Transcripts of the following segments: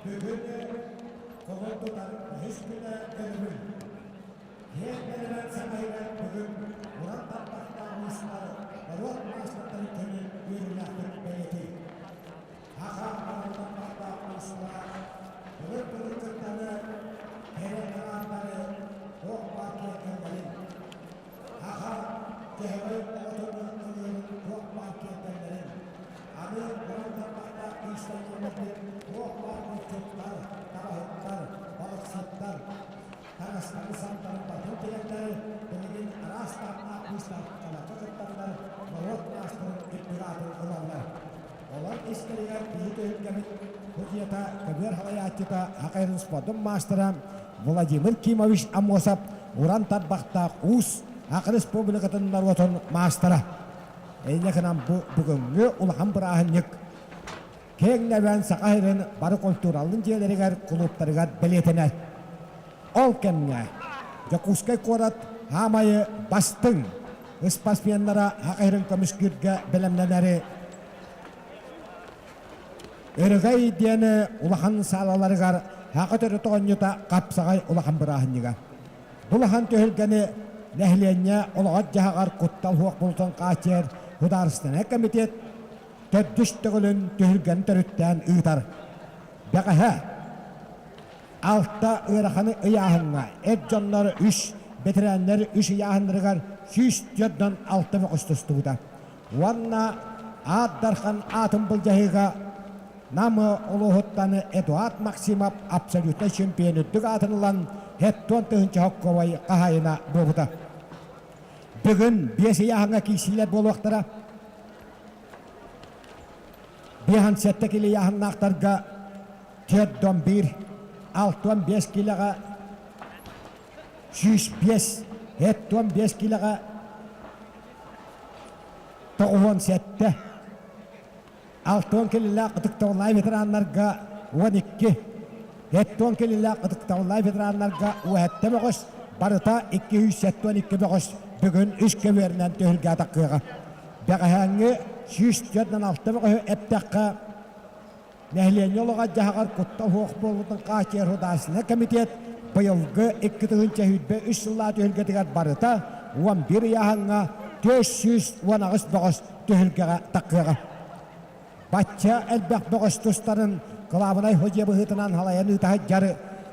Бүгүн көҥүл тутар үһүс күнэ өрөбүл. Киэҥ нэлэмэн саҥайыгар бүгүн уран тарбахтаах уустар норуот маастардарын күнүн үөрүүлээхтик бэлиэтиир. Саха уран тарбахтаах уустара былыр-былыргыттан кэрэ аҥаардары туох баар киэргэллэрин, Саха дьөһөгөй оҕотун ылыырын туох баар киэргэллэрин, аны уран тарбахтаах киистэнньэҥнэрбит туох баар булчуттар, табаһыттар, балыксыттар таҥастарын саптарын батын тигэннэр билигин араас таһымнаах быыстапкаларга кыттаннар норуот маастарын үрдүк аатын ылаллар. Олор истэригэр киһи түһүлгэбит судьуйата, көбүөр салайааччыта Хакайрын спордун маастара Владимир Кимович Аммосов уран тарбахтаах уус Саха Республикатын норуотун маастара. Инньэ гынан бу бүгүҥҥү улахан бырааһынньык киэҥ нэлээн Саха сирин бары культуралын дьиэлэригэр, кулууптарыгар бэлиэтэнэр. Ол кэмҥэ Дьокуускай куорат хаамайы бастыҥ. Ыспасменнара хахырын көмүскүүргэ бэлэмнэнэри Өрөгөй диэн улахан саалаларыгар хака төрүт оонньута хапсаҕай улахан бырааһынньыга. Бу улахан түһүлгэни нэһилиэнньэ олоҕор-дьаһаҕар куттал суох буолтун хааччыйар Судаарыстыбаннай комитет төрдүс төгүлүн түһүлгэни төрүттээн ыытар. Бэҕэһээ алта ыараханы ыйааһыҥҥа эр дьоннор үс, бэтэрээннэр үс ыйааһыннарыгар 146 бөҕөс тустубута. Уонна Аат Дархан аатын былдьаһыыга Нам улууһуттан Эдуард Максимов абсолютнай чемпион үрдүк аатын ылан 70 тыһыынча хоккобой хаһаайына буолбута. Бүгүн биэс ыйааһыҥҥа киирсиилэр буолуохтара. 57 кило ыйааһыннаахтарга 41, 65 килоҕа 105, 75 килоҕа 97, 60 килилээх ытыктабыллаах ветераннарга 12, 70 килилээх ытыктабыллаах ветераннарга 17 бөҕөс, барыта 272 бөҕөс бүгүн үс көбүөрүнэн түһүлгэ атаххыаҕа. Бэҕэһээҥҥи 146 бөҕөһү эптэххэ, нэһилиэнньэ олоҕор-дьаһаҕар куттал суох буолуутун хааччыйар Судаарыстыбаннай комитет быйылгы 2023 сыллаах түһүлгэтигэр барыта 11 ыйааһыҥҥа 418 бөҕөс түһүлгэҕэ таххыаҕа. Бачча элбэх бөҕөс тустарын кылаабынай судьуйа быһыытынан салайан ыыта сылдьар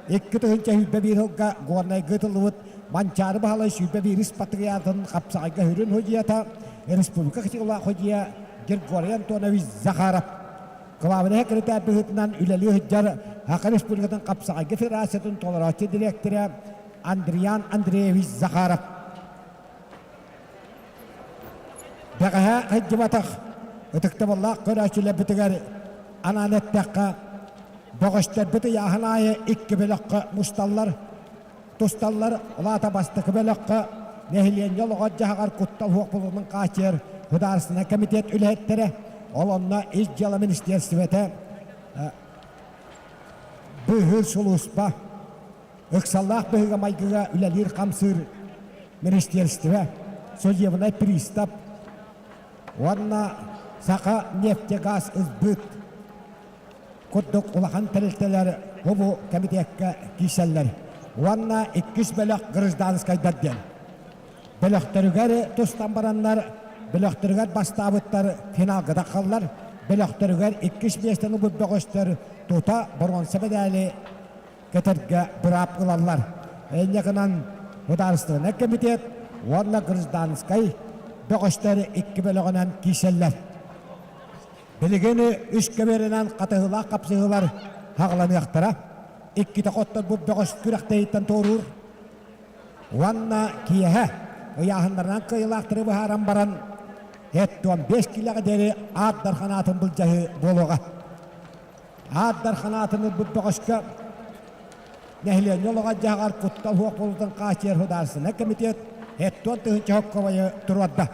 2021 сылга Горнайга ыытыллыбыт Манчаары Баһылай 121 патриотын хапсаҕайга сүрүн судьуйата республика кытыылаах судьуйа Григорий Антонович Захаров кылаабынай секретарь быһыытынан үлэлии сылдьар Саха Республикатын хапсаҕайга федерациятын толорооччу дириэктэрэ Андриан Андреевич Захаров. Бэҕэһээ сылдьыбатах ытыктабыллаах көрөөччүлэрбитигэр анаан эттэххэ, бөҕөстөрбүт ыйааһын аайы икки бөлөххө мусталлар, тусталлар. Ол аата бастакы бөлөххө нэһилиэнньэ олоҕор-дьаһаҕар куттал суох буолуутун хааччыйар Судаарыстыбаннай комитет үлэһиттэрэ, ол онно Ис дьыала министиэристибэтэ, быыһыыр сулууспа, ыксаллаах быһыыга-майгыга үлэлиир-хамсыыр министиэристибэ, судебнай пристав уонна Саха нефтегаз ылбыт курдук улахан тэрилтэлэр бу кэмитиэккэ киирсэллэр уонна иккис бөлөх гражданскайдар диэн. Бөлөхтөрүгэр тустан бараннар, бөлөхтөрүгэр бастаабыттар финалга таххаллар, бөлөхтөрүгэр иккис миэстэни ылбыт бөҕөстөр тута боруонса мэдээли кэтэргэ быраап ылаллар. Инньэ гынан Судаарыстыбаннай комитет уонна гражданскай бөҕөстөр икки бөлөҕүнэн киирсэллэр. Билигин үс көбүөрүнэн хатыһыылаах хапсыһыылар хаҕыланыахтара. Иккитэ хотторбут бөҕөс күрэхтэһииттэн туоруур уонна киэһэ ыйааһыннарынан кыайыылаахтары быһааран баран 75 киилэҕэ диэри Аат Дархан аатын былдьаһыы буолуоҕа. Аат Дархан аатын ылбыт бөҕөскө нэһилиэнньэ олоҕор-дьаһаҕар куттал суох буолуутун хааччыйар Судаарыстыбаннай комитет 70 тыһыынча соккобайы туруорда.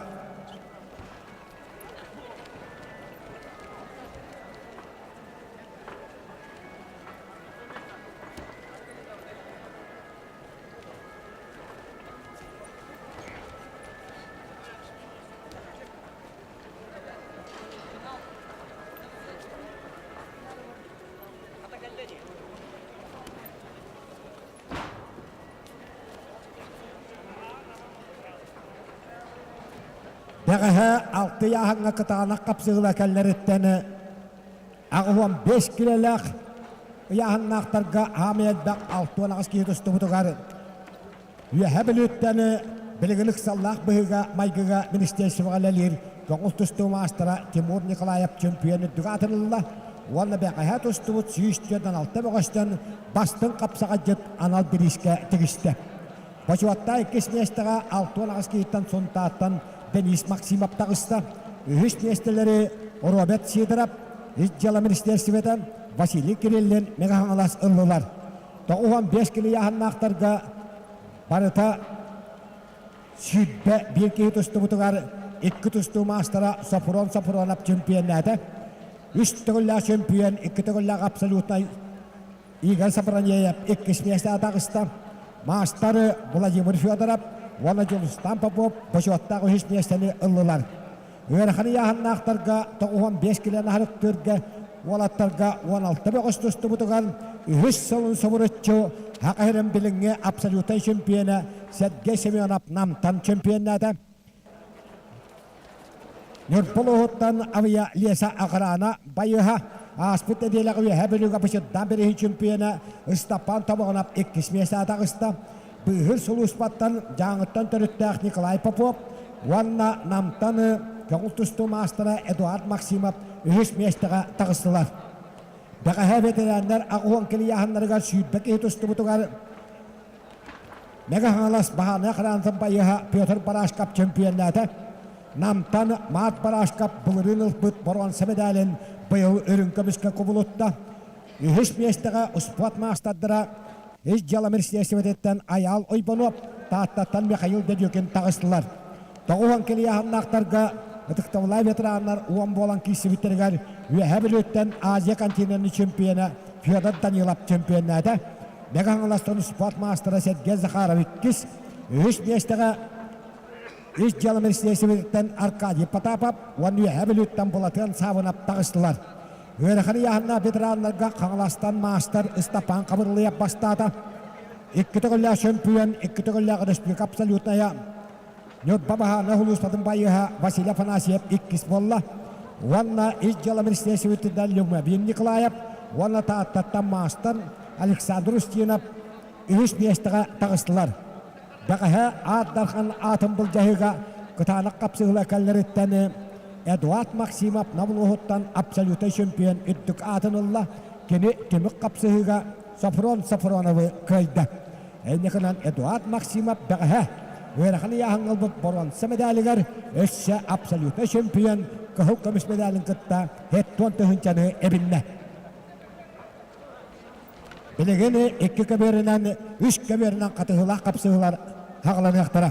Бэҕэһээ алты ыйааһыҥҥа кытаанах хапсыһыыла кэллэриттэн 85 килэлээх ыйааһыннаахтарга аамай элбэх 68 киһи тустубутугар Үөһээ Бүлүүттэн билигин ыксаллаах быһыыга-майгыга министерствоҕа үлэлиир көҥүл тустуу маастара Тимур Николаев чөмпүйүөн үрдүк аатын ылла уонна бэҕэһээ тустубут 146 бөҕөстөн бастыҥ хапсаҕайдьыт анал бириискэ тигистэ. Бочуоттаах иккис миэстэҕэ 68 киһиттэн Сунтаартан Денис Максимов таҕыста. Үһүс миэстэлэри Роберт Сидоров, Ис дьыала министерствотын Василий Кириллин Мэҥэ Хаҥалас ыллылар. 95 килийааһыннаахтарга барыта 21 киһи тустубутугар икки тустуу маастара Софрон Софронов чемпионнаата. Үс төгүллээх чемпион, икки төгүллээх абсолютнай Игорь Сапранеев иккис миэстэҕэ таҕыста. Маастар Владимир Федоров. уонна Дьулустаан Попов бочуоттаах үһүс миэстэни ыллылар. Ыарахан ыйааһыннаахтарга 95 килоны аһарыктыырга уолаттарга 16 бөҕөс тустубутугар үһүс сылын субуруччу Саха сирин билиҥҥи абсолютнай чемпиона Сергей Семенов Намтан чемпионнаата. Ньурба улууһуттан Авия Леса Охрана байыһа ааспыт нэдиэлэҕэ Үөһээ Бүлүүгэ Бычырдаан бирииһин чемпиона Ыстапаан Тобоҕунап иккис миэстэҕэ таҕыста. Быыһыыр сулууспаттан Дьааҥыттан төрүттээх Николай Попов уонна Намтан көҥүл тустуу маастара Эдуард Максимов үһүс миэстэҕэ таҕыстылар. Бэҕэһээ ветераннар 80 килийааһыннарыгар 20 киһи тустубутугар Мэҥэ Хаҥалас баһаарынай хараантын байыаһа Петр Барашков чөмпүйэннээтэ. Намтан Маат Барашков былырыын ылбыт боруонса мэдээлин быйыл үрүҥ көмүскэ кубулутта. Үһүс миэстэҕэ успуорт маастардара Ис дьыала министиэристибэтиттэн Айаал Ойбонуоп, Тааттаттан Михаил Дедюкин таҕыстылар. 90 килийааһыннаахтарга ытыктабыллаах ветераннар уон буолан киирсибиттэригэр Үөһээ Бүлүүттэн Азия континенын чемпиона Федор Данилов чемпионнаата. Мэҥэ Хаҥаластан спорт маастара Сергей Захаров иккис, үһүс миэстэҕэ Ис дьыала министиэристибэтиттэн Аркадий Потапов уонна Үөһээ Бүлүүттэн Былатыан Саабынап таҕыстылар. Ыарахан ыйааһыннаах ветераннарга Хаҥаластан маастар Ыстапаан Хабырылыйап бастаата. Икки төгүллээх чөмпүйүөн, икки төгүллээх республика абсолютная Ньурба баһаарынай сулууспатын байыаһа Василий Афанасьев иккис буолла. Уонна Ис дьыала министиэристибэтиттэн Люмабин Николаев уонна Тааттаттан маастар Александр Устинов үһүс миэстэҕэ таҕыстылар. Бэҕэһээ Аат Дархан аатын былдьаһыыга кытаанах хапсыһыыла кэллэриттэн Эдуард Максимов Нам улууһуттан абсолютнай чемпион үрдүк аатын ылла. Кини түмүк хапсыһыыга Софрон Софроновы кыайда. Инникинэн Эдуард Максимов бэҕэһээ ыарахан ыйааһыҥҥа ылбыт боруонса медалигар өссө абсолютнай чемпион кыһыл көмүс медалын кытта 70 тыһыынчаны эбиннэ. Билигин икки көбүөрүнэн, үс көбүөрүнэн хатыһыылаах хапсыһыылар хаҕыланыахтара.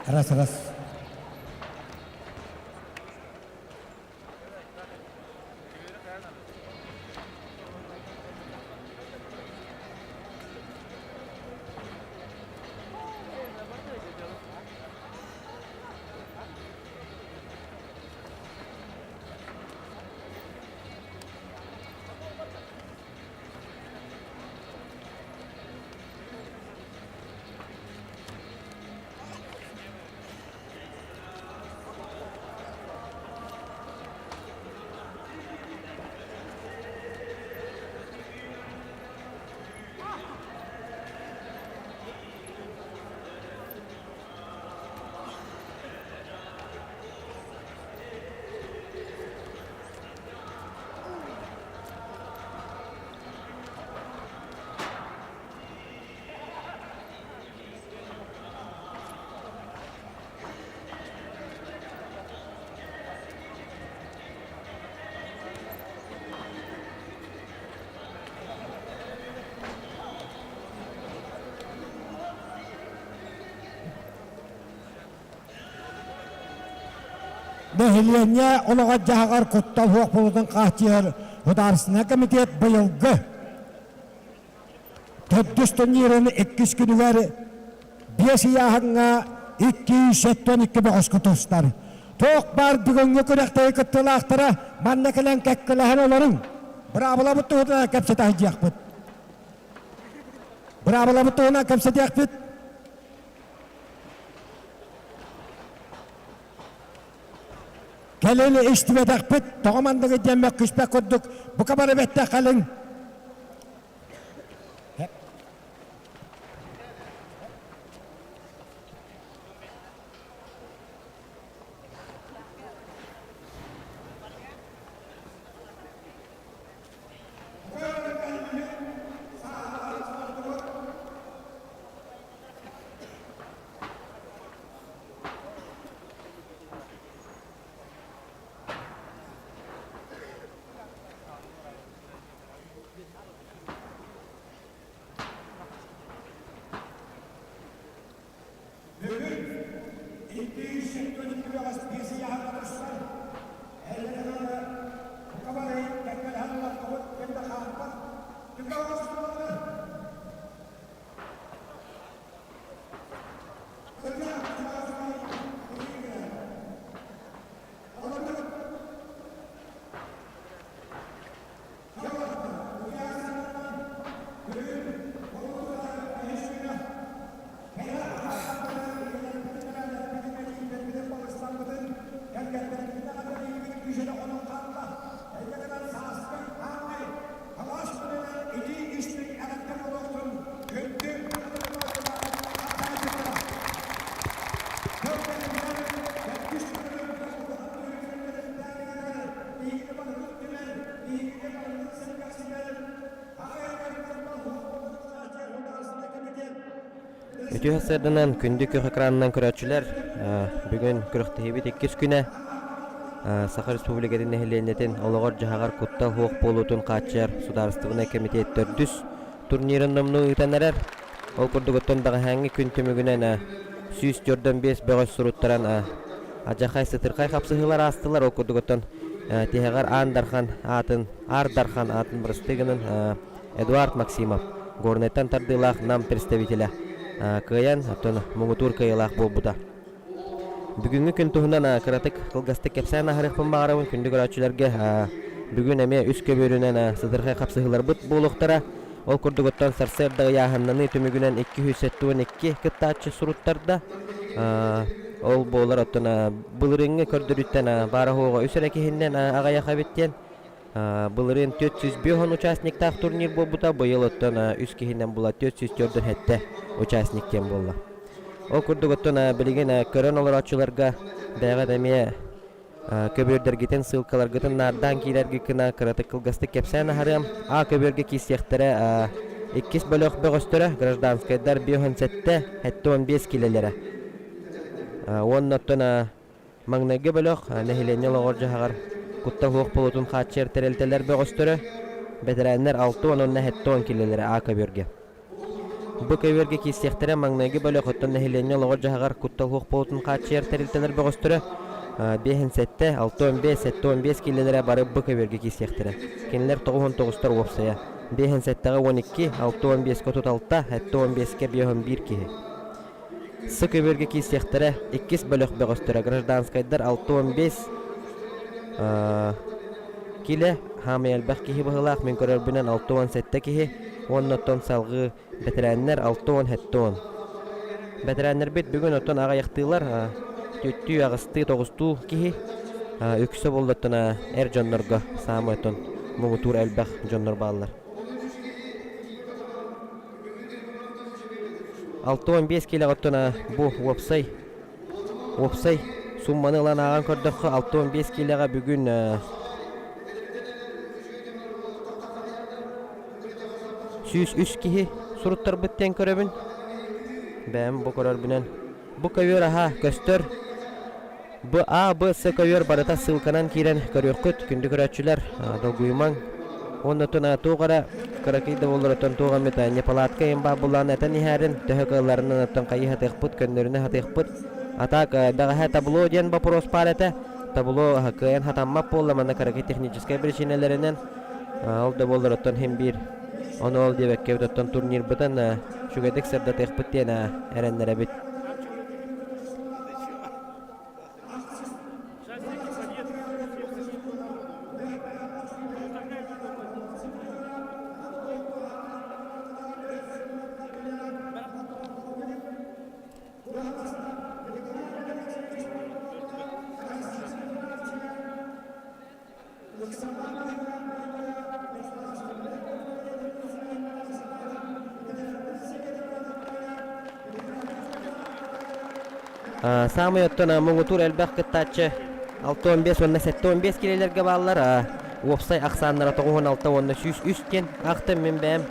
Раз, раз. Нэһилиэнньэ олоҕор-дьаһаҕар куттал суох буолуутун хааччыйар Судаарыстыбаннай комитет быйылгы төрдүс турнирын иккис күнүгэр биэс ыйааһыҥҥа 272 бөҕөскө тустар. Туох баар бүгүҥҥү күрэхтэһии кыттыылаахтара манна кэлэн кэккэлэһэн олоруҥ. Быраабылабыт туһунан кэпсэтэ сылдьыахпыт. Быраабылабыт туһунан кэпсэтиэхпит. Кэлин истибэтэхпит, тоҕо манныгы диэн мөккүспэт курдук, бука бары бэттэх кэлиҥ. Бүгүн 272 бөҕөс биэсийэһэ тахсар. Эйэлэһэ бука бары кэккэлэһэн олохтоһут ким да хаалбат. Түгэ оҥостубалар. Кырдьаҕас Олордубут. Үтүө сарсыарданан күндү күөх экранынан көрөөччүлэр, бүгүн күрэхтэһиибит иккис күнэ. Саха Республикатын нэһилиэнньэтин олоҕор-дьаһаҕар куттал суох буолуутун хааччыйар судаарыстыбаннай кэмитиэт төрдүс турнирын номнуо ыытан эрэр. Ол курдук оттон бэҕэһээҥҥи күн түмүгүнэн 145 бөҕөс суруттаран адьахай сытырхай хапсыһыылар аастылар. Ол курдук оттон Тиһэҕэр Аан Дархан аатын, Аар Дархан аатын бырастыы гынан Эдуард Максимов, Горнайтан тардыылаах Нам представителэ, кыайан, оттон муҥутуур кыайыылаах буолбута. Бүгүҥҥү күн туһунан кыратык кылгастык кэпсээн аһарыахпын баҕарабын күндү көрөөччүлэргэ. Бүгүн эмиэ үс көбүөрүнэн сытырхай хапсыһыыларбыт буолуохтара. Ол курдук оттон сарсыарда ыйааһыннаныы түмүгүнэн 272 кыттааччы суруттарда. Ол буолар оттон былырыыҥҥы көрдөрүүттэн баара-суоҕа үс эрэ киһиннэн аҕыйах эбит диэн. Былырыын 405 участниктаах турнир буолбута, быйыл оттон үс киһинэн була 447 участник диэн буолла. Ол курдук оттон билигин көрөн олорооччуларга бэйэҕит эмиэ көбүөрдэргитин, ссылкаларгытын наардаан киирэргит гына кыратык кылгастык кэпсээн аһарыам. А көбүөргэ киирсиэхтэрэ иккис бөлөх бөҕөстөрө гражданскайдар 57, 75 килэлэрэ. Уонна оттон Маҥнайгы бөлөх нэһилиэнньэ олоҕор-дьаһаҕар куттал суох буолуутун хааччыйар тэрилтэлэр бөҕөстөрө, бэтэрээннэр 60 уонна 70 киилэлэрэ А көбүөргэ. Бу көбүөргэ киирсиэхтэрэ маҥнайгы бөлөх оттон нэһилиэнньэ олоҕор-дьаһаҕар куттал суох буолуутун хааччыйар тэрилтэлэр бөҕөстөрө 57, 65, 75 киилэлэрэ бары бу көбүөргэ киирсиэхтэрэ. Кинилэр 99-тар уопсайа. 57-ҕэ 12, 65-кэ 36, 75-кэ 51 киһи. С көбүөргэ киирсиэхтэрэ иккис бөлөх бөҕөстөрө гражданскайдар 65 килэ хаамай элбэх киһи быһыылаах мин көрөрбүнэн 67 киһи уонна оттон салҕыы бэтэрээннэр 67 бэтэрээннэрбит бүгүн оттон аҕыйахтыылар түөртүү аҕыстыы тоҕустуу киһи үксэ буоллаттан эр дьоннорго саамай оттон муҥутуур элбэх дьоннор бааллар. 65 киилэҕэ оттон бу уопсай уопсай сумманы ылан ааҕан көрдөххө 65 киилэҕэ бүгүн 103 киһи суруттарбыт диэн көрөбүн. Бэйэм бу көрөрбүнэн бу көбүөр аһа көстөр. Б, А, Б, С көбүөр барыта ссылканан киирэн көрүөххүт, күндү көрөөччүлэр, долгуйумаҥ. Уонна оттон туох эрэ кыракый да буоллар оттон туох эмит неполадка иһин баар буоллаҕына этэн иһээрин, төһө кыалларынан оттон хайыы сатыахпыт, көннөрүнэ сатыахпыт. А так бэҕэһээ табло диэн вопрос баар этэ. Табло кыайан хатаммат буолла манна кыракый техническэй причинэлэринэн. Ол да буоллар оттон иһин биир ону ол диэбэккэбит оттон турнирбытын үчүгэйдик сырдатыахпыт диэн эрэннэрэбит. Саамай оттон муҥутуур элбэх кыттааччы 65 уонна 75 киилэлэргэ бааллар. Уопсай ахсааннара 96 уонна 103 диэн аахтым мин бэйэм.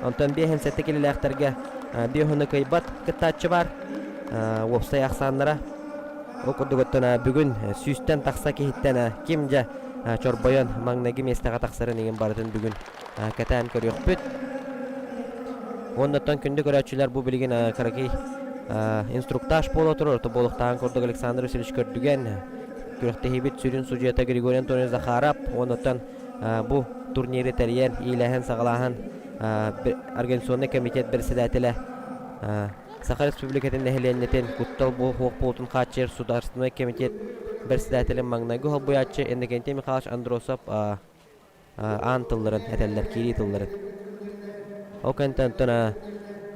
Онтон 57 киилэлээхтэргэ 5 кыайбат кыттааччы баар. Уопсай ахсааннара Ол курдук оттон бүгүн сүүстэн тахса киһиттэн ким дьэ чорбойон маҥнайгы миэстэҕэ тахсарын игин барытын бүгүн кэтээн көрүөхпүт. Уонна оттон күндү көрөөччүлэр бу билигин кыракый инструктаж буола турар. Орто буолуохтааҕын курдук Александр Васильевич Көрдүгэн күрэхтэһиибит сүрүн судьуйата Григорий Антонович Захаров уонна оттон бу турниры тэрийэн, иилээһин-саҕалааһын организационнай комитет председателэ Саха Республикатын нэһилиэнньэтин куттал буолуох буолуутун хааччыйар Судаарыстыбаннай комитет председателин маҥнайгы солбуйааччы Иннокентий Михайлович Андросов аан тылларын этэллэр, киирии тылларын. Ол кэнниттэн оттон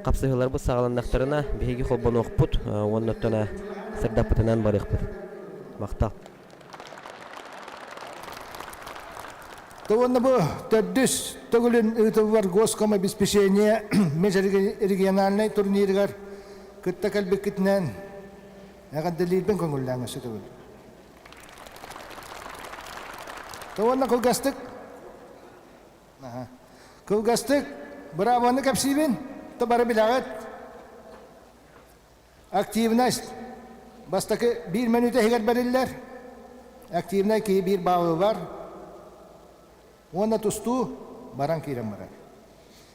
хапсыһыыларбыт саҕаланнахтарына биһиги холбонуохпут уонна оттон сырдаппытынан барыахпыт. Махтал. Уонна бу төрдүс төгүлүн ыытыллар госкомобеспечение межрегиональнай турнирыгар кытта кэлбиккитинэн эҕэрдэлиирбин көҥүллээҥ өссө төгүл. Уонна кылгастык кылгастык быраабаны кэпсиибин, то бары билэҕит. Активность бастакы биир мүнүүтэ иһигэр бэриллэр. Активнай киһи биир баалы ылар уонна тустуу баран киирэн барар.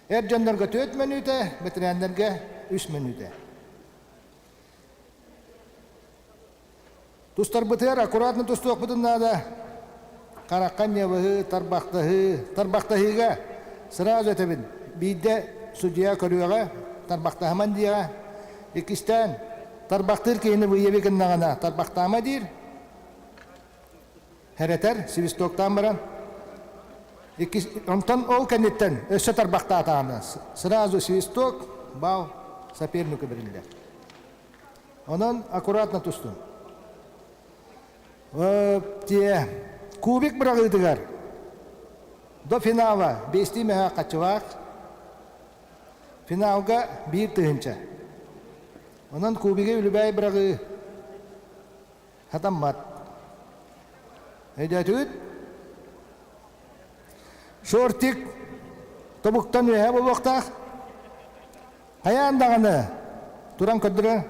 Эр дьоннорго 4 мүнүүтэ, бэтэрээннэргэ 3 мүнүүтэ. Тустарбытыгар аккуратно тустуохпутун наада. Харахха ньабыһыы, тарбахтаһыы, тарбахтаһыыга сразу этэбин, биирдэ судьуйа көрүөҕэ, тарбахтаһыман диэҕэ. Иккистээн, тарбахтыыр киһини выяви гыннаҕына тарбахтаама диир. Хэрэтэр, свистоктаан баран. Иккис, онтон ол кэнниттэн өссө тарбахтаатаҕына сразу свисток, бал сопернику бэриллэр. Онон аккуратно тустун. Тиэ кубик быраҕыытыгар до финала биэстии мөһөөх хаччылаах, финалга 1000. Онон кубиги үлүбээй быраҕыы сатаммат. Өйдөөтүгүт? Шортик тобуктан үөһэ буолуохтаах. Хайаан даҕаны туран көрдөрөр.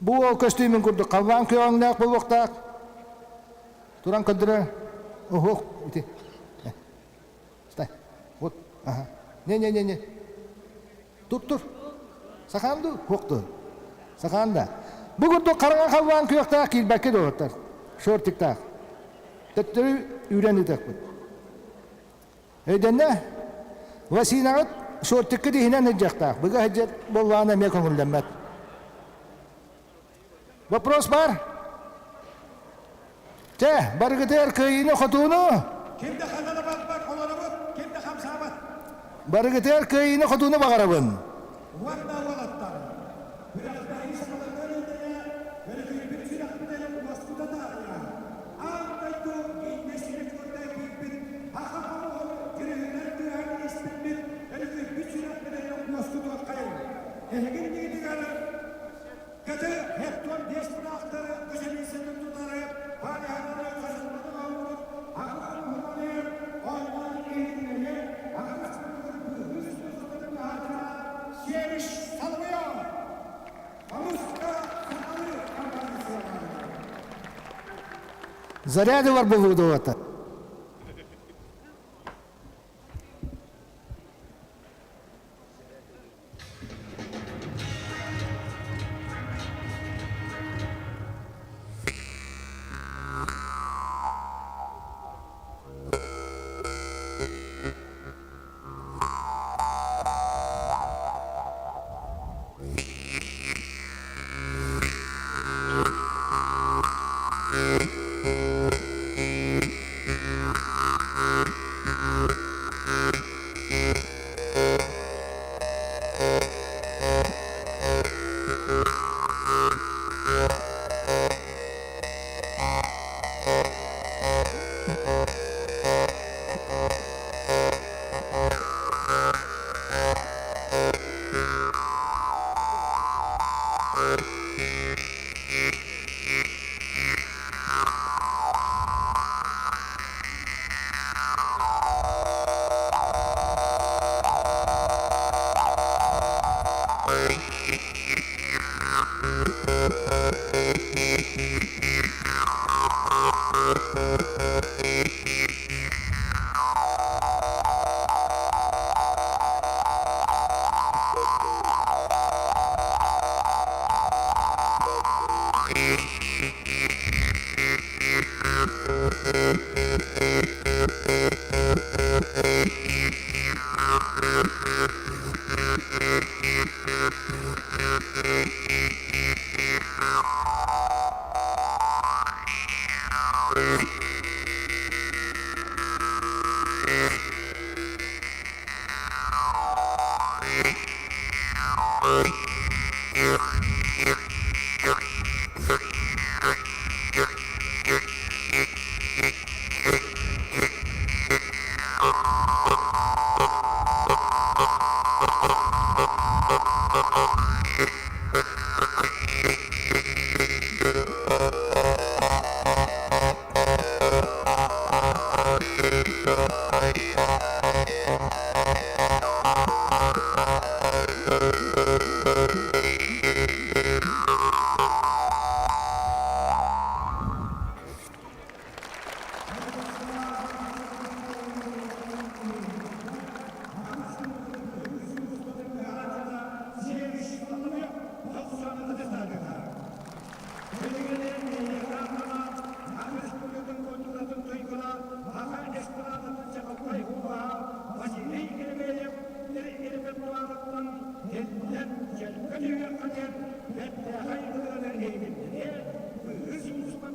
Бу уол көстүүмүн курдук халлаан күөҕүҥнээх буолуохтаах. Туран көрдөрөр. Оһуох ити. Стай. Вот. Ага. Не-не-не-не. Тур тур. Сахаан дуу? Хуох дуу? Сахаан да. Бу курдук хараҥа халлаан күөхтээх киирбэккэ доҕоттор. Шортиктаах. Төттөрү үүрэн ыытыахпыт. Өйдөннө? Васинаҕыт шортиккыт иһинэн сылдьыахтаах. Быга сылдьар буоллаҕына эмиэ көҥүллэммэт. Вопрос бар? Чэ, барыгытыгар кыайыыны-хотууну! Ким да ханна да барбат, олоробут, ким да хамсаабат. Барыгытыгар кыайыыны-хотууну баҕарабын. Уонна уолаттар, күрэхтэһии саҕаланыан иннинэ өрүкүйбүт сүрэхпитин уоскута таарыйа, аан дойду Гиннес рекорда киирбит саха хомуһун дьүрүһүнэр тыаһын истиммит өрүкүйбүт сүрэхпитин уоскутуоххайыҥ. Эһиги иннигитигэр Кыты Хектор биэс мунаахтары көсөлүүсүнүн тутары пагаһанары хасылланы оҥорбут аҕыс уһунаны оонньоон иһитиннэри аҕыс быыһыыр сулууспатын баһааччыта Сиэриш Соловьев Хомуска сахалыы композициялаабыта. Заряды бар буолуо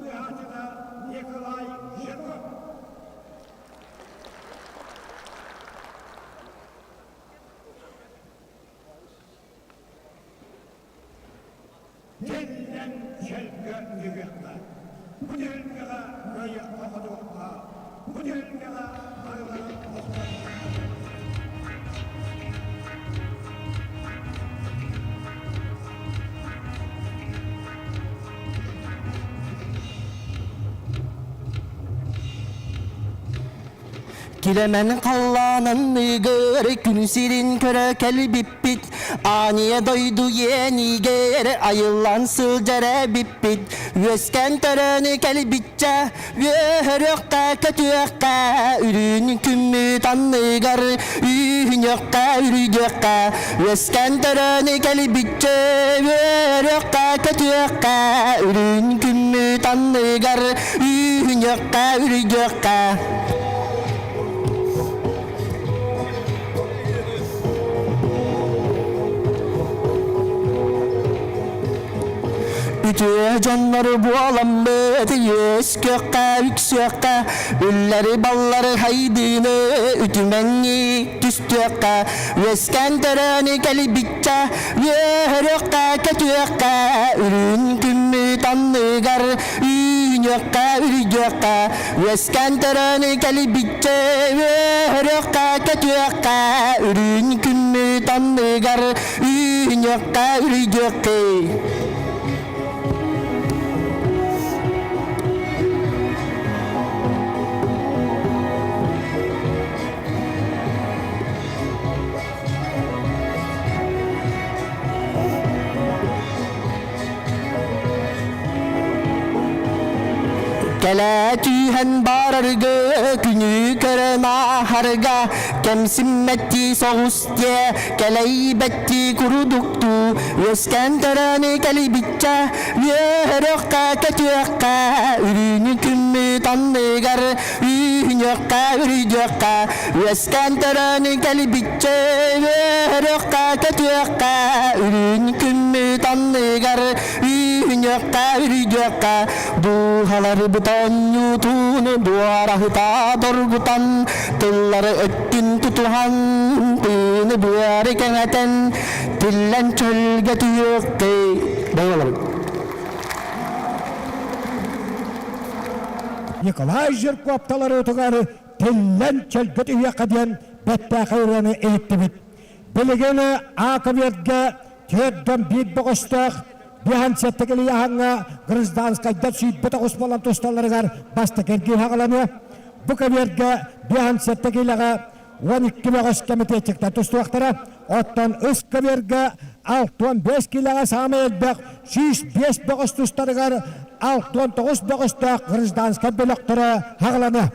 быыһааччыта Николай Жирков. Тиллэн чөлгө түһүөххэ, бу түһүлгэҕэ кыайыахха-хотуохха, бу түһүлгэҕэ барыларын охторуохха. Килэмэн халлаан анныгар күн сирин көрө кэлбиппит, Ааньа дойду иэнигэр айыллан сылдьар эбиппит. Үөскэн төрөөнү кэлбиччэ, үөһөрүөххэ көтүөххэ, үрүн күммүт анныгар үүнүөххэ үрүйдүөххэ. Үөскэн төрөөнү кэлбиччэ, үөрүөххэ көтүөххэ, үрүн күммүт анныгар үүнүөххэ үрүйдүөххэ. Үтүө дьоннору буоламмыт үөскүөххэ үксүөххэ үллэри баллары хайдыыны үтүмэҥҥи түстүөххэ үөскээн төрөөнү кэлбиччэ үөһөрүөххэ көтүөххэ үрүн күммүт анныгар үүнүөххэ үрүйдүөххэ Үөскээн төрөөнү кэлбиччэ үөрүөххэ көтүөххэ үрүн күммүт анныгар үүнүөххэ үрүйдүөххэ. Кэлэ түүһэн барарга, күнү көрөн ааһарга, кэмсиммэттии соҕус диэ, кэлэйбэттии курдуктуу, үөскээн төрөөнү кэлибиччэ, үөрүөххэ көтүөххэ, үрүүнү күммүт анныгар, үүнүөххэ үрүйдүөххэ, үөскээн төрөөнү кэлибиччэ, үөрүөххэ көтүөххэ, үрүүн күммүт анныгар, Үүнүөххэ, үрүйдүөххэ, дууһаларбыт оонньуутун дуораһыта доргутан, тыллары өттүн тутуһан, тыыны быары кэҥэтэн, тиллэн чөлгө түһүөххэ. Бэйэлэрин. Николай Жирков таларыытыгар тиллэн чөлгө түһүөххэ диэн бэттээхэй ырыаны иһиттибит. Билигин А-кабиэргэ 41 бөҕөстөөх 57 килийаһаҥҥа гражданскайдар 109 буолан тусталларыгар бастакы эргиир хаҕаланыа. Бу кабиэргэ 57 килэҕэ 12 бөҕөс кэмитиэтчиктэр тустуохтара. Оттон үс кабиэргэ 65 килэҕэ саамай элбэх 105 бөҕөс тустарыгар 69 бөҕөстөөх гражданскай бөлөхтөрө хаҕаланыа.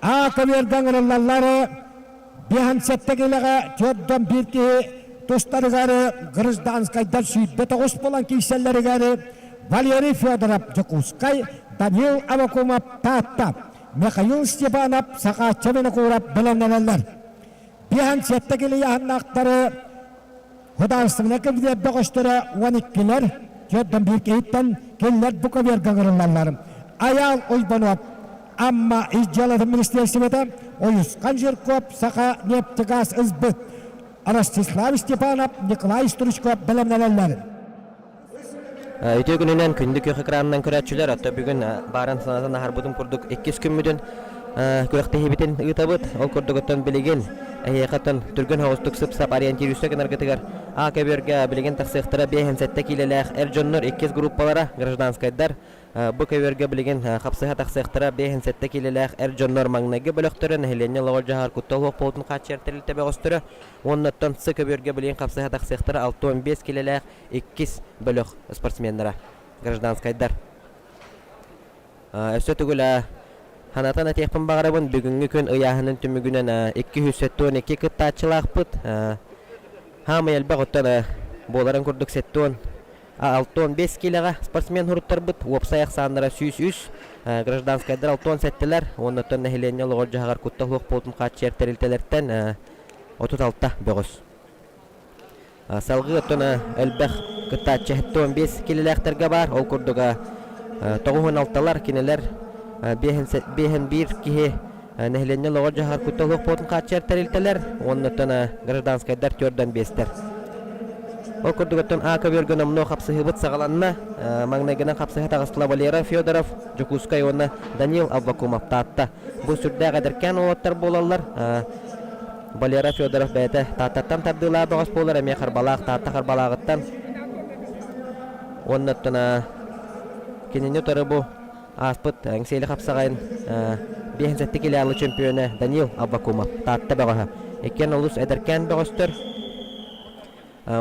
А көбүөргэ ыҥырыллаллар 57 килэҕэ 41 киһи тустарыгар гражданскайдар 29 буолан киирсэллэригэр Валерий Федоров Дьокуускай, Данил Авакумов Таатта, Михаил Степанов Сахаачча Винокуров бэлэмнэнэллэр. 57 килийаһыннаахтары Художественнай кэмитиэт бөҕөстөрө 12-лэр, 41 киһиттэн кинилэр бу көбүөргэ ыҥырыллаллар. Айаал Уйбанов, Амма ис дьыалатын министиэристибэтэ, Уйусхан Жирков, Саха нефтегаз СБ, Ростислав Степанов, Николай Стручков бэлэмнэнэллэр. Үтүө күнүнэн күндү күөх экранынан көрөөччүлэр, отто бүгүн баарын санатан аһарбытым курдук иккис күммүтүн күрэхтэһиибитин ыытабыт. Ол курдук оттон билигин эһиэхэ оттон түргэн соҕустук сып-сап ориентируйса гынаргытыгар А көбүөргэ билигин тахсыахтара 57 киилэлээх эр дьоннор иккис группалара гражданскайдар бу көбүөргэ билигин хапсыһа тахсыахтара 57 киилэлээх эр дьоннор маҥнайгы бөлөхтөрө нэһилиэнньэ олоҕор дьаһар куттал суох буолуутун хааччыйар тэрилтэ бөҕөстөрө уонна оттон С көбүөргэ билигин хапсыһа тахсыахтара 65 киилэлээх иккис бөлөх спортсменнара, гражданскайдар. Өссө төгүл санатан этиэхпин баҕарабын, бүгүҥҥү күн ыйааһынын түмүгүнэн 272 кыттааччылаахпыт. Хаамай элбэх оттон буоларын курдук 75 киилэҕэ спортсмен суруттарбыт, уопсай ахсааннара 103, гражданскайдар 67-лэр, уонна оттон нэһилиэнньэ олоҕор-дьаһаҕар куттал суох буолуутун хааччыйар тэрилтэлэртэн 36 бөҕөс. Салгыы оттон элбэх кыттааччы 75 килилээхтэргэ баар. Ол курдук 96-лар кинилэр 51 киһи нэһилиэнньэ олоҕор дьаһар куттал суох хааччыйар тэрилтэлэр уонна гражданскайдар төрдөн биэстэр. Ол курдук оттон А көбүөргэ номнуо хапсыһыыбыт саҕаланна. Маҥнайгынан хапсыһа таҕыстыла Валера Федоров, Дьокуускай уонна Данил Аввакумов Таатта. Бу сүрдээх эдэркээн уолаттар буолаллар. Валера Федоров бэйэтэ Тааттаттан тардыылаах бөҕөс буолар, эмиэ Харбалаах Таатта Харбалааҕыттан. Уонна оттон кинини утары бу ааспыт Эҥсиэли хапсаҕайын 57 килоалы чөмпүйүөнэ Данил Аввакумов Таатта бөҕөһө. Иккиэн олус эдэркээн бөҕөстөр.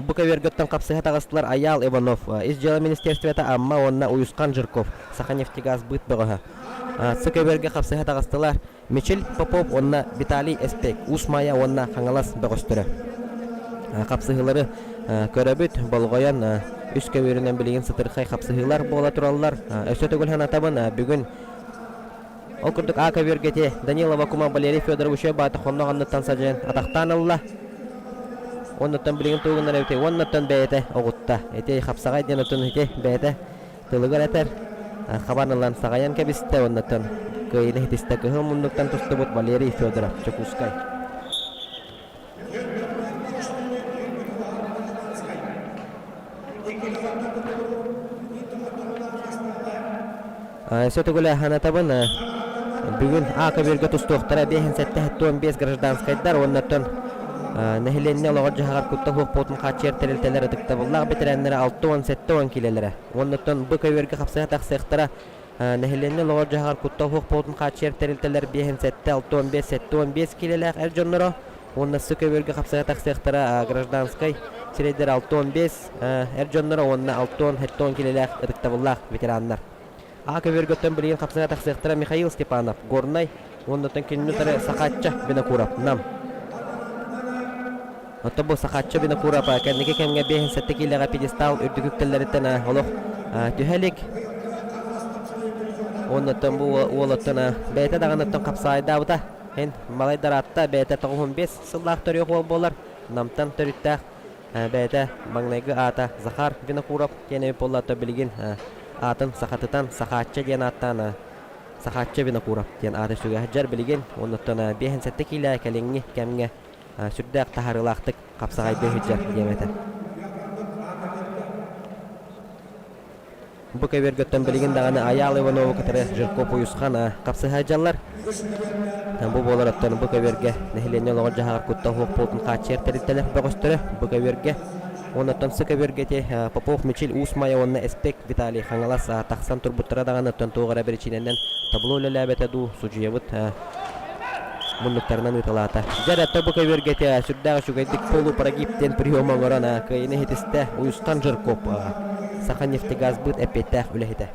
Бу көбүөргөттөн хапсыһа таҕыстылар Айаал Иванов, Ис дьыала министерствота Амма уонна Уйусхан Жирков, Саханефтегазбыт бөҕөһө. Сы көбүөргэ хапсыһа таҕыстылар Мичил Попов уонна Виталий Эспек, Уус Маайа уонна Хаҥалас бөҕөстөрө. Хапсыһыылары көрөбүт, болҕойон үс көбүөрүнэн билигин сытырхай хапсыһыылар буола тураллар. Өссө төгүл санатабын, бүгүн ол курдук А көбүөргэти Данилова Кума Валерий Федоров үчүгэй баата хоннох анныттан садьайан атахтаан ылла. Оннуттан билигин тугуннар эбитий? Оннуттан бэйэтэ оҕутта. Ити хапсаҕай диэн отун ити бэйэтэ тылыгар этэр, хабан ылан саҕайан кэбистэ уоннаттан кыайыыны иһитистэ кыһыл муннуктан тустубут Валерий Федоров, Дьокуускай. Өссө төгүл санатабын, бүгүн А көбүөргэ тустуохтара 57-75 гражданскайдар уоннаттан нэһилиэнньэ олоҕор-дьаһаҕар куттал суох буолтун хааччыйар тэрилтэлэр ытыктабыллаах бэтэрээннэрэ 60-70 киилэлэрэ. Уоннаттан бу көбүөргэ хапсыһа тахсыахтара нэһилиэнньэ олоҕор-дьаһаҕар куттал суох буолтун хааччыйар тэрилтэлэр 57, 65, 75 киилэлээх эр дьонноро уонна сы көбүөргэ хапсыһа тахсыахтара гражданскай сирэйдэр 65 эр дьонноро уонна 60-70 киилэлээх ытыктабыллаах ветераннар. А көбүөргөттөн билигин хапсыһа тахсыахтара Михаил Степанов, Горнай, уоннаттан кинини утары Сахаачча Винокуров, Нам. Оттон бу Сахаачча Винокуров кэнники кэмҥэ 57 киилэҕэ пьедестал үрдүк үктэллэриттэн олох түһэ илик. Уоннаттан бу уолаттан бэйэтэ даҕаныттан хапсаайдаабыта. Эн малайдараатта бэйэтэ 95 сыллаах төрүөх уол буолар. Намтан төрүттээх Бэйэтэ маҥнайгы аата Захар Винокуров диэн эбит буолла, билигин аатын сахатытан Сахаачча диэн ааттаан Сахаачча Винокуров диэн ааты сүгэ сылдьар билигин. Оннуттан 57 киилэ кэлиҥҥи кэмҥэ сүрдээх таһаарыылаахтык хапсаҕайдыы сылдьар диэм этэ. Бу көбүөргөттөн билигин даҕаны Айаал Иванову кытары Жирков Уйусхан хапсыһа дьаллар. Бу буолар оттон бу көбүөргэ нэһилиэнньэ олоҕор-дьаһаҕар куттал суох буолтун хааччыйар тэрилтэлэр бөҕөстөрө бу көбүөргэ. Оннуттан сы көбүөргэ ити Попов Мичил Уус Майа уонна Эспек Виталий Хаҥалас тахсан турбуттара даҕаны оттон туох эрэ биричиинэнэн табло үлэлээбэтэ дуу, судьуйабыт муннуктарынан ыыталаата. Дьэ эрэ бу көбүөргэ ити сүрдээх үчүгэйдик полупрогиб диэн прием оҥорон кыайыыны иһитистэ Уйусхан Жирков, Саханефтегазбыт эппиэттээх үлэһитэ.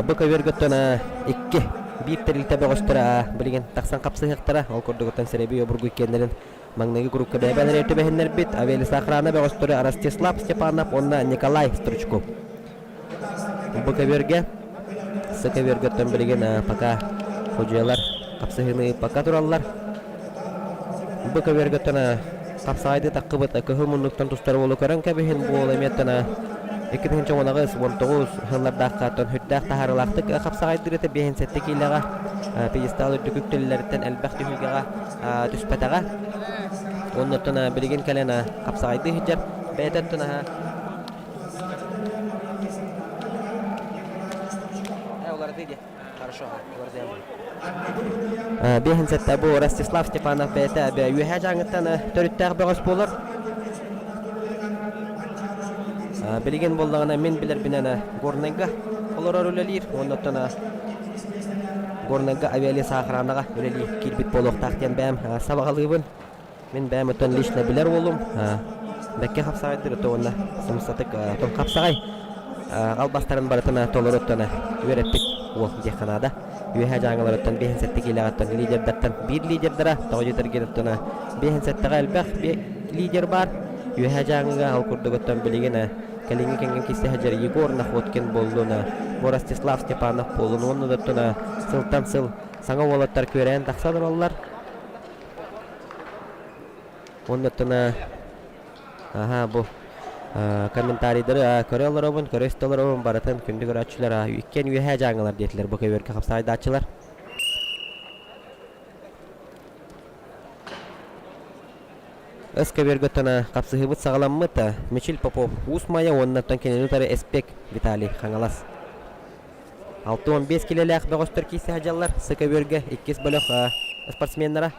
Бу көбүөргөттөн икки биир тэрилтэ бөҕөстөрө билигин тахсан хапсыһыахтара. Ол курдугуттан Сэрэбий обургу иккиэннэрин Маҥнайгы группа бэйэбэлэри түбэһиннэрбит Авиалесоохрана бөҕөстөрө Ростислав Степанов уонна Николай Стручков. Бу көбүөргэ, сы көбүөргөттөн билигин пока судьуйалар хапсыһыыны пока тураллар. Бу көбүөргөттөн хапсаҕайды таххыбыт кыһыл муннуктан тустар уолу көрөн кэбиһин бу уол эмиэттэн 2018 19 сыллардаахха сүрдээх таһаарыылаахтык хапсаҕайдыыр этэ 57 киилэҕэ пьедестал үрдүк үктэллэриттэн элбэх түһүлгэҕэ түспэтэҕэ. Оннуттан билигин кэлэн хапсаҕайдыы сылдьар. Бэйэтэ оттон уларытыы диэ. Хорошо, уларытыам. Биэһин сэттэ бу Ростислав Степанов бэйэтэ үөһээ дьааҥыттан төрүттээх бөҕөс буолар. Билигин буоллаҕына мин билэрбинэн Горнайга олорор үлэлиир. Оннуттан Горнайга авиалесоохранаҕа үлэлии киирбит буолуохтаах диэн бэйэм сабаҕалыыбын. Мин бэйэм оттон лично билэр уолум бэккэ хапсаҕайдыр ото уонна сымсатык оттон хапсаҕай албастарын барытын толору оттон үөрэппит уол диэххэ наада. Үөһээ дьааҥыларыттан 57 киилэҕиттэн лидердартан биир лидердара тоҕо диэтэргин оттон 57-ҕэ элбэх лидер баар. Үөһээ дьааҥыга ол курдук оттон билигин. Кэлиҥҥи кэмҥэ киирсэ сылдьар Егор Находкин буоллун, бу Ростислав Степанов буоллун уонна да оттон сылтан сыл саҥа уолаттар күөрэйэн тахса тураллар. Уонна оттон аһаа бу комментарийдары көрө олоробун, көрө истэ олоробун барытын күндү көрөөччүлэр иккиэн үөһээ дьааҥылар диэтилэр бу көбүөргэ хапсаайдааччылар. Өс көбүөргөттөн хапсыһыыбыт саҕаламмыт Мичил Попов Уус Майа уонна оттон кинини утары Эспек Виталий Хаҥалас. 65 килэлээх бөҕөстөр киирсэ сылдьаллар Сы көбүөргэ иккис бөлөх спортсменнара.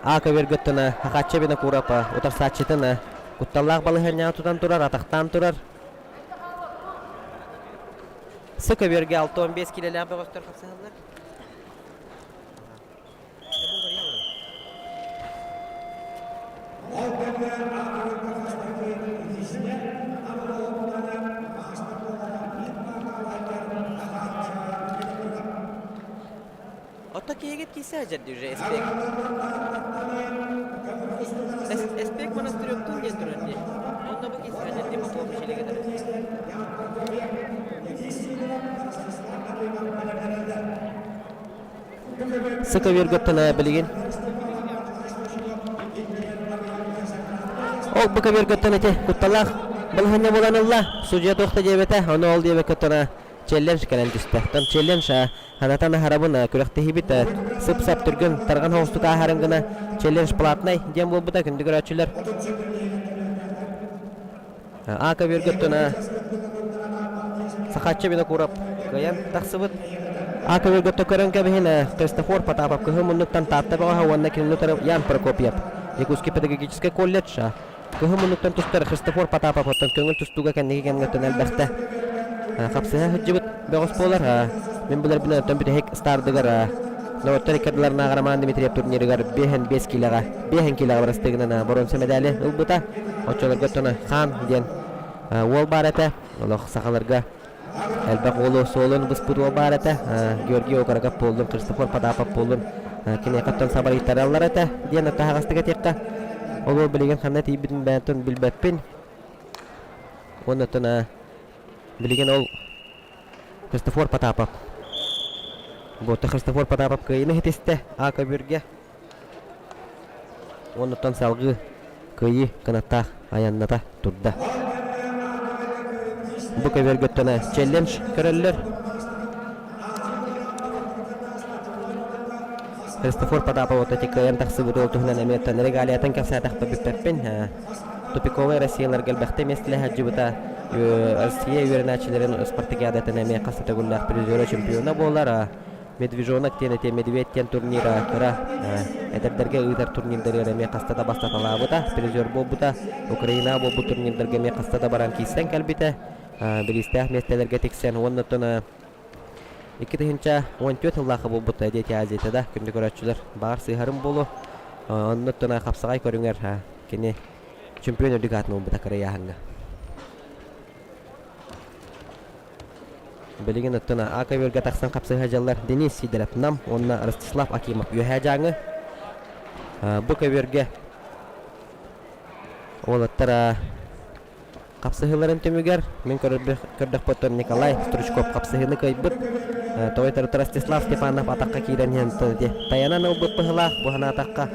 А көбүөргөттөн Хахачча Винокуров утарсааччытын кутталлаах балаһыанньаҕа тутан турар, атахтаан турар. Сы көбүөргэ 65 килэлээх бөҕөстөр хапсыһаллар. Ото киһигит кисе сылдьар уже эспек. Эспек монастырёктун диэн турар дии. Онно бу кисе сылдьар дии Попов Мичилигитер. Сыка билигин. Ол бу көбүөргөттөн ити кутталаах балаһыанньа буолан ылла. Судьуйа туох да диэбэтэ, ону ол диэбэккэ челлендж кэлэн түстэ. Оттон челлендж ханатан аһарабын күрэхтэһиибит сып-сап түргэн тарҕан соҕустук ааһарын гына челлендж платнай диэн буолбута күндү көрөөччүлэр. А көбүөргөттөн Сахачча Винокуров кыайан тахсыбыт. А көбүөргөттө көрөн кэбиһин Христофор Потапов кыһыл муннуктан Таатта бөҕөһө уонна кинини утары Ян Прокопьев. Якутский педагогический колледж Кыһыл муннуктан тустар Христофор Потапов оттон көҥүл тустууга кэнники кэмҥэ оттон элбэхтэ хапсыһа сылдьыбыт бөҕөс буолар. Мин билэрбинэн оттон бүтэһик стардыгар норуоттар иккардыларынааҕы Роман Дмитриев турнирыгар 5 киилэҕэ 5 киилэҕэ бырастыгынан боруонса медали ылбыта. Оччолорго оттон Хаан диэн уол баар этэ. Олох сахаларга Элбэх уолу суолун быспыт уол баар этэ. Георгий Окороков буоллун, Христофор Потапов буоллун киниэхэ оттон сабарыйтараллар этэ диэн таһаҕастык этиэххэ. Ол уол билигин ханна тиийбитин бэйэтин билбэппин. Уонна оттон билигин ол Христофор Потапов. Буотта Христофор Потапов кыайыыны ситистэ А көбүргэ. Уонуттан салгыы кыайыы кынаттаах айанната турда. Бу көбүөргөттөн челлендж көрөллөр. Христофор Потапов вот эти кыайан тахсыбыт уол туһунан эмиэ оттон регалиятын кэпсээтэхпэ бүппэппин. Тупиковай Россияларга элбэхтэ миэстэлэһэ сылдьыбыта. Россия үөрэнээччилэрин спартакиадатын эмиэ хас да төгүллээх призера чемпиона буолар. Медвежонок диэн этиэ Медведь диэн турнира кыра эдэрдэргэ ыытар турнирдарыгар эмиэ хаста да бастаталаабыта, призер буолбута. Украина буолбут турнирдарга эмиэ хаста да баран киирсэн кэлбитэ. Бириистээх миэстэлэргэ тиксэн уонна оттон 2014 сыллаахха буолбут Дети Азията да күндү көрөөччүлэр баҕар сыыһарым буолуо. Онно оттон хапсаҕай көрүҥэр кини чемпион үрдүк аатын ылбыта кырыйааһыҥҥа. Билигин оттон А көбүөргэ тахсан хапсыһа дьаллар Денис Сидоров Нам уонна Ростислав Акимов Үөһээ Дьааҥы. Бу көбүөргэ уолаттар хапсыһыыларын түмүгэр мин көрдөхпөттөн Николай Стручков хапсыһыыны кыайбыт. Тоҕой Ростислав Степанов атахха киирэн иһэн тайанан ылбыт быһылаах бу санаатахха.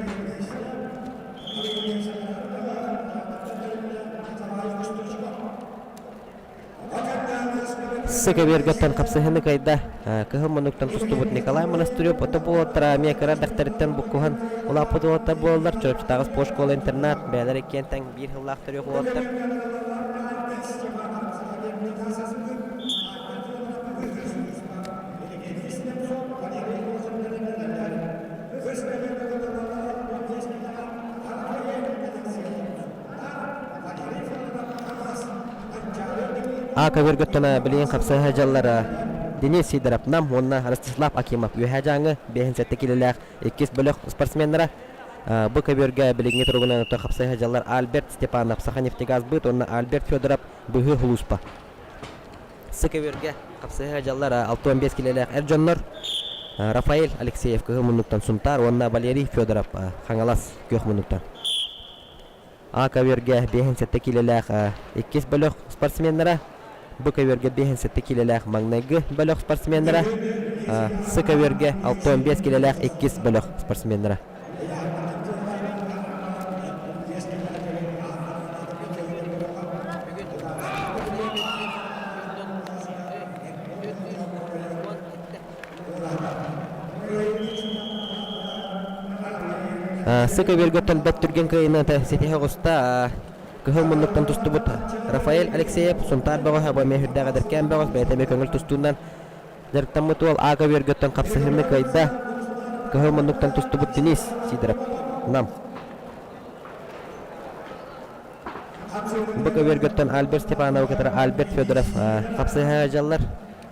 Сыкабергаттан хапсыһыны кыайда. Кыһыл муннуктан тустубут Николай Монастырев ото буолаттара эмиэ кыра эрдэхтэриттэн буккуһан улааппыт уолаттар буолаллар. Чурапчытааҕы спортшкола интернат бэйэлэрэ иккиэн тэҥ биир сыллаах төрүөх уолаттар. А көбүргөттөн билигин хапсыһа дьаллара Денис Сидоров Нам уонна Ростислав Акимов Үөһээ Дьааҥы 57 килэлээх иккис бөлөх спортсменнара. Бу көбүөргэ билиҥҥи туругунан хапсыһа дьаллар Альберт Степанов Саханефтегазбыт уонна Альберт Федоров Быһыы Хулууспа. Сы көбүөргэ хапсыһа дьаллар 65 килэлээх эр дьоннор Рафаэль Алексеев Кыһыл муннуктан Сунтаар уонна Валерий Федоров Хаҥалас Күөх муннуктан. А көбүөргэ 57 киилэлээх иккис бөлөх спортсменнара, Б көбүөргэ 57 киилэлээх маҥнайгы бөлөх спортсменнара, С көбүөргэ 65 киилэлээх иккис бөлөх спортсменнара. Сык өбүөргөттөн бэт түргэн кыайыыны ситиһэ оҕуста. Кыһыл муннуктан тустубут Рафаэль Алексеев Сунтаар бөҕөһө бу эмиэ үрдээх эдэркээн бөҕөс бэйэтэ эмиэ көҥүл тустуунан дьарыктаммыт уол А көбүөргөттөн хапсыһыыны кыайда. Кыһыл муннуктан тустубут Денис Сидоров Нам. Бу көбүөргөттөн Альберт Степановы кытары Альберт Федоров хапсыһа дьаллар.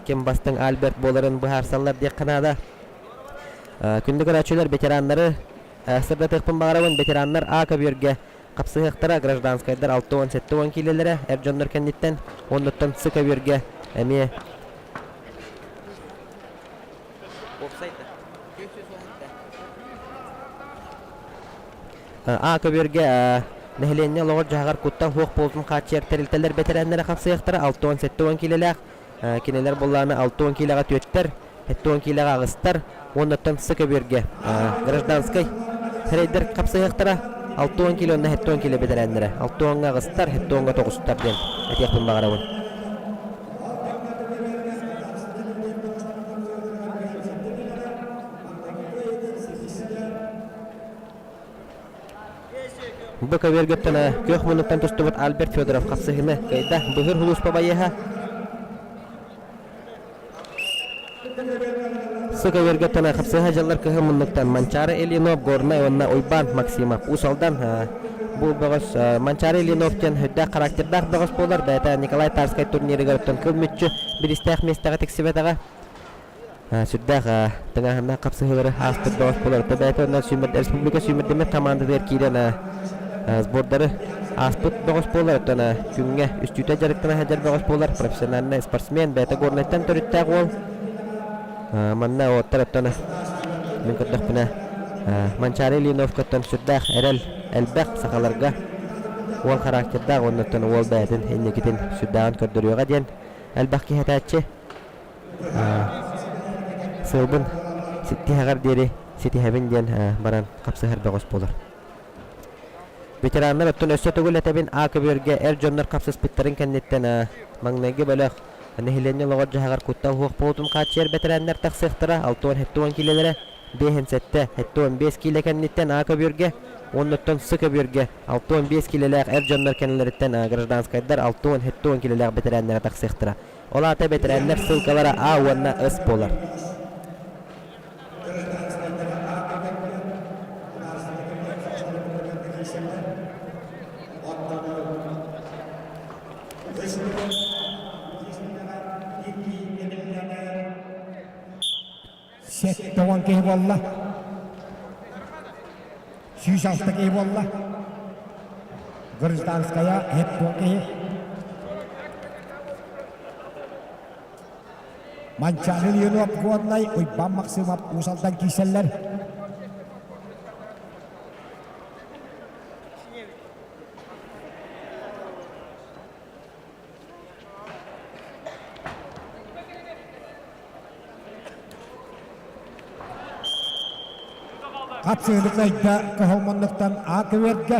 Ким бастыҥ Альберт буоларын быһаарсаллар диэххэ наада. Күндү көрөөччүлэр, ветераннары сырдатыахпын баҕарабын. Ветераннар А көбүөргэ хапсыһыахтара, гражданскайдар 60-70 киилэлэрэ эр дьоннор кэнниттэн, оннуттан С көбүөргэ эмиэ А көбүөргэ нэһилиэнньэ олоҕор-дьаһаҕар куттал суох буолтун хааччыйар тэрилтэлэр бэтэрээннэрэ хапсыахтара 60-70 киилэлээх. Кинилэр буоллаҕына 60 киилэҕэ түөттэр, 70 киилэҕэ аҕыстар уоннаттан С көбүөргэ гражданскай сирэйдэр хапсыһыахтара 60 киилэ уонна 70 киилэ бэтэрээннэрэ 60-ҥа аҕыстар, 70-ҥа тоҕустар диэн этиэхпин баҕарабын. Бу көбүөргөттөн күөх муннуктан тустубут Альберт Федоров хапсыһыны кыайда. Быһыр Хулууспа байыаһа Сы көбүөргөттөн хапсыһа дьыллар кыһын муннуктан Манчаары Ильинов, Горнай уонна Уйбаан Максимов Уус Алдан бу бөҕөс Манчаары Ильинов диэн үрдээх характердаах бөҕөс буолар. Бэйэтэ Николай Тарскай турнирыгар оттон кыл мүччү биристээх миэстэҕэ тиксибэтэҕэ. Сүрдээх тыҥааһыннаах хапсыһыылары ааспыт бөҕөс буолар. Бэйэтэ онно республика сүүмэрдэммит хамаандатыгар киирэн сбордары ааспыт бөҕөс буолар. Оттон күҥҥэ үстүүтэ дьарыктана сылдьар бөҕөс буолар. Профессиональный спортсмен, бэйэтэ Горнайтан төрүттээх уол. Манна уоттар оттон мин көрдөхпүнэ Манчаары Ильиновкаттан сүрдээх эрэл элбэх сахаларга уол характердаах уонна оттон уол бэйэтин инникитин сүрдээҕин көрдөрүөҕэ диэн элбэх киһи этээччи. Сыалбын тиһэҕэр диэри ситиһэбин диэн баран хапсыһар бөҕөс буолар. Ветераннар оттон өссө төгүл этэбин А көбүөргэ эр дьоннор хапсыспыттарын кэнниттэн маҥнайгы бөлөх нэһилиэнньэ олоҕор-дьаһаҕар куттал суох буолуутун хааччыйар бэтэрээннэр тахсыахтара 67 киилэлэрэ 57 75 киилэ кэнниттэн А көбүөргэ уонна оттон С көбүөргэ 65 киилэлээх эр дьоннор кэннилэриттэн гражданскайдар 67 киилэлээх бэтэрээннэрэ тахсыахтара. Ол аата бэтэрээннэр ссылкалара А уонна С буолар. 70 киһи буолла. 106 киһи буолла. Гражданская 70 киһи. Манчаары Ленов Горнай, Уйбан Максимов Уус Алдан киирсэллэр. Хапсыһыны кыайда кыһыл муннуктан А көбүөргэ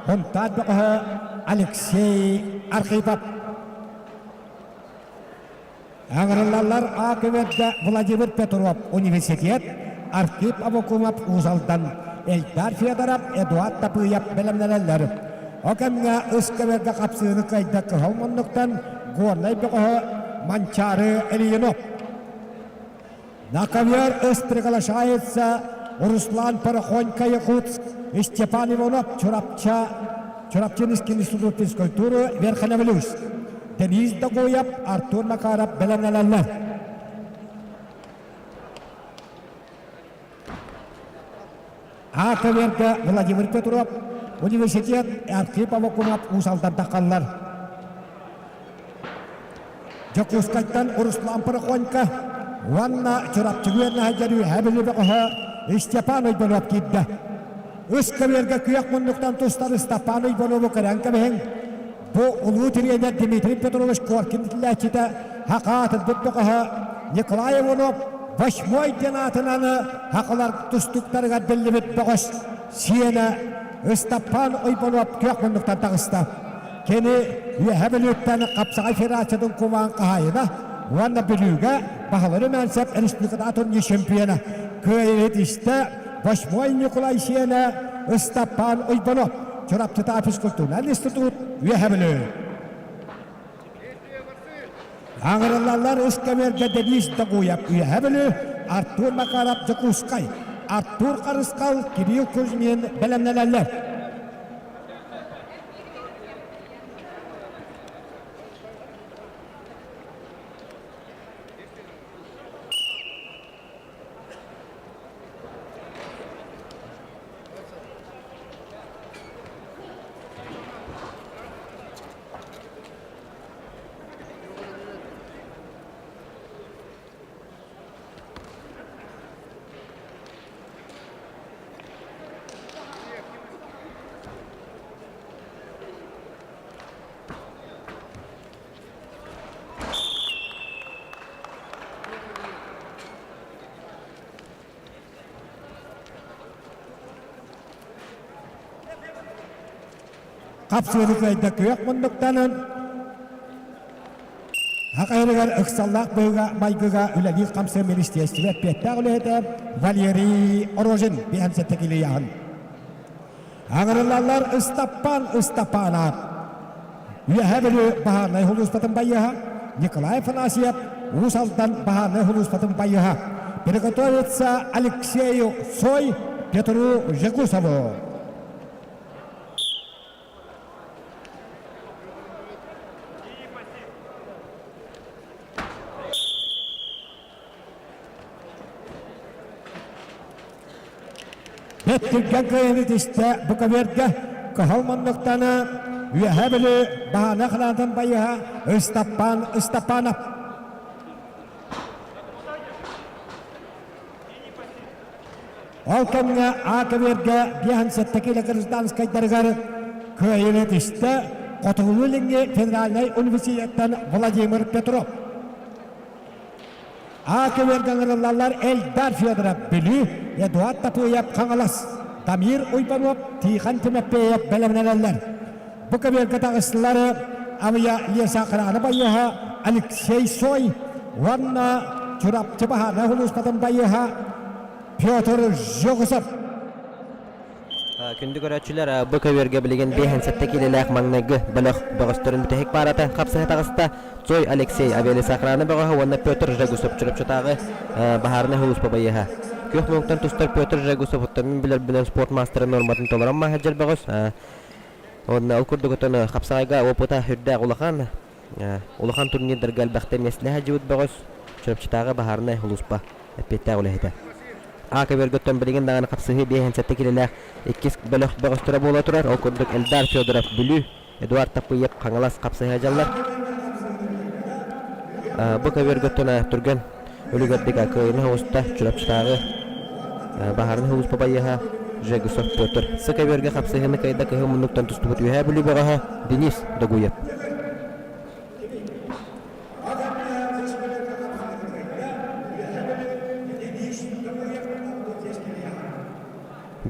Һунтаар бөҕөһө Алексей Архипов. Аҥырыллаллар А көбүөргэ Владимир Петров университет, Архип Абакумов Уус Алдан, Эльдар Федоров, Эдуард Тапыев бэлэмнэнэллэр. Ол кэмҥэ ыс көбүөргэ хапсыһыны кыайда кыһыл муннуктан Горнай бөҕөһө Манчаары Ильинов. На ковер ыс приглашается Руслан Порохонько Якутск и Степан Иванов Чурапча, Чурапчинский институт физкультуры Верхневилюйск. Денис Догоев, Артур Макаров бэлэмнэнэллэр. АКВР-га Владимир Петров, университет Архип Аввакумов Уус Алдан таххаллар. Дьокуускайтан Руслан Порохонько уонна Чурапчы үөрэнээччилэр Үөһээ Бүлүү бөҕөһө Степан Уйбанов киирдэ. Үс көбүөргэ күөх муннуктан тустар Степан Уйбанову көрөн кэбиһиҥ. Бу улуу тириэньэр Дмитрий Петрович Коркин итиллээччитэ хакаатырбыт бөҕөһө Николай Иванов восьмой диэн аатынан хакалар тустуктарыгар биллибит бөҕөс сиэнэ Ыстаппаан Уйбанов күөх муннуктан таҕыста. Кини Үөһэ Бүлүүттэн Хапсаҕай Федерациятын кубаан хаһаайына уонна Бүлүүгэ Баһылай Румянцев республикатааҕы турнир чемпиона кыайыыһыт истэ Восьмой Ньукулай сиэнэ Ыстаппаан Уйбанов Чурапчытааҕы физкультурнай институт Үөһэ Бүлүү. Аҥырыллаллар үс көбүөргэ Денис Догуев Үөһэ Бүлүү, Артур Макаров Дьокуускай, Артур Харысхал, Кирилл Кузьмин бэлэмнэнэллэр. Хапсыыры кыайда күөх муннуктанан Хахайрыгар ыксаллаах быһыыга-майгыга үлэлиир-хамсыыр министиэристибэ эппиэттээх үлэһитэ Валерий Рожин биһэмсэтэ килийаһын. Аҥырыллаллар Ыстаппан Ыстапаана Үөһээ Бүлүү баһаарынай сулууспатын байыаһа Николай Афанасьев Уус Алдан баһаарынай сулууспатын байыаһа Приготовиться Алексею Цой Петру Жегусову. Бэт түргэн кыайыыны түстэ бу көбүөргэ кыһыл муннуктаны Үөһээ Бүлүү баһаана ханаатын байыһа Ыстаппаан Ыстаппаанап. Ол кэмҥэ А көбүөргэ 57 киилэ гражданскайдарыгар кыайыыны түстэ Хотугулуу-Илиҥҥи федеральнай университеттан Владимир Петров. А көбүөргэ ыҥырыллаллар Эльдар Федоров Бүлүү, Эдуард Тапыев Хаҥалас, Дамир Уйбанов, Тихон Тимофеев бэлэмнэнэллэр. Бу көбүөргэ таҕыстылар Авия Лесохрана байыаһа Алексей Сой уонна Чурапчы баһаарынай сулууспатын байыаһа Петр Жогусов. Күндү көрөөччүлэр, бу көбүөргэ билигин 57 киилэлээх маҥнайгы бөлөх бөҕөстөрүн бүтэһик паарата хапсыһа таҕыста. Цой Алексей Авиалесохрана бөҕөһө уонна Петр Жегусов Чурапчытааҕы баһаарынай сулууспа байыаһа. Күөх муҥтан тустар Петр Жегусов оттон мин билэрбинэн спорт маастарын нуорматын толорон маһа бөҕөс. Уонна ол курдук оттон хапсаҕайга опыта үрдээх улахан. Улахан турнирдарга элбэхтэ миэстэлэһэ дьыбыт бөҕөс Чурапчытааҕы баһаарынай сулууспа эппиэттээх үлэһитэ. А көбүөргөттөн билигин даҕаны хапсыһыы 57 килэлээх иккис бөлөх бөҕөстөрө буола турар. Ол курдук Эльдар Федоров Бүлүү, Эдуард Тапыев Хаҥалас хапсыһа дьаллар. Бу көбүөргөттөн түргэн үлүгэрдик кыайыыны оҕуста Чурапчытааҕы баһаарынай сулууспа байыаһа Жегусов Петр. Сы көбүөргэ хапсыһыыны кыайда кыһыл муннуктан тустубут Үөһээ Бүлүү бөҕөһө Денис Догуев.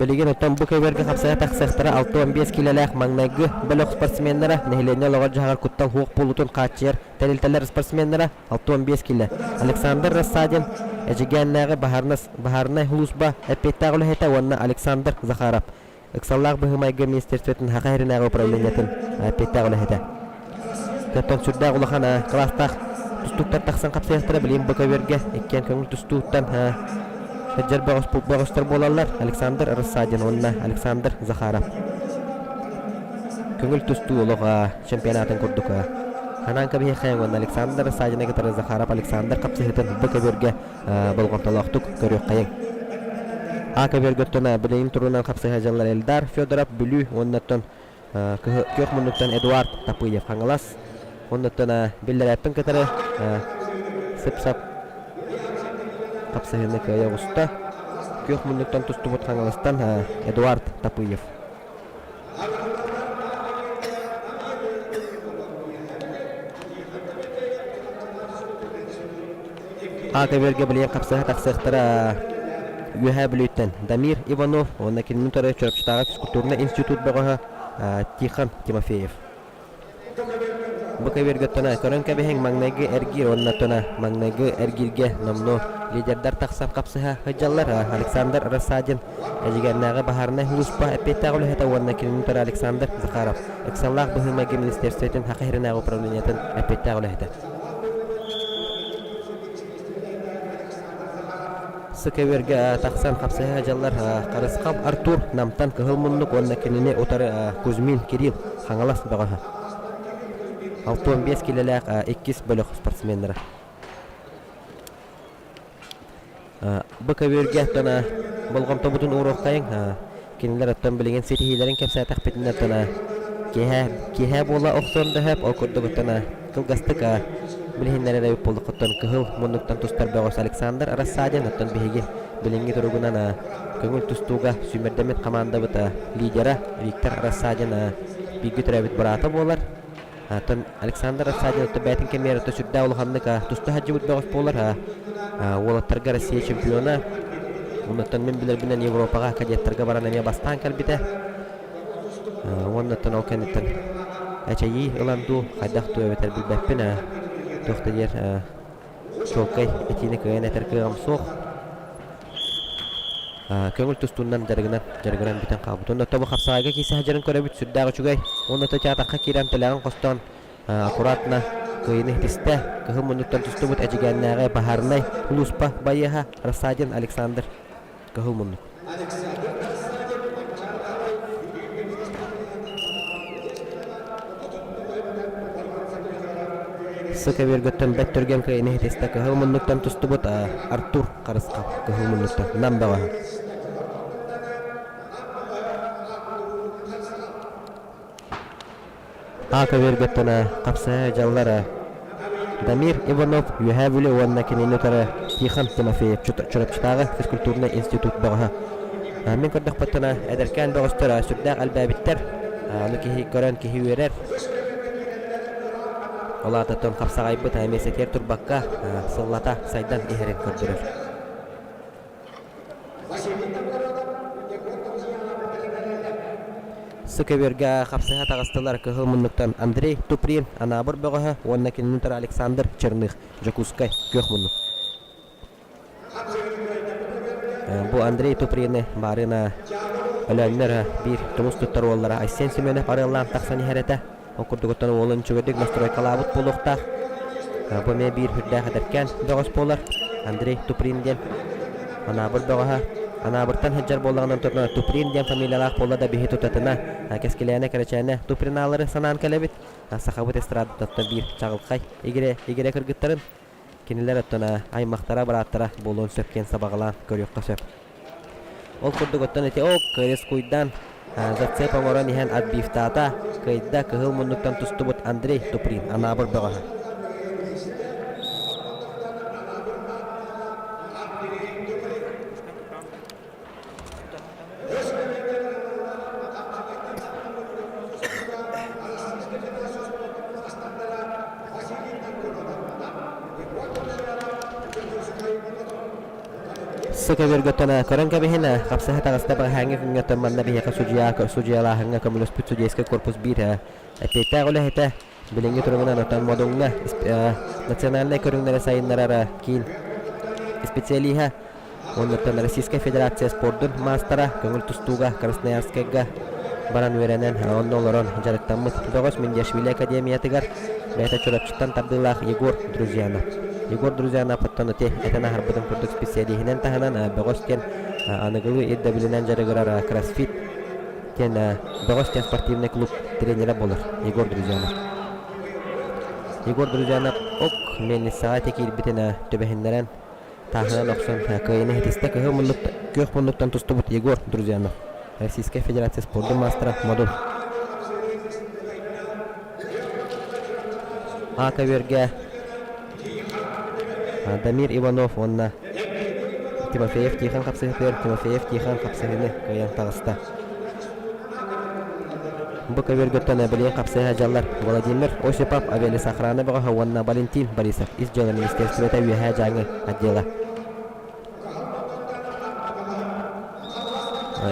Билигин оттон бу көбүөргэ хапсыһа тахсыахтара 65 киилэлээх маҥнайгы бөлөх спортсменнара, нэһилиэнньэ олоҕор-дьаһаҕар куттал суох буолуутун хааччыйар тэрилтэлэр спортсменнара 65 киилэ. Александр Рассадин, Эдьигээннээҕи баһаарынай сулууспа эппиэттээх үлэһитэ уонна Александр Захаров, Ыксаллаах быһыы-майгы министерствотын Саха сиринээҕи управлениетын эппиэттээх үлэһитэ. Оттон сүрдээх улахан кылаастаах тустууктар тахсан хапсыйахтара билигин бу көбүөргэ иккиэн көҥүл тустууттан сылдьар бөҕөстөр буолаллар Александр Рассадин уонна Александр Захаров. Көҥүл тустуу олох чемпионатын курдук. Ханаан кэбиһиэххэйиҥ уонна Александр Рассадины кытары Захаров Александр хапсыһыытын бу көбүөргэ болҕомтолоохтук көрүөххэйиҥ. А көбүөргэ оттон билигин турунан хапсыһа дьаллар Эльдар Федоров Бүлүү уонна оттон күөх муннуктан Эдуард Тапыев Хаҥалас уонна биллэрээппин кытары сып-сап хапсыһыыны кыайа оҕуста. Күөх муннуктан тустубут Хаҥаластан Эдуард Тапыев. А көбүөргэ билигин хапсыһа тахсыахтара Үөһээ Бүлүүттэн Дамир Иванов уонна кинини утары Чурапчытааҕы физкультурнай институт бөҕөһө Тихон Тимофеев. Бу көбүөргэ тона көрөн кэбиһиҥ маҥнайгы эргиир уонна тона маҥнайгы эргииргэ номнуо лидердар тахсан хапсыһа сылдьаллар Александр Рассадин Эдьигээннээҕи баһаарынай сулууспа эппиэттээх үлэһитэ уонна кинини утары Александр Захаров ыксаллаах быһыы-майгы министиэристибэтин Саха сиринээҕи управлениетын эппиэттээх үлэһитэ. Сыкөбүөргэ тахсан хапсыһа дьаллар Харысхал Артур Намтан Кыһыл Муннук уонна кинини утары Кузьмин Кирилл Хаҥалас бөҕөһө. 65 килэлээх иккис бөлөх спортсменнара. Бу көбүөргэ оттон болҕомтобутун ууруоххайыҥ. Кинилэр оттон билигин ситиһиилэрин кэпсээтэхпитинэ оттон киэһэ киэһэ буола охсон да сөп. Ол курдук оттон кылгастык билиһиннэрэр эбит буоллаххыттан кыһыл муннуктан тустар бөҕөс Александр Рассадин оттон биһиги билиҥҥи туругунан көҥүл тустууга сүүмэрдэммит хамаандабыт лидера Виктор Рассадин бииргэ төрөөбүт быраата буолар. Оттон Александр Рассадин оттон бэйэтин кэмигэр оттон сүрдээх улаханнык туста сылдьыбыт бөҕөс буолар. Уолаттарга Россия чемпиона. Оннуттан мин билэрбинэн Европаҕа кадеттарга баран эмиэ бастаан кэлбитэ. Уонна оттон ол кэнниттэн эчэйии ылан дуу, хайдах дуу эбэтэр билбэппин. Туох да диэр чуолкай этиини кыайан этэр кыаҕым суох. Көҥүл тустуунан дьарыгынан дьарыгыран бүтэн хаалбыт. Онно тобу хапсаҕайга киирсэ сылдьарын көрөбүт сүрдээх үчүгэй. Уонна театрга киирэн тэлэҕин хостоон аккуратно кыайыыны ситистэ. Кыһыл муннуктан тустубут Эдьигээннээҕи баһаарынай улууспа байыаһа Рассадин Александр Кыһыл муннук. Сыкөбүөргөттөн бэт түргэн кыайыыны ситистэ Кыһыл муннуктан тустубут Артур Харысхал Кыһыл муннуктан Нам бөҕөһө. А көбүөргөттөн хапсыһа дьаллар Дамир Иванов Үөһээ Бүлүү уонна кинини утары Тихон Тимофеев Чурапчытааҕы физкультурнай институт бөҕөһө. Мин көрдөхпүттэн эдэркээн бөҕөстөр сүрдээх элбээбиттэр. Ону киһи көрөн киһи үөрэр. Ол аатыттан хапсаҕайбыт миэстэтигэр турбакка сыллата сайдан иһэрин көрдөрөр. Сыкөбүөргэ хапсыһа таҕыстылар кыһыл муннуктан Андрей Туприн, Анаабыр бөҕөһө уонна кинини утары Александр Черных, Дьокуускай, күөх муннук. Бу Андрей Туприны баарына Өлөөннөр биир тумус туттар уоллара Айсен Семенов арыаллаан тахсан иһэр этэ. Ол курдук оттон уолун үчүгэйдик настройкалаабыт буолуохтаах. Бу эмиэ биир үрдээх эдэркээн бөҕөс буолар. Андрей Туприн диэн Анаабыр бөҕөһө. Анаабыртан сылдьар буоллаҕына Туприн диэн фамилиялаах буолла да биһи тутатына Кэскилээнэ Кэрэчээнэ Тупринаалары санаан кэлэбит. Сахабыт эстрадатыттан биир чаҕылхай игирэ игирэ кыргыттарын Кинилэр оттон аймахтара, бырааттара буолуон сөп диэн сабаҕалаан көрүөххэ сөп. Ол курдук оттон ити ол кыайыс-куйдаан зацеп оҥорон иһэн отбивтаата, кыайда кыһыл муннуктан тустубут Андрей Туприн Анаабыр бөҕөһө. Сыкөбүөргөттөн көрөн кэбиһин, хапсыһа таҕыста бэҕэһээҥҥи күҥҥэ манна биһиэхэ судьуйа судьуйалааһыҥҥа көмөлөспүт судейскай корпус биир эппиэттээх үлэһитэ билиҥҥи туругунан оттон Модуҥҥа национальнай көрүҥнэри сайыннарар киин специалиһа Оннуттан Российскай Федерация спордун маастара көҥүл тустууга Красноярскайга баран үөрэнэн, онно олорон дьарыктаммыт бөҕөс Миндиашвили академиятыгар бэйэтэ Чурапчыттан тардыылаах Егор Друзьянов. Егор Друзьянов оттон ити этэн аһарбытым курдук специалиһинэн таһынан бөҕөс диэн аныгылыы ирдэбилинэн дьарыгырар кроссфит диэн бөҕөс диэн спортивный клуб тренерэ буолар Егор Друзьянов. Егор Друзьянов ок мельницаҕа ити киирбитин түбэһиннэрэн тааһынан охсон кыайыыны ситистэ. Кыһыл муннук күөх муннуктан тустубут Егор Друзьянов, Российскай Федерация спордун маастара Модун. А көбүөргэ Дамир Иванов уонна Тимофеев Тихон хапсыһытыгар Тимофеев Тихон хапсыһыыны кыайан таҕыста. Бу көбүөргөттөн билигин хапсыһа дьаллар Владимир Осипов авиалесохрана бөҕөһө уонна Валентин Борисов ис дьыала министиэристибэтэ Үөһээ Дьааҥы отдела.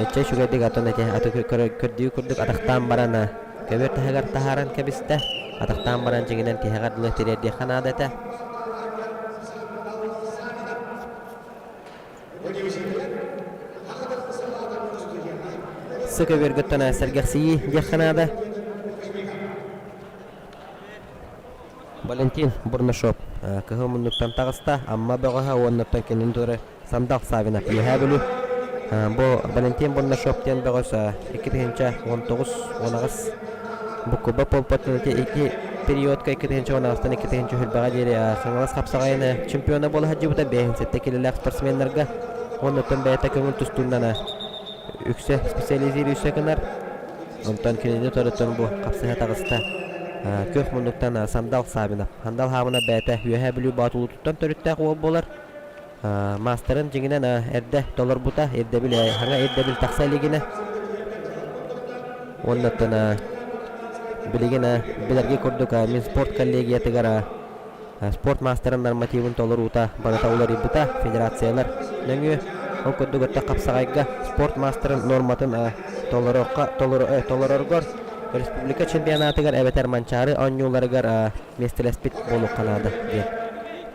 Иччэ үчүгэйдик атын эти аты көрдүү курдук атахтаан баран көбүөр таһыгар таһааран кэбистэ. Атахтаан баран дьиҥинэн тиһэҕэр дылы тириэрдиэххэ наада этэ. Сы көбүөргүттэн сэргэхсийии диэххэ наада. Валентин Бурнашов кыһыл муннуктан таҕыста, Амма бөҕөһө уоннаттан кинини туора Сандал Савинов Үөһээ Бүлүү. Бу Валентин Бурнашов диэн бөҕөс 2019-18 Букуба Полпотун ити периодка 2018-тан 2020-ҕэ диэри Хаҥалас хапсаҕайын чемпиона буола сылдьыбыта 57 килэлээх спортсменнарга. Оннуттан бэйэтэ көҥүл тустууннан үксэ специализирующая гынар. Онтон кинини торутун бу хапсыһа таҕыста. Күөх муннуктан Сандал Савинов. Сандал Савинов бэйэтэ Үөһээ Бүлүү Боотулуутуттан төрүттээх уол буолар. Маастарын дьиҥинэн эрдэ толорбута, ирдэбил саҥа ирдэбил тахса илигинэ. Уоннаттан билигин билэргэ курдук Минспорт коллегиятыгар спорт маастарын нормативын толоруута барыта уларыйбыта, федерациялар нөҥүө ол курдук өттө хапсаҕайга спорт маастарын норматын толороргор республика чемпионатыгар эбэтэр Манчаары оонньууларыгар миэстэлэспит буолуохха наада диэн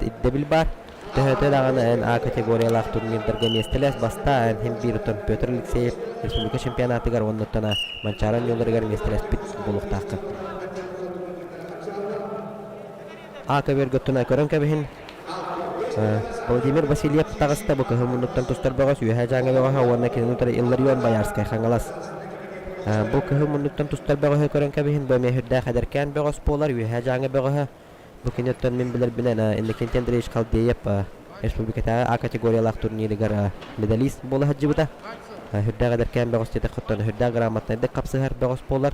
ирдэбил баар. Төһөтө даҕаны эн А категориялаах турнирдарга миэстэлэс бастаа эн иһин биир оттон Петр Алексеев республика чемпионатыгар уонна Манчаары оонньууларыгар миэстэлэспит буолуохтааххын. А көбүөргөттүнэ көрөн кэбиһин. Владимир Васильев таҕыста бу кыһыл муннуктан тустар бөҕөс Үөһээ Дьааҥы бөҕөһө уонна кинини утары Илларион Боярскай Хаҥалас. Бу кыһыл муннуктан тустар бөҕөһү көрөн кэбиһин бу эмиэ сүрдээх эдэркээн бөҕөс буолар Үөһээ Дьааҥы бөҕөһө. Бу киниттэн мин билэрбинэн Иннокентий Андреевич Халдеев республикатааҕы А категориялаах турнирыгар медалист буола сылдьыбыта. Сүрдээх эдэркээн бөҕөс диэтэххиттэн сүрдээх грамотнайдык хапсыһар бөҕөс буолар.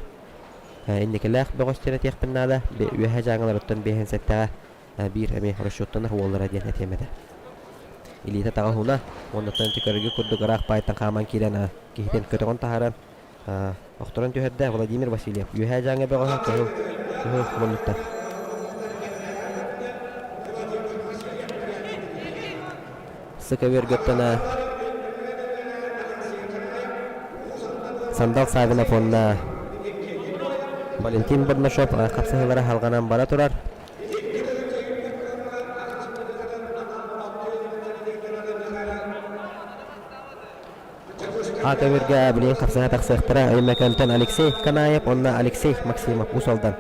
Инникилээх бөҕөс диэн этиэхпин наада. Үөһээ Дьааҥыларыттан биэһин сэттэҕэ биир эмиэ расчеттанар уоллара диэн этиэм этэ. Илиитэ таҕа уһуна, уоннаттан ити көрөргө курдук ыраах баайтан хааман киирэн киһитин көтөҕөн таһааран охторон түһэрдэ Владимир Васильев. Үөһээ Дьааҥы бөҕөһө кыһыл кыһыл муннуктан. Сыковергаттан Сандал Савинов уонна Валентин Бурнашов хапсыһыылара салҕанан бара турар. Аата билигин хапсыһа тахсыахтара Өймөкөөнтөн Алексей Канаев уонна Алексей Максимов Уус Алдан.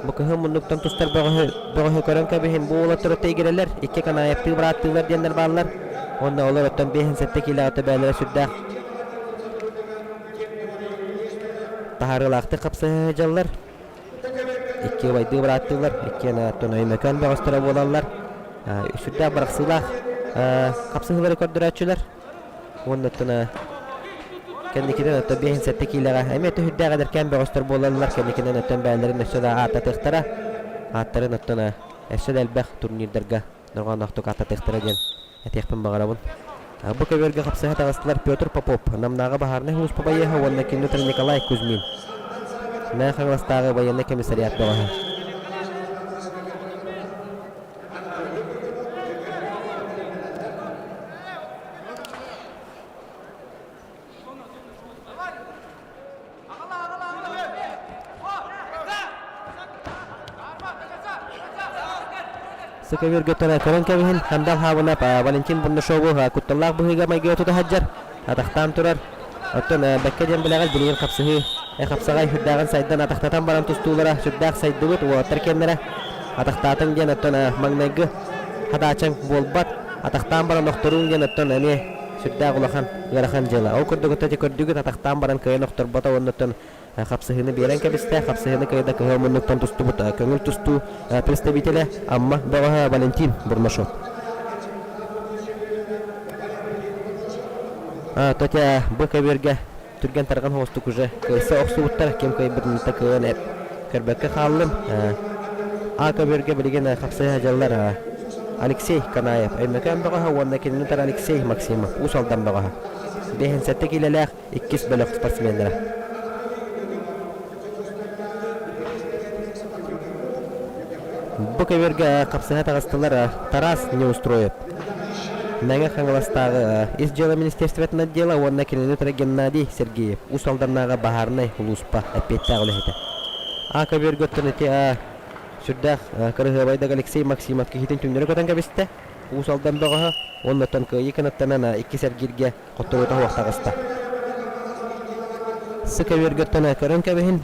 Бу кыһын муннуктан тустар бөҕөһү, бөҕөһү көрөн кэбиһин бу уолаттар өттө игирэлэр, икки Канаевтыы бырааттыылар диэннэр бааллар. Уонна олор оттон биэһин сэттэ киилэҕэ төбөөлөрө сүрдээх таһаарыылаахтык хапсыһа сылдьаллар. Икки убайдыы бырааттыылар, иккиэн оттон Өймөкөөн бөҕөстөрө буолаллар. Сүрдээх бырахсыылаах хапсыһыылары көрдөрөөччүлэр. Уонна оттон кэнникинэн оттон биэһин сэттэ киилэҕэ эмиэ түһүрдээх эдэркээн бөҕөстөр буолаллар. Кэнникинэн оттон бэйэлэрин өссө да ааттатыахтара. Ааттарын оттон өссө да элбэх турнирдарга дорҕоонноохтук ааттатыахтара диэн этиэхпин баҕарабын. Бу көбүөргэ хапсыһа таҕыстылар Петр Попов, Намнааҕы баһаарынай сулууспа байыаһа уонна киниутар Николай Кузьмин. Мэҥэ Хаҥаластааҕы военнай комиссариат бөҕөһө. Сыковиргаттан көрөн кэбиһин, Хандал Хаабынап Валентин Бурнашову кутталлаах быһыыга-майгыга тута сылдьар, атахтаан турар. Оттон бэккэ диэн билэҕит билигин хапсыһыы хапсаҕай сүрдээҕин сайдан атахтатан баран тустуулара сүрдээх сайдыбыт уолаттар киэннэрэ атахтаатыҥ диэн оттон маҥнайгы хадаачаҥ буолбат атахтаан баран охторууҥ диэн оттон эмиэ сүрдээх улахан ыарахан дьыала. Ол курдук ити көрдүгүт атахтаан баран кыайан охторбото уонна оттон. хапсыһыыны биэрэн кэбистэ. Хапсыһыыны кыайда кыһыл муннуктан тустубут көҥүл тустуу представителэ Амма бөҕөһө Валентин Бурнашов. Тотя бу көбүөргэ түргэн тарҕан соҕустук уже кыайса охсубуттар ким кыайбытын кыайан көрбөккө хааллым. А көбүөргэ билигин хапсыһа дьаллар Алексей Канаев Өймөкөөн бөҕөһө уонна кинини утары Алексей Максимов Уус Алдан бөҕөһө. 57 киилэлээх иккис бөлөх спортсменнара. Бу көбүөргэ хапсыһа таҕыстылар Тарас Неустроев, Мэҥэ Хаҥаластааҕы Ис дьыала министерствотын отдела уонна кинини утары Геннадий Сергеев, Уус Алданнааҕы баһаарынай улууспа эппиэттээх үлэһитэ. А көбүөргэ оттон ити сүрдээх кырыһыабайдык Алексей Максимов киһитин түҥнэри көтөн кэбистэ. Уус Алдан бөҕөһө уонна оттон кыайыы кынаттанан иккис эргииргэ хотторуута суох таҕыста. Сыкөбүөргөттөн көрөн кэбиһин,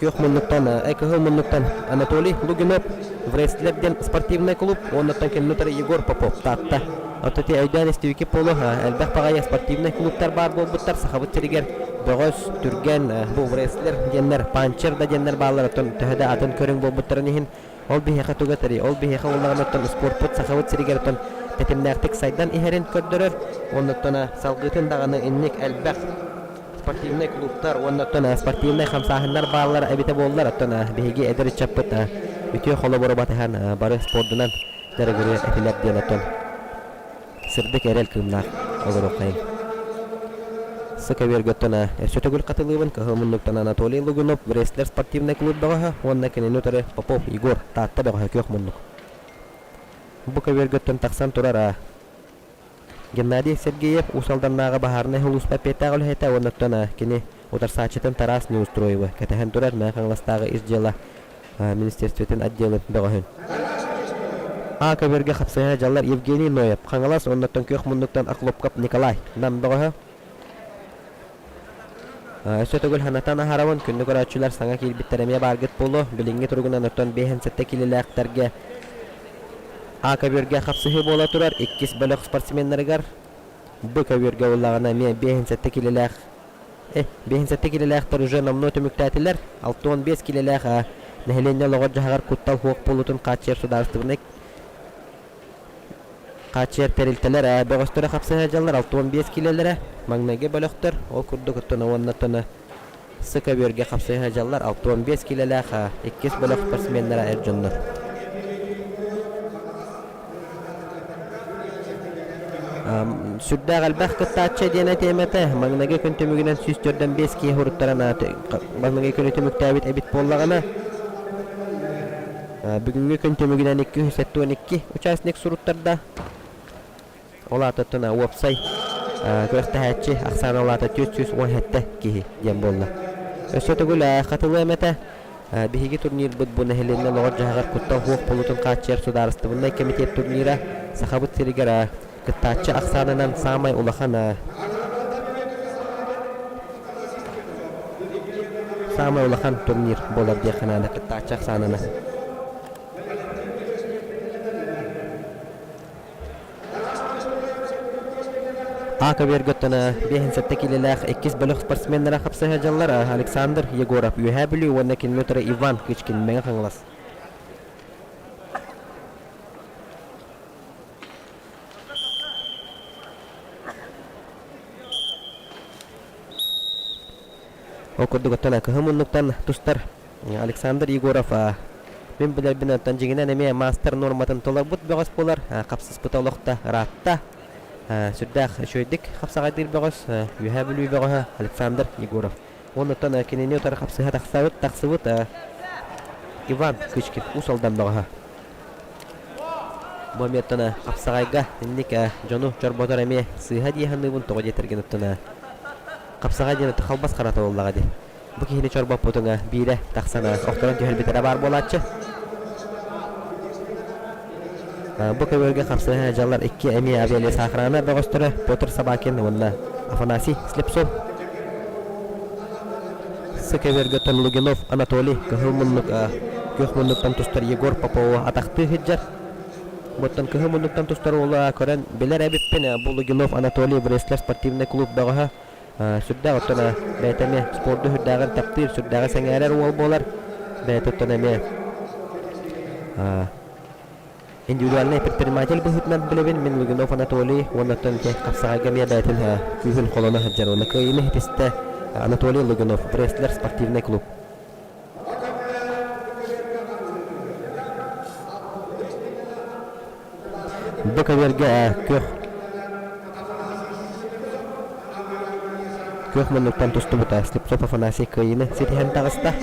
күөх муннуктан, кыһыл муннуктан Анатолий Лугинов, Врестлер диэн спортивнай клуб, уоннаттан кинини утары Егор Попов Таатта. Оттон ити өйдөөн истибики полу элбэх баҕайы спортивнай клубтар баар буолбуттар Сахабыт сиригэр бөҕөс, түргэн, бу врестлер диэннэр, панчер да диэннэр бааллар, оттон төһө да атын көрүҥ буолбуттарын иһин Ол биһиэхэ тугу этэрий? Ол биһиэхэ уоллаҕына оттон спорпут Сахабыт сиригэр оттон тэтимнээхтик сайдан иһэрин көрдөрөр. Оннуттан салгыытын даҕаны инник элбэх спортивнай клубтар уонна оттон спортивнай хамсааһыннар бааллар эбитэ буоллар, оттон биһиги эдэр ыччаппыт үтүө холобуру батыһан бары спордунан дьарыгырыа этилэр диэн оттон Сырдык эрэл кыымнаах олоруоххайыҥ. Сыкөбүөргөттөн өссө төгүл хатылыыбын Кыһыл муннуктан Анатолий Лугунов Врестлер спортивнай клуб бөҕөһө уонна кинини утары Попов Егор Таатта бөҕөһө күөх муннук. Бу көбүөргөттөн тахсан турар Геннадий Сергеев Уус Алданнааҕы баһаарынай сулууспа эппиэттээх үлэһитэ уонна оттон кини утарсааччытын Тарас Неустроевы кэтэһэн турар Мэҥэ Хаҥаластааҕы ис дьыала министерствотын отделын бөҕөһүн. А көбүөргэ хапсыһа дьаллар Евгений Ноев, Хаҥалас уоннаттан күөх муннуктан Охлопков Николай, Нам бөҕөһө. Өссө төгүл санатан аһарабын, күндү көрөөччүлэр саҥа киирбиттэр эмиэ бааргыт буолуо. Билиҥҥи туругунан оттон 57 киилэлээхтэргэ А көбүөргэ хапсыһыы буола турар иккис бөлөх спортсменнарыгар Б көбүөргэ буоллаҕына эмиэ 57 киилэлээх 57 киилэлээхтэр уже номнуо түмүктээтилэр. 65 киилэлээх нэһилиэнньэ олоҕор-дьаһаҕар куттал суох буолуутун хааччыйар судаарыстыбаннай хааччыйар тэрилтэлэр бөҕөстөрө хапсыһа дьаллар 65 киилэлэрэ маҥнайгы бөлөхтөр ол курдук оттон уонна оттон С көбүөргэ хапсыһа дьаллар 65 киилэлээх иккис бөлөх спортсменнара эр дьоннор. Сүрдээх элбэх кыттааччы диэн этиэм этэ. Маҥнайгы күн түмүгүнэн 145 киһи уруттаран маҥнайгы күнү түмүктээбит эбит буоллаҕына, бүгүҥҥү күн түмүгүнэн 272 участник суруттарда. Ол аатыттан уопсай күрэхтэһээччи ахсаана ол аата 417 киһи диэн буолла. Өссө төгүл хатылыам этэ. Биһиги турнирбыт бу нэһилиэнньэ олоҕор-дьаһаҕар куттал суох буолуутун хааччыйар судаарыстыбаннай кэмитиэт турнира Сахабыт сиригэр кыттааччы ахсаанынан саамай улахан саамай улахан турнир буолар диэххэ наада кыттааччы ахсаанынан. А көбүөргөттөн 57 киилэлээх иккис бөлөх спортсменнара хапсыһа дьаллар Александр Егоров Үөһээ Бүлүү уонна кинини утары Иван Кычкин Мэҥэ Хаҥалас. Ол курдук оттон кыһыл муннуктан тустар Александр Егоров мин билэрбин оттон дьиҥинэн эмиэ маастар нуорматын толорбут бөҕөс буолар, хапсыспыта олох да ыраатта. Сүрдээх үчүгэйдик хапсаҕайдыыр бөҕөс, Үөһээ Бүлүү бөҕөһө Александр Егоров. Уонна кинини утары хапсыһа тахсыбыт, тахсыбыт Иван Кычкин Уус Алдан бөҕөһө. Бу эмиэ оттон хапсаҕайга инник дьону чорботор эмиэ сыыһа дии саныыбын, тоҕо диэтэргин оттон хапсаҕай диэн халбас харата буоллаҕа дии. Бу киһини чорбоппутуҥа биирэ тахсан охторон түһэрбитэрэ баар буолааччы. Бу көбүөргэ хапсыһа дьаллар икки эмиэ авиалесоохрана бөҕөстөрө Петр Собакин уонна Афанасий Слепцов. С көбүөргэ Тонлугинов Анатолий кыһыл муннук күөх муннуктан тустар Егор Попову атахтыы сылдьар. Буттан кыһыл муннуктан тустар уолу көрөн билэр эбиппин. Бу Лугинов Анатолий Бреслер спортивный клуб бөҕөһө. Сүрдээх оттон бэйэтэ эмиэ спорду сүрдээҕин таптыыр, сүрдээҕи сэҥээрэр уол буолар. Бэйэтэ оттон эмиэ индивидуальнай предприниматель быһыытынан билэбин. Мин Лугинов Анатолий уонна оттон ити хапсаҕайга эмиэ бэйэтин күүһүн холоно сылдьар уонна кыайыыны ситистэ Анатолий Лугинов, Бреслер спортивный клуб. Бу көбүөргэ күөх күөх муннуктан тустубута Слепцов Афанасий кыайыыны ситиһэн таҕыста.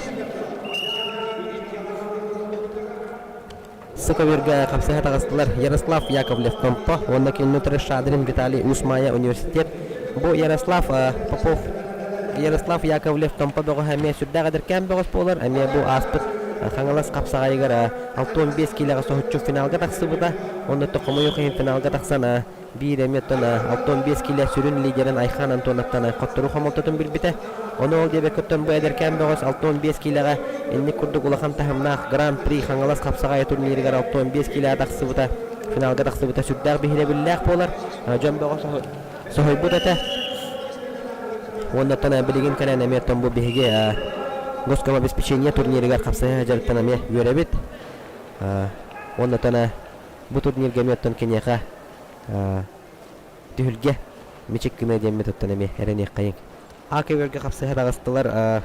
Сы көбүөргэ хапсыһа таҕыстылар Ярослав Яковлев Томпо уонна кинини утары Шадрин Виталий Уус-Маайа университет. Бу Ярослав Попов Ярослав Яковлев Томпо бөҕөһө эмиэ сүрдээх эдэркээн бөҕөс буолар. Эмиэ бу ааспыт Хаҥалас хапсаҕайыгар 65 киилэҕэ соһуччу финалга тахсыбыта. Онно хомойуох иһин финалга тахсан биир эмиэ оттон 65 киилэ сүрүн лидерин Айхан Антоновтан хотторуу хомолтотун билбитэ. Ону ол диэбэккэ бу эдэркээн бөҕөс 65 киилэҕэ инник курдук улахан таһымнаах Гран-при Хаҥалас хапсаҕайа турнирыгар 65 киилэҕэ тахсыбыта, финалга тахсыбыта сүрдээх биһирэбиллээх буолар. Дьон бөҕө соһуйбут этэ. Уонна оттон билигин кэлэн эмиэ оттон бу биһиги Госкомобеспечение турнирыгар хапсыһа сылдьарыттан эмиэ үөрэбит. Уонна оттон бу турнирга эмиэ оттон киниэхэ түһүлгэ мичик гына диэммит оттон эмиэ эрэниэххэйиҥ. А көбүөргэ хапсыһа таҕыстылар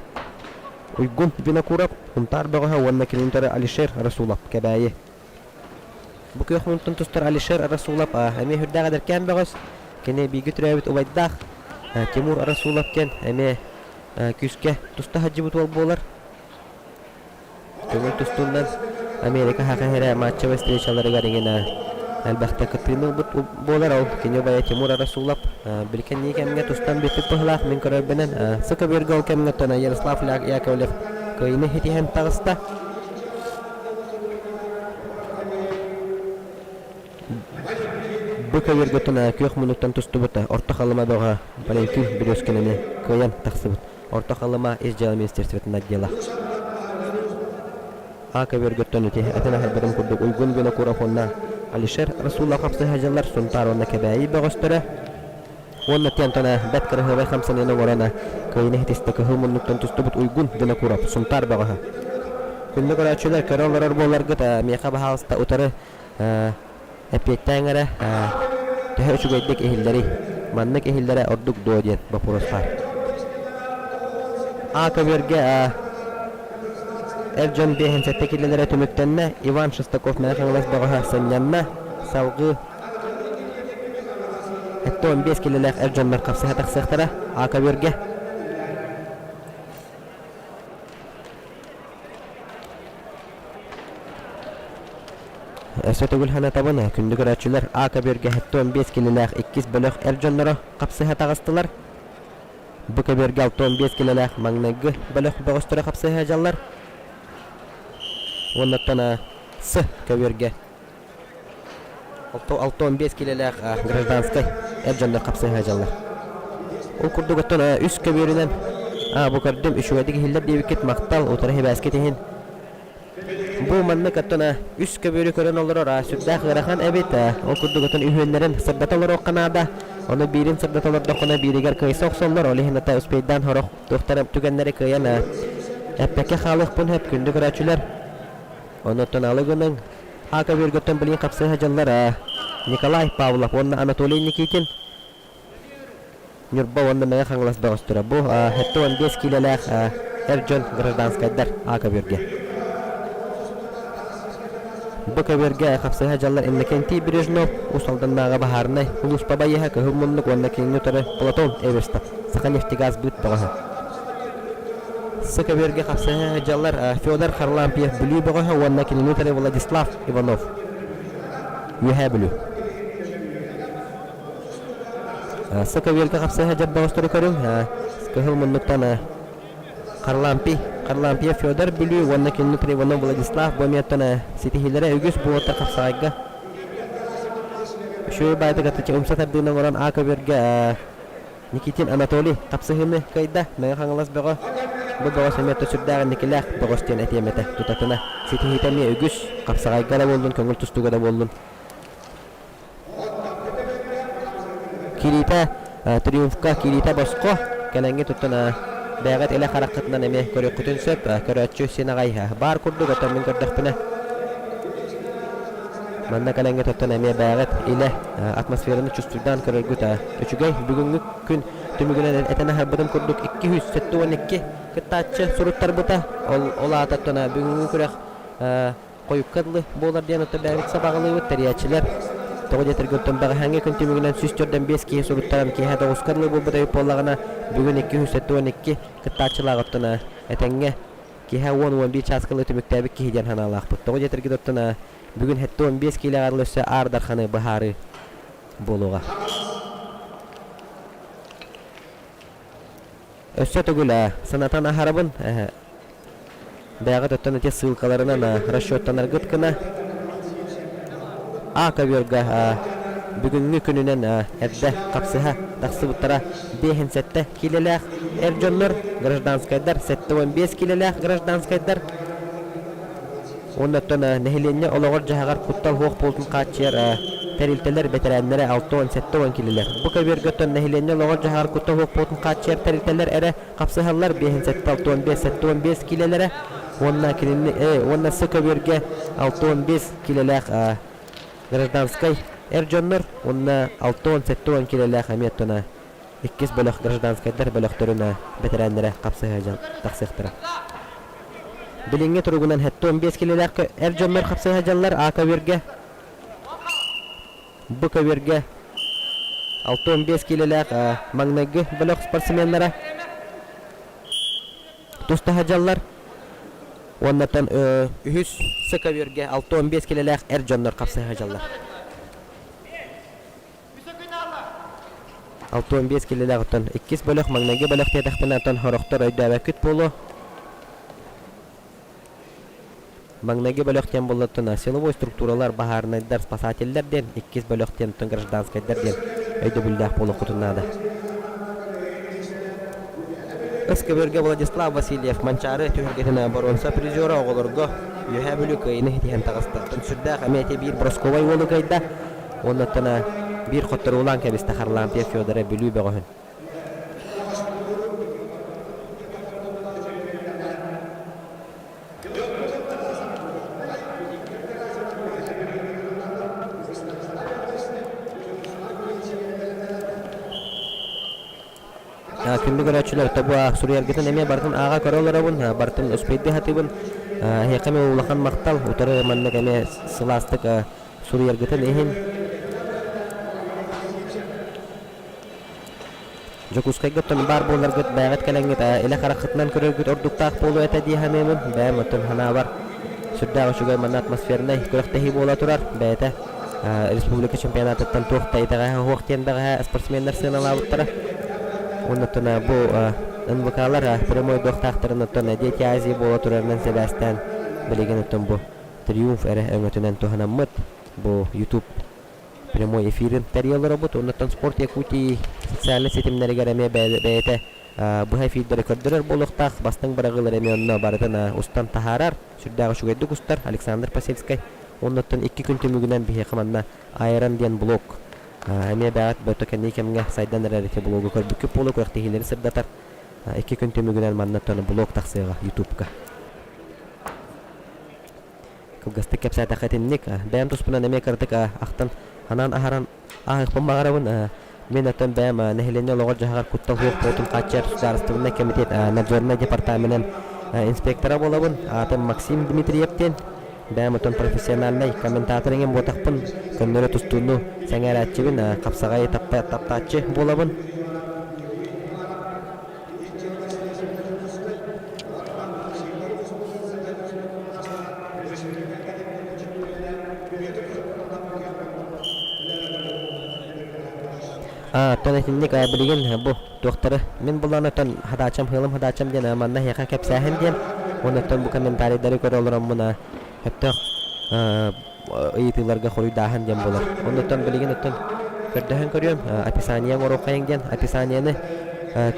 Уйгун Винокуров, Сунтаар бөҕөһө уонна кинини утары Алишер Расулов, Кэбээйи. Бу күөх мунтун тустар Алишер Расулов эмиэ сүрдээх эдэркээн бөҕөс. Кини бииргэ төрөөбүт убайдаах Тимур Расулов диэн эмиэ күүскэ туста сылдьыбыт уол буолар. Көҥүл тустуунан Америка саха сирэ матчевай встречаларыгар иҥин элбэхтэ кыттыыны ылбыт буолар. Ол кини убайа Тимур Расулов биликэннии кэмҥэ тустан бүппүт быһыылаах мин көрөрбүнэн сы көбүөргэ ол кэмҥэ оттон Ярослав Яковлев кыайыыны ситиһэн таҕыста. Бу көбүөргэ оттон күөх муннуктан тустубут Орто Халыма бөҕө Валентин Березкин эмиэ кыайан тахсыбыт. Орто Халыма ис дьыала министерствотын отдела. А көбүөргөттөн ити этэн аһарбытым курдук Уйгун Винокуров уонна Алишер Расулов хапсыһа Сунтаар уонна Кэбээйи бөҕөстөрө уонна Тентона бэрт кыраһыабай хамсаныыны оҥорон кыайыыны ситистэ кыһыл муннуктан тустубут Уйгун Винокуров Сунтаар бөҕөһө. Күндү көрөөччүлэр көрө олорор буоларгыт миэхэ баһаалыста утары Эппиэттээҥ эрэ, төһө үчүгэйдик иһиллэрий? Маннык иһиллэрэ ордук дуо диэн боппуруос баар. А көбүөргэ эр дьон 57 киилэлэрэ түмүктэннэ. Иван Шестаков Мэҥэ Хаҥалас бөҕөһө сынньанна. Салгыы 75 киилэлээх эр дьоннор хапсыһа тахсыахтара. А көбүөргэ Өссө төгүл санатабын, күндү көрөөччүлэр, А көбүөргэ 75 килэлээх иккис бөлөх эр дьонноро хапсыһа таҕыстылар. Бу көбүөргэ 65 килэлээх маҥнайгы бөлөх бөҕөстөрө хапсыһа сылдьаллар. Уонна оттон С көбүөргэ 65 килэлээх гражданскай эр дьоннор хапсыһа сылдьаллар. Ол курдук оттон үс көбүөрүнэн бу көрдүм үчүгэйдик иһиллэр диэбиккит махтал утары сибээскит иһин Бу маннык оттон үс көбүөрү көрөн олорор сүрдээх ыарахан эбит. Ол курдук оттон үһүөннэрин сырдата олоруохха наада. Ону биирин сырдата олордоххуна бииригэр кыайса охсоллор. Ол иһин ата успейдаан сорох туохтара түгэннэри кыайан эппэккэ хаалыахпын сөп күндү көрөөччүлэр. Ону оттон алы гыныҥ. А көбүөргэ оттон билигин хапсыһа дьыллар Николай Павлов уонна Анатолий Никитин. Ньурба уонна Мэҥэ Хаҥалас бөҕөстөрө. Бу 75 киилэлээх эр дьон гражданскайдар А көбүөргэ. Бу көбүөргэ хапсыһа дьаллар Иннокентий Бережнов, Уус Алданнааҕы баһаарынай улууспа байыаһа Кыһыл Муннук уонна кинини утары Платон Эверстов, Саханефтегаз быыт бөҕөһө. С көбүөргэ хапсыһа дьаллар Федор Харлампьев Бүлүү бөҕөһө уонна кинини утары Владислав Иванов, Үөһээ Бүлүү. Сыка-үөлгэ хапсыһа дьорбоҕостору көрүҥ. Кыһыл муннуктан Харлампий, Харлампия Федор Бүлүү уонна кинини Иванов Владислав бу эмиэттэн ситиһиилэрэ үгүс буолта хапсаҕайга. Үчүгэй баайдык атыча умса тардыыны оҥорон А көбүөргэ Никитин Анатолий хапсыһыыны кыайда. Мэҥэ Хаҥалас бөҕө. Бу бөҕөс эмиэ сүрдээх инникилээх бөҕөс диэн этиэм этэ тутатына. Ситиһиитэ эмиэ үгүс. Хапсаҕайга да буоллун, көҥүл тустууга да буоллун. Кириитэ Триумфка кириитэ босхо. Кэлэҥҥит оттон бэйэҕит илэ хараххытынан эмиэ көрүөххүтүн сөп. Көрөөччү син аҕай баар курдук, оттон мин көрдөхпүнэ манна кэлэҥҥит оттон эмиэ бэйэҕит илэ атмосфераны чувствуйдаан көрөргүт үчүгэй. Бүгүҥҥү күн түмүгүнэн этэн аһарбытым курдук 272 кыттааччы суруттарбыта. Ол, ол аата оттон бүгүҥҥү күрэх хойукка дылы буолар диэн оттон бэйэбит сабаҕалыыбыт тэрийээччилэр. Тоҕо диэтэргэ оттон бэҕэһээҥҥи күн түмүгүнэн 145 киһи суруттаран киэһэ тоҕуска дылы буолбут эбит буоллаҕына, бүгүн 272 кыттааччылаах оттон этэҥҥэ киэһэ 10-11 чааска дылы түмүктээбит киһи диэн санаалаахпыт. Тоҕо диэтэргит оттон бүгүн 75 киилэҕэ дылы өссө Аар Дарханы быһаарыы буолуоҕа. Өссө төгүл санатан аһарабын, бэйэҕит оттон ити ссылкаларынан расчеттанаргыт гына А көбүөргэ бүгүҥҥү күнүнэн эрдэ хапсыһа тахсыбыттара 57 киилэлээх эр дьоннор, гражданскайдар 75 киилэлээх гражданскайдар Уонна оттон нэһилиэнньэ олоҕор-дьаһаҕар куттал суох буолтун хааччыйар тэрилтэлэр бэтэрээннэрэ 60-70 киилэлэр. Бу көбүөргэ оттон нэһилиэнньэ олоҕор-дьаһаҕар куттал суох буолтун хааччыйар тэрилтэлэр эрэ хапсыһаллар 5 65 75 киилэлэрэ уонна кинини уонна С көбүөргэ 65 киилэлээх гражданскай эр дьоннор уонна 60-70 киилэлээх эмиэ оттон иккис бөлөх гражданскайдар бөлөхтөрүн бэтэрээннэрэ хапсыһа тахсыахтара. Билиҥҥи туругунан 75 килэлээх эр дьоннор хапсыһа дьаллар А көбүөргэ, Б көбүөргэ 65 килэлээх маҥнайгы бөлөх спортсменнара туста дьаллар. Уоннаттан үһүс С көбүөргэ 65 килэлээх эр дьоннор хапсыһа дьаллар. 65 килэлээх оттон иккис бөлөх маҥнайгы бөлөх диэтэхпинэ оттон сорохтор өйдөөбөккүт буолуо. Маҥнайгы бөлөх диэн буоллаттан силовой структуралар, баһаарынайдар, спасателлэр диэн, иккис бөлөх диэн оттон гражданскайдар диэн өйдөбүллээх буолуоххутун наада. Өскөбөргө Владислав Васильев Манчаары түһүлгэтин боруонса призера оҕолорго Үөһээ Бүлүү кыайыыны ситиһэн таҕыста. Сүрдээх эмиэ ити биир бросковай уолу кыайда. Уонна биир хотторуулаан кэбистэ Харлампьев Федора Бүлүү бөҕөһүн. Күндү көрөөччүлэр, тобу суруйаргытын эмиэ барытын ааҕа көрө олоробун, барытын успейдыы сатыыбын. Эһиэхэ эмиэ улахан махтал, утары маннык эмиэ сылаастык суруйаргытын иһин. Дьокуускайга оттон баар буоларгыт, бэйэҕит кэлэҥҥит илэ хараххытынан көрөргүт ордуктаах буолуо этэ дии саныыбын. Бэйэм оттон санаабар сүрдээх үчүгэй манна атмосфернай күрэхтэһии буола турар. Бэйэтэ республика чемпионатыттан туох да итэҕэһэ суох диэн бэҕэһээ спортсменнар сыаналаабыттара. Уонна оттон бу НВК-лар прямой дуохтаахтарын оттон Дети Азии буола турарынан сибээстээн билигин оттон бу Триумф эрэ өҥөтүнэн туһанаммыт бу YouTube прямой эфирин тэрийэ олоробут. Оннуттан Спорт Якутии социальнай ситимнэригэр эмиэ бэйэтэ быһа эфирдэри көрдөрөр буолуохтаах. Бастыҥ быраҕыылар эмиэ онно барытын устан таһаарар. Сүрдээх үчүгэйдик устар Александр Посельскай. Оннуттан икки күн түмүгүнэн биһиэхэ манна Айрон диэн блог эмиэ бэҕэт бөтө кэнники кэмҥэ сайдан эрэр ити блогу көрбүккүт буолуо күрэхтэһиилэри сырдатар. Икки күн түмүгүнэн манна блог тахсыаҕа Ютубка. Кылгастык кэпсээтэххэ итинник. Бэйэм туспунан эмиэ кыратык ахтан, анаан аһаран ааһыахпын баҕарабын. Мин оттон бэйэм нэһилиэнньэ олоҕор-дьаһаҕар куттал суох буолуутун хааччыйар судаарыстыбаннай кэмитиэт надзорнай департаменын инспектора буолабын. Аатым Максим Дмитриев диэн. Бэйэм оттон профессиональнай комментатор иҥин буотахпын, көннөрү тустууну сэҥээрээччибин, хапсаҕайы таптааччы буолабын. Оттон итинник билигин бу туохтары мин булан оттон хадаачам хыылым хадаачам диэн манна эһиэхэ кэпсээһин диэн уонна оттон бу комментарийдары көрө олороммун сөптөөх ыйытыыларга хоруйдааһын диэн буолар. Оннуттан билигин оттон көрдөһөн көрүөм, описание оҥоруоххайыҥ диэн описаниены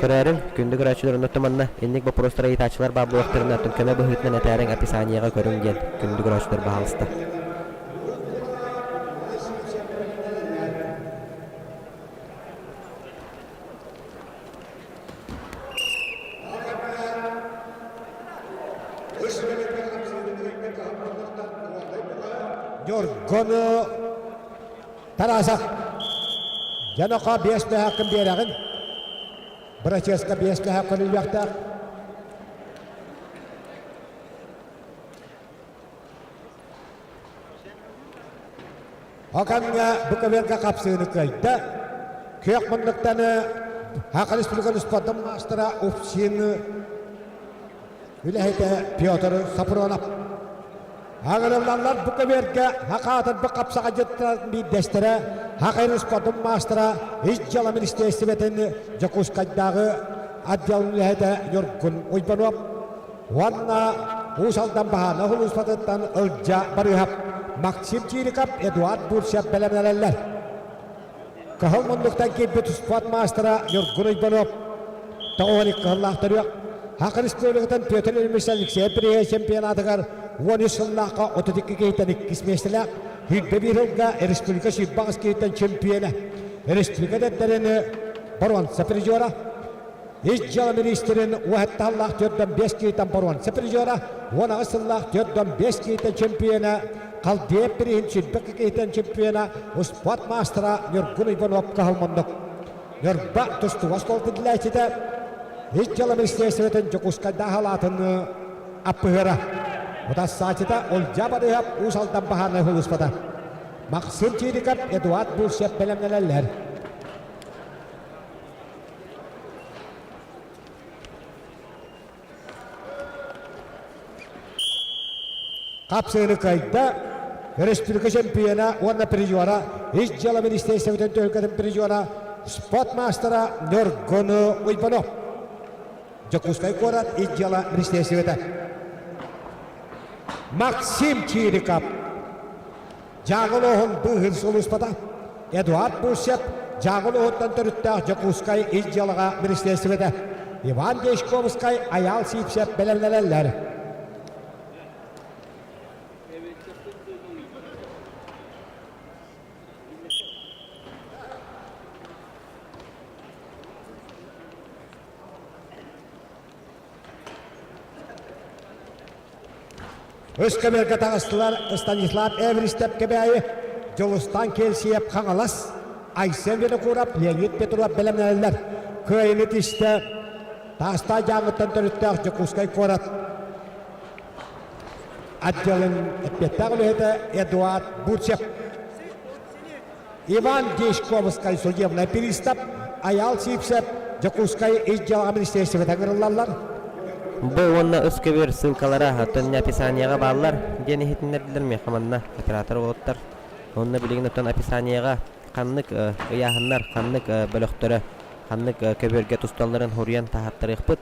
көрөөрүҥ, күндү көрөөччүлэр оннуттан манна инник боппуруостары ыйытааччылар баар буолуохтарына оттон көмө быһыытынан этээриҥ описаниеҕа көрүҥ диэн күндү көрөөччүлэр баһаалыста. Ньургун Тарасов Дьаноха биэс мөһөөккүн биэрэҕин. Бырачыаска биэс мөһөөк көрүллүөхтээх. Хокамҥа бу көбүөргэ хапсыыны кыайда. Күөх муннуктаны Саха Республикатын спордун маастара УФСИН үлэһитэ Петр Сапронов. Аҕырыллаллар бу көбүөргэ хакаатырбы хапсаҕайдьыттар биирдэстэрэ Саха спордун маастара Ис дьыала министиэристибэтин Дьокуускайдааҕы отделын үлэһитэ Ньургун Уйбанов уонна Уус Алдан Баһаана улууспатыттан Ылдьа Барыыһап, Максим Чириков, Эдуард Бурцев бэлэмнэнэллэр. Кыһыл муннуктан киирбит спорт маастара Ньургун Уйбанов 92 сыллаах төрүөх Саха Республикатын Петр Ильич Алексеев бирииһэ чемпионатыгар 13 сыллаахха 32 киһиттэн иккис миэстэлээх, 21 сылга республика 28 киһиттэн чемпиона, республика эдэрдэрин боруонса призера, Ис дьыала миниистирин уоһаттааллаах төрдөн биэс киһиттэн боруонса призера, 18 сыллаах төрдөн биэс киһиттэн чемпиона, Халдеев бирииһин сүүрбэ киһиттэн чемпиона, успуорт маастара Ньургун Иванов кыһалмоннук. Ньурба тустууга оскуолатын Ис дьыала министиэристибэтин Дьокуускайдааҕы алаатын аппыһыара. Утассааччыта Ольга Барыһап Уус Алдан баһаарынай сулууспата. Максим Чириков, Эдуард Бурсев бэлэмнэнэллэр. Хапсыыны кыайда республика чемпиона уонна призера, ис дьыала министерствотын түһүлгэтин призера, спорт маастара Ньургун Уйбанов. Дьокуускай куорат ис дьыала министерствота. Максим Чириков Дьааҥы улууһун быыһыыр сулууспата Эдуард Бурсев Дьааҥы улууһуттан төрүттээх Дьокуускай ис дьыалаҕа министиэристибэтэ Иван Дьячковскай, Айаал Сивцев бэлэмнэнэллэр. Үс көмөргө таҕыстылар Станислав Эверистеп Кэбээйи, Дьулустан Кельсиев Хаҥалас, Айсен Винокуров, Леонид Петров бэлэмнэнэллэр. Кыайыыны тистэ Таастаах Дьааҥыттан төрүттээх Дьокуускай куорат отделын эппиэттээх үлэһитэ Эдуард Бурцев. Иван Дьячковскай судебнай пристав, Айаал Сивцев Дьокуускай ис дьыалаҕа министиэристибэтэ ыҥырыллаллар. Бу уонна үс көбүөр ссылкалара оттон описаниеҕа бааллар диэн иһитиннэрдилэр миэхэ манна оператор уолаттар. Онно билигин оттон описаниеҕа ханнык ыйааһыннар, ханнык бөлөхтөрө, ханнык көбүөргэ тусталларын хоруйан таһааттарыахпыт.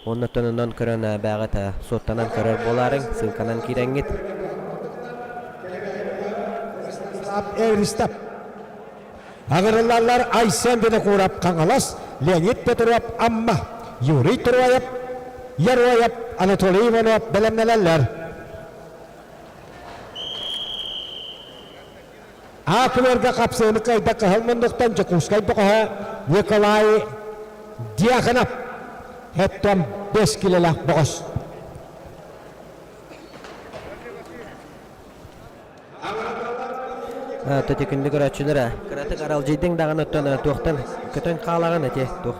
Онно онон көрөн бээҕит суоттанан көрөр буолаарыҥ, ссылканан киирэҥҥит. Эристап. Аҕырыллаллар Айсен Винокуров Хаҥалас, Леонид Петров Амма, Юрий Троев, Яроев, Анатолий Иванов бэлэмнэнэллэр. Аакыларга хапсыыны кыайда Кыһыл муннуктан Дьокуускай бөҕөһө Николай Дьяконов хэттон 5 килэлээх бөҕөс. Төтөкүндү көрөөччүлэр кыратык аралдьыйдыҥ даҕаны оттон туохтан көтөн хаалаҕын эти туох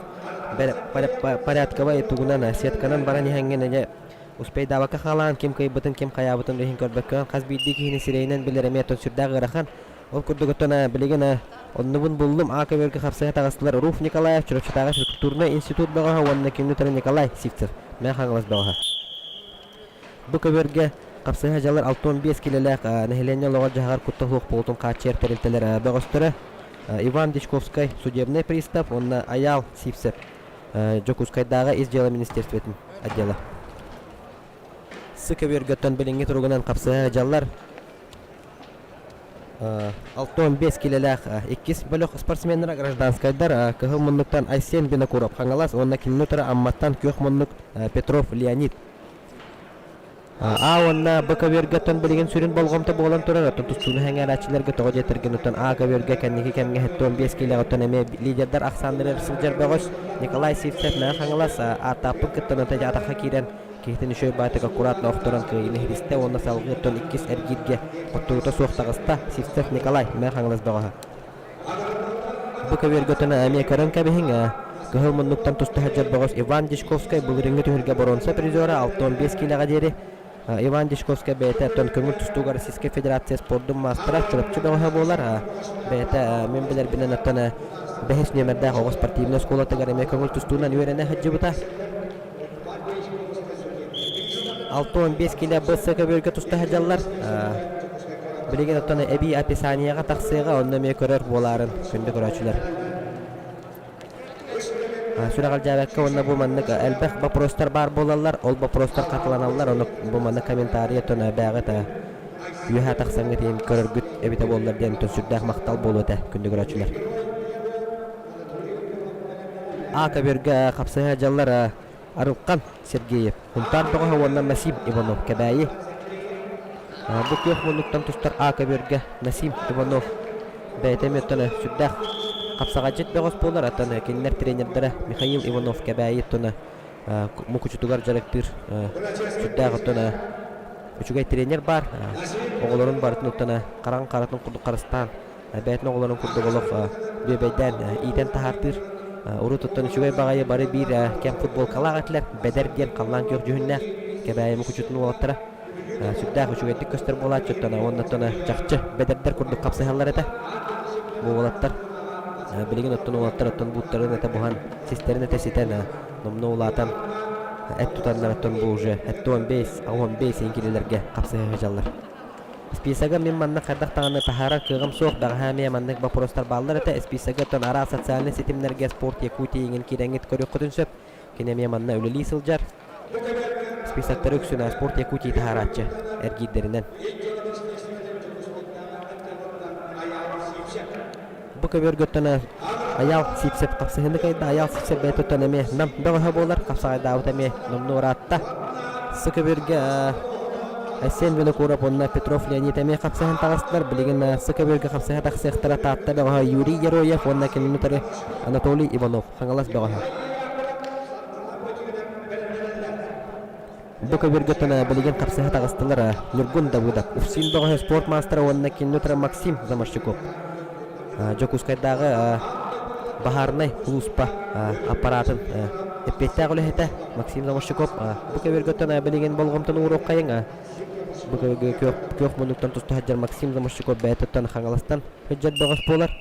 порядковай тугунан сетканан баран иһэҥҥин эне успейдаабакка хаалаан ким кыайбытын ким хайаабытын иһин көрбөккө хас биирдии киһини сирэйинэн билэр эмиэ оттон сүрдээх ыарахан ол курдук оттон билигин оннубун буллум А көбүөргэ хапсыһа таҕыстылар Руф Николаев Чурапчытааҕы физкультурнай институт бөҕөһө уонна кинини утары Николай Сивцев Мэҥэ Хаҥалас бөҕөһө Бу көбүөргэ хапсыһа дьалар 65 килэлээх нэһилиэнньэ олоҕор-дьаһаҕар куттал суох буолуутун хааччыйар тэрилтэлэр бөҕөстөрө Иван Дьячковскай судебнай пристав уонна Айаал Сивцев Дьокуускайдааҕы Ис дьыала министерствотын отдела. Сы көбүөргөттөн билиҥҥи туругунан хапсыһа дьаллар 65 килэлээх иккис бөлөх спортсменнара гражданскайдар Кыһыл муннуктан Айсен Винокуров Хаҥалас уонна кинини утары Амматтан Күөх муннук Петров Леонид А уонна Б көбүөргэ оттон билигин сүрүн болҕомто буолан турар, оттон тустууну сэҥээрээччилэргэ тоҕо диэтэргин оттон А көбүөргэ кэнники кэмҥэ 75 киилэҕэ оттон эмиэ лидердар ахсааннарыгар сылдьар бөҕөс Николай Сивцев Мэҥэ Хаҥалас ааттааппын кытта онон атахха киирэн Киһитин үчүгэй баайтык аккуратно охторон кыайыыны иһитистэ уонна салгыы оттон иккис эргииргэ хотторуута суох таҕыста Сивцев Николай, Мэҥэ Хаҥалас бөҕөһө. Бу көбүөргэ отону эмиэ көрөн кэбиһиҥ ээ. Кыһыл муннуктан туста сылдьар бөҕөс Иван Дьячковскай былырыыҥҥы түһүлгэ боруонса призера 65 киилэҕэ диэри Иван Дьячковскай бэйэтэ оттон көҥүл тустууга Российскай Федерация спордун маастара Чурапчы бөҕөһө буолар. Бэйэтэ мин билэрбинэн оттон бэһис нүөмэрдээх оҕо спортивнай оскуолатыгар эмиэ көҥүл тустуунан үөрэнэ сылдьыбыта. 65 киилэ БС көбүөргэ туста сылдьаллар. Билигин оттон эбии описаниеҕа тахсыаҕа, онно эмиэ көрөр буолаарын күндү көрөөччүлэр. Сүрэҕэлдьээбэккэ уонна бу маннык элбэх вопростар баар буолаллар, ол вопростар хатыланаллар, ону бу маннык комментарий оттон бээҕит үөһэ тахсаҥҥыт иһин көрөргүт эбитэ буоллар диэн сүрдээх махтал буолуо этэ күндү көрөөччүлэр. А көбүөргэ хапсыһа дьаллар Арылхан Сергеев, Сунтаар бөҕөһө уонна Насим Иванов Кэбээйи. Бу күөх муннуктан тустар А көбүөргэ Насим Иванов бэйэтэ эмиэ оттон сүрдээх хапсаҕайдьыт бөҕөс буолар, оттон кинилэр тренердэрэ Михаил Иванов Кэбээйи оттон мукучутугар дьарыктыыр сүрдээх оттон үчүгэй тренер баар. Оҕолорун барытын оттон хараҥ харатын курдук харыстаан бэйэтин оҕолорун курдук олох бүөбэйдээн иитэн таһаартыыр. Урут оттон үчүгэй баҕайы бары биир кэм футболкалаах этилэр. Бэдэр диэн халлаан күөх дьүһүннээх Кэбээйи Мукучутун уолаттара сүрдээх үчүгэйдик көстөр буолааччы оттон уонна оттон чахчы бэдэрдэр курдук хапсыһаллар этэ. Бу уолаттар билигин оттон уолаттар оттон бууттарын этэ буһан систэрин этэ ситэн номнуо улаатан эт тутаннар оттон бу уже эт 15 15 килилэргэ хапсыһа сылдьаллар. Списога мин маннык хайдах даҕаны таһаарар кыаҕым суох, бэҕэһээ эмиэ маннык боппуруостар бааллар этэ. Списога оттон араас социальнай ситимнэргэ Спорт Якутии иҥин киирэҥҥит көрүөххүтүн сөп. Кини эмиэ манна үлэлии сылдьар. Списоктары үксүн Спорт Якутии таһаарааччы эргиирдэринэн. Бу көбүөргөттөн Айаал Сивцев хапсыһыыны кыайда. Айаал Сивцев бэйэтиттэн эмиэ нам бөҕөһө буолар. Хапсаҕайдаабыта эмиэ номнуо ыраатта. Сы көбүөргэ Айсен Винокуров уонна Петров Леонид эмиэ хапсыһан таҕыстылар. Билигин сы көбүөргэ хапсыһа тахсыахтара Таатта бөҕөһө Юрий Героев уонна кинини утары Анатолий Иванов, Хаҥалас бөҕөһө. Бу көбүөргэ билигин хапсыһа таҕыстылар Ньургун Давыдов, УФСИН бөҕөһө спорт маастара уонна кинини утары Максим Заморщиков. Дьокуускайдааҕы баһаарынай сулууспа аппараатын эппиэттээх үлэһитэ Максим Заморщиков бу көбүөргөттөн билигин болҕомтону ууруоххайыҥ. Бу көбүөргэ күөх муннуктан туста сылдьар Максим Заморщиков бэйэтиттэн Хаҥаластан сылдьар бөҕөс буолар.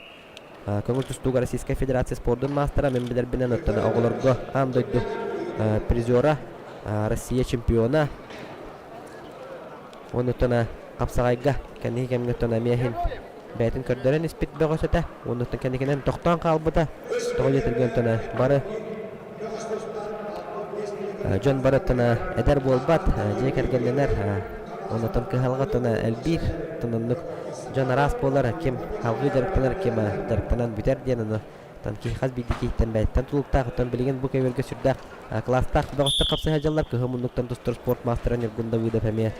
Көҥүл тустууга Российскай Федерация спордун маастара, мин билэрбинэн оттон оҕолорго аан дойду призера, Россия чемпиона. Онуттан хапсаҕайга кэнники кэмҥэ оттон эмиэ иһин бэйэтин көрдөрөн испит бөҕөс этэ. Онуттан кэнникинэн тохтоон хаалбыта. Тоҕо диэтэргэ оттон бары дьон бары оттон эдэр буолбат, дьиэ кэргэннэнэр, онуттан кыһалҕа оттон элбиир. Оттон оннук Дьон араас буолар, ким салгыы дьарыктанар, ким дьарыктанан бүтэр диэн ону киһи хас биирдии киһиттэн бэйэттэн тутулуктаах. Оттон билигин бу көбүөргэ сүрдээх кылаастаах бөҕөстөр хапсыһа дьаллар. Кыһыл муннуктан тустар спорт маастара Ньургун Давыдов эмиэ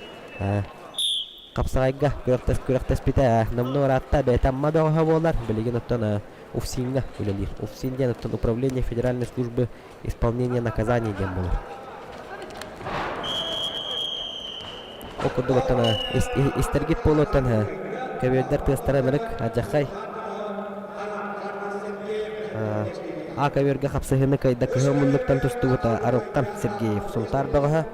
хапсаҕайга күрэхтэспитэ номнуо ыраатта. Бэйэтэ Амма бөҕөһө буолар. Билигин оттон УФСИН-ҥа үлэлиир. УФСИН диэн оттон Управление Федеральной службы исполнения наказаний диэн буолар. Ол курдук оттон истэргит буолуоттан көбүөрдэр тыастара ынырык алдьархай. А көбүөргэ хапсыһыыны кыайда кыһыл муннуктан тустубута Арылхан Сергеев Сунтаар бөҕөһө.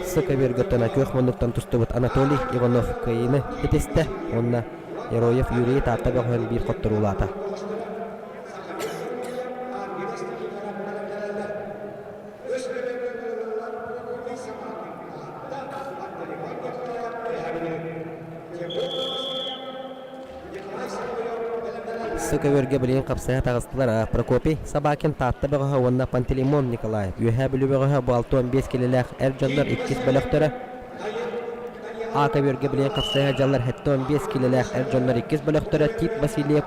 С көбүөргэ оттон күөх муннуктан тустубут Анатолий Иванов кыайыыны ситистэ уонна Яроев Юрий Таатта бөҕөһүн биир хотторуулаата. Сыкөбөргө билигин хапсыһа таҕыстылар Прокопий Собакин Таатта бөҕөһө уонна Пантелеймон Николаев Үөһээ Бүлүү бөҕөһө бу 65 килэлээх эр дьоннор иккис бөлөхтөрө А көбүөргэ билигин хапсыһа дьаллар 75 килэлээх эр дьоннор иккис бөлөхтөрө Тит Васильев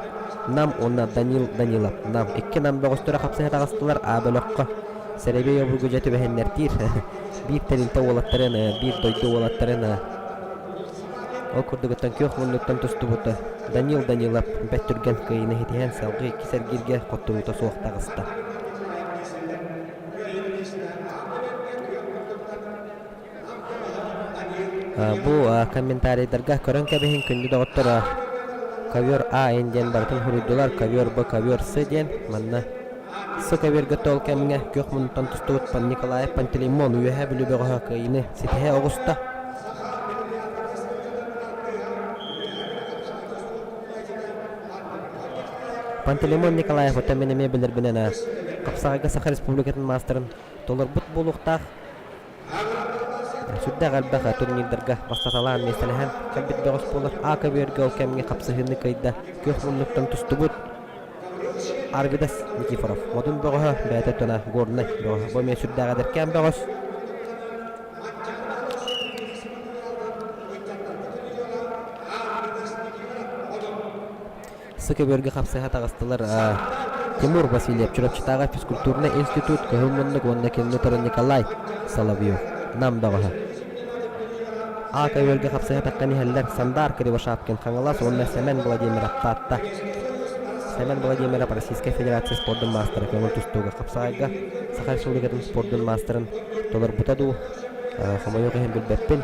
Нам уонна Данил Данилов Нам икки Нам бөҕөстөрө хапсыһа таҕыстылар А бөлөххө Сэрэбиэй обургу дьэ түбэһиннэртиир биир тэрилтэ уолаттарын биир дойду уолаттарын Ол курдугуттан күөх муннуктан тустубута Данил Данилов бэрт түргэн кыайыыны ситиһэн салгыы иккис эргииргэ хотторуута суох таҕыста. Бу комментарийдарга көрөн кэбиһин күндү доҕоттор ковер А диэн барытын суруйдулар ковер Б ковер С диэн манна С көбүөргэ тол кэмҥэ күөх муннуктан тустубут Николаев Пантелеймон Үөһээ Бүлүү бөҕөһө кыайыыны ситиһэ оҕуста. Пантелеймон Николаев оттон мин эмиэ билэрбинэн хапсаҕайга Саха Республикатын маастарын толорбут буолуохтаах. Сүрдээх элбэх турнирдарга бастаталаан миэстэлэһэн кэлбит бөҕөс буолар. А көбүөргэ ол кэмҥэ хапсыһыыны кыайда күөх муннуктан тустубут Арвидас Никифоров модун бөҕөһө, бэйэтэ туна Горнай бөҕөһө. Бу эмиэ сүрдээх эдэркээн бөҕөс. Сы көбүөргэ хапсыһа таҕыстылар Тимур Васильев Чурапчытааҕы физкультурнай институт көһүл муннук уонна кинини утары Николай Соловьев Нам бөҕөһө. А көбүөргэ хапсыһа таххан иһэллэр Сандар Кривошапкин Хаҥалас уонна Сэмэн Владимиров Таатта. Сэмэн Владимиров Российскай Федерация спордун маастара көҥүл тустууга хапсаҕайга Саха Республикатын спордун маастарын толорбута дуу, хомойуох иһин билбэппин.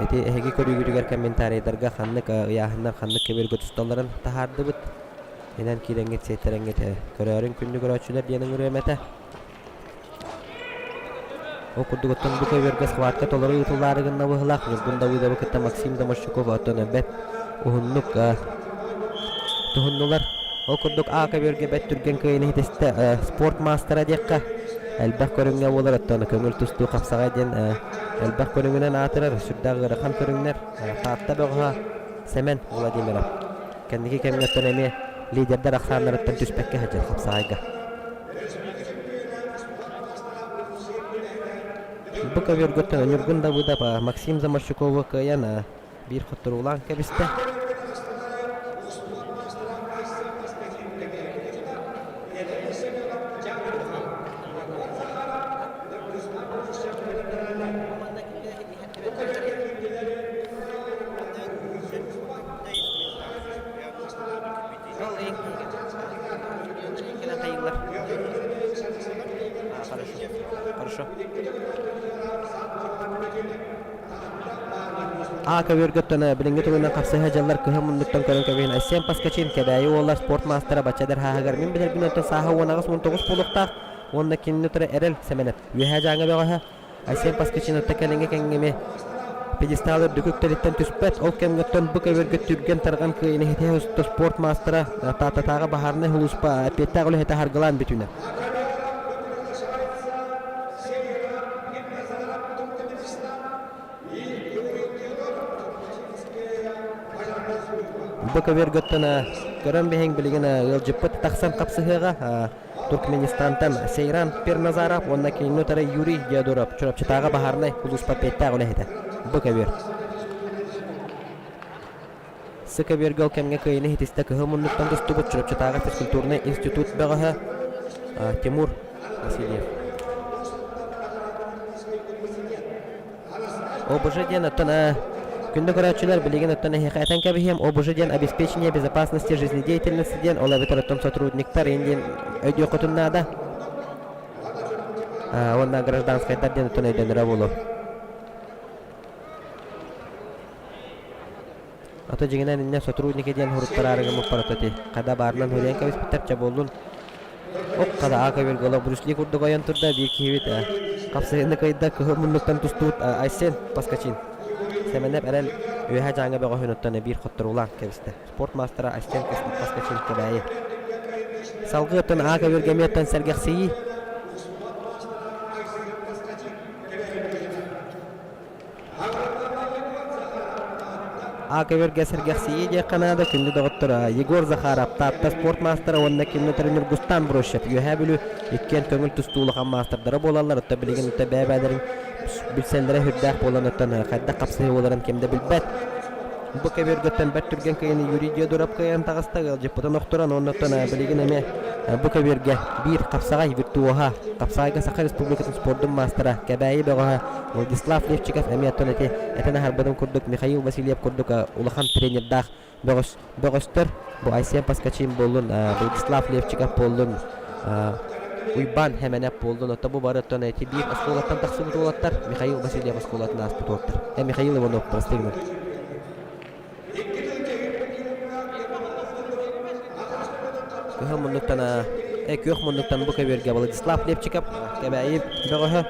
Ити эһиги көрүүгүтүгэр комментарийдарга ханнык ыйааһыннар ханнык көбүөргэ тусталларын таһаардыбыт. Инэн киирэҥҥит сиэттэрэҥҥит көрөөрүн күндү көрөөччүлэр диэн ыҥырыам этэ. Ол курдук оттон бу көбүөргэ схватка толору ыытыллаары гынна быһыылаах Ньургун Давыдовы кытта Максим Домощуков оттон бэрт уһуннук туһуннулар. Ол курдук А көбүөргэ бэрт түргэн кыайыыны ситистэ спорт маастара диэххэ элбэх көрүҥҥэ буолар оттон көҥүл тустуу хапсаҕай диэн элбэх көрүҥүнэн аатырар сүрдээх ыарахан көрүҥнэр Таатта бөҕөһө Сэмэн Владимиров кэнники кэмҥэ оттон эмиэ лидердэр ахсааннарыттан түспэккэ сылдьар хапсаҕайга. Бу көбүөргөттөн Ньургун Давыдов Максим Заморщикову кыайан биир хотторуулаан кэбистэ. Хорошо. А көбүөргөттөн билиҥҥи туругунан хапсыһа дьаллар кыһын муннуктан көрөн кэбиһин Айсен Паскачин Кэбээйи уола спорт маастара бачча эдэр хааһыгар мин билэрбин оттон сааһа 18-19 буолуохтаах уонна кинини утары Эрэл Сэмэнэп Үөһээ Дьааҥы бөҕөһө Айсен Паскачин отто кэлиҥҥи кэҥҥэми пьедестал үрдүк үктэлиттэн түспэт ол кэмҥэ оттон бу көбүөргэ түргэн-тарҕан кыайыыны ситиһэ уста спорт маастара Тааттатааҕы баһаарынай сулууспа эппиэттээх үлэһитэ харгылаан бүтүнэ. Бу көбүөргөттөн көрөн биһиҥ билигин ыалдьыппыт тахсан хапсыһыаҕа Туркменистантан Сейран Перназаров уонна кинини утары Юрий Диодоров Чурапчытааҕы баһаарынай сулууспа эппиэттээх үлэһитэ. Бу көбүөр. Сы көбүөргэ ол кэмҥэ кыайыыны ситистэ кыһыл муннуктан тустубут Чурапчытааҕы физкультурнай институт бөҕөһө Тимур Васильев. ОБЖ диэн оттон күндү көрөөччүлэр билигин оттон эһиэхэ этэн кэбиһиэм ОБЖ диэн обеспечение безопасности жизнедеятельности диэн ол эбэтэр оттон сотрудниктар иин диэн өйдүөххүтүн наада уонна гражданскайдар диэн оттон өйдөнөрө буолуо. Ото дьиҥинэн иннэ сотрудники диэн суруттараары гыммыппар ото ити хада баарынан суруйан кэбиспиттэр чэ буоллун. Ок хада ака биргола Брюс Ли курдук ойон турда биир киһибит хапсыһыыны кыайда кыһыл муннуктан тустубут Айсен Паскачин. Сэмэнэп эрэл Үөһээ Дьааҥы бөҕөһүн оттон биир хотторуулаах кэбистэ. Спорт маастара Айсен Паскачин Кэбээйи. Салгыы оттон А көбүргэ эмиэ оттон сэргэхсийии. А көбүргэ сэргэхсийии диэххэ наада күндү доҕоттор Егор Захаров, Таатта спорт маастара уонна кинини Ньургустан Брощев Үөһээ Бүлүү иккиэн көҥүл тустуу улахан маастардара буолаллар. Оттон билигин оттон бэйэ-бэйэлэрин билсэллэрэ сүрдээх буолан оттон хайдах хапсыһыы буоларын ким да билбэт. Бу көбүөргэттэн бэрт түргэн кыайыыны Юрий Диодоров кыайан таҕыста, ыалдьыппытын охторон уонна оттон билигин эмиэ бу көбүөргэ биир хапсаҕай виртуоһа, хапсаҕайга Саха Республикатын спордун маастара Кэбээйи бөҕөһө Владислав Левчиков эмиэ оттон ити этэн аһарбытым курдук Михаил Васильев курдук улахан тренердаах бөҕөс бөҕөстөр бу Айсен Паскачин буоллун, Владислав Левчиков буоллун. Уйбаан Хэмэнэп буоллун. Оттон бу бары оттон эти биир оскуолаттан тахсыбыт уолаттар Михаил Васильев оскуолатын ааспыт уолаттар. Михаил Иванов, прости гынан. Кыһыл муннуктан күөх муннуктан бу көбүөргэ Владислав Лепчиков Кэбээйи бөҕөһө.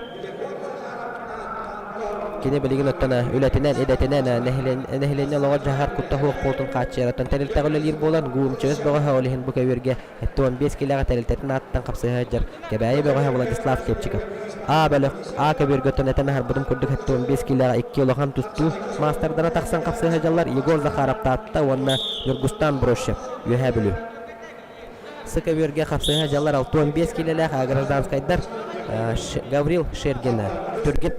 Кини билигин оттон үлэтинэн, идэтинэн нэһилиэнньэ олоҕор дьаһар куттал суох буолтун хааччыйарыттан тэрилтэҕэ үлэлиир буолан, ГУМЧС бөҕөһө ол иһин бу көбүөргэ 75 киилэҕэ тэрилтэтин ааттан хапсыһа сылдьар Кэбээйи бөҕөһө Владислав Лепчиков. А бөлөх А көбүөргөттөн этэн аһарбытым курдук 75 киилэҕэ икки улахан тустуу маастардара тахсан хапсыһа сылдьаллар Егор Захаров Таатта уонна Ньургустан Брощев Үөһээ Бүлүү. Сы көбүөргэ хапсыһа сылдьаллар 65 киилэлээх гражданскайдар Гаврил Шергин Түргэн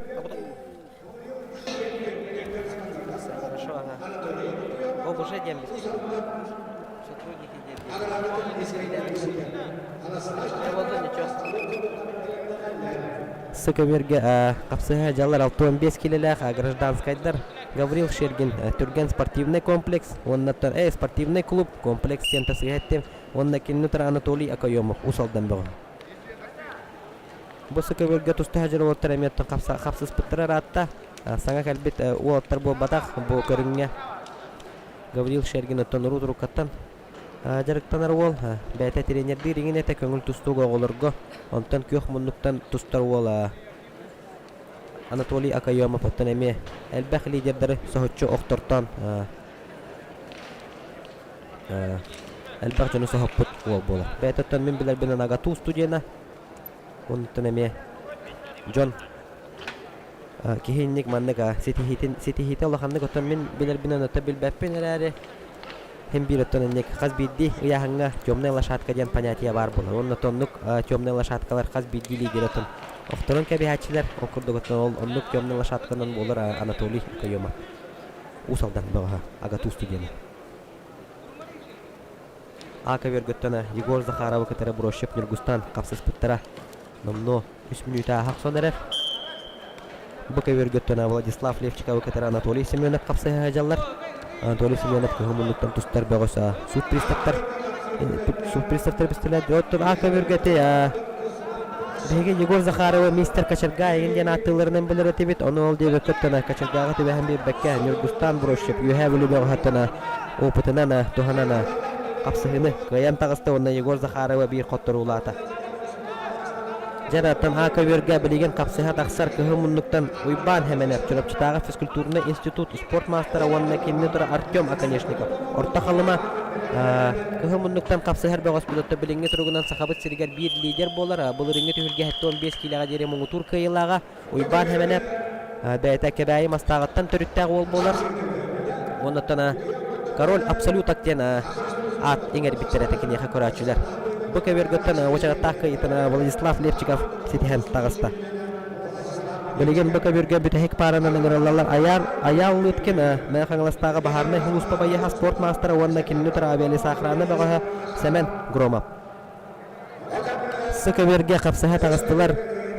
Хорошо, ага. ОБЖ диэн сотрудники Сыкөбүөргэ хапсыһа дьаллар 65 килэлээх гражданскайдар Гаврил Шергин Түргэн спортивный комплекс уонна спортивный клуб комплекс диэн тасыһа эттим уонна кинини утары Анатолий Окоемов Уус Алдан бөҕө. Бу сыкөбүөргэ туста сылдьар уолаттар эмиэ хапсыспыттара ыраатта. Саҥа кэлбит уолаттар буолбатах бу көрүҥҥэ Гаврил Шергин оттон урут уруккаттан дьарыктанар уол, бэйэтэ тренердиир иҥин этэ көҥүл тустуук оҕолорго, онтон күөх муннуктан тустар уол Анатолий Окоемов оттон эмиэ элбэх лидердары соһуччу охтортоон элбэх дьону соһуппут уол буолар. Бэйэтэ оттон мин билэрбинэн АГАТУ студена, онтон эмиэ дьон Киһи инник маннык ситиһиитин ситиһиитэ улаханнык оттон мин билэрбинэн оттон билбэппин эрээри син биир оттон инник хас биирдии ыйааһыҥҥа темная лошадка диэн понятие баар буолар уонна оннук темная лошадкалар хас биирдии лидер оттон охторон кэбиһээччилэр ол курдук оттон ол оннук темная лошадканан буолар Анатолий Окоемов Уус Алдан бөҕөһө АГАТУ студена. А көбүөргөттөн Егор Захаровы кытары Брощев Ньургустан хапсыспыттара. Номнуо үс мүнүүтэ ааһа охсон эрэр. Бу көбүөргөттөн Владислав Левчиковы кытары Анатолий Семенов хапсыһа сылдьаллар. Анатолий Семенов кыһыл муннуктан тустар бөҕөс суут приставтар суут приставтар пистолет оттон А көбүөргөти биһиги Егор Захаровы мистер Кочерга эҥин диэн ааттыылларынан билэр этибит. Ону ол диэбэккэ Кочергаҕа түбэһэн биэрбэккэ Ньургустан Брощев Үөһээ Бүлүү бөҕөһөттөн опытынан туһанан хапсыһыыны кыайан таҕыста уонна Егор Захарова биир хотторуулаата. Дьараттан А көбүөргэ билигин хапсыһа тахсар кыһыл муннуктан Уйбаан Хэмэнэп, Чурапчытааҕы физкультурнай институт спорт маастара уонна кинини тура Артем Оконешников. Орто Халыма кыһыл муннуктан хапсыһар бөҕөспүт билиҥҥи туругунан Сахабыт сиригэр биир лидер буолар. Былырыыҥҥы түһүлгэ 75 киилэҕэ диэри муҥутуур кыайыылааҕа Уйбаан Хэмэнэп бэйэтэ Кэбээйи Мастааҕыттан төрүттээх уол буолар. Уоннаттан Король Абсолюток диэн аат иҥэрбиттэр этэ киниэхэ көрөөччүлэр. Бу көбүөргөттөн уочараттаах кыайыытын Владислав Левчиков ситиһэн таҕыста. Билигин бу көбүөргэ бүтэһик пааранан ыҥырыллаллар Айаал, Айаал Лыткин, Мэҥэ Хаҥаластааҕы баһаарынай сулууспа байыаһа спорт маастара уонна кинини утары авиалесоохрана бөҕөһө Сэмэн Громов. Сыкөбүөргэ хапсыһа таҕыстылар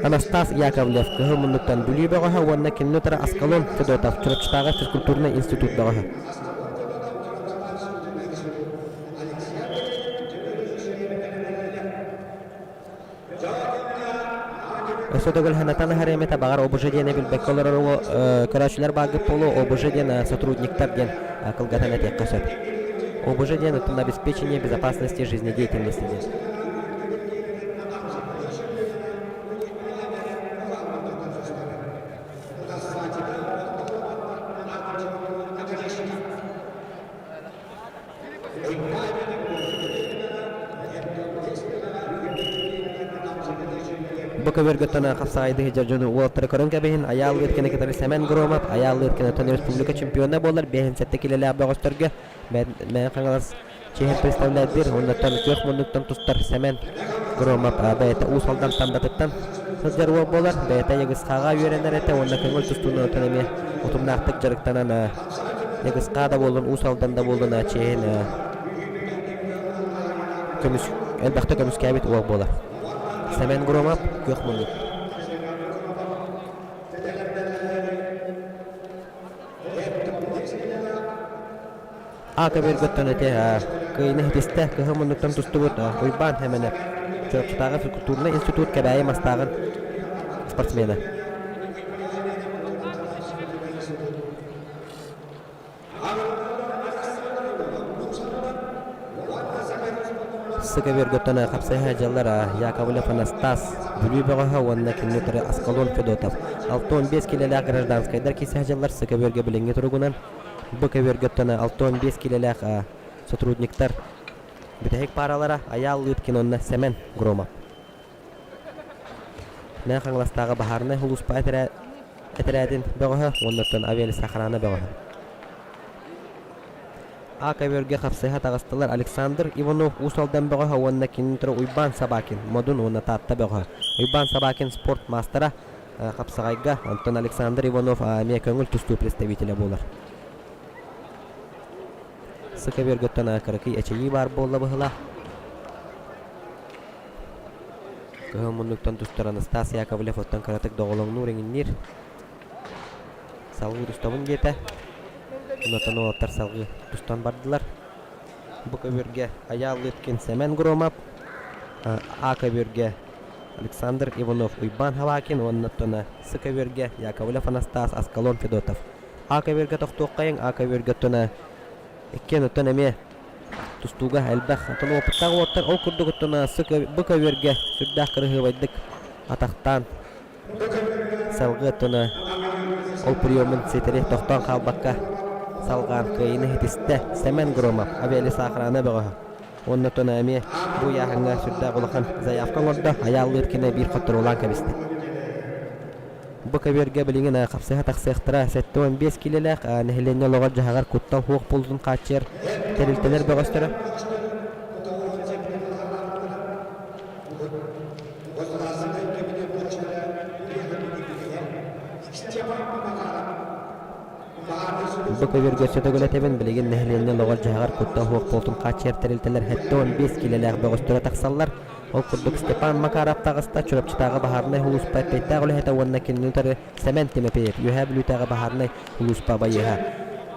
Анастас Яковлев кыһыл муннуктан Бүлүү бөҕөһө уонна кинини утары Аскалон Федотов Чурапчытааҕы физкультурнай институт бөҕөһө. Өссө төгүл санатан аһарыам этэ, баҕар ОБЖ диэни билбэккэ олорор көрөөччүлэр бааргыт буолуо, ОБЖ диэн сотрудниктар диэн кылгатан этиэххэ сөп. ОБЖ диэн оттон обеспечение безопасности жизнедеятельности диэн. Бу көбүөргөттөн хапсаҕайдыы сылдьар дьону уолаттары көрөн кэбиһин, Айаал Лыткины кытары Сэмэн Громов, Айаал Лыткин оттон республика чемпиона буолар 57 килэлээх бөҕөстөргө Мэҥэ Хаҥалас чиэһин представляйдыыр, оннуттан күөх муннуктан тустар Сэмэн Громов бэйэтэ Уус Алдан Тандатыттан сылдьар уол буолар, бэйэтэ Ягысхаҕа үөрэнэр этэ уонна көҥүл тустууну оттон эмиэ утумнаахтык дьарыктанан Ягысхаа да буоллун, Уус Алдан да буоллун чиэһин көмүс элбэхтэ көмүскээбит уол буолар. Сэмэн Громов, Күөх муннук. А көбүөргөттөн ити кыйыны хитистэ кыһыл муннуктан тустубут Уйбаан Хэмэнэп. Чурапчытааҕы физкультурнай институт Кэбээйи Мастааҕын спортсмена. Сыка хапсыһа дьаллар Яковлев Анастас, Бүлүү бөҕөһө уонна кинини утары Аскалон Федотов. 65 килэлээх гражданскайдар киирсэ дьаллар Сыка билиҥҥи туругунан Бу көбүөргэ 65 килэлээх сотрудниктар бүтэһик пааралара Айаал Лыткин уонна Сэмэн Громов. Мэҥэ Хаҥаластааҕы баһаарынай сулууспа этэрээтин бөҕөһө уонна оттон авиалесоохрана бөҕөһө. А көбүөргэ хапсыһа таҕыстылар Александр Иванов Уус Алдан бөҕөһө уонна кинини утары Уйбаан Собакин Модун уонна Таатта бөҕөһө. Уйбаан Собакин спорт маастара хапсаҕайга, онтон Александр Иванов эмиэ көҥүл тустуу представителэ буолар. Сыка көбүөргөттөн кыракый эчэйии баар буолла быһыылаах. Кыһыл муннуктан тустар Анастас Яковлев оттон кыратык доҕолоҥнуур иҥинниир. Салгыы тустабын диэтэ. Онтон уолаттар салгыы тустан бардылар. Бу көбүөргэ Айаал Лыткин Сэмэн Громов, А көбүөргэ Александр Иванов Уйбаан Хабакин уонна оттон С көбүөргэ Яковлев Анастас Аскалон Федотов. А көбүөргэ тохтуоххайыҥ, А көбүөргэ оттон иккиэн оттон эмиэ тустууга элбэх оттон уопуттаах уолаттар ол курдук оттон бу көбүөргэ сүрдээх кырыһыабайдык атахтаан салгыы оттон ол приемун ситэри тохтоон хаалбакка салҕаан кыайыыны ситистэ Сэмэн Громов авиалесоохрана бөҕөһө уонна оттон эмиэ бу ыйааһыҥҥа сүрдээх улахан заявка оҥордо Айааллыыр кини биир хотторуулаан кэбистэ Бу көбүөргэ билигин хапсыһа тахсыахтара 75 киилэлээх нэһилиэнньэ олоҕор-дьаһаҕар куттал суох буолуутун хааччыйар тэрилтэлэр бөҕөстөрө. Бу көбүөргэ өссө төгүл этэбин, билигин нэһилиэнньэ олоҕор-дьаһаҕар куттал суох буолуутун хааччыйар тэрилтэлэр 75 киилэлээх бөҕөстөрө тахсаллар. Ол курдук Степан Макаров таҕыста Чурапчытааҕы баһаарынай сулууспа эппиэттээх үлэһитэ уонна кинини утары Сэмэн Тимофеев, Үөһээ Бүлүүтээҕи баһаарынай сулууспа байыаһа,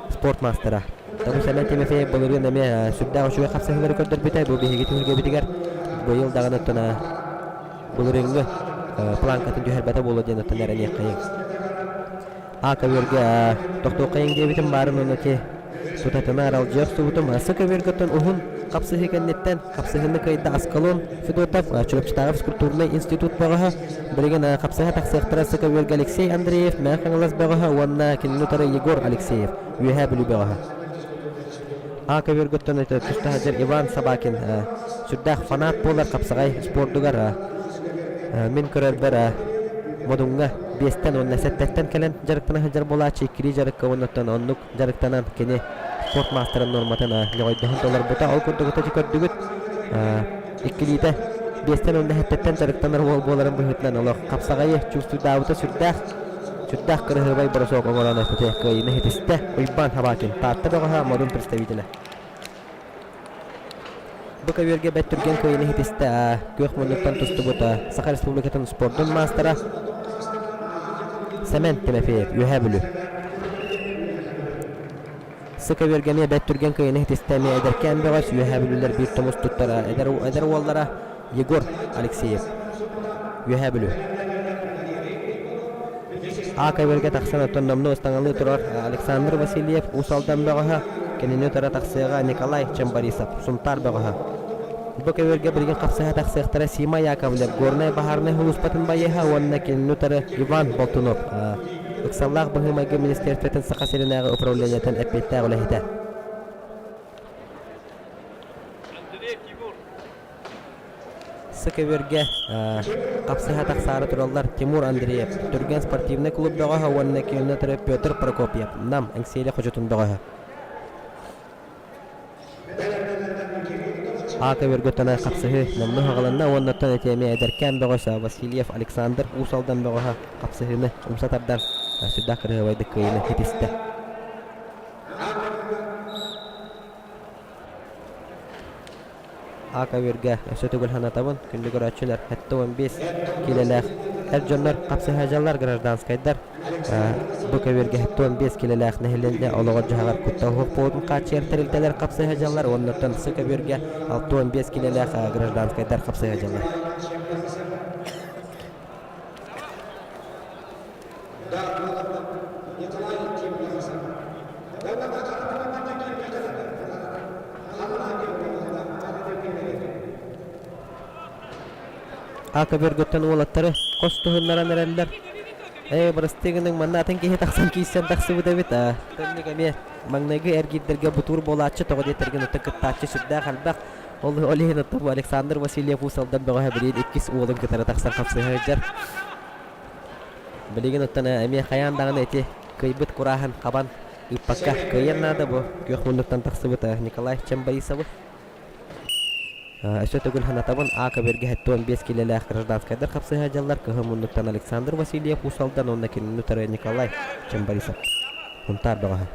спорт маастара. Табу Сэмэн Тимофеев былырыын эмиэ сүрдээх үчүгэй хапсыһыылары көрдөрбүтэ. Бу биһиги түһүлгэбитигэр быйыл даҕаны оттон былырыыҥҥы планкатын түһэрбэтэ буолуо диэн оттон эрэниэххэйиҥ. А көбүөргэ тохтуоххайыҥ диэбитим баарын уонна ити тутатына аралдьыйа охсубутум. С көбүөргөттөн уһун хапсыһыы кэнниттэн хапсыһыыны кыайда Аскалон Федотов, Чурапчытааҕы физкультурнай институт бөҕөһө. Билигин хапсыһа тахсыахтара С көбүөргэ Алексей Андреев, Мэҥэ Хаҥалас бөҕөһө уонна кинини утары Егор Алексеев, Үөһээ Бүлүү бөҕөһө. А көбүөргөттөн туста сылдьар Иван Собакин сүрдээх фанат буолар хапсаҕай спордугар мин көрөрбөр Модуҥҥа биэстэн уонна сэттэттэн кэлэн дьарыктана сылдьар буолааччы иккилии дьарыкка уоннаттан оннук дьарыктанан кини спорт маастарын нуорматын ньоҕойдоһон толорбута. Ол курдук ити көрдүгүт иккилиитэ биэстэн уонна сэттэттэн дьарыктанар уол буоларын быһыытынан олох хапсаҕайы чувствуйдаабыта сүрдээх Сүрдээх кыраһыабай бросок оҥорон эппитэ кыайыыны ситистэ Уйбаан Хабакин, Таатта бөҕөһө Модун представителэ. Бу көбүөргэ бэрт түргэн кыайыыны ситистэ күөх муннуктан тустубут Саха Республикатын спордун маастара Сэмэн Тимофеев, Үөһээ Бүлүү. Сыка көбүөргэ эмиэ бэрт түргэн кыайыыны ситистэ эмиэ эдэркээн бөҕөс Үөһээ Бүлүүлэр биир тумус туттара эдэр, эдэр уоллара Егор Алексеев, Үөһээ Бүлүү. А көбүөргэ тахсан оттон номнуо ыстаҥалыы турар Александр Васильев Уус Алдан бөҕөһө, кинини утары тахсыаҕа Николай Чембарисов, Сунтаар бөҕөһө. Бу көбүөргэ билигин хапсыһа тахсыахтара Сима Яковлев, Горнай баһаарынай сулууспатын байыаһа уонна кинини утары Иван Болтунов, Ыксаллаах быһыы-майгы министиэристибэтин Саха сиринээҕи управлениетын эппиэттээх үлэһитэ. С көбүөргэ хапсыһа тахсаары тураллар Тимур Андреев, Түргэн спортивнай клуб бөҕөһө уонна кинини утары Петр Прокопьев, Нам Эҥсиэли хочотун бөҕөһө. А көбүөргэ тонай хапсыһыы номнуо хаҕыланна уонна оттон ити эмиэ эдэркээн бөҕөс Васильев Александр Уус Алдан бөҕөһө хапсыһыыны умса тардан сүрдээх кырыһыабайдык кыайыыны ситистэ. А көбүөргэ өссө төгүл санатабын, күндү көрөөччүлэр, 75 киилэлээх эр дьоннор хапсыһаадьаллар гражданскайдар бу көбүөргэ 75 киилэлээх нэһилиэнньэ олоҕор-дьаһаҕар куттал суох буолуутун хааччыйар тэрилтэлэр хапсыһаадьаллар уонна оттон С көбүөргэ 65 киилэлээх гражданскайдар хапсыһаадьаллар. Ака бөргөттөн уолаттары хос туһуннаран эрэллэр. Ээ, бырастыы гыныҥ, манна атын киһи тахсан киирсэн тахсыбыт эбит. Аа, төннүк эмиэ маҥнайгы эргиирдэргэ бутуур буолааччы, тоҕо диэтэргин оттон кыттааччы сүрдээх элбэх. Ол, ол иһин оттон бу Александр Васильев Уус Алдан бөҕөһө билигин иккис уолун кытары тахсан хапсыһа сылдьар. Билигин оттон эмиэ хайаан даҕаны ити кыайбыт курааһын хабан ыыппакка кыайыан наада бу күөх муннуктан тахсыбыт Николай Чембоисовы. Өссө төгүл санатабын, А көбүөргэ 75 киилэлээх гражданскайдар хапсыһа дьаллар кыһыл муннуктан Александр Васильев Уус Алдан уонна кинини утары Николай Чемборисов. Хунтаар бөҕөһө.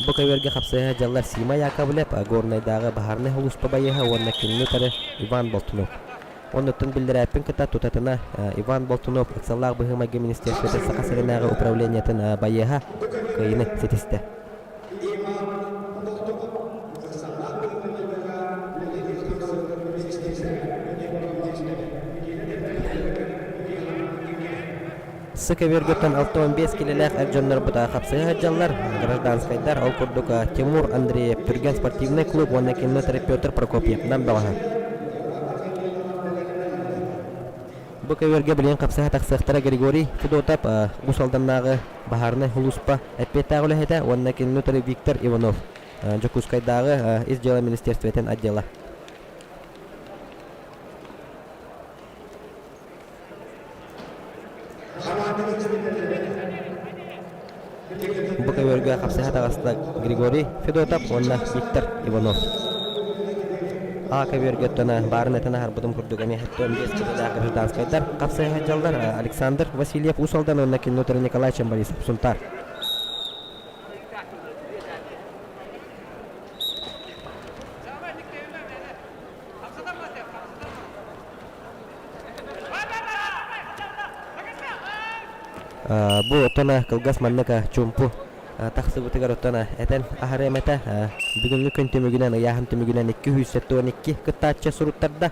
Бу көбүөргэ хапсыһа дьаллар Сима Яковлев, Горнайдааҕы баһаарынай сулууспа байыаһа уонна кинини утары Иван Болтунов. Оннуттан биллэрээппин кытта тутатына Иван Болтунов ыксаллаах быһыы-майгы министиэристибэтин Саха сиринээҕи управлениетын байыаһа кыайыыны ситистэ. Сы көбүөргүттэн 65 килэлээх эр дьоннорбут хапсыһа сылдьаллар. Гражданскайдар, ол курдук Тимур Андреев, Түргэн спортивнай клуб уонна кинотер Петр Прокопьев Нам бөҕөһө. Бу көбүөргэ билигин хапсыһа тахсыахтара Григорий Федотов, Уус Алданнааҕы баһаарынай сулууспа эппиэттээх үлэһитэ уонна кинини утары Виктор Иванов, Дьокуускайдааҕы Ис дьыала министиэристибэтин отдела. Бу көбүөргэ хапсыһа таҕыста Григорий Федотов уонна Виктор Иванов. А көбүөргэ оттон баарын этэн аһарбытым курдук эмиэ 75 киилэлээх гражданскайдар хапсыһа сылдьаллар Александр Васильев Уус Алдан уонна кинини утары Николай Чемборисов Сунтаар. Бу оттон кылгас маннык чуумпу тахсыбытыгар оттон этэн аһарыам этэ. Бүгүҥҥү күн түмүгүнэн, ыйааһын түмүгүнэн 272 кыттааччы суруттарда.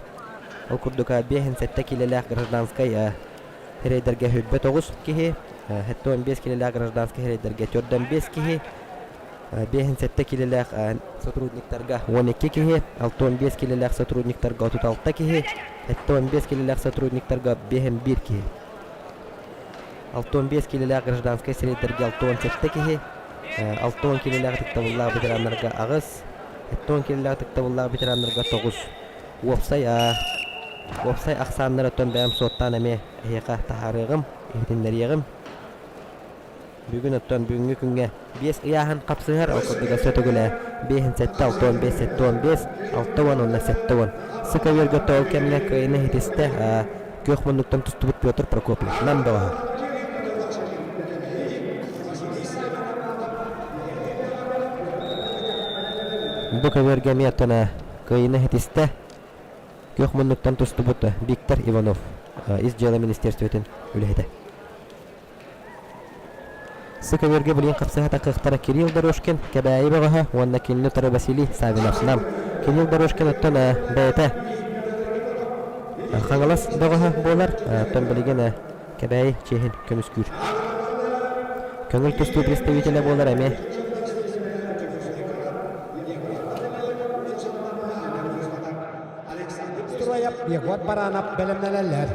Ол курдук 57 киилэлээх гражданскай рейдергэ 29 киһи, 75 киилэлээх гражданскай рейдергэ 45 киһи, 57 киилэлээх сотрудниктарга 12 киһи, 65 киилэлээх сотрудниктарга 36 киһи, 75 киилэлээх сотрудниктарга 51 киһи. 65 киилэлээх гражданскай сирэйдэргэ 67 киһи, 60 киилэлээх ытыктабыллаах ветераннарга 8, 70 киилэлээх ытыктабыллаах ветераннарга 9. Уопсай уопсай ахсааннары оттон бэйэм суоттаан эмиэ эһиэхэ таһаарыаҕым, иһитиннэриэҕим. Бүгүн оттон бүгүҥҥү күҥҥэ биэс ыйааһын хапсыһар, ол курдук өссө төгүл биэһин сэттэ, 65, 75, 60 уонна 70. Сыка үөргэ ол кэмҥэ кыайыыны ситистэ күөх муннуктан тустубут Петр Прокопьев. Нам бөҕөһө. Бу көбүөргэ эмиэ оттон кыайыыны ситистэ күөх муннуктан тустубут Виктор Иванов, Ис дьыала министерствотын үлэһитэ. Сыкөбүөргэ билигин хапсыһа таххыахтара Кирилл Дорожкин, Кэбээйи бөҕөһө уонна кинини утары Василий Саввинов Нам. Кирилл Дорожкин оттон бэйэтэ Хаҥалас бөҕөһө буолар, оттон билигин Кэбээйи чиэһин көмүскүүр. Көҥүл тустуу представителэ буолар эмиэ. Строев Егор Баранов бэлэмнэнэллэр.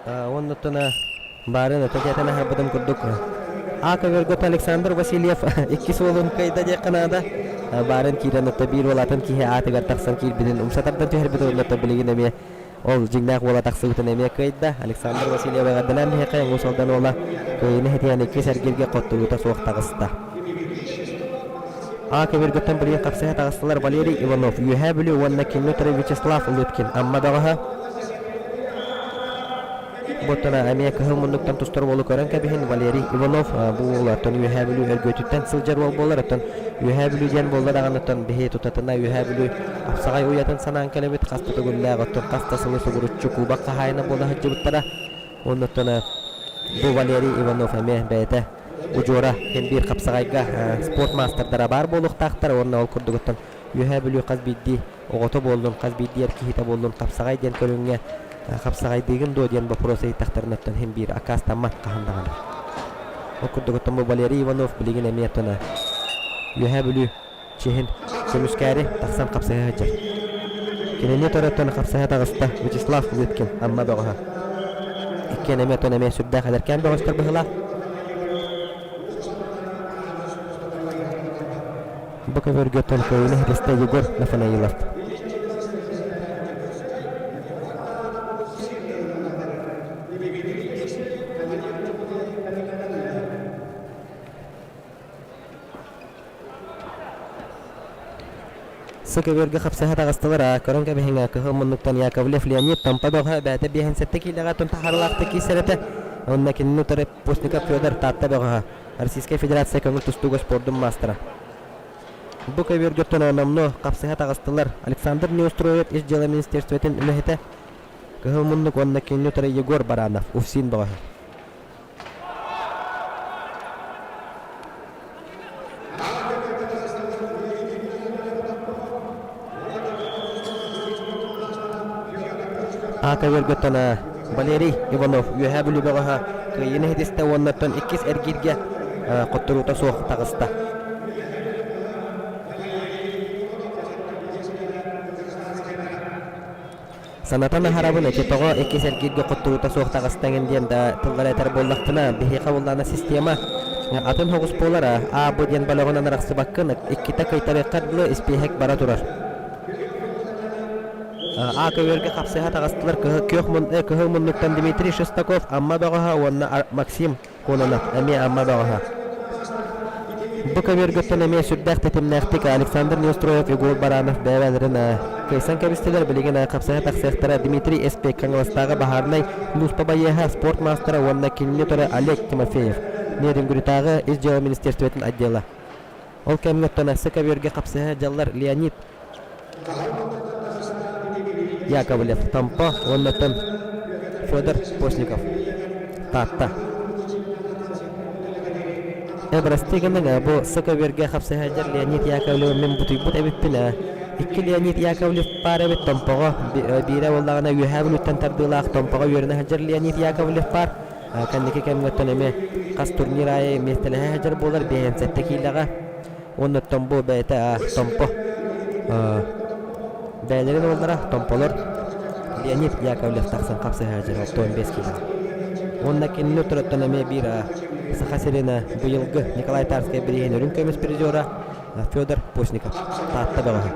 Уоннуттан баарын өтө аһарбытым курдук А көбөргөт Александр Васильев иккис уолун кыайда диэххэ наада. Баарын киирэн отто биир уол атын киһи аатыгар тахсан киирбитин умса тардан түһэрбит уонна билигин эмиэ ол дьиҥнээх уола тахсыбытын эмиэ кыайда. Александр Васильев эҕэрдэлээн биһиэхэ Уус Алдан уола кыайыыны ситиһэн иккис эргииргэ хотторуута суох таҕыста. А көбүргүттэн билигин хапсыһа таҕыстылар Валерий Иванов, Үөһээ Бүлүү уонна кинини утары Вячеслав Лыткин, Амма бөҕөһө. Буоттана эмиэ кыһыл муннуктан тустар уолу көрөн кэбиһин Валерий Иванов бу уол оттон Үөһээ Бүлүү Өргүөтүттэн сылдьар уол буолар. Оттон Үөһээ Бүлүү диэн буолла даҕаны оттон биһи тутатына Үөһээ Бүлүү хапсаҕай уйатын санаан кэлэбит. Хас да төгүллээх оттон хас да сылы сугуруччу кубок хаһаайына буола сылдьыбыттара. Оннуттан бу Валерий Иванов эмиэ бэйэтэ удьуора ким биир хапсаҕайга спорт маастардара баар буолуохтаахтар уонна ол курдугуттан Үөһээ Бүлүү хас биирдии оҕото буоллун, хас биирдии эр киһитэ буоллун хапсаҕай диэн көрүҥҥэ хапсаҕайдыыгын дуо диэн боппуруос ыйыттахтарына оттон иһин биир аккаастаммат хаһан даҕаны. Ол курдук оттон бу Валерий Иванов билигин эмиэ оттон Үөһээ Бүлүү чиһин көмүскээри тахсан хапсыһа сылдьар. Кинини төрөттөн хапсыһа таҕыста Вячеслав Лыткин, Амма бөҕөһө. Иккиэн эмиэ оттон эмиэ сүрдээх эдэркээн бөҕөстөр быһыылаах. Бу көбүөргэ Толкойуна иһитистэ Егор Нафанаилов. Сыкөбүөргэ хапсыһа таҕыстылар, аа, көрөн кэбиһиҥ, кыһыл муннуктан Яковлев Леонид Томпо бөҕө бэйэтэ биэһин сэттэ киилэҕэ тунтахарылаахтык киирсэр этэ. Онно кинини утары Постников Федор Таатта бөҕөһө, Российскай Федерация көҥүл тустууга спордун маастара. Бу көбүөргэ номнуо хапсыһа таҕыстылар Александр Неустроев Ис дьыала министерствотын үлэһитэ, Кыһыл муннук уонна кинини утары Егор Баранов, УФСИН бөҕөһө. Аата өргөттөн Валерий Иванов Үөһээ Бүлүү бөҕөһө кыайыыны иһитистэ уонна оттон иккис эргииргэ хотторуута суох таҕыста. Санатан аһарабын, ити тоҕо иккис эргииргэ хотторуута суох таҕыстаҥын диэн да тыллары этэр буоллахпына, биһиэхэ буоллаҕына система атын соҕус буолар, А, Б диэн бөлөҕүнэн арахсыбаккын, иккитэ кыйтарыаххар дылы испииһэк бара турар. А көбүөргэ хапсыһа таҕыстылар күөх кыһыл муннуктан Дмитрий Шестаков Амма бөҕөһө уонна Максим Кононов эмиэ Амма бөҕөһө. Бу көбүөргүттэн эмиэ сүрдээх тэтимнээхтик Александр Неустроев, Егор Баранов бэйэлэрин кыайсан кэбистилэр. Билигин хапсыһа тахсыахтара Дмитрий Эспек Хаҥаластааҕы баһаарынай сулууспа байыаһа, спорт маастара уонна кинини утары Олег Тимофеев, Нерюнгритааҕы Ис дьыала министерствотын отдела. Ол кэмҥэ оттон көбүөргэ хапсыһа дьаллар Леонид Яковлев, Томпо уонна оттон Федор Постников, Таатта. Э, бырастыы гыныҥ, бу СК-бэргэ хапсыһа Леонид Яковлев мин бутуйбут эбиппин ээ. Икки Леонид Яковлев баар эбит Томпоҕо, биирэ буоллаҕына Үөһээ Бүлүүттэн тардыылаах Томпоҕо үөрэнэ сылдьар Леонид Яковлев баар. Кэнники кэмҥэ оттон эмиэ хас турнир аайы миэстэлэһэ сылдьар буолар, 57 киилэҕэ. Уонна оттон бу бэйэтэ Томпо бэйэлэрин уоллара Томполор Леонид Яковлев тахсан хапсыһа сылдьар 65 киилэҕэ. Уонна кинини утарыттан эмиэ биир Саха сирин быйылгы Николай Тарскай бирииһин үрүҥ көмүс призера Федор Постников Таатта бөҕөһө.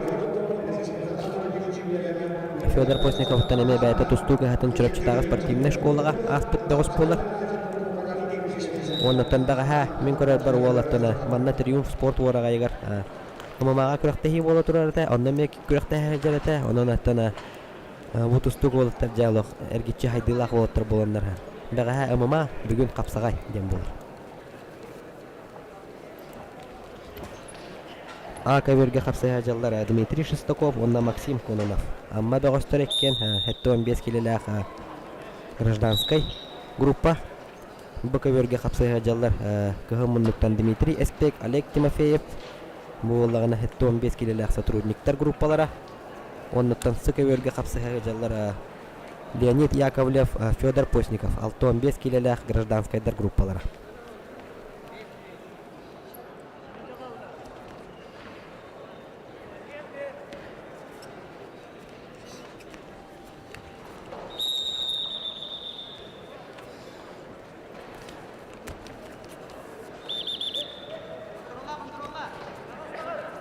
Федор Постниковтан эмиэ бэйэтэ тустуу кыһатын Чурапчытааҕы спортивнай школаҕа ааспыт бөҕөс буолар. Уоннаттан бэҕэһээ мин көрөрбөр уолаттан манна Триумф спорт уораҕайыгар ММА-ҕа күрэхтэһии буола турар этэ, онно эмиэ күрэхтэһэ сылдьар этэ. Онон оттон бу тустуук уолаттар дьэ олох эргиччи хайдыылаах уолаттар буоланнар бэҕэһээ ММА бүгүн хапсаҕай диэн буолар. А көбүөргэ хапсыһа дьыллар Дмитрий Шестаков уонна Максим Кононов. Амма бөҕөстөр иккиэн 75 килэлээх гражданскай группа. Бу көбүөргэ хапсыһа дьыллар кыһыл муннуктан Дмитрий Эспек, Олег Тимофеев буоллаҕына 75 килэлээх сотрудниктар группалара. Оннуттан сы көбүөргэ хапсыһа дьыллар Леонид Яковлев, Федор Постников 65 килэлээх гражданскайдар группалара.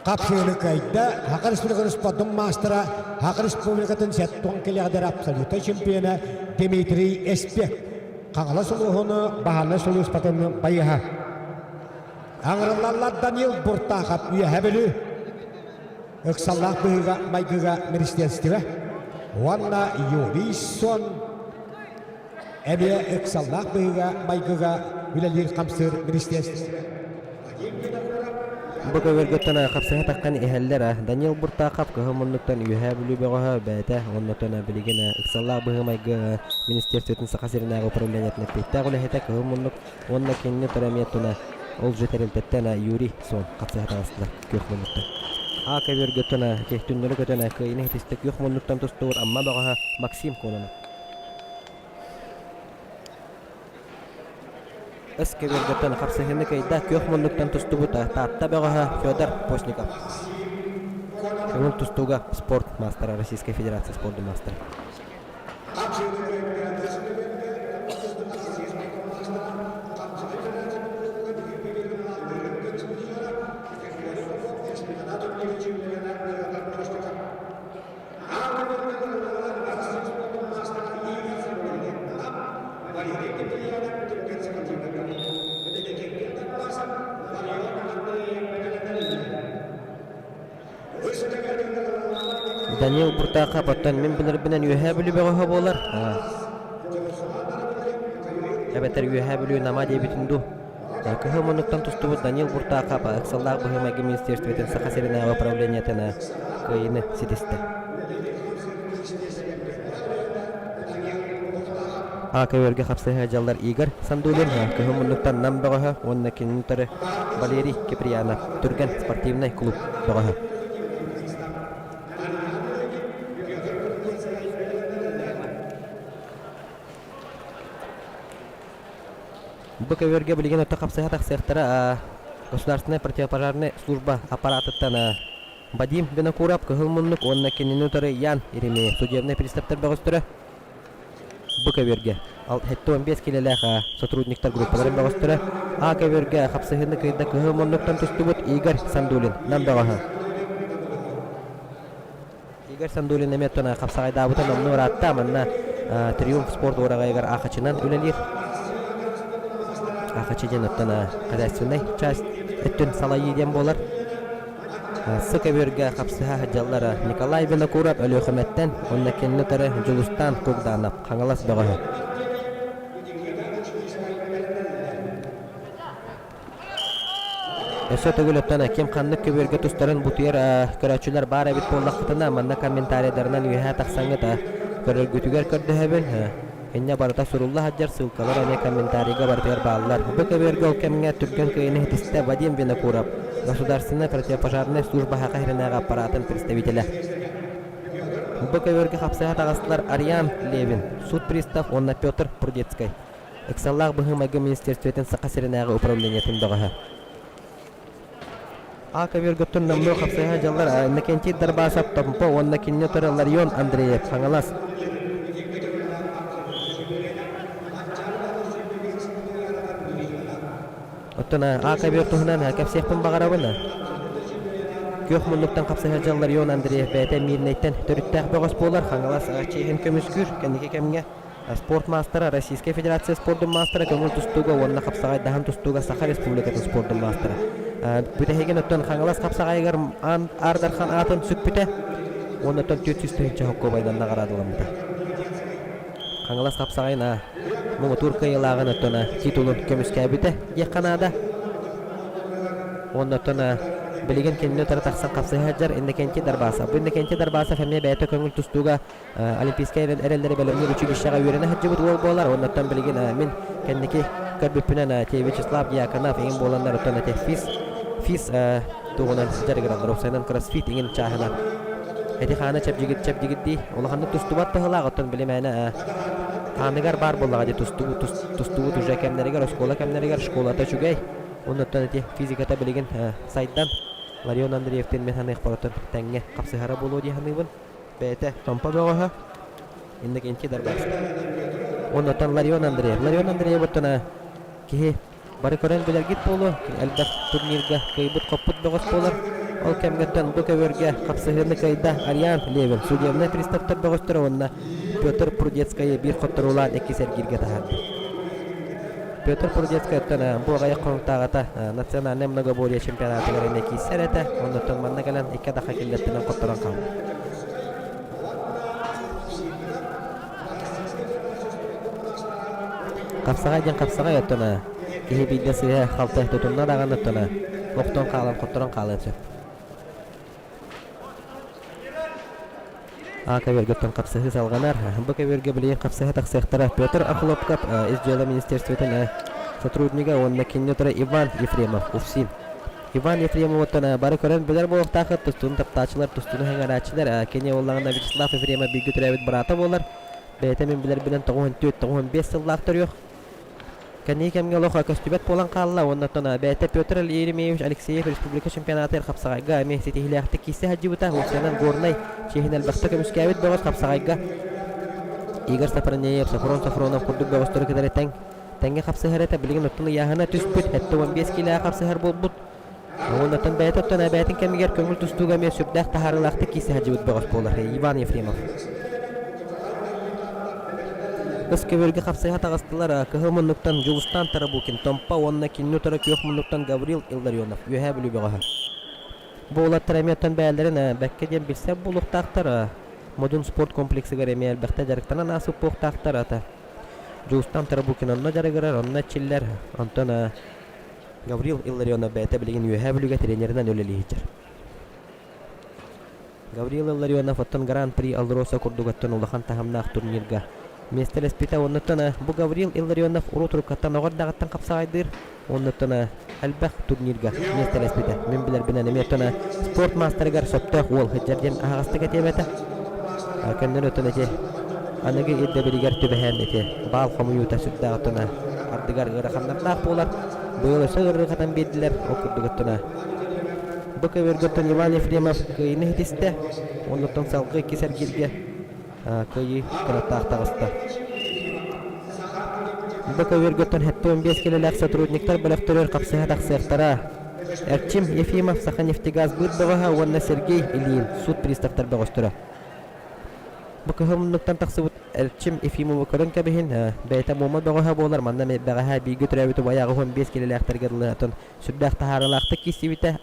Хапсыыны кыайда Саха Республикатын спордун маастара, Саха Республикатын сэттон килэҕдэр абсолютнай чемпиона Дмитрий Эспек. Хаҥалас улууһуну баһаарынай сулууспатын байыһа. Аҥырыллаллар Данил Буртахов Үөһэ Бүлүү ыксаллаах быһыыга майгыга министерство уонна Юрий Сон. Эмиэ ыксаллаах быһыыга-майгыга үлэлиир-хамсыыр министиэристибэ Бу көбүөргөттөн хапсыһа таххан иһэллэр Данил Буртахов кыһыл муннуктан Үөһээ Бүлүү бөҕөһө бэйэтэ оннотон билигин ыксаллаах быһыы-майгы министерствотын Саха сиринээҕи управлениетын эппиэттээх үлэһитэ кыһыл муннук уонна кинини тура эмиэ туна ол же тэрилтэттэн Юрий Сон хапсыһа таҕыстылар күөх муннуктан. А көбүөргөттөн түннэри көтөн кыайыыны ситистэ күөх муннуктан тустубут Амма бөҕөһө Максим Кононов. Өс көбүөргөттөн хапсыһыыны кыайда күөх муннуктан тустубут Таатта бөҕөһө Федор Постников. Көҥүл тустууга спорт маастара Российской Федерация спордун маастара. Данил Буртахов оттон мин билэрбинэн Үөһээ Бүлүү бөҕөһө буолар. Эбэтэр Үөһээ Бүлүү Нама диэбитин дуу. Кыһыл муннуктан тустубут Данил Буртахов ыксаллаах быһыы-майгы министерствотын Саха сиринээҕи управлениетын кыайыыны ситистэ. АКВ-га хапсыһа дьаллар Игорь Сандулин, кыһыл муннуктан Нам бөҕөһө уонна кинини утары Валерий Киприянов, Түргэн спортивнай клуб бөҕөһө. Бу көбүөргэ билигин өттө хапсыһа тахсыахтара Государственная противопожарная служба аппаратыттан Вадим Винокуров кыһыл муннук уонна кинини утары Ян Еремеев судебнай приставтар бөҕөстөрө Б көбүөргэ 75 килэлээх сотрудниктар группаларын бөҕөстөрө А көбүөргэ хапсыһыыны кыйда кыһыл муннуктан тустубут Игорь Сандулин Нам бөҕөһө Игорь Сандулин эмиэ оттон хапсаҕайдаабыта номнуо ыраатта. Манна Триумф спорт уораҕайыгар аахачынан үлэлиир. Аахачы диэн оттон хозяйственнай часть өттүн салайыы диэн буолар. Сы көбүөргэ хапсыһа сылдьаллар Николай Винокуров Өлүөхүмэттэн уонна кинини утары Дьулустаан Кугданов Хаҥалас бөҕөһө. Өссө төгүл оттон ким ханнык көбүөргэ тустарын бутуйар көрөөччүлэр баар эбит буоллаххытына, манна комментарийдарынан үөһээ тахсаҥҥыт көрөргүтүгэр көрдөһөбүн. Инньэ барыта сурулла сылдьар ссылкалар эмиэ комментарийга барытыгар бааллар. Бу көбүөргэ ол кэмҥэ түргэн кыайыыны ситистэ Вадим Винокуров, Государственная противопожарная служба Саха сиринээҕи аппаратын представителэ. Бу көбүөргэ хапсыһа таҕыстылар Ариан Левин, суд пристав уонна Петр Прудецкай. Ыксаллаах быһыы-майгы министерствотын Саха сиринээҕи управлениетын бөҕөһө. А көбүөргөттөн номнуо хапсыһа дьаллар Иннокентий Дарбасов, Томпо уонна кинини утары Ларион Андреев, Хаҥалас. Оттон А көбүөр туһунан кэпсиэхпин баҕарабын. Күөх муннуктан хапсыһа дьаллар Ларион Андреев бэйэтэ Мирнэйтэн төрүттээх бөҕөс буолар, Хаҥалас чиэһин көмүскүүр кэнники кэмҥэ Спорт маастара, Российскай Федерация спордун маастара, көҥүл тустууга уонна хапсаҕайдаһан тустууга Саха Республикатын спордун маастара. Бүтэһигин оттон Хаҥалас хапсаҕайыгар Аар Дархан аатын сүкпүтэ уонна оттон 400 тыһыынча хоккуобайынан наҕараадаламмыта. Хаҥалас хапсаҕайын муҥутуур кыайыылааҕын оттон титулун көмүскээбитэ диэххэ наада. Уонна оттон билигин кинини утары тахсан хапсыһа сылдьар Иннокентий Дарбасов. Бу Иннокентий Дарбасов эмиэ бэйэтэ көҥүл тустууга Олимпийскай эрэллэри бэлэмниир училищеҕа үөрэнэ сылдьыбыт уол буолар. Оннуттан билигин мин кэнники көрбүппүнэн те Вячеслав Дьяконов иҥин буоланнар оттон эти физ физ тугунан дьарыгыраллар. Уопсайынан кроссфит иҥин чааһынан. Эти хаана чэбдигит чэбдигирдии улаханнык тустубат быһыылаах оттон билимээнэ хааныгар баар буоллаҕа дии тустубут тустубут уже кэмнэригэр оскуола кэмнэригэр школата үчүгэй. Оннуттан ити физиката билигин сайдан Ларион Андреевтин мин саныахпар оттон тэҥҥэ хапсыһара буолуо дии саныыбын. Бэйэтэ Томпо бөҕөһө, Иннокентий Дарбасов. Оннуттан Ларион Андреев. Ларион Андреев оттон киһи бары көрөн билэргит буолуо, элбэх турнирга кыайбыт-хоппут бөҕөс буолар. Ол кэмҥэттэн бу көбүөргэ хапсыһыыны кыайда Ариан Левин, судебнай приставтар бөҕөстөрө уонна Петр Прудецкайы биир хотторуулаан иккис эргииргэ таһаарда. Петр Прудецкай оттон бу аҕыйах хонуктааҕыта национальнай многоборье чемпионатыгар эмиэ киирсэр этэ. Оннуттан манна кэлэн икки атахха киллэртэнэн хотторон хаалбыт. Хапсаҕай диэн хапсаҕай оттон киһи биирдэ сыыһа халты тутунна даҕаны оттон охтон хаалан хотторон хаалыан сөп. А көбүөргэ оттон хапсыһыы салҕанар. Бу көбүөргэ билигин хапсыһа тахсыахтара Петр Охлопков ис дьыала министерствотын сотруднига уонна кинини утары Иван Ефремов, УФСИН. Иван Ефремов оттон бары көрөн билэр буолуохтаахыт, тустууну таптааччылар, тустууну сэҥээрээччилэр. Кини буоллаҕына Вячеслав Ефремов бииргэ төрөөбүт быраата буолар. Бэйэтэ мин билэрбинэн 94-95 сыллаах төрүөх. Кэнники кэмҥэ олох көстүбэт буолан хаалла уонна оттон бэйэтэ Петр Еремеевич Алексеев республика чемпионатыгар хапсаҕайга эмиэ ситиһиилээхтик киирсэ сылдьыбыта. Уопсайынан Горнай чиэһин элбэхтэ көмүскээбит бөҕөс хапсаҕайга Игорь Софронеев, Софрон Софронов курдук бөҕөстөрү кытары тэҥ тэҥҥэ хапсыһар этэ. Билигин оттон ыйааһына түспүт, 75 киилэҕэ хапсыһар буолбут. Уоннаттан бэйэтэ оттон эбээтин кэмигэр көҥүл тустууга эмиэ сүрдээх таһаарыылаахтык киирсэ сылдьыбыт бөҕөс буолар Иван Ефремов. Ыс көбүөргэ хапсыһа таҕыстылар кыһыл муннуктан Дьулустаан Тарабукин, Томпо уонна кинини утары күөх муннуктан Гаврил Илларионов, Үөһээ Бүлүү бөҕөһө. Бу уолаттар эмиэ оттон бэйэлэрин бэккэ диэн билсэр буолуохтаахтар. Модун спорт комплексыгар эмиэ элбэхтэ дьарыктанан ааспыт буолуохтаахтар. Ата Дьулустаан Тарабукин онно дьарыгырар, онно эрчиллэр. Онтон Гаврил Илларионов бэйэтэ билигин Үөһээ Бүлүүгэ тренеринэн үлэлии сылдьар. Гаврил Илларионов оттон Гран-при Алроса курдук оттон улахан таһымнаах турнирга миэстэлэспитэ. Оннуттан бу Гаврил Илларионов урут уруккаттан оҕо эрдэҕиттэн хапсаҕайдыыр. Оннуттан элбэх турнирга миэстэлэспитэ. Мин билэрбинэн эмиэ оттон спорт маастарыгар сөптөөх уол сылдьар диэн аһаҕастык этиэм этэ. Көннөрү оттон ити аныгы ирдэбилигэр түбэһэн ити баал хомуйуута сүрдээх оттон ардыгар ыараханнардаах буолар. Быйыл өссө ыарырҕатан биэрдилэр. Ол курдук оттон бу көбүөргэ Иван Ефремов кыайыыны ситистэ. Оннуттан салгыы иккис эргииргэ кыайыы кынаттаах таҕыста. Бу көбүөргөттөн 75 килэлээх сотрудниктар бөлөхтөрүгэр хапсыһа тахсыахтара. Эрчим Ефимов Саханефтегаз быыр бөҕөһө уонна Сергей Ильин суут приставтар бөҕөстөрө. Бу кыһыл муннуктан тахсыбыт Эрчим Ефимовы көрөн кэбиһин, бэйэтэ Муома бөҕөһө буолар, манна бэҕэһээ бииргэ төрөөбүт убайа 85 килэлээхтэргэ дылы отон сүрдээх таһаарыылаахтык киирсибитэ.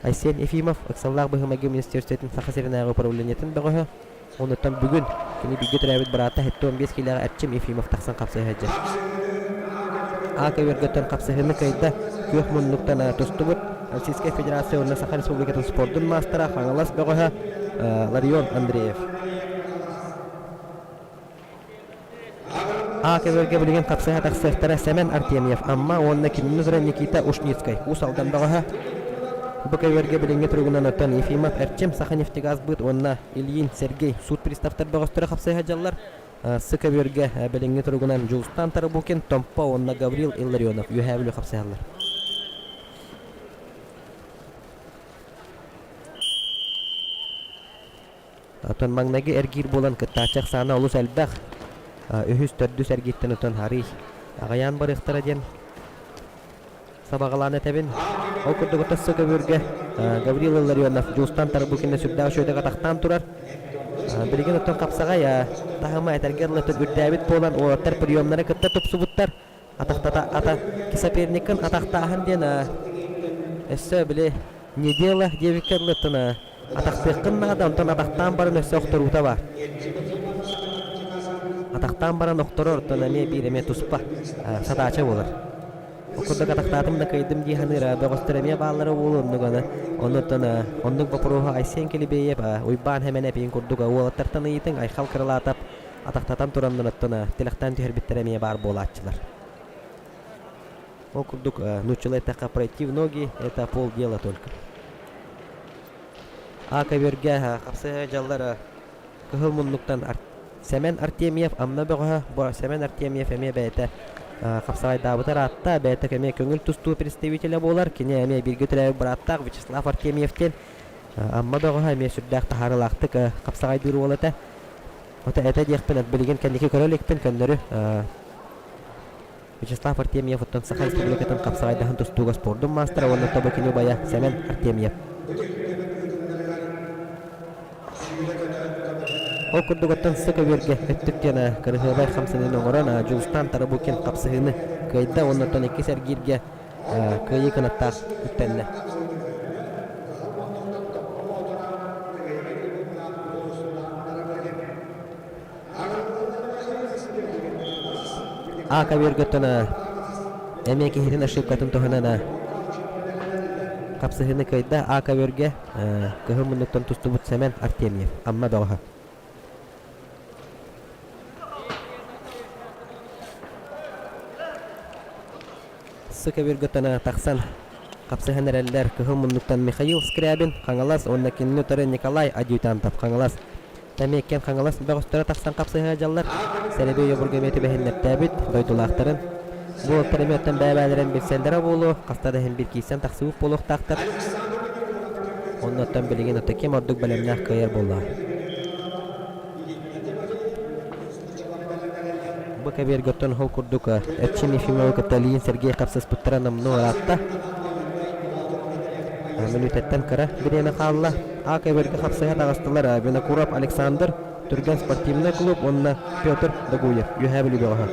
Айсен Ефимов, ыксаллаах быһыы-майгы министерствотын Саха сиринээҕи управлениетын бөҕөһө. Онуттан бүгүн кини бииргэ төрөөбүт быраата 75 киилэҕэ Эрчим Ефимов тахсан хапсыһа сылдьар. А көбүөргөттөн хапсыһыыны кыайда күөх муннуктан тустубут Российскай Федерация уонна Саха Республикатын спордун маастара Хаҥалас бөҕөһө Ларион Андреев. А көбүөргэ билигин хапсыһа тахсыахтара Сэмэн Артемьев, Амма уонна кинини утары Никита Ушницкай, Уус Алдан бөҕөһө. Бу көбүөргэ билиҥҥи туругунан оттон Ефимов Эрчим, Саханефтегазбыт уонна Ильин Сергей суут приставтар бөҕөстөрө хапсыһа сылдьаллар. Сы көбүөргэ билиҥҥи туругунан Дьулустан Тарабукин, Томпо уонна Гаврил Илларионов Үөһээ Бүлүү хапсыһаллар. Оттон маҥнайгы эргиир буолан кыттааччы ахсаана олус элбэх. Үһүс, төрдүс эргииртэн оттон арыый аҕыйаан барыахтара диэн сабаҕалаан этэбин. Ол курдук оттон көбүөргэ Гаврил Илларионов Дьулустан Тарабукина сүрдээх үчүгэйдик атахтаан турар. Билигин оттон хапсаҕай таһыма этэргэ дылы үрдээбит буолан уолаттар приемнары кытта тупсубуттар. Атахтата ата соперниккын атахтааһын диэн өссө били не дело диэбиккэ дылы атахтыаххын наада, онтон атахтаан баран өссө охторуута баар. Атахтаан баран охторор, оттон эмиэ биир эмиэ туспа садаача буолар. Ол курдук атахтаатым да кыайдым дии саныыр бөҕөстөр эмиэ бааллара буолуо оннук аны. Оннуттан оннук боппуруоһу Айсен Килибеев, Уйбаан Хэмэнэп иин курдук уолаттартан ыйытыҥ, Айхал Крылатов атахтатан тураннар оттон тилэхтээн түһэрбиттэрэ эмиэ баар буолааччылар. Ол курдук нууччалыы эттэххэ пройти в ноги это полдела только. А көбүөргэ хапсыһа дьаллар кыһыл муннуктан Сэмэн Артемьев Амма бөҕөһө бу Сэмэн Артемьев эмиэ бэйэтэ хапсаҕайдаабыта ыраатта бэйэтэ эмиэ көҥүл тустуу представителэ буолар кини эмиэ бииргэ төрөөбүт бырааттаах Вячеслав Артемьев диэн Амма бөҕөһө эмиэ сүрдээх таһаарыылаахтык хапсаҕайдыыр уол этэ Ото этэ диэхпин билигин кэнники көрө иликпин көннөрү Вячеслав Артемьев оттон Саха Республикатын хапсаҕайдаһын тустууга спордун маастара уонна тобо кини убайа Сэмэн Артемьев. Ол курдук оттон сы көбүөргэ өттүк диэн кырыһыабай хамсаныыны оҥорон Дьулустаан Тарабукин хапсыһыыны кыайда уонна оттон иккис эргииргэ кыайыы кынаттаах үктэннэ. А көбүөргөттөн эмиэ киһитин ошибкатын туһунан хапсыһыыны кыайда. А көбүөргэ кыһыл муннуктан тустубут Сэмэн Артемьев, Амма бөҕөһө. Сы көбүөргөттөн тахсан хапсыһан эрэллэр кыһыл муннуктан Михаил Скрябин, Хаҥалас уонна кинини утары Николай Адъютантов, Хаҥалас. Тэмиэккэн Хаҥалас бөҕөстөрө тахсан хапсыһа дьаллар, Сэрэбиэй Ойобурга эмиэ түбэһиннэртээбит дойдулаахтарын. Бу уолаттар эмиэ оттон бэйэ-бэйэлэрин билсэллэрэ буолуо, хаста да иһин биир киирсэн тахсыбыт буолуохтаахтар. Онно оттон билигин ото ким ордук бэлэмнээх кыайар буоллаҕа. Бу кэбиэргэ оттон ол курдук Эрчим Ефимовы кытта Ильин Сергей хапсыспыттара номнуо ыраатта. Мүнүүтэттэн кыра бириэмэ хаалла. А кэбиэргэ хапсыһа таҕыстылар Винокуров Александр, Түргэн спортивнай клуб уонна Петр Догуев, Үөһээ Бүлүү бөҕөһө.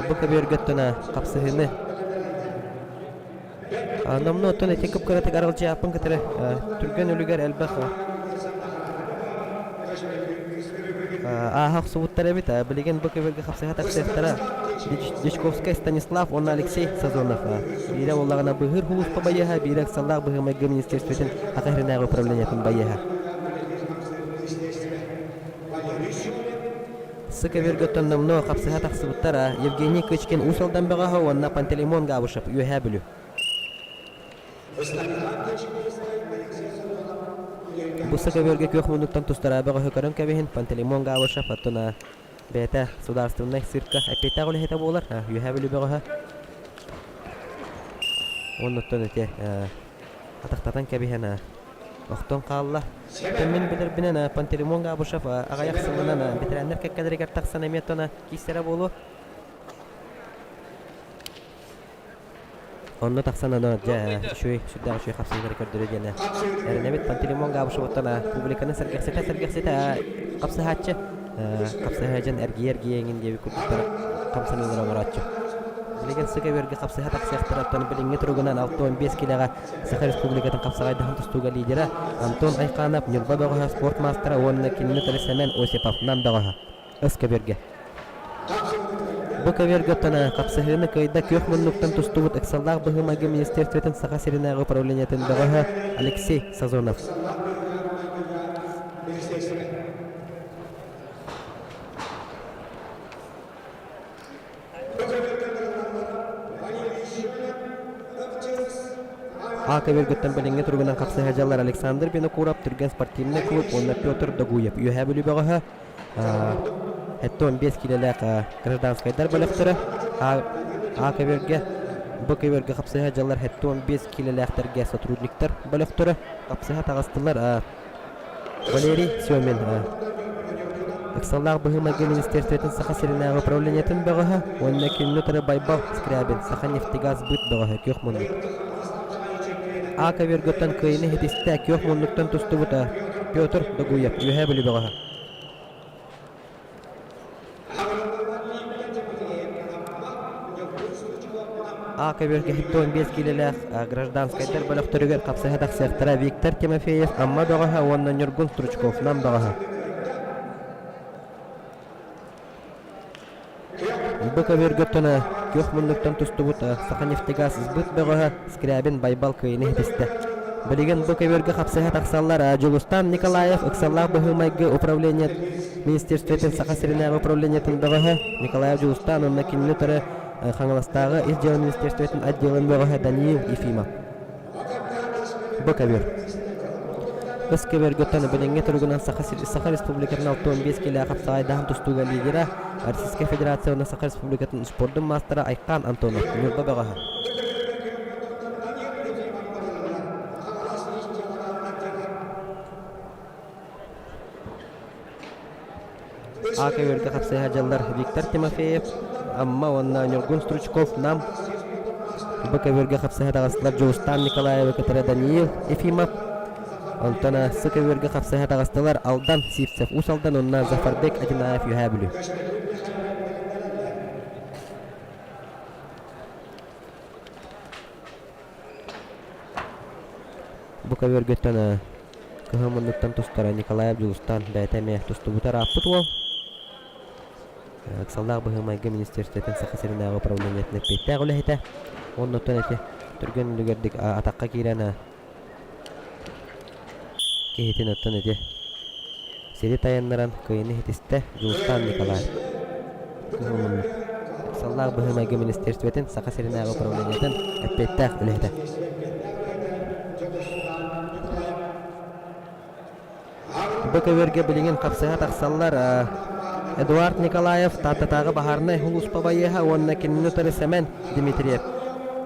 Бу көбүөргөттөн хапсыһыыны номнуо оттон ити кып-кыратык аралдьыйааппын кытары түргэн үлүгэр элбэх ааһа охсубуттар эбит. Билигин бу көбүөргэ хапсыһа тахсыахтара Дьячковскай Станислав уонна Алексей Сазонов. Биирэ буоллаҕына быыһыыр сулууспа байыаһа, биирэ ыксаллаах быһыы-майгы министиэристибэтин Саха сиринээҕи управлениетын байыаһа. Сы көбүөргөттөн номнуо хапсыһа тахсыбыттара Евгений Кычкин Уус Алдан бөҕөһө уонна Пантелеймон Габышев Үөһээ Бүлүү. Бу сы көбүөргэ күөх муннуктан тустара бөҕөһү көрөн кэбиһин Пантелеймон Габышев оттон бэйэтэ судаарыстыбаннай цирка эппиэттээх үлэһитэ буолар Үөһээ Бүлүү бөҕөһө. Оннуттан ити атахтатан кэбиһэн охтон хаалла. Мин билэрбинэн Пантелеймон Габышев аҕыйах сылынан бэтэрээннэр кэккэлэригэр тахсан эмиэ тона киирсэрэ буолуо. Онно тахсан аны дьэ үчүгэй сүрдээх үчүгэй хапсыһыылары көрдөрүө диэн эрэнэбит. Пантелеймон Габышевыттан публиканы сэргэхситэ сэргэхситэ хапсыһааччы хапсыһа дьон эргийэ-эргийэ эҥин диэбит курдуктар хамсаныылары оҥорооччу. Билигин сыга үөргэ хапсыһа тахсыахтара оттон билиҥҥи туругунан 65 килэҕэ Саха Республикатын хапсаҕайдаһан тустууга лидера Антон Айханов, Ньурба бөҕөһө спорт маастара уонна кинини утары Сэмэн Осипов, Нам бөҕөһө. Ыс көбүөргэ. Бу көбүөргэ оттон хапсыһыыны кыайда күөх муннуктан тустубут ыксаллаах быһыы-майгы министерствотын Саха сиринээҕи управлениетын бөҕөһө Алексей Сазонов. А көбүөргүттэн билиҥҥи туругунан хапсыһа дьаллар Александр Винокуров, Түргэн спортивнай клуб уонна Петр Догуев. Үөһээ Бүлүү бөҕөһө 75 киилэлээх гражданскайдар бөлөхтөрө А көбүөргэ, Б көбүөргэ хапсыһа дьаллар 75 киилэлээхтэргэ сотрудниктар бөлөхтөрө хапсыһа таҕыстылар. Валерий Семин Ыксаллаах быһыы-майгы министиэристибэтин Саха сиринээҕи управлениетын бөҕөһө уонна кинини утары Байбал Скрябин Саха нефтегаз быт бөҕөһө күөх муннук. А көбүөргөттөн кыайыыны ситистэ күөх муннуктан тустубута Петр Догуев Үөһээ Бүлүү бөҕөһө. А көбүөргэ 75 киилэлээх гражданскайдар бөлөхтөрүгэр хапсыһа тахсыахтара Виктор Тимофеев Амма бөҕөһө уонна Ньургун Стручков Нам бөҕөһө. Бу көбүөргэ оттон күөх муннуктан тустубут Саханефтегаз сбыт бөҕөһө Скрябин Байбал кыайыыны ситистэ. Билигин бу көбүөргэ хапсыһа тахсаллар Дьулустан Николаев ыксаллаах быһыы-майгы управление министерствотын Саха сиринээҕи управлениетын бөҕөһө Николаев Дьулустан уонна кинини утары Хаҥаластааҕы ис дьыала министерствотын отделын бөҕөһө Даниил Ефимов. Бу көбүөр. Ыс көбүөргүттэн билиҥҥи туругунан Саха, Саха Республикатын 65 килэ хапсаҕайдаһан тустууга лидера, Российскай Федерация уонна Саха Республикатын спордун маастара Айхан Антонов, Ньурба бөҕөһө. А көбүөргэ хапсыһа дьаллар Виктор Тимофеев, Амма уонна Ньургун Стручков, Нам. Бу көбүөргэ хапсыһа таҕыстылар Дьулустаан Николаевы кытары Даниил Ефимов. Онтон С көбүөргэ хапсыһа таҕыстылар Алдан Сивцев, Уус Алдан уонна Зафарбек Одинаев Үөһээ Бүлүү. Бу көбүөргүттэн кыһыл муннуктан тустара Николаев Дьулустан бэйэтэ эмиэ тустубута ырааппыт уол. Ыксаллаах быһыы-майгы министерствотын Саха сиринээҕи управлениетын эппиэттээх үлэһитэ. Оннуттан ити түргэн үлүгэрдик атахха киирэн киһитин оттон ити Сири тайаннаран кыайыыны ситистэ Дьулустаан Николаев. Кыһыл Ыксаллаах быһыы-майгы министерствотын Саха сиринээҕи управлениетын эппиэттээх үлэһитэ. Бу көбүөргэ билигин хапсыһа тахсаллар Эдуард Николаев Тааттатааҕы баһаарынай сулууспа байыаһа уонна кинини утары Сэмэн Дмитриев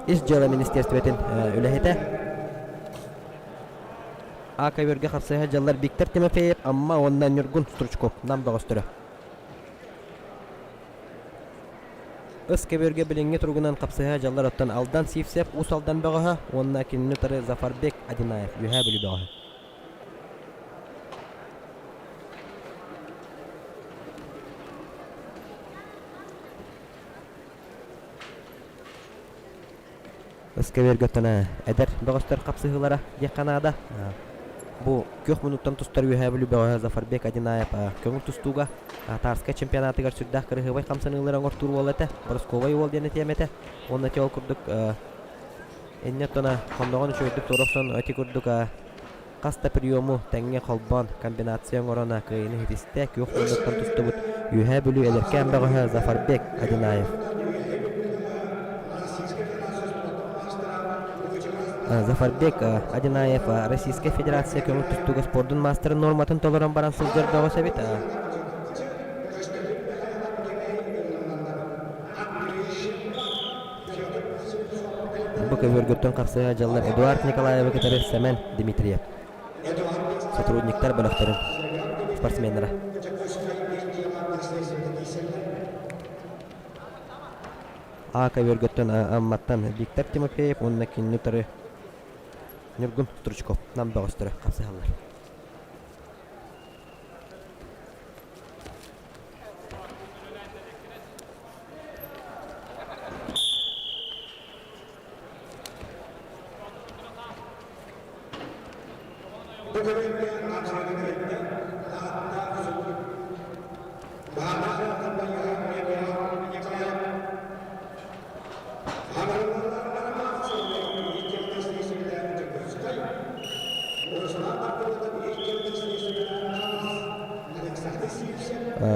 Ис дьыала министерствотын үлэһитэ. А көбүөргэ хапсыһа дьаллар Виктор Тимофеев, Амма уонна Ньургун Стручков Нам бөҕөстөрө. Ыс көбүөргэ билиҥҥи туругунан хапсыһа дьаллар оттон Алдан Сивцев Уус Алдан бөҕөһө уонна кинини утары Зафарбек Одинаев Үөһээ Бүлүү бөҕөһө. Ыскэбиэргэттэн эдэр бөҕөстөр хапсыһыылара диэххэ наада. Бу күөх муннуктан тустар Үөһээ Бүлүү бөҕөһө Зафарбек Одинаев көҥүл тустууга Татарскай чемпионатыгар сүрдээх кыраһыабай хамсаныылары оҥортуур уол этэ. Боросковай уол диэн этиэм этэ. Уонна ити ол курдук инньэ оттон хонноҕун үчүгэйдик туора охсон ити курдук Хас да приему тэҥҥэ холбоон, комбинация оҥорон кыайыыны ситистэ күөх муннуктан тустубут Үөһээ Бүлүү эдэркээн бөҕөһө Зафарбек Одинаев. Зафарбек Одинаев Российскай Федерация көҥүл тустууга спордун маастарын нуорматын толорон баран сылдьар бөҕөс эбит. Бу көбүөргүттэн харсыһа дьаллар Эдуард Николаевы кытары Сэмэн Дмитриев. Сотрудниктар бөлөхтөрүн спортсменнара. А көбүөргүттэн Амматтан Виктор Тимофеев уонна кинини утары Ньургун Стручков нам бөҕөстөрө хапсыһаллар.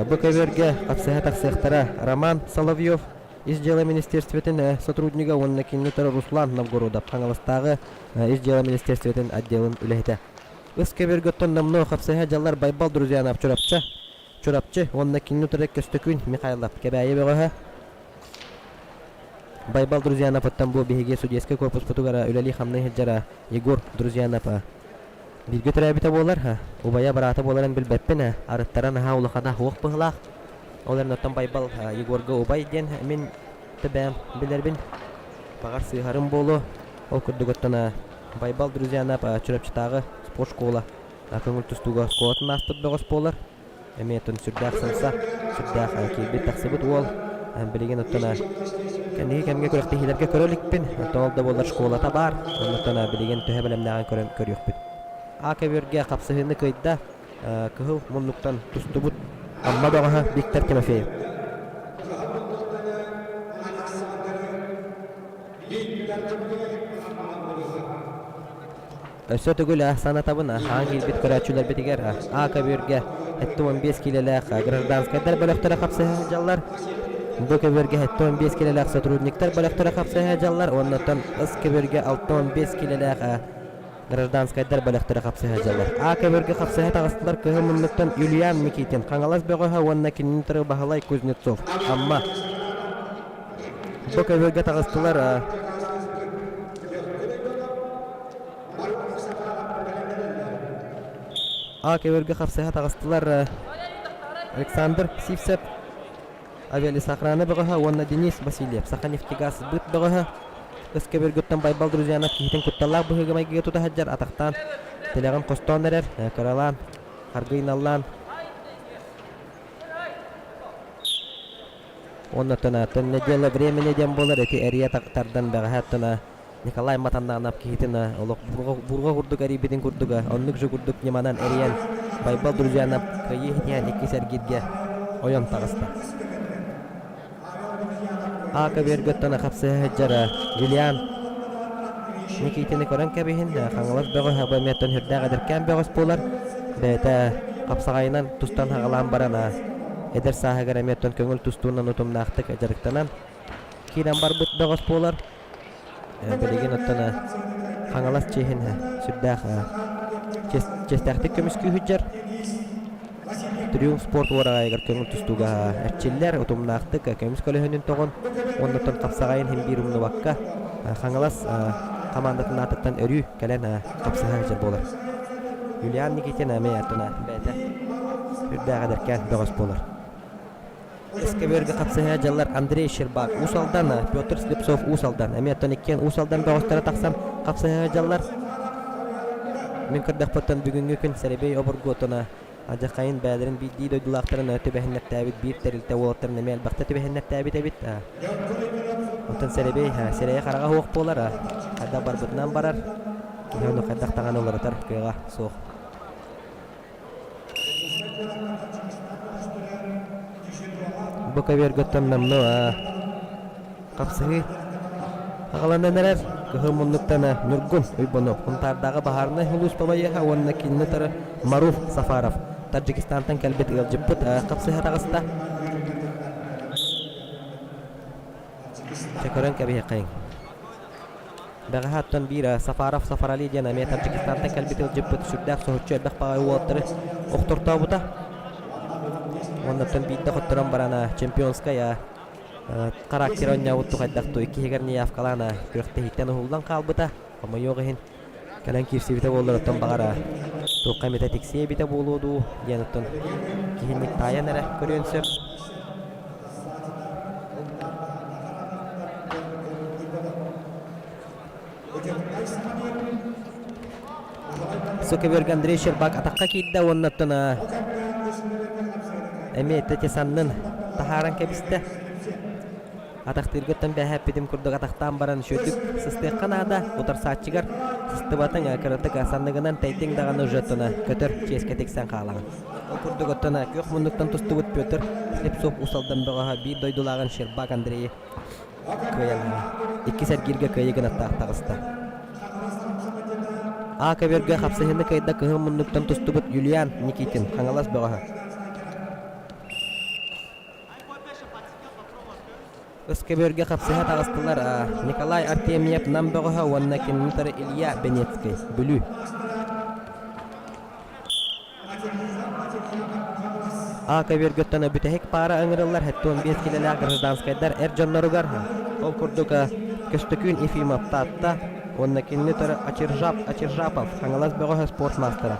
Бу көбүөргэ хапсыһа тахсыахтара Роман Соловьев, Ис дьыала министерствотын сотруднига уонна кинини утары Руслан Новгородов Хаҥаластааҕы Ис дьыала министерствотын отделын үлэһитэ. Ыс көбүөргэ оттон номнуо хапсыһа дьаллар Байбал Друзьянов Чурапчы, Чурапчы уонна кинини утары Көстөкүүн Михайлов Кэбээйи бөҕөһө. Байбал Друзьяновыттан бу биһиги судейскай корпуспутугар үлэлии-хамныы сылдьар Егор Друзьянов Бииргэ төрөөбүтэ буолар, убайа быраата буоларын билбэппин, арыттара наһаа улахана суох быһыылаах. Ол эрэн оттон Байбал Егорга убай диэн мин да бэйэм билэрбин. Баҕар сыыһарым буолуо. Ол курдук оттон Байбал Друзьянов Чурапчытааҕы спорт школа көҥүл тустууга оскуолатын ааспыт бөҕөс буолар. Эмиэ оттон сүрдээх сымса, сүрдээх киирбит-тахсыбыт уол. Билигин оттон кэнники кэмҥэ күрэхтэһиилэргэ көрө иликпин. Оттон ол да буоллар школата баар. Оннуттан билигин төһө бэлэмнээҕин көрөн көрүөхпүт. А көбүөргэ хапсыһыыны кыайда кыһыл муннуктан тустубут Амма бөҕөһө Виктор Тимофеев. Өссө төгүл санатабын, аан киирбит көрөөччүлэрбитигэр А көбүөргэ 75 киилэлээх гражданскайдар бөлөхтөрө хапсыһа сылдьаллар. Б көбүөргэ 75 киилэлээх сотрудниктар бөлөхтөрө хапсыһа сылдьаллар уонна оттон С көбүөргэ 65 киилэлээх гражданскайдар бөлөхтөрө хапсыһа сылдьаллар. А көбүөргэ хапсыһа таҕыстылар кыһыл муннуктан Юлиан Никитин, Хаҥалас бөҕөһө уонна кинини утары Баһылай Кузнецов, Амма. Бу көбүөргэ таҕыстылар А көбүөргэ хапсыһа таҕыстылар Александр Сивцев, Авиалесоохрана бөҕөһө уонна Денис Васильев, Саханефтегаз быт бөҕөһө. Ыс көбүөргүттэн Байбал Друзьянов киһитин кутталлаах быһыыга-майгыга тута сылдьар атахтаан тилэҕин хостоон эрэр, кыралаан, харгыйналлаан Уонна оттон неделя времени диэн буолар ити эрийэ тардан бэҕэһээ оттон Николай Матаннанов киһитин олох бурҕа курдук эрийбитин курдуга оннук же курдук ньыманан эрийэн Байбал Друзьянов кыайыы иһитиһэн иккис эргииргэ ойон таҕыста. А көбүөргэ оттон хапсыһа сылдьар Юлиан Никитини көрөн кэбиһин Хаҥалас бөҕөһө бу эмиэ оттон сүрдээх эдэркээн бөҕөс буолар. Бэйэтэ хапсаҕайынан тустан хаҕалаан баран эдэр сааһыгар эмиэ оттон көҥүл тустуунан утумнаахтык дьарыктанан киирэн барбыт бөҕөс буолар. Билигин оттон Хаҥалас чиэһин сүрдээх чиэстээхтик көмүскүү сылдьар. Триумф спорт уораҕайыгар көҥүл тустууга эрчиллэр, утумнаахтык көмүс көлөһүнүн тоҕон уонна оттон хапсаҕайын иһин биир умнубакка Хаҥалас хамаандатын аатыттан өрүү кэлэн хапсыһа сылдьар буолар. Юлиан Никитин эмиэ оттон бэйэтэ үрдээх эдэркээн бөҕөс буолар. Эскэбиэргэ хапсыһа дьаллар Андрей Щербак Уус Алдан, Петр Слепцов Уус Алдан. Эмиэ оттон иккиэн Уус Алдан бөҕөстөрө тахсан хапсыһа дьаллар. Мин көрдөхпүттэн бүгүҥҥү күн сэрэбиэй обургу оттона алдьархайын бэйэлэрин биирдии дойдулаахтарын түбэһиннэртээбит биир тэрилтэ уолаттарын эмиэ элбэхтэ түбэһиннэртээбит эбит. Оттон сэрэбиэй сирэйэ-хараҕа суох буолар, хайдах барбытынан барар, киһи ону хайдах даҕаны уларытар кыаҕа суох. Бу көбүөргөттөн номнуо хапсыһыы аҕаланан эрэр. Кыһыл муннуктан Ньургун Уйбанов, Хунтаардааҕы баһаарынай сулууспа байыаһа уонна кинини утары Маруф Сафаров, Таджикистантан кэлбит ыалдьыппыт хапсыһа таҕыста. Чэ көрөн кэбиһиэххэйиҥ. Бэҕэһээ оттон биир Сафаров Сафарали диэн эмиэ Таджикистантан кэлбит ыалдьыппыт сүрдээх соһуччу элбэх баҕайы уолаттары охтортообута. Уонна оттон биирдэ хотторон баран чемпионскай характер оонньообут хайдах туу иккиһигэр неявкалаан күрэхтэһииттэн уһуллан хаалбыта. Хомойуох иһин кэлэн киирсибитэ буоллар оттон баҕар туохха эмитэ тиксиэ эбитэ буолуо дуу диэн оттон киһинник таайан эрэ көрүөн сөп. Сукаберг Андрей Щербак атахха киирдэ уонна оттон эмиэ ити саннын таһааран кэбистэ. Атахтыыргыттан бэһээппитим курдук атахтаан баран үчүгэйдик сыстыахха наада. Утарсааччыгар сыстыбатыҥ, кыратык санныгынан тэйдиҥ даҕаны уже оттон көтөр чиэскэ тиксэн хаалаҕын. Ол курдук оттон күөх муннуктан тустубут Петр Слепцов Уус Алдан бөҕөһө биир дойдулааҕын Щербак Андрейы кыайан иккис эргииргэ кыайыы гынаттаах таҕыста. А көбүөргэ хапсыһыыны кыайда кыһыл муннуктан тустубут Юлиан Никитин, Хаҥалас бөҕөһө. Өскөбүөргэ хапсыһа таҕыстылар Николай Артемьев Нам бөҕөһө уонна кинини утары Илья Бенецкэй, Бүлүү. А көбүөргөттөн бүтэһик паара ыҥырыллар 75 килэлээх гражданскайдар эр дьонноругар. Ол курдук Көстөкүүн Ефимов Таатта уонна кинини утары Ачиржап Ачиржапов Хаҥалас бөҕөһө спорт маастара.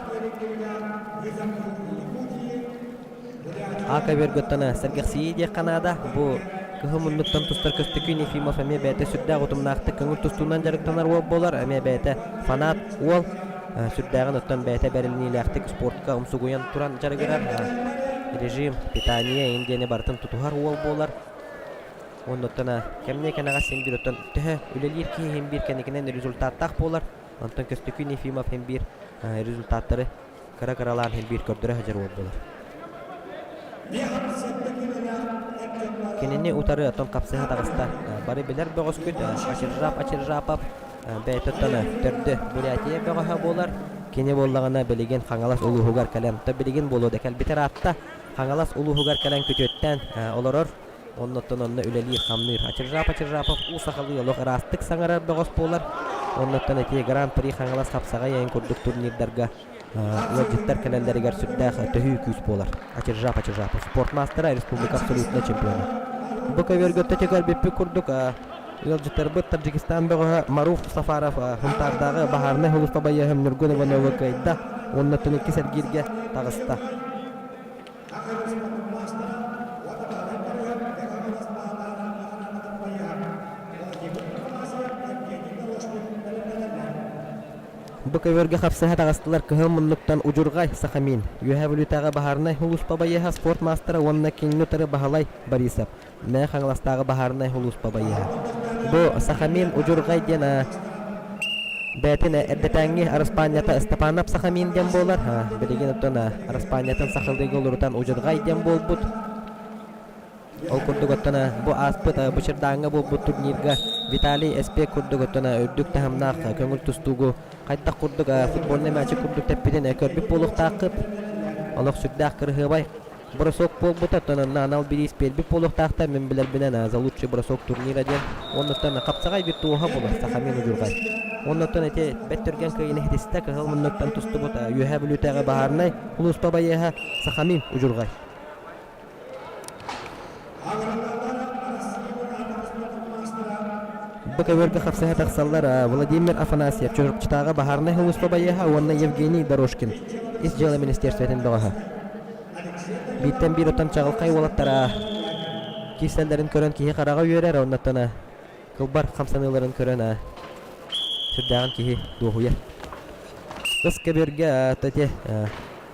Ака Бөргөттөн сэргэхсийии диэххэ наада. Бу кыһыл муннуктан тустар Көстөкүүн Ефимов эмиэ бэйэтэ сүрдээх утумнаахтык көҥүл тустуунан дьарыктанар уол буолар. Эмиэ бэйэтэ фанат уол. Сүрдээҕин оттон бэйэтэ бэриниилээхтик спортка умсугуйан туран дьарыгырар. Режим, питание иин диэни барытын тутуһар уол буолар. Оннуттан кэмниэ кэнэҕэс син биир оттон төһө үлэлиир киһи иһин биир кэнникинэн результаттаах буолар. Онтон Көстөкүүн Ефимов иһин биир результаттары кыра-кыралаан иһин биир көрдөрө сылдьар уол буолар. Кинини утары оттон хапсыһа таҕыста. Бары билэр бөҕөскүт Ачиржап Ачиржапов бэйэтэ оттон төрдө Бурятия бөҕөһө буолар. Кини буоллаҕына билигин Хаҥалас улууһугар кэлэн, то билигин буолуо да кэлбитэ ыраатта. Хаҥалас улууһугар кэлэн күтүөттээн олорор. Оннуттан онно үлэлиир-хамныыр. Ачиржап Ачиржапов уу сахалыы олох ыраастык саҥарар бөҕөс буолар. Оннуттан ити Гран-при Хаҥалас хапсаҕай айан курдук турнирдарга ыалдьыттар кэлэллэригэр сүрдээх төһүү күүс буолар. Ачиржап Ачиржапов спорт маастара, республика абсолютнай чемпиона. Бу көбүөргэ өттө көрбүппүт курдук ыалдьыттарбыт Таджикистан бөҕөһө Маруф Сафаров Сунтаардааҕы баһаарынай сулууспа байыаһын Ньургун Ивановы кыайда уонна иккис эргииргэ таҕыста. Бу көбүөргэ хапсыһа таҕыстылар кыһыл муннуктан Удьурҕай Сахамин, Үөһээ Бүлүүтээҕи баһаарынай сулууспа байыаһа спорт маастара уонна кинини утары Баһылай Борисов, Мэҥэ Хаҥаластааҕы баһаарынай сулууспа байыаһа. Бу Сахамин Удьурҕай диэн бэйэтин эрдэтээҥҥи араспаанньата Степанов Сахамин диэн буолар. Билигин оттон араспаанньатын сахалыыга уларытан Удьурҕай диэн буолбут. Ол курдук оттон бу ааспыт Бычырдааҥҥа буолбут турнирга Виталий Эспек курдук оттон үрдүк таһымнаах көҥүл тустуугу хайдах курдук футбольнай мячик курдук тэппитин көрбүт буолуохтааххыт. Олох сүрдээх кырыһыабай бросок буолбута, оттон онно анал бириис биэрбит буолуохтаахтар, мин билэрбинэн за лучший бросок турнира диэн. Оннуттан хапсаҕай виртуоһа буолар Сахамин Удьурҕай. Оннуттан ити бэт түргэн кыайыыны ситистэ кыһыл муннуктан тустубут Үөһээ Бүлүүтээҕи баһаарынай сулууспа байыаһа Сахамин Удьурҕай. Бу көбүөргэ хапсыһа тахсаллар Владимир Афанасьев, Чурапчытааҕы баһаарынай сулууспа байыаһа уонна Евгений Дорожкин, Ис дьыала министиэристибэтин бөҕөһө. Бииртэн биир оттон чаҕылхай уолаттара киирсэллэрин көрөн киһи хараҕа үөрэр, оннуттан кылбар хамсаныыларын көрөн сүрдээҕин киһи дуоһуйар. Ыс көбүөргэ ити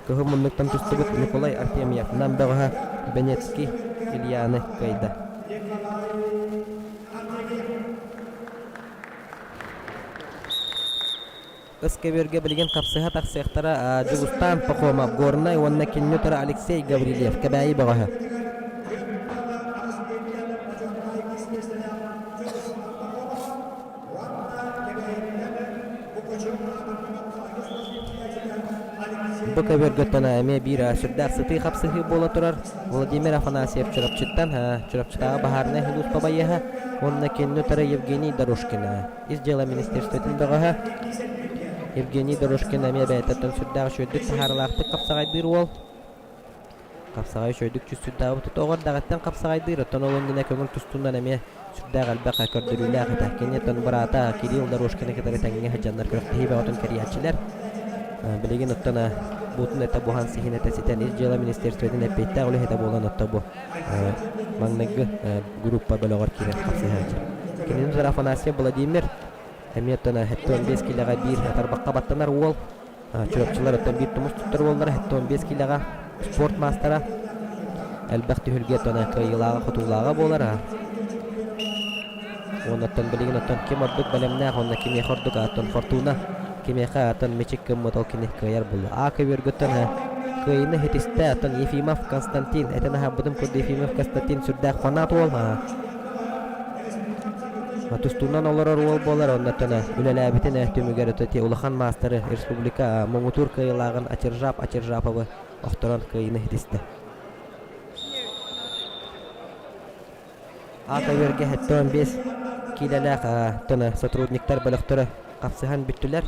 кыһыл муннуктан тустубут Николай Артемьев Нам бөҕөһө Бенецкий Ильяны кыайда. Ыс көбүөргэ билигин хапсыһа тахсыахтара Дьулустаан Пахомов, Горнай уонна кинини утары Алексей Гаврильев, Кэбээйи бөҕөһө. Бу көбүөргөттөн эмиэ биир сүрдээх сытыы хапсыһыы буола турар. Владимир Афанасьев Чурапчыттан, Чурапчытааҕы баһаарынай сулууспа байыаһа уонна кинини утары Евгений Дорожкин, Ис дьыала министерствотын бөҕөһө. Евгений Дорожкин эмиэ бэйэтиттэн сүрдээх үчүгэйдик таһаарыылаахтык хапсаҕайдыыр уол. Хапсаҕай үчүгэйдик чувствуйдаабыт тоҕо эрдэҕиттэн хапсаҕайдыыр, оттон ол иннинэ көҥүл тустуунан эмиэ сүрдээх элбэх көрдөрүүлээх этэ. Кини оттон быраата Кирилл Дорожкины кытары тэҥҥэ сылдьаннар күрэхтэһии бөҕөтүн кэрийээччилэр. Билигин оттон буутун этэ буһан сиһин этэ ситэн Ис дьыала министерствотын эппиэттээх үлэһитэ буолан отто бу маҥнайгы группа бөлөҕөр киирэн хапсыһааччы. Кинини утары Афанасьев Владимир эмиэ оттон 75 киилэҕэ биир тарбахха баттанар уол. Чурапчылар оттон биир тумус туттар уоллара 75 киилэҕэ спорт маастара. Элбэх түһүлгэ оттон кыайыылааҕа-хотуулааҕа буолар. Уонна оттон билигин оттон ким ордук бэлэмнээх уонна кимиэхэ ордук оттон Фортуна кимиэхэ оттон мичик гыммыт ол кини кыайар буолла. А көбүөргүттэн кыайыыны ситистэ оттон Ефимов Константин этэн аһарбытым курдук Ефимов Константин сүрдээх фанат уол тустуунан олорор уол буолар оннуттан үлэлээбитин түмүгэр өтө улахан маастары республика муҥутуур кыайыылааҕын Ачиржап Ачиржаповы охторон кыайыыны ситистэ. Аата үөргэ 75 киилэлээх тона сотрудниктар бөлөхтөрө хапсыһан бүттүлэр.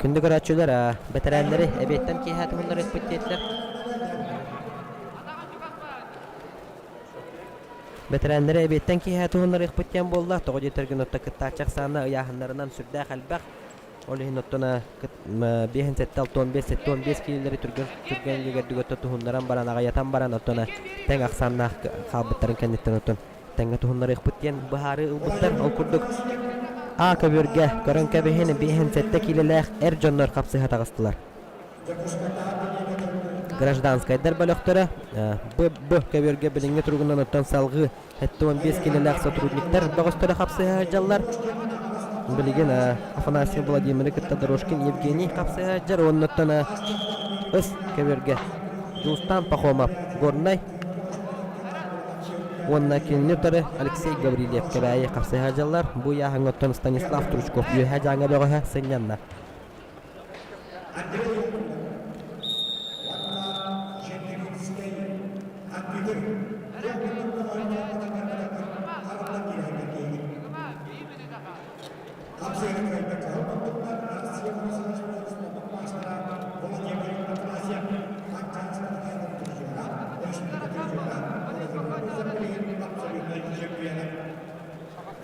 Күндү көрөөччүлэр, бэтэрээннэри эбиэттэн киэһэ туһуннарыахпыт диэтилэр. Бэтэрээннэри эбиэттэн киэһэ туһуннарыахпыт диэн буолла. Тоҕо диэтэргин отто кыттааччы ахсаана ыйааһыннарынан сүрдээх элбэх. Ол иһин оттон биэһин сэттэ алтан биэс сэттэ биэс киилэлэри түргэн түргэн үлүгэрдик отто туһуннаран баран аҕыйатан баран оттон тэҥ ахсааннаах хаалбыттарын кэнниттэн оттон тэҥҥэ туһуннарыахпыт диэн быһаарыы ылбыттар. Ол курдук А көбүөргэ көрөн кэбиһин биэһин сэттэ киилэлээх эр дьоннор хапсыһа таҕыстылар. гражданскайдар бөлөхтөрө Б көбүөргэ билиҥҥи туругунан оттон салҕыы 75 килэлээх сотрудниктар бөҕөстөрө хапсыһа сылдьаллар. Билигин Афанасий Владимиры кытта Дорожкин Евгений хапсыһа сылдьар уоннаттан ыс көбүөргэ Дьулустаан Пахомов Горнай уонна кинини утары Алексей Гаврильев Кэбээйи хапсыһа сылдьаллар. Бу ыйааһыҥҥа Станислав Стручков Үөһээ Дьааҥы бөҕөһө сынньанна.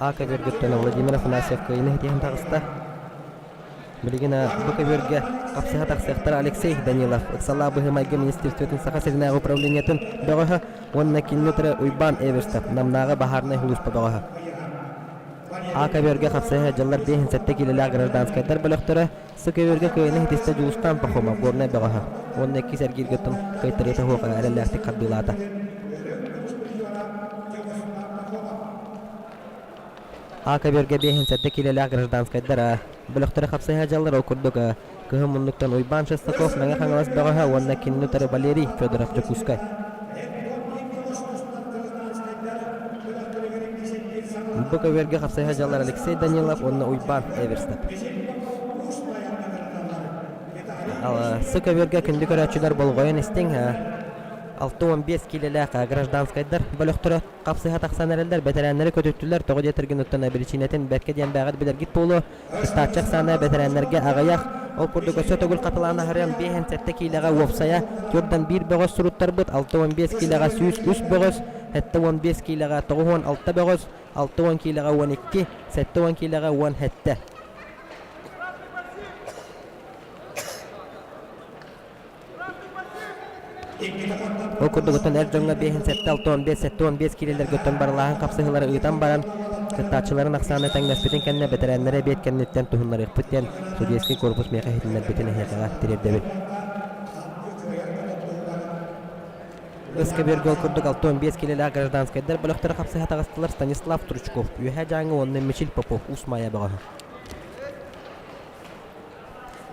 А көбүөргүттэн Владимир Афанасьев кыайыыны ситиһэн таҕыста. Билигин бу көбүөргэ хапсыһа тахсыахтара Алексей Данилов, ыксалаах быһыы-майгы министерствотын Саха сиринээҕи управлениетын бөҕөһө уонна кинини утары Уйбаан Эверстов, Намнааҕы баһаарынай сулууспа бөҕөһө. А көбүөргэ хапсыһа дьыллар 57 киилэлээх гражданскайдар бөлөхтөрө С көбүөргэ кыайыыны ситистэ Дьулустаан Пахомов, Горнай бөҕөһө уонна иккис эргииргэ кыайтарыыта суох эрэллээхтик хардыылаата. А көбүөргэ 57 киилэлээх гражданскайдар бөлөхтөрө хапсыһа дьаллар ол курдук кыһын муннуктан Уйбаан Шестаков Мэҥэ Хаҥалас бөҕөһө уонна кинини утары Валерий Федоров Дьокуускай. Бу көбүөргэ хапсыһа дьаллар Алексей Данилов уонна Уйбаан Эверстов. Сы көбүөргэ күндү көрөөччүлэр болҕойон истиҥ 65 киилэлээх гражданскайдар бөлөхтөрө хапсыһа тахсан эрэллэр, бэтэрээннэри көтүттүлэр, тоҕо диэтэргин оттон биричиинэтин бэркэ диэн бээҕит билэргит буолуо. Кыстааччы ахсаана бэтэрээннэргэ аҕыйах. Ол курдук өссө төгүл хатылаан аһарыам 57 киилэҕэ уопсайа 41 бөҕөс суруттарбыт, 65 киилэҕэ 103 бөҕөс, 75 киилэҕэ 96 бөҕөс, 60 киилэҕэ 12, 70 киилэҕэ 17. Ол курдук оттон эр дьоҥҥо 57 65 75 киилэлэргэ оттон барылааһын хапсыһыылары ыытан баран, кыттааччыларын ахсаана тэҥнэспитин кэннэ бэтэрээннэри эбиэт кэнниттэн туһуннарыахпыт диэн судейский корпус миэхэ иһитиннэрбитин эһиэхэҕэ тириэрдэбин. Ыскэбиэргэ ол курдук 65 киилэлээх гражданскайдар бөлөхтөрө хапсыһа таҕыстылар Станислав Стручков, Үөһээ Дьааҥы уонна Мичил Попов, Уус Маайа бөҕөһө.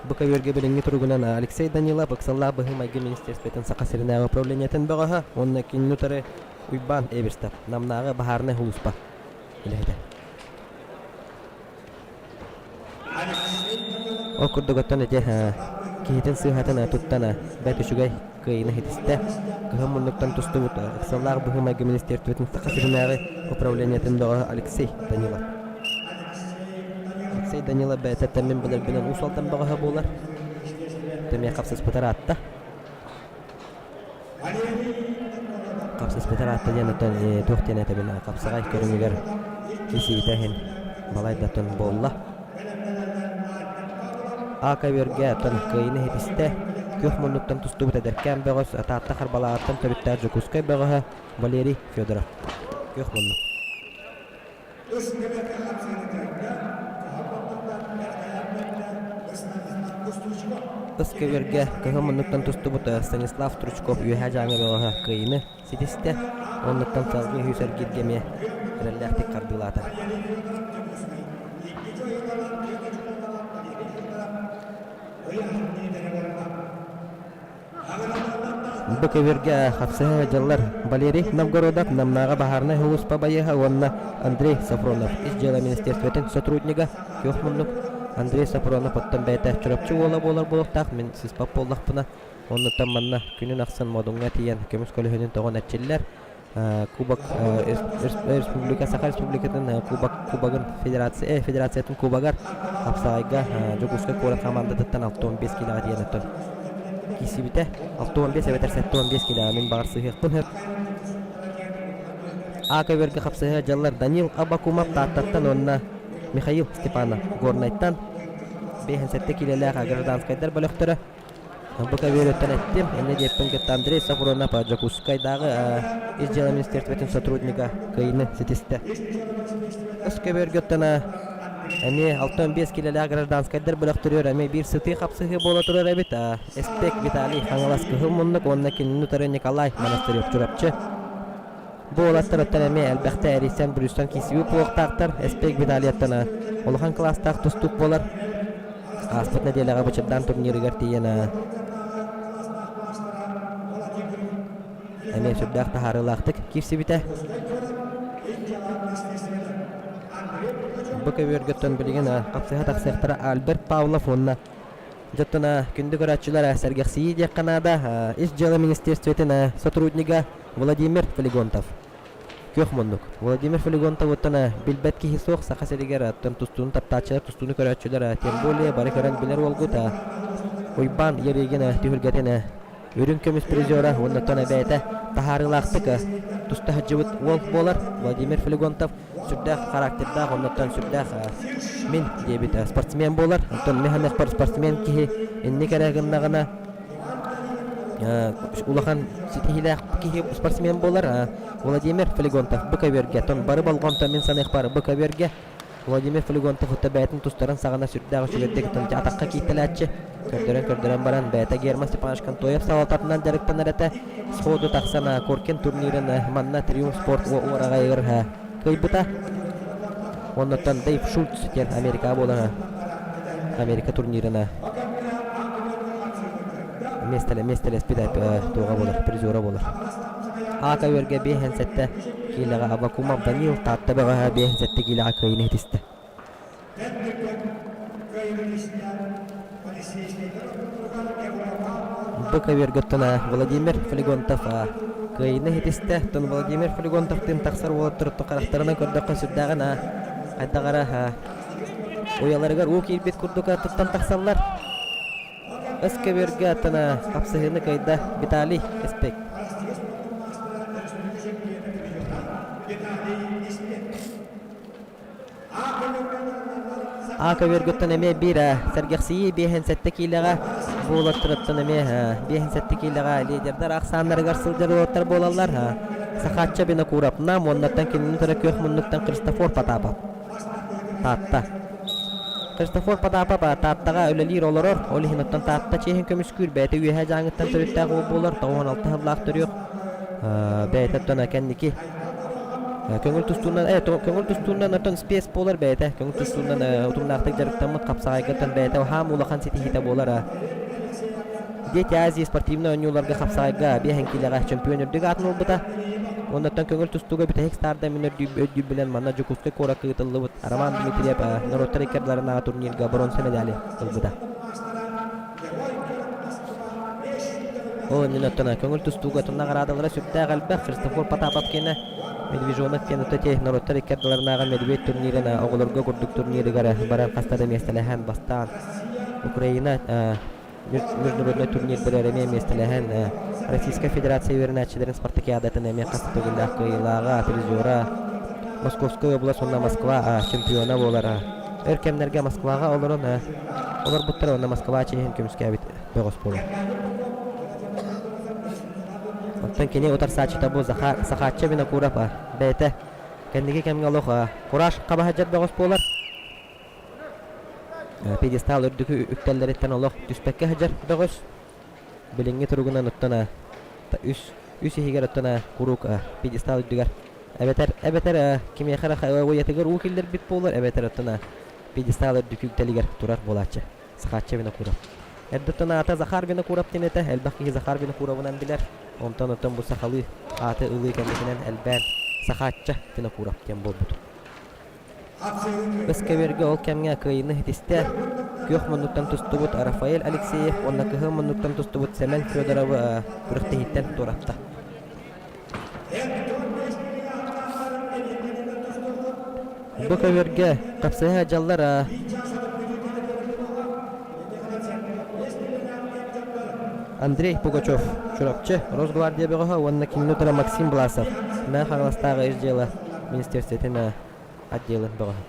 Бу көбүөргэ билиҥҥи туругунан Алексей Данилов ыксаллаах быһыы-майгы министерствотын Саха сиринээҕи управлениетын бөҕөһө уонна кинини утары Уйбаан Эверстов, Намнааҕы баһаарынай сулууспа үлэһитэ. Ол курдук оттон ити киһитин сыыһатын туттан бэрт үчүгэй кыайыыны ситистэ. Кыһын муннуктан тустубут ыксаллаах быһыы-майгы министерствотын Саха сиринээҕи управлениетын бөҕөһө Алексей Данилов. Алексей Данилов бэйэтэ мин билэрбинэн Уус Алдан бөҕөһө буолар. Эмиэ хапсыспытар аатта. Хапсыспытар аатта диэн оттон туох диэн этэбин хапсаҕай көрүҥүгэр кисиитэ иһин балайдатын буолла. А көбүөргэ оттон кыайыыны ситистэ. Күөх муннуктан тустубут эдэркээн бөҕөс Таатта Харбалааҕыттан төрүттээх Дьокуускай бөҕөһө Валерий Федоров. Күөх муннук. Ыс көбүөргэ кыһыл муннуктан тустубут Станислав Стручков Үөһээ Дьааҥы бөҕөһө кыайыыны ситистэ. Оннуттан салгыы үһүс эргииргэ эмиэ эрэллээхтик хардыылаата. Бу көбүөргэ хапсыһа сылдьаллар Валерий Новгородов, Намнааҕы баһаарынай сулууспа байыаһа уонна Андрей Сафронов, Ис дьыала министерствотын сотруднига Күөх муннук. Андрей Сафронов оттон бэйэтэ Чурапчы уола буолар буолуохтаах, мин сыыспат буоллахпына, оннуттан манна күнүн ахсын Модуҥҥа тиийэн көмүс көлөһүнүн тоҕон эрчиллэр. Кубок Республика Саха Республикатын Кубок Кубогын Федерация Федерациятын Кубогар хапсаҕайга Дьокуускай куорат хамаандатыттан 65 киилэҕэ тиийэн оттон киирсибитэ. 65 эбэтэр 75 киилэҕэ мин баҕар сыһыахпын сөп. А көбүөргэ хапсыһа дьаллар Данил Абакумов Тааттаттан уонна Михаил Степанов Горнайтан 57 киилэлээх гражданскайдар бөлөхтөрө Бу көбүөрүттэн эттим, инньэ диэппин кытта Андрей Сафронов Дьокуускайдааҕы Ис дьыала министерствотын сотруднига кыайыыны ситистэ. Өс көбүөргөттөн. Эмиэ 65 килэлээх гражданскайдар бөлөхтөрүгэр эмиэ биир сытыы хапсыһыы буола турар эбит. Эспек Виталий Хаҥалас Кыһыл Муннук уонна кинини утары Николай Монастырев Чурапчы. Бу уолаттар эмиэ элбэхтэ эрийсэн бүрүстэн киирсибит буолуохтаахтар. Эспек Виталияттан улахан кылаастаах тустуук буолар. Ааспыт нэдиэлэҕэ Бычырдаан турнирыгар тиийэн эмиэ сүрдээх таһаарыылаахтык киирсибитэ. Бу көбүөргөттөн билигин хапсыһа тахсыахтара Альберт Павлов уонна дьоттон күндү көрөөччүлэр сэргэхсийии диэххэ наада Ис дьыала министерствотын сотруднига Владимир Флегонтов. Күөх муннук. Владимир Флегонтовуттан билбэт киһи суох Саха сиригэр оттон тустууну таптааччылар, тустууну көрөөччүлэр тем более бары көрөн билэр уолгут Уйбаан Ерегин түһүлгэтин үрүҥ көмүс призера уонна оттон эбээтэ таһаарыылаахтык туста сылдьыбыт уол буолар Владимир Флегонтов сүрдээх характердаах оннуттан сүрдээх мин диэбит спортсмен буолар. Оттон мин саныахпар спортсмен киһи инник эрэ гыннаҕына улахан ситиһиилээх киһи спортсмен буолар. Владимир Флегонтов бу көбүөргэ, тон бары болҕомто мин саныахпар бу көбүөргэ Владимир Флегонтов ытта бэйэтин тустарын саҕана сүрдээх үчүгэйдик атахха кииртэлээччи. Көрдөрөн-көрдөрөн баран бэйэтэ Герман Степанович Контоев салалтатынан дьарыктанар этэ. Сходу тахсан Коркин турнирын манна Триумф спорт уораҕайыгар кыайбыта. Оннуттан Дэйв Шульц диэн Америка буолан Америка турнирына миэстэлэ миэстэлэспит туоҕа буолар призера буолар. Аата үөргэ 57 киилэҕэ Абакумов Данил Таатта бөҕөһө 57 киилэҕэ кыайыыны ситистэ. Бу көбүөргөттөн Владимир Флегонтов кыайыыны ситистэ. Оттон Владимир Флегонтовтыын тахсар уолаттар харахтарынан көрдөххө сүрдээҕин хайдах эрэ уйаларыгар уу киирбит курдук туттан тахсаллар. Өс көбүөргэ аттана хапсыһыыны кыайда Виталий Эспек. А көбүөргүттэн эмиэ биир сэргэхсийии 57 киилэҕэ буолаттарыттан эмиэ 57 киилэҕэ лидердар ахсааннарыгар сылдьар уолаттар буолаллар. Сахаачча Винокуров Нам уоннаттан кинини тура күөх муннуктан Христофор Потапов. Таатта. Христофор Потапов Тааттаҕа үлэлиир олорор, ол иһин оттон Таатта чиэһин көмүскүүр бэйэтэ Үөһээ Дьааҥыттан төрүттээх уол буолар, 96 сыллаах төрүөх бэйэтэ оттон кэнники Көҥүл тустуунан э көҥүл тустуунан оттон спец буолар бэйэтэ. Көҥүл тустуунан утумнаахтык дьарыктаммыт хапсаҕайгыттан бэйэтэ хаам улахан ситиһиитэ буолар. Дети Азии спортивнай оонньууларга хапсаҕайга биэһэн киилэҕэ чөмпүйүөн үрдүк аатын ылбыта. Оннуттан көҥүл тустууга бүтэһик старда мин өйдүүрбүнэн манна Дьокуускай куоракка ыытыллыбыт Роман Дмитриев норуоттар иккардыларынааҕы турнирга боруонса медали ылбыта. Ол иннинэ оттон көҥүл тустууга наҕараадалара сүрдээх элбэх. Христофор Потапов киэнэ Медвежонок диэн ити норуоттар икки ардыларынааҕы Медведь турнирын оҕолорго курдук турнирыгар баран хаста да миэстэлэһэн бастаан Украина международнай турнирдары эмиэ миэстэлэһэн Российскай Федерация үөрэнээччилэрин спартакиадатын эмиэ хас да төгүллээх кыайыылааҕа, призера, Московскай область уонна Москва чемпиона буолар. Өр кэмнэргэ Москваҕа олорон олорбуттара уонна Москва чиэһин көмүскээбит бөҕөс буолар. Оттон кини утарсааччыта бу Захар Сахаачча Винокуров бэйэтэ кэнники кэмҥэ олох кураж хабаһадьар бөҕөс буолар. Пьедестал үрдүкү үктэллэриттэн олох түспэккэ сылдьар бөҕөс. Билиҥҥи туругунан оттон үс үс иһигэр оттон куруук пьедестал үрдүгэр эбэтэр эбэтэр кимиэхэ эрэ уйатыгар уу киллэрбит буолар эбэтэр оттон пьедестал үрдүкү үктэлигэр турар буолааччы. Сахаачча Винокуров. Эрдэттэн аата Захар Винокуров диэн этэ. Элбэх киһи Захар Винокуровынан билэр. Онтон оттон бу сахалыы ааты ылыы кэнникинэн элбээн Сахаачча Винокуров диэн буолбут. Өскөбүөргэ ол кэмҥэ кыайыыны ситистэ. Күөх муннуктан тустубут Рафаэль Алексеев уонна кыһыл муннуктан тустубут Сэмэн Федоровы күрэхтэһииттэн туоратта. Бу көбүөргэ хапсыһа дьаллар Андрей Пугачев, Чурапчы, Росгвардия бөҕөһө уонна кинини утары Максим Власов, Мэҥэ Хаҥаластааҕы ис дьыала министерствотын отделын бөҕөһө.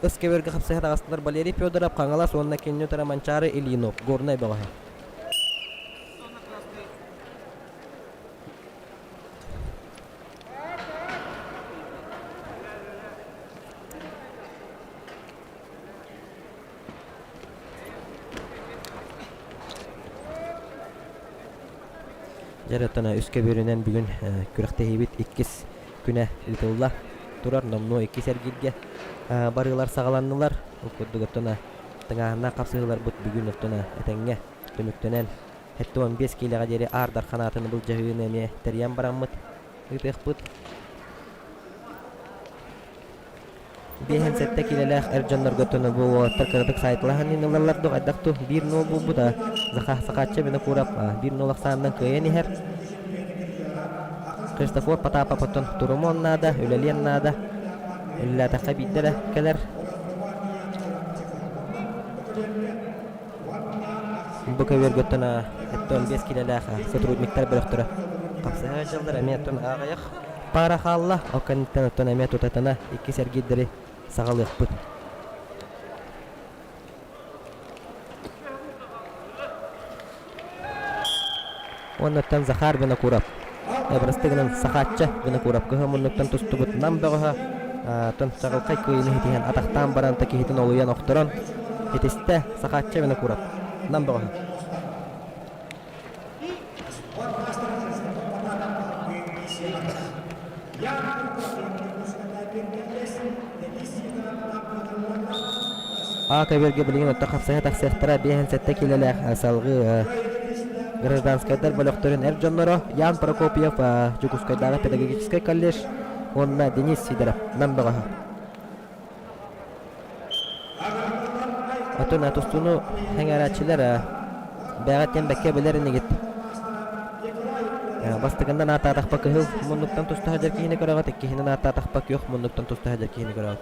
Ыс көбүөргэ хапсыһа таҕыстылар Валерий Федоров, Хаҥалас уонна кинини утары Манчаары Ильинов, Горнай бөҕөһө. Дьэ, оттон үс көбүөрүнэн бүгүн күрэхтэһиибит иккис күнэ ыытылла турар. Номнуо иккис эргииргэ барыылар саҕаланнылар. Ол курдук оттон тыҥааһыннаах хапсыһыыларбыт бүгүн оттон этэҥҥэ түмүктэнэн 75 киилэҕэ диэри Аар Дархан аатын былдьаһыыны эмиэ тэрийэн бараммыт ыытыахпыт. 57 киилэлээх эр дьоннорго оттон бу уолаттар кыратык саайталаһан иһин ылаллар дуо хайдах дуу 1-0 буолбут а Сахаачча Винокуров 1-0 ахсаанынан кыайан иһэр. Христофор Потапов оттон турумуон наада, үлэлиэн наада. Үлэлээтэххэ биирдэ эрэ кэлэр. Бу көбүөргэ оттон 75 киилэлээх сотрудниктар бөлөхтөрө хапсыһа сылдьаллар эмиэ оттон аҕыйах паара хаалла. Ол кэнниттэн оттон эмиэ тутатына иккис эргиирдэри саҕалыахпыт. Уоннаттан Захар Винокуров бырастыы гынан Сахаачча Винокуров кыһыл муннуктан тустубут Нам бөҕөһө тон чаҕылхай кыайыыны ситиһэн атахтаан баран та киһитин олуйан охторон итистэ Сахаачча Винокуров Нам бөҕөһө. А көбүөргэ билигин отто хапсыһа тахсыахтара 57 киилэлээх салгыы гражданскайдар бөлөхтөрүн эр дьонноро Ян Прокопьев Дьокуускайдааҕы педагогическай колледж уонна Денис Сидоров Нам бөҕөһө. Оттон тустууну сэҥээрээччилэр бэйэҕиттэн бэккэ билэр инигит. Бастакынан ааттаатахпа кыһыл муннуктан туста сылдьар киһини көрөҕүт, иккиһинэн ааттаатахпа күөх муннуктан туста сылдьар киһини көрөҕүт.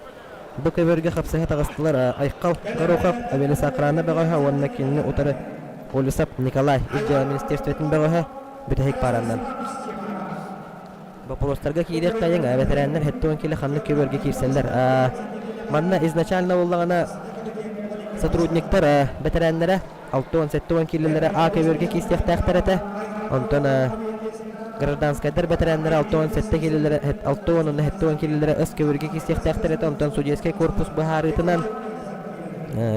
Бу көбүөргэ хапсыһа таҕыстылар Айхал Горохов, Авелисохрана бөҕөһө уонна кинини утары Олесов Николай Ис дьыала министерствотын бөҕөһө бүтэһик паараннан. Боппуруостарга киириэххэйиҥ, бэтэрээннэр 70 кило ханнык көбүөргэ киирсэллэр. Манна изначально буоллаҕына сотрудниктар бэтэрээннэрэ 60-70 киилэлэрэ А көбүөргэ киирсиэхтээхтэр этэ. Онтон гражданскайдар бэтэрээннэрэ 67 киилэлэрэ 60 уонна 70 киилэлэрэ С көбүөргэ киирсиэхтээхтэр этэ. Онтон судейскай корпус быһаарыытынан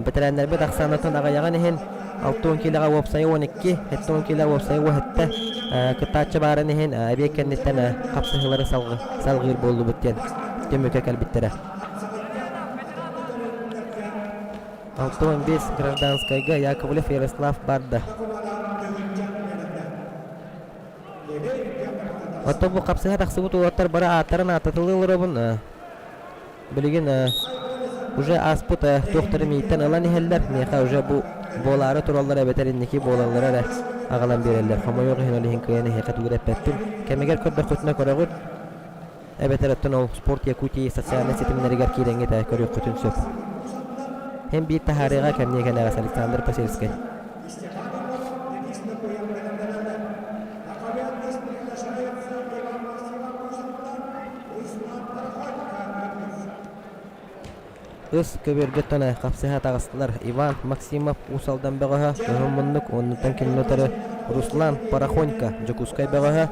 бэтэрээннэрбит ахсаанатын аҕыйаҕын иһин 60 киилэҕэ уопсайа 12, 70 киилэ уопсайа 17 кыттааччы баарын иһин эбиэт кэнниттэн хапсыһыылары салҕыыр буоллубут диэн түмүккэ кэлбиттэрэ. 65 гражданскайга Яковлев Ярослав барда. Оттон бу хапсыһа тахсыбыт уолаттар бары ааттарын ааттатылыы олоробун. Билигин уже ааспыт туохтары мииттэн ылан иһэллэр. Миэхэ уже бу буолаары тураллар эбэтэр инники буолаллара эрэ аҕалан биэрэллэр. Хомойуох иһин ол иһин кыайан эһиэхэ тугу да эппэппин. Кэмигэр көрдөххүтүнэ көрөҕүт. Эбэтэр оттон ол Спорт Якутии социальнай ситимнэригэр киирэҥҥит көрүөххүтүн сөп. Һин биир таһаарыыга кэмниэ кэнэҕэс Александр Посельскай. Ыс көбүөргэ тона хапсыһа таҕыстылар Иван Максимов Уус Алдан бөҕөһө, Кыһыл муннук уоннуттан кинини утары Руслан Порохонько Дьокуускай бөҕөһө.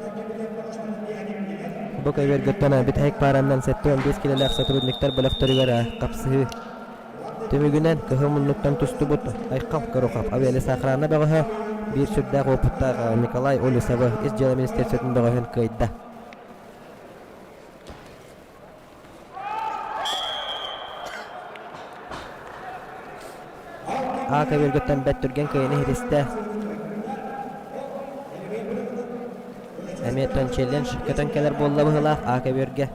Бу көбүөргэ тона бүтэһик пааранан 75 килэлээх сотрудниктар бөлөхтөрүгэр хапсыһыы түмүгүнэн Кыһыл муннуктан тустубут Айхал Горохов авиалесоохрана бөҕөһө биир сүрдээх уопуттаах Николай Олесовы Ис дьыала министерствотын бөҕөһүн кыайда. А көбүөргүттэн бэрт түргэн кыайыны иһитистэ. Эмиэ тон челлендж көтөн кэлэр буолла быһыылаах А көбүөргэ.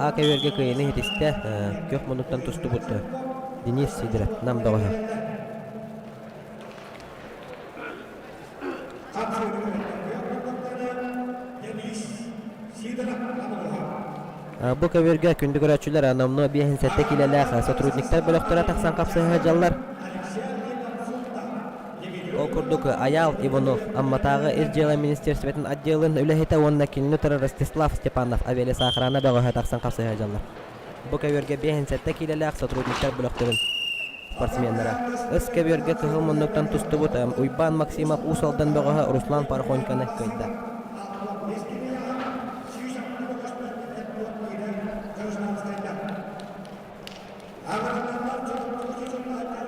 А көбүөргэ кыайыыны ситистэ, күөх муннуктан тустубут Денис Сидоров Нам бөҕөһө. Бу көбүөргэ күндү көрөөччүлэр номнуо 57 киилэлээх сотрудниктар бөлөхтөрө тахсан хапсыһа сылдьаллар. Ол курдук, Айаал Иванов Амматааҕы Ис дьыала министиэристибэтин отделын үлэһитэ уонна кинини утары Ростислав Степанов авиалесоохрана бөҕөһө тахсан хапсыһа сылдьаллар. Бу көбүөргэ 57 киилэлээх сотрудниктар бөлөхтөрүн. спортсменнара. Ыс көбүөргэ кыһыл муннуктан тустубут Уйбаан Максимов Уус Алдан бөҕөһө Руслан Порохоньконы кыайда.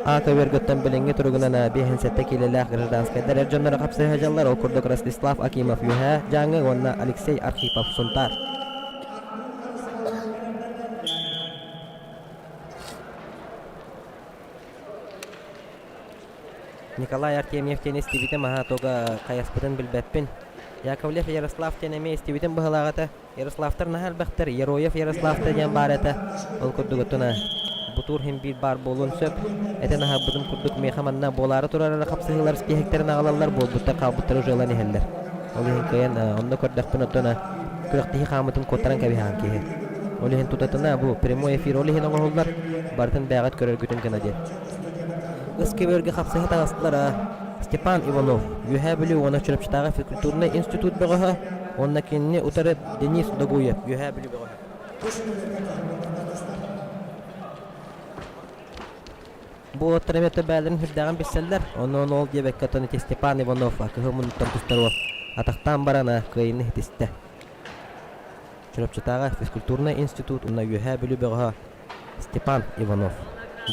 А көбүөргүттэн билиҥҥи туругунан 57 киилэлээх гражданскайдар эр дьонноро хапсыһа дьаллар, ол курдук Ростислав Акимов Үөһээ Дьааҥы уонна Алексей Архипов Сунтаар. Николай Артемьев диэн истибитим аһа туга хайаспытын билбэппин. Яковлев Ярослав диэн эмиэ истибитим быһылаах этэ. Ярославтар наһаа элбэхтэр. Яроев Ярославта диэн баар этэ. Ол курдук оттон бутуур иһин биир баар буолуон сөп. Этэн аһарбытым курдук миэхэ манна буолаары турар эрэ хапсыһыылар испииһэктэрин аҕалаллар, буолбуттар хаалбыттар уже ылан иһэллэр. Ол иһин кыайан онно көрдөхпүн оттон күрэхтэһии хаамытын куоттаран кэбиһэҕин киһи. Ол иһин тутатына бу прямой эфир ол иһин оҥоһуллар, барытын бэйэҕит көрөргүтүн гына диэн. Ыс көбүөргэ хапсыһа таҕыстылар Степан Иванов, Үөһээ Бүлүү уонна Чурапчытааҕы физкультурнай институт бөҕөһө уонна кинини утары Денис Догуев, Үөһээ Бүлүү бөҕөһө. Бу уолаттар эмиэ бээлэрин сүрдээҕин билсэллэр. Онон ол диэбэккэ оттон ити Степан Иванов кыһыл муннуктан тустар уол атахтаан баран кыайыыны ситистэ. Чурапчытааҕы физкультурнай институт уонна Үөһээ Бүлүү бөҕөһө Степан Иванов.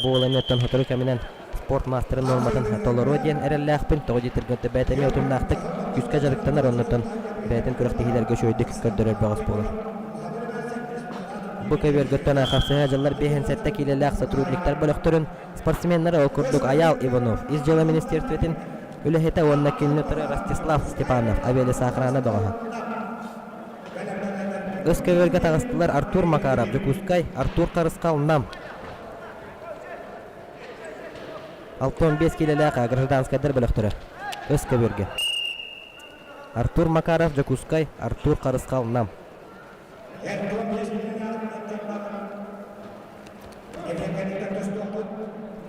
Бу уол эмиэттэн сотору кэминэн спорт маастарын нуорматын толоруо диэн эрэллээхпин. Тоҕо диэтэргэ бэйэтэ эмиэ утумнаахтык күүскэ дьарыктанар, оннуттан бэйэтин күрэхтэһиилэргэ үчүгэйдик көрдөрөр бөҕөс буолар. Бу көбүөргүттэн хапсыһа дьыллар 57 киилэлээх сотрудниктар бөлөхтөрүн спортсменнара ол курдук Айаал Иванов, Ис дьыала министерствотын үлэһитэ уонна кинини утары Ростислав Степанов, авиалесоохрана бөҕөһө. Ыс көбүөргэ таҕыстылар Артур Макаров, Дьокуускай, Артур Харысхал, Нам. 65 киилэлээх гражданскайдар бөлөхтөрө. Ыс көбүөргэ. Артур Макаров, Дьокуускай, Артур Харысхал, Нам.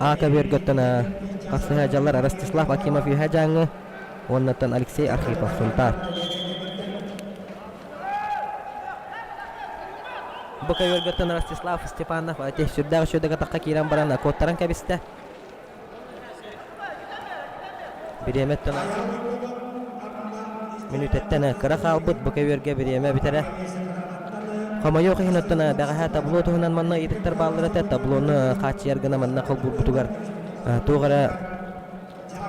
А көбүөргөттөн хасыһа дьаллар Ростислав Акимов Үөһээ Дьааҥы уоннаттан Алексей Архипов Сунтаар. Бу көбүөргөттөн Ростислав Степанов сүрдээх үчүгэйдик атахха киирэн баран куоттаран кэбистэ. Бириэмэттэн мүнүүтэттэн кыра хаалбыт бу көбүөргэ бириэмэ бүтэрэ. Хомойуох иһин оттон бэҕэһээ табло туһунан манна ыйытыктар бааллар этэ. Таблону хааччыйар гына манна холбуурбутугар туох эрэ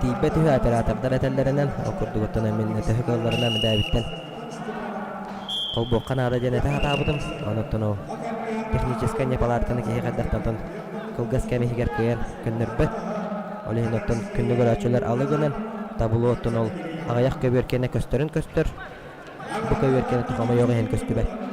тиийбэт үһү оператордар этэллэринэн ол курдук оттон мин төһө кыалларынан бэйэбиттэн холбуохха наада диэн этэ сатаабытым. Онон ол техническай неполадканы киһи хайдахтан кылгас кэм иһигэр кыайан көннөрбөт. Ол иһин оттон күндү көрөөччүлэр алы гынан табло оттон ол аҕыйах көбүөркэнэ көстөрүн көстөр. Бу көбүөркэнэ хомойуох иһин көстүбэт.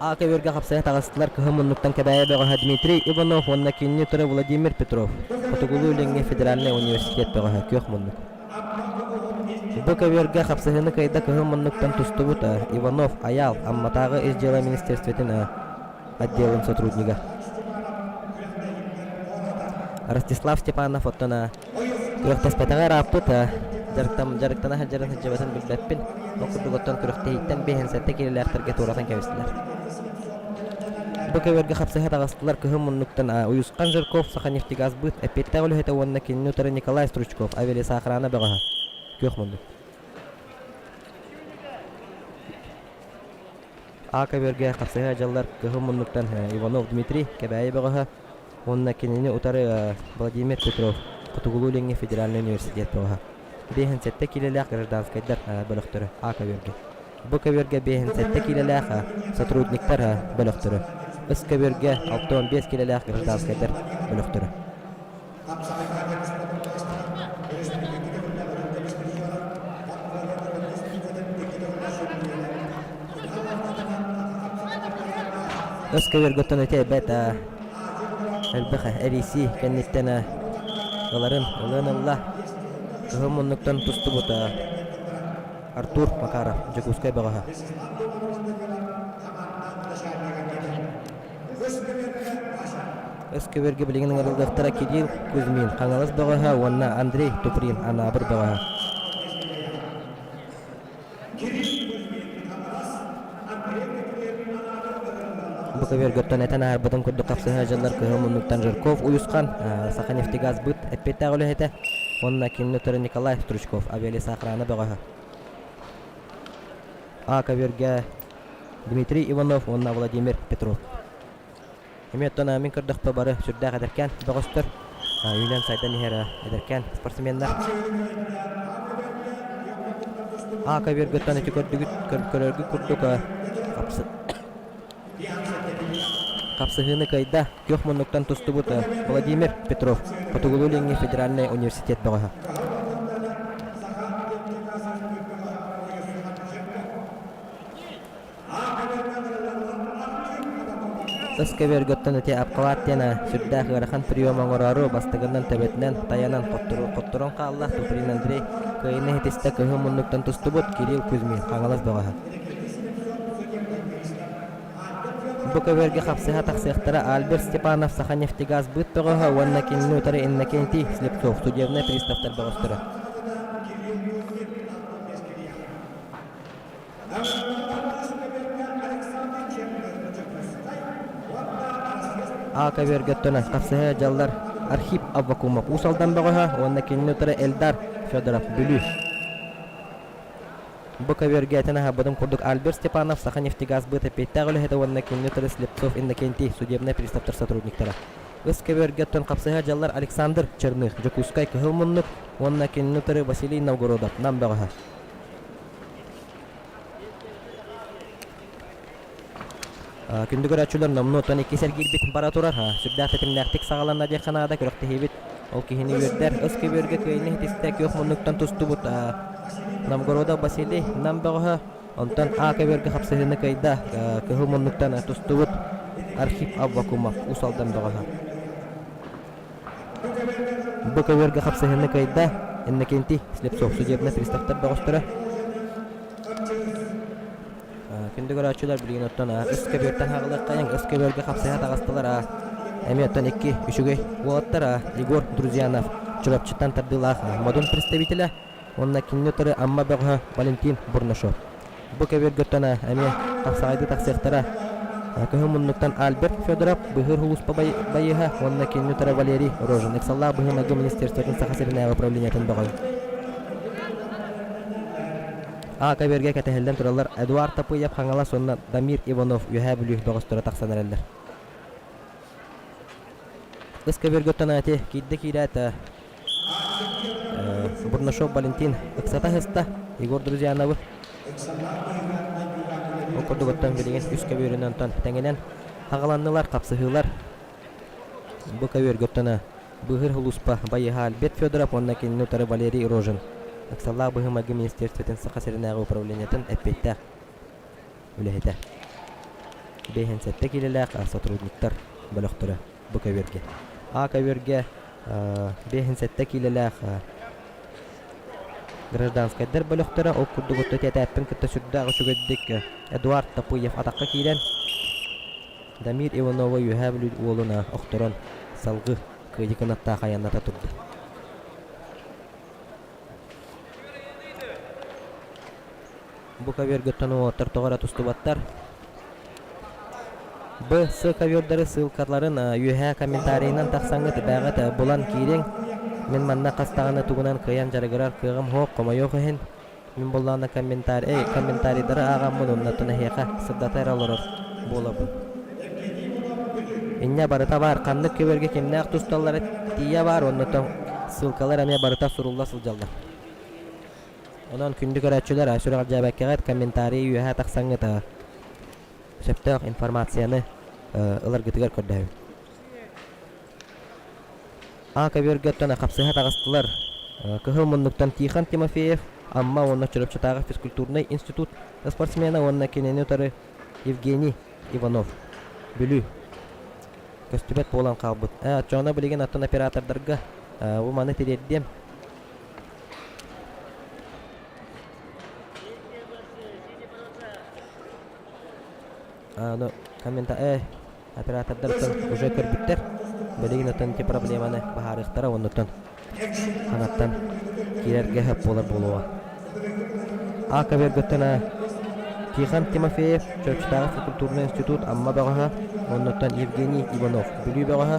А көбүөргэ хапсайа таҕыстылар кыһын муннуктан Кэбээйи бөҕөһө Дмитрий Иванов уонна кинини утары Владимир Петров, Хотугулуу-Илиҥҥи федеральнай университет бөҕөһө күөх муннук. Бу көбүөргэ хапсыһыыны кыайда кыһын муннуктан тустубут Иванов Айаал Амматааҕы ис дьыала министерствотын отделын сотруднига. Ростислав Степанов оттон Күрэхтэспэтэҕэ ырааппыт, дьарыктана сылдьарын сылдьыбатын билбэппин. Ол курдук оттон күрэхтэһииттэн 57 киилэлээхтэргэ туоратан кэбистилэр. Бу көбүөргэ хапсыһа таҕыстылар кыһын муннуктан Уйусхан Жирков Саханефтегазбыт эппиэттээх үлэһитэ уонна кинини утары Николай Стручков авиалесоохрана бөҕөһө. Күөх муннук. А көбүөргэ хапсыһа дьаллар кыһын муннуктан Иванов Дмитрий Кэбээйи бөҕөһө уонна кинини утары Владимир Петров Хотугулуу-Илиҥҥи федеральнай университет бөҕөһө. 57 киилэлээх гражданскайдар бөлөхтөрө А көбүөргэ. Б көбүөргэ 57 киилэлээх сотрудниктар бөлөхтөрө. С көбүөргэ 65 киилэлээх гражданскайдар бөлөхтөрө. Өс көбүөргөттөн ити эбэт элбэх эрийсии кэнниттэн ыларын ылыан ылла. Кыһыл муннуктан тустубута Артур Макаров, Дьокуускай бөҕөһө. Өскөбөргө билигин ыҥырыллыахтара Кирилл Кузьмин, Хаҥалас бөҕөһө уонна Андрей Туприн, Анаабыр бөҕөһө. Бу көбүөргөттөн этэн аарбытын курдук хапсыһа дьыллар кыһыл муннуктан Жирков Уйусхан, Саханефтегазбыт эппиэттээх үлэһитэ уонна кинини утары Николай Стручков, авиалесоохрана бөҕөһө. А көбүөргэ Дмитрий Иванов уонна Владимир Петров. Эмиэ оттон мин көрдөхпө бары сүрдээх эдэркээн бөҕөстөр, үүнэн-сайдан иһэр эдэркээн спортсменнар. А көбүөргөттөн ити көрдүгүт көрөргүт курдук хапсыһыыны кыайда күөх муннуктан тустубут Владимир Петров, Хотугулуу-Илиҥҥи федеральнай университет бөҕөһө. Өскөбүөргөттөн ити Апкалаат диэн сүрдээх ыарахан прием оҥороору бастакынан төбөтүнэн тайанан хотторон хаалла. Туприн Андрей кыайыыны иһитистэ кыһыл муннуктан тустубут Кирилл Кузьмин Хаҥалас бөҕөһө. Бу көбүөргэ хапсыһа тахсыахтара Альберт Степанов Саханефтегаз быт бөҕөһө уонна кинини утары Иннокентий Слепцов судебнай приставтар бөҕөстөрө. А көбүөргөттөн хапсыһа дьаллар Архип Аввакумов Уус Алдан бөҕөһө уонна кинини утары Эльдар Федоров Бүлүү. Бу көбүөргэ этэн аһарбытым курдук Альберт Степанов Саханефтегазбыт эппиэттээх үлэһитэ уонна кинини утары Слепцов Иннокентий судебнай приставтар сотрудниктара. Ыс көбүөргөттөн хапсыһа дьаллар Александр Черных Дьокуускай Кыһыл Муннук уонна кинини утары Василий Новгородов Нам бөҕөһө. Күндү көрөөччүлэр, номнуо оттон иккис эргиирбит бара турар. Сүрдээх тэтимнээхтик саҕаланна диэххэ наада, күрэхтэһиибит ол киһини үөрдэр. Ыс көбүөргэ кыайыыны иһитистэ күөх муннуктан тустубут Новгородов Василий Нам бөҕөһө, онтон А көбүөргэ хапсыһыыны кыайда кыһыл муннуктан тустубут Архип Аввакумов Уус Алдан бөҕөһө. Бу көбүөргэ хапсыһыыны кыайда Иннокентий Слепцов судебнай приставтар бөҕөстөрө. Күндү көрөөччүлэр билигин оттон үс көбүөртэн хаалыаххайыҥ, үс көбүөргэ хапсыһа таҕыстылар. Эмиэ оттон икки үчүгэй уолаттар Егор Друзьянов Чурапчыттан тардыылаах Модун представителэ уонна кинини утары Амма бөҕөһө Валентин Бурнашов. Бу көбүөргөттөн эмиэ хапсаҕайдыы тахсыахтара. Кыһыл муннуктан Альберт Федоров, Быһыыр улууспа байыһа уонна кинини утары Валерий Рожин, ыксаллаах быһыы-майгы министерствотын Саха сиринээҕи управлениетын бөҕөһө. А көбүөргэ кэтэһиллэн тураллар Эдуард Тапыев Хаҥалас уонна Дамир Иванов Үөһээ Бүлүү бөҕөстөрө тахсан эрэллэр. Ыс көбүөргөттөн ати киирдэ киирээт Бурнашов Валентин ыксата сыста Егор Друзьяновы. Ол курдук оттон билигин үс көбүөрүнэн онтон тэҥинэн хаҕаланнылар, хапсыһыылар. Бу көбүөргөттөн Быыһыыр сулууспа байыһа Альберт Федоров уонна кинини утары Валерий Рожин, ыксаллаах быһыы-майгы министиэристибэтин Саха сиринээҕи управлениетын эппиэттээх үлэһитэ. 57 киилэлээх сотрудниктар бөлөхтөрө бу көбүөргэ. А көбүөргэ 57 киилэлээх гражданскайдар бөлөхтөрө ол курдук отто тэтээппин кытта сүрдээх үчүгэйдик Эдуард Тапыев атахха киирэн Дамир Иванова Үөһээ Бүлүү уолун охторон салгыы кыайыы кынаттаах айанната турда. Бу көбүөргөттөн уолаттар тоҕо эрэ тустубаттар. Б, С ковёрдары ссылкаларын үөһээ комментарийынан тахсаҥҥыт бээҕит булан киириҥ. Мин манна хас даҕаны тугунан кыайан дьарыгырар кыаҕым суох, хомойуох иһин. Мин буоллаҕына комментарий, комментарийдары ааҕаммын уонна эһиэхэ сырдата эрэ олорор буолабын. Инньэ барыта баар, ханнык көбүөргэ кимнээх тусталлара тиийэ баар уонна ссылкалар эмиэ барыта сурулла сылдьаллар. Онон күндү көрөөччүлэр, сүрэҕэлдьээбэккэҕит комментарий үөһэ тахсаҥҥыт сөптөөх информацияны ыларгытыгар көрдөһөбүн. А көбүөргэ оттон хапсыһа таҕыстылар. Кыһыл муннуктан Тихон Тимофеев, Амма уонна Чурапчытааҕы физкультурнай институт спортсмена уонна кинини утары Евгений Иванов, Бүлүү. Көстүбэт буолан хаалбыт. Оччоҕуна билигин оттон оператордарга бу маны тириэрдиэм. Аны коммента оператордар уже көрбүттэр. Билигин оттон ити проблеманы быһаарыахтара уонна оттон хаҥаттан киирэргэ сөп буолар буолуоҕа. А көбүөргүттэн Тихон Тимофеев, Чурапчытааҕы физкультурнай институт Амма бөҕөһө, оннуттан Евгений Иванов, Бүлүү бөҕөһө.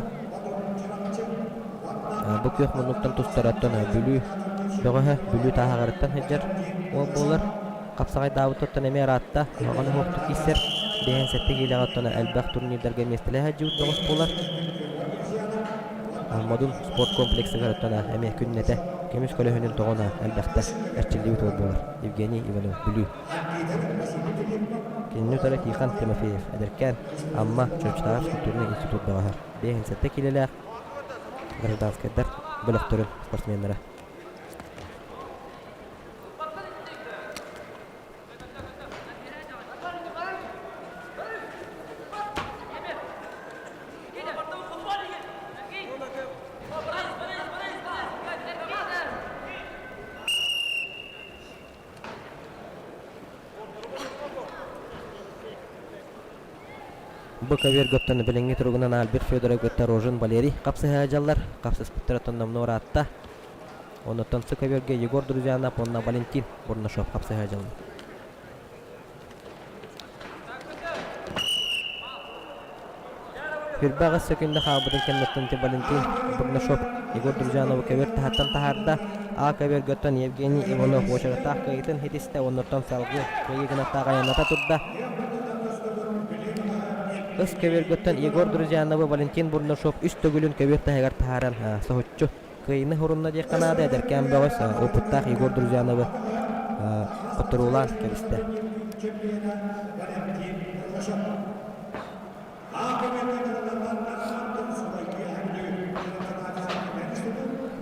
Бу күөх муннуктан тустараттан Бүлүү бөҕөһө Бүлүү тааһаҕарыттан сылдьар уол буолар. Хапсаҕайдаабыттан эмиэ ыраатта, куһаҕан уһуохтук киирсэр. 57 киилэҕэ оттон элбэх турнирдарга миэстэлэһэ сылдьыбыт бөҕөс буолар. Модун спорт комплексыгар оттон эмиэ күннэтэ көмүс көлөһүнүн тоҕон элбэхтэ эрчиллибит уол буолар. Евгений Иванов, Бүлүү. Кинини утары Тихон Тимофеев, эдэркээн Амма Чурапчытааҕы физкультурнай институт бөҕөһө. 57 киилэлээх гражданскайдар бөлөхтөрүн спортсменнара. Бу көбүөргөттөн билиҥҥи туругунан Альберт Федоров кытта Рожин Валерий хапсыһа дьаллар. Хапсыспыттара номнуо ыраатта. Онуттан сы көбүөргэ Егор Друзьянов уонна Валентин Бурнашов хапсыһа дьаллар. 28 сөкүндэ хаалбытын кэнниттэн Валентин Бурнашов Егор Друзьяновы көбүөр таһыттан таһаарда. А көбүөргөттөн Евгений Иванов уочараттаах кыайыытын ситистэ, оннуттан салгыы кыайыы гынаттаах айанната турда. Ыс көбүөргөттөн Егор Друзьяновы Валентин Бурнашов үс төгүлүн көбүөр таһыгар таһааран соһуччу кыайыыны урунна диэххэ наада эдэркээн бөҕөс опыттаах Егор Друзьяновы хотторуулаан кэбистэ.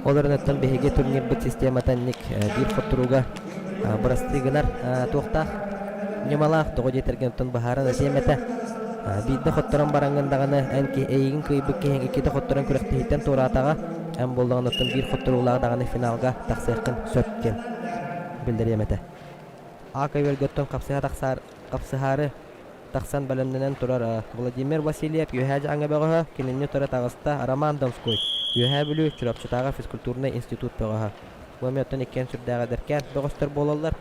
Ол эрэнэттэн биһиги турнирбыт системата инник биир хотторууга бырастыы гынар туохтаах ньымалаах тоҕо диэтэргин оттон быһааран этиэм этэ. Биирдэ хотторон бараҥҥын даҕаны эн эйигин кыайбыт киһиҥ иккитэ хотторон күрэхтэһииттэн туораатаҕа эн буоллаҕына оттон биир хотторуулаах даҕаны финалга тахсыаххын сөп диэн биллэриэм этэ. А көбүөргэ оттон хапсыһа тахсаар хапсыһаары тахсан бэлэмнэнэн турар Владимир Васильев Үөһээ Дьааҥы бөҕөһө, кинини утары таҕыста Роман Донской, Үөһээ Бүлүү Чурапчытааҕы физкультурнай институт бөҕөһө. Бу эмиэ оттон иккиэн сүрдээх эдэркээн бөҕөстөр буолаллар.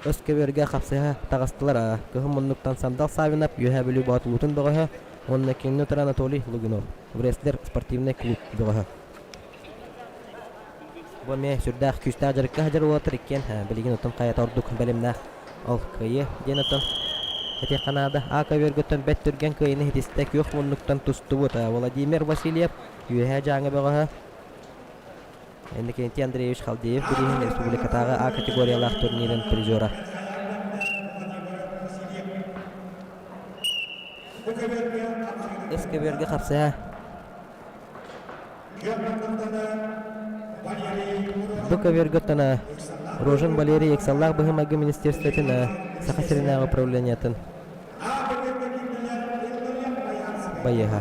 Өс көбүөргэ хапсыһа таҕыстылар Кыһын муннуктан Сандал Саввинов, Үөһээ Бүлүү Боотулуутун бөҕөһө уонна кинини утары Анатолий Лугинов, Врестлер спортивнай клуб бөҕөһө. Бу эмиэ сүрдээх күүстээх дьарыкка сылдьар уолаттар иккиэн билигин оттон хайата ордук бэлэмнээх ол кыайыы диэн оттон этиэххэ наада. А көбүөргөттөн бэрт түргэн кыайыыны ситистэ күөх муннуктан тустубут Владимир Васильев, Үөһээ Дьааҥы бөҕөһө Иннокентий Андреевич Халдеев бирииһин республикатааҕы А категориялаах турнирын призера. Ыс көбүөргэ хапсыһа Бу көбүөргэ Рожин Валерий ыксаллаах быһыы-майгы министерствотын Саха сиринээҕи управлениетын байыаһа.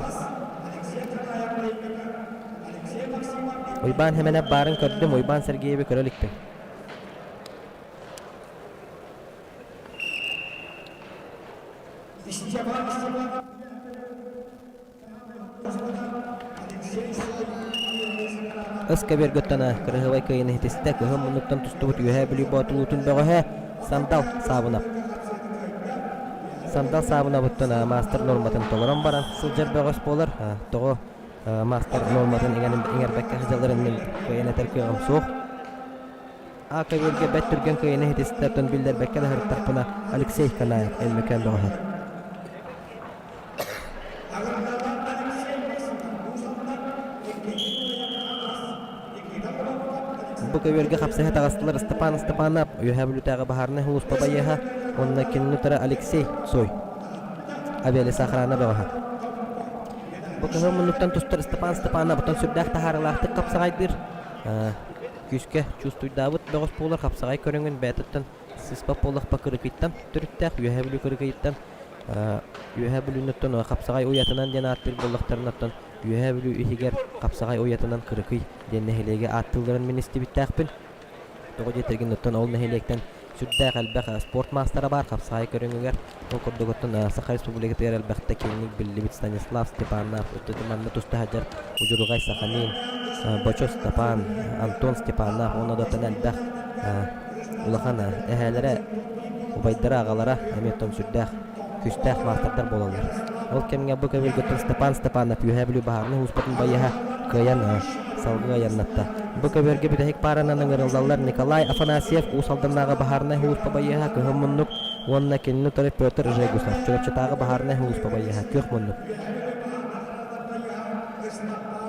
Уйбаан Хэмэнэп баарын көрдүм, Уйбаан Сергееви көрө иликпин. Ыс көбүөргөттөн кырыһыбай кыайыыны ситистэ, кыһын муннуктан тустубут Үөһээ Бүлүү Боотулуутун бөҕөһө Сандал Саабынап. Сандал Саабынабыттан маастар нуорматын толорон баран сылдьар бөҕөс буолар. Тоҕо маастар нуорматын иҥэрбэккэ сылдьалларын мин кыайан этэр кыаҕым суох. А көбүөргэ бэрт түргэн кыайыыны ситистэ, оттон биллэрбэккэ да сырыттахпына Алексей Канаев Өймөкөөн бөҕөһө. Бу көбүөргэ хапсыһа таҕыстылар Степан Степанов, Үөһээ Бүлүүтээҕи баһаарынай сулууспа байыаһа уонна кинини утары Алексей Цой, авиалесоохрана бөҕөһө. Бу кыһыл муннуктан тустар Степан Степанов оттон сүрдээх таһаарыылаахтык хапсаҕайдыыр. Күүскэ чувствуйдаабыт бөҕөс буолар хапсаҕай көрүҥүн бэйэтиттэн сыспат буоллахпа кырыкыйтан төрүттээх Үөһээ Бүлүү кырыкыйыттан Үөһээ Бүлүүнүттэн Хапсаҕай уйатынан диэн ааттыыр буоллахтарына, оттон Үөһээ Бүлүү иһигэр Хапсаҕай уйатынан Кырыкый диэн нэһилиэги ааттыылларын мин истибиттээхпин. Тоҕо диэтэргин, оттон ол нэһилиэктэн Сүрдээх элбэх спорт маастара баар хапсаҕай көрүҥүгэр. Ол курдук оттон Саха Республикатыгар элбэхтэ киэҥник биллибит Станислав Степанов өттүтүн манна туста сылдьар Удьурҕай Сахамин, Бочо Степан, Антон Степанов уонна да оттон элбэх улахан эһээлэрэ, убайдара, аҕалара эмиэ оттон сүрдээх күүстээх маастардар буолаллар. Ол кэмҥэ бу көбүөргүттэн Степан Степанов Үөһээ Бүлүү баһаарынай ууспатын байыаһа кыайан салгыы айаннатта. Бу көбүөргэ бүтэһик пааранан ыҥырыллаллар Николай Афанасьев Уус Алданнааҕы баһаарынай ууспа байыаһа Кыһыл муннук уонна кинини утары Петр Жегусов Чурапчытааҕы баһаарынай ууспа байыаһа Күөх муннук.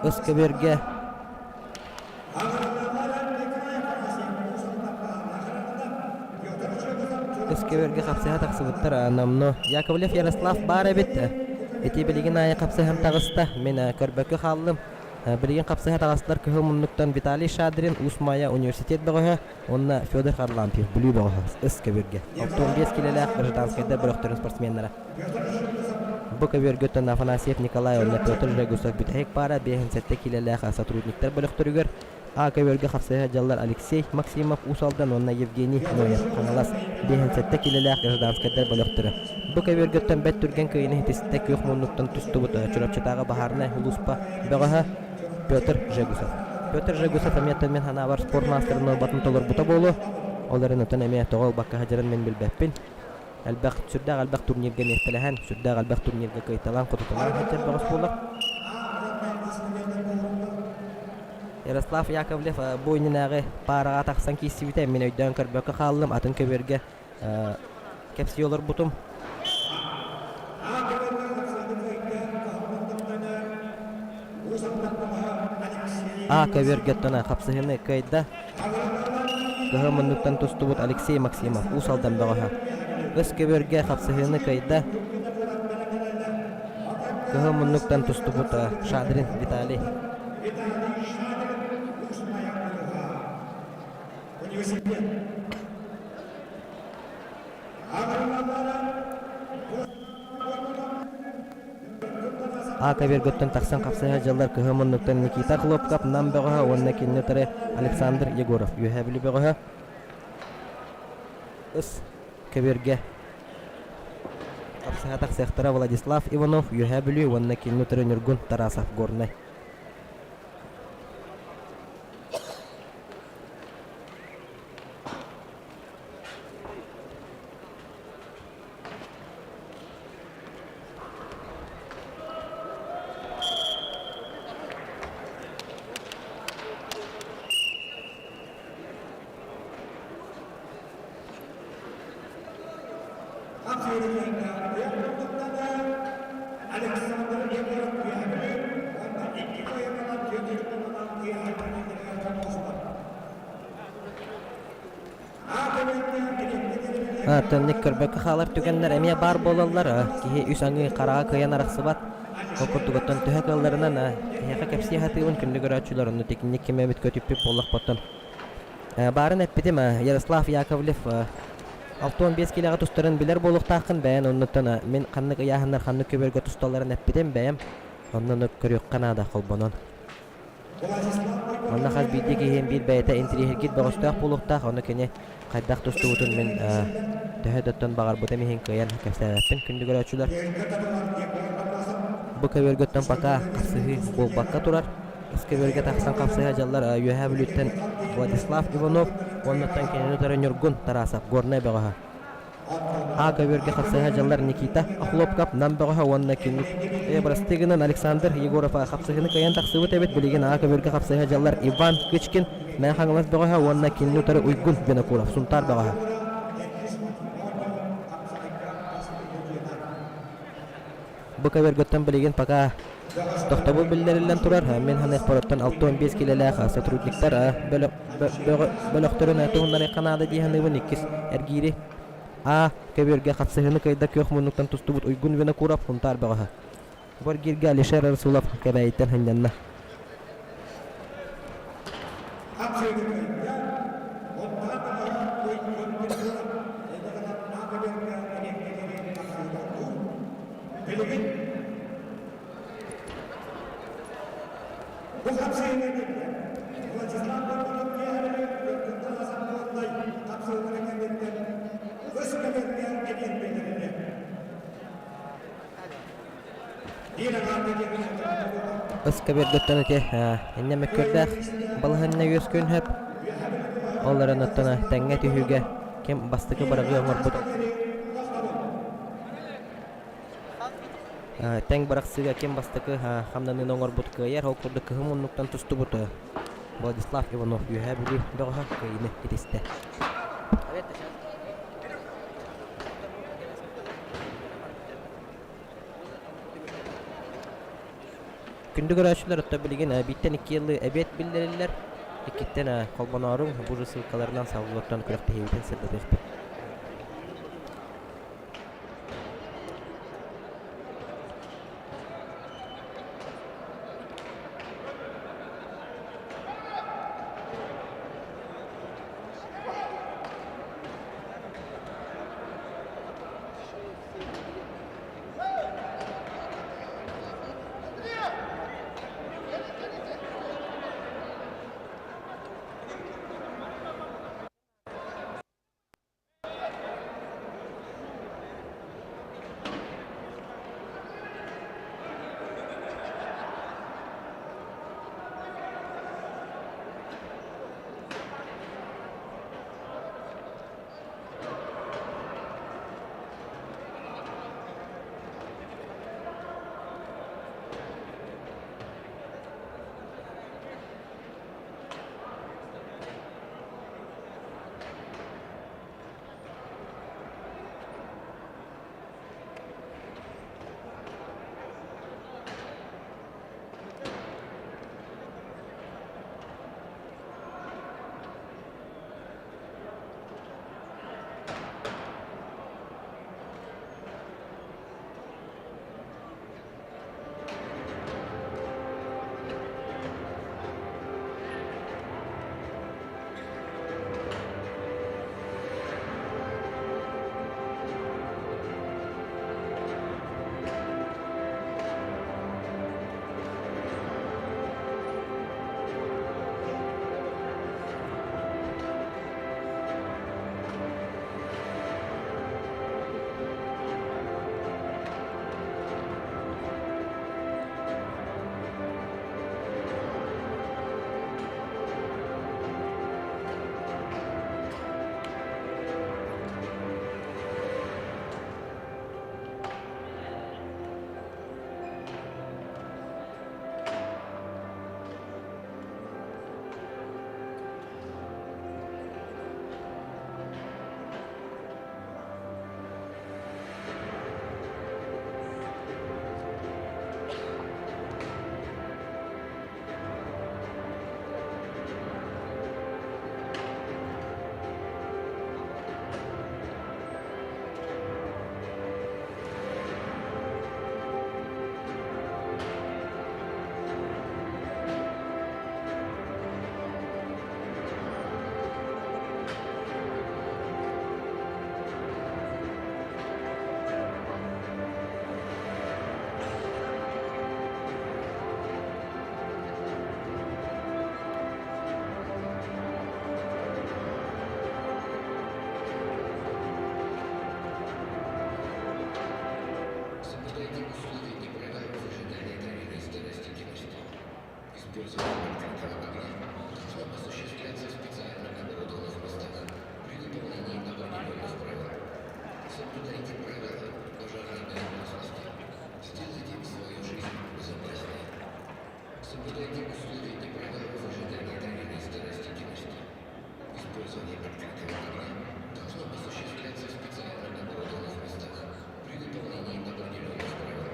Ыс көбүөргэ Өскөбөргө хапсыһа тахсыбыттар номнуо. Яковлев Ярослав баар эбит. Ити билигин аайы хапсыһан таҕыста. Мин көрбөккө хааллым. Билигин хапсыһа таҕыстылар кыһыл муннуктан Виталий Шадрин, Уус Майа университет бөҕөһө уонна Федор Харлампьев Бүлүү бөҕөһө ыс көбүргэ. 65 килэлээх гражданскайдар бөлөхтөрүн спортсменнара. Бу көбүөргөттөн Афанасьев Николай уонна Петр Жегусов бүтэһик паара 57 киилэлээх сотрудниктар бөлөхтөрүгэр А көбүөргэ хапсыһа дьаллар Алексей Максимов Уус Алдан уонна Евгений Ноев Хаҥалас 57 киилэлээх гражданскайдар бөлөхтөрө. Бу көбүөргөттөн бэрт түргэн кыайыыны ситистэ күөх муннуктан тустубут Чурапчытааҕы баһаарынай улууспа бөҕөһө Петр Жегусов. Петр Жегусов эмиэ мин санаабар спорт маастарын нуорбатын толорбута буолуо. Ол эрэн отон эмиэ тоҕо ылбакка сылдьарын мин билбэппин. Элбэх, сүрдээх элбэх турнирга миэстэлэһэн, сүрдээх элбэх турнирга кыайталаан, хотуталаан сылдьар бөҕөс буолар. Ярослав Яковлев бу иннинээҕи паараҕа тахсан киирсибитэ, мин өйдөөн көрбөккө хааллым, атын көбүөргэ кэпсии олорбутум. А көбүөргэ оттон хапсыһыыны кыайда. Кыһыл муннуктан тустубут Алексей Максимов Уус Алдан бөҕөһө. Өс көбүөргэ хапсыһыыны кыайда. Кыһыл муннуктан тустубут Шадрин Виталий. А көбүөргөттөн тахсан хапсыһа дьыллар кыһыл муннуктан Никита Хлопков Нам бөҕөһө уонна кинини утары Александр Егоров Үөһээ Бүлүү бөҕөһө ыс көбүөргэ хапсыһа тахсыахтара Владислав Иванов Үөһээ Бүлүү уонна кинини утары Ньургун Тарасов Горнай. Түннүк көрбөккө хаалар түгэннэр эмиэ баар буолаллар. Киһи үс аҥыы хараҕа кыайан арахсыбат. Ол курдук оттон төһө кыалларынан киһиэхэ кэпсии сатыыбын күндү көрөөччүлэр онно тикинник ким эбит көтүппүт буоллахпыттан. Баарын эппитим Ярослав Яковлев 65 киилэҕэ тустарын билэр буолуохтааххын бэйэн оннуттан мин ханнык ыйааһыннар ханнык көбүөргэ тусталларын эппитим бэйэм онно көрүөххэ наада холбонон. Манна хас биирдии киһи биир бэйэтэ интириэһиргиир бөҕөстөөх буолуохтаах, ону кини хайдах тустубутун мин төһө да оттон баҕарбытым иһин кыайан кэпсээбэппин күндү көрөөччүлэр. Бу көбүөргөттөн пока хапсыһыы буолбакка турар. Ыс көбүөргэ тахсан хапсыһа дьаллар Үөһээ Бүлүүттэн Владислав Иванов уоннаттан кинини утары Ньургун Тарасов Горнай бөҕөһө. А көбүөргэ хапсыһа дьаллар Никита Охлопков Нам бөҕөһө уонна кинини бырастыы гынан Александр Егоров хапсыһыыны кыайан тахсыбыт эбит. Билигин А көбүөргэ хапсыһа дьаллар Иван Кычкин Мэҥэ Хаҥалас бөҕөһө уонна кинини утары Уйгун Винокуров Сунтаар бөҕөһө. Бу көбүөргөттөн билигин пока тохтобул биллэриллэн турар. Мин ханыахпарыттан 65 килэлээх сотрудниктар бөлөхтөрүн туһуннарыахха наада дии саныыбын. Иккис эргиири А көбүөргэ хапсыһыыны кыайда күөх муннуктан тустубут Уйгун Винокуров Сунтаар бөҕөһө. Бу эргииргэ Алишер Расулов Кэбээйиттэн сынньанна. Ыскабердыттан ити иннэ мөккүөрдээх балаһыанньа үөскүөн сөп. Ол эрэн оттон тэҥҥэ түһүүгэ ким бастакы быраҕыы оҥорбут Тэҥ бырахсыыга ким бастакы хамнаныыны оҥорбут кыайар, ол курдук кыһын муннуктан тустубут Владислав Иванов Үөһээ Бүлүү бөҕөһө кыайыыны итистэ. Күндү көрөөччүлэр, оттон билигин бииртэн икки ыалы эбиэт биллэриллэр. Иккиттэн холбонооруҥ бу ссылкаларынан салгылыттан күрэхтэһиибитин сырдатыахпыт. Соблюдайте условия и правила зажигания травянистой растительности. Использование открытого огня должно осуществляться в специально оборудованных местах при выполнении определенных правил. Соблюдайте правила пожарной безопасности. Сделайте свою жизнь безопаснее. Соблюдайте условия и правила зажигания травянистой растительности. Использование открытого огня должно осуществляться в специально оборудованных местах при выполнении определенных правил.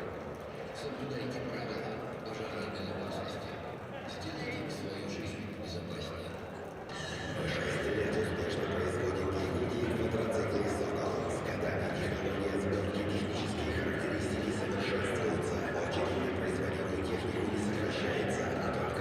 Соблюдайте правила пожарной безопасности. Сделайте свою жизнь безопаснее. Мы 6 лет успешно производим и квадроциклы «Сокол». С годами технология сборки, технические характеристики совершенствуются. Очередь на производимую технику не сокращается, а только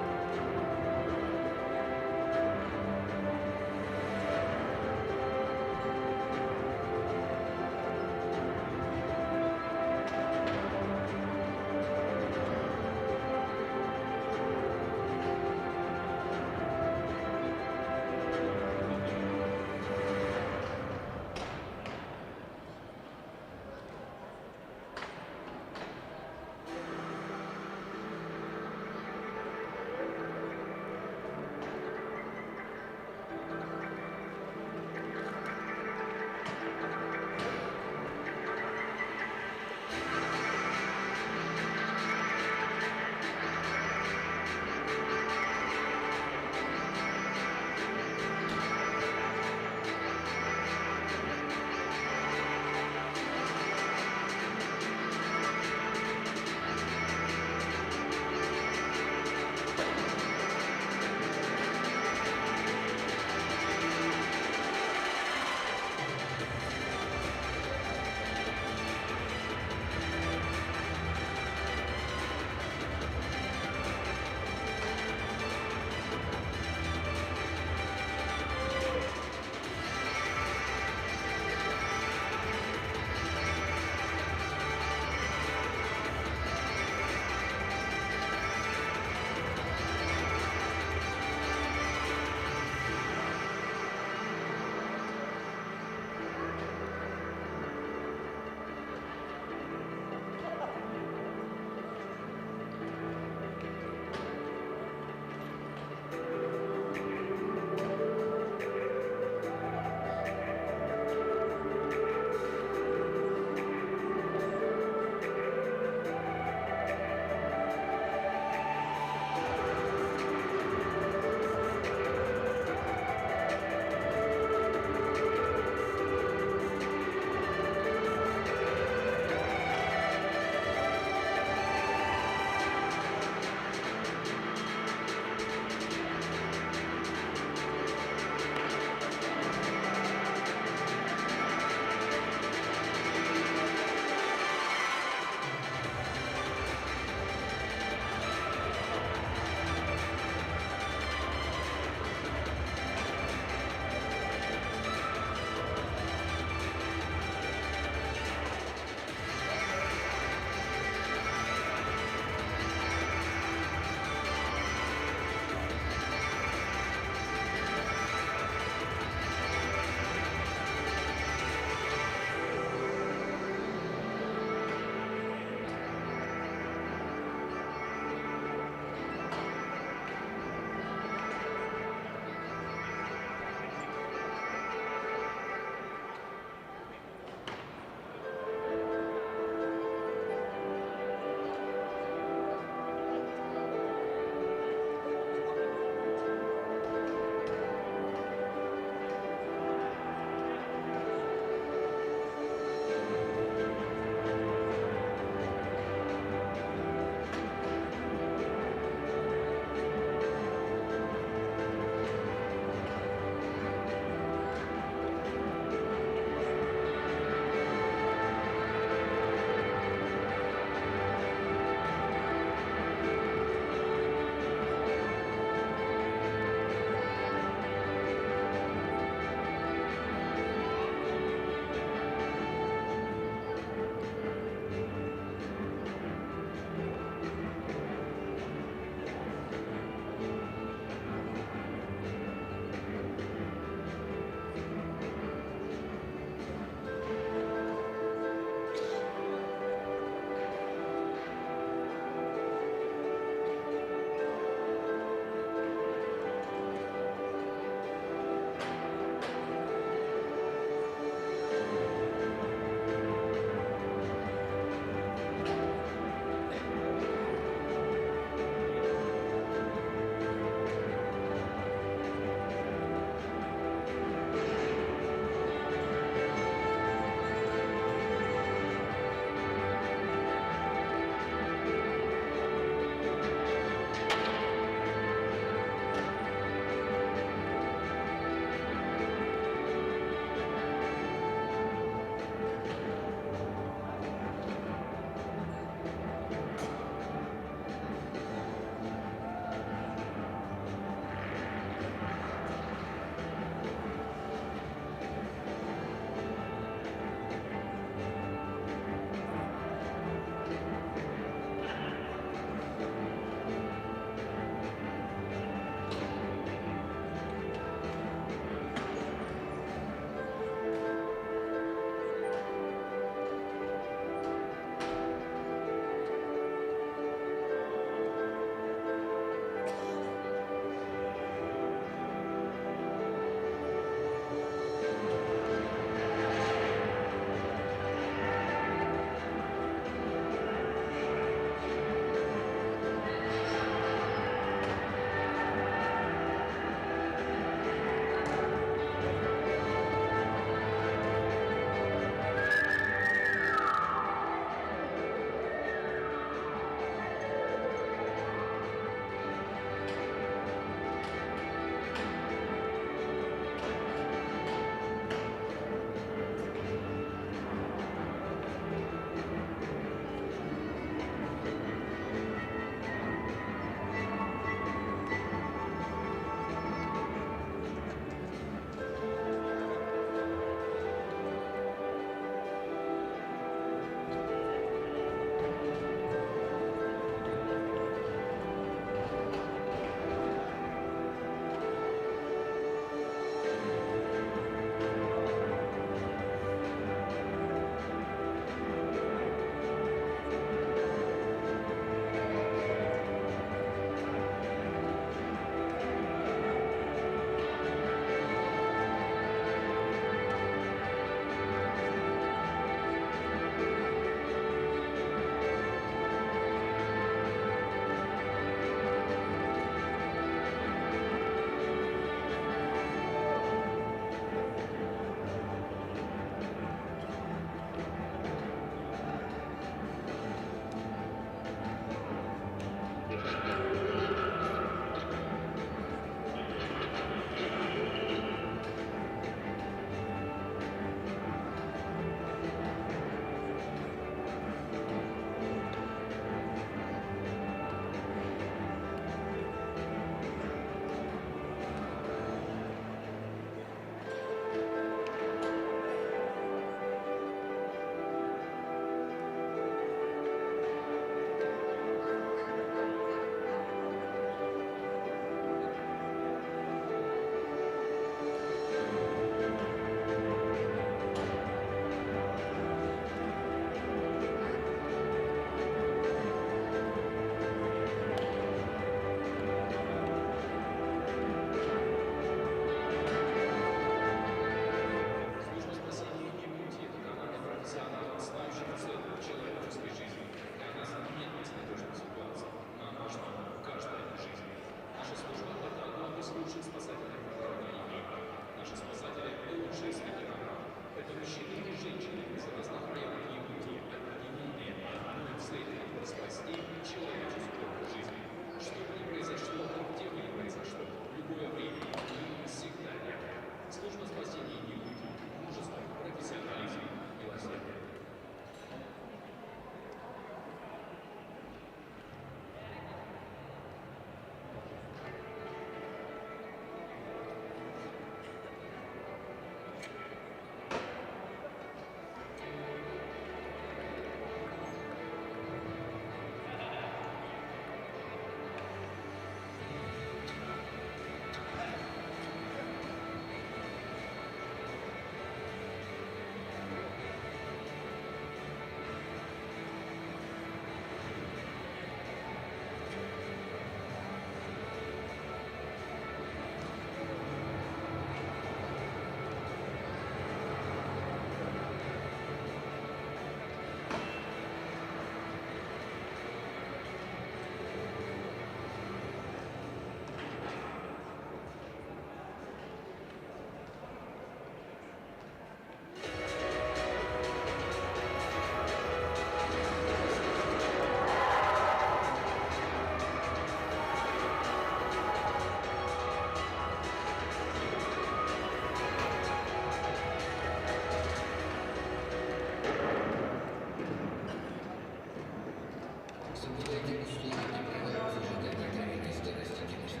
Соблюдайте условия и правила зажигания травянистой растительности.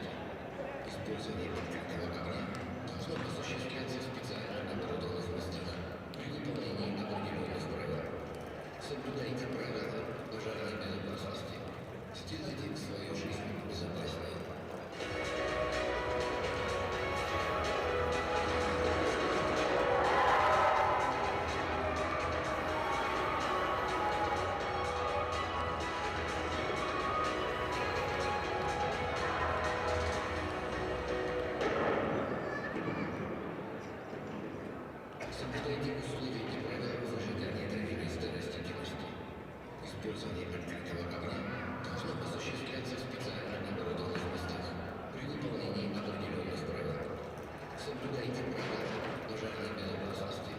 Использование открытого огня должно осуществляться в специально оборудованных местах при выполнении определенных правил. Соблюдайте правила пожарной безопасности. Сделайте свою жизнь безопаснее. Соблюдайте условия и правила зажигания травянистой растительности. Использование открытого огня должно осуществляться в специально оборудованных местах при выполнении определенных правил. Соблюдайте правила пожарной безопасности.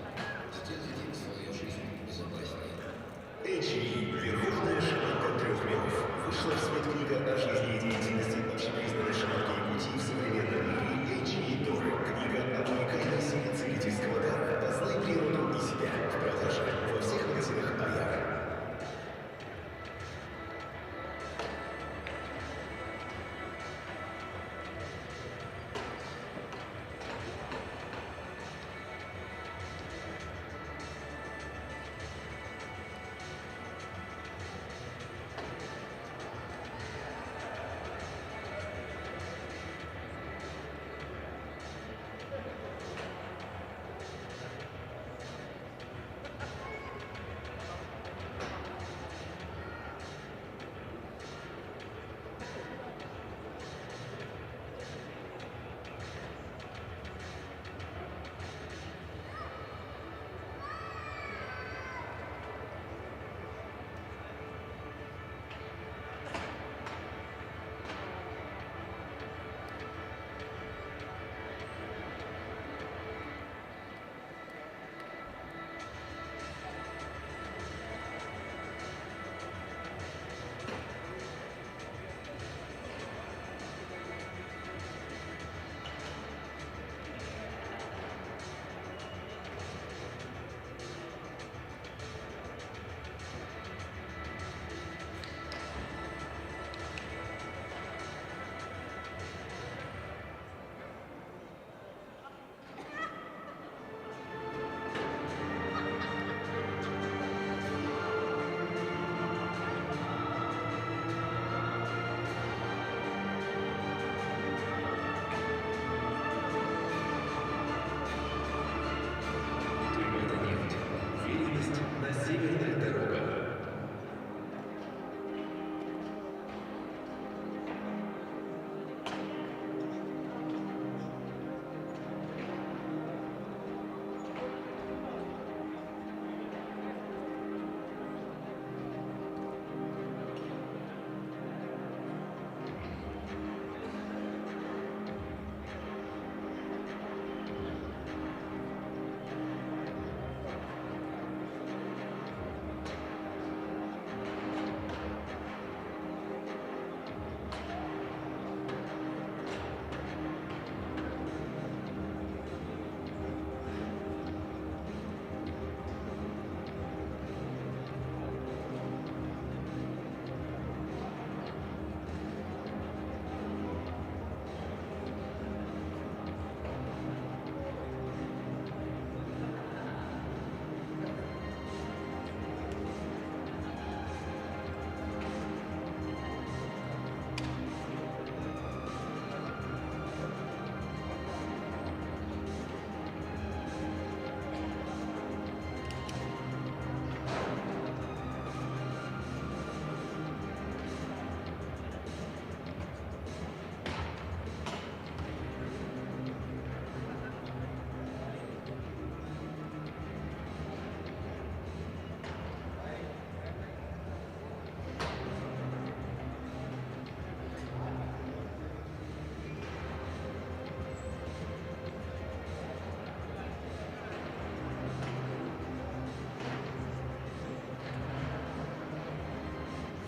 Сделайте свою жизнь безопаснее. Эйчи, верховная шаманка трех миров. Вышла в свет книга о жизни и деятельности общепризнанной шаманки Якутии в современном мире Эйчи Доры. Книга об уникальной силе целительского дара. Познай природу и себя. В продаже во всех магазинах Аяр.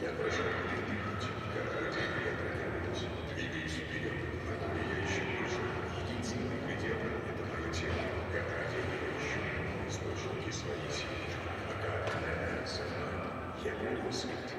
Я прошел длинный путь, который я продвинулась. Двигаюсь вперед, покуда я еще выжил. Единственный предел – это мое тело, которое я ищу. Источники своей силы. Пока она рядом со мной, я буду искать.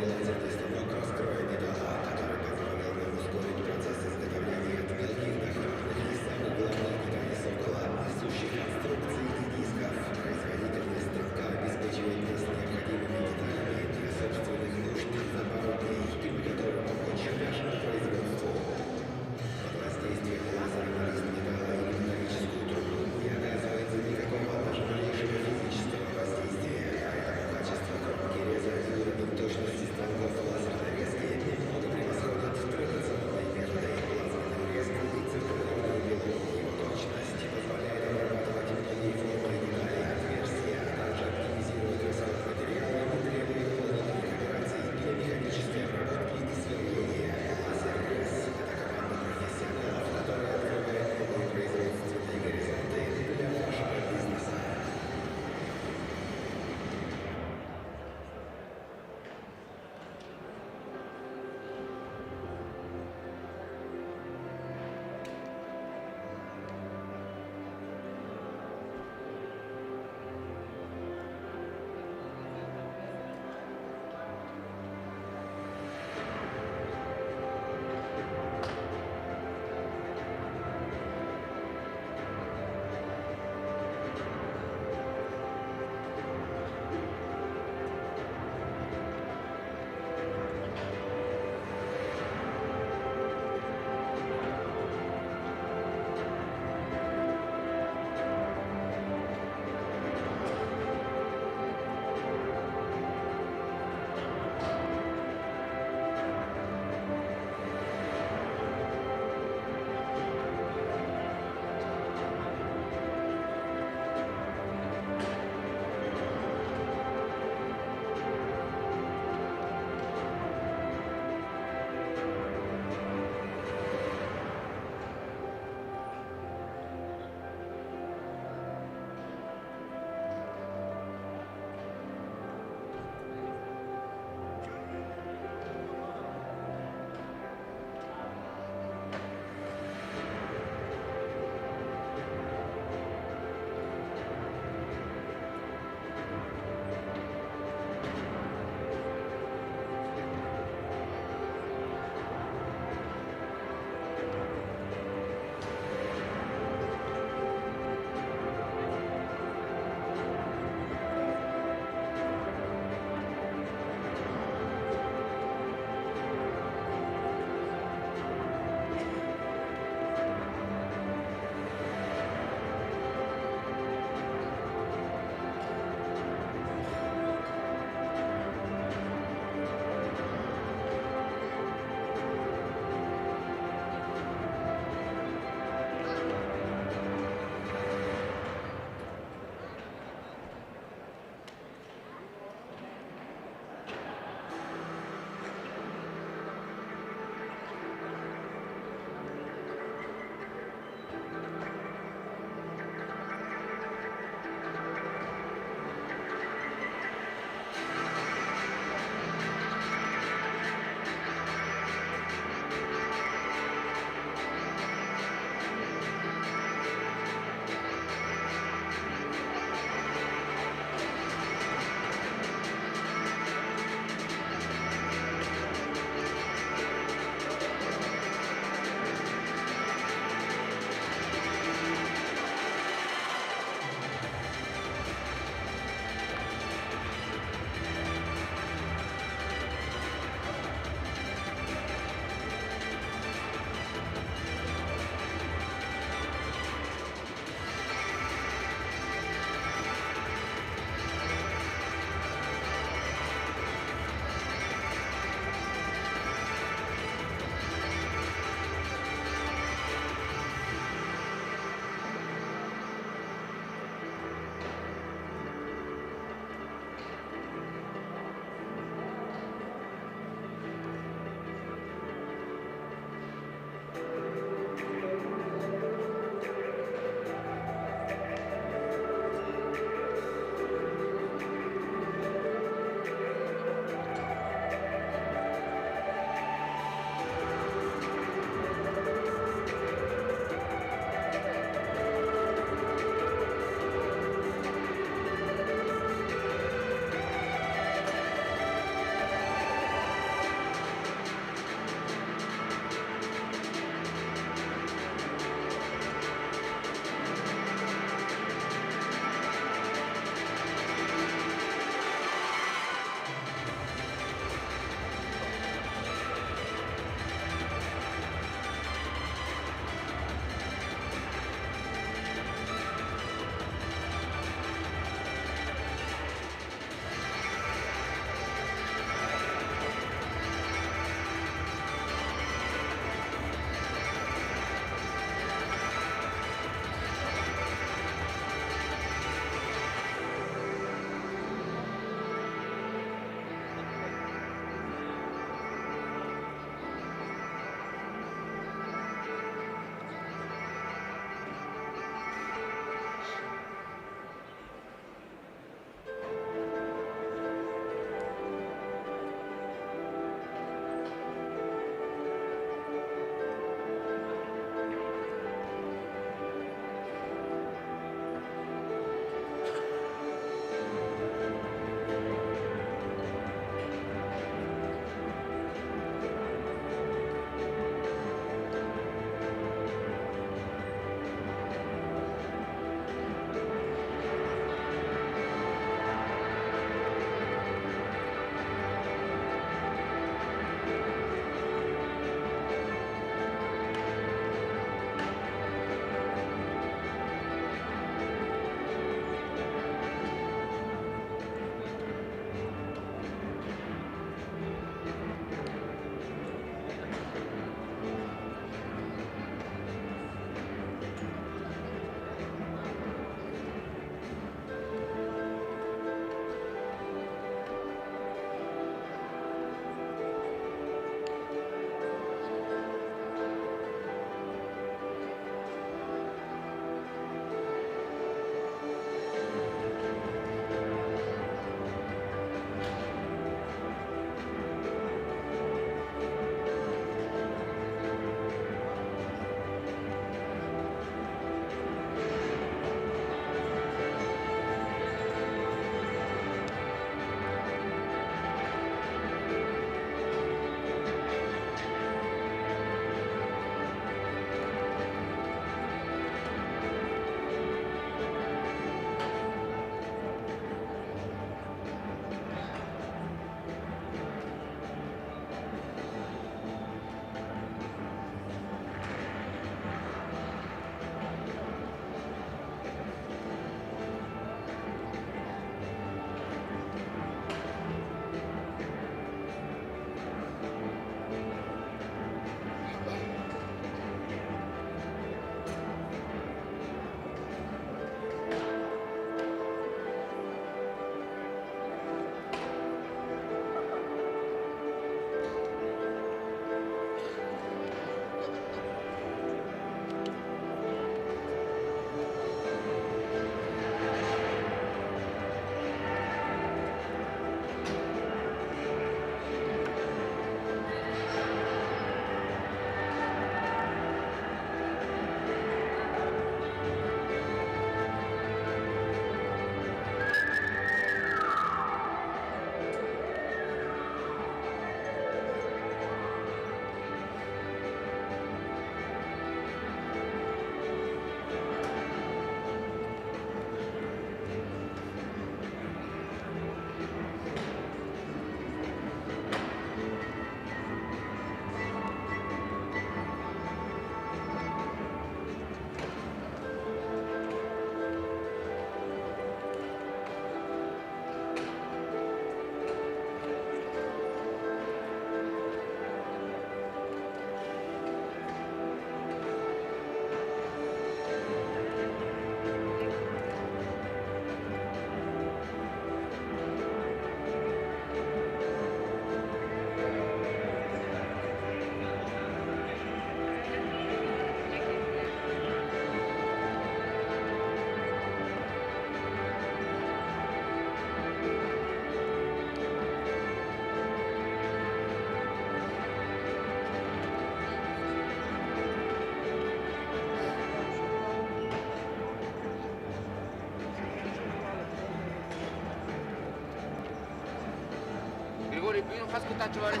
Бүгүн хас кыттааччы барый?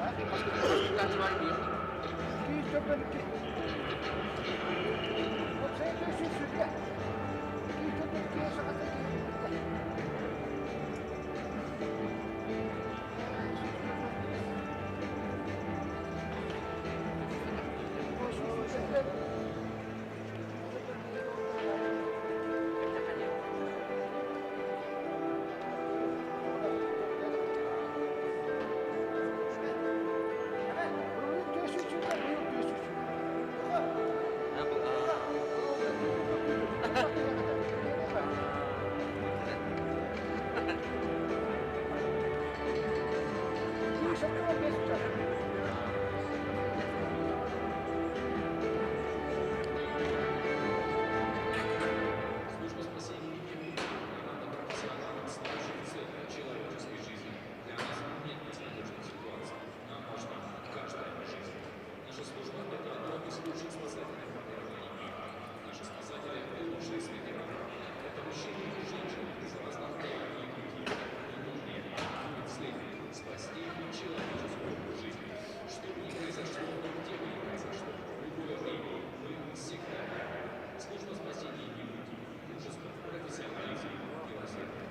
Хас кыттааччы барый бүгүн? Служба спасения Якутии – команда профессионалов, ставящих цель человеческой жизни. Для нас нет безнадежных ситуаций. Нам важна каждая жизнь. Наша служба – это одно из лучших спасательных формирований мира. Наши спасатели – лучшие среди равных. Это мужчины и женщины из разных краев Якутии. И одной целью – спасти человеческую жизнь. Что бы ни произошло, где бы ни произошло, в любое время, мы всегда рядом. Служба спасения Якутии. Мужество, профессионализм, милосердие.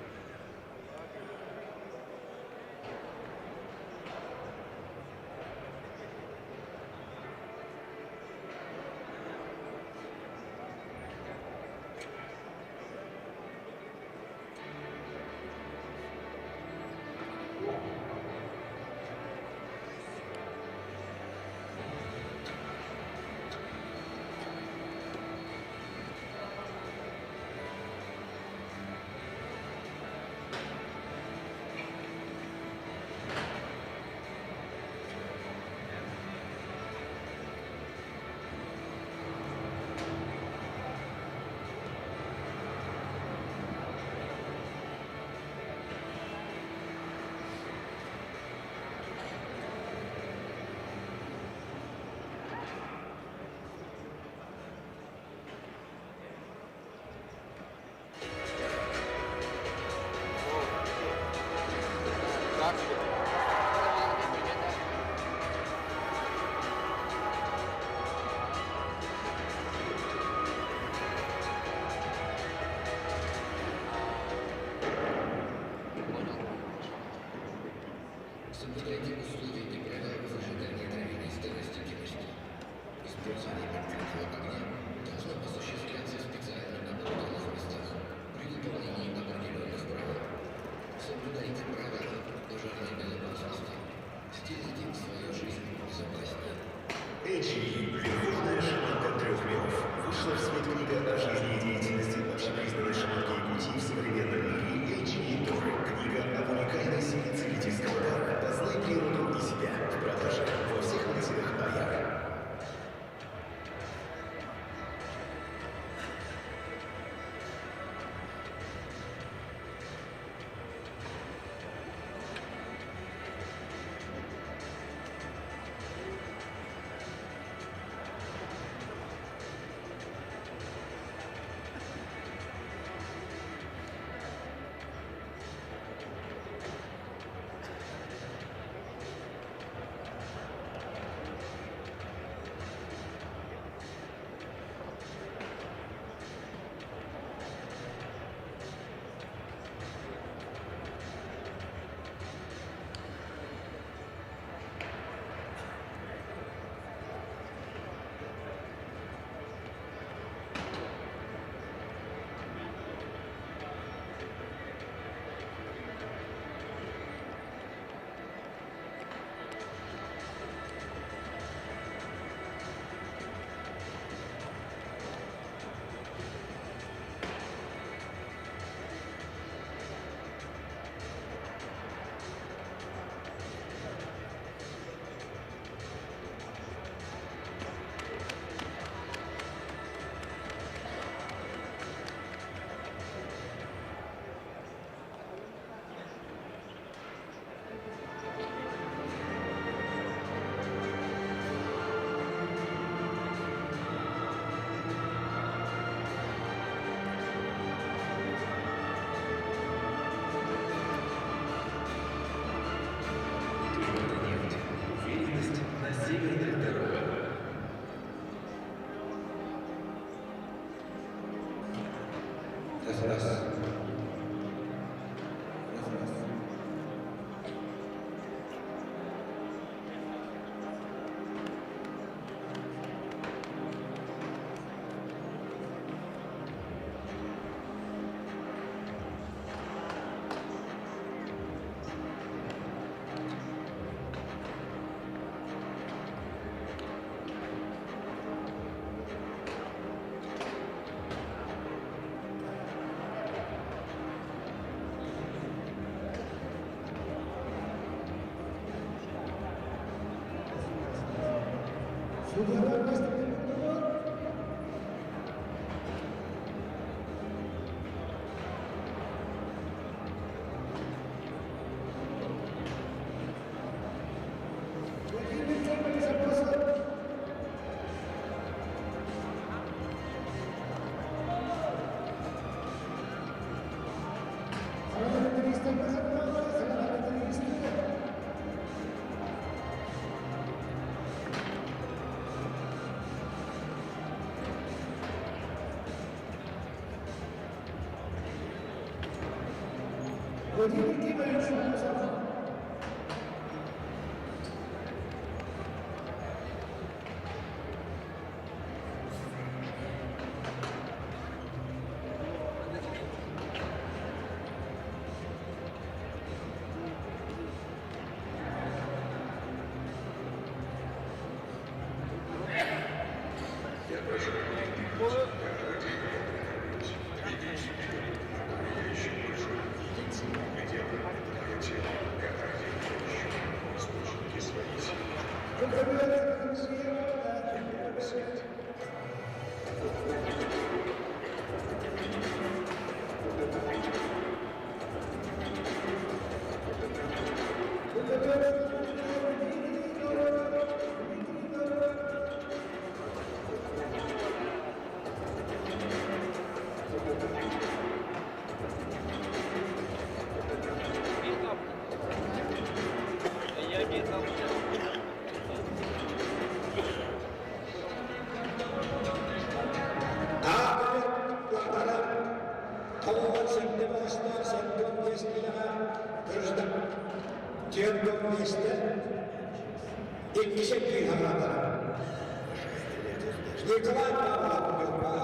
Соблюдайте условия и правила выжидания травяной старости дикости. Использование открытого огня должно осуществляться в специально оборудованных местах при выполнении определенных правил. Соблюдайте правила пожарной безопасности. Сделайте свою жизнь безопаснее. Эйчи, верховная шаманка трех миров, вышла в свет книга о жизни и деятельности общепризнанной шаманки Якутии в современном мире Эйчи Торы. Книга об уникальной силе целительского дара. Познай природу и себя. В продаже во всех магазинах Аяр.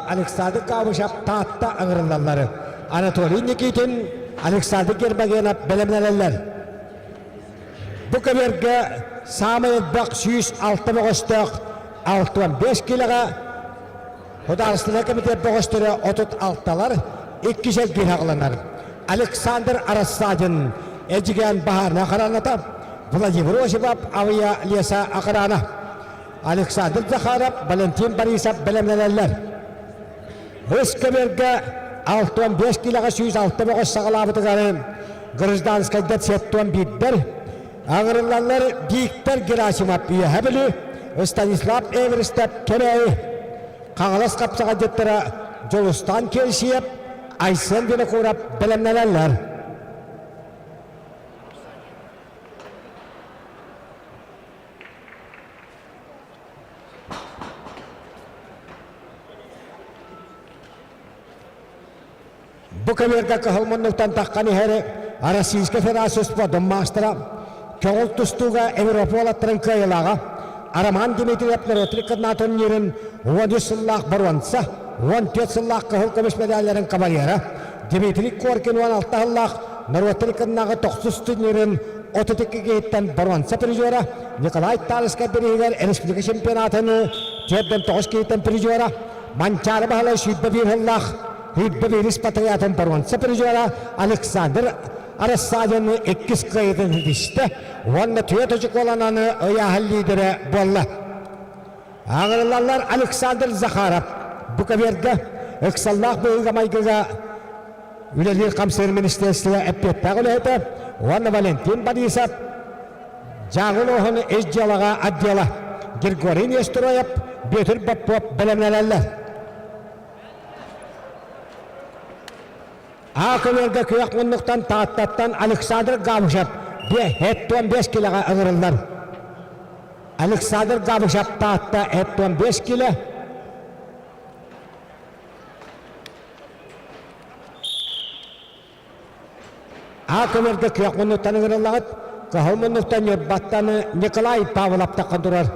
Александр Кабышев Таатта ыҥырыллаллар. Анатолий Никитин, Александр Гермогенов бэлэмнэнэллэр. Бу көбүөргэ саамай элбэх 106 бөҕөстөөх 65 килоҕа Судаарыстыба комитет бөҕөстөрө 36-лар, иккис эргиир аҕаланар. Александр Рассадин Эдьигээн баһаарына хараната, Владимир Осипов Авиа леса охрана, Александр Захаров, Валентин Борисов бэлэмнэнэллэр. Үс көбүөргэ 65 килоҕа 106 бөҕөс саҕалаабытыгар гражданскайдар 71-дэр, аҥырыллаллар Виктор Герасимов Үөһэ Бүлүү, Станислав Эверстов Кэбээйи, Хаҥалас хапсаҕайдьыттара Дьулустаан Кельсиев, Айсен Винокуров бэлэмнэнэллэр. Бу кэмиэргэ кыһыл муннуктан таххан иһэр Российскай Федерация спордун маастара, көҕүл тустууга Европа уолаттарын кыайыылааҕа Роман Дмитриев норуот кытына турнирын 13 сыллаах боруонса, 14 сыллаах кыһыл көмүс медалларын кавалера, Дмитрий Коркин 16 сыллаах норуоттар кытынааҕы тохсус турнирын 32 киһиттэн боруонса призера, Николай Талыскай бирииһигэр республика чемпионатын 49 киһиттэн призера, Манчаары Баһылай 21 сыллаах 21 патриотын боруонса призера Александр Рассадины иккис кыайыытын ситистэ уонна түөрт очукуолананы ыйааһын лидерэ буолла. Аҕырыллаллар Александр Захаров бу көбүөргэ ыксаллаах быһыыга-майгыга үлэлиир хамсыыр министерство эппиэттээх үлэһитэ уонна Валентин Борисов Дьааҥы улууһун ис дьыалаҕа отдела Григорий Нестероев, Бүөтүр Боппуоп бэлэмнэнэллэр. А көбүөргэ күөх муннуктан Тааттаттан Александр Габышев 75 килоҕа ыҥырыллар. Александр Габышев Таатта 75 кило. А көбүөргэ күөх муннуктан ыҥырыллаҕыт. Кыһыл муннуктан Ньурбаттан Николай Павлов таххан турар.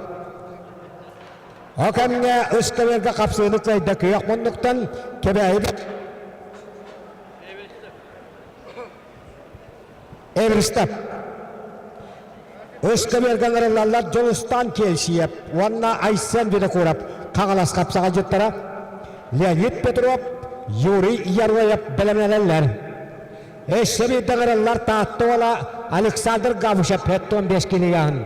Ол кэмҥэ үс көбүөргэ хапсыыны кыайда күөх муннуктан Кэбээйи Эверстов. Үс көбүөргэ ыҥырыллаллар Дьулустаан Кельсиев уонна Айсен Винокуров Хаҥалас хапсаҕайдьыттара Леонид Петров, Юрий Яроев бэлэмнэнэллэр. Өссө биирдэ ыҥырыллар Таатта уола Александр Габышев 75 килограмм.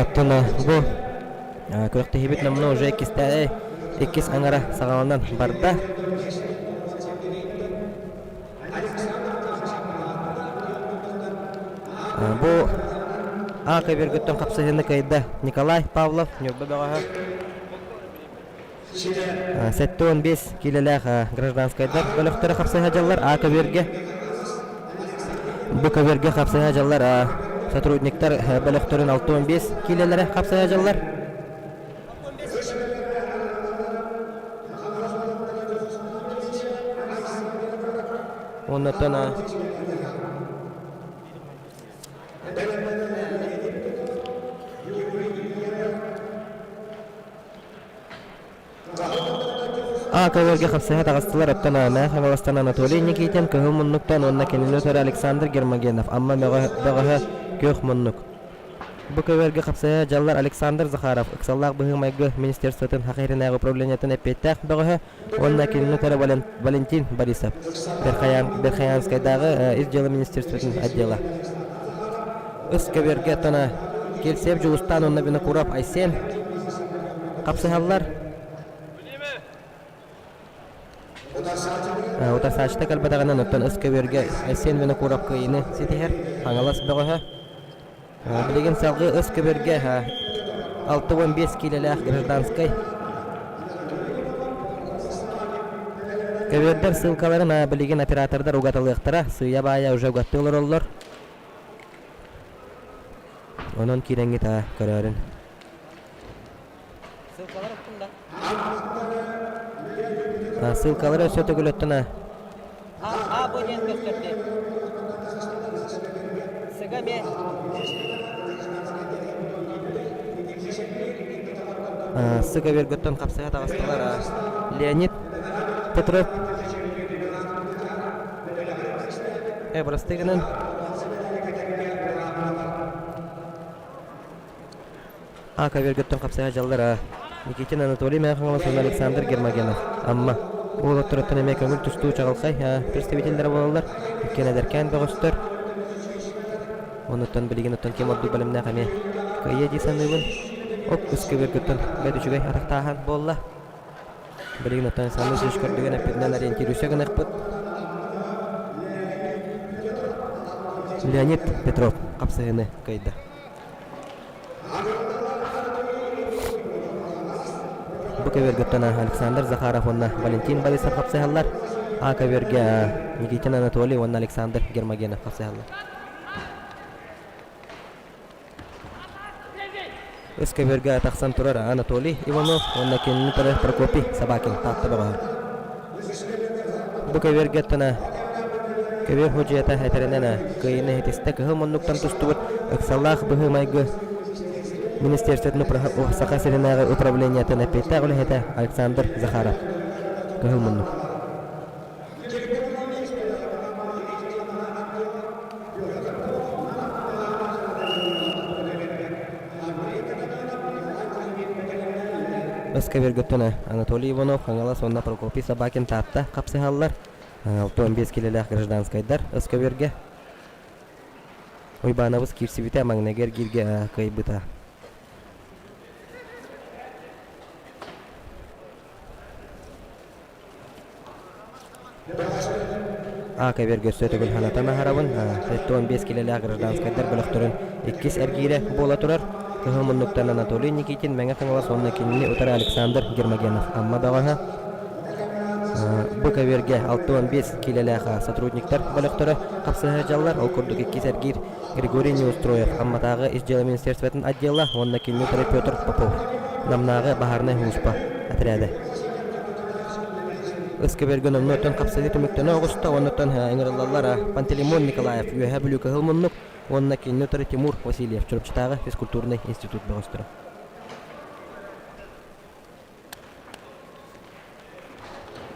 Оттон бу күрэхтэһиибит номнуо уже иккистээх иккис аҥара саҕаланан барда. Бу А көбүөргүттэн хапсыһыыны кыайда Николай Павлов, Ньурба бөҕөһө. 75 киилэлээх гражданскайдар бөлөхтөрө хапсыһа дьаллар А көбүөргэ. Бу көбүөргэ хапсыһа дьаллар сотрудниктар бөлөхтөрүн 65 киилэлэрэ хапсыһа дьаллар. Оннуттан А көбүөргэ хапсыһа таҕыстылар оттон Мэҥэ Хаҥаластан Анатолий Никитин Кыһыл муннуктан уонна кинини утары Александр Гермогенов Амма бөҕөһө Күөх муннук Бу көбүөргэ хапсыһа дьаллар Александр Захаров ыксаллаах быһыы-майгы министерствотын Саха сиринээҕи управлениетын эппиэттээх бөҕөһө уонна кинини утары Валентин Борисов Верхоянскайдааҕы ис дьыала министерствотын отдела. Ыс көбүөргэ тона Кельцев Дьулустаан уонна Винокуров Айсен хапсыһаллар. Утарсааччыта кэлбэтэҕинэн оттон ыс көбүөргэ Айсен Винокуров кыайыыны ситиһэр Хаҥалас бөҕөһө. Билигин салгыы ыс көбүөргэ 65 киилэлээх гражданскай көбүөрдэр ссылкаларын билигин оператордар угаталыахтара, сыыйа-баайа уже угаттыы олороллор. Онон киирэҥҥит көрөөрүн. Ссылкалар уктум да? Ссылкалары өссө төгүл өттүн А. А, Б диэн көстөрдү. Сыга эмиэ. Сыга бергөттөн хапсыга таҕыстылар. Леонид Петров Э, бырастыы гынан. А көбүөргүттэн хапсыһа дьаллар Никитин Анатолий Мэхаҥалас уонна Александр Гермогенов Амма уолаттарыттан эмиэ көҥүл тустуу чаҕылхай представителлэрэ буолаллар. Иккиэн эдэркээн бөҕөстөр. Онуттан билигин оттон ким ордук бэлэмнээх эмиэ кыайыа дии саныыбын. Оп үс көбүөргүттэн бэрт үчүгэй атахтааһын буолла. Билигин оттон Александр Сергеевич көрдүгэн эппитинэн ориентируйся гыныахпыт. Леонид Петров хапсыһыыны кыайда. Бу көбүөргүттэн Александр Захаров уонна Валентин Борисов хапсыһаллар. А көбүөргэ Никитин Анатолий уонна Александр Гермогенов хапсыһаллар. Үс көбүөргэ тахсан турар Анатолий Иванов уонна кинини турар Прокопий Собакин Таатта бөҕөһө. Бу көбүөргэ тына көбүөр ходьуйата этэринэн кыайыыны иһитистэ кыһыл муннуктан тустубут ыксаллаах быһыы-майгы министерствотын Саха сиринээҕи управлениетын эппиэттээх үлэһитэ Александр Захаров. Кыһыл муннук. Өскөбүргүттэн Анатолий Иванов, Хаҥалас уонна Прокопий Собакин Таатта хапсыһаллар. 65 килэлээх гражданскайдар Өскөбүргэ. Уйбаанабыс киирсибитэ маҥнайгы эргииргэ кыайбыта. А көбүөргэ өссө төгүл санатан аһарабын. 75 килэлээх гражданскайдар бөлөхтөрүн иккис эргиирэ буола турар. Кыһыл муннуктан Анатолий Никитин, Мэҥэ Хаҥалас уонна кинини утары Александр Гермогенов Амма бөҕөһө. Бу көбүөргэ 65 килэлээх сотрудниктар бөлөхтөрө хапсыһа сылдьаллар. Ол курдук иккис эргиир Григорий Неустроев Амматааҕы ис дьыала министерствотын отдела уонна кинини утары Петр Попов Намнааҕы баһаарынай сулууспа отряда. Ыскэбэргэ номнуоттан хапсыһыы түмүктэнэ оҕуста уоннаттан ыҥырыллаллар Пантелеймон Николаев Үөһээ Бүлүү Кыһыл Муннук уонна кинини утары Тимур Васильев Чурапчытааҕы физкультурнай институт бөҕөстөрө.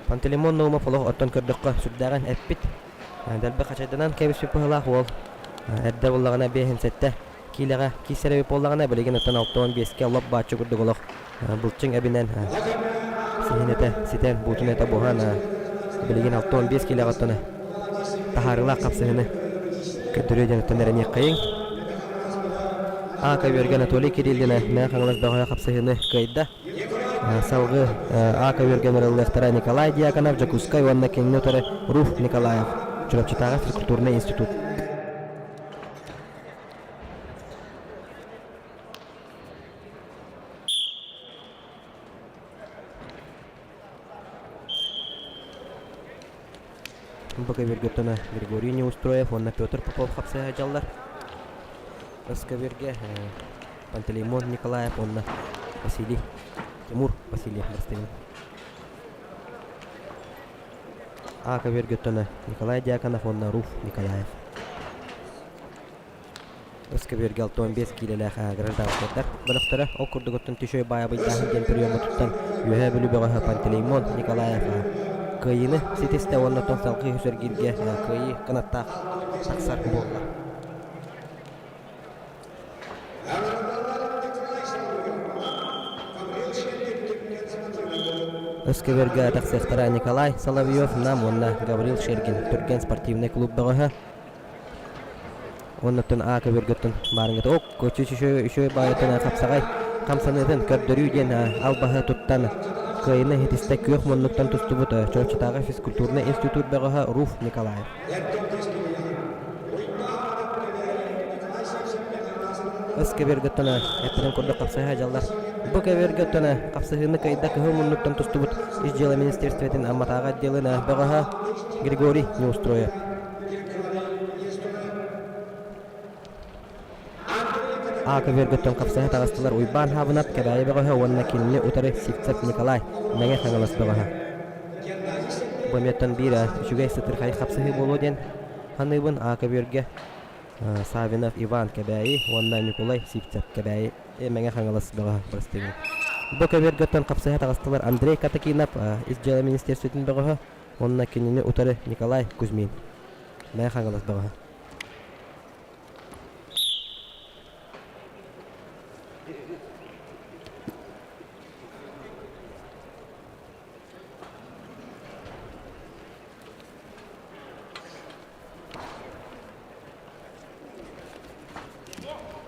Пантелеймон Наумов олох оттон көрдөххө сүрдээҕин эппит. Дэлби хачайданан кэбиспит быһыылаах уол эрдэ буллаҕына биэһин сэттэ киилэҕэ киирсэр эбит буоллаҕына билигин оттон 65-кэ лоп бааччы курдук олох былчыҥ эбинэн сиһин этэ ситэн буутун этэ буһан билигин 65 киилэҕэ оттон таһаарыылаах хапсыһыны. Көрдөрүө диэн эрэниэххэйиҥ. А көбүөргэ Анатолий Кириллина Мэҥэ Хаҥалас бөҕөһө хапсыһыыны кыайда. Салгыы А көбүөргэ ыҥырыллыахтара Николай Дьяконов, Дьокуускай уонна кинини утары Руф Николаев, Чурапчытааҕы физкультурнай институт. Бу көбүөргэ Григорий Неустроев уонна Петр Попов хапсыһа сылдьаллар. Ыс көбүөргэ Пантелеймон Николаев уонна Василий Тимур Васильев бастыҥ. А көбүөргэ Николай Дьяконов уонна Руф Николаев. Өскөбүөргэ 65 киилэлээх гражданскайдар бөлөхтөрө ол курдугуттан түшөй баайабыйдааһын диэн приему туттан Үөһээ Бүлүү бөҕөһө Пантелеймон Николаев кыайыыны ситистэ уонна оттон салгыы үһүс эргииргэ кыайыы кынаттаах тахсар буолла. Өскөбүөргэ тахсыахтара Николай Соловьев, Нам уонна Гаврил Шергин Түргэн спортивнай клуб бөҕөһө Оннуттан А көбүөргөттөн баарыҥҥыта ок үчүгэй баайыттан хапсаҕай хамсаныытын көрдөрүү диэн албаһы туттан кыайыыны иһитистэ күөх муннуктан тустубут Чурапчытааҕы физкультурнай институт бөҕөһө Руф Николаев. Ыс көбүөргөттөн эппитин курдук хапсыһа дьаллар. Бу көбүөргөттөн хапсыһыыны кыайда кыһыл муннуктан тустубут Ис дьыала министерствотын Амматааҕы отделын бөҕөһө Григорий Неустроев. А көбүөргөттөн хапсыһа таҕыстылар Уйбаан Хаабынап, Кэбээйи бөҕөһө уонна кинини утары Сивцев Николай, Мэҥэ Хаҥалас бөҕөһө. Бу эмиэттэн биир үчүгэй сытырхай хапсыһыы буолуо диэн саныыбын А көбүөргэ Савинов Иван Кэбээйи уонна Ньукулай Сивцев Кэбээйи Мэҥэ Хаҥалас бөҕөһө бырастыыбын. Бу көбүөргөттөн хапсыһа таҕыстылар Андрей Катакинов, Ис дьыала министерствотын бөҕөһө уонна кинини утары Николай Кузьмин. Мэҥэ Хаҥалас бөҕөһө.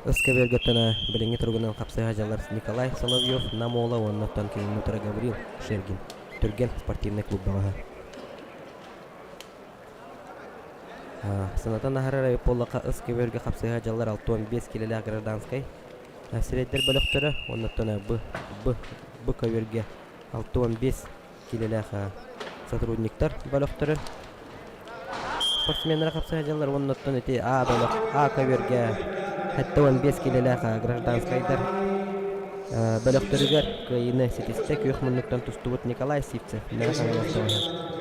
Ыскэбиэргэттэн билиҥҥи туругунан хапсыһа дьаллар Николай Соловьев, Нам уола уонна оттон кинини утары Гаврил Шергин, Түргэн спортивнай клуб бөҕөһө. Санатан аһарар буоллахха, ыскэбиэргэ хапсыһа дьаллар 65 килэлээх гражданскай сирэйдэр бөлөхтөрө уонна оттон Б, Б, Б көбүөргэ 65 киилэлээх сотрудниктар бөлөхтөрө спортсменнара хапсыһа дьаллар уонна оттон ити А бөлөх А көбүөргэ 75 киилэлээх гражданскайдар бөлөхтөрүгэр кыайыыны ситистэ күөх муннуктан тустубут Николай Сивцев Мэҥэ Хаҥалас бөҕөһө.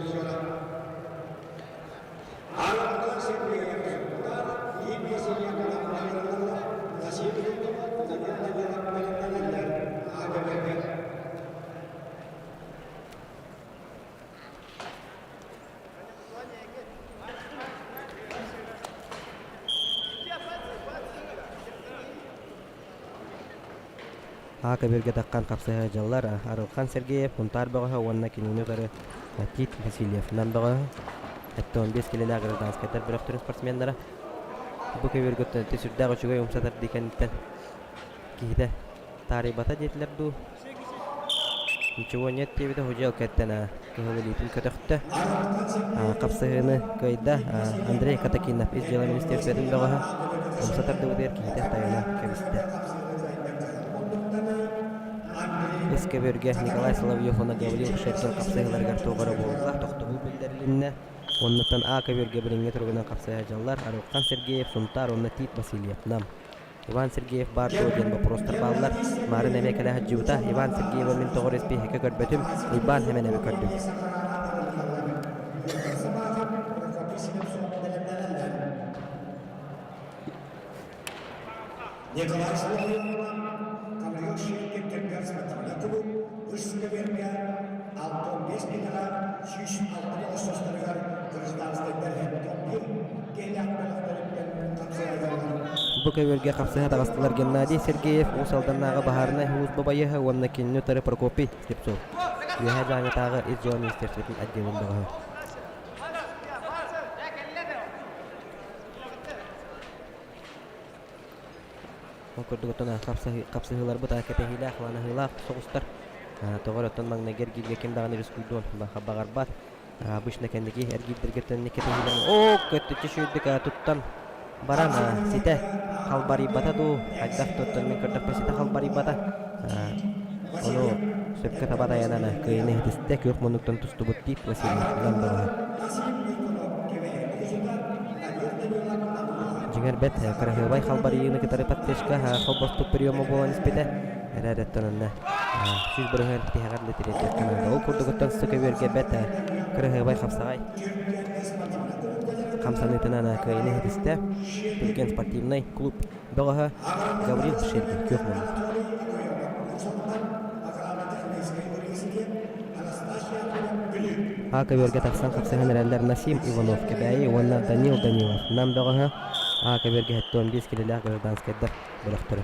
Аа көбүөргэ таххан хапсыһа дьаллар Арылхан Сергеев Хунтаар бөҕөһө уонна кинини утары Тит Васильев Нам бөҕөһө 75 килэлээх гражданскайдар бөлөхтөрүн спортсменнара бу көбүөргэ сүрдээх үчүгэй умса тардыы кэнниттэн киһитэ Таарыйбата диэтилэр дуу? Ничего нет диэбитэ Худьел кэттэн кыһыл илиитин көтөхтө. Хапсыһыыны кыайда Андрей Катакинов ис дьыала министерствотын бөҕөһө умса тардыбытыгар киһитэ тайана кэбистэ. Ис көбүөргэ Николай Соловьев уонна Гаврил Шеркин хапсыһыыларыгар туох эрэ буолла, тохтобул биллэрилиннэ. Оннуттан А көбүөргэ билиҥҥи туругунан хапсыһа дьаллар Арылхан Сергеев, Сунтаар уонна Тит Васильев, Нам. Иван Сергеев баар дуо диэн боппуруостар бааллар. Маарын эмиэ кэлэ сылдьыбыта. Иван Сергеевы мин тоҕо испииһэккэ көрбөтүм, Уйбаан Сэмэнэби көрдүм. Николай Соловьевна Гаврил Киргаз Матамлякову үс көбүөргэ 65 киилэҕэ 106 состарыгар гражданскайдар 71 киһилээх бөлөхтөрүттэн Бу көбүөргэ хапсыһа таҕыстылар Геннадий Сергеев, Уус Алданнааҕы баһаарынай сулууспа байыаһа уонна кинини утары Прокопий Слепцов, Үөһээ Дьааҥытааҕы ис дьыала министерствотын отделын бөҕөһө. Ол курдук оттон хапсыһыыларбыт кэтэһиилээх, ланаһыылаах соҕустар. Тоҕо эрэ оттон маҥнайгы эргииргэ ким даҕаны рискуйдуон баҕарбат. Обычно кэнники эргиирдэргэ кэтэһиилэр оо көттүччү үчүгэйдик туттан баран ситэ халбарыйбата дуу хайдах туттан мин көрдөхпө ситэ халбарыйбата ону сөпкө таба тайанан кыайыны иһитистэ күөх муннуктан тустубут Тит Васильев ылан бөҕөһө Дьиҥэр бэт кыраһыабай халбарыйыыны кытары подтечка холбоспут приема буолан испитэ эрээрэттэн онно 100% тиһэҕэр да тириэрдиэххэ наада. Ол курдугуттан сыка үөргэ бэт кыраһыабай хапсаҕай хамсаныытынан кыайыны иһитистэ. Түргэн спортивнай клуб бөҕөһө Гаврил Шергин күөх муннук. А көбүөргэ тахсан хапсыһан эрэллэр Насим Иванов Кэбээйи уонна Данил Данилов Нам бөҕөһө А көбүөргэ 75 килэлээх гражданскайдар бөлөхтөрө.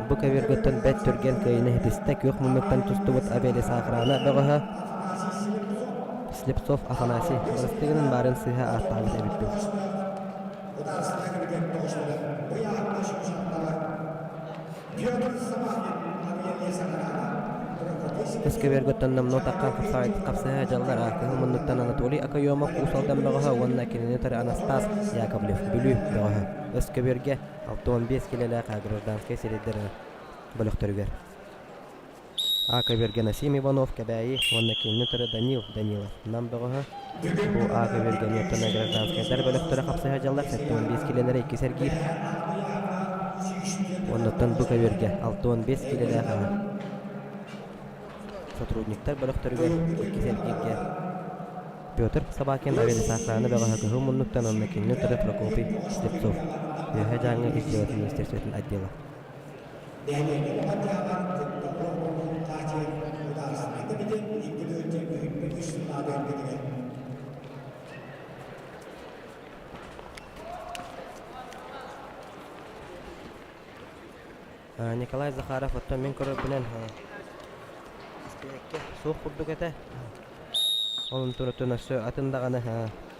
Бу көбүөргөттөн бэт түргэн кыайыыны ситистэ күөх муннуктан тустубут Авелис охрана бөҕөһө Слепцов Афанасий бырастыгынан баарын сыыһа ааттаабыт эбиппин. Өскөбүөргөттөн номнуо таххан хапсаҕай дьаллар кыһыл муннуктан Анатолий Окоемов Уус Алдан бөҕөһө уонна кинини утары Анастас Яковлев Бүлүү бөҕөһө. Өскөбүөргэ 65 килэлээх гражданскай сирэйдэр бөлөхтөрүгэр. А көбүөргэ Насим Иванов Кэбээйи уонна кинини утары Данил Данилов Нам бөҕөһө. Бу А көбүөргэ Ньуоттана гражданскайдар бөлөхтөрө хапсыһа дьаллар 75 килэлэрэ иккис эргиир. Оннуттан бу көбүөргэ 65 килэлээх сотрудниктар бөлөхтөрүгэр иккис эргииргэ Петр Собакин авиалесохрана бөҕөһө кыһыл муннуктан уонна кинини утары Прокопий Слепцов Үөһээ Дьааҥы ис дьыалатын министерствотын отдела. Николай Захаров оттон мин көрөрбүнэн испииһэккэ суох курдук этэ. Онон турутун өссө атын даҕаны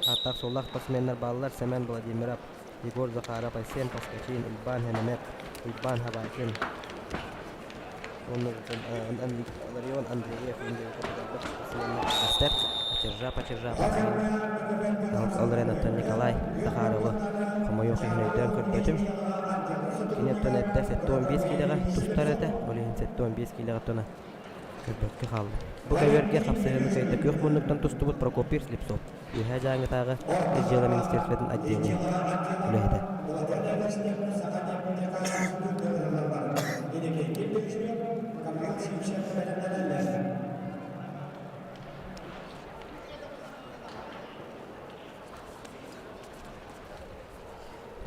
ааттаах-суоллаах спортсменнар бааллар Семен Владимиров, Егор Захаров, Айсен Поскачин, Уйбаан Хэнэмэт, Уйбаан Хабакин уонна Ларион Андреев спортсменнар Ачыржап Ачыржап Ол эрэн оттон Николай Захаровы хомойуох иһин өйдөөн көрбөтүм. Кини оттон эрдэ 75 киилэҕэ тустар этэ. Ол иһин 75 киилэҕэ оттон көрбөккө хаалла. Бу көбүөргэ хапсыһыыны кыайда күөх муннуктан тустубут Прокопий Слепцов Үөһээ Дьааҥытааҕы Ис дьыала министерствотын отделын үлэһитэ.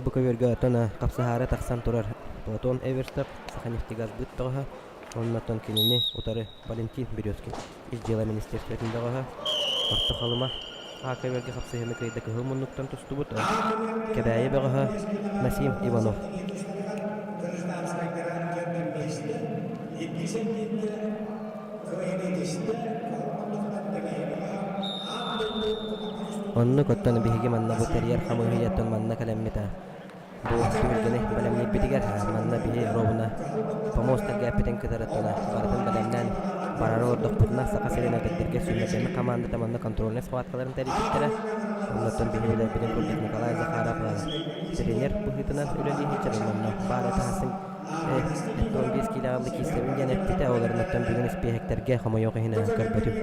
Бу көбүөргэ оттон хапсыһаары тахсан турар Платон Эверстов Саханефтегазбыт бөҕөһө уонна оттон кинини утары Валентин Березкин Ис дьыала министерствотын бөҕөһө Орто Халыма А көбүөргэ хапсыһыыны кыайда кыһыл муннуктан тустубут Кэбээйи бөҕөһө Насим Иванов. Оннук оттон биһиги манна бу тэрийэр хамыыһыйаттан манна кэлэммит бу түһүлгэни бэлэмниирбитигэр манна биһи ровно помост тэлгээппитин кытары тула барытын бэлэмнээн барары олордохпутуна Саха сирин эдэрдэргэ сүүмэрдэммит хамаандата манна контрольнай схваткаларын тэрийбиттэрэ. Оннуттан биһи билэрбитин курдук Николай Захаров тренер быһыытынан үлэлии сылдьар онно баар этаһасын 75 киилэҕэ киирсэбин диэн эппитэ, ол эрэн бүгүн испииһэктэргэ хомойуох иһин көрбөтүм.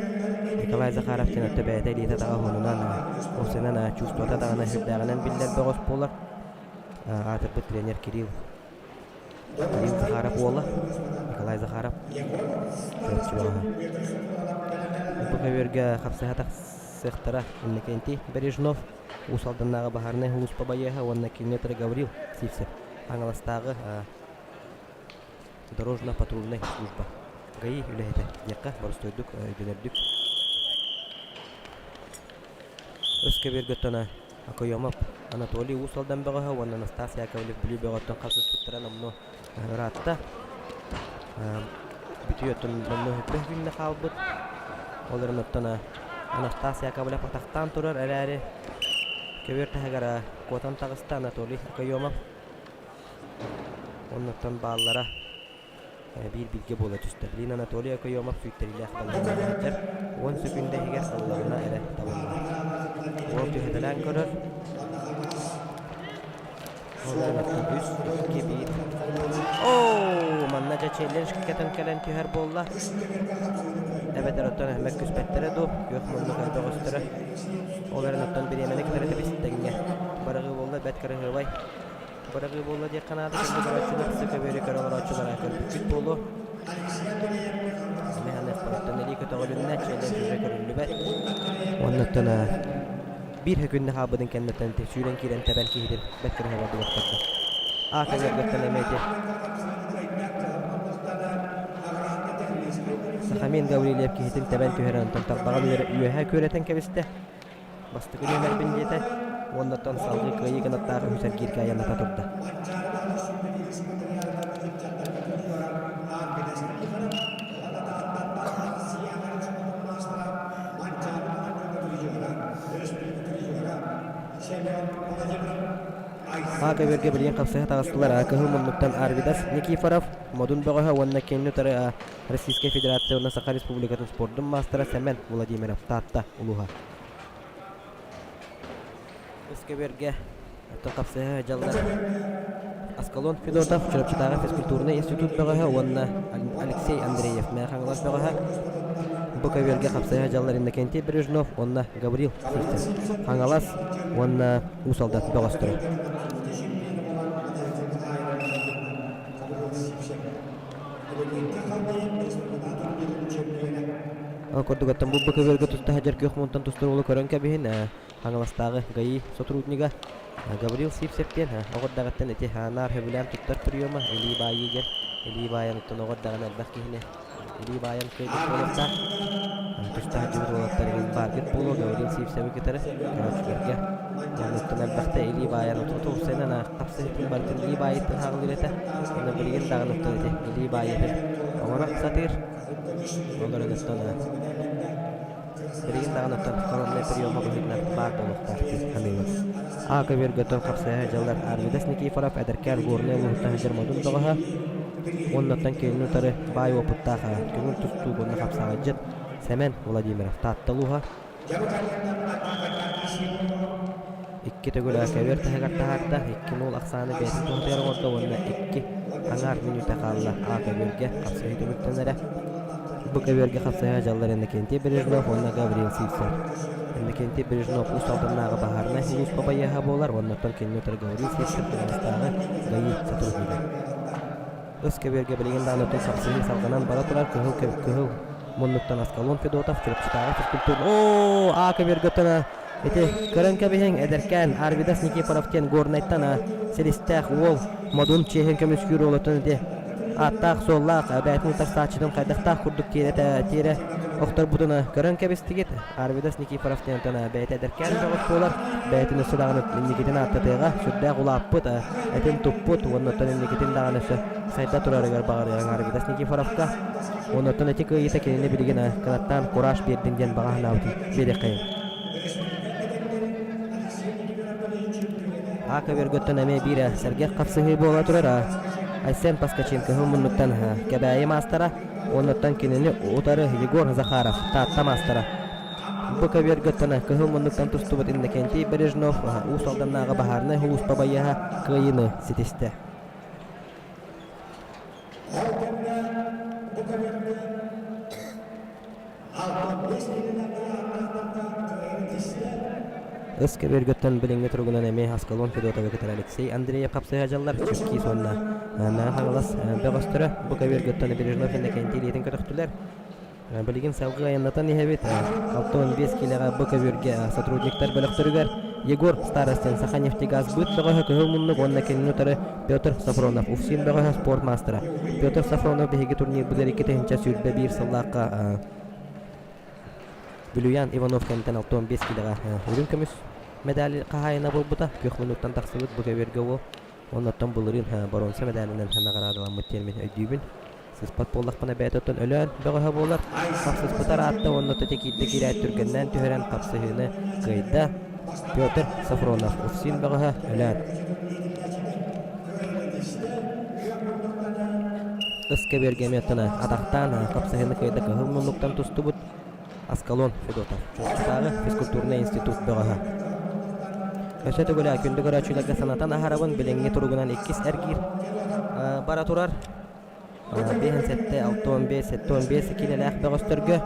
Николай Захаров диэн өттө бэйэтэ илиитэ атаҕа уһунунан, уопсайынан чувствота даҕаны сүрдээҕинэн биллэр бөҕөс буолар. Аатырбыт тренер Кирилл Кирилл Захаров уола Николай Захаров чурапчы бөҕөһө. Бу көбүөргэ хапсыһа тахсыахтара Иннокентий Бережнов, Уус Алданнааҕы баһаарынай сулууспа байыаһа уонна киниэтр Гаврил Сивцев Хаҥаластааҕы дорожно-патрульнай служба ГАИ үлэһитэ диэххэ боростуойдук өйдөнөрдүк Өс көбүөргэ Окоемов Анатолий Уус Алдан бөҕөһө уонна Анастас Яковлев Бүлүү бөҕөттөн хасыспыттара номнуо ыраатта. Бүтүү оттон номнуо үһү күннэ хаалбыт. Ол эрэн оттон Анастас Яковлев атахтаан турар эрээри көбүөр таһыгар куотан таҕыста Анатолий Окоемов. Оннуттан бааллара биир бииргэ буола түстэ. Лина Анатолий Окоемов сүүйтэриилээх балаһыанньаҕа сылдьар. Уон сөкүүндэ иһигэр ыллаҕына эрэ табыллар. Уол түһэтэлээн көрөр. Ол эрэн үс, икки, биир. Оо, манна дьэ челлендж кэтэн кэлэн түһэр буолла. Эбэтэр оттон эһэмэк күспэттэрэ дуу, күөх муннук бөҕөстөрө. Ол эрэн оттон бириэмэни кытары тэбистэҥҥэ. Барыгыы буолла бэрт кыраһыабай. Быраҕыы буолла диэххэ наада, кэннэ көрөөччүлэр көбүөрү көрө олорооччулара көрбүккүт буолуо. Эмиэ ханыахпарыттан илии көтөҕүлүннэ, челлендж уже көрүллүбэт. Оннуттан биир күннэ хаалбытын кэнниттэн сүүрэн киирэн тэбэн киһитин бэрт кыраһыабай булуохтарда. Аа көбүөргөттөн эмиэ ити Сахамин Гаврильев киһитин тэбэн түһэрэн онтон тарбаҕын үөһэ күөрэтэн кэбистэ. Бастакы нүөмэрбин диэтэ уонна оттон салгыы кыайыы кынаттаах үһүс эргииргэ айанната турда. А көбүөргэ билигин хапсыһа таҕыстылар А кыһыл муннуктан Арвидас Никифоров, Модун бөҕөһө уонна кинини утары Российскай Федерация уонна Саха Республикатын спордун маастара Сэмэн Владимиров Таатта улууһа. Өскөбүөргэ оттон хапсыһа дьаллар Аскалон Федотов, Чурапчытааҕы физкультурнай институт бөҕөһө уонна Алексей Андреев Мэҥэ Хаҥалас бөҕөһө. Бу көбүөргэ хапсыһа дьаллар Иннокентий Бережнов уонна Гаврил Сивцев Хаҥалас уонна Уус Алдан бөҕөстөрө. Ол курдук оттон бу көбүөргэ туста сылдьар күөх мунтан тустар уолу көрөн кэбиһин Хаҥаластааҕы ГАИ сотруднига Гаврил Сивцев диэн оҕо эрдэҕиттэн ити наар сөбүлээн туттар приема илии баайыы диэн илии баайан оттон оҕо эрдэҕинэ элбэх киһини илии баайан кыайбыт буолуохтаах тустаах дьыбыт уолаттар игин бааргыт буолуо Гаврил Сивцеви кытары көрөөччүлэргэ оннуттан элбэхтэ илии баайан утутуусайынан хапсыһытын барытын илии баайыттан хааллыр этэ онно билигин даҕаны оттон ити илии баайыытын оҥоро сатыыр олорон оттон Билигин даҕаны оттон короннай приема быһыытынан баар буолуохтаах дии саныыбын. А көбүөргэ оттон хапсыһа дьыллар Арвидас Никифоров эдэркээн Горнай улууһуттан сылдьар модун бөҕөһө уонна оттон кинини утары баай уопуттаах көҥүл тустуук уонна хапсаҕайдьыт Сэмэн Владимиров Таатта улууһа Икки төгүл көбүөр таһыгар таһаарда, икки нуул ахсааны бэйэтин туһатыгар оҥордо уонна икки аҥаар мүнүүтэ хаалла А көбүөргэ хапсыһыы түмүктэнэрэ. Бу көбүөргэ хапсыһа дьаллар Иннокентий Бережнов уонна Гаврил Сивцев. Иннокентий Бережнов Уус Алданнааҕы баһаарынай сулууспа байыаһа буолар уонна оттон кинини утары Гаврил Сивцев Хаҥаластааҕы ГАИ сотруднига. Ыс көбүөргэ билигин даҕаны оттон хапсыһыы салҕанан бара турар кыһыл кыһыл муннуктан Аскалон Федотов Чурапчытааҕы физкультурный Оо, А көбүөргэ оттон Ити көрөн кэбиһиҥ, эдэркээн Арвидас Никифоров диэн Горнайтан силистээх уол модун чиэһин көмүскүүр уолуттан ити ааттаах-суоллаах бэйэтин утарсааччытын хайдахтаах курдук тиэрэ тиэрэ охторбутун көрөн кэбистигит. Арвидас Никифоров диэн бэйэтэ эдэркээн бөҕөс буолар, бэйэтин өссө даҕаны инникитин ааттатыаҕа, сүрдээх улааппыт, этин туппут уонна оттон инникитин даҕаны өссө сайда турарыгар баҕарыаҕыҥ Арвидас Никифоровка. Уонна оттон ити кыайыыта кинини билигин кынаттаан кураж биэрдин диэн баҕа санаабытын биэриэххэйиҥ. А көбүөргөттөн эмиэ биир сэргэх хапсыһыы буола турар. Айсен Поскачин кыһыл муннуктан Кэбээйи маастара, уоннуттан кинини утары Егор Захаров, Таатта маастара. Бу көбүөргөттөн кыһыл муннуктан тустубут Иннокентий Бережнов Уус Алданнааҕы баһаарынай сулууспа байыаһа кыайыыны ситистэ. Ол кэмҥэ бу көбүөргэ Ыс көбүөргөттөн билиҥҥи туругунан эмиэ Аскалон Федотовы кытары Алексей Андреев хапсыһа дьаллар Чүккиис уонна Мэҥэ Хаҥалас бөҕөстөрө бу көбүөргөттөн Бережнов Иннокентий илиитин көтөхтүлэр. Билигин салгыы айаннатан иһэбит. 65 киилэҕэ бу көбүөргэ сотрудниктар бөлөхтөрүгэр Егор Старостин Саханефтегазбыт бөҕөһө Кыһыл муннук уонна кинини утары Петр Софронов УФСИН бөҕөһө спорт маастара. Петр Софронов биһиги турнирбытыгар 2021 сыллаахха Бүлүйан Иванов кэнниттэн 65 киилэҕэ үрүҥ көмүс медаль хаһаайына буолбута. Күөх муннуктан тахсыбыт бу көбүөргэ уол. Оннуттан былырыын боруонса медалынан наҕараадаламмыт диэн мин өйдүүбүн. Сыспат буоллахпына бэйэтэ оттон өлөөн бөҕөһө буолар. Хапсыспыта ыраатта уонна тете киирдэ киирээт түргэннээн түһэрэн хапсыһыыны кыайда. Петр Софронов УФСИН бөҕөһө өлөөн. Ыскэбиэргэ эмиэ атахтаан хапсыһыыны кыайда кыһыл муннуктан тустубут Аскалон Федотов, Чурапчытааҕы физкультурнай институт бөҕөһө. Өссө төгүл күндү көрөөччүлэргэ санатан аһарабын, билиҥҥи туругунан иккис эргиир бара турар. 57, 65, 75 киилэлээх бөҕөстөргө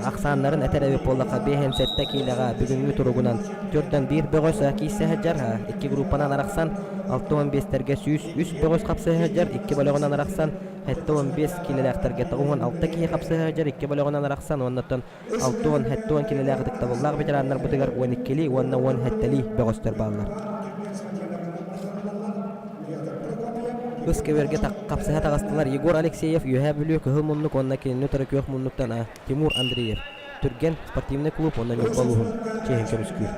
ахсааннарын этэр эбит буоллахха 57 киилэҕэ бүгүҥҥү туругунан төрдөн биир бөҕөс киирсэ сылдьар, икки группанан арахсан 65-тэргэ 103 бөҕөс хапсыһа сылдьар, икки бөлөҕүнэн арахсан 75 киилэлээхтэргэ 96 киһи хапсыһа сылдьар, икки бөлөҕүнэн арахсан уоннаттан 60-70 киилэлээх ытыктабыллаах ветераннарбытыгар 12-лии уонна 17-лии бөҕөстөр бааллар. Ыс көбүөргэ хапсыһа таҕыстылар Егор Алексеев, Үөһээ Бүлүү, Кыһыл Муннук уонна кинини утары Күөх Муннуктан Тимур Андреев. Түргэн спортивнай клуб уонна Ньурба улууһун чиэһин көмүскүүр.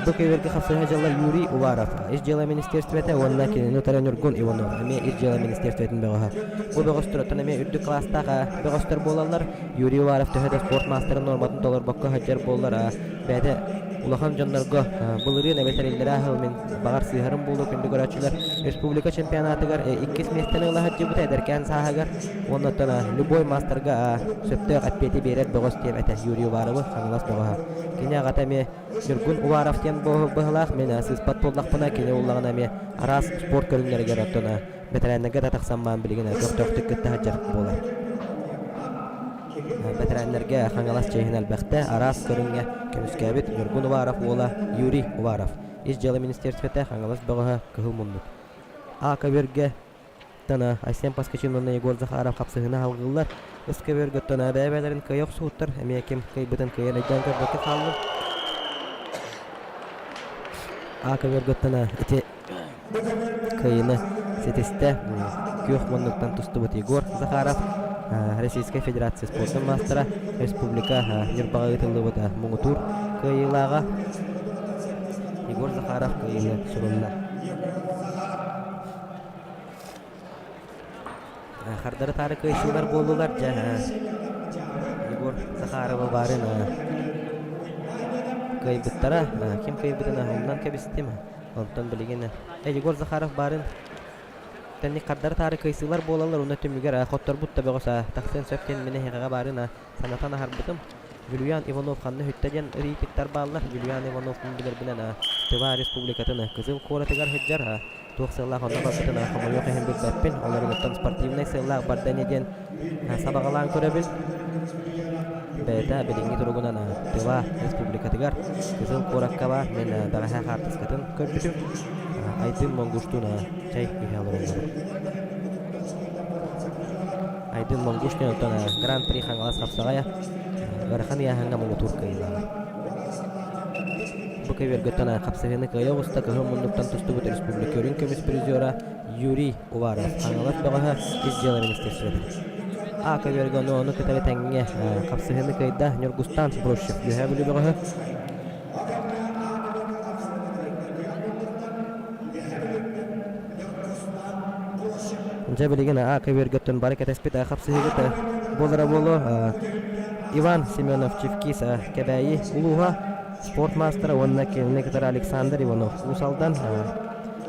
Бу көбүөргэ хапсыһа дьыллар Юрий Уваров, Ис дьыала министерствота уонна кинини утары Ньургун Иванов, эмиэ Ис дьыала министерствотын бөҕөһө. Бу бөҕөстөр эмиэ үрдүк кылаастаах бөҕөстөр буолаллар. Юрий Уваров төһө да спорт маастарын нуорматын толорбокко сылдьар буоллар, бэйэтэ улахан дьоннорго былырыын эбэтэр иллэрээ сыл мин баҕар сыыһарым буолуо күндү көрөөччүлэр республика чемпионатыгар иккис миэстэни ыла сылдьыбыта эдэркээн сааһыгар уонна оттон любой маастарга сөптөөх эппиэти биэрэр бөҕөс диэн этэ Юрий Уваровы Хаҥалас бөҕөһө. Кини аҕата эмиэ Ньургун Уваров диэн быһылаах мин сыыспат буоллахпына кини уллаҕына эмиэ араас спорт көрүҥнэригэр оттон бэтэрээннэргэ да тахсан баан билигин көхтөөхтүк кытта сылдьар буолар. Бэтэрээннэргэ Хаҥалас чиэһин элбэхтэ араас көрүҥҥэ көмүскээбит Ньургун Уваров уола Юрий Уваров. Ис дьыала министерствота Хаҥалас бөҕөһө Кыһыл муннук. А көбүөргэ тана Айсен Поскачин уонна Егор Захаров хапсыһыыны салгыыллар. Ыс көбүөргэ тона бэйэ-бэйэлэрин кыайа охсуһуттар. Эмиэ ким кыайбытын кыайан өйдөөн көрбөккө хааллым. А көбүөргэ тона ити Кыайыыны ситистэ күөх муннуктан тустубут Егор Захаров, Российскай Федерация спордун маастара, республика Ньурбаҕа ыытыллыбыт муҥутуур кыайыылааҕа Егор Захаров кыайыыны сурунна. Хардары-таары кыайсыылар буоллулар дьэ Егор Захарова баарын кыайбыттара. Ким кыайбытын умнан кэбистим. Онтон билигин Егор Захаров баарын тэнник хардары-таары кыайсыылар буолаллар уонна түмүгэр хотторбут да бөҕөс тахсыан сөп диэн мин эһиэхэҕэ баарын санатан аһарбытым. Юлиан Иванов ханна сүттэ диэн ыйытыктар бааллар. Юлиан Иванов мин билэрбинэн Тыва Республикатын Кызыл куоратыгар сылдьар. Туох сыаллаах онно барбытын хомойуох иһин билбэппин. Олоругуттан спортивнай сыаллаах барда ини диэн сабаҕалаан көрөбүн. Бэйэтэ билиҥҥи туругунан Тыва Республикатыгар Кызыл куоракка баар. Мин бэҕэһээ хаартыскатын көрбүтүм. Айдын Монгуштуун чэй иһэ олороллор. Айдын Монгуш диэн оттон Гран-при Хаҥалас хапсаҕайа ыарахан ыйааһыҥҥа муҥутуур кыайыылааҕа. Бу көбүөргөттөн хапсыһыыны кыайа оҕуста кыһыл муннуктан тустубут республика үрүҥ көмүс призера Юрий Уваров Хаҥалас бөҕөһө ис дьыала министерствота. А көбүөргэ ону ону кытары тэҥҥэ хапсыһыыны кыайда Ньургустан Брущев Үөһээ Бүлүү бөҕөһө. Дьэ билигин А көбүөргөттөн бары кэтэспит хапсыһыыгыт буолара буолуо. Иван Семенов Чевкис Кэбээйи улууһа спорт маастара уонна кинини кытары Александр Иванов Уус Алдан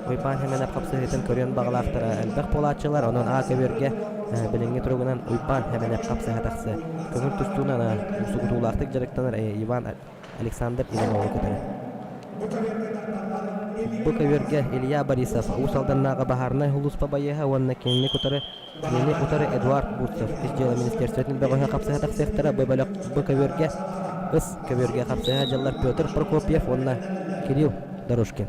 Уйбаан Хэмэнэп хапсыһыытын көрүөн баҕалаахтара элбэх буолааччылар. Онон А көбүөргэ билиҥҥи туругунан Уйбаан Хэмэнэп хапсыһа тахсыа. Көҥүл тустуунан умсугутуулаахтык дьарыктанар Иван Александр Иванову кытары. Бу көбүөргэ Илья Борисов Уус Алданнааҕы баһаарынай сулууспа байыаһа уонна кинини кытары кинини утары Эдуард Бурцев Ис дьыала министерствотын бөҕөһө хапсыһа тахсыахтара. Бу бөлөх бу көбүөргэ ыс көбүөргэ хапсыһа дьыллар Петр Прокопьев уонна Кирилл Дорожкин.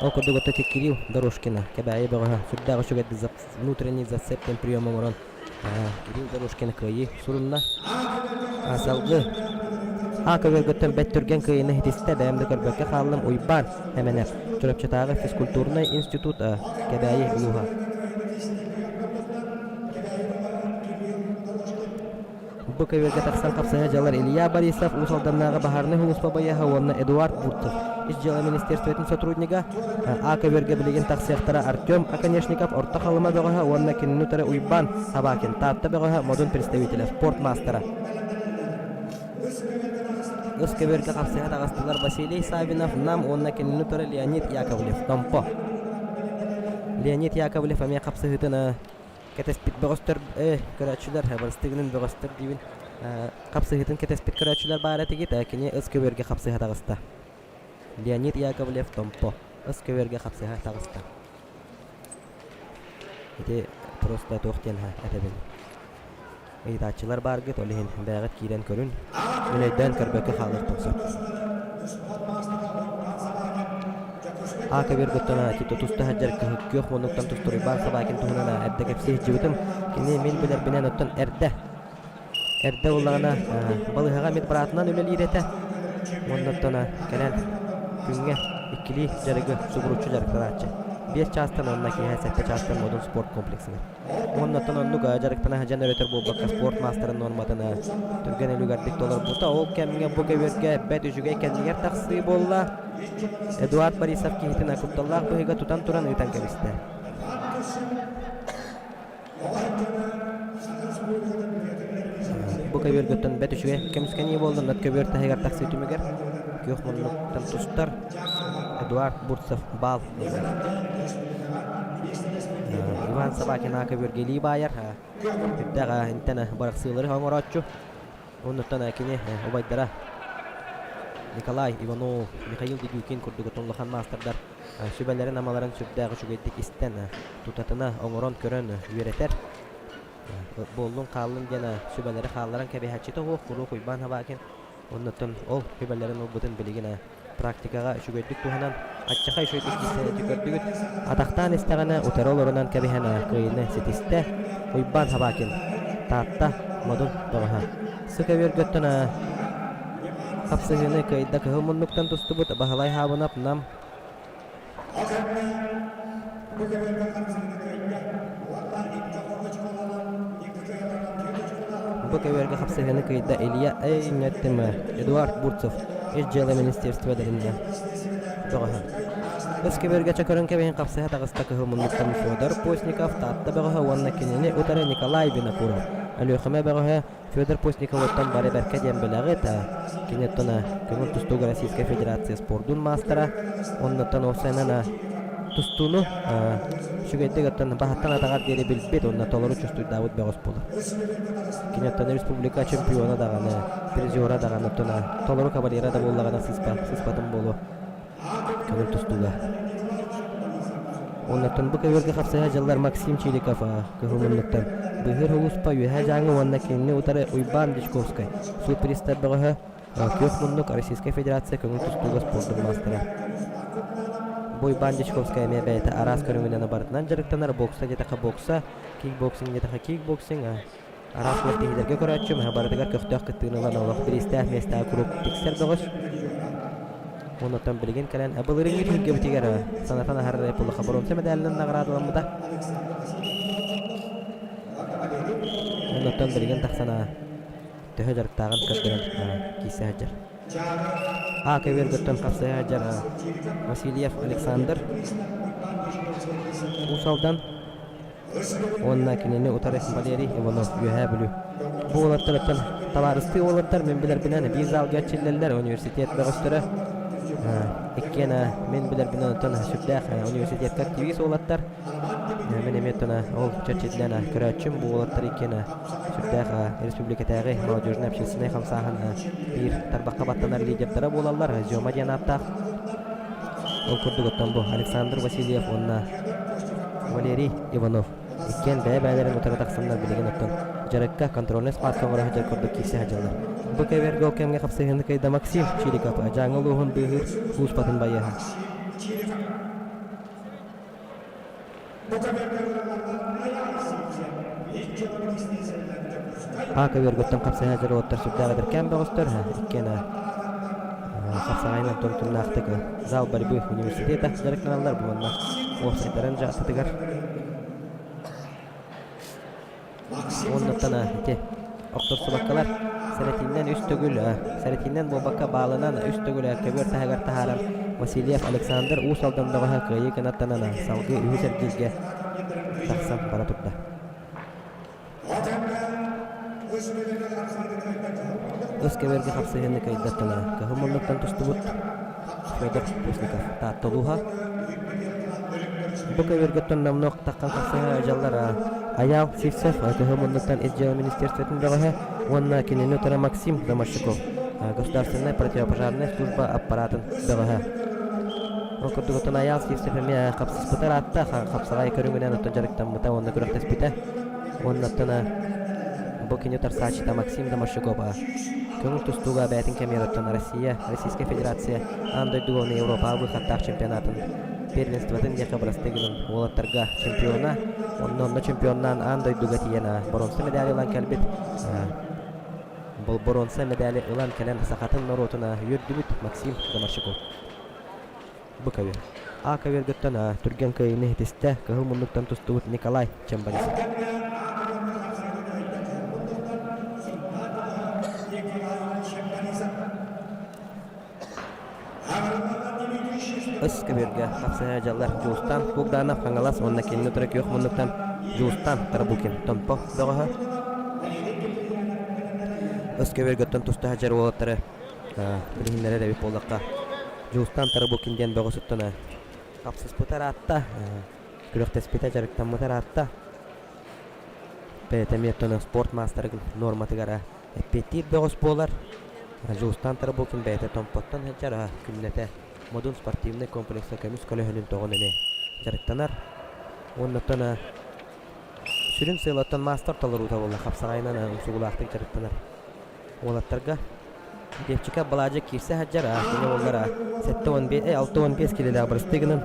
Ол курдук оттон Кирилл Дорожкина Кэбээйи бөҕөһө сүрдээх үчүгэйдик внутренний зацеп диэн прием оҥорон Кирилл Дорожкина кыайыы сурунна. Салгыы А көбүөргөттөн бэт түргэн кыайыыны ситистэ, бэйэм да көрбөккө хааллым Уйбаан Эмэнэп, Чурапчытааҕы физкультурнай институт Кэбээйи улууһа. Бу көбүөргэ тахсан хапсыһа дьалар Илья Борисов, Уус Алданнааҕы баһаарынай сулууспа байыаһа уонна Эдуард Бурцев, Ис дьыала министерствотын сотруднига, А көбүөргэ билигин тахсыахтара Артем Оконешников, Орто Халыма бөҕөһө уонна кинини утары Уйбаан Собакин, Таатта бөҕөһө, Модун представителэ, спорт маастара. Ыс көбүөргэ хапсыһа таҕыстылар Василий Саввинов, Нам уонна кинини утары Леонид Яковлев, Томпо. Леонид Яковлев эмиэ хапсыһыытын кэтэспит бөҕөстөр, көрөөччүлэр, барыстыгынан бөҕөстөр диибин, хапсыһыытын кэтэспит көрөөччүлэр баар этигит, кини ыс көбүөргэ хапсыһа таҕыста. Леонид Яковлев, Томпо, ыс көбүөргэ хапсыһа таҕыста. Ити просто туох диэн этэбин. Ыйытааччылар бааргыт, ол иһин бэйэҕит киирэн көрүн. Мин өйдөөн көрбөккө хаалыахпын сөп. А көбүөргүттэн тито туста сылдьар күөх муннуктан тустуруйбаан Собакин туһунан эрдэ кэпсии сылдьыбытым. Кини мин билэрбинэн оттон эрдэ Эрдэ буоллаҕына балыыһаҕа медбратынан үлэлиир этэ. Уонна оттон кэлэн күҥҥэ иккилии дьарыгы субуруччу дьарыктанааччы. Биэс чаастан уонна киэһэ сэттэ чаастан Модун спорт комплексыгар. Уонна оттон оннук дьарыктана сылдьан өрөтөр буолбакка спорт маастарын нуорматын түргэн үлүгэрдик толорбута. Ол кэмҥэ бу көбүөргэ бэрт үчүгэй кэннигэр тахсыы буолла. Эдуард Борисов киһитин кутталлаах быһыыга тутан туран ыытан кэбистэ. Бу көбүөргүттэн бэрт үчүгэй көмүскэнии буолла. Нат көбүөр таһыгар тахсыы түмүгэр күөх муннуктан тустар Эдуард Бурцев баал ылар. Иван Собакин аа көбүөргэ илии баайар. Үрдээх интэн бырахсыылары оҥорооччу. Оннуттан кини убайдара Николай Иванов, Михаил Дедюкин курдук улахан маастардар сүбэлэрин-амаларын сүрдээх үчүгэйдик истэн, тутатына оҥорон көрөн үөрэтэр. Буоллун хааллын диэн сүбэлэри хаалларан кэбиһээччитэ суох куруук Уйбаан Собакин. Оннуттан ол сүбэлэрин ылбытын билигин практикаҕа үчүгэйдик туһанан, аччаха үчүгэйдик киирсэн көрдүгүт. Атахтаан истэҕинэ утары олорунан кэбиһэн кыайыыны ситистэ. Уйбаан Собакин, Таатта, Модун бөҕөһө. Сыкөбүөргөттөн хапсыһыыны кыайда кыһыл муннуктан тустубут Баһылай Хаабынап Нам Бу көбүөргэ хапсыһыыны кыайда Илья Эйнеттема, Эдуард Бурцев, Ис дьыала министерстволарынан бөҕөһө. Ыс көбүөргэ чөкөрөн кэбиһин хапсыһа таҕыста кыһыл муннуктан Федор Постников, Таатта бөҕөһө уонна кинини утары Николай Винокуров, Өлүөхүмэ бөҕөһө Федор Постниковыттан бары бэркэ диэн билэҕит. Кини оттон көҥүл тустууга Российскай Федерация спордун маастара. Оннуттан уопсайынан тустууну үчүгэйдик оттон баһыттан атаҕар диэри билбит уонна толору чувствуйдаабыт бөҕөс буолар. Кини оттон республика чемпиона даҕаны, призера даҕаны оттон толору кавалера да буоллаҕына сыспа, сыспатын буолуо. Көҥүл тустууга. Оннуттан бу көбүөргэ хапсыһа дьыллар Максим Чириков кыһыл муннуктан Быһыыр Улууспа Үөһээ Дьааҥы уонна кинини утары Уйбаан Дьячковскай суут пристав бөҕөһө Күөх муннук Российскай Федерация көҥүл тустууга спордун маастара. Бу Уйбаан Дьячковскай эмиэ бэйэтэ араас көрүҥүнэн барытынан дьарыктанар бокса диэтэххэ бокса, кикбоксинг диэтэххэ кикбоксинг, Араас күрэхтэһиилэргэ көрөөччү маһа барытыгар көхтөөх кыттыыны ылан олох бириистээх миэстэҕэ куруук тиксэр бөҕөс. Оннуттан билигин кэлэн былырыыҥҥы түһүлгэбитигэр санатан аһарар Пулаха боруонса мэдээлинэн наҕараадаламмыта. Оннуттан билигин тахсан төһө дьарыктааҕын көрдөрөн киирсэ сылдьар. А көбүөргөттөн хапсыһа сылдьар Васильев Александр Уус Алдан Уонна кинини утары Валерий Иванов, Үөһээ Бүлүү. Бу уолаттарыттан табаарыстыы уолаттар мин билэрбинэн биир залга эрчиллэллэр университет бөҕөстөрө. Иккиэн мин билэрбинэн оттон сүрдээх университетка активист уолаттар. Мин эмиэ оттон ол чэрчитинэн көрөөччүм бу уолаттар иккиэн сүрдээх республикатааҕы молодежнай общественнай хамсааһын биир тарбахха баттанар лидердара буолаллар. Зёма диэн ааттаах. Ол курдук оттон бу Александр Васильев уонна Валерий Иванов иккиэн бэйэ-бэйэлэрин утары тахсаннар билигин оттон дьарыкка контрольнай схватка оҥоро сылдьар курдук киирсэ сылдьаллар. Бу кэбиэргэ ол кэмҥэ хапсыһыыны кыайда Максим Чириков, Дьааҥы улууһун быыһыыр сулууспатын байыаһа. А көбүөргүттэн хапсыһа дьоруоттар сүрдээх эдэркээн бөҕөстөр, иккиэн хапсаҕайынан тумнаахтык зал борьбы университета дьарыктаналлар бу уонна уопсайдарын дьаатытыгар Уоннаттан ити охторсубаккалар сэрэтииннэн үс төгүл сэрэтииннэн буолбакка баалынан үс төгүл көбүөр таһыгар таһааран Васильев Александр Уус Алдан бөҕөһө кыайыы кынаттанан салгыы үһүс эргииргэ тахсан бара турда. Ыс кэбэргэ хапсыһыыны кыайдаттана кыһыл муннуктан тустубут Федор Постников Таатта улууһа. Бу көбүөргэттэн номнуо таххан хапсыһа дьаллар Айаал Сивцев кыһыл муннуктан ис дьыала министерствотын бөҕөһө уонна кинини утары Максим Домощуков Государственная противопожарная служба аппаратын бөҕөһө. Ол курдук оттон Айаал Сивцев эмиэ хапсыспыта ыраатта, хапсаҕай көрүҥүнэн оттон дьарыктаммыта уонна күрэхтэспитэ. Уонна оттон бу кини утарсааччыта Максим Домощуков көҥүл тустууга бэйэтин кэмигэр оттон Россия, Российская Федерация аан дойдуга уонна Европаҕа быыхаттаах чемпионатын первенствотын диэххэ бырастыы гынан уолаттарга чемпиона, онно онно чемпионнаан аан дойдуга тиийэн боруонса медали ылан кэлбит боруонса медали ылан кэлэн сахатын норуотун үөрдүбүт Максим Домощуков. Бу көбүөр. А көбүөргүттэн түргэн кыайыыны ситистэ кыһыл муннуктан тустубут Николай Чембарисов. Өс көбүөргэ хапсыһа дьаллар Дьулустан Кугданов Хаҥалас уонна кинини утары күөх муннуктан Дьулустан Тарабукин Томпо бөҕөһө. Өс көбүөргөттөн туста сылдьар уолаттары билиһиннэрэр эбит буоллахха Дьулустан Тарабукин диэн бөҕөс оттон хапсыспыта ыраатта, күрэхтэспитэ, дьарыктаммыта ыраатта. Бэйэтэ эмиэ оттон спорт маастарын нуорматыгар эппиэттиир бөҕөс буолар. Дьулустан Тарабукин бэйэтэ Томпоттон сылдьар, күннэтэ Модун спортивнай комплекса көмүс көлөһүнүн тоҕон эмиэ дьарыктанар. Уонна оттон сүрүн сыалаттан маастар толоруута буолла хапсаҕайынан умсугулаахтык дьарыктанар. Уолаттарга Левчика Балаадьа киирсэ сылдьар, кини уоллара 75, 65 килэлээх бырастыы гынан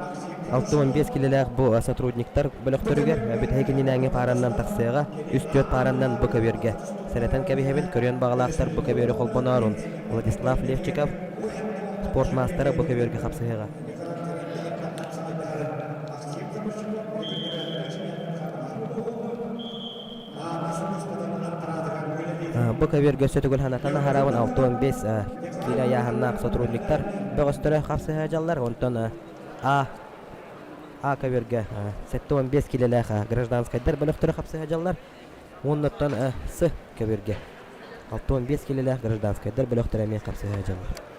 65 килэлээх бу сотрудниктар бөлөхтөрүгэр бүтэһик иннинээҥҥи паараннан тахсыаҕа, үс-түөрт паараннан бу көбүөргэ сэрэтэн кэбиһэбин, көрүөн баҕалаахтар бу көбүөрү холбоноорун Владислав Левчиков спорт маастара бу көбүөргэ хапсыһыаҕа. Бу көбүөргэ өссө төгүл санатан аһарабын 65 киилэ ыйааһыннаах сотрудниктар бөҕөстөрө хапсыһа дьаллар, онтон А А көбүөргэ 75 киилэлээх гражданскайдар бөлөхтөрө хапсыһа дьаллар, уоннаттан С көбүөргэ 65 киилэлээх гражданскайдар бөлөхтөрө эмиэ хапсыһа дьаллар.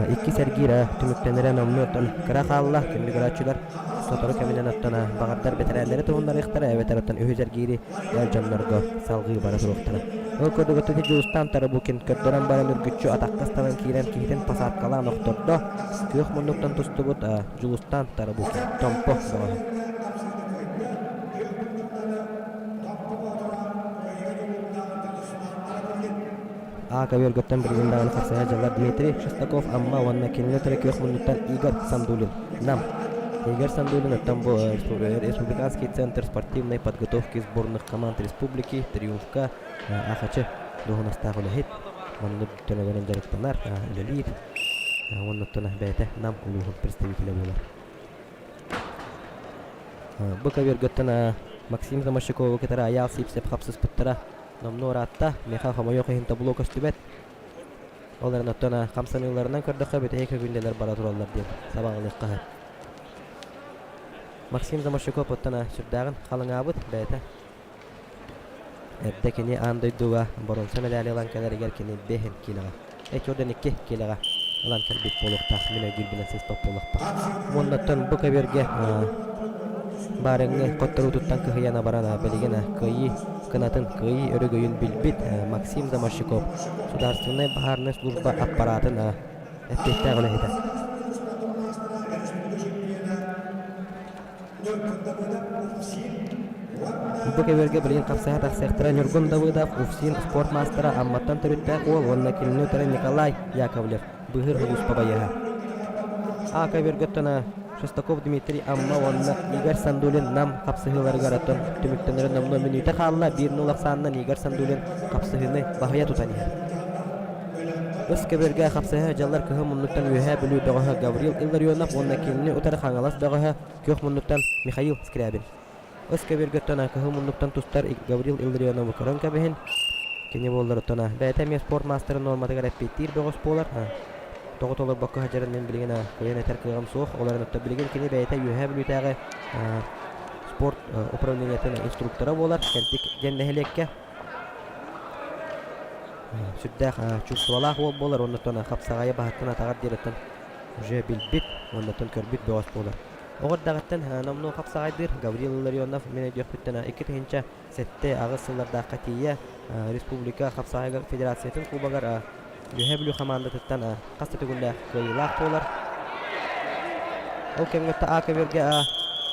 Иккис эргиир түмүктэнэрэ номнуо оттон кыра хаалла. Күндү көрөөччүлэр сотору кэминэн оттон баҕардар бэтэрээннэри туһуннарыахтара эбэтэр оттон үһүс эргиири эр дьоннорго салҕыы бара туруохтара. Ол курдук оттон Дьулустаан Тарабукин көрдөрөн баран үргүччү атахха ыстанан киирэн киһитин посадкалаан охтордо. Күөх муннуктан тустубут Дьулустаан Тарабукин Томпо бөҕөһө. А көбүөргөттөн билигин даҕаны хапсыһа дьыллар Дмитрий Шестаков Амма уонна кинини утары күөх муннуктан Игорь Сандулин Нам. Игорь Сандулин оттон бу Республиканский центр спортивной подготовки сборных команд республики Триумфка АХЧ дуоһунастаах үлэһит. Маннык төлөбөрөн дьарыктанар, үлэлиир. Уонна оттон бэйэтэ Нам улууһун представителэ буолар. Бу көбүөргөттөн Максим Замощакову кытары Айаал Сивцев хапсыспыттара Номнуо ыраатта, миэхэ хомойуох иһин табло көстүбэт. Ол эрэн оттон хамсаныыларынан көрдөххө бүтэһик күндэлэр бара тураллар диэн сабаҕалыахха сөп. Максим Замощуков оттон сүрдээҕин халыҥаабыт бэйэтэ. Эрдэ кини аан дойдуга боруонса мэдээли ылан кэлэригэр кини бэһин киилэҕэ 2 киилэҕэ ылан кэлбит буолуохтаах мин өйдүүрбүнэн сыыспат буолуохпа. Уоннаттан бу көбүөргэ баарыҥҥы хотторуутуттан кыһыйан абаран билигин кыайыы кынатын кыайыы өрөгөйүн билбит Максим Заморщиков Судаарственнай баһаарынай служба аппараатын эппиэттээх үлэһитэ. Бу көбүөргэ билигин хапсыһа тахсыахтара Ньургун Давыдов, УФСИН спорт маастара Амматтан төрүттээх уол уонна кинини утары Николай Яковлев, быыһыыр сулууспа байыаһа. А көбүөргэ оттон Шестаков Дмитрий Амма уонна Игорь Сандулин Нам хапсыһыыларыгар оттон түмүктэнэрэ номнуо мүнүүтэ хаалла, 1-0 ахсаанынан Игорь Сандулин хапсыһыыны баһыйа тутан иһэр. Ыс көбүөргэ хапсыһа дьаллар кыһыл муннуктан Үөһээ Бүлүү бөҕөһө Гаврил Илларионов уонна кинини утары Хаҥалас бөҕөһө Күөх муннуктан Михаил Скрябин. Ыс көбүөргөттөн кыһыл муннуктан тустар Гаврил Илларионову көрөн кэбиһин. Кини буолларыттан бэйэтэ эмиэ спорт маастарын нуорматыгар эппиэттиир бөҕөс буолар. Тоҕо толорбокко сылдьарын мин билигин кыайан этэр кыаҕым суох. Ол эрэн оттон билигин кини бэйэтэ Үөһээ Бүлүүтээҕи спорт управлениетын инструктора буолар. Кэнтик диэн нэһилиэккэ. Сүрдээх чувстволаах уол буолар уонна хапсаҕайы баһыттан атаҕар диэриттэн уже билбит уонна көрбүт бөҕөс буолар. Оҕо эрдэҕиттэн номнуо хапсаҕайдыыр Гаврил Илларионов мин өйдүөхпүттэн 2007-8 сыллардаахха тиийэ республика хапсаҕайга федерациятын кубогар Үөһээ Бүлүү хамаандатыттан хас да төгүллээх кыайыылаах буолар. Ол кэмҥэ А көбүөргэ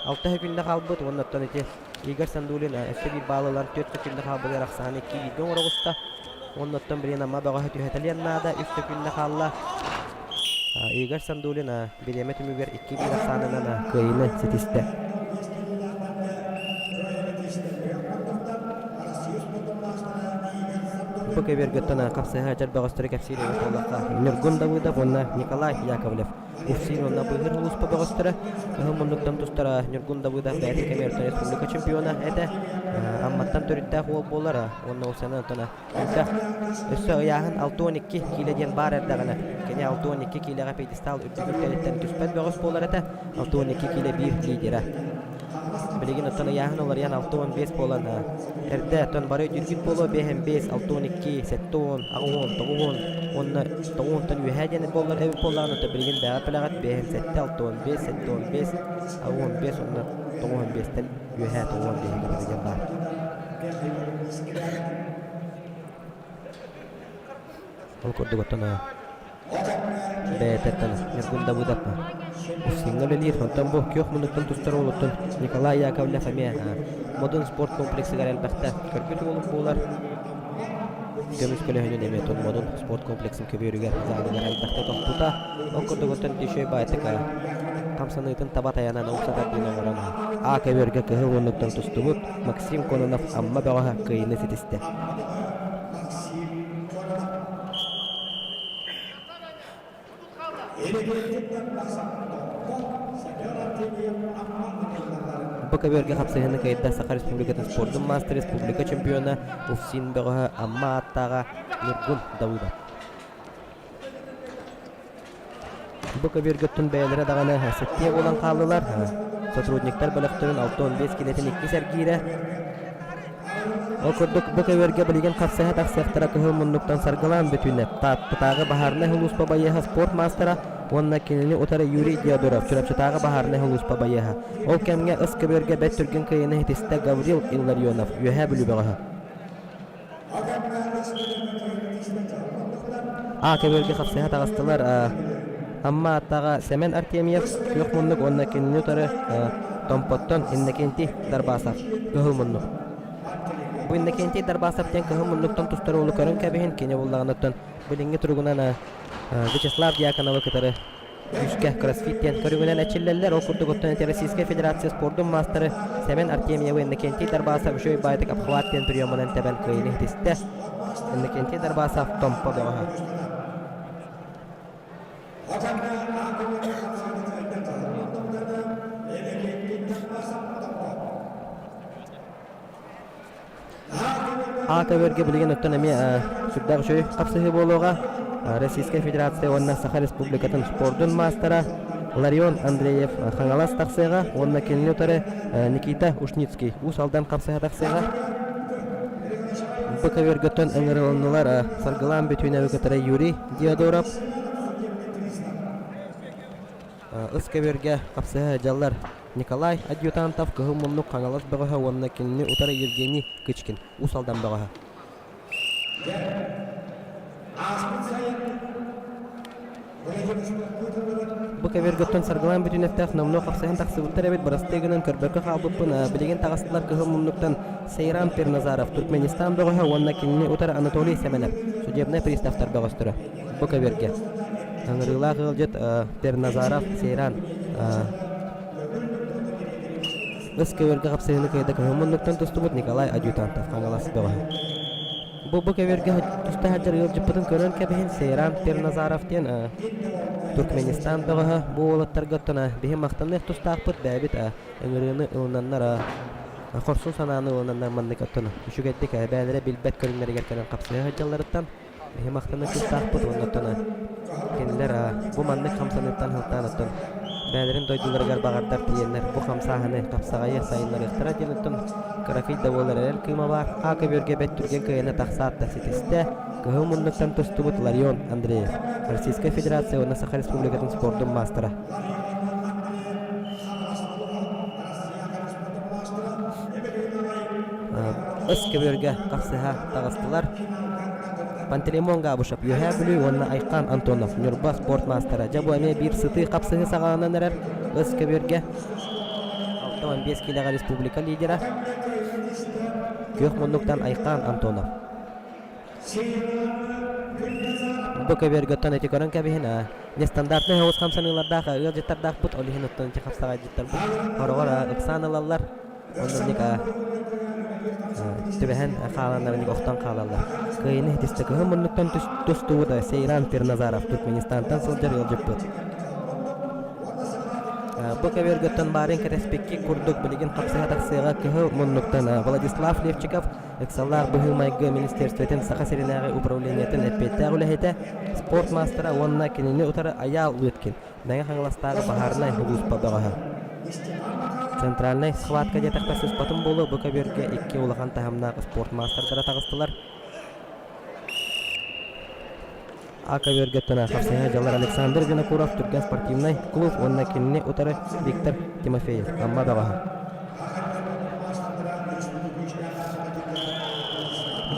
алта күндэ хаалбыт уонна оттон ити Игорь Сандулин өссө биир баал ылан түөрт күндэ хаалбытыгар ахсааны икки бииргэ оҥоро оҕуста. Уонна оттон билигин Амма бөҕөһө түһэтэлиэн наада үс күндэ хаалла. Игорь Сандулин бириэмэ түмүгэр 2-1 ахсаанынан кыайыыны ситистэ. Бу көбүөргөттөн хапсыһа дьар бөҕөстөрү кэпсиир эбит буоллахха, Ньургун Давыдов уонна Николай Яковлев Уфсин уонна Быыһыр улууспа бөҕөстөрө кыһыл муннуктан тустара Ньургун Давыдов бэйэтин кэмигэр республика чемпиона этэ. Амматтан төрүттээх уол буолар уонна ол сана Элбэх. Өссө ыйааһын 62 киилэ диэн баар эрдэҕинэ, кини 62 киилэҕэ пьедестал үрдүк үктэлиттэн түспэт бөҕөс буолар этэ, 62 киилэ биир лидера. Билигин оттон ыйааһын уларыйан 65 буолан, эрдэ оттон бары өйдүүргүт буолуо 55, 62, 70, 80, 90 уонна 90-тан үөһээ диэн буоллар эбит буоллаҕына, оттон билигин бэҕэ пэлэҕит 57, 65, 75, 85 уонна 95-тэн үөһээ 95-гэ бары диэн баар. Ол курдук оттон бэйэтэттэн Ньургун Давыдов Устиҥҥа үлэлиир. Онтон бу күөх муннуктан тустар уолуттан Николай Яковлев эмиэ Модун спорт комплексыгар элбэхтэ көрбүт уолум буолар. Көмүс көлөһүнүн эмиэ тон Модун спорт комплексын көбүөрүгэр залыгар элбэхтэ тохпута. Ол курдук оттон Түшөй баайтык хамсаныытын таба тайанан умсатар диэн оҥорон А көбүөргэ кыһыл муннуктан тустубут Максим Кононов Амма бөҕөһө кыайыыны ситистэ. Бу көбүөргэ хапсыһыыны кыайда Саха Республикатын спордун маастар республика чемпиона Уфсин бөҕөһө Амма ааттааҕа Ньургун Давыдов. Бу көбүөргөттөн бэйэлэрэ даҕаны сэттиэ буолан хааллылар. Сотрудниктар бөлөхтөрүн 65 килэтин иккис эргиирэ. Ол курдук бу көбүөргэ билигин хапсыһа тахсыахтара кыһыл муннуктан саргылаан бүтүүнэ Тааттатааҕы баһаарынай сулууспа байыаһа спорт маастара уонна кинини утары Юрий Диодоров Чурапчытааҕы баһаарынай сулууспа байыаһа. Ол кэмҥэ ыс көбүөргэ бэрт түргэн кыайыыны ситистэ Гаврил Илларионов, Үөһээ Бүлүү бөҕөһө. А көбүөргэ хапсыһа таҕыстылар Амма аттаҕа Сэмэн Артемьев, Күөх муннук уонна кинини утары Томпоттон Иннокентий Дарбасов, Кыһыл муннук. Бу Иннокентий Дарбасов диэн кыһыл муннуктан тустар уолу көрөн кэбиһин, кини буллаҕыныттан билиҥҥи туругунан Вячеслав Дьяконовы кытары Күүскэ кроссфит диэн көрүҥүнэн эрчиллэллэр. Ол курдук оттон ити Российскай Федерация спордун маастары Сэмэн Артемьевы Иннокентий Дарбасов үчүгэй баайдык обхват диэн приемунан тэбэн кыайыыны ситистэ. Иннокентий Дарбасов Томпо бөҕөһө. А көбүөргэ билигин оттон эмиэ сүрдээх үчүгэй хапсыһыы буолуоҕа. Российскай Федерация уонна Саха Республикатын спордун маастара Ларион Андреев Хаҥалас тахсыаҕа уонна кинини утары Никита Ушницкий Уус Алдан хапсыһа тахсыаҕа. Бу көбүөргөттөн ыҥырылыннылар Саргылаан Бүтүүнэби кытары Юрий Диодоров. Ыс көбүөргэ хапсыһа сылдьаллар Николай Адъютантов, Кыһыл Муннук Хаҥалас бөҕөһө уонна кинини утары Евгений Кычкин, Уус Алдан бөҕөһө. Бу көбүөргөттөн саргылаан бүтүнэптээх номнуо хапсыһан тахсыбыттар эбит, бырастыы гынан көрбөккө хаалбыппын. Билигин таҕыстылар Кыһыл Муннуктан Сейрам Пирназаров, Туркменистан бөҕөһө уонна кинини утары Анатолий Сэмэнов, судебнай приставтар бөҕөстөрө. Бу көбүөргэ ыҥырыылаах ыалдьыт Перназаров Сейран Ыс көбүөргэ хапсыһыыны кыайда кыһыл муннуктан тустубут Николай Адъютантов Хаҥалас бөҕөһө. Бу бу көбүөргэ туста сылдьар ыалдьыппытын көрөн кэбиһин Сейран Перназаров диэн Туркменистан бөҕөһө бу уолаттарга оттон биһи махтаныах тустаахпыт бэйэбит ыҥырыыны ылынаннар хорсун санааны ылынаннар маннык оттон үчүгэйдик бэйэлэрэ билбэт көрүҥнэригэр кэлэн хапсыһа сылдьалларыттан Биһи махтана тустаахпыт уонна оттон кинилэр бу маннык хамсаныыттан сылтаан оттон. Бэйэлэрин дойдуларыгар баҕардар тиийэннэр бу хамсааһыны, хапсаҕайы сайыннарыахтара диэн оттон кыракый да буоллар эрэл кыыма баар. А көбүөргэ бэрт түргэн кыайыыны тахсаат да ситистэ. Кыһыл муннуктан тустубут Ларион Андреев, Российскай Федерация уонна Саха Республикатын спордун маастара. Өс көбүөргэ хапсыһа таҕыстылар. Пантелеймон Габышев, Үөһээ Бүлүү уонна Айхан Антонов, Ньурба спорт маастара. Дьэ бу эмиэ биир сытыы хапсыһыы саҕаланан эрэр өс көбүөргэ 65 киилэҕэ республика лидера Күөх муннуктан Айхан Антонов. Бу көбүөргэ оттон ити көрөн кэбиһин нестандартнай соҕус хамсаныылардаах ыалдьыттардаахпыт, ол иһин оттон ити хапсаҕайдьыттарбыт хороҕор ыксаан ылаллар. Оннук түбэһэн хааланнар охтон хаалаллар. Кыайыыны ситистэ кыһын муннуктан тустубут Сейран Пирназаров Туркменистантан сылдьар ыалдьыппыт. Бу көбүөргөттөн баарын кэтэспикки курдук билигин хапсыһа тахсыаҕа кыһыл муннуктан Владислав Левчиков ыксаллаах быһыы-майгы министерствотын Саха сиринээҕи управлениетын эппиэттээх үлэһитэ, спорт маастара уонна кинини утары Айаал Лыткин Мэҥэ Хаҥаластааҕы баһаарынай сулууспа бөҕөһө. Центральнай схватка диэтэххэ сыспатын буолуо бу көбүөргэ икки улахан таһымнаах спорт маастардара таҕыстылар. А көбүөргэ хапсыһа дьалар Александр Винокуров Түргэн спортивнай клуб уонна кинини утары Виктор Тимофеев Амма бөҕөһө.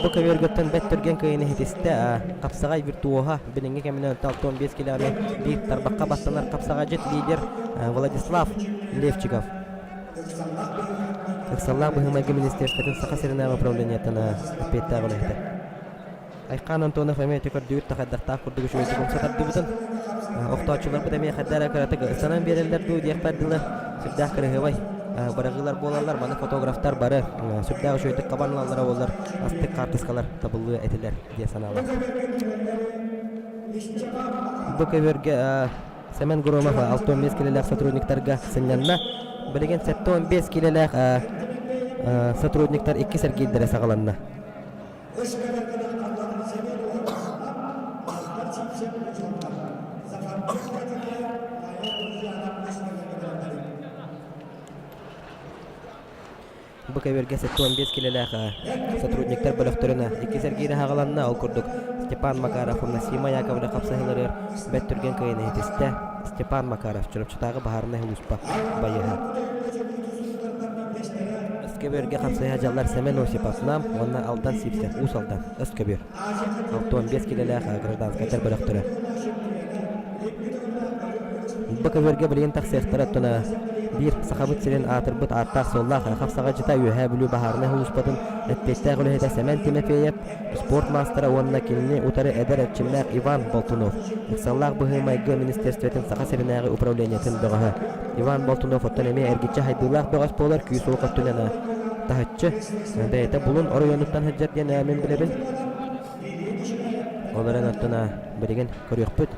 Бу көбүөргөттөн бэт түргэн кыайыыны ситистэ. Хапсаҕай виртуоһа билиҥҥи кэминэн 65 килоны биир тарбахха баттанар хапсаҕайдьыт лидер Владислав Левчиков. Ыксаллаах быһыы-майгы министерствотын Саха сиринээҕи управлениетын эппиэттээх үлэһитэ. Айхаан Антонов эмиэ ити көрдүүр да хайдахтаах курдук үчүгэйдик умса тардыбытын охтооччуларбыт эмиэ хайда эрэ кыратык ыстанан биэрэллэр дуу диэхпэр дылы сүрдээх кыраһыабай быраҕыылар буолаллар. Маны фотографтар бары сүрдээх үчүгэйдик хабан ылаллара буоллар астык хаартыскалар табыллыа этилэр диэн санаалаах. Бу көбүөргэ Сэмэн Громов 65 килэлээх сотрудниктарга сынньанна. Билигин 75 килэлээх сотрудниктар иккис эргиирдэрэ саҕаланна. Бу көбүөргэ 75 килэлээх сотрудниктар бөлөхтөрүн иккис эргиирэ аҕаланна. Ол курдук Степан Макаров уонна Сима Яковлев хапсыһыыларыгар бэрт түргэн кыайыыны ситистэ. Степан Макаров Чурапчытааҕы баһаарынай сулууспа байыаһа. Өскөбүөргэ хапсыһа дьаллар Сэмэн Осипов Нам уонна Алдан Сивцев Уус Алдан Өскөбүөр 65 килэлээх гражданскайдар бөлөхтөрө. Бу көбүөргэ билигин тахсыахтара оттон биир Сахабыт сирин аатырбыт ааттаах-суоллаах хапсаҕайдьыта Үөһээ Бүлүү баһаарынай сулууспатын эппиэттээх үлэһитэ Сэмэн Тимофеев спорт маастара уонна кинини утары эдэр эрчимнээх Иван Болтунов, ыксаллаах быһыы-майгы министерствотын Саха сиринээҕи управлениетын бөҕөһө. Иван Болтунов оттон эмиэ эргиччи хайдыылаах бөҕөс буолар күүс-уох өттүнэн таһыччы бэйэтэ Булун оройуонуттан сылдьар диэн мин билэбин. Ол эрэн оттон билигин көрүөхпүт.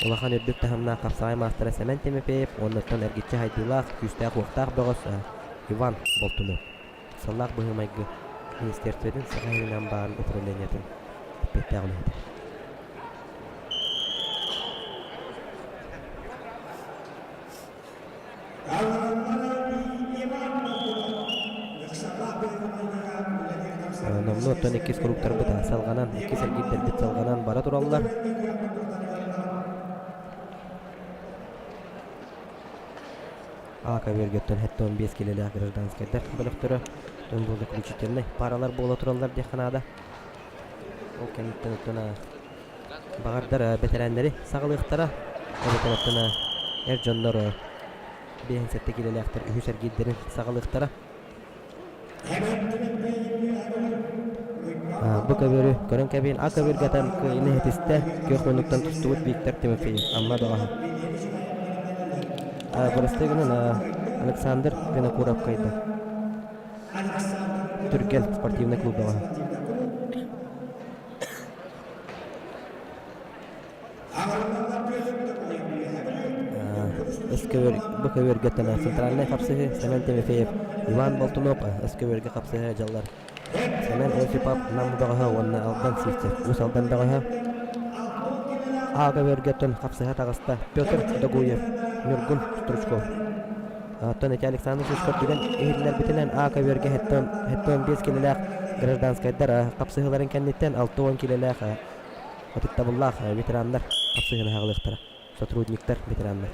Улахан үрдүк таһымнаах хапсаҕай маастара Сэмэн Тимофеев уонна оттон эргиччи хайдыылаах, күүстээх-уохтаах бөҕөс Иван Болтунов. Ыксаллаах быһыы-майгы министиэристибэтин Саха сиринэн баарын управлениетын эппиэттээх үлэһитэ. Номнуо оттон иккис кругтарбыт салҕанан, иккис эргиирдэрбит салҕанан бара тураллар. А көбүөргэттэн 75 килэлээх гражданскайдар бөлөхтөрө дьон бу заключительнай паралар буола тураллар диэххэ наада. Ол кэнниттэн оттон баҕардар бэтэрээннэри саҕалыахтара. Эбэтэр оттон эр дьоннор 57 килэлээхтэр үһүс эргиирдэрин саҕалыахтара. Бу көбүөрү көрөн кэбиһин А көбүөргэ атан кыайыыны ситистэ күөх муннуктан тустубут Виктор Тимофеев Амма бөҕөһө. Бырастыы гынан Александр Винокуров кыайда. Түргэн спортивный клуб бөҕөһө. Өскөбөр бу көбүөргэ центральнай хапсыһыы Сэмэн Тимофеев, Иван Болтунов өскөбүөргэ хапсыһыы дьаллар. Сэмэн Осипов Нам бөҕөһө уонна Алдан Сивцев Уус Алдан бөҕөһө. А көбүөргэ хапсыһа таҕыста Петр Догуев. Ньургун Стручков. Оттон ити Александр Стручков бүгүн иһитиннэрбитинэн А көбүөргэ 75 килэлээх гражданскайдар хапсыһыыларын кэнниттэн 60 килэлээх ытыктабыллаах ветераннар хапсыһыыны аҕалыахтара. Сотрудниктар, ветераннар.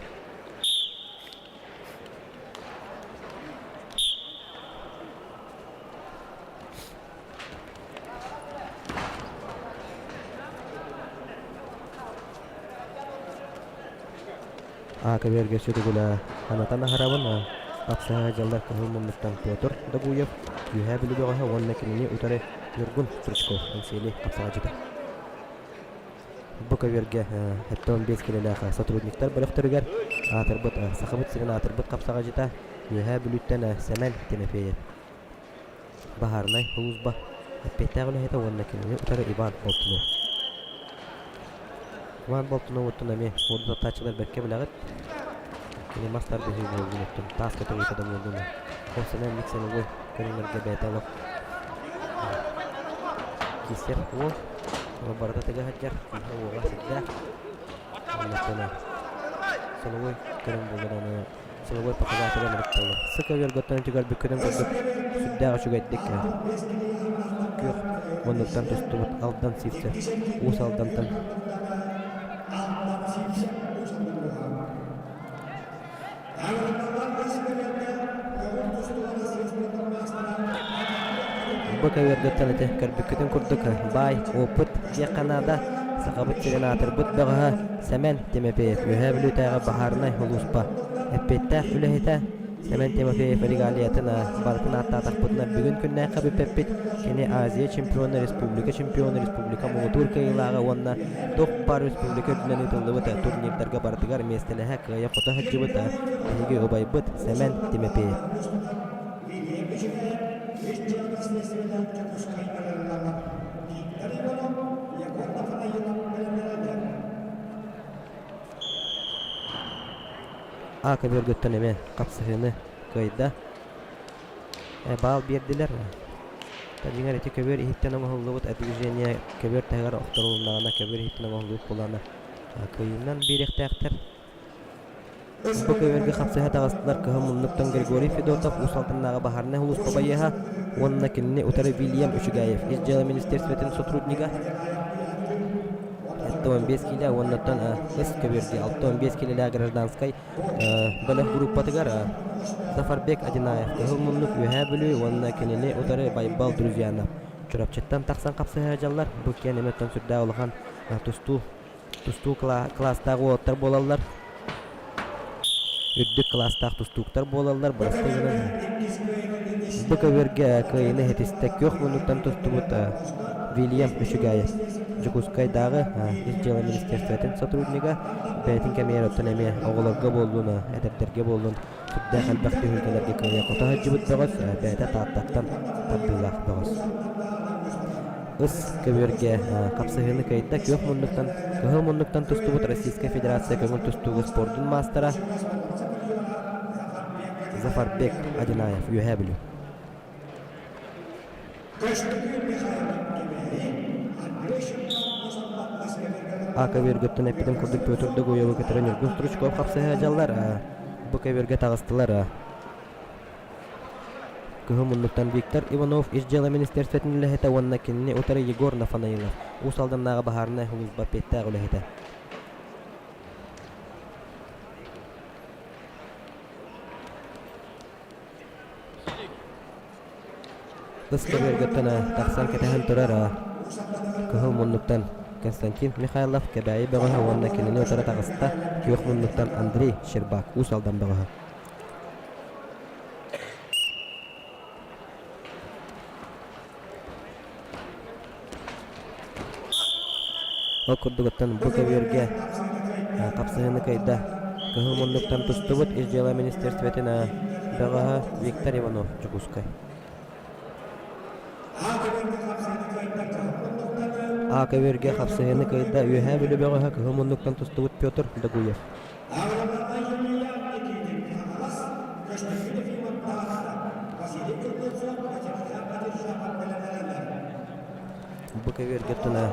А көбүөргэ сүтүгүлэ анатан аһарабын тапсыһа дьаллар кыһыл муннуктан Петр Догуев, Үөһээ Бүлүү бөҕөһө уонна кинини утары Ньургун Стручков Эҥсиэли хапсаҕайдьыта. Бу көбүөргэ 75 килэлээх сотрудниктар бөлөхтөрүгэр аатырбыт Сахабыт сирин аатырбыт хапсаҕайдьыта Үөһээ Бүлүүттэн Сэмэн Тимофеев Баһаарынай сулууспа эппиэттээх үлэһитэ уонна кинини утары Иван Болтунов. Иван Болтуновуттан эмиэ спорду таптааччылар бэркэ билэҕит. Кини мас тардыһыы буоллун өттүн, таас көтөҕүүтэ да буоллун. Ол сэнэн миксеновой көрүҥнэргэ бэйэтэ олох киирсэр уол. Ол барыта тыга сылдьар, күүһэ-уоҕа сүрдээх. Оннуктан силовой көрүҥ буолла даҕаны силовой показатель ынырык буолар. Сыка үөргөттөн үтүгэр бүккүтүн курдук сүрдээх үчүгэйдик күөх муннуктан тустубут Алдан Сивцев Уус Алдантан Бу көбүөргөттөн ити көрбүккүтүн курдук баай опыт диэххэ наада. Сахабыт сирин аатырбыт бөҕөһө Сэмэн Тимофеев Үөһээ Бүлүүтээҕи баһаарынай сулууспа эппиэттээх үлэһитэ Сэмэн Тимофеев регалиятын барытын ааттаатахпытына бүгүн күннээххэ бүппэппит. Кини Азия чемпиона, республика чемпиона, республика муҥутуур кыайыылааҕа уонна туох баар республика үрдүнэн ыытыллыбыт турнирдарга барытыгар миэстэлэһэ кыайа-хото сылдьыбыт биһиги убайбыт Сэмэн Тимофеев. А көбүөргүттэн эмиэ хапсыһыыны кыайда. Баал биэрдилэр. Дьиҥэр ити көбүөр иһиттэн оҥоһуллубут движение көбүөр таһыгар охторулуннаҕына көбүөр иһиттэн оҥоһуллубут буоллаҕына кыайыынан биэриэхтээхтэр. Бу көбүөргэ хапсыһа таҕыстылар кыһыл муннуктан Григорий Федотов Уус Алданнааҕы баһаарынай сулууспа байыаһа уонна кинини утары Вильям Үчүгэев ис дьыала министерствотын сотруднига 75 киилэ уоннаттан ыс көбүөргэ 65 киилэлээх гражданскай бөлөх группатыгар Зафарбек Одинаев Кыһыл муннук Үөһээ Бүлүү уонна кинини утары Байбал Друзьянов Чурапчыттан тахсан хапсыһа дьаллар бу киэн эмэттэн сүрдээх улахан тустуу тустуу кылаастаах уолаттар буолаллар. Үрдүк кылаастаах тустууктар буолаллар. Бырастыы гынан бу көбүөргэ кыайыыны иһитистэ күөх муннуктан тустубут Вильям Үчүгэев Дьокуускайдааҕы Ис дьыала министерствотын сотруднига бэйэтин кэмигэр оттон эмиэ оҕолорго буоллун, эдэрдэргэ буоллун Сүрдээх элбэх түһүлгэлэргэ кыайа-хото сылдьыбыт бөҕөс, бэйэтэ Тааттаттан тардыылаах бөҕөс. Ыс көбүөргэ хапсыһыыны кыайда күөх муннуктан, кыһыл муннуктан тустубут Российскай Федерация көҥүл тустууга спордун маастара Зафарбек Одинаев, Үөһээ Бүлүү. А көбүөргөттөн эппитим курдук Петр Догуевы кытары Ньургун Стручков хапсыһа дьаллар. Бу көбүөргэ таҕыстылар. Кыһыл муннуктан Виктор Иванов ис дьыала министерствотын үлэһитэ уонна кинини утары Егор Нафанаилов, Уус Алданнааҕы баһаарынай сулууспа эппиэттээх үлэһитэ. Ыс көбүөргөттөн тахсан кэтэһэн турар кыһыл муннуктан Константин Михайлов Кэбээйи бөҕөһө уонна кинини утары таҕыста күөх муннуктан Андрей Щербак Уус Алдан бөҕөһө. Ол курдук оттон бу көбүөргэ хапсыһыыны кыайда Кыһыл муннуктан тустубут Ис дьыала министерствотын бөҕөһө Виктор Иванов Дьокуускай. А көбүөргэ хапсыһыыны кыайда Үөһээ Бүлүү бөҕөһө Кыһыл муннуктан тустубут Петр Догуев. Бу көбүөргэ туна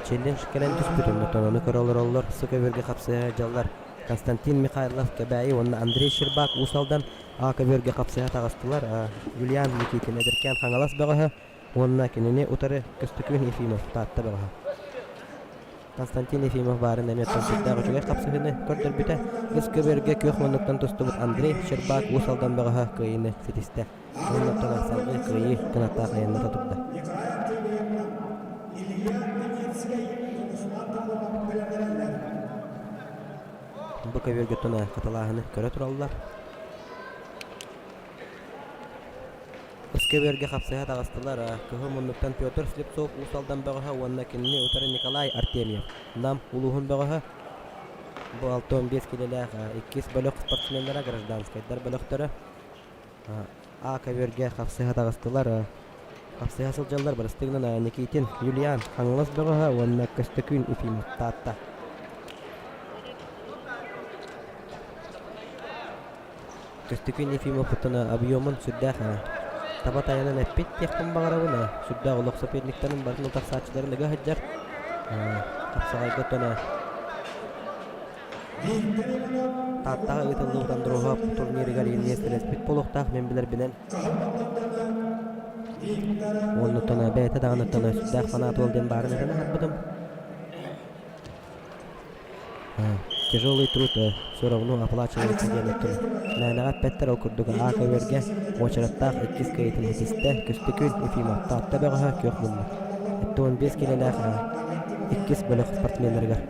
челлендж кэлэн түспүт оннуттан ону көрө олороллор су көбүөргэ хапсыһа дьаллар. Константин Михайлов Кэбээйи уонна Андрей Щербак Уус Алдан А көбүөргэ хапсыһа таҕыстылар. Юлиан Никитин эдэркээн Хаҥалас бөҕөһө уонна кинини утары Көстөкүүн Ефимов Таатта бөҕөһө. Константин Ефимов баарын эмиэ сүрдээх үчүгэй хапсыһыыны көрдөрбүтэ. Ыс көбүөргэ күөх муннуктан тустубут Андрей Щербак Уус Алдан бөҕөһө кыайыыны ситистэ. Уонна салгыы кыайыы кынаттаах айанната турда. Бу көбүөргэ туна хатылааһыны көрө тураллар. Ыс көбүөргэ хапсыһа таҕыстылар. Кыһыл муннуктан Петр Слепцов Уус Алдан бөҕөһө уонна кинини утары Николай Артемьев Нам улууһун бөҕөһө. Бу 65 килэлээх иккис бөлөх спортсменнара гражданскайдар бөлөхтөрө. А көбүөргэ хапсыһа таҕыстылар. Хапсыһа сылдьаллар бырастыгынан Никитин Юлиан Хаҥалас бөҕөһө уонна Көстөкүүн Ефимов Таатта. Көстөкүүн Ефимов оттон объемун сүрдээх таба тайанан эппит диэхпин баҕарабын. Сүрдээх олох соперниктарын барытын утарсааччыларын ыга сылдьар. Хапсаҕайга оттон Тааттаҕа ыытыллыбыт Андроһов турнирыгар миэстэлэспит буолуохтаах мин билэрбинэн. Уонна бэйэтэ даҕаны сүрдээх фанат уол диэн баарын этэн аһарбытым. Тяжелый труд все равно оплачивается диэн эттим. Мээнэҕэ эппэттэр ол курдук Аа көбүөргэ уочараттаах иккис кыайыытын ситистэ. Көстөкүүн Ефимов Таатта бөҕөһө күөх муннук. 75 килэлээх иккис бөлөх спортсменнарыгар.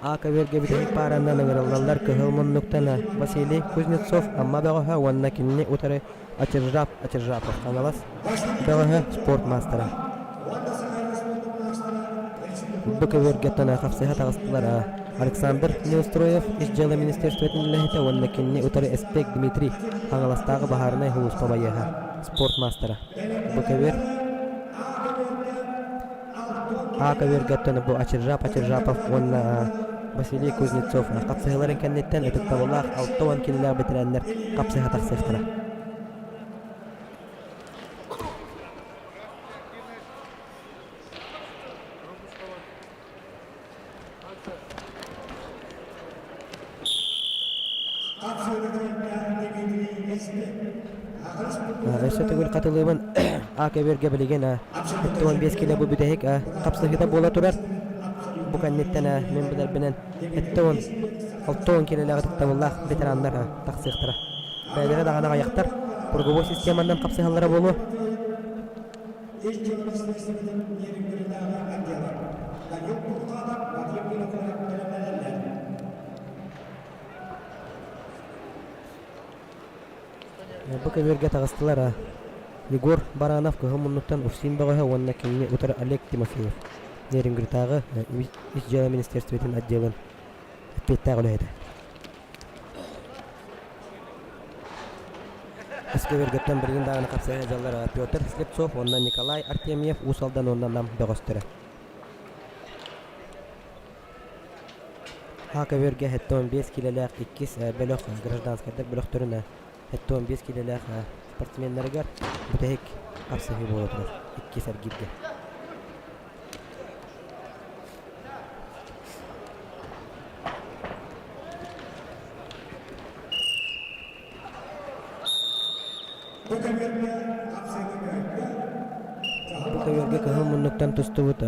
А көбүөргэ бүтэһик пааранан ыҥырыллаллар кыһыл муннуктан Василий Кузнецов Амма бөҕөһө уонна кинини утары Ачыржап Ачыржапов Хаҥалас бөҕөһө спорт маастара. Бу көбүөргэ хапсыһа таҕыстылар Александр Неустроев ис дьыала министерствотын үлэһитэ уонна кинини утары Эспек Дмитрий Хаҥаластааҕы баһаарынай сулууспа байыаһа спорт маастара. Бу көбүөр А көбүөргэттэн бу Ачыржап Ачыржапов уонна Василий Кузнецов хапсыһыыларын кэнниттэн ытыктабыллаах 60 килэлээх бэтэрээннэр хапсыһа тахсыахтара. Өссө төгүл хатылыыбын А көбүөргэ билигин 75 кило бу бүтэһик хапсыһыыта буола турар. Бу кэнниттэн мин билэрбинэн 70 60 килэлээх ытыктабыллаах ветераннар тахсыахтара. Бэйэлэрэ даҕаны аҕыйахтар круговой системанан хапсыһаллара буолуо. Ис дьыала министиэристибэтин Нерюнгритааҕы отдела Данил Куртатов Вадим Винокуров бэлэмнэнэллэр. Бу көбүөргэ таҕыстылар Егор Баранов кыһыл муннуктан УФСИН бөҕөһө уонна кинини утары Олег Тимофеев Нерюнгритааҕы Ис дьыала министиэристибэтин отделын эппиэттээх үлэһитэ. Өскөбөргөттөн билигин даҕаны хапсыһа сылдьаллар Петр Слепцов уонна Николай Артемьев Уус Алдан уонна Нам бөҕөстөрө. А көбүөргэ 75 киилэлээх иккис бөлөх гражданскайдар бөлөхтөрүн 75 киилэлээх спортсменнарыгар бүтэһик хапсыһыы буола турар иккис эргииргэ. Бу көбүөргэ хапсыһыы көһүттэ. Бу көбүөргэ кыһыл муннуктан тустубут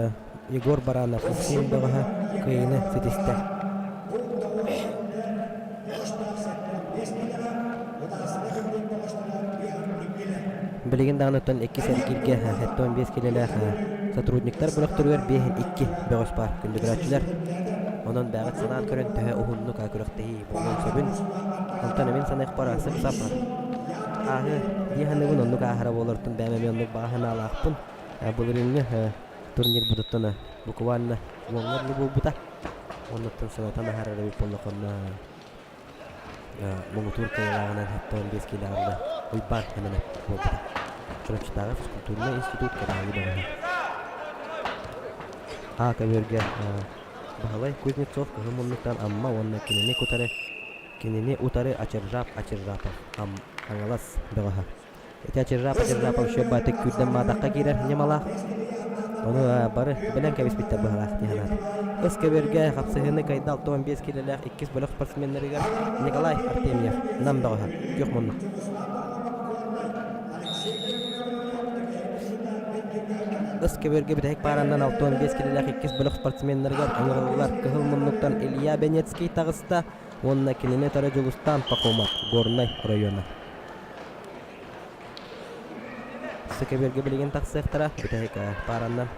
Егор Баранов Максим бөҕөһө кыайыыны ситистэ. Билигин даҕаны оттон иккис эргииргэ 75 килэлээх сотрудниктар бөлөхтөрүгэр 5-2 бөҕөс баар күндү көрөөччүлэр. Онон бэҕэт санаан көрөн төһө уһуннук күрэхтэһии буолуон сөбүн онтон мин саныахпар сып-сап ааһы дии саныыбын оннук ааһара буолартын бэйэм эмиэ оннук баҕа санаалаахпын. Былырыыҥҥы турнирбытыттан буквально уоҥҥа дылы буолбута. Оннуттан санатан аһарар эбит буоллаххына муҥутуур кыайыылааҕынан 75 киилэҕинэ Уйбаан Эмэнэп буолбута. Чурапчытааҕы физкультурнай институт кэрэһэлии бөҕөһө. А көбүөргэ Баһылай Кузнецов кыһыл муннуктан Амма уонна кинини кутары кинини утары Ачыржап Ачыржапов Хаҥалас бөҕөһө. Ити Ачыржапа Чыржапов Щербатык күүрдэн маатахха киирэр ньымалаах. Ону бары билэн кэбиспиттэр быһалаах дии санаатым. Ыс көбүөргэ хапсыһыыны кыайда 65 киилэлээх иккис бөлөх спортсменнарыгар Николай Артемьев, Нам бөҕөһө, күөх муннук. Ыс көбүөргэ бүтэһик паараннан 65 киилэлээх иккис бөлөх спортсменнарыгар ыҥырыллар кыһыл муннуктан Илья Бенецкий таҕыста уонна кинини утары Дьулустаан Пахомов, Горнай оройуона. Сөкөбүөргэ билигин тахсыахтара, бүтэһик паараннан.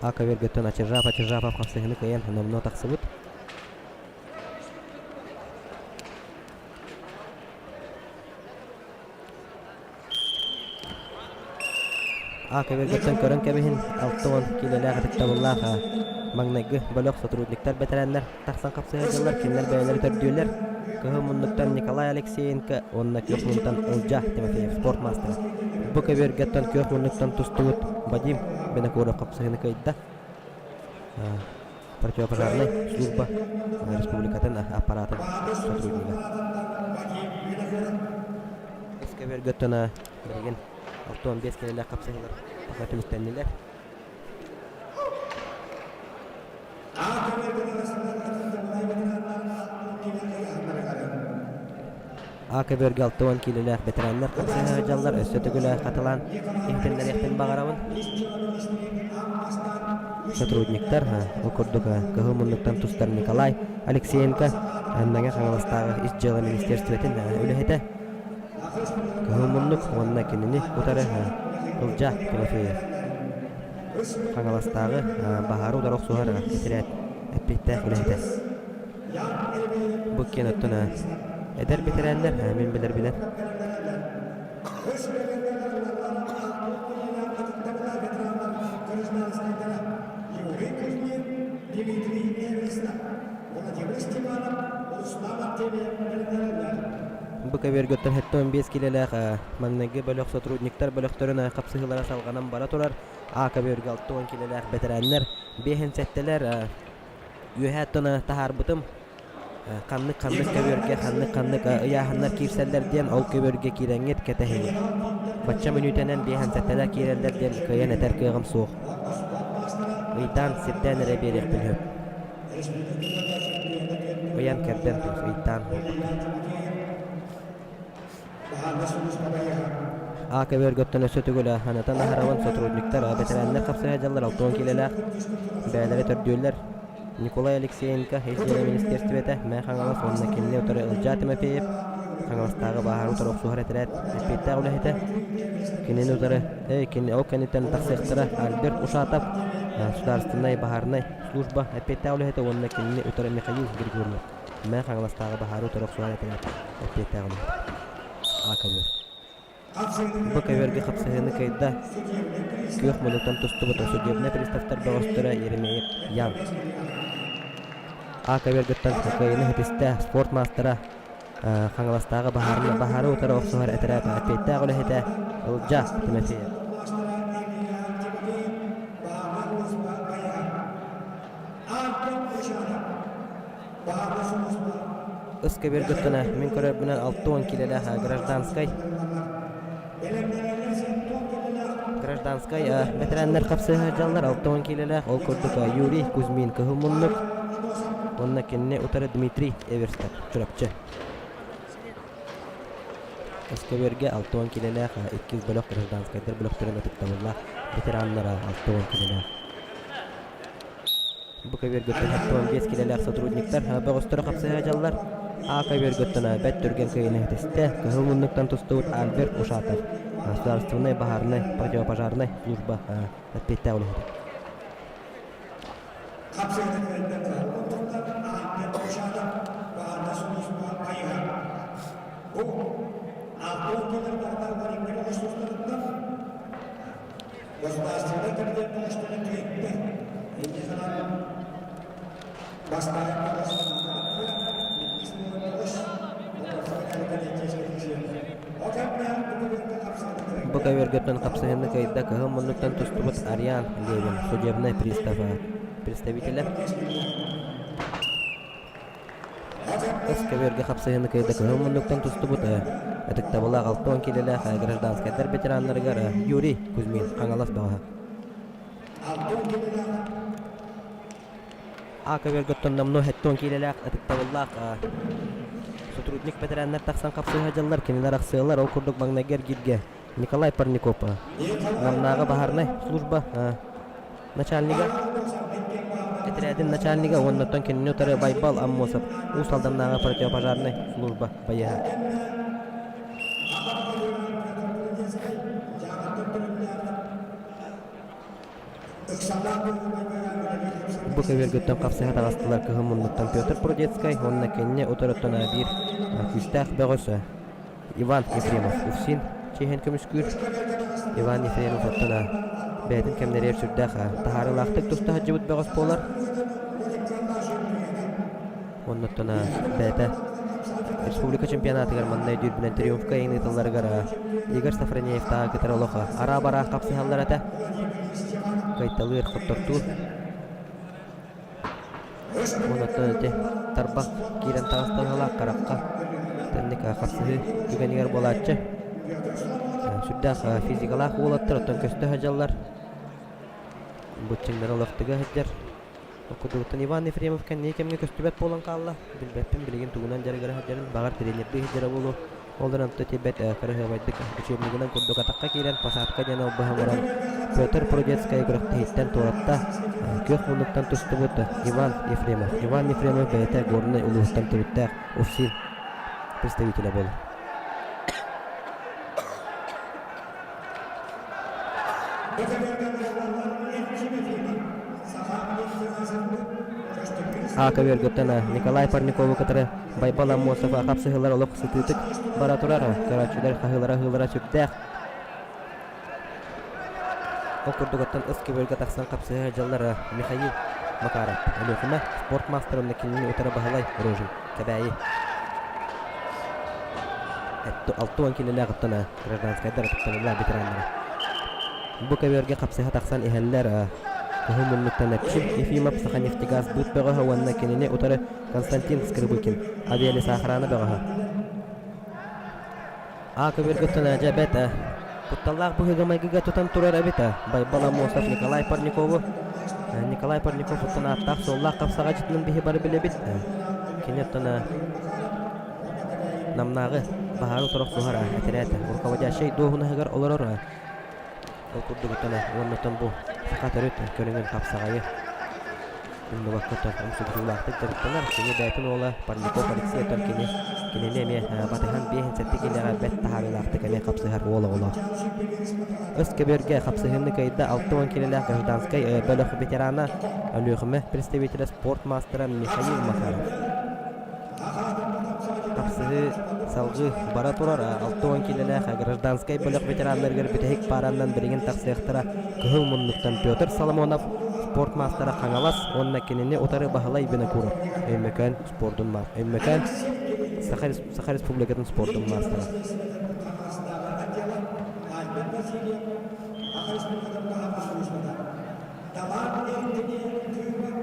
Ака Вергөттөн Ачыржап Ачыржапов хапсыһыны кыайан номнуо тахсыбыт. Ака Вергөттөн көрөн кэбиһин 60 киилэлээх ытыктабыллаах маҥнайгы бөлөх сотрудниктар бэтэрээннэр тахсан хапсыһа дьыллар кинилэр бэйэлэри төрдүөлэр. Кыһыл муннуктан Николай Алексеенко уонна күөх муннуктан Ылдьаа Тимофеев спорт маастара. Бу көбүөргэттэн күөх муннуктан тустубут Вадим Винокуров хапсыһыыны кыайда. Противопожарнай служба республикатын аппаратын сотруднига. Үс көбүөргэттэн билигин 65 киилэлээх хапсыһыылар пока түмүктэннилэр. А көбүөргэ 60 киилэлээх бэтэрээннэр хапсыһа сылдьаллар, өссө төгүл хатылаан иһитиннэриэхпин баҕарабын. Сотрудниктар, ол курдук Кыһыл муннуктан тустар Николай Алексеенко, Мэҥэ Хаҥаластааҕы Ис дьыала министиэристибэтин үлэһитэ, Кыһыл муннук уонна кинини утары Ылдьаа Тимофеев. Хаҥаластааҕы баһаары утары охсуһар этэрээт эппиэттээх үлэһитэ. Бу киэн оттон эдэр бэтэрээннэр мин билэрбинэн Бу көбүөргөттөн 75 киилэлээх маҥнайгы бөлөх сотрудниктар бөлөхтөрүн хапсыһыылара салҕанан бара турар. А көбүөргэ 60 киилэлээх бэтэрээннэр биэһин сэттэлэр үөһээ тона таһаарбытым. Ханнык-ханнык көбүөргэ ханнык-ханнык ыйааһыннар киирсэллэр диэн ол көбүөргэ киирэҥҥит кэтэһиҥ. Бачча мүнүүтэнэн биэһин сэттэлэр киирэллэр диэн кыайан этэр кыаҕым суох. Ыйдаан, сирдээн эрэ биэриэхпин сөп. Ыйан кэрдэн ыйдаан буолбакка. А көбүөргөттөн өссө төгүл анатан аһарабын сотрудниктар, бэтэрээннэр хапсыһа дьаллар 60 киилэлээх бэйэлэрэ төрдүөллэр. Николай Алексеенко, Ис дьыала министиэристибэтэ, Мэҥэ Хаҥалас уонна кинини утары Ылдьаа Тимофеев, Хаҥаластааҕы бааһары утары охсуһар этэрээт эппиэттээх үлэһитэ. Кинини утары, кини ол кэнниттэн тахсыахтара Альберт Ушатов, Государственнай баһаарынай служба эппиэттээх үлэһитэ уонна кинини утары Михаил Григорьев. Мэҥэ Хаҥаластааҕы баһаары утары охсуһар этэрээт эппиэттээх үлэһитэ. А көбүөр. Бу көбүөргэ хапсыһыыны кыайда күөх муннуктан тустубут судебнай приставтар бөҕөстөрө Еремеев Ян. А көбүөргүттэн кыайыыны ситистэ спорт маастара Хаҥаластааҕы баһаарына баһаары утары охсуһар этэрээт эппиэттээх үлэһитэ Ылдьаа Тимофеев. Ыс көбүөргүттэн мин көрөрбүнэн 60 киилэлээх гражданскай гражданскай бэтэрээннэр хапсыһа сылдьаллар 60 киилэлээх ол курдук Юрий Кузьмин кыһыл муннук уонна кинини утары Дмитрий Эверстов Чурапчы Өскөбүөргэ 60 киилэлээх иккис бөлөх гражданскайдар бөлөхтөрүн ытыктабыллаах ветераннара 60 киилэлээх Бу көбүөргөттөн 75 киилэлээх сотрудниктар бөҕөстөрө хапсыһа дьаллар. А көбүөргөттөн бэт түргэн кыайыыны ситистэ. Кыһыл муннуктан тустубут Альберт Ушатов, государственнай баһаарынай противопожарнай служба эппиэттээх үлэһитэ. Бу көбүөргөттөн хапсыһыыны кыайда кыһыл муннуктан тустубут Ариан Левин, судебнай пристав представителэ. Ыс көбүөргэ хапсыһыыны кыайда кыһыл муннуктан тустубут ытыктабылаах 60 киилэлээх гражданскайдар ветераннарыгар Юрий Кузьмин, Хаҥалас бөҕөһө. А көбүөргөттөн номнуо 70 киилэлээх ытыктабыллаах сотрудник бэтэрээннэр тахсан хапсыһа дьыллар кинилэр ахсыалар ол курдук маҥнайгы эргииргэ Николай Парников Намнааҕы баһаарынай служба начальнига этэрээтин начальнига уонна оттон кинини утары Байбал Аммосов Уус Алданнааҕы противопожарнай служба байыаһа. Бу көбүөргүттэн хапсыһа таҕыстылар кыһын муннуктан Петр Прудецкай уонна кинини утарыттан биир күүстээх бөҕөс Иван Ефремов Уфсин чиэһин көмүскүүр. Иван Ефремов оттон бэйэтин кэмнэригэр сүрдээх таһаарыылаахтык туста сылдьыбыт бөҕөс буолар. Оннуттан бэйэтэ республика чемпионатыгар манна өйдүүрбүнэн триумфка иһин ыытылларыгар Игорь Софронеевтааҕы кытары олох араа-бараа хапсыһаллар этэ. Кыайталыыр, хоттортуур. Онуттан ити тарбах киирэн таҕыстаҕалаах харахха тэнник хапсыһыы түгэнигэр буолааччы. Сүрдээх физикалаах уолаттар оттон көстө сылдьаллар. Быччыҥнары олохтуга сылдьар. Кудугуттан Иван Ефремов кэнники кэмҥэ көстүбэт буолан хаалла. Билбэппин билигин тугунан дьарыгыра сылдьарын, баҕар тренердии сылдьара буолуо. Ол эрэн онто тиийбэт кыраһыабайдык учебнигынан курдук атахха киирэн посадка диэн албаһы оҥорон Петр Прудецкай күрэхтэһииттэн туоратта. Күөх муннуктан тустубут Иван Ефремов. Иван Ефремов бэйэтэ Горнай улууһуттан төрүттээх УФСИН представителэ буолар. Ака Өргөттөн Николай Парникову кытары Байбал Аммосов хапсыһыылар олох сытыытык бара турар. Көрөөччүлэр хаһыылара-хаһыылара сүрдээх. Ол курдук оттон ыс көбүөргэ тахсан хапсыһа дьаллар Михаил Макаров, Өлүөхүмэ спорт маастара уонна кинини утары Баһылай Рожин, Кэбээйи. 60 килэлээх оттон гражданскайдар ытыктабыллаах ветераннара. Бу көбүөргэ хапсыһа тахсан иһэллэр Кыһыл муннуктан Эрчим Ефимов Саханефтегаз быт бөҕөһө уонна кинини утары Константин Скрыбыкин авиалесоохрана бөҕөһө. А көбүөргүттэн дьэ бэт кутталлаах быһыыга-майгыга тутан турар эбит Байбал Аммосов Николай Парникову. Николай Парников оттон ааттаах-суоллаах хапсаҕайдьытынан биһи бары билэбит. Кини оттон Намнааҕы баһаары утары охсуһар этэрээт руководящай дуоһунаһыгар олорор. Ол курдук оттон уонна оттон бу саха төрүт көрүҥүн хапсаҕайы умнубакка оттон умсугутуулаахтык дьарыктанар. Кини бэйэтин уола Парников Алексей оттон кини кинини эмиэ батыһан биэһин сэттэ киилэҕэ бэрт таһаарыылаахтык эмиэ хапсыһар уол оҕолоох. Өс көбүөргэ хапсыһыыны кыайда 60 киилэлээх гражданскай бөлөх ветерана Өлүөхүмэ представителэ спорт маастара Михаил Макаров. Хапсыһыы салгыы бара турар 60 киилэлээх гражданскай бөлөх ветераннарыгар бүтэһик паараннан билигин тахсыахтара Кыһыл муннуктан Петр Соломонов, спорт маастара Хаҥалас уонна кинини утары Баһылай Винокуров, Өймөкөөн спордун Өймөкөөн Саха, Саха Республикатын спордун маастара. Талаан эрдини тыыппат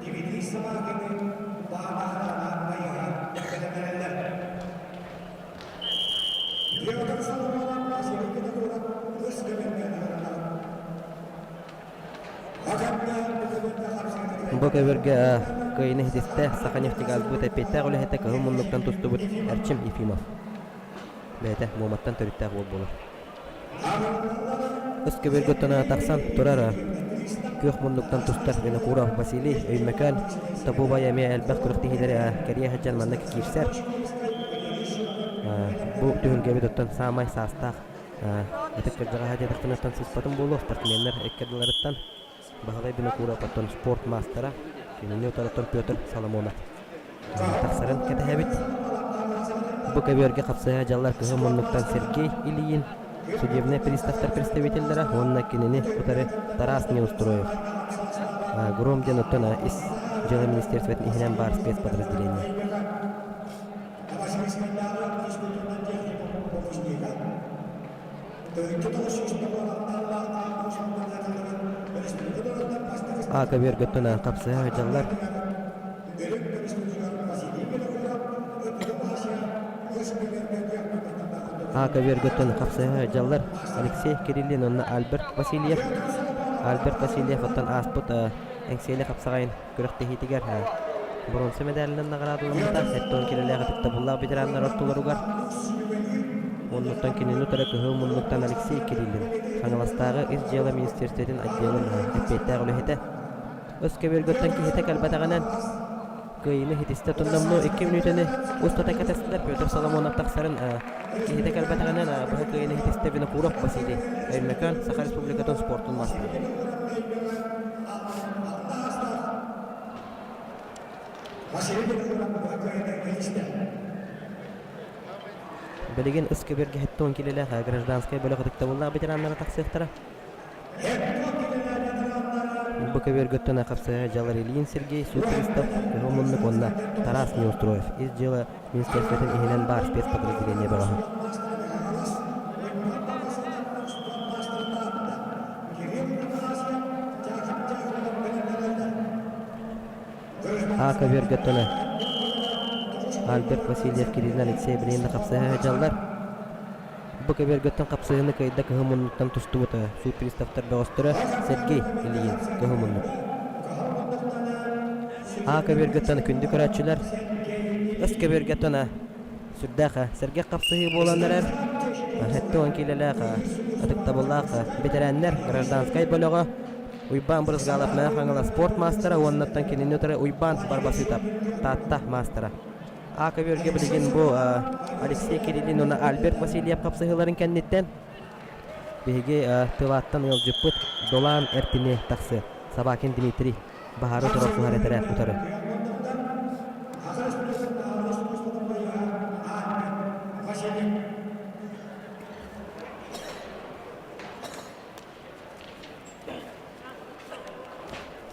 Дмитрий Собакины баатаһыталаан байыһан бэлэмнэнэллэр. Петр Соломонов Василий Винокуров ыс көбүргэ ыҥыраллар. Бу көбүргэ кыайыны ситистэ Саханефтегазбыт эппиэттээх үлэһитэ кыһыл муннуктан тустубут Эрчим Ефимов. Бэйэтэ Муоматтан төрүттээх уол буолар. Ыс көбүөргэ оттон тахсан турар күөх муннуктан тустар Винокуров Василий Өймөкөөн Тобубай эмиэ элбэх күрэхтэһиилэри кэрийэ сылдьан маннык киирсэр. Бу түһүлгэбит оттон саамай саастаах ытык кырдьаҕаһа диэтэхпинэ оттон сыыспатым буолуо спортсменнар икки ардыларыттан Баһылай Винокуров оттон спорт маастара кинини утарыттан Петр Соломонов тахсарын кэтэһэбит. Бу көбүөргэ хапсыһа дьаллар кыһыл муннуктан Сергей Ильин, судебнай приставтар представителлэрэ уонна кинини утары Тарас Неустроев. Гром диэн оттон ис дьыала министерствотын иһинэн баар спецподразделение. А көбүөргөттөн хапсыһа сылдьаллар. А көбүөргөттөн хапсыһа сылдьаллар Алексей Кириллин уонна Альберт Васильев. Альберт Васильев оттон ааспыт Эҥсиэли хапсаҕайын күрэхтэһиитигэр боруонса мэдээлинэн наҕараадаламмыта 70 килэлээх ытыктабыллаах ветераннар ортолоругар. Оннуттан кинини утары кыһыл муннуктан Алексей Кириллин, Хаҥаластааҕы Ис дьыала министиэристибэтин отделын эппиэттээх үлэһитэ. Өс көбүөргөттөн киһитэ кэлбэтэҕинэн кыайыыны ситистэ туннамну 2 мүнүүтэни устата кэтэстилэр Петр Соломонов тахсарын киһитэ кэлбэтэҕинэн быһа кыайыыны ситистэ Винокуров Василий Өймөкөөн Саха Республикатын спортун маастара. Билигин ыс көбүөргэ 70 килэлээх гражданскай бөлөх ытыктабыллаах ветераннара тахсыахтара. Бу көбүөргөттөн хапсыһа дьалар Ильин Сергей, суд пристав, Кыһыл муннук уонна Тарас Неустроев ис дьыала министерствотын иһинэн баар спецподразделение бөҕөһө. А көбүөргөттөн Альберт Васильев, Кириллин Алексей билигин да хапсыһа сылдьаллар. Бу көбүөргөттөн хапсыһыыны кыайда кыһыл муннуктан тустубута суут приставтар бөҕөстөрө Сергей Ильин кыһыл муннук. А көбүөргөттөн күндү көрөөччүлэр өс көбүөргөттөн сүрдээх сэргэх хапсыһыы буолан эрэр 70 киилэлээх ытыктабыллаах бэтэрээннэр гражданскай бөлөҕө Уйбаан Брызгалов Мэҥэ Хаҥалас спорт маастара уоннаттан кинини утары Уйбаан Барбасытов Таатта маастара. А көбүөргэ билигин бу Алексей Кириллин уонна Альберт Васильев хапсыһыыларын кэнниттэн биһиги тылааттан ыалдьыппыт Долаан Эртини тахсы Собакин Дмитрий баһаары турар туһар этэрэ утары.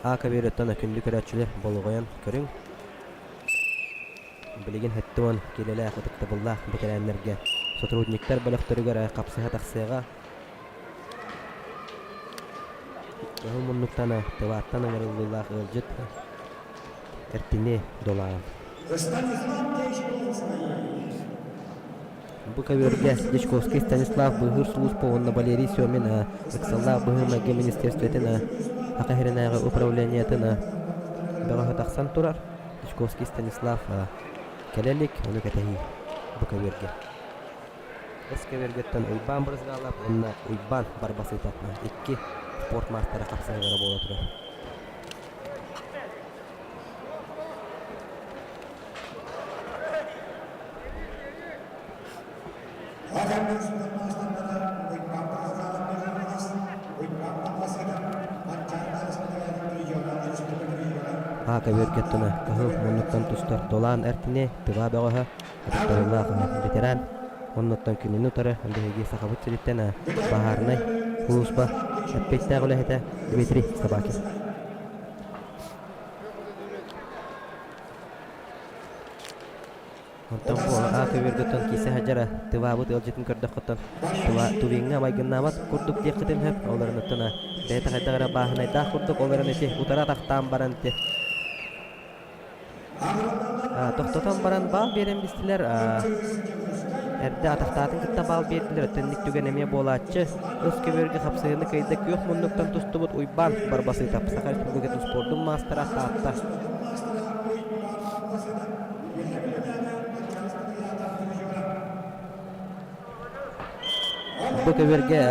А көбүөрүттэн күндү көрөөччүлэр болҕойон көрүҥ. Билигин 70 киилэлээх ытыктабыллаах бэтэрээннэргэ сотрудниктар бөлөхтөрүгэр хапсыһа тахсыаҕа. Кыһыл муннуктан тылааттан ыҥырыллыылаах ыалдьыт Эртини долаан. Бу көбүөргэ Дьячковский Станислав быыһыыр сулууспа уонна Валерий Семин ыксаллаах быһыы-майгы министиэристибэтин Саха сиринээҕи управлениетын бөҕөһө тахсан турар. Дьячковский Станислав кэлэ илик, ону кэтэһии бу көбүөргэ. Ыс көбүөргэттэн Уйбаан Брызгалов уонна Уйбаан Барбасытов икки спорт маастара хапсаһыылара буола турар. А көбүөргэттэнэ кыһыл муннуктан тустар Долаан Эртини Тыва бөҕөһө ытыктабыллаах ветеран оннуттан күнүн утары биһиги Сахабыт сириттэн баһаарынай сулууспа эппиэттээх үлэһитэ Дмитрий Собакин. Онтон бу аа көбүөргөттөн киисэ сылдьара тываабыт ыалдьытын көрдөххөттөн тула тувиҥҥа майгыннаабат курдук диэххитин сөп. Ол эрэн оттон бэйэтэ хайдах эрэ бааһынайдаах курдук ол эрэн ити утары атахтаан баран ити тохтотон баран баал биэрэн бистилэр. Эрдэ атахтаатын кытта баал биэрдилэр. Өттөннүк түгэн эмиэ буолааччы. Ыс көбүөргэ хапсыһыыны кыайда күөх муннуктан тустубут Уйбаан Барбасытов Саха Республикатын спордун маастара Таатта. Бу көбүөргэ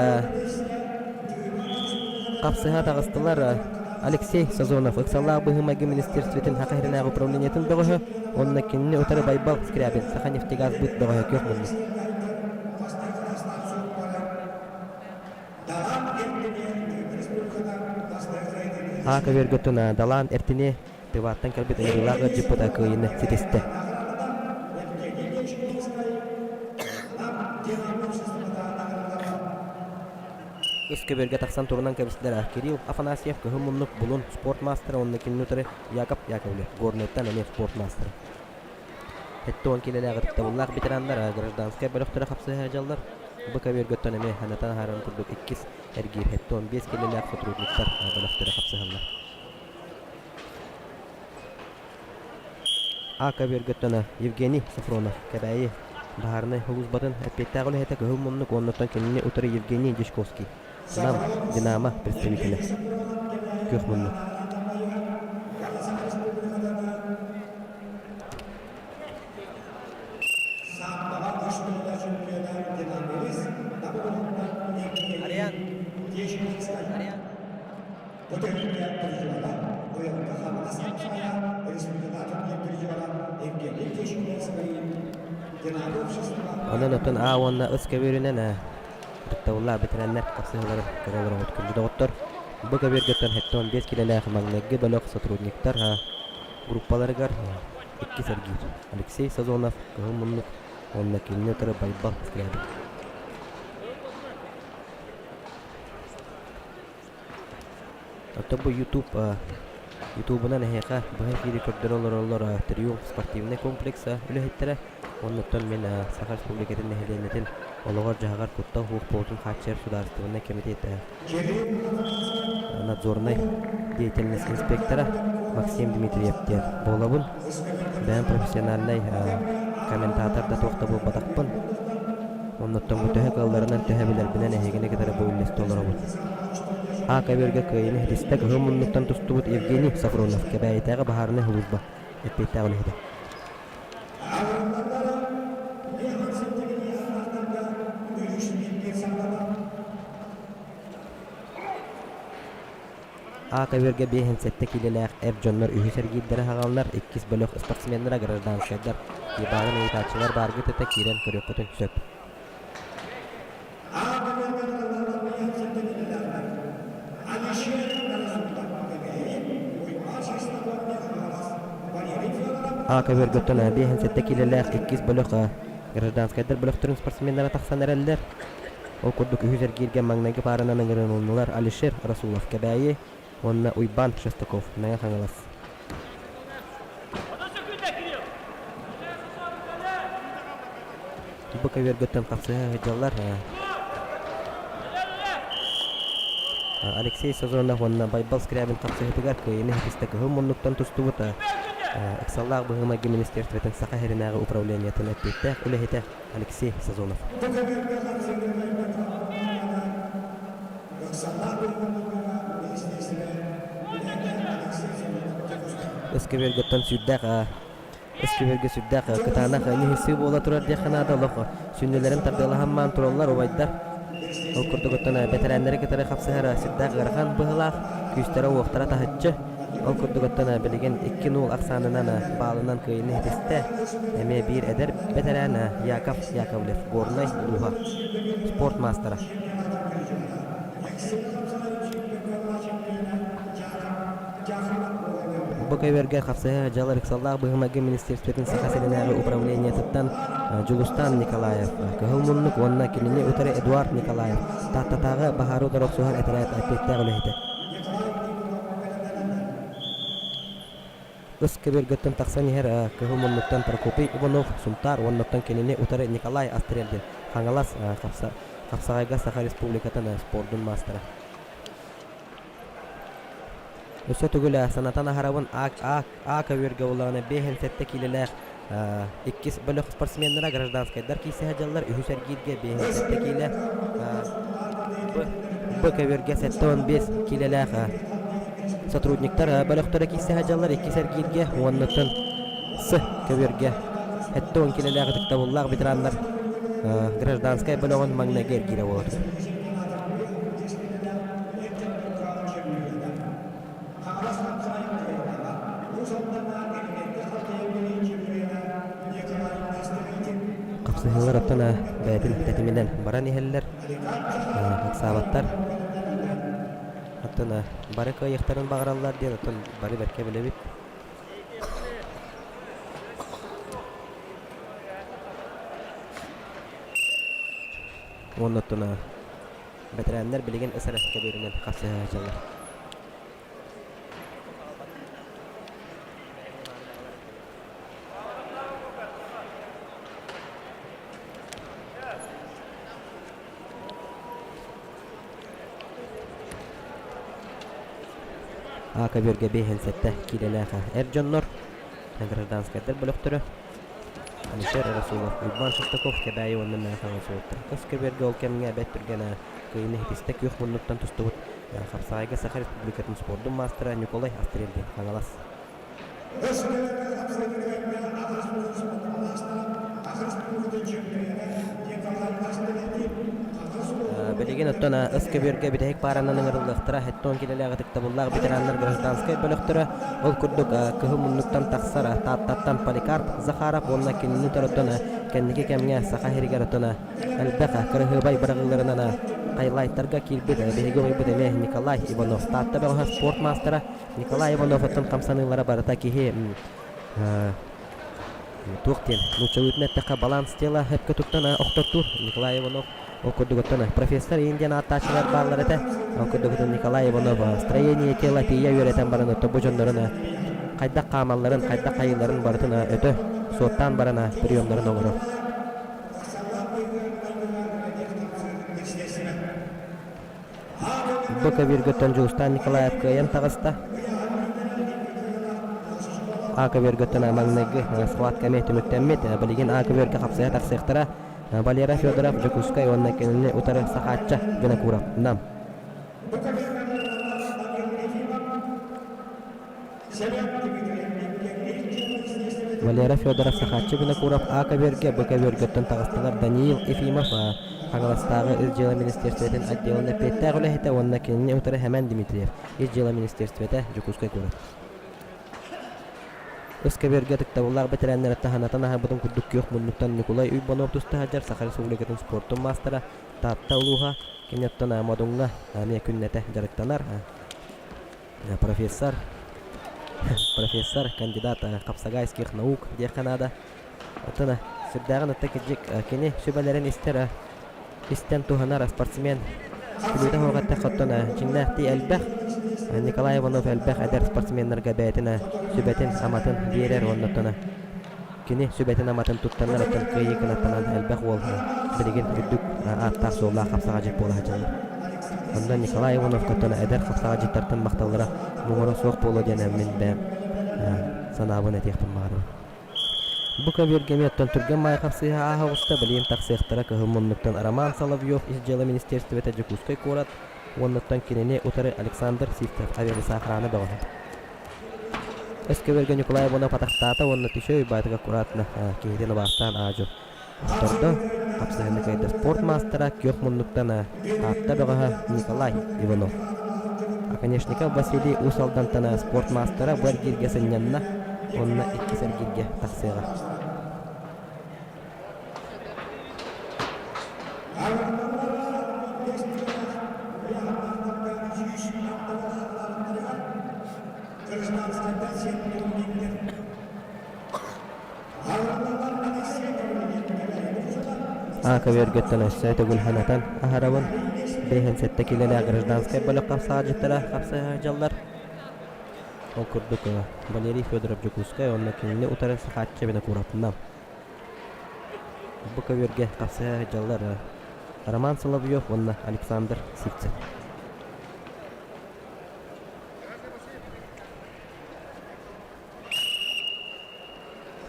хапсыһа таҕыстылар Алексей Сазонов ыксаллаах быһыы-майгы министерствотын Саха сиринээҕи управлениетын бөҕөһө уонна кинини утары Байбал Скрябин Саха нефтегазбыт бөҕөһө күөх муннук. А көбүөргөттөн Далаан Эртини Тываттан кэлбит ыҥырыылаах ыалдьыппыта кыайыыны ситистэ. Ыс көбүөргэ тахсан турунан кэбистилэр Кирилл Афанасьев кыһыл муннук Булун спорт маастара уонна кинини утары Яков Яковлев Горнайтан эмиэ спорт маастара. 70 киилэлээх ытыктабыллаах ветераннар гражданскай бөлөхтөрө хапсыһа сылдьаллар. Бу көбүөргөттөн эмиэ санатан аһарарын курдук иккис эргиир 75 киилэлээх сотрудниктар бөлөхтөрө хапсыһаллар. А көбүөргөттөн Евгений Софронов Кэбээйи баһаарынай сулууспатын эппиэттээх үлэһитэ Кыһыл муннук уоннаттан кинини утары Евгений Дьячковский Нам Динамо представителэ Күөх муннук. Ариан Ариан Бу түмүккэ призера Уйалга Хаҥалас хамсаайа республикатын призера Евгений Тишкинскай Геннадий общество Онон оттон А уонна Ыс көбүөрүнэн ытыктабыллаах бэтэрээннэр хапсыһыыларын көрө олоробут күндү доҕоттор. Бу көбүөргөттөн 75 килэлээх маҥнайгы бөлөх сотрудниктар группаларыгар иккис эргиир Алексей Сазонов Кыһыл муннук уонна кинини утары Байбал Скрябин. Оттон бу YouTube Ютубунан эһиэхэ быһа эфири көрдөрө олороллор Триумф спортивнай комплекса үлэһиттэрэ. Оннуттан мин Саха Республикатын нэһилиэнньэтин олоҕор-дьаһаҕар куттал суох буолуутун хааччыйар судаарыстыбаннай кэмитиэт надзорнай деятельность инспектора Максим Дмитриев диэн буолабын. Бэйэм профессиональнай комментатор да туох да буолбатахпын. Оннуттан бу төһө кыалларынан төһө билэрбинэн эһигини кытары бу үллэстэ олоробун. А көбүөргэ кыайыыны ситистэ кыһыл муннуктан тустубут Евгений Софронов Кэбээйитээҕи баһаарынай сулууспа эппиэттээх үлэһитэ. А көбүөргэ 57 киилэлээх эр дьоннор үһүс эргиирдэрэ хаҕаллар, иккис бөлөх спортсменнара гражданскайдар дебатын ыйытааччылар бааргыт этэ киирэн көрүөххүтүн сөп. А көбүөргөттөн 57 киилэлээх иккис бөлөх гражданскайдар бөлөхтөрүн спортсменнара тахсан эрэллэр. Ол курдук үһүс эргииргэ маҥнайгы пааранан ыҥырылыннылар Алишер Расулов Кэбээйи уонна Уйбаан Шестаков Мэҥэ Хаҥалас. Бу көбүөргөттөн хапсыһа сылдьаллар Алексей Сазонов уонна Байбал Скрябин хапсыһыытыгар кыайыыны ситистэ кыһыл муннуктан тустубут ыксаллаах быһыы-майгы министерствотын Саха сиринээҕи управлениетын эппиэттээх үлэһитэ Алексей Сазонов. Өскөбүөргөттөн сүрдээх өскөбүөргэ сүрдээх кытаанах ньыһысыы буола турар диэххэ наада олох сүнньүлэрин тардыалаһан маан тураллар убайдар. Ол курдук оттон бэтэрээннэри кытары хапсыһар сүрдээх ыарахан быһыылаах, күүстэрэ-уохтара таһыччы. Ол курдук оттон билигин 2-0 ахсаанынан баалынан кыайыыны ситистэ. Эмиэ биир эдэр бэтэрээн Яков Яковлев, Горнай улууһа, спорт маастара. Бу көбүөргэ хапсыһыы дьал ыксаллаах быһыы-майгы министерствотын Саха сиринээҕи управлениетыттан Дьулустаан Николаев, Кыһыл муннук уонна кинини утары Эдуард Николаев, Тааттатааҕы баһаары утары охсуһар этэрээт эппиэттээх үлэһитэ. Ыс көбүөргэттэн тахсан иһэр Кыһыл муннуктан Прокопий Иванов, Сунтаар уоннаттан кинини утары Николай Астрельдин, Хаҥалас Хапсаҕайга Саха Республикатын спордун маастара. Өссө төгүл санатан аһарабын А, А, А көбүөргэ буоллаҕына 57 киилэлээх иккис бөлөх спортсменнара гражданскайдар киирсэ сылдьаллар. Үһүс эргииргэ 57 киилэ Б, Б көбүөргэ 75 киилэлээх сотрудниктар бөлөхтөрө киирсэ сылдьаллар. Иккис эргииргэ уоннаттан С көбүөргэ 70 киилэлээх ытыктабыллаах ветераннар гражданскай бөлөҕүн маҥнайгы эргиирэ буолар. Хапсыһыылар оттон бэйэтин тэтиминэн баран иһэллэр, ыксаабаттар. Оттон бары кыайыахтарын баҕараллар диэн оттон бары бэркэ билэбит. Уонна оттон. Бэтэрээннэр билигин ыс эрэ көбүөрүнэн хапсыһа сылдьаллар. А көбүөргэ 57 киилэлээх эр дьоннор, гражданскайдар бөлөхтөрө Алишер Расулов, Уйбаан Шестаков Кэбээйи уонна Мэҥэ Хаҥалас уолаттара. Көс көбүөргэ ол кэмҥэ бэрт түргэн кыайыыны ситистэ күөх муннуктан тустубут Хапсаҕайга Саха Республикатын спордун маастара Николай Астрельдин Хаҥалас. Билигин оттон ыс көбүөргэ бүтэһик пааранан ыҥырыллыахтара 70 килэлээх ытыктабыллаах ветераннар гражданскай бөлөхтөрө. Ол курдук кыһыл муннуктан тахсар Тааттаттан Поликарп Захаров уонна кинини оттон кэнники кэмҥэ Саха сиригэр оттон элбэх кыраһыабай быраҕыыларынан хайлайтарга киирбит биһиги убайбыт эмиэ Николай Иванов. Таатта бөҕөһө спорт маастара Николай Иванов оттон хамсаныылара барыта киһи туох диэн нууччалыытын эттэххэ баланс тела сөпкө туттан охтортуур Николай Иванов ол курдук оттон профессор иин диэн ааттааччылар бааллар этэ ол курдук Николай Иванов строение тела тиийэ үөрэтэн баран отто бу дьоннорун хайдах хаамалларын хайдах хайыыларын барытын өтө суоттаан баран приемнарын оҥорор. Бу көбүөргөттөн Дьулустаан Николаев кыайан таҕыста. А көбүөргөттөн маҥнайгы схватка эмиэ түмүктэммит. Билигин А көбүөргэ хапсыһа тахсыахтара. Валера Федоров Дьокуускай уонна кинини утары Сахаачча Винокуров Нам. Валера Федоров Сахааччы Винокуров А көбүөргэ Б көбүөргэттэн таҕыстылар Даниил Ефимов Хаҥаластааҕы Ис дьыала министиэристибэтин отделын эппиэттээх үлэһитэ уонна кинини утары Хэмэн Дмитриев Ис дьыала министиэристибэтэ Дьокуускай куорат. Ыс көбүөргэ ытыктабыллаах бэтэрээннэри таһынатан аһарбытын курдук күөх муннуктан Ньукулай Уйбанов туста сылдьар Саха Республикатын спортун маастара Таатта улууһа кини оттон Модуҥҥа эмиэ күннэтэ дьарыктанар. Профессор, профессор, кандидат хапсагайских наук диэххэ наада. Оттон сүрдээҕин ытта кырдьык кини сүбэлэрин истэр, истэн туһанар спортсмен күлүүтэ суох эттэххэ оттон дьиҥнээхтии элбэх. Николай Иванов элбэх эдэр спортсменнарга бэйэтин сүбэтин, аматын биэрэр уонна оттон Кини сүбэтин-аматын туттаннар оттон кыайыы кынаттанан элбэх уол билигин үрдүк ааттаах-суоллаах хапсаҕадьыт буола сылдьаллар. Онно Николай Ивановка оттон эдэр хапсаҕадьыттартан махталлара муҥура суох буолуо диэн мин бэйэм санаабын этиэхпин баҕарабын. Бу көбүөргэ эмиэ оттон түргэн маай хапсыыһа ааһа оҕуста билигин тахсыахтара кыһыл муннуктан Роман Соловьев ис дьыала министиэристибэтэ Дьокуускай куорат уоннаттан кинини утары Александр Сивцев авиалесоохрана бөҕөһө. Өскөбөргө Ньукулай Иванов атахтаата уонна Түшө Уйбаатыга аккуратно киһитин убаастаан аадьу охтордо. Хапсыһыны кыайда спорт маастара күөх муннуктан Таатта бөҕөһө Николай Иванов. Оконешников Василий Уус Алдантан спорт маастара бу эргииргэ сынньанна уонна иккис эргииргэ тахсыаҕа. А көбүөргэттэн өссө төгүл санатан аһарабын. 57 килэлээх гражданскай бөлөх хапсаҕадьыттара хапсыһа сылдьаллар. Ол курдук Валерий Федоров Дьокуускай уонна кинини утары Сахааччы Винокуровна. Бу көбүөргэ хапсыһа сылдьаллар Роман Соловьев уонна Александр Сивцев.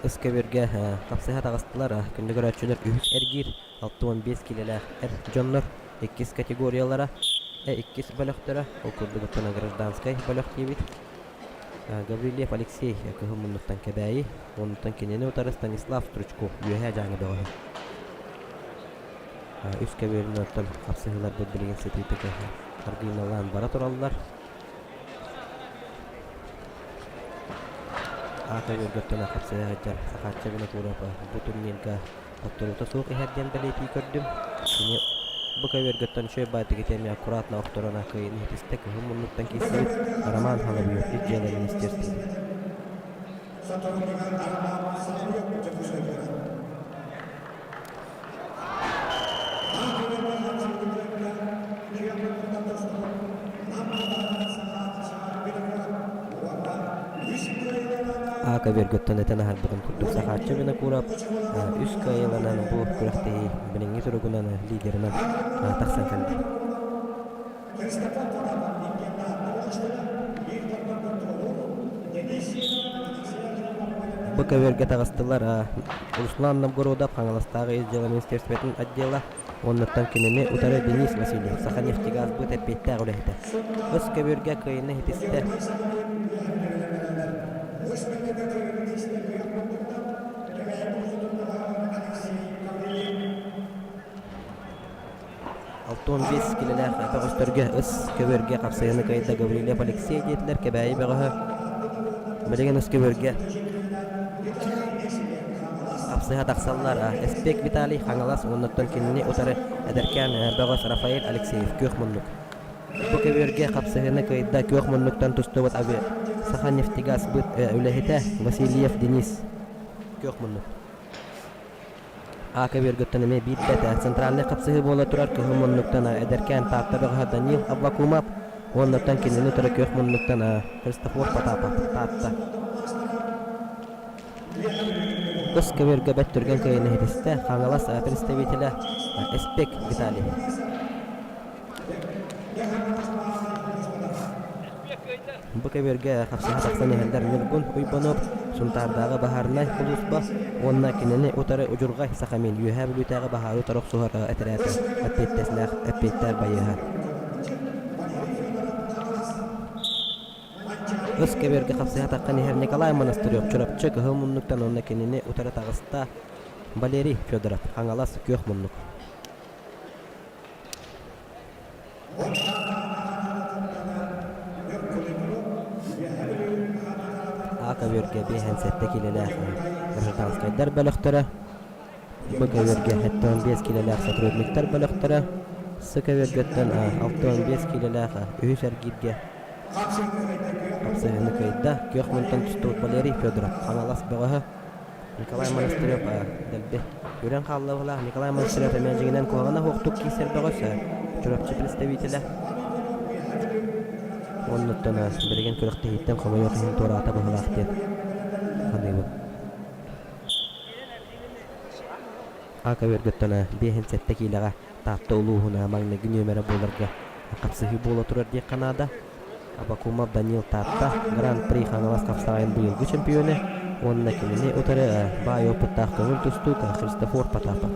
Ыс көбүөргэ хапсыһа таҕыстылар. Күндү көрөөччүлэр үһүс эргиир 65 киилэлээх эр дьоннор иккис категориялара, иккис бөлөхтөрө, ол курдук оттон гражданскай бөлөх диэбит. Гаврильев Алексей кыһыл муннуктан Кэбээйи, онтон кинини утары Станислав Стручков Үөһээ Дьааҥы бөҕөһө. Үс көбүөрүн оттон хапсыһыыларбыт билигин сытыытык аргыыналаан бара тураллар. Аата үөргэттэн хапсыһа сылдьар Сахаачча Винокуров бу турнирга хотторуута суох иһэр диэн бэлиэтии көрдүм. Кини бу көбүөргэттэн үчүгэй баайдык ити эмиэ аккуратно охторон кыайыыны ситистэ кыһыл муннуктан киирсибит Роман Соловьев ис дьыала министерствота. А көбүөргүттэн этэн аһарбытым курдук Сахааччы Винокуров үс кыайыыланан бу күрэхтэһии билиҥҥи туругунан лидеринэн тахсан кэллэ. Бу көбүөргэ таҕыстылар Руслан Новгородов Хаҥаластааҕы ис дьыала министерствотын отдела Оннуттан кинини утары Денис Васильев, Саханефтегазбыт эппиэттээх үлэһитэ. Ыс көбүөргэ кыайыыны ситистэ. Алтон биэс килэлээх бөҕөстөргө ыс көбүөргэ хапсыһыыны кыайда Гаврильев Алексей диэтилэр Кэбээйи бөҕөһө. Билигин ыс көбүөргэ Хапсыһа тахсаллар Эспек Виталий Хаҥалас уоннаттан кинини утары эдэркээн бөҕөс Рафаэль Алексеев күөх муннук. Бу көбүөргэ хапсыһыыны кыайда күөх муннуктан тустубут аби Саханефтегазбыт үлэһитэ Васильев Денис күөх муннук. А көбүөргүттэн эмиэ биирдэ этэ центральнай хапсыһыы буола турар кыһыл муннуктан эдэркээн Таатта бөҕөһө Данил Аввакумов уоннаттан кинини утары күөх муннуктан Христофор Потапов Таатта. Ыс көбүөргэ бэрт түргэн кыайыыны ситистэ Хаҥалас представителэ Эспек Виталий. Бу көбүөргэ хапсыһа тахсан иһэллэр Ньургун Уйбанов, Сунтаардааҕы баһаарынай сулууспа уонна кинини утары Удьурҕай Сахамин Үөһээ Бүлүүтээҕи баһаары утары охсуһар этэрээтэ эппиэттэстээх эппиэттээх байыаһа. Ыс көбүөргэ хапсыһа таххан иһэр Николай Монастырев Чурапчы кыһыл муннуктан уонна кинини утары таҕыста Валерий Федоров Хаҥалас күөх муннук. А көбүөргэ 57 киилэлээх гражданскайдар бөлөхтөрө, Б көбүөргэ 75 киилэлээх сотрудниктар бөлөхтөрө, С көбүөргэттэн 65 киилэлээх үһүс эргииргэ хапсыһыыны кыайда. Күөх мунтан тустубут Валерий Федоров, Хаҥалас бөҕөһө Николай Монастырев дэлби үрэн хаалла быһыылаах. Николай Монастырев эмиэ дьиҥинэн куһаҕана суохтук киирсэр бөҕөс, Чурапчы представителэ. Оннуттан билигин күрэхтэһииттэн хомойуох иһин туораата быһыылаах диэн саныыбын. А көбүөргүттэн 57 киилэҕэ Таатта улууһун маҥнайгы нүөмэрэ буоларга хапсыһыы буола турар диэххэ наада. Абакумов Данил Таатта Гран-при Хаҥалас хапсаҕайын быйылгы чемпиона уонна кинини утары баай опыттаах көҥүл тустуук Христофор Потапов.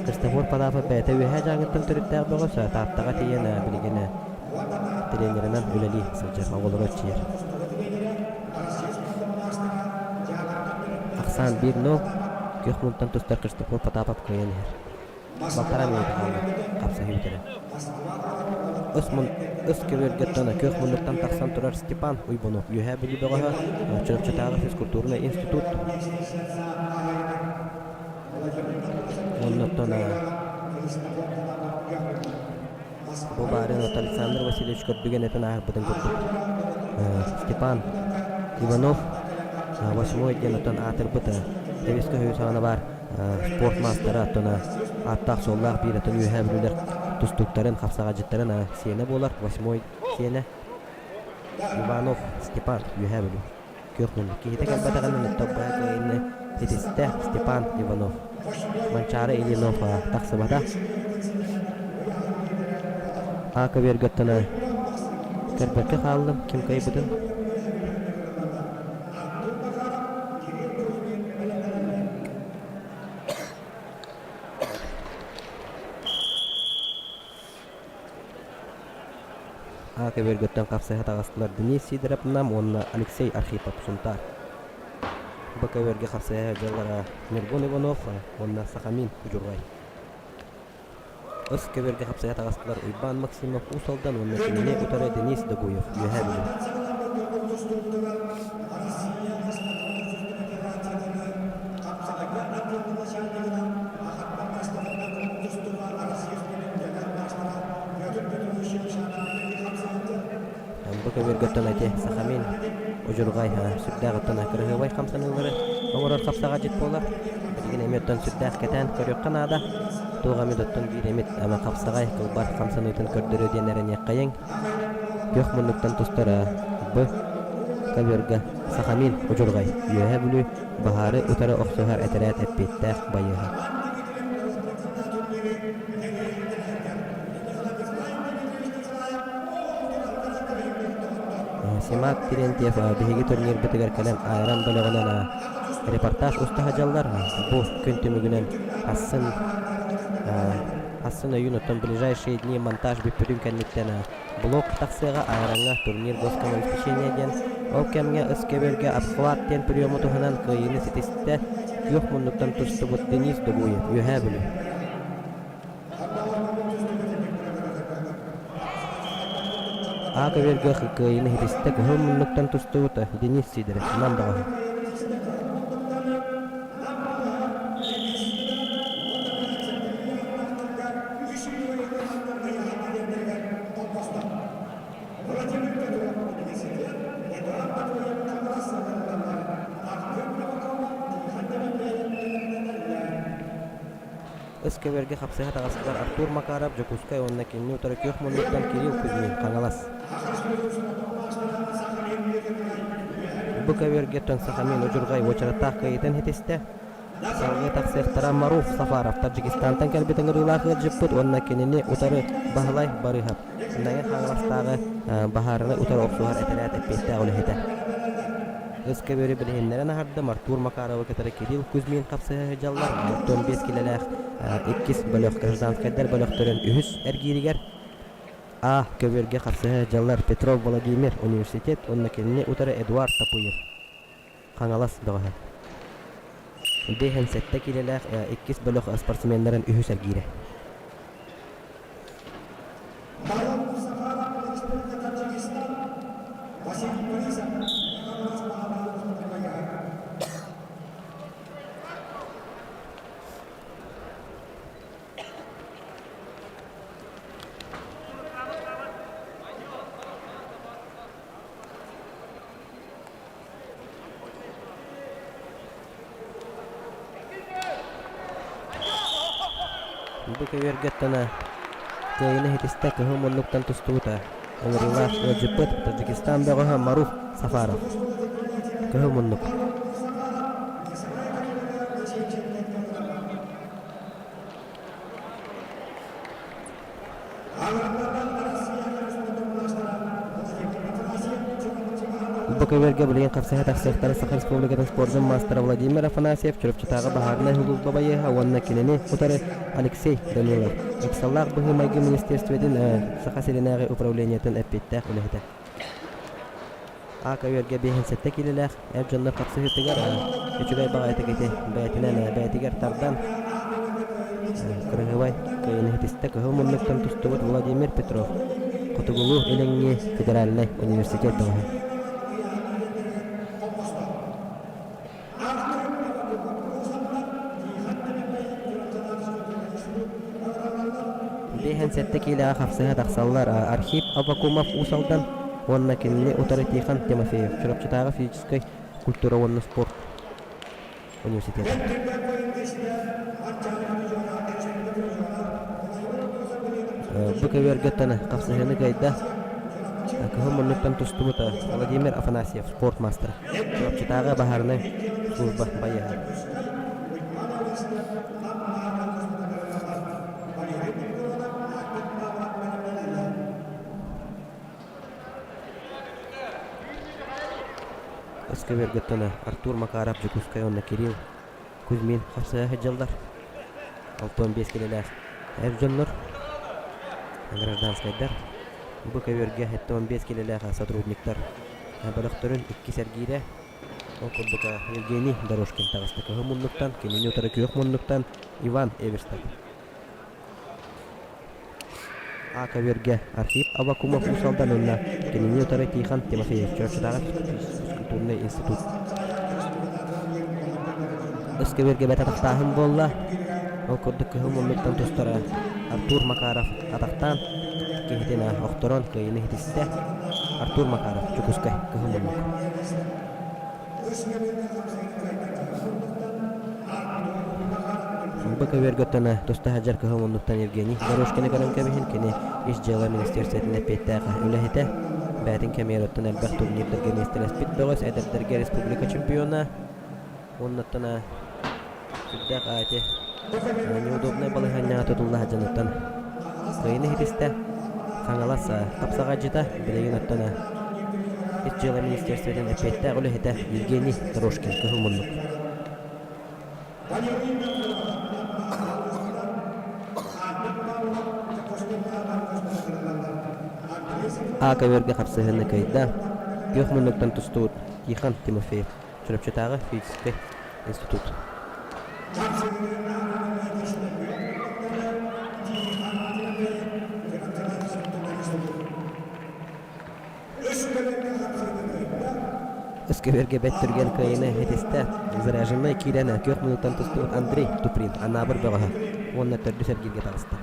Христофор Потапов бэйэтэ Үөһээ Дьааҥыттан төрүттээх бөҕөс Тааттаҕа тиийэн билигин тренеринэн үлэлии сылдьар, оҕолору эрчийэр. Ахсаан 1-0 күөх мунтан тустар Христофор Потапов кыайан иһэр. Балтараа мүнүүтэ хаалла, хапсыһыы бүтэрэ. Ыс, мун, ыс көбүөргэттэн күөх муннуктан тахсан турар Степан Уйбунов Үөһээ Бүлүү бөҕөһө, Чурапчытааҕы физкультурнай институт Оннуттан бу баарын Александр Васильевич көрдүгэн этэн ааһарбытын курдук Степан Иванов восьмой диэн оттон аатырбыт Сэбиэскэй Союз саҕана баар спорт маастара оттон ааттаах-суоллаах биир оттон Үөһээ Бүлүүлэр тустууктарын, хапсаҕайдьыттарын сиэнэ буолар восьмой сиэнэ Иванов Степан Үөһээ Бүлүү Күөх муннук киһитэ кэлбэтэҕинэн Тоббайа кыайыыны ситистэ Степан Иванов. Манчаары Ильинов тахсыбата. А көбүөргэттэн көрбөккө хааллым ким кыайбытын. А көбүөргүттэн хапсыһа таҕыстылар Денис Сидоров Нам уонна Алексей Архипов Сунтаар. Б көбүөргэ хапсыһа сылдьаллара Ньургун Иванов уонна Сахамин Удьурҕай. Ыс көбүөргэ хапсыһа таҕыстылар Уйбаан Максимов Уус Алдан уонна кинини утары Денис Догуев Үөһээ Бүлүү. Бу көбүөргөттөн ити Сахамин удьурҕай сүрдээх оттон кыраһыабай хамсаныылары оҥорор хапсаҕа дьит буолар. Билигин эмиэ оттон сүрдээх кэтээн көрүөххэ наада. Туох эмит оттон биир эмит ама хапсаҕай кылбар хамсаныытын көрдөрүө диэн эрэниэххэйиҥ. Күөх муннуктан тустар Б. Көбүөргэ Сахамин удьурҕай Үөһээ Бүлүү баһаары утары охсуһар этэрээт эппиэттээх байыаһа. Симак Терентьев биһиги турнирбытыгар кэлэн айран бөлөҕүнэн репортаж уста сылдьаллар. Бу күн түмүгүнэн Асын Асын өйүүн оттон ближайшие дни монтаж бүппүтүн кэнниттэн блок тахсыаҕа Айраҥҥа турнир госкомобеспечения диэн ол кэмҥэ Ыскөбүргэ обхват диэн приему туһанан кыайыыны ситистэ күөх муннуктан тустубут Денис Дугуев Үөһээ Бүлүү. А көбүөргэ кыайыыны ситистэ кыһыл муннуктан тустубут Денис Сидоров Нам бөҕөһө. Өскөбөргө хапсыһа таҕыстылар Артур Макаров, Дьокуускай уонна кинини утары күөх муннуктан Кирилл Кузьмин, Хаҥалас. Бу көбүөргэ Сахамин удьурҕай уочараттаах кыайыытын ситистэ. Салгыы тахсыахтара Маруф Сафаров Таджикистантан кэлбит ыҥырыылаах ыалдьыппыт уонна кинини утары Баһылай Барыһап, Мэҥэ Хаҥаластааҕы баһаарыны утары охсуһар этэрээт эппиэттээх үлэһитэ. Ыс көбүөрү билиһиннэрэн аһардым Артур Макаровы кытары Кирилл Кузьмин хапсыһа сылдьаллар. 65 килэлээх иккис бөлөх гражданскайдар бөлөхтөрүн үһүс эргииригэр А көбүөргэ хапсыһа сылдьаллар Петров Владимир университет уонна кинини утары Эдуард Тапыев Хаҥалас бөҕөһө. Дэһэн сэттэ киилэлээх иккис бөлөх спортсменнарын үһүс эргиирэ. Бу көбүөргэттэн кыайыыны ситистэ кыһыл муннуктан тустубута ыҥырыылаах ыалдьыппыт Таджикистан бөҕөһө Маруф Сафаров. Кыһыл муннук. Бу көбүөргэ билигин хапсыһа тахсыахтара Саха Республикатын спордун маастара Владимир Афанасьев, Чурапчытааҕы баһаарынай сулууспа байыаһа уонна кинини утары Алексей Данилов, ыксаллаах быһыы-майгы министиэристибэтин Саха сиринээҕи управлениетын эппиэттээх үлэһитэ. А көбүөргэ 57 киилэлээх эр дьоннор хапсыһыытыгар үчүгэй баҕайытык ити бэйэтинэн бэйэтигэр тардан кырыһыбай кыайыыны ситистэ кыһыл муннуктан тустубут Владимир Петров Хотугулуу-Илиҥҥи федеральнай университет бөҕөһө. 57 киилэҕэ хапсыһа тахсаллар Архип Аввакумов Уус Алдан уонна кинини утары Тихон Тимофеев Чурапчытааҕы физическэй культура уонна спорт университета. Бу көбүөргэттэн хапсыһыыны кыайда кыһыл муннуктан тустубут Владимир Афанасьев спорт маастара. Чурапчытааҕы баһаарынай служба байыаһа. Өскөбүөргэттэн Артур Макаров Дьокуускай уонна Кирилл Кузьмин хапсыһа сылдьаллар. 65 килэлээх эр дьоннор, гражданскайдар. Бу көбүөргэ 75 килэлээх сотрудниктар бөлөхтөрүн иккис эргиирэ. Ол курдук Евгений Дорожкин таҕыста кыһыл муннуктан, кинини утары күөх муннуктан Иван Эверстов. А көбүөргэ Архип Аввакумов Уус Алдан уонна кинини утары Тихон Тимофеев Чурапчытааҕы физкультурнай институт. Өс көбүөргэ бэрт атахтааһын буолла. Ол курдук кыһыл муннуктан тустара Артур Макаров атахтаан киһитин охторон кыайыыны ситистэ. Артур Макаров, Дьокуускай, кыһыл муннук. Бу көбүөргэ оттон туста сылдьар кыһыл муннуктан Евгений Дорожкины көрөн кэбиһин, кини ис дьыала министиэристибэтин эппиэттээх үлэһитэ. Бэйэтин кэмигэр оттон элбэх турнирдарга миэстэлэспит бөҕөс, эдэрдэргэ республика чемпиона. Уоннаттан сүрдээх ити неудобнай балаһыанньаҕа тутулла сылдьаныттан кыайыны иһитистэ. Хаҥалас хапсаҕайдьыта билигин оттон Ис дьыала министиэристибэтин эппиэттээх үлэһитэ Евгений Дорожкин кыһыл муннук. А көбүөргэ хапсыһыыны кыайда. Күөх муннуктан тустубут Тихон Тимофеев, Чурапчытааҕы физическэй институт. Өскөбүөргэ бэт түргэн кыайыыны ситистэ. Заряженнай киирэн күөх муннуктан тустубут Андрей Туприн Анаабыр бөҕөһө уонна төрдүс эргииргэ таҕыста.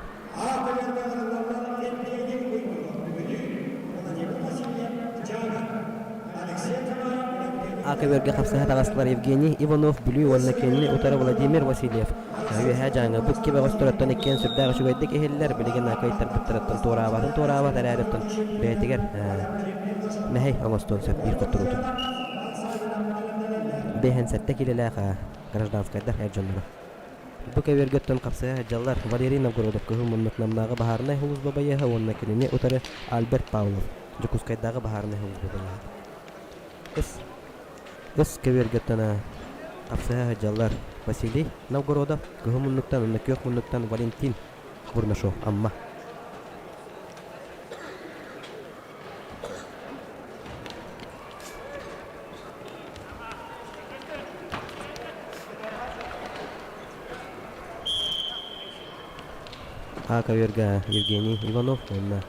А көбүөргэ хапсыһа таҕыстылар Евгений Иванов Бүлүү уонна кинини утары Владимир Васильев. Үөһээ Дьааҥы бу икки бөҕөстөрөттөн иккиэн сүрдээх үчүгэйдик иһиллэр, билигин кыайтарбыттарыттан туораабатын туораабат эрээриттэн бэйэтигэр мэһэй оҥостуон сөп биир хотторуутун. 57 киилэлээх гражданскайдар эр дьонноро. Бу көбүөргэ оттон хапсыһа сылдьаллар Валерий Новгородов Кыһыл Муннук Намнааҕы баһаарынай сулууспа байыаһа уонна кинини утары Альберт Павлов Дьокуускайдааҕы баһаарынай сулууспа байыаһа. Ыс Ыс көбүөргэ оттон хапсыһа сылдьаллар Василий Новгородов Кыһыл Муннуктан уонна Күөх Муннуктан Валентин Бурнашов Амма. А көбүөргэ Евгений Иванов уонна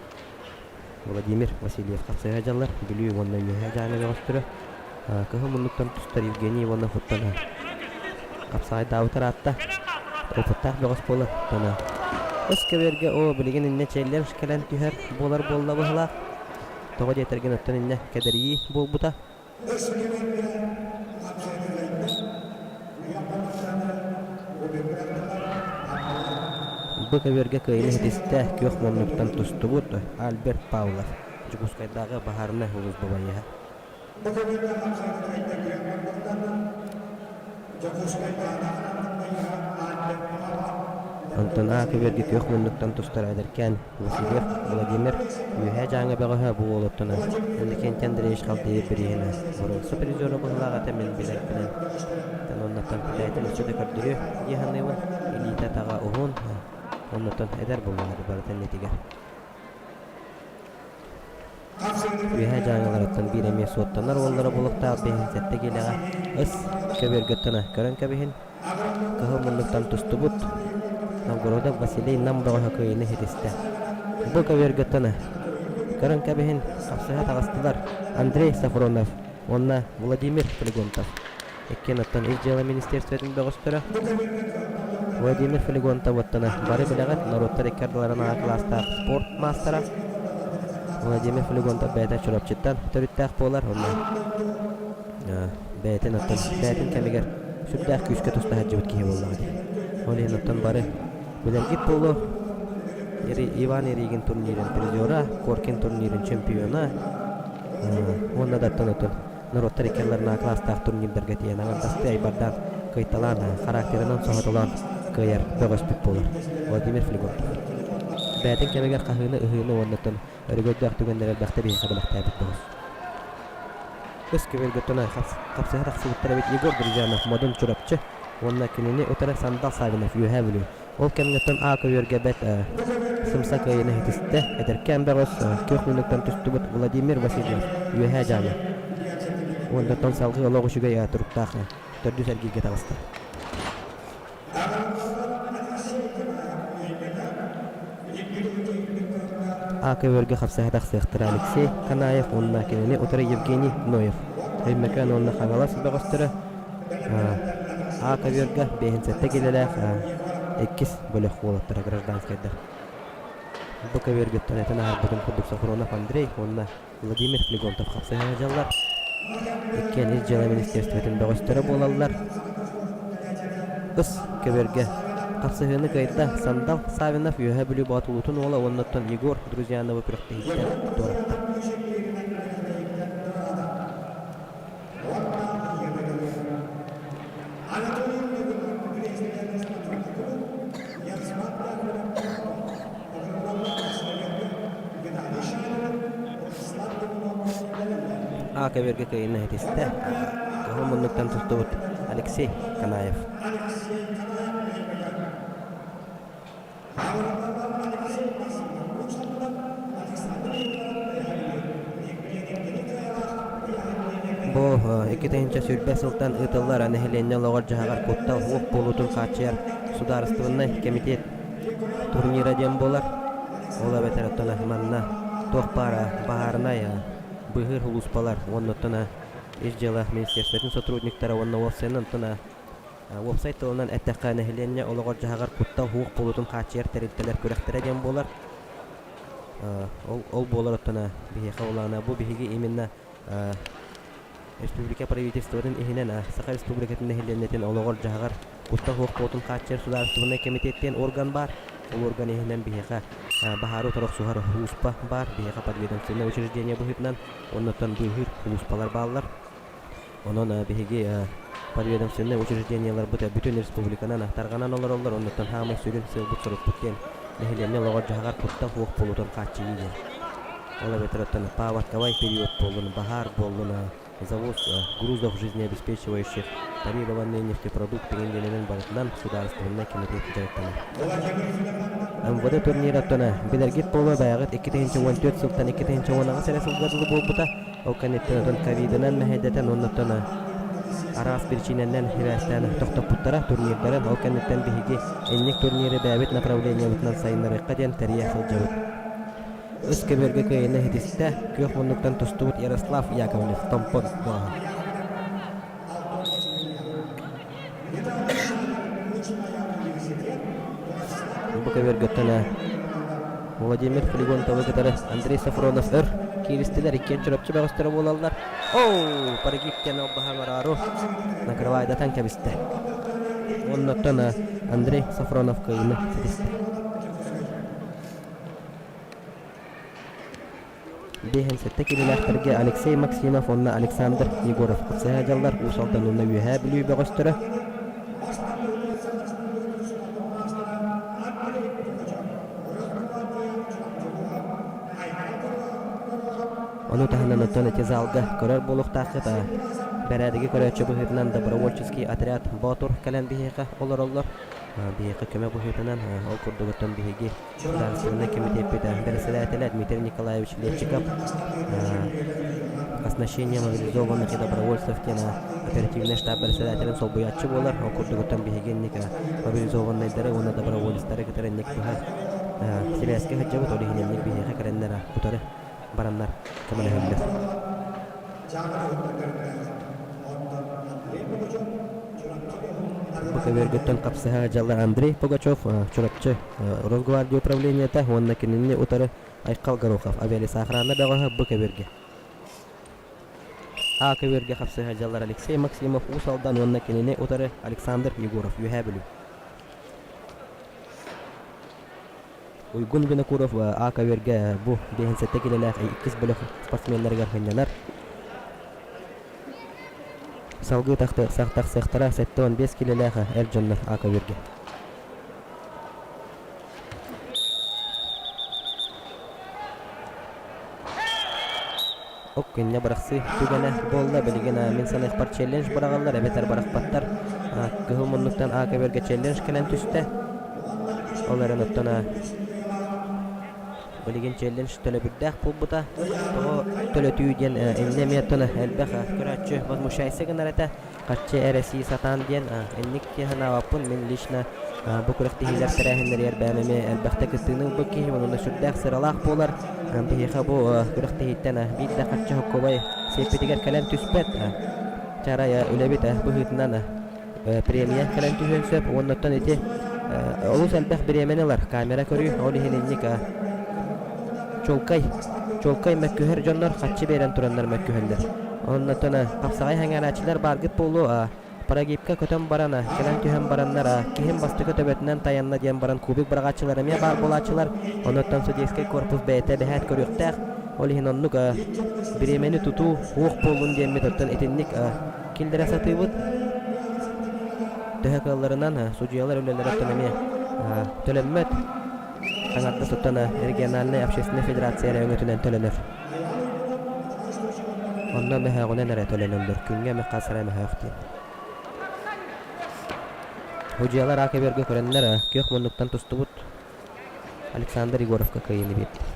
Владимир Васильев хапсыһа дьаллар Бүлүү уонна Үөһээ Дьааҥы бөҕөстөрө. Кыһыл муннуктан тустар Евгений Иванов оттон хапсаҕайдаабыт ыраатта. Опыттаах бөҕөс буолан оттон ыс көбүөргэ оо билигин иннэ челлендж кэлэн түһэр буолар буолла быһылаах. Тоҕо диэтэргин оттон иннэ кэдэрийии буолбута. Бу көбүөргэ кыайыыны ситистэ күөх муннуктан тустубут Альберт Павлов, Дьокуускайдааҕы баһаарынай сулууспа байыаһа. Онтон А көбүөргэ күөх муннуктан тустар эдэркээн Васильев Владимир Үөһээ Дьааҥы бөҕөһө бу уолуттан Иннокентий Андреевич Халдеев бирииһинэ боруонса призера быһыылаах этэ мин билэрбинэн. Оннуттан бэйэтин өссө да көрдөрүө дии саныыбын. Илиитэ-атаҕа уһун, оннуттан эдэр буоллаҕа барыта иннитигэр. Үөһээ Дьааҥыларыттан биир эмиэ суоттанар уоллара буолуохтаах 57 киилэҕэ ыс көбүөргэ көрөн кэбиһин. Кыһыл муннуктан тустубут Новгородов Василий Нам бөҕөһө кыайыыны ситистэ. Бу көбүөргэ көрөн кэбиһин хапсыһа таҕыстылар Андрей Сафронов уонна Владимир Флегонтов. Иккиэн оттон Ис дьыала министиэристибэтин бөҕөстөрө Владимир Флегонтов оттон бары билэҕит норуоттар икки ардыларын аҕа кылаастаах спорт маастара Владимир Флегонтов бэйэтэ Чурапчыттан төрүттээх буолар уонна бэйэтин оттон бэйэтин кэмигэр сүрдээх күүскэ туста сылдьыбыт киһи буоллаҕа дии. Ол иһин оттон бары билэргит буолуо Иван Ярыгин турнирын призера, Коркин турнирын чемпиона уонна да оттон оттон норуоттар икки кылаастаах турнирдарга тиийэн аҥардастыы айбардаан кыайталаан, характерынан соһуталаан кыайар бөҕөспүт буолар Владимир Флегонтов. Бэйэтин кэмигэр хаһыыны, ыһыыны уонна өрөгөйдөөх түгэннэр элбэхтэ биһиэхэ бэлэхтээбит бөҕөс. Өс көбүөргэ хапсыһа тахсыбыттар эбит Егор Друзьянов, Модун Чурапчы уонна кинини утары Сандал Савинов, Үөһээ Бүлүү. Ол кэмҥэ А көбүөргэ бэт сымса кыайыыны ситистэ. Эдэркээн бөҕөс күөх муннуктан түстүбүт Владимир Васильев, Үөһээ Дьааҥы. Уонна салгыы олох үчүгэй туруктаах төрдүс эргииргэ таҕыста. А көбүөргэ хапсыһа тахсыахтара Алексей Канаев уонна кинини утары Евгений Ноев. Өймөкөөн уонна Хаҥалас бөҕөстөрө А көбүөргэ 57 киилэлээх иккис бөлөх уолаттара гражданскайдар. Бу көбүөргүттэн этэн аһарбытым курдук Софронов Андрей уонна Владимир Флегонтов хапсыһа сылдьаллар. Иккиэн Ис дьыала министиэристибэтин бөҕөстөрө буолаллар. Ыс көбүөргэ. Хапсыһыыны кыайда Сандал Савинов Үөһээ Бүлүү Боотулуутун уола уонна оттон Егор Друзьяновы күрэхтэһииттэн туоратта. А көбүөргэ кыайыыны ситистэ. Кыһыл муннуктан тустубут Алексей Канаев. Бу 2020 сылтан ыытыллар нэһилиэнньэ олоҕор-дьаһаҕар куттал суох буолуутун хааччыйар судаарыстыбаннай кэмитиэт турнира диэн буолар. Ол эбэтэр оттон манна туох баар баһаарынай быыһыыр сулууспалар уонна оттон ис дьыала министерствотын сотрудниктара уонна уопсайынан оттон Уопсай тылынан эттэххэ, нэһилиэнньэ олоҕор-дьаһаҕар куттал суох буолуутун хааччыйар тэрилтэлэр күрэхтэрэ диэн буолар. Ол, ол буолар оттон биһиэхэ улаана бу биһиги именно республика правительствотын иһинэн Саха Республикатын нэһилиэнньэтин олоҕор-дьаһаҕар куттал суох буолуутун хааччыйар судаарыстыбаннай кэмитиэт диэн орган баар. Ол орган иһинэн биһиэхэ баһаары утары охсуһар сулууспа баар, биһиэхэ подведомственное учреждение быһыытынан, оннуттан быыһыыр сулууспалар бааллар. Онон биһиги подведомственнай учреждениеларбыт бүтүн республиканан тарҕанан олороллор, оннуттан хаамай сүрүн сыалбыт-сорукпут диэн нэһилиэнньэ олоҕор-дьаһаҕар куттал суох буолуутун хааччыйыы диэн. Ол эбэтэр оттон паводковай период буоллун, баһаар буоллун, завоз грузов жизнеобеспечивающих тарированные нефтепродукты диэнинэн барытынан судаарыстыбаннай кэмитиэт дьарыктанар. МВД турнираттан билэргит буолуо бэйэҕит 2014 сылтан 2018 эрэ сылга дылы буолбута. Ол кэнниттэн отон ковидынан мэһэйдэтэн уонна араас биричиинэнэн сибээстээн тохтоппуттара турнирдарын. Ол кэнниттэн биһиги инник турниры бэйэбит направлениебытынан сайыннарыахха диэн тэрийэ сылдьабыт. Үс көбүөргэ кыайыыны ситистэ, күөх муннуктан тустубут Ярослав Яковлев Томпон бөҕөһө. Бу көбүөргөттөн Владимир Флегонтовы кытары Андрей Сафронов өр кииристилэр, иккиэн Чурапчы бөҕөстөрө буолаллар. Оу, прогиб диэн албаһа оҥороору накрывайдатан кэбистэ. Оннуттан Андрей Сафронов кыайыыны ситистэ. Биэһэн сэттэ киилэлээхтэргэ Алексей Максимов уонна Александр Егоров хапсыһа дьаллар Уус Алдан уонна Үөһээ Бүлүү бөҕөстөрө. Ону таһынан оттон ити залга көрөр буолуохтааххыт бэрээдэги көрөөччү быһыытынан добровольческий отряд Боотур кэлэн биһиэхэ олороллор. Биһиэхэ көмө быһыытынан ол курдук оттон биһиги Судаарыстыбаннай кэмитиэппит бэрэссэдээтэлэ Дмитрий Николаевич Лепчиков оснащение мобилизованных и добровольцев диэн оперативнай штаб бэрэссэдээтэлин солбуйааччы буолар. Ол курдугуттан биһиги инник мобилизованнайдары уонна доброволецтары кытары инник быһа сибээскэ сылдьабыт. Ол иһин инник биһиэхэ кэлэннэр утары бараннар көмөлөһөллөр. Бу көбүөргүттэн хапсыһа дьаллар Андрей Пугачев, Чурапчы Росгвардия управлениета уонна кинини утары Айхал Горохов авиалесоохрана бөҕөһө бу көбүөргэ. А көбүөргэ хапсыһа дьаллар Алексей Максимов Уус Алдан уонна кинини утары Александр Егоров Үөһээ Бүлүү. Уйгун Винокуров А көбүөргэ бу 57 килэлээх иккис бөлөх спортсменнарыгар сынньанар. Салгыы тахсыахтара 75 килэлээх эр дьоннор А көбүөргэ. Ок күннэ бырахсыы түгэнэ буолла. Билигин мин саныахпар челлендж быраҕаллар эбэтэр бырахпаттар. Кыһыл муннуктан А көбүөргэ челлендж кэлэн түстэ. Ол эрэн оттон билигин челлендж төлөбүрдээх буолбута. Тоҕо төлөтүү диэн иннэ эмиэ оттон элбэх көрөөччү возмущайся гынар этэ. Харчы эрэ сии сатаан диэн инник дии санаабаппын. Мин лично бу күрэхтэһиилэр тэрээһиннэригэр бэйэм эмиэ элбэхтэ кыттыыны ылбыт киһи уонна сүрдээх сыралаах буолар. Биһиэхэ бу күрэхтэһииттэн биир да харчы хоккубай сиэппитигэр кэлэн түспэт. Чарай үлэбит быһыытынан премия кэлэн түһүөн сөп. Уонна оттон ити олус элбэх бириэмэни ылар камера көрүү. Ол иһин инник чуолкай чуолкай мөккүһэр дьоннор харчы биэрэн тураннар мөккүһэллэр. Оннотон хапсаҕай сэҥээрээччилэр бааргыт буолуо. Прогибка көтөн баран, кэлэн түһэн бараннар, киһим бастакы төбөтүнэн тайанна диэн баран кубик быраҕааччылар эмиэ баар буолааччылар. Онуттан судейскай корпус бэйэтэ бэһээт көрүөхтээх. Ол иһин оннук бириэмэни тутуу суох буоллун диэммит оттон итинник киллэрэ сатыыбыт. Төһө кыалларынан судьуйалар үлэлэрэ оттон эмиэ төлөммөт. Аҥардас оттон региональнай общественнай федерация эрэ өҥөтүнэн төлөнөр. Онно мөһөөҕүнэн эрэ төлөнөллөр, күҥҥэ эмэ хас эрэ мөһөөх диэн. Судьуйалар аак эбэргэ көрөннөр күөх муннуктан тустубут Александр Егоровка кыайыыны биэрдилэр.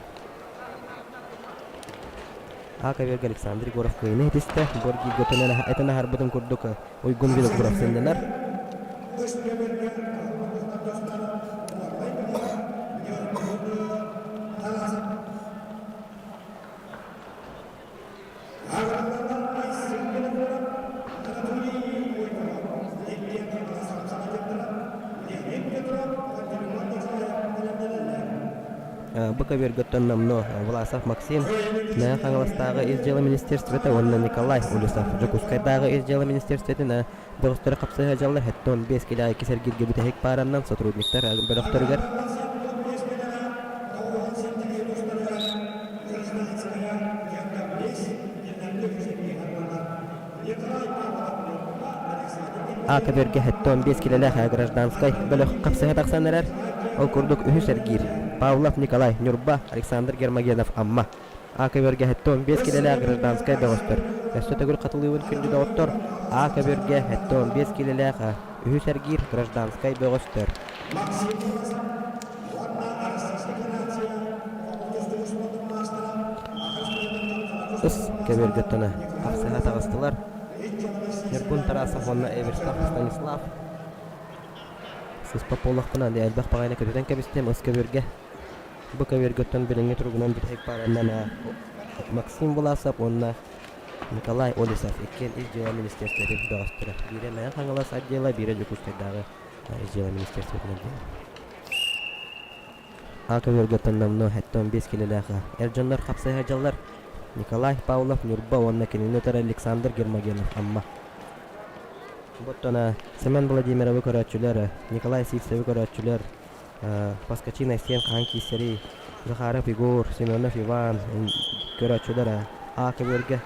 Аак эбэргэ Александр Егоров кыайыыны ситистэ. Бу эргииргэ этэн аһарбытым курдук Уйгун Винокуров сынньанар. Бу көбүөргөттөн номнуо Власов Максим, Мэҥэ Хаҥаластааҕы Ис дьыала министерствота уонна Николай Улюсов Дьокуускайдааҕы Ис дьыала министерствотын бөҕөстөрө хапсыһа дьаллар 75 килэ иккис эргииргэ бүтэһик паараннан сотрудниктар бөлөхтөрүгэр А көбүөргэ 75 килэлээх гражданскай бөлөх хапсыһа тахсан эрэр. Ол курдук үһүс эргиир Павлов Николай Ньурба, Александр Гермогенов Амма. А көбүөргэ 75 килэлээх гражданскай бөҕөстөр. Өссө төгүл хатылыыбын күндү доҕоттор. А көбүөргэ 75 килэлээх үһүс эргиир гражданскай бөҕөстөр. Ыс көбүөргэ туна хапсыһа таҕыстылар. Ньургун Тарасов уонна Эверстов Станислав. Сыспат буоллахпына, элбэх баҕайыны көтүтэн кэбистим ыс көбүөргэ. Бу көбүөргөттөн билиҥҥи туругунан бүтэһик паараннан Максим Власов уонна Николай Олесов иккиэн Ис дьыала министерствотын бөҕөстөрө. Биирэ Мэҥэ Хаҥалас отдела, биирэ Дьокуускайдааҕы Ис дьыала министерствотын отдела. А көбүөргөттөн номнуо 75 килэлээх эр дьоннор хапсыһа дьаллар Николай Павлов Ньурба уонна кинини утары Александр Гермогенов Амма. Оттон Семен Владимировы көрөөччүлэр, Николай Сивцеви көрөөччүлэр, Поскачин Айсен хаһан киирсэрий, Захаров Егор, Семенов Иван көрөөччүлэр А көбүөргэ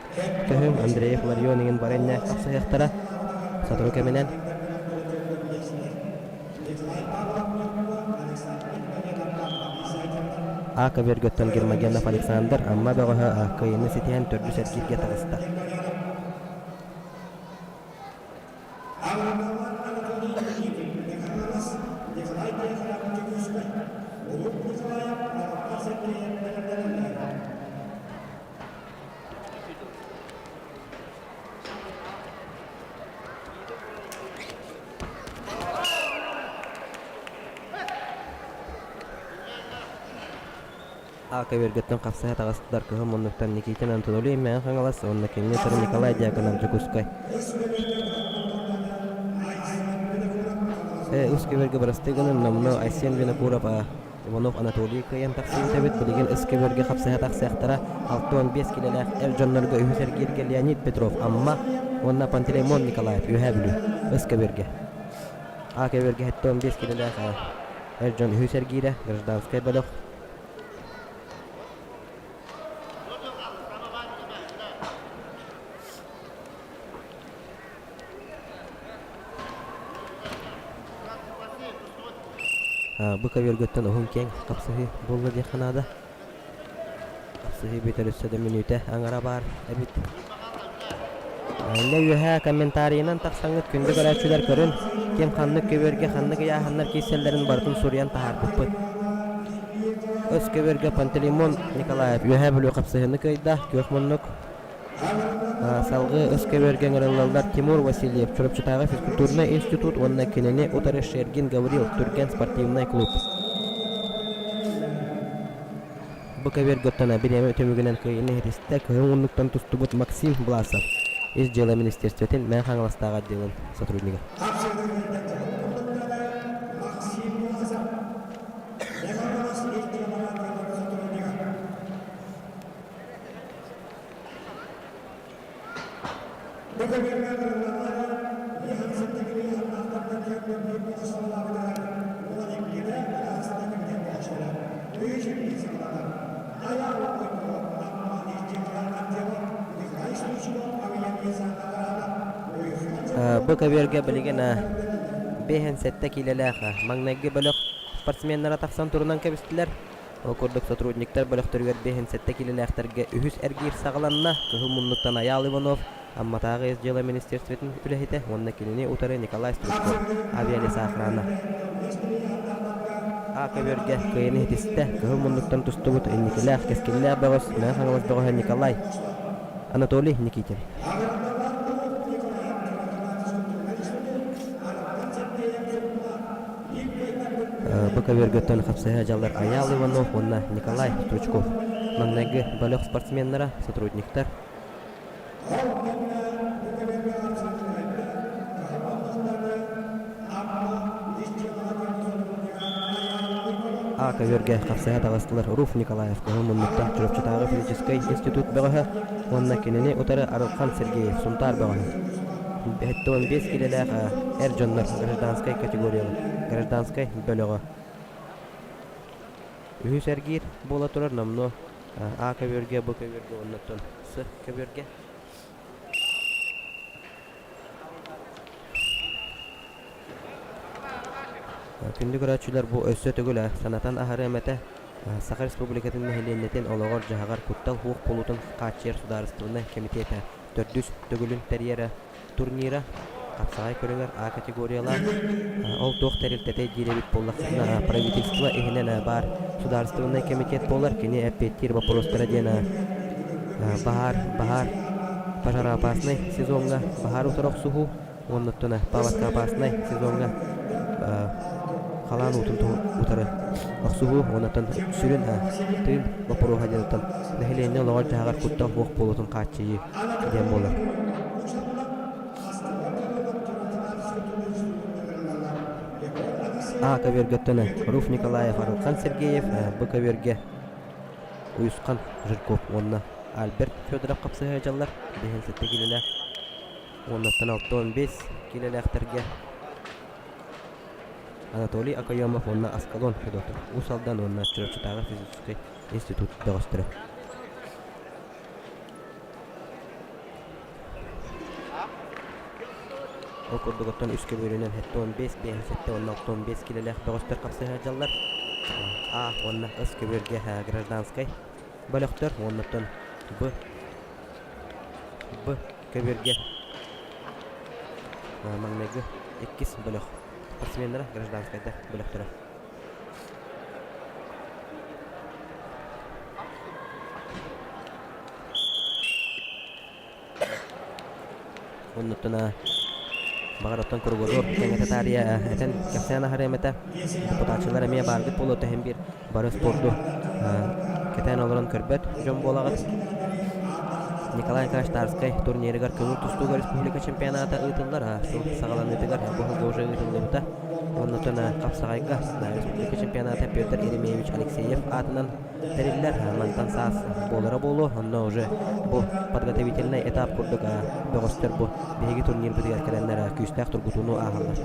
көһүҥ Андреев Ларион иҥин бары иннэ хапсыһыахтара. Сотору кэминэн А көбүөргөттөн Гермогенов Александр Амма бөҕөһө кыайыыны ситиһэн төрдүс эргииргэ таҕыста. А көбүөргөттөн хапсыһа таҕыстылар кыһыл муннуктан Никитин Анатолий Мэҥэ Хаҥалас уонна кинини утары Николай Дьяконов Дьокуускай. Үс көбүөргэ бырастыы гынан номнуо Айсен Винокуров Иванов Анатолий кыайан тахсыбыт эбит. Билигин ыс көбүөргэ хапсыһа тахсыахтара. 65 килэлээх эр дьоннорго үһүс эргииргэ Леонид Петров Амма уонна Пантелеймон Николаев Үөһээ Бүлүү ыс көбүөргэ. А көбүөргэ 75 килэлээх эр дьон үһүс эргиирэ гражданскай бөлөх Бу көбүөргөттөн уһун киэҥ хапсыһыы буолла диэххэ наада. Хапсыһыы бүтэр өссө да мүнүүтэ аҥара баар эбит. Иннэ үөһээ комментарийынан тахсаҥҥыт күндү көрөөччүлэр көрүн, ким ханнык көбүөргэ ханнык ыйааһыннар киирсэллэрин барытын суруйан таһаарбыппыт. Өс көбүөргэ Пантелеймон Николаев Үөһээ Бүлүү хапсыһыыны кыайда, күөх муннук. Салгыы өс көбүөргэ ыҥырыллаллар Тимур Васильев, Чурапчытааҕы физкультурнай институт уонна кинини утары Шергин Гаврил, Түргэн спортивнай клуб. Бу көбүөргөттөн бириэмэ түмүгүнэн кыайыыны ситистэ кыһыл муннуктан тустубут Максим Власов, Ис дьыала министерствотын Мэҥэ Хаҥаластааҕы отделын сотруднига. Бу көбүөргэ билигин 57 киилэлээх маҥнайгы бөлөх спортсменнара тахсан турунан кэбистилэр. Ол курдук сотрудниктар бөлөхтөрүгэр 57 киилэлээхтэргэ үһүс эргиир саҕаланна. Кыһыл муннуктан Айаал Иванов, Амматааҕы ис дьыала министерствотын үлэһитэ уонна кинини утары Николай Стручков, авиалесоохрана. А көбүөргэ кыайыны ситистэ. Кыһыл муннуктан тустубут инникилээх, кэскиллээх бөҕөс Мэҥэ Хаҥалас бөҕөһө Николай Анатолий Никитин. Бу көбүөргөттөн хапсыһа дьаллар Айаал Иванов уонна Николай Стручков. Маҥнайгы бөлөх спортсменнара, сотрудниктар. А көбүөргэ хапсыһа таҕыстылар Руф Николаев кыһыл муннуктан Чурапчытааҕы физическэй институт бөҕөһө уонна кинини утары Арылхан Сергеев Сунтаар бөҕөһө. 75 килэлээх эр дьоннор гражданскай категориялар гражданскай бөлөҕө. Үһүс эргиир буола турар номнуо А көбүөргэ, Б көбүөргэ уонна С көбүөргэ. Күндү көрөөччүлэр бу өссө төгүл санатан аһарыам этэ. Саха Республикатын нэһилиэнньэтин олоҕор-дьаһаҕар куттал суох буолуутун хааччыйар судаарыстыбаннай кэмитиэтэ төрдүс төгүлүн тэрийэрэ турнира хапсаҕай көрүҥэр А категориялаах ол туох тэрилтэтэй диир эбит буоллаххытына правительство иһинэн баар судаарыстыбаннай кэмитиэт буолар кини эппиэттиир боппуруостара диэн баһаар баһаар пожароопасный сезоҥҥа баһаар утары охсуһуу уонна паводкоопасный сезоҥҥа халаан уутун утары охсуһуу уонна сүрүн тыын боппуруоһа диэн нэһилиэнньэ олоҕор-дьаһаҕар куттал суох буолуутун хааччыйыы диэн буолар. А көбүөргэттэн Руф Николаев, Арылхан Сергеев, Б көбүөргэ Уйусхан Жирков уонна Альберт Федоров хапсыһа дьаллар. 57 киилэлээх уоннаттан 65 киилэлээхтэргэ Анатолий Окоемов уонна Аскалон Федотов Уус Алдан уонна Чурапчытааҕы физическэй институт бөҕөстөрө. Ол курдук оттон үс көбүөрүнэн 75, 57 уонна 65 килэлээх бөҕөстөр хапсыһа сылдьаллар. А уонна С көбүөргэ гражданскай бөлөхтөр уонна оттон Б Б көбүөргэ маҥнайгы иккис бөлөх спортсменнара гражданскайдар бөлөхтөрө. Оннуттан баҕар оттон кругозор кэҥэтэ таарыйа этэн кэпсээн аһарыам этэ. Депутатчылар эмиэ бааргыт буолуо тэһин биир бары спорду кэтээн олорон көрбөт дьон буолаҕыт. Николай Николаевич Тарскай турнирыгар көҥүл тустууга республика чемпионата ыытыллар. Сыл саҕаланыытыгар бу сылга уже ыытыллыбыта. Оннуттан хапсаҕайга республика чемпионата Петр Еремеевич Алексеев аатынан тэриллэр. Мантан саас буолара буолуо. Онно уже бу подготовительный этап курдук бөҕөстөр бу биһиги турнирбытыгар кэлэннэр күүстээх тургутууну ааһаллар.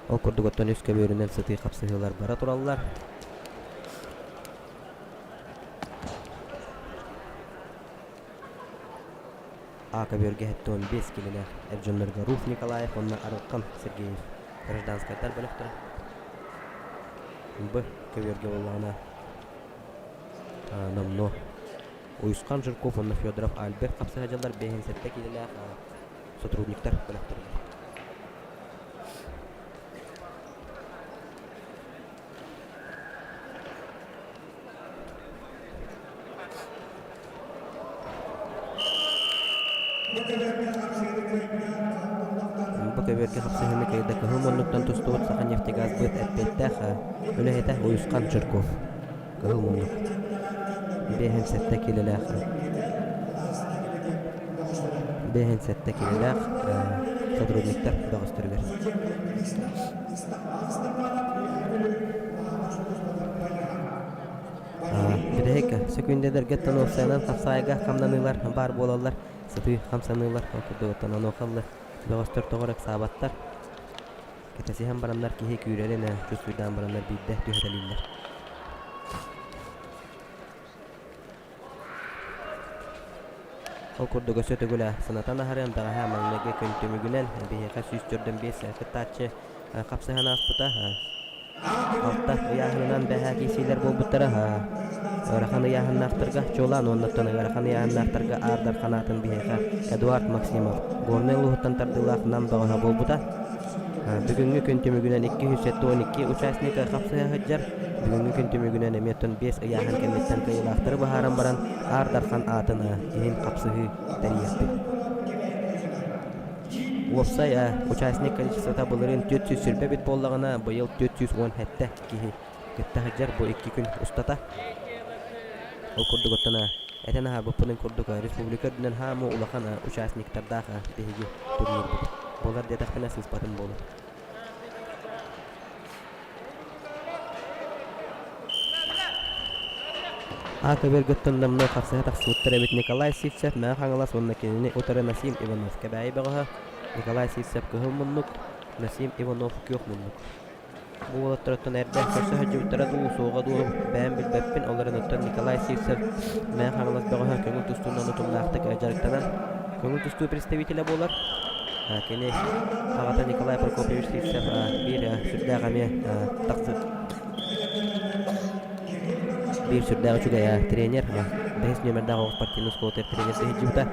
Ол курдук оттон үс көбүөрүнэн сытыы хапсыһыылар бара тураллар. А көбүөргэ 75 килэлээх эр дьоннорго Руф Николаев уонна Арылхан Сергеев гражданскайдар бөлөхтөрө. Б көбүөргэ буоллаҕына номнуо Уйусхан Жирков уонна Федоров Альберт хапсыһа дьаллар 57 киилэлээх сотрудниктар бөлөхтөрүгэр. Бу көбүөргэ хапсыһыыны кыайда кыһыл муннуктан тустубут Саханефтегазбыт эппиэттээх үлэһитэ Уйусхан Жирков. Кыһыл муннук. 57 киилэлээх 57 киилэлээх сотрудниктар бөҕөстөрүгэр. Бүтэһик сөкүүндэлэргэ тонуопсайынан хапсаайга хамнаныылар баар буолаллар. сытыы хамсаныылар ол курдук оттон онуоха ылла бөҕөстөр тоҕо эрэ ыксаабаттар. Кэтэсиһэн бараннар киһи күүрэрин чувствуйдаан бараннар биирдэ түһэтэлииллэр. Ол курдук өссө төгүл санатан аһарыам бэҕэһээ маҥнайгы күн түмүгүнэн биһиэхэ 145 кыттааччы хапсыһан ааспыта. Алта ыйааһынынан бэһээ киирсиилэр буолбуттара. Ыарахан ыйааһыннаахтарга чуолаан уоннаттан ыарахан ыйааһыннаахтарга Аар Дархан аатын биһиэхэ Эдуард Максимов Горнай улууһуттан тардыылаах Нам бөҕөһө буолбута. Бүгүҥҥү күн түмүгүнэн 272 участник хапсыһа сылдьар. Бүгүҥҥү күн түмүгүнэн эмиэ оттон биэс ыйааһын кэнниттэн кыайыылаахтары быһааран баран Аар Дархан аатын иһин хапсыһыы тэрийиэхпит. Уопсай участник количествота былырыын 420 эбит буоллаҕына, быйыл 417 киһи кытта сылдьар бу икки күн устата. Ол курдук оттон этэн аһарбыппын курдук республика үрдүнэн хаамыы улахан участниктардаах биһиги турнирбыт. Буолар диэтэхпинэ сыыспатым буолуо. А көбүөргүттэн номнуо харсыһа тахсыбыттар эбит Николай Сивцев Мэҥэ Хаҥалас уонна кинини утары Насим Иванов Кэбээйи бөҕөһө, Николай Сивцев Кыһыл муннук, Насим Иванов Күөх муннук. Бу уолаттарыттан эрдэ көрсө сылдьыбыттара дуу, суоҕа дуу бэйэм билбэппин, ол эрэн оттон Николай Сивцев Мэҥэ Хаҥалас бөҕөһө көҥүл тустуунан утумнаахтык дьарыктанан көҥүл тустуу представителэ буолар. Кини аҕата Николай Прокопьевич Сивцев биир сүрдээх эмиэ тахсы биир сүрдээх үчүгэй тренер, бэһис нүөмэрдээх оҕус спортивный оскуолатыгар тренер сылдьыбыта.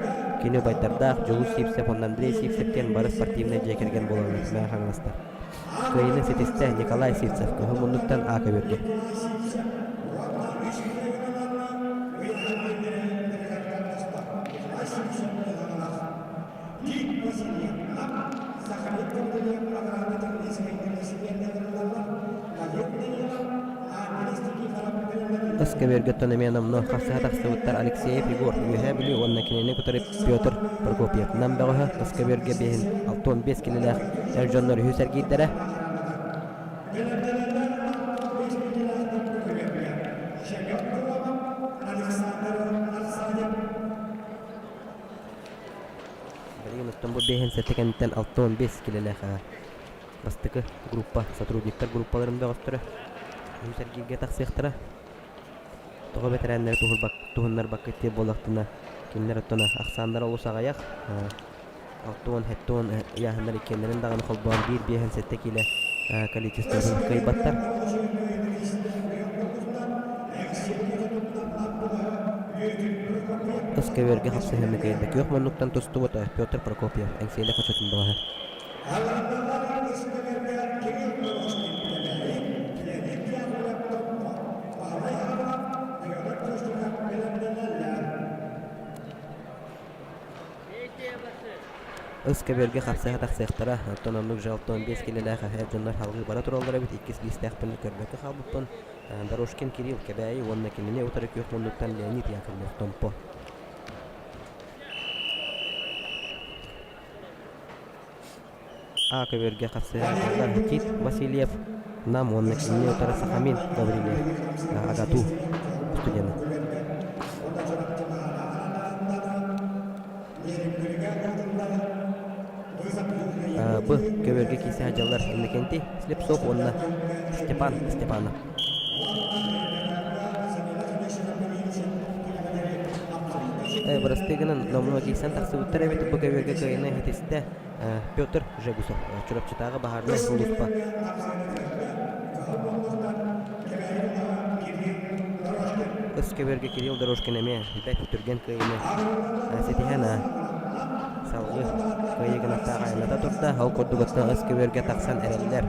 Кини убайдардаах Дьулус Сивцев уонна Андрей Сивцев диэн бары спортивнай дьиэ кэргэн буолаллар Мэҥэ Хаҥаластар. Кыайыыны ситистэ Николай Сивцев кыһыл муннуктан А көбүөргэ. Тас көбүөргэттэн эмиэ номнуо хасыһа тахсыбыттар Алексеев Егор Үөһээ Бүлүү уонна кинини кытары Петр Прокопьев Нам бөҕөһө тас көбүөргэ биэһин 65 килэлээх эр дьоннор үһүс эргиирдэрэ. Билигин оттон бу биэһин сэттэ кэнниттэн 65 килэлээх бастакы группа сотрудниктар группаларын бөҕөстөрө үһүс эргииргэ тахсыахтара. Тоҕо бэтэрээннэри туһуннарбаккыт диир буоллахтына, кинилэр оттон ахсааннара олус аҕыйах. 60-70 ыйааһыннар иккиэннэрин даҕаны холбоон биир биэһин сэттэ киилэ количествотын кыайбаттар. Тас көбүөргэ хапсыһыыны кыайда күөх муннуктан тустубут Петр Прокопьев Эҥсиэли хочотун бөҕөһө. Ыс көбүөргэ хапсыһа тахсыахтара, оттон оннук жалтон биэс килэлээх эр дьоннор салгыы бара тураллар эбит, иккис лиистээхпин көрбөккө хаалбыппын. Дорожкин Кирилл Кэбээйи уонна кинини утары күөх муннуктан Леонид Яковлев Томпо. А көбүөргэ хапсыһа Тит Васильев Нам уонна кинини утары Сахамин Гаврильев АГАТУ студена. Б көбүөргэ киирсэ сылдьаллар Иннокентий Слепцов уонна Степан Степанов. Бырастыы гынан номнуо киирсэн тахсыбыттар эбит бу көбүөргэ кыайыыны ситистэ Петр Жегусов Чурапчытааҕы баһаарынай сулууспа. Ыс көбүөргэ Кирилл Дорожкин эмиэ бэрт түргэн кыайыыны ситиһэн салгыы кыайыы гынаттаах айанната турда. Ол курдук оттон ыс көбүөргэ тахсан эрэллэр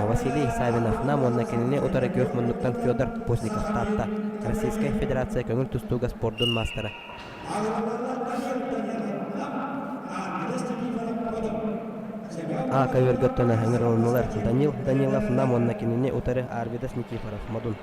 Василий Савинов Нам уонна кинини утары күөх муннуктан Федор Постников Таатта Российскай Федерация көҥүл тустууга спордун маастара. А көбүөргэ ыҥырылыннылар Данил Данилов Нам уонна кинини утары Арвидас Никифоров Модун.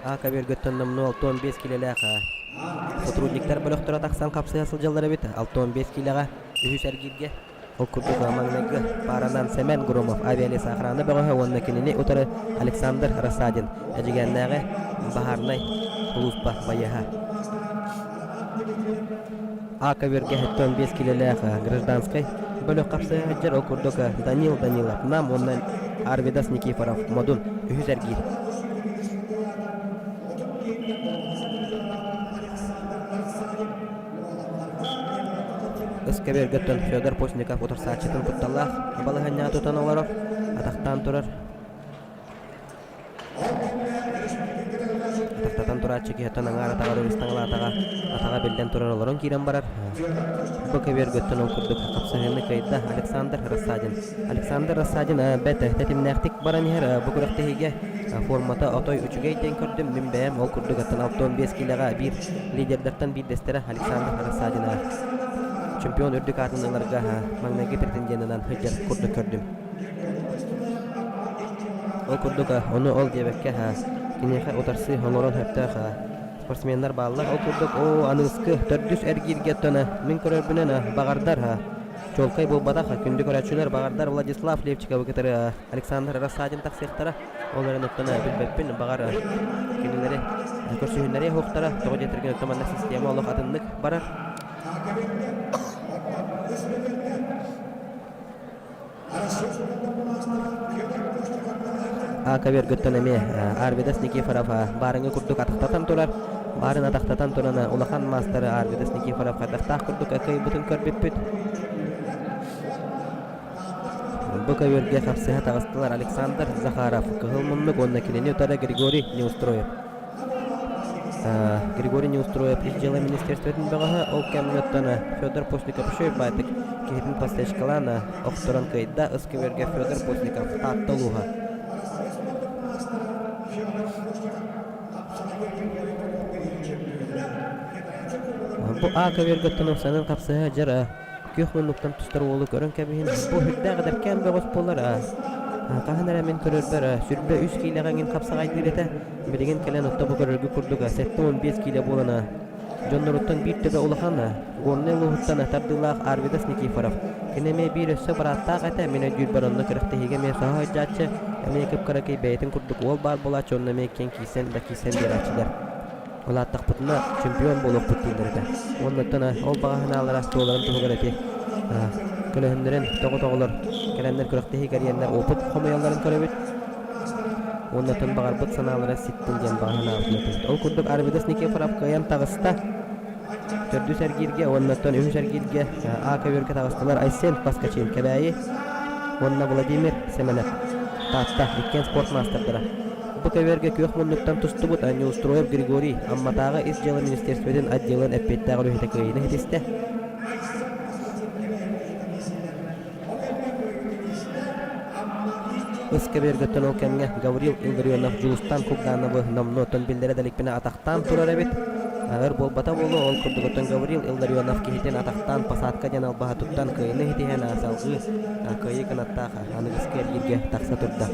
А көбүөргөттөн номнуо 65 киилэлээх сотрудниктар бөлөхтөрө тахсан хапсыһа сылдьаллар эбит. 65 киилэҕэ үһүс эргииргэ Ол курдук маҥнайгы пааранан Сэмэн Громов авиалесоохрана бөҕөһө уонна кинини утары Александр Рассадин Эдьигээннээҕи баһаарынай сулууспа байыаһа. А көбүөргэ 75 киилэлээх гражданскай бөлөх хапсыһа сылдьар. Ол курдук Данил Данилов Нам уонна Арвидас Никифоров Модун үһүс эргиир. Ыскэбиэргэттэн Федор Постников утарсааччытын кутталлаах балаһыанньаҕа тутан олорор, атахтаан турар. Атахтатан турааччы киһиттэн аҥаар атаҕар өрүс-таҥалаатаҕа атаҕа биллэн турар олорон киирэн барар. Бу көбүөргөттөн ол курдук хапсыһыыны кыайда Александр Рассадин. Александр Рассадин бэрт тэтимнээхтик баран иһэр бу күрэхтэһиигэ формата отой үчүгэй диэн көрдүм. Мин бэйэм ол курдук аттан 65 киилэҕэ биир лидердэртэн биирдэстэрэ Александр Рассадина чемпион үрдүк аатын ыларга маҥнайгы претенденынан сылдьар курдук көрдүм. Ол курдук ону ол диэбэккэ киниэхэ утарсыы оҥорон сөптөөх спортсменнар бааллар. Ол курдук оо аныгыскы төрдүс эргииргэ мин көрөрбүнэн баҕардар чуолкай буолбатах күндү көрөөччүлэр баҕардар Владислав Левчиковы кытары Александр Рассадин тахсыахтара. Ол эрэн оттон билбэппин, баҕар кинилэри көрсүһүннэриэ суохтара, тоҕо диэтэргин оттон манна система олох атыннык барар. Ака эмиэ Арвидас Никифоров баарыҥы курдук атахтатан турар. Баарын атахтатан туран улахан маастары Арвидас Никифоров хайдахтаах курдук кыайбытын көрбүппүт. Бу көбүөргэ хапсыһа таҕыстылар Александр Захаров, Кыһыл Муннук уонна кинини утары Григорий Неустроев. Григорий Неустроев ис дьыала министерствотын бөҕөһө, ол кэмҥэ оттон Федор Постников үчүгэй баайтык киһитин подсечкалаан охторон кыайда, ыс көбүөргэ Федор Постников Таатта улууһа. Бу А көбүөргэ оттон ыксанан хапсыһа дьар Күөх муннуктан тустар уолу көрөн кэбиһин, бу сүрдээх эдэркээн бөҕөс буолар аа. Хаһан эрэ мин көрөрбөр 23 киилэҕэ эҥин хапсаҕайдыыр этэ. Билигин кэлэн отто бу көрөргө курдук 75 киилэ буолан аа. Дьонноруттан биир төбө улахан Горнай улууһуттан тардыылаах Арвидас Никифоров. Кини эмиэ биир өссө бырааттаах этэ, мин өйдүүрбэр онно күрэхтэһиигэ эмиэ соһо сылдьааччы, эмиэ кып-кыракый бэйэтин курдук уол баар буолааччы, онно эмиэ киэҥ киирсэн да киирсэн биэрээччилэр. Улааттахпытына чемпион буолуохпут дииллэр этэ. Уонна ол баҕа санаалара туоларын туһугар ити көлөһүннэрин тоҕо-тоҕолор кэлэннэр күрэхтэһии кэрийэннэр опыт хомуйалларын көрөбүт. Уонна баҕарбыт санаалара ситтин диэн баҕа санаабытын этэбит. Ол курдук Арвидас Никифоров кыайан таҕыста. Төрдүс эргииргэ уонна үһүс эргииргэ А көбүөргэ таҕыстылар Айсен Поскачин Кэбээйи уонна Владимир Семенов Таатта иккиэн спорт маастардара. Бу көбүөргэ күөх муннуктан тустубут Неустроев Григорий Амматааҕы ис дьыала министерствотын отделын эппиэттээх үлэһитэ кыайыыны ситистэ. Ыс көбүөргэттэн ол кэмҥэ Гаврил Илларионов Дьулустан Кугдановы номнуоттан биллэрэ да иликпинэ атахтаан турар эбит. Өр буолбата буолуо, ол курдугуттан Гаврил Илларионов киһитин атахтаан посадка диэн албаһа туттан кыайыыны ситиһэн салҕыы кыайыы кынаттаах аныгыскы эргииргэ тахса турда.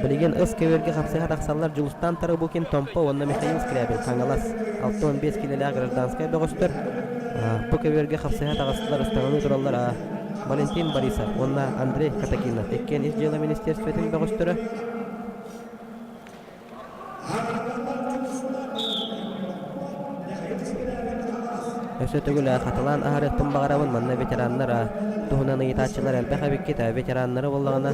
Билигин ыс көбүөргэ хапсыһа тахсаллар Дьулустан Тарабукин, Томпо уонна Михаил Скрябин, Хаҥалас, 65 киилэлээх гражданскай бөҕөстөр. Бу көбүөргэ хапсыһа таҕыстылар, ыстаҥалыы тураллар Валентин Борисов уонна Андрей Катакинов иккиэн ис дьыала министерствотын бөҕөстөрө. Өссө төгүл хатылаан аһарыахпын баҕарабын. Манна ветераннар туһунан ыйытааччылар элбэх эбиккит. Ветераннары буоллаҕына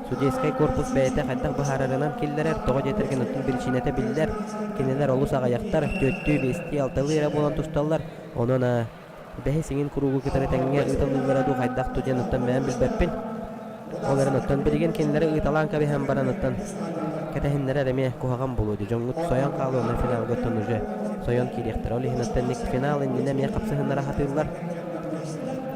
судейскай корпус бэйэтэ хайдах быһаарарынан киллэрэр. Тоҕо диэтэргин оттон биричиинэтэ биллэр. Кинилэр олус аҕыйахтар, түөртүү, биэстии, алталыы эрэ буолан тусталлар. Онон бэһис иҥин куруугу кытары тэҥҥэ ыыталыыллара дуу хайдах дуу диэн оттон бэйэм билбэппин. Ол эрэн оттон билигин кинилэри ыыталаан кэбиһэн баран оттон кэтэһиннэрэр эмиэ куһаҕан буолуо дии. Дьоҥҥут сойон хаалыа уонна финалга оттон уже сойон киириэхтэрэ. Ол иһин оттон финал иннинэ эмиэ хапсыһыннара сатыыллар.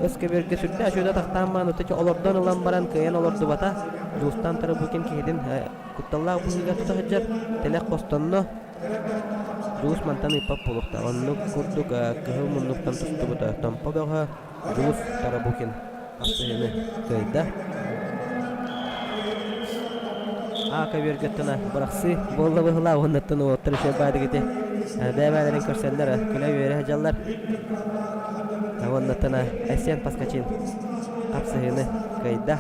Өс көбүөргэ сүрдээх үчүгэй атахтаан маан отучча олордон ылан баран кыайан олордубата. Дьулустан Тарабукин киһитин кутталлаах быһыыга тута сылдьар. Тэлэх хостонно. Дьулус мантан ыыппат буолуохтаах. Оннук курдук кыһыл муннуктан тустубута Томпо бөҕө Дьулус Тарабукин хапсыһыыны кыайда. А көбүөргөттөн бырахсыы буолла быһылаа уоннаттан уолаттар үчүгэй баадык ити бэйэ-бэйэлэрин көрсөннөр күлэ-үөрэ сылдьаллар. Уоннаттан Айсен Паскачин хапсыһыыны кыайда.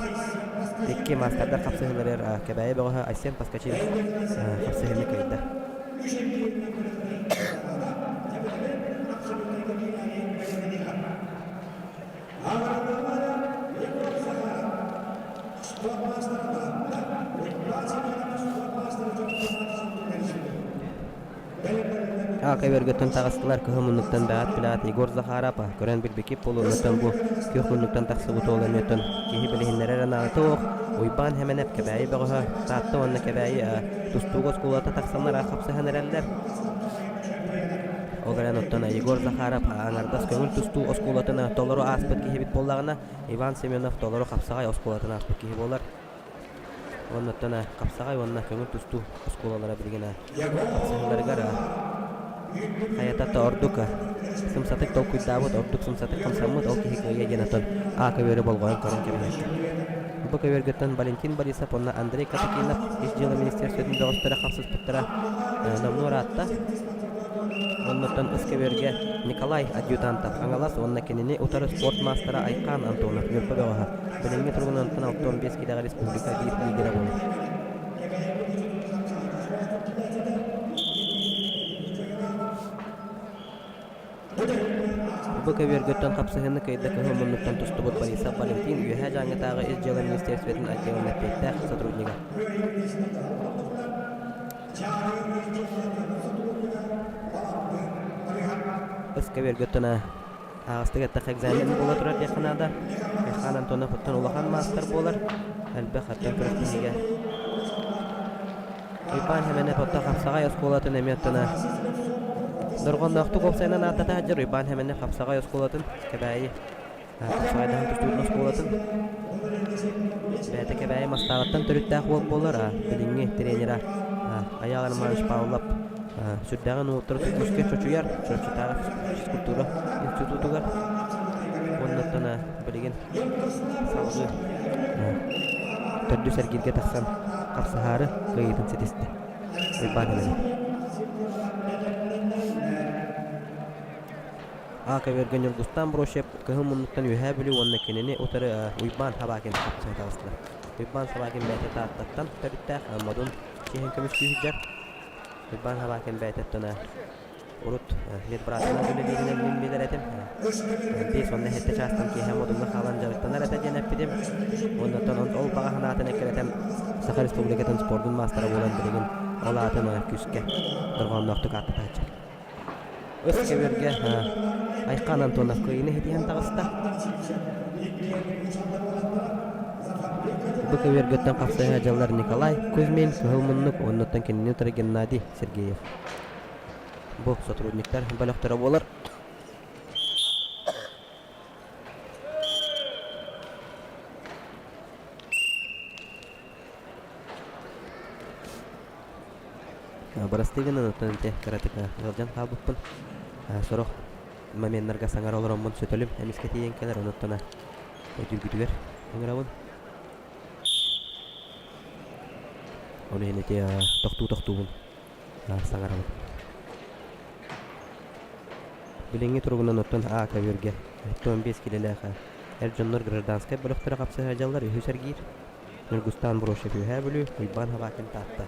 Икки маастардар хапсыһыыларыгар Кэбээйи бөҕөһө Айсен Паскачин хапсыһыыны кыайда. Аакай өргөттөн таҕыстылар кыһыл муннуктан бэҕэт билэҕит Егор Захаров көрөн билбикип буолуонуттан бу күөх муннуктан тахсыбыт уол эмиэттэн киһи билиһиннэрэр анаата суох Уйбаан Хэмэнэп Кэбээйи бөҕөһө Таатта уонна Кэбээйи тустууга оскуолата тахсаннар хапсыһан эрэллэр. Ол эрэн оттон Егор Захаров аҥардас көҥүл тустуу оскуолатын толору ааспыт киһибит буоллаҕына, Иван Семенов толору хапсаҕай оскуолатын ааспыт киһи буолар. Уонна хапсаҕай уонна көҥүл тустуу оскуолалара билигин хапсыһыыларыгар хайата ордук сымсатык толкуйдаабыт, ордук сымсатык хамсаммыт ол киһи кыайыа диэн оттон А көбүөрү болҕойон көрөн кэбиһээччи. Бу көбүөргүттэн Валентин Борисов уонна Андрей Катакинов Ис дьыала министерствотын бөҕөстөрө хапсыспыттара номнуо ыраатта. Оннуттан ыс көбүөргэ Николай Адъютантов Хаҥалас уонна кинини утары спорт маастара Айхаан Антонов Ньурба бөҕөһө билиҥҥи туругунан 65 киилэҕэ республика биир лидерэ буолар. Бу көбүөргүттэн хапсыһыыны кыайда кыһыл муннуктан тустубут Борисов Валентин Үөһээ Дьааҥытааҕы Ис дьыала министиэристибэтин отделын эппиэттээх сотруднига. Ыс көбүөргүттэн аҕыстык эттэххэ экзамен буола турар диэххэ наада. Айхан Антонов оттон улахан маастар буолар. Элбэх аттан күрэхтэһиигэ Уйбаан Хэмэнэп отто Хапсаҕай оскуолатын эмиэ оттона дорҕонноохтук уопсайынан ааттата сылдьар Уйбаан Хэмэнэп Хапсаҕай оскуолатын Кэбээйи Хапсаҕайдаһан тустуутун оскуолатын бэйэтэ Кэбээйи Мастааҕыттан төрүттээх уол буолар билиҥҥи тренера Айаал Романович Павлов сүрдээҕин уолаттары күүскэ чочуйар Чурапчытааҕы физкультура институтугар уонна билигин салгыы төрдүс эргииргэ тахсан хапсыһаары кыайыытын ситистэ. Уйбаан Хэмэнэп. А көбүөргэ Ньургустаан Брощев кыһыл муннуктан Үөһээ Бүлүү уонна кинини утары Уйбаан Собакин хапсыһа таҕыстылар. Уйбаан Собакин бэйэтэ Тааттаттан төрүттээх Модун чиэһин көмүскүү сылдьар. Уйбаан Собакин бэйэтэттэн Урут медбратынан үлэлииринэн мин билэр этим. 57 чаастан киэһэ Модуҥҥа хаалан дьарыктанар этэ диэн эппитим. Уонна ол баҕа санаатын эккирэтэн Саха Республикатын спордун маастара буолан билигин ол аатын күүскэ дорҕоонноохтук ааттатааччы. Ыс көбүөргэ Айхан Антонов кыайыыны ситиһэн таҕыста. Бу көбүөргөттөн хапсыһа дьаллар Николай Кузьмин, Кыһыл Муннук уонна кинини утары Геннадий Сергеев. Бу сотрудниктар бөлөхтөрө буолар. Бырастыы гынан оттон ити кыратык ыалдьан хаалбыппын. Сорох моменнарга саҥара олороммун сөтөлүм эмискэ тиийэн кэлэр, онуттан өйдүүргүтүгэр ыҥырабын. Ол иһин ити тохтуу-тохтуубун саҥарабын. Билиҥҥи туругунан оттон А көбүөргэ 75 килэлээх эр дьоннор гражданскай бөлөхтөрө хапсыһа дьаллар үһүс эргиир. Ньургустаан Брощев Үөһээ Бүлүү, Уйбаан Хабакин Таатта.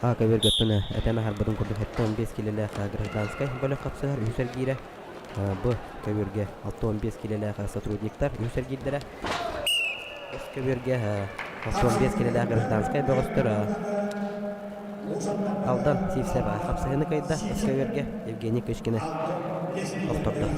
А көбүөргэттэн этэн аһарбытым курдук 75 килэлээх гражданскай бөлөх хапсыһар үһүс эргиирэ. Б көбүөргэ 65 килэлээх сотрудниктар үһүс эргиирдэрэ. С көбүөргэ 65 килэлээх гражданскай бөҕөстөр Алдан Сивцев хапсыһыыны кыайда. С көбүөргэ Евгений Кычкины охтордо.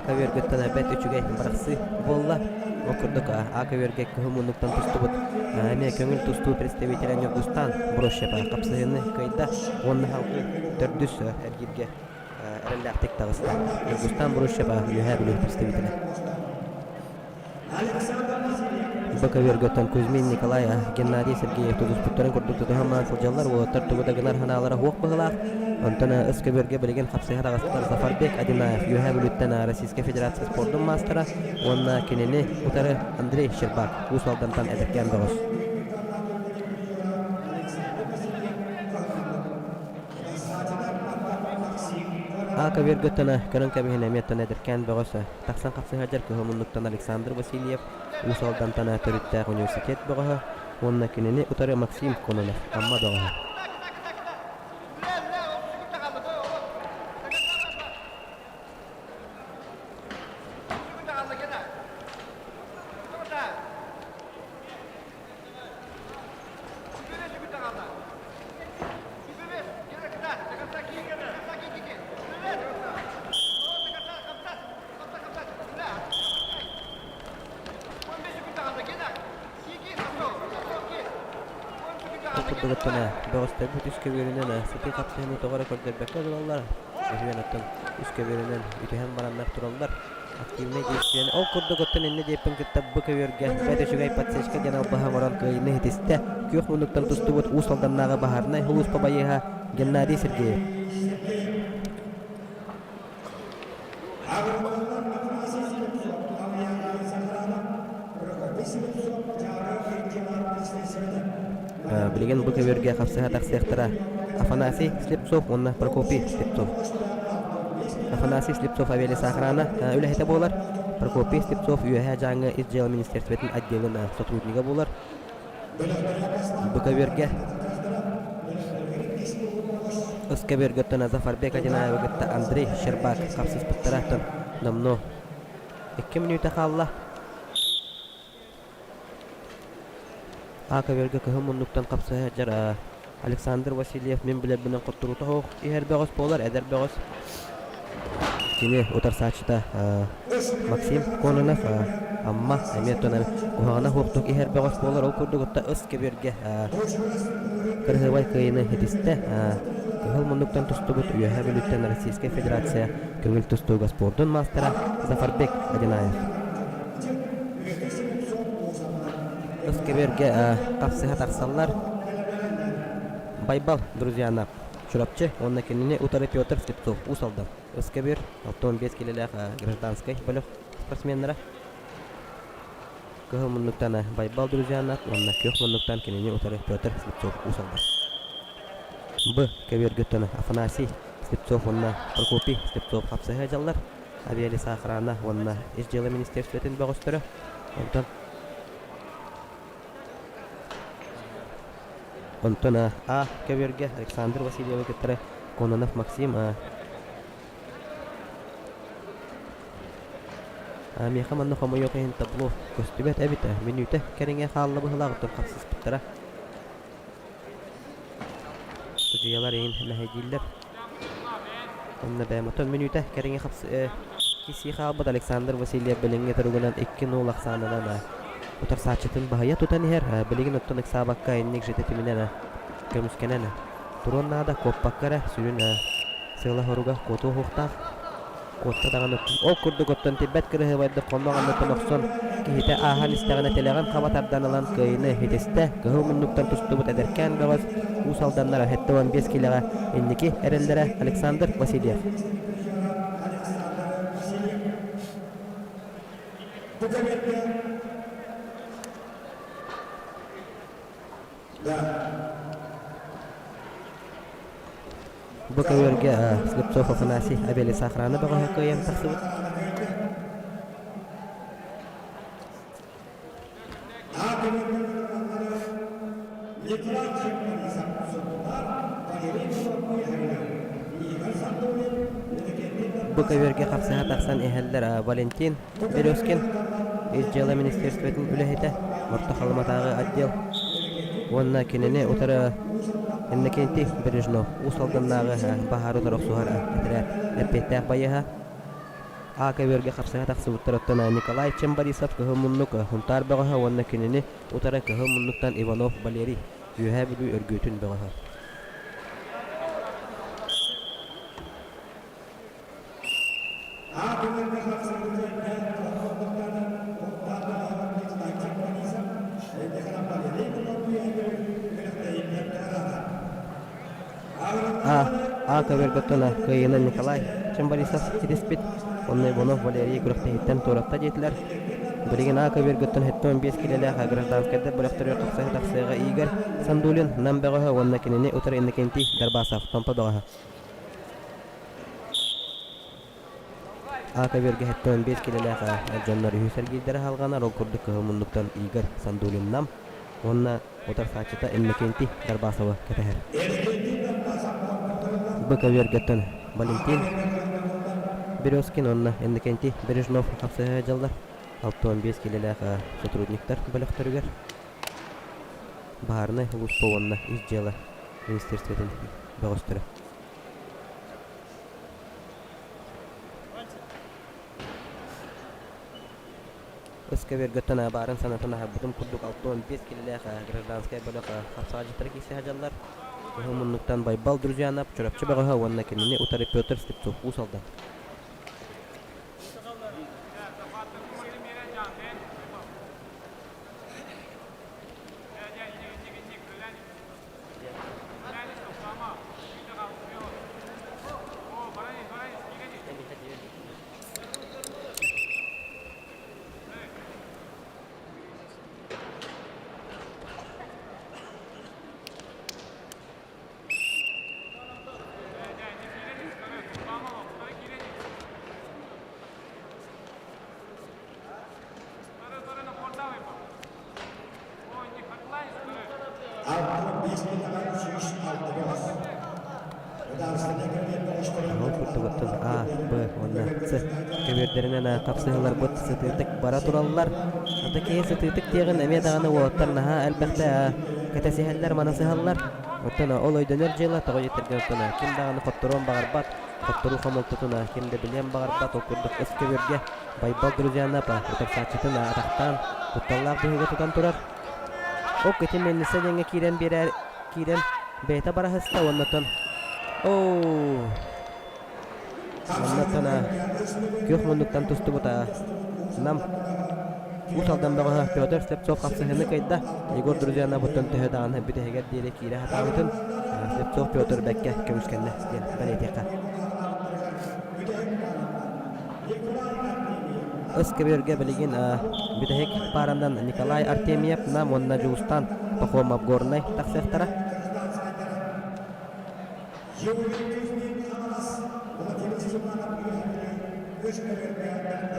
көбүөргүттэн бэрт үчүгэй бырахсыы буолла. Ол курдук А көбүөргэ кыһыл муннуктан тустубут эмиэ көҥүл тустуу представителэ Ньургустаан Брощев хапсыһыыны кыайда уонна салгыы төрдүс эргииргэ эрэллээхтик таҕыста. Ньургустаан Брощев Үөһээ Бүлүү представителэ. Бу көбүөргөттөн Кузьмин Николай, Геннадий Сергеев тутуспуттарын курдук тутуһан баран сылдьаллар, уолаттар тугу да гынар санаалара суох быһыылаах. Онтон ыс көбүөргэ билигин хапсыһа таҕыстылар Зафарбек Одинаев, Үөһээ Бүлүүттэн Российскай Федерация спордун маастара уонна кинини утары Андрей Щербак, Уус Алдантан эдэркээн бөҕөс. А көбүөргөттөн көрөн кэбиһин эмиэ эдэркээн бөҕөс тахсан хапсыһа кыһыл муннуктан Александр Васильев, Уус Алдантан төрүттээх университет бөҕөһө уонна кинини утары Максим Кононов, Амма бөҕөһө. Ол курдугуттан бөҕөстөрбүт үс көбүөрүнэн сытыы хапсыһыыны тоҕо эрэ көрдөрбөккө ылаллар. Өһүөн оттон үс көбүөрүнэн үтүһэн бараннар тураллар. Активнай действиени ол курдук оттон иннэ диэппин кытта бу көбүөргэ бэрт үчүгэй подсечка диэн албаһы оҥорон кыайыыны ситистэ. Күөх муннуктан тустубут Уус Алданнааҕы баһаарынай сулууспа байыаһа Геннадий Сергеев. Билигин бу көбүөргэ хапсыһа тахсыахтара Афанасий Слепцов уонна Прокопий Слепцов. Афанасий Слепцов авиалесоохрана үлэһитэ буолар. Прокопий Слепцов Үөһээ Дьааҥы ис дьыала министерствотын отделын сотруднига буолар. Бу көбүөргэ Ыс көбүөргөттөн Зафарбек Одинаевы кытта Андрей Щербак хапсыспыттара номнуо икки мүнүүтэ хаалла. А көбүөргэ кыһыл муннуктан хапсыһа сылдьар Александр Васильев мин билэрбинэн хотторуута суох иһэр бөҕөс буолар, эдэр бөҕөс. Кини утарсааччыта Максим Кононов Амма эмиэ оттон куһаҕана суохтук иһэр бөҕөс буолар. Ол курдук отто ыс көбүөргэ кырыһыбай кыайыыны ситистэ. Кыһыл муннуктан тустубут Үөһээ Бүлүүттэн Российскай Федерация көҥүл тустууга спордун маастара Зафарбек Одинаев. Ыс көбүөргэ хапсыһа тахсаллар. Байбал Друзьяна Чурапчы уонна кинини утары Петр Слепцов Уус Алдан Ыс көбүөр 65 килэлээх гражданскай бөлөх спортсменнара. Кыһыл муннуктан Байбал Друзьянов уонна күөх муннуктан кинини утары Петр Слепцов Уус Алдан. Б. Көбүөргүттэн Афанасий Слепцов уонна Прокопий Слепцов хапсыһа дьаллар. Авиалесоохрана уонна Ис дьыала министерствотын бөҕөстөрө. Онтон Онтон А. Көбүөргэ Александр Васильевы кытары Кононов Максим Миэхэ манна хомойуох иһин табло көстүбэт эбит мүнүүтэ кэриҥэ хаалла быһыылаах оттон хапсыспыттара. Судьуйалар иһин мэһэйдииллэр. Онно бэйэм оттон мүнүүтэ кэриҥэ хапсы кисии хаалбыт Александр Васильев билиҥҥи туругунан 2-0 ахсаанынан утарсааччытын баһыйа тутан иһэр. Билигин оттон ыксаабакка инник житэтиминэн көмүскэнэн туруон наада куоппакка эрэ сүрүн сыала-соруга куотуо суохтаах. Куотта даҕаны ол курдук оттон тирбэт кырыһыабайдык хоннох анныттан охсон киһитэ ааһан истэҕинэ тилэҕин хаба тардан ылан кыайыыны ситистэ. Кыһыл муннуктан тустубут эдэркээн бөҕөс Уус Алданнара 75 киилэҕэ инники эрэллэрэ Александр Васильев. Бу көбүөргэ Слепцов Афанасий Авиалесоохрана бөҕөһө кыайан тахсыбыт. Бу көбүөргэ хапсыһа тахсан иһэллэр Валентин Березкин, Ис дьыала министерствотын үлэһитэ, Орто Халыматааҕы отдел уонна кинини утары Иннокентий Бережнов, Уус Алданнааҕы баһаары утары охсуһар этэрээт эппиэттээх байыаһа. А көбүөргэ хапсыһа тахсыбыттар оттон Николай Чемборисов кыһыл муннук Сунтаар бөҕөһө уонна кинини утары кыһыл муннуктан Иванов Валерий Үөһээ Бүлүү Өргүөтүн бөҕөһө. А. А көбүөргэ кыайыынан Николай Чемборисов ситиспит. Онно Иванов Валерий күрэхтэһииттэн туоратта диэтилэр. Билигин А көбүөргөттөн 75 килэлээх гражданскайдар бөлөхтөрүгэр тахсыһа тахсыаҕа Игорь Сандулин Нам бөҕөһө уонна кинини утары Иннокентий Дарбасов Томпо бөҕөһө. А көбүөргэ 75 килэлээх дьоннор үһүс эргиирдэрэ салҕанар. Ол курдук кыһыл муннуктан Игорь Сандулин Нам уонна утарсааччыта Иннокентий Дарбасовы кэтэһэр. Б көбүөргэттэн Валентин Березкин уонна Иннокентий Бережнов хапсыһа сылдьаллар. 65 килэлээх сотрудниктар бөлөхтөрүгэр баһаарынай сулууспа уонна ис дьыала министерствотын бөҕөстөрө. Ыскэбиэргэттэн баарын санатан аһарбытым курдук 65 килэлээх гражданскай бөлөх хапсаҕадьыттара киирсэ сылдьаллар. Кыһыл муннуктан Байбал Друзьянов, Чурапчы бөҕөһө уонна кинини утары Петр Слепцов Уус Алдан. Ол курдук А, Б уонна С көбүөрдэринэн хапсыһыыларбыт сытыытык бара тураллар. Ата киһи сытыытык диэҕин эмиэ даҕаны уолаттар наһаа элбэхтэ кэтэсиһэллэр, манасыһаллар. Оттон ол өйдөнөр дьыала тоҕо диэтэргэ оттон ким даҕаны хотторуон баҕарбат, хотторуу хомолтотун ким да билиэн баҕарбат. Ол курдук ыс көбүөргэ Байбал Друзьянов утарсааччытын атахтаан кутталлаах быһыыга тутан турар. Ок ити мельница диэҥҥэ киирэн биэрээр киирэн бэйэтэ бараһыста уоннатан оо Оннотон күөх муннуктан тустубута Нам Уус Алдан бөҕөһө Петр Слепцов хапсыһыыны кыайда. Егор Друзьянов-уттан төһө даҕаны бүтэһигэр диэри киирэ сатаабытын Слепцов Петр бэккэ көмүскэннэ диэн бэлиэтиэххэ. Ыс көбүөргэ билигин бүтэһик пааранан Николай Артемьев Нам уонна Дьулустан Пахомов Горнай тахсыахтара.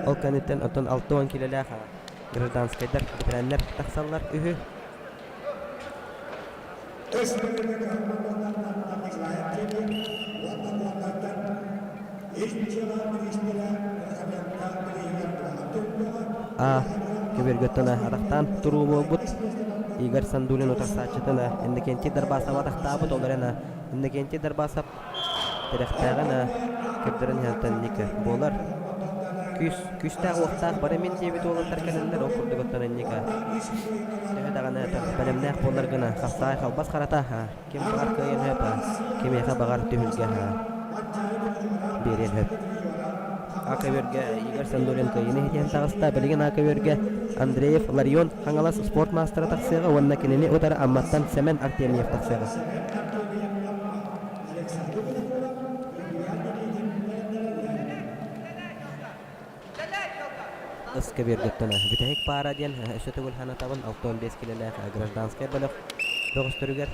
Ол кэнниттэн оттон 60 килэлээх гражданскайдар, бэтэрээннэр тахсаллар үһү. А. Көбүөргөттөн атахтаан туруу буолбут. Игорь Сандулин утарсааччытын Иннокентий Дарбасов атахтаабыт, ол эрэн Иннокентий Дарбасов тирэхтээҕин көрдөрөн иһэлтэн инник буолар. Күүс, күүстээх-уохтаах бары мин диэбит уолаттар кэлэннэр ол курдук оттон инник төһө даҕаны бэлэмнээх буолар гына хастаай халбас харата ким баҕар кыайан сөп, кимиэхэ баҕар түһүлгэ биэриэн сөп. АКВ-гэ Игорь Сандулин кыайыыны иһитиһэн таҕыста. Билигин АКВ-гэ Андреев Ларион Хаҥалас спорт маастара тахсыаҕа уонна кинини утары Амматтан Сэмэн Артемьев тахсыаҕа. Ыскэбиэргэттэн бүтэһик паара диэн өссө төгүл санатабын 65 килэлээх гражданскай бөлөх бөҕөстөрүгэр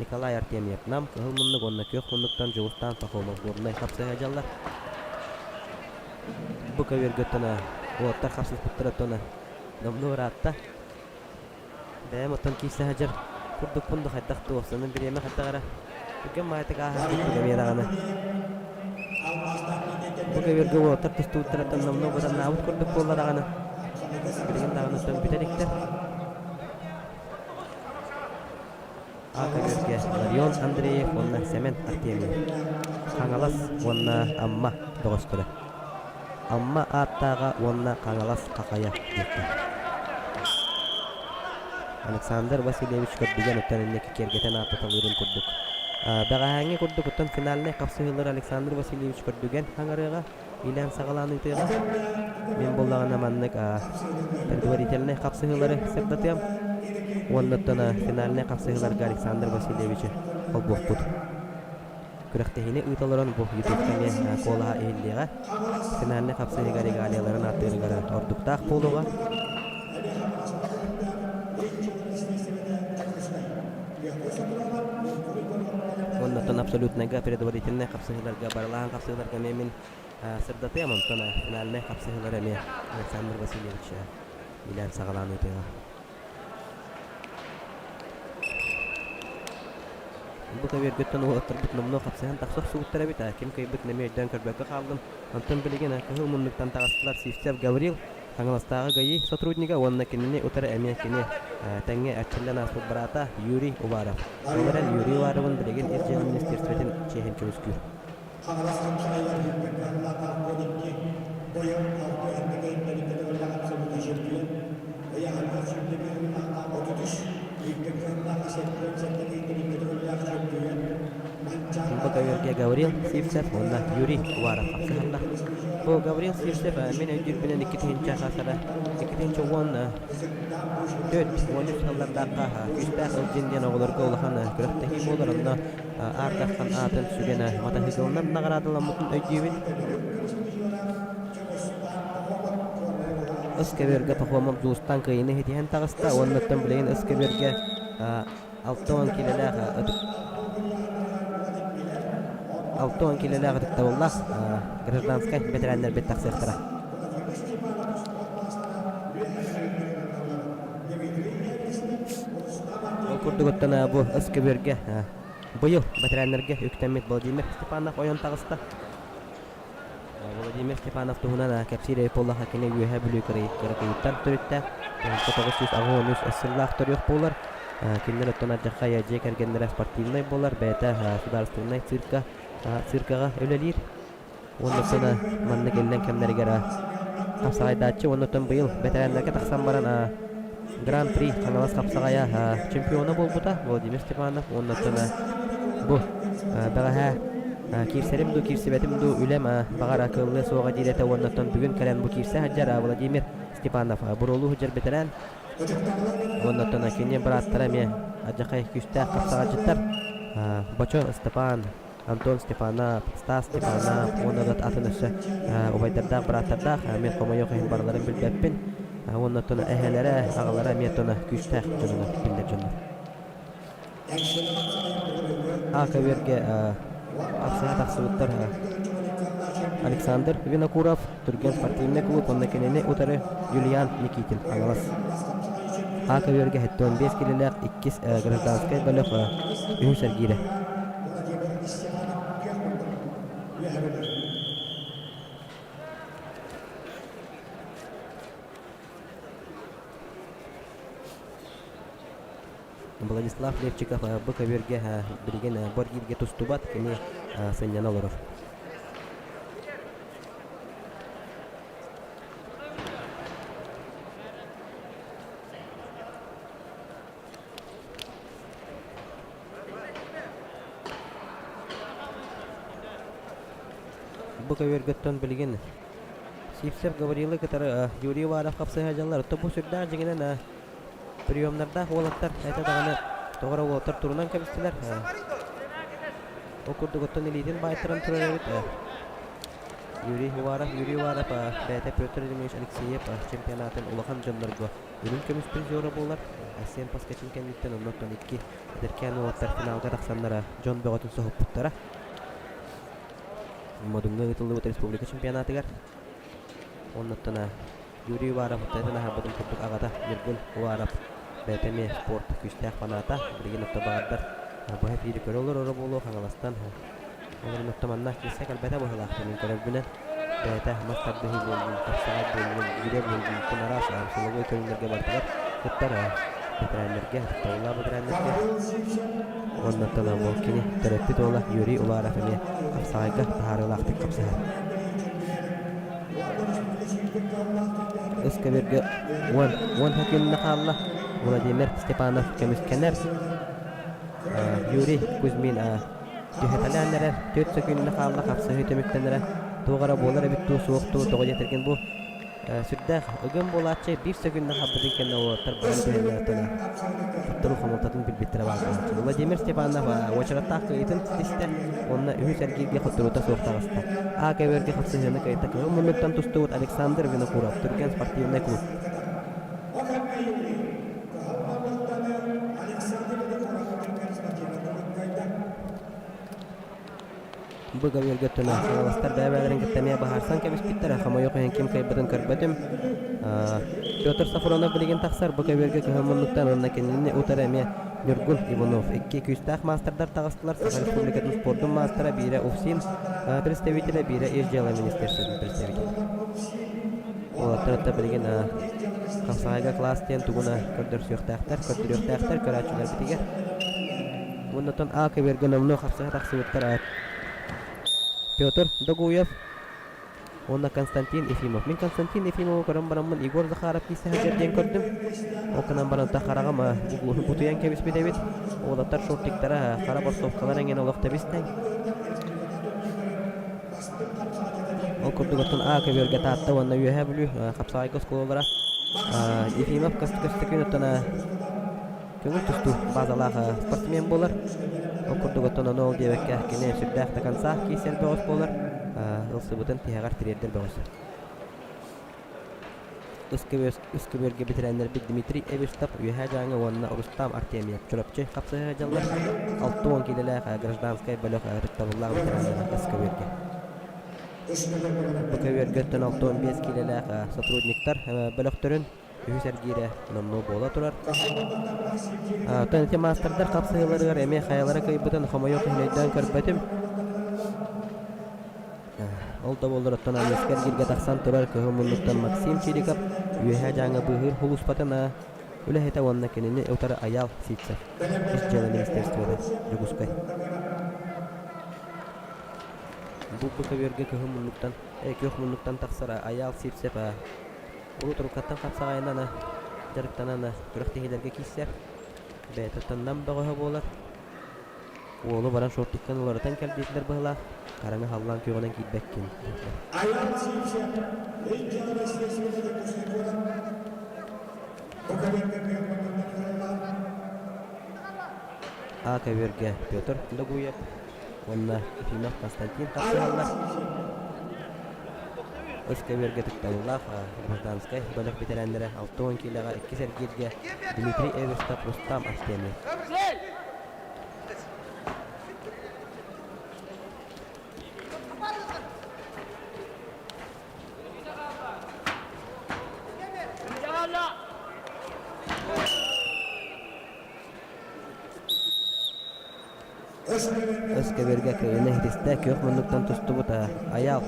Николай Артемьев Нам кыһыл муннук уонна күөх муннуктан Дьулустаан Пахомов Горнай хапсыһа дьаллар. Бу көбүөргэттэн уолаттар хапсыспыттарыттан номнуо ыраатта. Бэйэм оттон киирсэ сылдьар курдукпун да хайдах туохсанын бириэмэ хайдах эрэ түргэн маайытык ааһар курдук эмиэ даҕаны. Бу көбүөргэ уолаттар тустубуттарыттан номнуо быданнаабыт курдук буолла даҕаны. Билигин даҕаны оттон бүтэ иликтэр. А көбүөргэ Ларион Андреев уонна Сэмэн Артемьев. Хаҥалас уонна Амма бөҕөстөрө. Амма ааттааҕа уонна Хаҥалас Хахайа диэххэ. Александр Васильевич көрдүгэн оттон инники киэргэтэн ааттаталыырын курдук. Бэҕэһээҥҥи курдук оттон финальнай хапсыһыылары Александр Васильевич көрдүгэн хаҥарыаҕа, иилээн саҕалаан ыытыаҕа. Мин буоллаҕына маннык предварительнай хапсыһыылары сырдатыам. Уонна оттон финальнай хапсыһыыларга Александр Васильевичы холбуохпут. Күрэхтэһиини ыыта олорон бу ютубка эмиэ куолаһа иһиллиэҕэ. Финальнай хапсыһыыга регалияларын ааттыырыгар ордуктаах буолуоҕа. Уонна оттон абсолютнайга предварительнай хапсыһыыларга барылаһан хапсыһыыларга эмиэ мин сырдатыам. Онтон финальнай хапсыһыылары эмиэ Александр Васильевич билэн саҕалаан ыытыаҕа. Бу көбүөргүттэн уолаттарбыт номнуо хапсыһан тахса охсубуттар эбит, ким кыайбытын эмиэ өйдөөн көрбөккө хааллым. Онтон билигин кыһыл муннуктан таҕыстылар Сивцев Гаврил, Хаҥаластааҕы ГАИ сотруднига уонна кинини утары эмиэ кини тэҥҥэ эрчиллэн ааспыт быраата Юрий Уваров. Ол эрэн Юрий Уваровын билигин Ис дьыала министиэристибэтин чиэһин көмүскүүр. Хаҥалас хамсаайар үрдүк кыһаллаах 12 быйыл алты энтэгэй көтөҕүллэх абсолютно чемпион, ыйааһыҥҥа сүүрдэ кыһаллаах 33, үрдүк кыһаллаах 77 көтөҕүллээх чемпион, Бу көбүөргэ Гаврил Сивцев уонна Юрий Уваров хапсыһаллар. Бу Гаврил Сивцев мин өйдүүрбүнэн 2000 хасара 2014 13 сыллардаахха күүстээх Ылдьын диэн оҕолорго улахан күрэхтэһии буолар. Онно Аар Дархан аатын сүгэн матаһыыкылынан наҕараадаламмытын өйдүүбүн. Ыс көбүөргэ Пахомов Дьулустаан кыайыыны ситиһэн таҕыста уонна оттон билигин ыс көбүөргэ 60 киилэлээх ытык 60 киилэлээх ытыктабыллаах гражданскай бэтэрээннэрбит тахсыахтара. Ол курдук оттон бу ыс көбүөргэ Быйыл бэтэрээннэргэ үктэммит Владимир Степанов ойон таҕыста. Владимир Степанов туһунан кэпсиир эбит буоллахха, кини Үөһээ Бүлүү кыракыйыттан төрүттээх, 1993 сыллаах төрүөх буолар. Кинилэр оттон алдьархай дьиэ кэргэннэрэ спортивнай буолар, бэйэтэ судаарыстыбаннай цирка циркаҕа үлэлиир. Уонна сына маннык иллэҥ кэмнэригэр хапсаҕайдааччы уонна оттон быйыл бэтэрээннэргэ тахсан баран Гран-при Хаҥалас хапсаҕайа чемпиона буолбута Владимир Степанов уонна оттон бу бэҕэһээ киирсэрим дуу киирсибэтим дуу үлэм баҕар кыаллыа суоҕа диир этэ уонна оттон бүгүн кэлэн бу киирсэ сылдьар Владимир Степанов буруолуу сылдьар бэтэрээн уонна оттон кини бырааттара эмиэ алдьархай күүстээх хапсаҕайдьыттар Бочо Степан Антон Степанов, Стас Степанов уонна да атын өссө убайдардаах, бырааттардаах. Мен хомойуох иһин барыларын билбэппин. Уонна оттон эһэлэрэ, аҕалара эмиэ оттон күүстээх дьонунан биллэр дьоннор. А көбүөргэ хапсыһа тахсыбыттар Александр Винокуров, Түргэн спортивный клуб уонна кинини утары Юлиан Никитин, Хаҥалас. А көбүөргэ 75 килэлээх иккис гражданскай бөлөх үһүс эргиирэ. Владислав Левчиков бу көбүөргэ билигин бу эргииргэ тустубат, кини сынньана олорор. Бу көбүөргөттөн билигин Сивцев Гаврилы кытары Юрий Уваров хапсыһа дьаллар. Оттон бу сүрдээх дьиҥинэн приемнардаах уолаттар этэ даҕаны тоҕо эрэ уолаттар турунан кэбистилэр. Ол курдук оттон илиитин баайтаран турар эбит. Юрий Уваров, Юрий Уваров бэйэтэ Петр Ильич Алексеев чемпионатын улахан дьоннорго үрүҥ көмүс призера буолар. Айсен Поскачин кэнниттэн оннуттан икки эдэркээн уолаттар финалга тахсаннара дьон бөҕөтүн соһуппуттара. Модуҥҥа ыытыллыбыт республика чемпионатыгар. Оннуттан Юрий Уваров этэн аһарбытын курдук аҕата Ньургун Уваров бэйэтэ эмиэ спорт күүстээх фаната. Билигин отто баҕардар быһа эфири көрө олороро буолуо Хаҥаластан Ол эрэн отто манна киирсэ кэлбэтэ быһыылаах мин көрөрбүнэн бэйэтэ мас тардыһыы буоллун, хапсаҕай буоллун, гиря буоллун, кун араас силовой көрүҥнэргэ барытыгар кыттар бэтэрээннэргэ, ытыктабыллаах бэтэрээннэргэ. Уонна оттон бу кини төрөппүт уола Юрий Уваров эмиэ хапсаҕайга таһаарыылаахтык хапсыһар. Ыскэбиргэ уон уон күннэ хаалла. Владимир Степанов көмүскэнэр. Юрий Кузьмин түһэтэлээн эрэр. Түөрт сөкүүндэ хаалла хапсыһыы түмүктэнэрэ. Туох эрэ буолар эбит дуу, суох дуу, тоҕо диэтэргин бу сүрдээх ыгым буолааччы биир сөкүүндэ хаалбытын кэннэ уолаттар баран түһэллэр туттаруу хомолтотун билбиттэрэ баар буолааччы. Владимир Степанов уочараттаах кыайыытын ситистэ уонна үһүс эргииргэ хотторуута суох таҕыста. А көбүөргэ хапсыһыыны кыайта кыһыл муннуктан тустубут Александр Винокуров, Түргэн спортивнай клуб. Бу көбүөргэ өттүнэн хаҥаластар бэйэ-бэйэлэрин кытта эмиэ быһаарсан кэбиспиттэрэ. Хомойуох иһин ким кыайбытын көрбөтүм. Петр Сафронов билигин тахсар бу көбүөргэ кыһын муннуктан уонна кинини утары эмиэ Ньургун Иванов. Икки күүстээх маастардар таҕыстылар. Саха Республикатын спордун маастара биирэ УФСИН представителэ, биирэ Ис дьыала министерствотын представителэ. Уолаттар өттө билигин хапсаҕайга класс диэн тугуна көрдөрсүөхтээхтэр, көрдөрүөхтээхтэр көрөөччүлэрбитигэр. Уоннатан А көбүөргэ номнуо хапсыһа тахсыбыттар Петр Догуев уонна Константин Ефимов. Мин Константин Ефимовы көрөн бараммын Егор Захаров киирсэ сылдьар диэн көрдүм. Ол гынан баран хараҕым бутуйан кэбиспит эбит. Уолаттар шортиктара, хара борсовкалар эҥин олох тэбис-тэҥ. Ол курдук оттон А көбүөргэ Таатта уонна Үөһээ Бүлүү хапсаҕайга оскуолалара Ефимов Көстөкүүн оттон көҥүл тустуу базалаах спортсмен буолар. Ол курдук оттон ону ол диэбэккэ кини сүрдээх до конца киирсэр бөҕөс буолар. Ылсыбытын тиһэҕэр тириэрдэр бөҕөс. Үс көбүөргэ бэтэрээннэрбит Дмитрий Эверстов, Үөһээ Дьааҥы уонна Рустам Артемьев Чурапчы хапсыһа сылдьаллар. 60 киилэлээх гражданскай бөлөх ытыктабыллаах ветераннара үс көбүөргэ. Бу көбүөргэттэн 65 киилэлээх сотрудниктар бөлөхтөрүн үһүс эргиирэ номнуо буола турар. Оттон ити маастардар хапсыһыыларыгар эмиэ хайалара кыайбытын хомойуох иһин өйдөөн көрбөтүм. Ол да буоллар оттон Аныска эргииргэ тахсан турар кыһыл муннуктан Максим Чириков Үөһээ Дьааҥы быыһыыр сулууспатын үлэһитэ уонна кинини утары Айаал Сивцев, Ис дьыала министерствота, Дьокуускай. Бу көбүөргэ кыһыл муннуктан, күөх муннуктан тахсар Айаал Сивцев урут уруккаттан хапсаҕайынан дьарыктанан күрэхтэһиилэргэ киирсэр. Бэйэтиттэн нам бөҕөһө буолар. Уолу баран шортиккын уларытан кэл диэтилэр быһыылаах, хараҥа халлаан күөҕүнэн киирбэккин диэтилэр. А көбүөргэ Петр Догуев уонна Ефимов Константин хапсыһаллар. Үс көбүөргэ тыктабыллаах гражданскай бөлөх бэтэрээннэрэ 60 киилэҕэ иккис эргииргэ Дмитрий Эверстов, Рустам Артемьев. Өскөбүргэ кыайыыны иһитистэ күөх муннуктан тустубут Айаал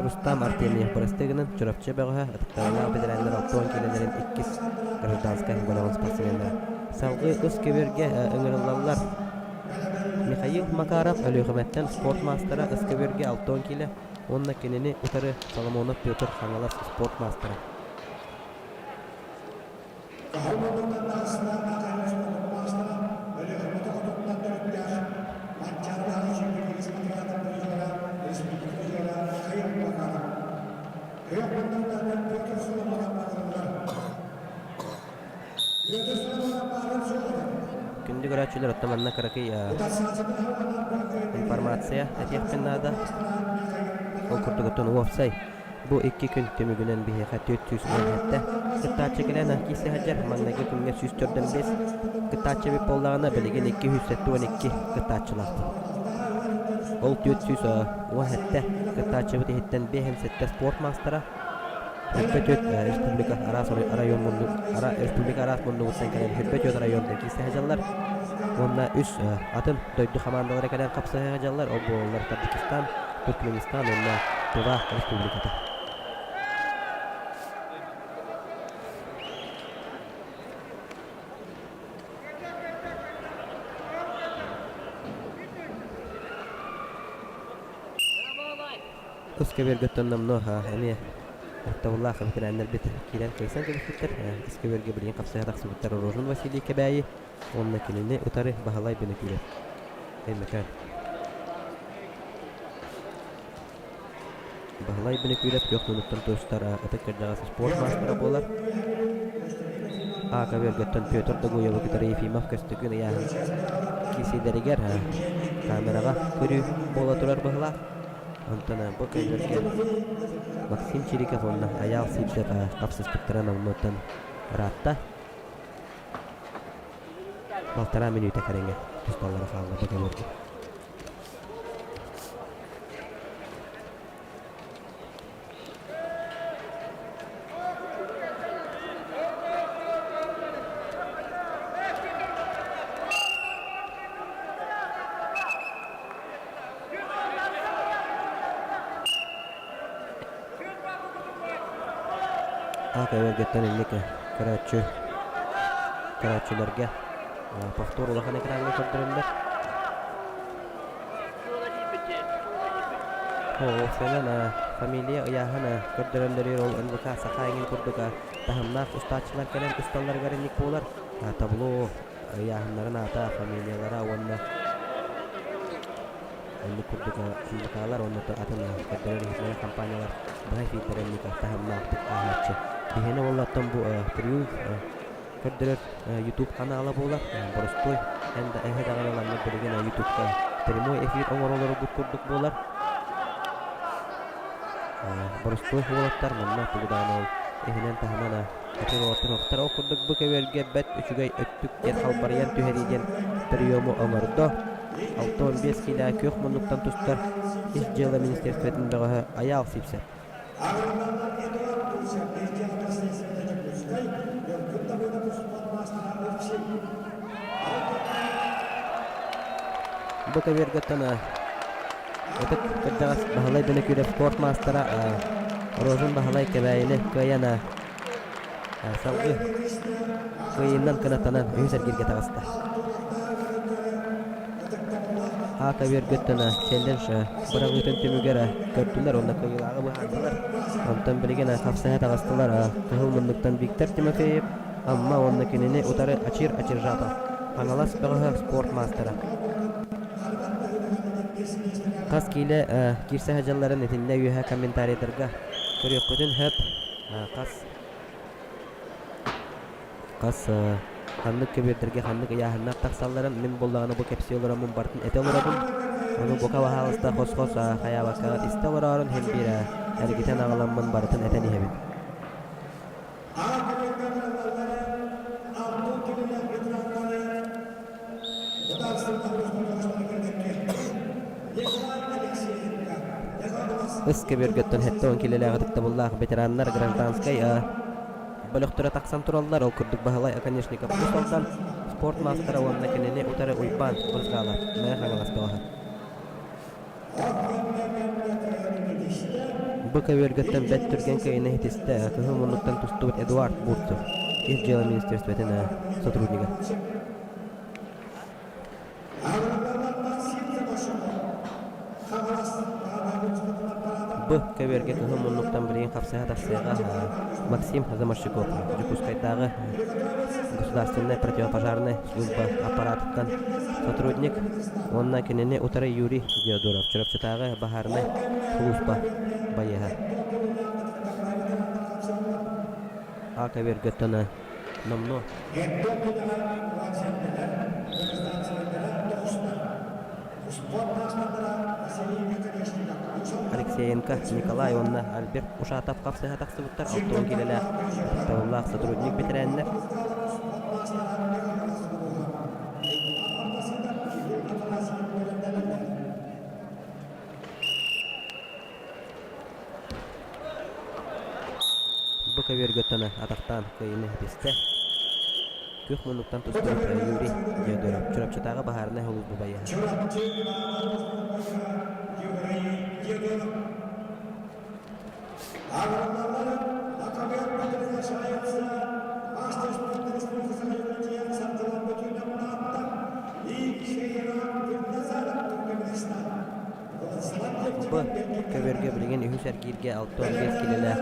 Рустам Артемьев бырастыы гынан Чурапчы бөҕөһө ытыктабыллаах бэтэрээннэр 60 киилэлэрин иккис гражданскай бөлөҕүн спортсменнара. Салгыы үс көбүөргэ ыҥырыллаллар. Михаил Макаров Өлүөхүмэттэн спорт маастара ыс көбүөргэ 60 киилэ уонна кинини утары Соломонов Петр Хаҥалас спорт маастара. Күндү көрөөччүлэр, оттон манна кыракый информация этиэхпин наада. Ол курдук оттон уопсай бу икки күн түмүгүнэн биһиэхэ 417 кыттааччы кэлэн киирсэ сылдьар. Маҥнайгы күҥҥэ 145 кыттааччы эбит буоллаҕына, билигин 272 кыттааччылаахпыт. Ол 417 кыттааччыбыт иһиттэн 57 спорт маастара, Хүрбэ республика араас район муннук республика араас муннугуттан кэлэн Хүрбэ районтан киирсэ сылдьаллар. Уонна үс атын дойду хамаандалара кэлэн хапсыһа сылдьаллар. Ол буолаллар Таджикистан, Туркменистан уонна Тыва республиката. Тус көбүөргөттөн номнуо эмиэ. Ытыктабыллаах бэтэрээннэрбит киирэн кыайсан кэбиспиттэр. Ис көбүөргэ билигин хапсыһа тахсыбыттар Рожин Василий Кэбээйи уонна кинини утары Баһылай Бөнөкүүрэп. Өймөкөөн. Баһылай Бөнөкүүрэп күөх муннуктан тустар ытык кырдьаҕас спорт маастара буолар. А көбүөргэттэн Петр Догуевы кытары Ефимов Көстөкүүн ыйааһын киирсиилэригэр камераҕа көрүү буола турар быһыылаах. Онтон бу көбүөргэ Максим Чириков уонна Айаал Сивцев хапсыспыттара номнуоттан ыраатта. Балтараа мүнүүтэ кэриҥэ тусталлара хаалла бу көбүөргэ. Аак эбэргэттэн инник көрөөччү көрөөччүлэргэ повтор улахан экраҥҥа көрдөрөллөр. Уопсайынан фамилия ыйааһын көрдөрөллөрүгэр ол НВК саха эҥин курдук таһымнаах устааччылар кэлэн усталларыгар инник буолар. Табло ыйааһыннарын аата, фамилиялара уонна оннук курдук НВК-лар уонна атын көрдөрөр иһитиннэрэр компаниялар быһа эфирдэрэ инник таһымнаахтык ааһааччы. Биһиэнэ уоллартан бу Триумф көрдөрөр YouTube ханаала буолар. Боростуой эн да эһэ даҕаны ыланнар билигин YouTube-ка прямой эфир оҥоролоргут курдук буолар. Боростуой уолаттар манна тугу даҕаны ол иһинэн-таһынан атын уолаттар уохтар. Ол курдук бу көбүөргэ бэрт үчүгэй өттүк диэн халбарыйан түһэрии диэн приему оҥордо. 65 киилэ күөх муннуктан тустар Ис дьыала министерствотын бөҕөһө Айаал Сивцев. Агрономнар Эдуард Бурцев, Евгений Дьокуускай, Ньургун Давыдов успуорт маастара Ырчи. Бу көбүөргэттэн ытык кырдьаҕас Баһылай Бөнөкүүрэп спорт маастара Рожин Баһылай Кэбээйини кыайан салгыы кыайыынан кынаттанан үһүс эргииргэ таҕыста. Аата үөргөттөн челлендж быраҕыытын түмүгэр көрдүлэр уонна кыайыылааҕы быһаардылар. Онтон билигин хапсыһа таҕыстылар Кыһыл муннуктан Виктор Тимофеев, Амма уонна кинини утары Ачир Ачиржапов, Хаҥалас бөҕөһө спорт маастара. Хас киилэ киирсэ сылдьалларын итиннэ үөһэ комментарийдарга көрүөххүтүн сөп. Хас Хас ханнык көбүөрдэргэ ханнык ыйааһыннар тахсалларын мин буоллаҕына бу кэпсии олороммун барытын этэ олоробун. Ону бука баһаалыста хос-хос хайаабаккаҕыт истэ олороорун иһин биир эргитэн аҕаламмын барытын этэн иһэбин. Ыс көбүөргэттэн 70 киилэлээх ытыктабыллаах ветераннар гражданскай бөлөхтөрө тахсан тураллар. Ол курдук Баһылай Оконешников Уус Алдан спорт маастара уонна кинини утары Уйбаан Брызгалов Мэҥэ Хаҥалас бөҕөһө. Бу көбүөргэттэн бэрт түргэн кыайыыны ситистэ кыһыл муннуктан тустубут Эдуард Бурцев, Ис дьыала министерствотын сотруднига. Б көбүөргэ кыһыл муннуктан билигин хапсыһа тахсыаҕа Максим Заморщиков Дьокуускайдааҕы государственнай противопожарнай служба аппаратыттан сотрудник уонна кинини утары Юрий Диодоров Чурапчытааҕы баһаарынай сулууспа байыаһа. А көбүөргэ номнуо Алексеенко Николай уонна Альберт Ушатов хапсыһа тахсыбыттар 60 киилэлээх ытыктабыллаах сотрудник бэтэрээннэр. Бу көбүөргэ атахтаан кыайыыны ситистэ. Күөх муннуктан тустубут Юрий Диодоров, Чурапчытааҕы баһаарынай сулууспа байыаһа. Б көбүөргэ билигин үһүс. Үһүс эргииргэ 65 килэлээх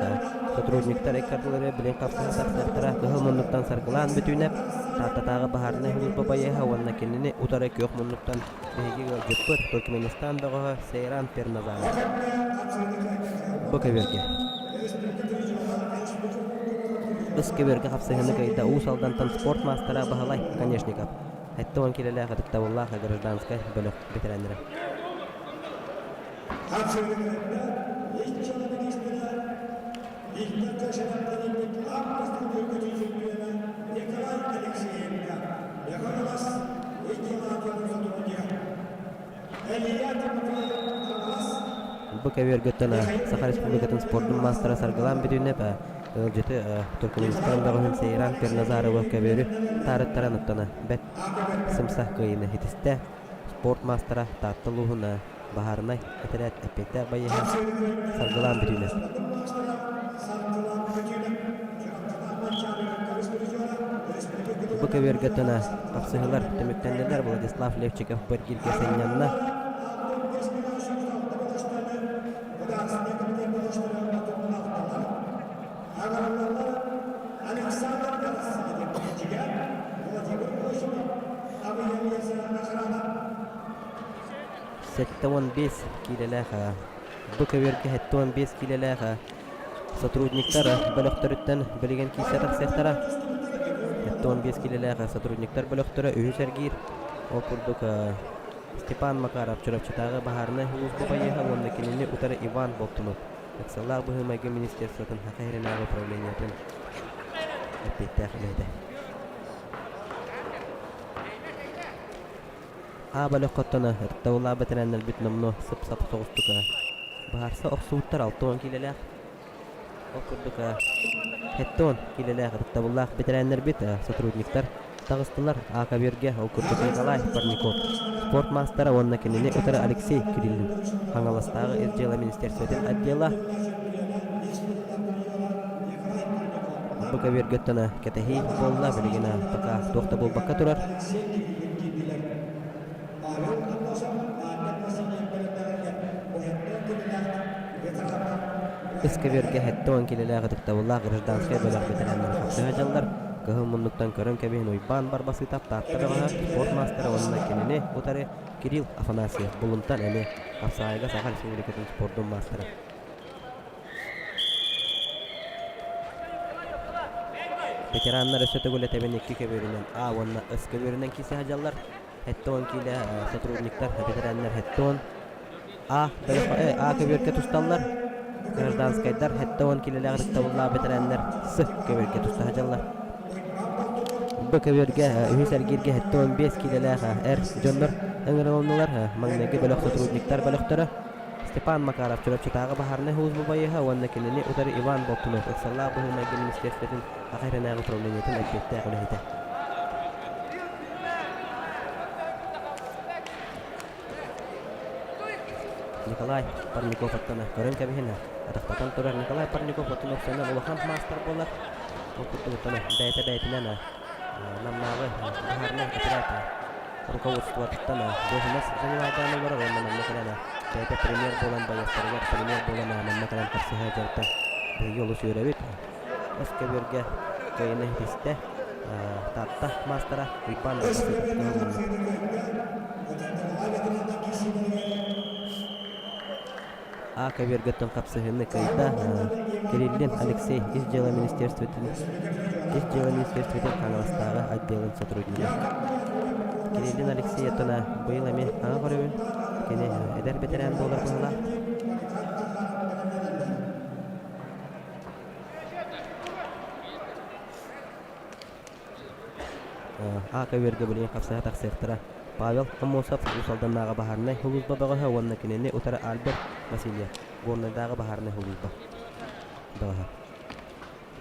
сотрудниктар иккардылары билин хапсыһа тахсыахтара кыһыл муннуктан саргылаан бүтүүнэп Тааттатааҕы баһаарынай сулууспа байыаһа уонна кинини утары күөх муннуктан биһиги ыалдьыппыт Туркменистан бөҕөһө Сейран Перназаров. Бу көбүөргэ. Ыс көбүөргэ хапсыһыыны кыайда Уус Алдантан спорт маастара Баһылай Оконешников. 70 килэлээх ытыктабыллаах гражданскай бөлөх бэтэрээннэрэ. Бу көбүөргөттөн Саха Республикатын спордун маастара Саргылаан Бүтүнэп ыалдьыты Туркменистан бөҕөһүн Сейран Перназарова көбүөрү таарыттаран оттоно бэт сымса кыайыыны ситистэ. Спорт маастара Таатта улууһун баһаарынай этэрээт эппиэттээх байыаһа Саргылаан Бүтүнэп. Бу көбүөргэ тына хапсыһыылар түмүктэннилэр. Владислав Левчиков бэргииргэ сынньанна. 75 киилэлээх бу көбүөргэ 75 киилэлээх сотрудниктар бөлөхтөрүттэн билигин киирсэ тахсыахтара. 75 киилэлээх сотрудниктар бөлөхтөрө үһүс эргиир. Ол курдук Степан Макаров Чурапчытааҕы баһаарынай сулууспа байыаһа уонна кинини утары Иван Болтунов ыксаллаах быһыы-майгы министерствотын Саха сиринээҕи управлениетын эппиэттээх үлэһитэ. А бөлөххөттөн ытыктабыллаах бэтэрээннэрбит номнуо сып-сап соҕустук быһаарса охсубуттар 60 киилэлээх. Ол курдук 70 киилэлээх ытыктабыллаах бэтэрээннэрбит сотрудниктар таҕыстылар А көбүөргэ ол курдук Николай Парников спорт маастара уонна кинини утары Алексей Кириллин Хаҥаластааҕы ис дьыала министерствотын отдела Бу көбүөргөттөн кэтэһии буолла, билигин пока туох да буолбакка турар. Ыс көбүөргэ 70 килэлээх ытыктабыллаах гражданскай бөлөх бэтэрээннэрэ хапсыһа дьаллар. Кыһыл муннуктан көрөн кэбиһин Уйбаан Барбасыытап Таатта бөҕөһө, спорт маастара уонна кинини утары Кирилл Афанасьев Булунтан эмиэ хапсаҕайга Саха Республикатын спордун маастара. Ветераннар өссө төгүл этэбин икки көбүөрүнэн А уонна С көбүөрүнэн киирсэ сылдьаллар. 70 киилэ сотрудниктар, ветераннар 70 А А көбүөргэ тусталлар. Гражданскайдар 70 киилэлээх ытыктабыллаах ветераннар С көбүөргэ туста сылдьаллар. Б көбүөргэ үһүс эргииргэ 75 киилэлээх эр дьоннор ыҥырылыннылар. Маҥнайгы бөлөх сотрудниктар бөлөхтөрө Степан Макаров Чурапчытааҕы баһаарынай сулууспа байыаһа уонна кинини утары Иван Болтунов ыксаллаах быһыы-майгы министиэристибэтин Саха сиринээҕи управлениетын эппиэттээх үлэһитэ. Николай Парников аттана көрөн кэбиһин атахтатан турар Николай Парников оттон охсуонан улахан маастар буолар. Ол курдук оттон бэйэтэ бэйэтинэн Намнааҕы баһаарынай отряд руководствотыттан дуоһунас занимайдаан олорор уонна манна кэлэн бэйэтэ премьер буолан байыастарыгар премьер буолан манна кэлэн хапсыһа дьарыктан биһиги олус үөрэбит. Өс көбүөргэ кыайыны ситистэ Таатта маастара Уйбаан А көбүөргөттөн хапсыһыыны кыайда Кириллин Алексей Ис дьыала министерствотын Ис дьыала министерствотын Хаҥаластааҕы отделын сотруднига. Кириллин Алексей оттон быйыл эмиэ хаҥа көрөбүн. Кини эдэр бэтэрээн буолар быһыылаах. А көбүөргэ билигин хапсыһа тахсыахтара. Павел Аммосов Уус Алданнааҕы баһаарынай сулууспа бөҕөһө уонна кинини утары Альберт Васильев Горнайдааҕы баһаарынай сулууспа бөҕөһө.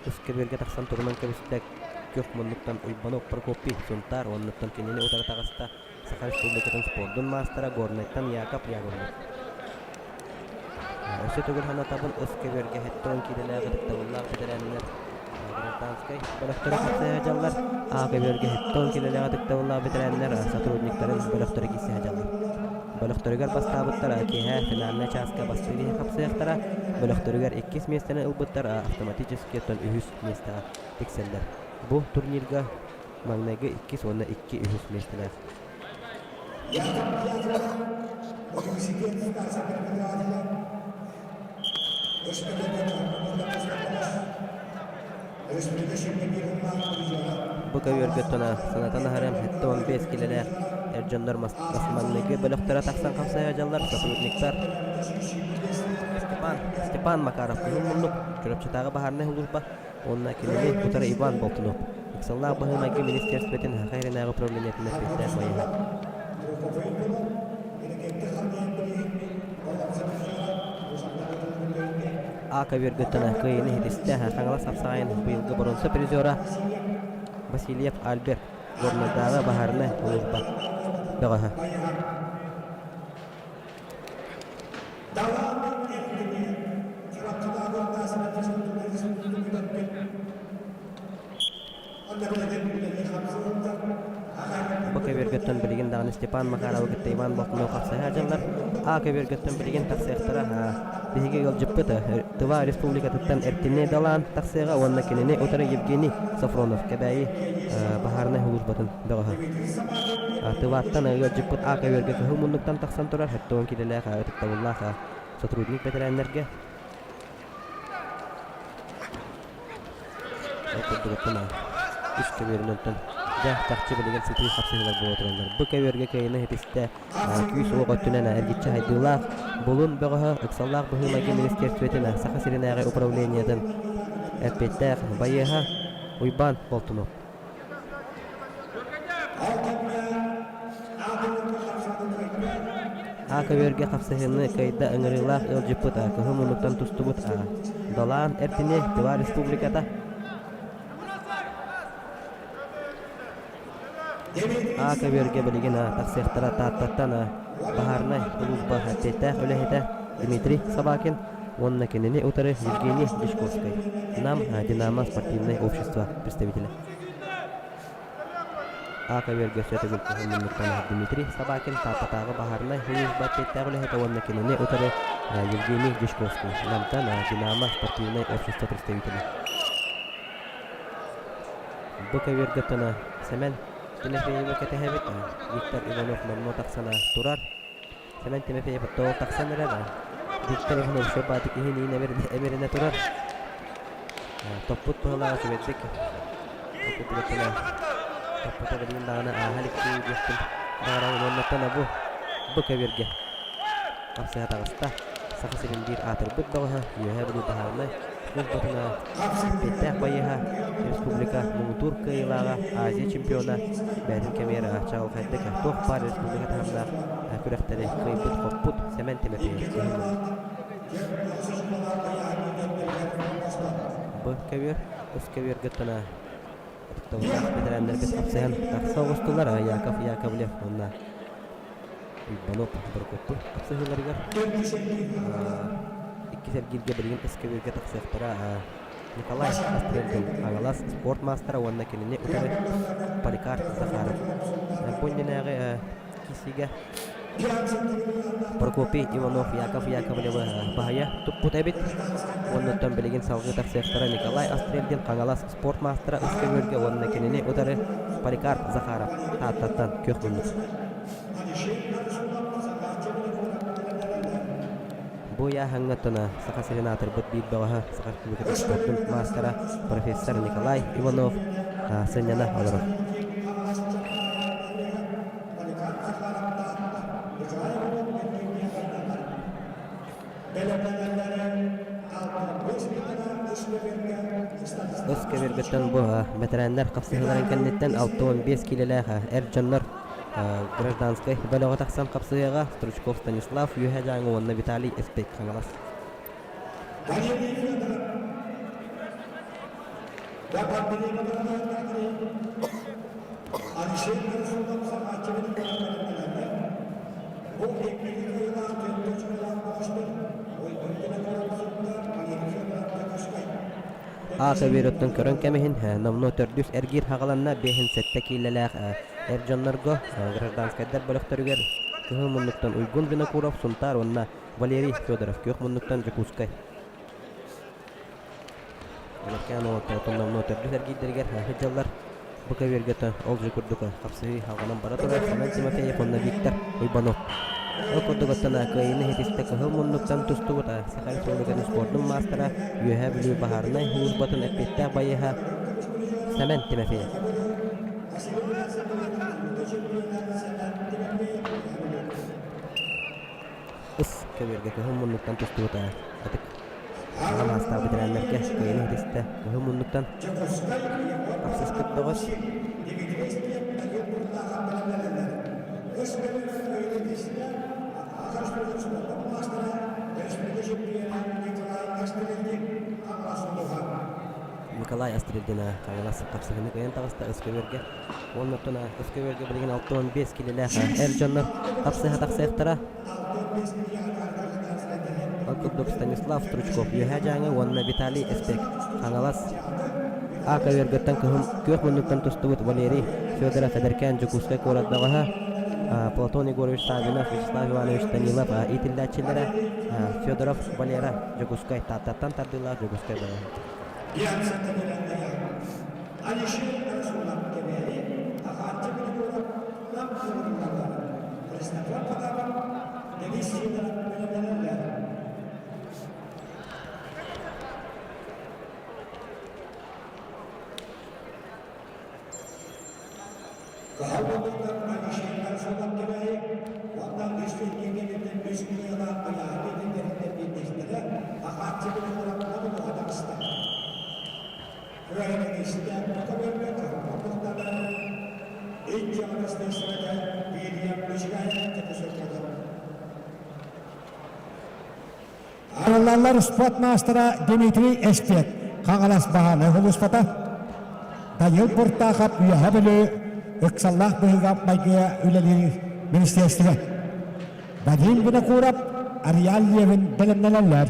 Ус көбүөргэ тахсан турунан кэбистэ күөх муннуктан Уйбанов Прокопий Сунтаар уоннуттан кинини утары таҕыста Саха Республикатын спордун маастара Горнайтан Яков Яковлев. Өссө төгүл санатабын, ыс көбүөргэ 70 киилэлээх ытыктабыллаах бэтэрээннэр гражданскай бөлөхтөрө хапсыһа сылдьаллар. А көбүөргэ 70 киилэлээх ытыктабыллаах бэтэрээннэр сотрудниктарын бөлөхтөрө киирсэ сылдьаллар. Бөлөхтөрүгэр бастаабыттар киэһэ финальнай чааска бастыыр иһин хапсыахтара, бөлөхтөрүгэр иккис миэстэни ылбыттар автоматически оттон үһүс миэстэҕэ тиксэллэр. Бу турнирга маҥнайгы иккис уонна икки үһүс миэстэлээх. Бу көбүөргэ тона санатан аһарыам 75 килэлээх эр дьоннор маҥнайгы бөлөхтөрө тахсан хапсайа дьаллар сотрудниктар Степан Степан Макаров кыһыл муннук Чурапчытааҕы баһаарынай сулууспа уонна кинини утары Иван Болтунов ыксаллаах быһыы-майгы министиэристибэтин Саха сиринээҕи управлениетын эппиэттээх байыһа. А көбүөргүттэн кыайыыны иһитистэ Хаҥалас хапсаҕайын быйылгы боруонса призера Васильев Альберт Горнайдааҕы баһаарынай сулууспа бөҕөһө. Бу көбүөргөттөн билигин даҕаны Степан Макаровы кытта Иван Болтунов хапсыһа дьаллар. А көбүөргөттөн билигин тахсыахтара. Биһиги ыалдьыппыт Тыва Республикатыттан Эртини далаан тахсыаҕа уонна кинини утары Евгений Софронов Кэбээйи баһаарынай сулууспатын бөҕөһө. Тываттан ыалдьыппыт А көбүөргэ кыһыл муннуктан тахсан турар 70 килэлээх ытыктабыллаах сотрудник бэтэрээннэргэ Ол курдук оттон үс көбүөрүн онтон дьэ чахчы билигин сытыы хапсыһыылар буола тураллар. Бу көбүөргэ кыайыыны ситистэ күүс-уох өттүнэн эргиччи хайдыылаах Булун бөҕөһө ыксаллаах быһыы-майгы министиэристибэтин Саха сиринээҕи управлениетын эппиэттээх байыаһа Уйбаан Болтунов. А көбүөргэ хапсыһыыны кыайда ыҥырыылаах ыалдьыппыт кыһыл муннуктан тустубут Далаан Эртини Тыва Республиката А көбүөргэ билигин тахсыахтара Тааттаттан баһаарынай сулууспа эппиэттээх үлэһитэ Дмитрий Собакин уонна кинини утары Евгений Дичковскай, Нам Динамо спортивное общество представителэ. А көбүөргэ өссө төгүл кыһыл муннуктан Дмитрий Собакин Тааттатааҕы баһаарынай сулууспа эппиэттээх үлэһитэ уонна кинини утары Евгений Дичковский, Намтан Динамо спортивное общество представителэ. Бу көбүөргэ тона Сэмэн Тимофеевы кэтэһэбит. Виктор Иванов номнуо тахсан турар. Сэмэн Тимофеев тоҕо тахсан эрэр. Виктор Иванов Щербатик иһин иин эмиринэ турар. Топпут быһылааҕа үчүгэйдик. Топпута билигин даҕаны ааһа иликтии диэхпин баҕарабын уоннаттан бу бу көбүөргэ хапсыһа таҕыста. Саха сирин биир аатырбыт бөҕөһө Үөһээ Бүлүү баһаарынай службатына эппиэттээх байыаһа, республика муҥутуур кыайыылааҕа, Азия чемпиона бэйэтин кэмигэр чаҕылхайдык туох баар республика таһымнаах күрэхтэри кыайбыт-хоппут Сэмэн Тимофеев киһи Бу көбүөр, ус көбүөргэ тона ытыктабыллаах бэтэрээннэрбит хапсыһан тахса оҕустулар Яков Яковлев уонна Уйбанов Прокоппу хапсыһыыларыгар иккис эргииргэ билигин эскэбиэргэ тахсыахтара Николай Остренкин Хаҥалас спорт маастара уонна кинини утары Поликарп Захаров. Бу иннинээҕи киирсиигэ Прокопий Иванов Яков Яковлевы баһыйа туппут эбит. Уоннуттан билигин салгыы тахсыахтара Николай Острельдин Хаҥалас спорт маастара үс уонна кинини утары Поликарп Захаров Тааттаттан күөх муннук. Бу ыйааһыҥҥа тона Саха сирин аатырбыт биир бөҕөһө Саха Республикатын спордун маастара профессор Николай Иванов сынньана олорор. Ыс кэбиргэттэн бу бэтэрээннэр хапсыһыыларын кэнниттэн 65 киилэлээх эр дьоннор гражданскай бөлөҕө тахсан хапсыһыаҕа Стручков Станислав Үөһээ Дьааҥы уонна Виталий Эспек Хаҥалас. А көбүөрүттэн көрөн кэмиһин номнуо төрдүс эргиир хаҕаланна 57 киилэлээх эр дьоннорго гражданскайдар бөлөхтөрүгэр. Кыһыл муннуктан Уйгун Винокуров, Сунтаар уонна Валерий Федоров, Күөх муннуктан Дьокуускай. Эдэркээн уолаттар отонномнуо төрдүс эргиирдэригэр сылдьаллар. Бу көбүөргэ ол же курдук хапсыһыы халҕанан бара турар Семен Тимофеев уонна Виктор Уйбанов. Ол курдук оттон кыайыыны иһитистэ кыһыл муннуктан тустубут Саха Республикатын спордун маастара, Үөһээ Бүлүү баһаарынай службатын эппиэттээх байыаһа Семен Тимофеев. Ыс көбүөргэ кыһыл муннуктан тустубута ытык аҕа маастаах бэтэрээннэргэ кыайыыны иһитистэ кыһыл муннуктан хапсыспыт бөҕөс Николай Астрильдина Хаҥалас хапсыһыыны кыайан таҕыста ыс көбүөргэ уонна оттон ыс көбүөргэ билигин 65 килэлээх эр дьоннор хапсыһа тахсыахтара. Ол курдук Станислав Стручков Үөһээ Дьааҥы уонна Виталий Эспек Хаҥалас А көбүөргөттөн кыһын күөх муннуктан тустубут Валерий Федоров эдэркээн Дьокуускай куорат бөҕөһө Платон Егорович Саввинов, Вячеслав Иванович Данилов иитиллээччилэрэ Федоров Валера Дьокуускай Тааттаттан тардыылаах Дьокуускай бөҕөһө. Арыллаллар спорт маастара Дмитрий Эспет, Хаҥалас Баһаанай улууспата, Данил Буртахов Үөһэ Бүлүү ыксаллаах быһыыга майгыга үлэлиир министиэристибэ. Вадим Винокуров, Ариал Левин бэлэмнэнэллэр.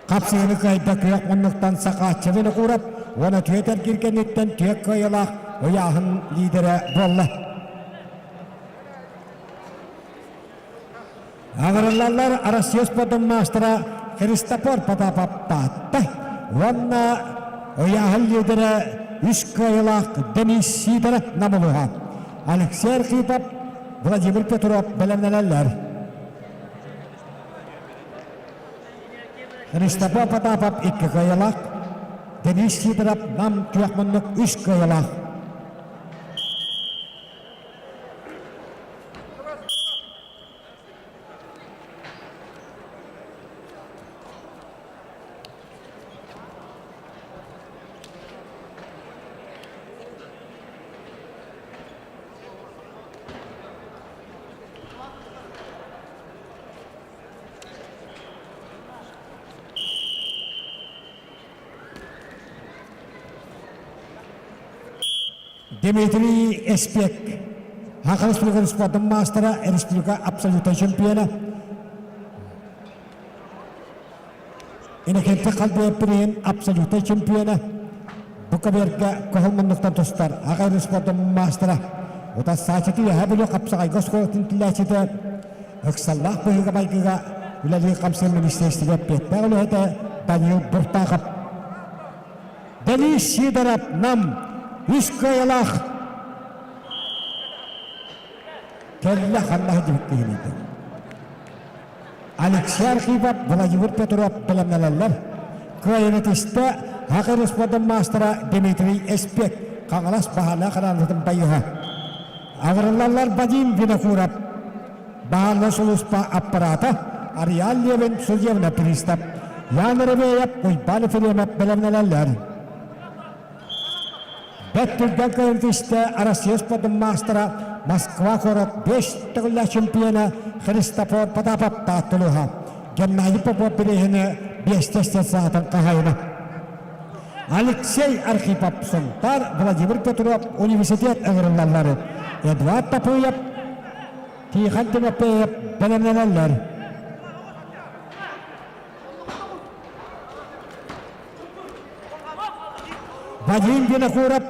Хапсыһыны кыайда күөх муннуктан Сахааччы Винокуров уонна түөрт эргиир кэнниттэн түөрт кыайыылаах ыйааһын лидерэ буолла. Аҕырыллаллар Россия спордун маастара Христофор Потапов Таатта уонна ыйааһын лидерэ үс кыайыылаах Денис Сидоров Намылыха, Алексей Архипов, Владимир Петров бэлэмнэнэллэр. Христофор Потапов икки кыайыылаах, Денис Сидоров Нам күөх муннук үс кыайыылаах. Дмитрий Эспек, Саха Республикатын спордун маастара, республика абсолютнай чемпиона. Иннокентий Халбиев абсолютнай чемпиона. Бу каберга көһөл муннуктан тустар Саха спордун маастара. Утассаачыты Үөһээ Бүлүү хапсаҕайга оскуолатын түлээччитэ ыксаллаах быһыыга-майгыга үлэлиир хамсыыр министиэристибэ эппиэттээх үлэһитэ Данил Буртахов. Денис Сидоров Нам үс кыайылаах кэллэ ханна сылдьыбыт киһиний Алексей Архипов, Владимир Петров бэлэмнэнэллэр. Кыайыны түстэ Саха Республикатын маастара Дмитрий Эспек, Хаҥалас Баһаана хараанытын байыһа. Аҕырыллаллар Вадим Винокуров, Баһаарынай сулууспа аппарата Ариан Левин судебный пристав, Ян Ребеев, Уйбаан Ефремов бэлэмнэнэллэр. Бэт түргэн кыайын түстэ Россия спордун маастара Москва куорат 5 төгүллээх чемпиона Христофор Потапов Тааттылыха. Геннадий Попов бирииһини биэстэ саатын хаһайына. Алексей Архипов Сунтаар, Владимир Петров университет ыҥырыллаллар. Эдуард Тапыев, Тихон Тимофеев бэлэмнэнэллэр. Вадим Винокуров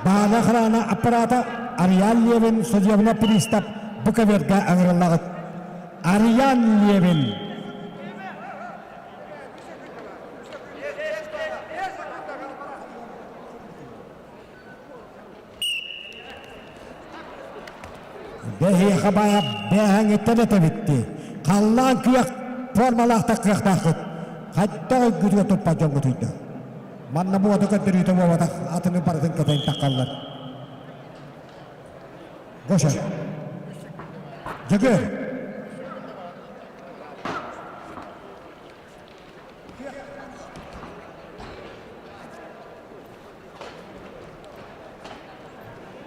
Баана охрана аппарата Ариан Левин судебный пристав бу көбүөргэ ыҥырыллаҕыт. Ариан Левин. Бэһиэхэ баайа бээһэҥиттэн этэбитти. Халлаан күөх формалаахтар кыахтааххыт. Хайдах өйгүтүгэр туппат дьоҥҥутуйда. Манна буота көрдөрүүтэ буолбатах, атыны барытын кэтэн таххаллар. Гоша. Дьөгүөр.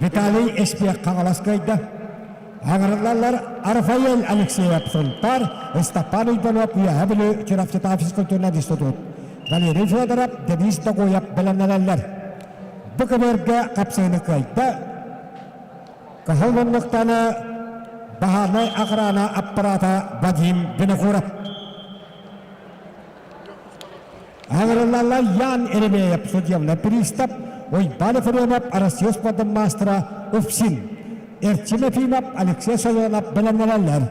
Виталий Эспиэх Хаҥалас кыайда. Аҥарыллаллар Рафаэль Алексеев Сунтаар, Степан Уйбанов Үөһэ Бүлүү Чурапчытааҕы физкультурнай институт, Валерий Федоров, Денис Догуев бэлэмнэнэллэр. Бу көбүөргэ хапсыыны кыайда. Кыһыл муннуктаны баһаарнай охрана аппарата Вадим Винокуров. Аҕырыллаллар Ян Еремеев судебный пристав, Уйбан Ефремов Россия спордун маастара Уфсин, Эрчим Ефимов, Алексей Сойонов бэлэмнэнэллэр.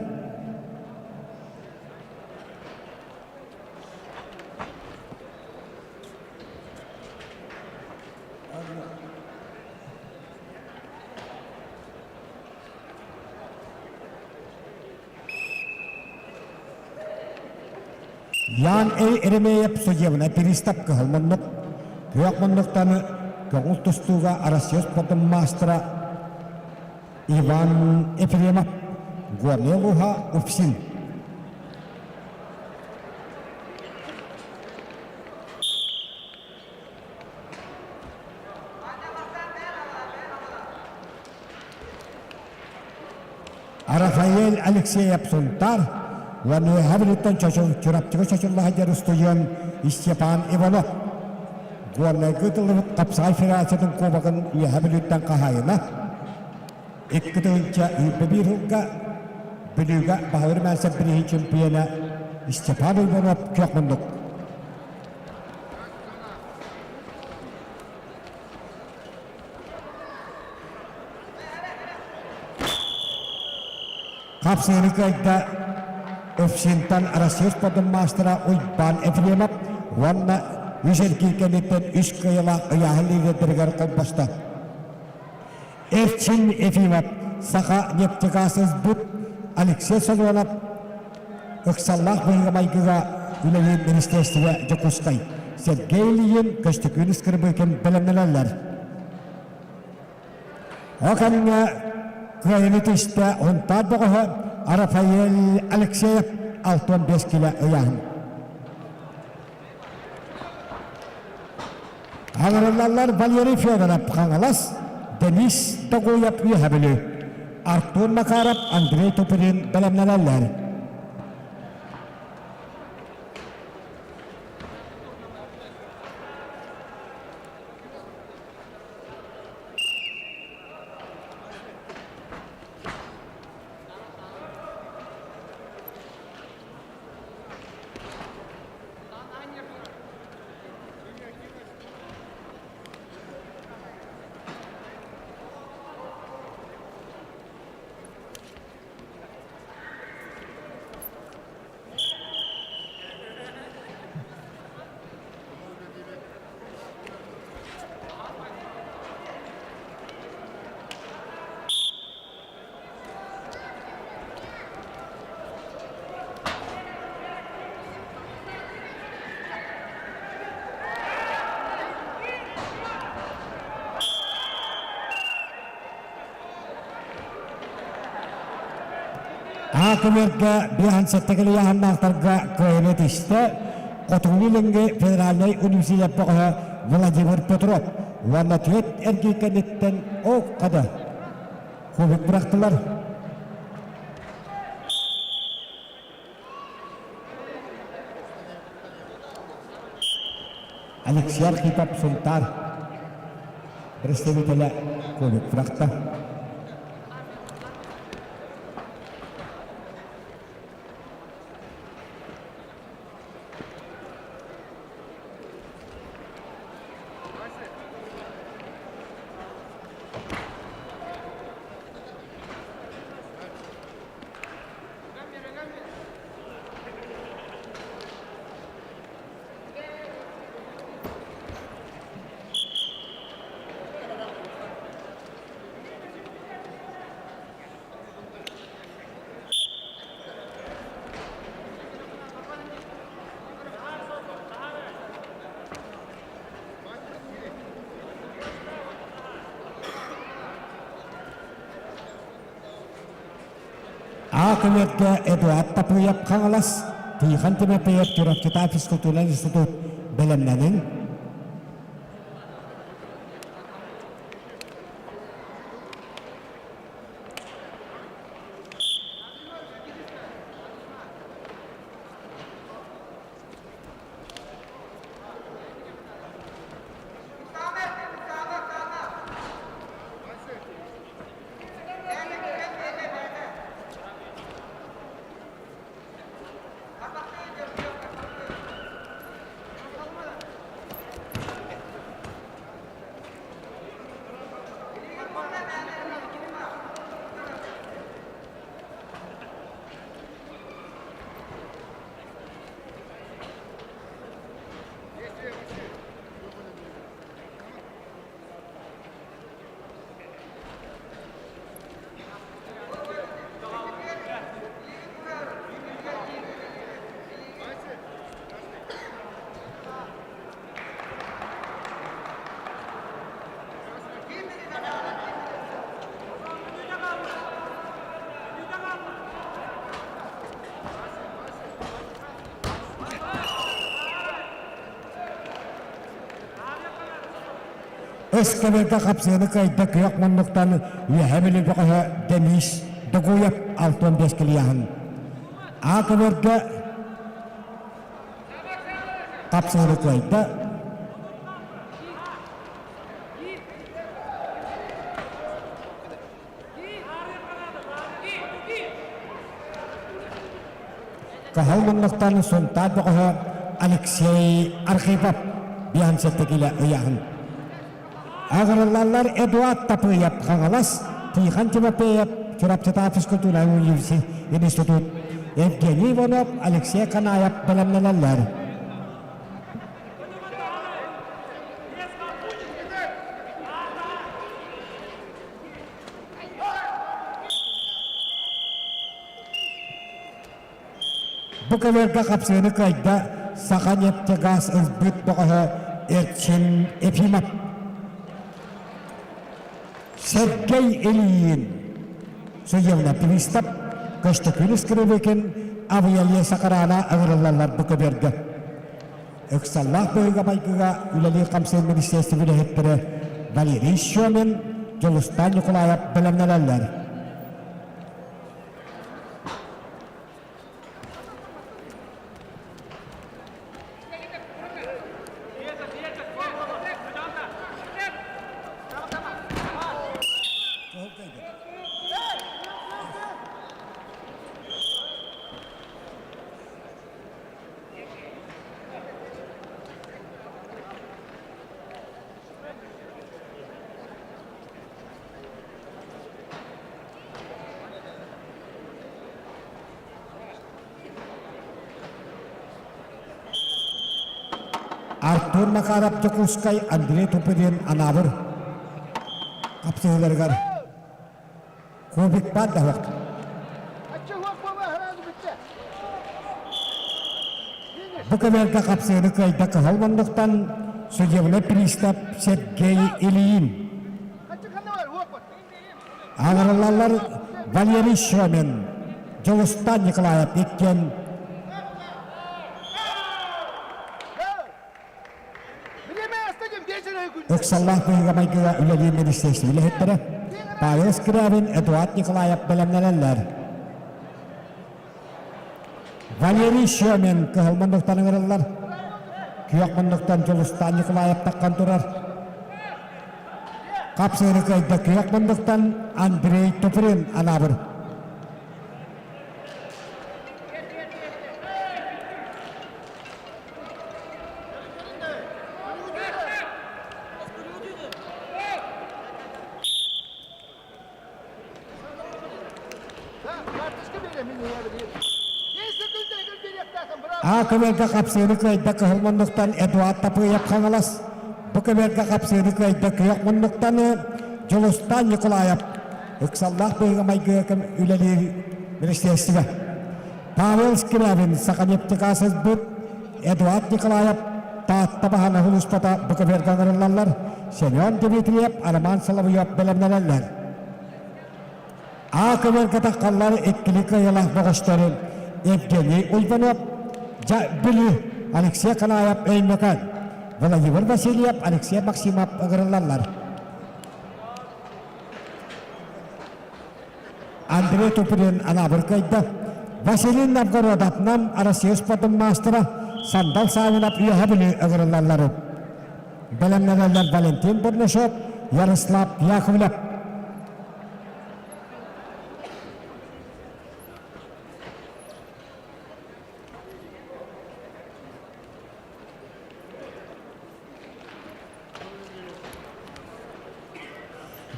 Ян Еремеев судебнай пристав кыһыл муннук, күөх муннуктан көҥүл тустууга Россия спордун маастара Иван Ефремов, Горнай улууһа Уфсин. Рафаэль Алексеев Сунтаар уонна Үөһээ Бүлүүттэн Чурапчыга чочулла сылдьар устудьуон Степан Иванов Горнайга ыытыллыбыт хапсаҕай федерациятын кубогын Үөһээ Бүлүүттэн хаһаайына 2021 сылга Бүлүүгэ баһылыыр мээсэр бирииһин чемпиона Степан Иванов күөх муннук. Хапсыһыны кыайда Өксинтан Россия спордун маастара Уйбаан Ефремов уонна үс эргиир кэнниттэн үс кыайыылаах ыйааһын лидердэригэр холбосто. Эрчин Ефимов Саха нефтегаз СБУТ Алексей Солонов ыксаллаах быһыыга-майгыга үлэлиир министиэристибэ Дьокуускай Сергей Ильин, Көстөкүүн Скрыбыкин бэлэмнэнэллэр. Ол кэмҥэ кыайыыны түстэ Һунтаар бөҕөһө Рафаэль Алексеев 65 кило ыйааһын. Аҥарыллаллар Валерий Федоров Хаҥалас, Денис Тогуев Үөһэ Бүлүү, Артур Макаров, Андрей Туприн бэлэмнэнэллэр. Аакымерга биһансеттэ кэлийаһаннаахтарга кыайыны түстэ Хотугу Илиҥҥи федеральнай университет бөҕөһө Владимир Петров уонна түөрт эргий кэнниттэн ооккада кубик бырахтылар. Алексей Архипов Сунтаар представителэ Кубик бырахта. А көмөргө Эдуард Тапыев Хаҥалас, Тихон Тимофеев Чурапчытаа физкультурнай институт бэлэмнэниҥ. Өскөбөргө хапсыаны кыайда күөх муннуктан Үөһэ Бүлүү бөҕөһө Денис Догуев 65 килияһын. А көбөргө хапсыаны кыайда Кыһыл муннуктан Сунтаар бөҕөһө Алексей Архипов биһансетте килэ ыйаһын. Аҕырыллаллар Эдуард Тапыев Хаҥалас, Тихон Тимофеев Чурапчытаа физкультура институт, Евгений Иванов, Алексей Канаев бэлэмнэнэллэр. Бу көбүөргэ хапсыыны кыайда Саханефтегаз ылбыт бөҕөһө Эрчин Ефимов. Сергей Ильин, Судебный пристав, Көстөкүүн Скрыбыкин, Авиалия Сакарана ыҥырыллаллар бу көбүөргэ. Ыксаллаах быһыыга-майгыга үлэлиир-хамсыыр министиэристибэ үлэһиттэрэ Валерий Шемин, Дьулустаан Ньукулаайап бэлэмнэнэллэр. Артур Макаров Дьокуускай Андрей Тупырин Анаабыр хапсыһыыларыгар Кубик баар да суох. Бу көбүөргэ хапсыыны кыайда кыһыл муннуктан судебный пристав Сергей Ильин. Аҕырыллаллар Валерий Шемин, Дьулустан Николаев иккиэн Ыксаллаах быһыыга-майгыга үлэлиир министиэристибэ үлэһиттэрэ Павел Скрябин, Эдуард Николаев бэлэмнэнэллэр. Валерий Шемин кыһыл муннуктан ыҥырыллар. Күөх муннуктан Дьулустаан Николаев таххан турар. Хапсыыны кыайда күөх муннуктан Андрей Туприн Анаабыр. А көбүөргэ хапсыыны кыайда кыһыл муннуктан Эдуард Тапыев Хаҥалас. Бу көбүөргэ хапсыыны кыайда күөх муннуктан Дьулустаан Николаев. Ыксаллаах быһыыга-майгыга үлэлиир министиэристибэ. Павел Скрябин Саханефтегаз ылбыт Эдуард Николаев Таатта баһана улууспата бу көбүөргэ ыҥырыллаллар. Семен Дмитриев, Роман Соловьев бэлэмнэнэллэр. А көбүөргэ таххаллар иккили кыайыылаах бөҕөстөрү Евгений Ульванов, Бүлүү, Алексей Канаев Өймөкөөн, Владимир Васильев, Алексей Максимов ыҥырыллаллар. Андрей Туприн Анаабыр кыайда. Василий Новгородов Нам Россия спордун маастара Сандал Савинов Үөһэ Бүлүү ыҥырыллаллар. Бэлэмнэнэллэр Валентин Бурнашов, Ярослав Яковлев.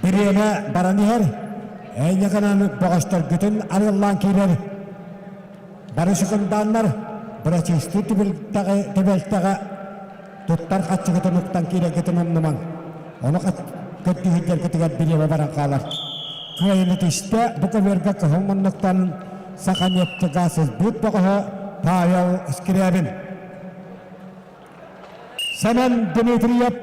Бириэмэ баран иһэр, эйнэкэнэн бөҕөстөргүтүн арыаллаан киирэр. Бары секунданнар бырачыастыы түбэлтэҕэ туттар хаччыгытын уктан киирэргитин умнумаҥ. Ону көрдүүһүддэргитигэр бириэмэ баран хаалар. Кыайыны түстэ бу көбүөргэ кыһыл муннуктан Саханефтегаз ылбыт бөҕөһө Павел Скрябин. Сэмэн Дмитриев,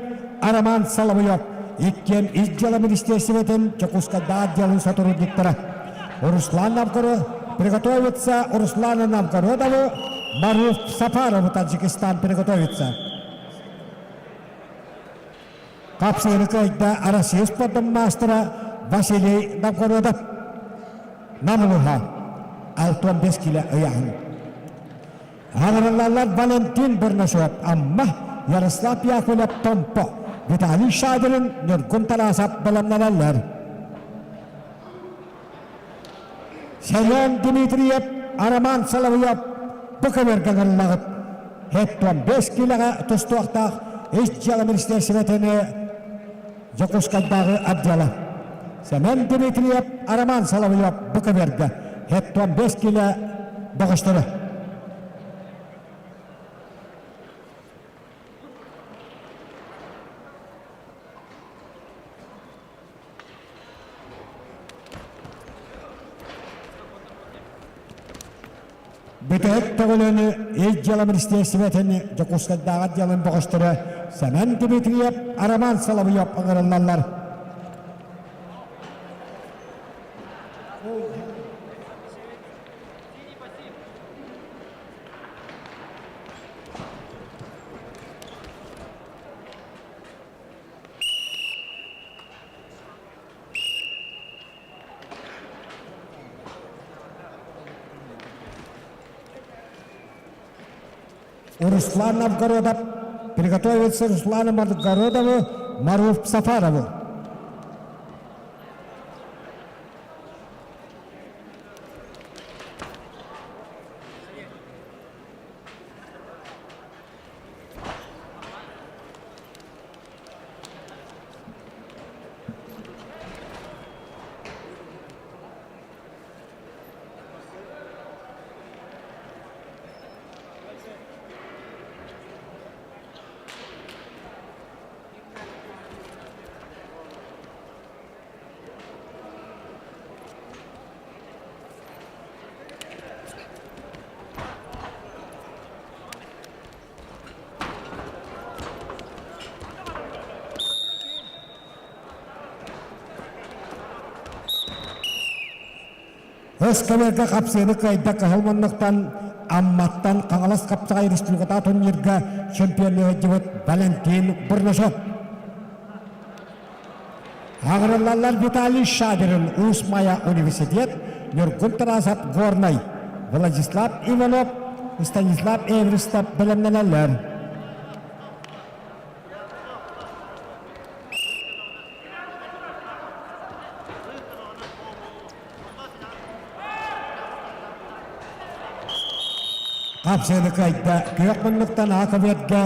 Роман Соловьев иккиэн Ис дьыала министиэристибэтин Дьокуускайдаах отделын сотрудниктара. Руслан Новгород приготовится Руслану Новгородову, Маруф Сафарову Таджикистан приготовится. Хапсыыны кыайда Россия спордун маастара Василий Новгородов. Намылыха 65 кило ыйааһын. Аҕырыллаллар Валентин Бурнашов Амма, Ярослав Яковлев Томпо, Виталий Шадрин, Ньургун Тарасов бэлэмнэнэллэр. Семен Дмитриев, Роман Соловьев бу көбүөргэ ыҥырыллаҕыт. 75 киилэҕэ тустуохтаах Ис дьыала министиэристибэтини Дьокуускайдааҕы отдела. Семен Дмитриев, Роман Соловьев бу көбүөргэ 75 киилэ бөҕөстөрө. Бүтэһик төгүлүнү Ил дьыала министиэристибэтин Дьокуускайдааҕы отделын бөҕөстөрө Сэмэн Дмитриев, Роман Соловьев ыҥырыллаллар. Руслан Новгородов приготовится Руслану Новгородову, Маруф Сафарову. Өс-көбүөргэ хапсыыны кыайда кыһыл муннуктан Амматтан Хаҥалас хапсаҕай республиката турнирга чемпионныы сылдьыбыт Валентин Бурнашов. Аҕырыллаллар Виталий Шадрин Уус Майа университет, Ньургун Тарасов Горнай, Владислав Иванов, Станислав Эверстов бэлэмнэнэллэр. Хапсыыны кыайда күөх муннуктан Аковерга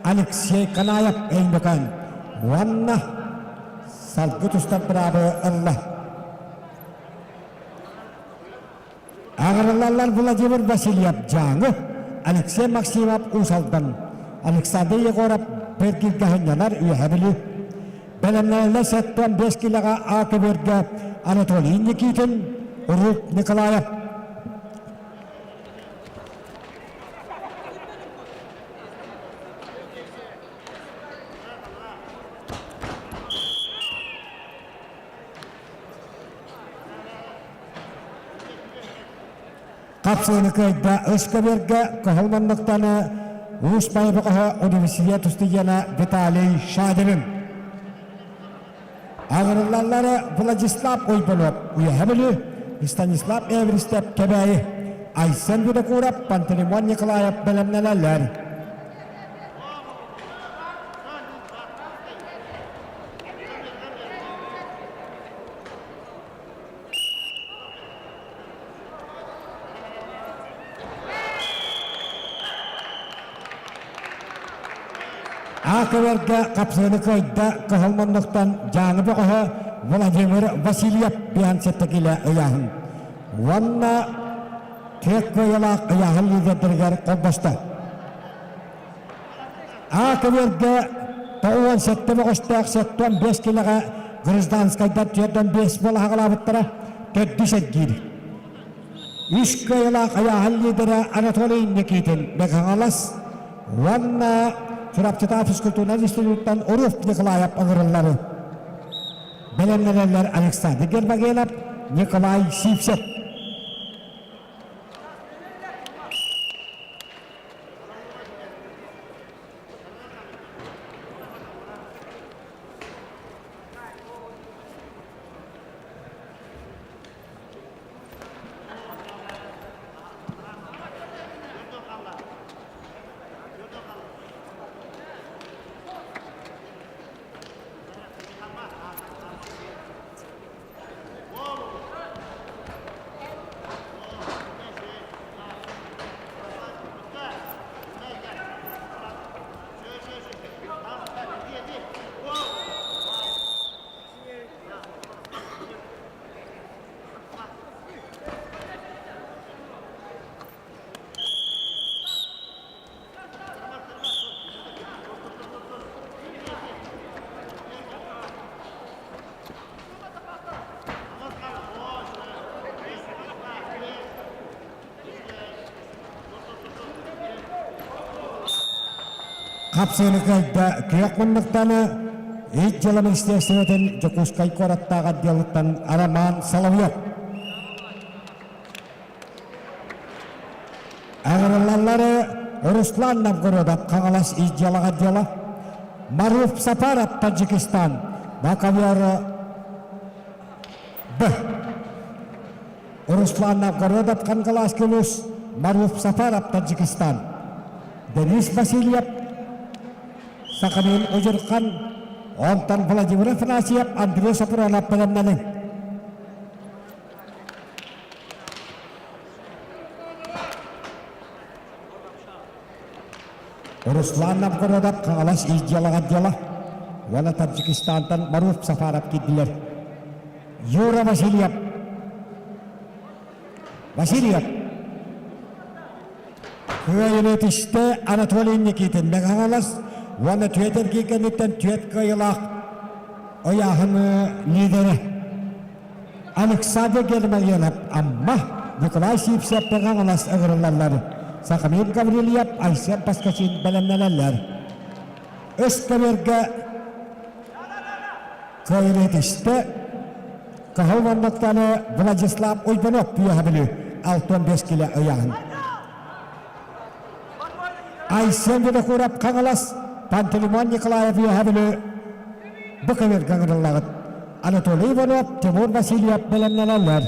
Алексей Канаев Өймөкөөн уонна салгы тустар быраабы ылла. Аҕырыллаллар Владимир Васильев Дьааҥы, Алексей Максимов Уус Алдан, Александр Егоров Бэргиргэ сынньанар Үөһэ Бүлүү. Бэлэмнэнэллэр 75 килэҕэ А көбүөргэ Анатолий Никитин, Рук Николаев. Хапсыыны кыайда үс көбүөргэ кыһыл муннуктаны Уус Байбаҕаһа университет устудьуона Виталий Шадинин. Аҕырыллаллары Владислав Уйбанов Үөһэ Бүлүү, Станислав Эверстев Кэбээйи, Айсен Винокуров, Пантелеймон Николаев бэлэмнэнэллэр. Аакыбарга хапсыыны кыайда кыһыл муннуктан Дьааҥы бөҕөһө Владимир Васильев биһан сэттэ ыйааһын уонна түөрт кыайыылаах ыйааһын лидердэригэр холбосто. А көбүөргэ 97 бөҕөстөөх 75 килэҕэ гражданскайдар 45 балаһаҕалаабыттара төрдүс эргиир. Үс кыайыылаах айааһын лидерэ Анатолий Никитин Мэҥэ-Хаҥалас уонна Чурапчытаах физкультурнай институттан Руф Николаев ыҥырыллары. Бэлэмнэнэллэр Александр Гермогенов, Николай Сивцев. Хапсыыны кыайда күөх муннуктаны Ис дьыала министерствотын Дьокуускай куораттааҕы отделыттан Роман Соловьев. Аҕырыллаллары Руслан Новгородов Хаҥалас Ис дьыалаҕа отдела, Маруф Сапаров Таджикистан Бакавиары Б. Руслан Новгородов Кангалас Улус, Маруф Сафаров Таджикистан, Денис Васильев Сахамин Удьурхан, онтон Владимир Афанасьев, Андрей Сопронов бэлэмнэниҥ. Руслан Новгородов Хаҥалас ис дьыалаҕа отдела уонна Таджикистантан Маруф Сафаров киирдилэр. Юра Васильев Васильев Кыайыны түстэ Анатолий Никитин Мэҥэ-Хаҥалас уонна түөрт эргиир кэнниттэн түөрт кыайыылаах ыйааһын лидерэ Александр Гермогенов Амма, Николай Сивцев Хаҥалас ыҥырыллаллар. Сахамир Гаврильев, Айсен Поскачин бэлэмнэнэллэр. Өс көбүөргэ кыайыны түстэ Кыһыл муннуктаны Владислав Уйбанов Үөһэ Бүлүү 65 килэ ыйааһын. Айсен Винокуров Хаҥалас, Пантелеймон Николаев Үөһэ Бүлүү бу көбүөргэ ыҥырыллаҕыт. Анатолий Иванов, Тимур Васильев бэлэмнэнэллэр.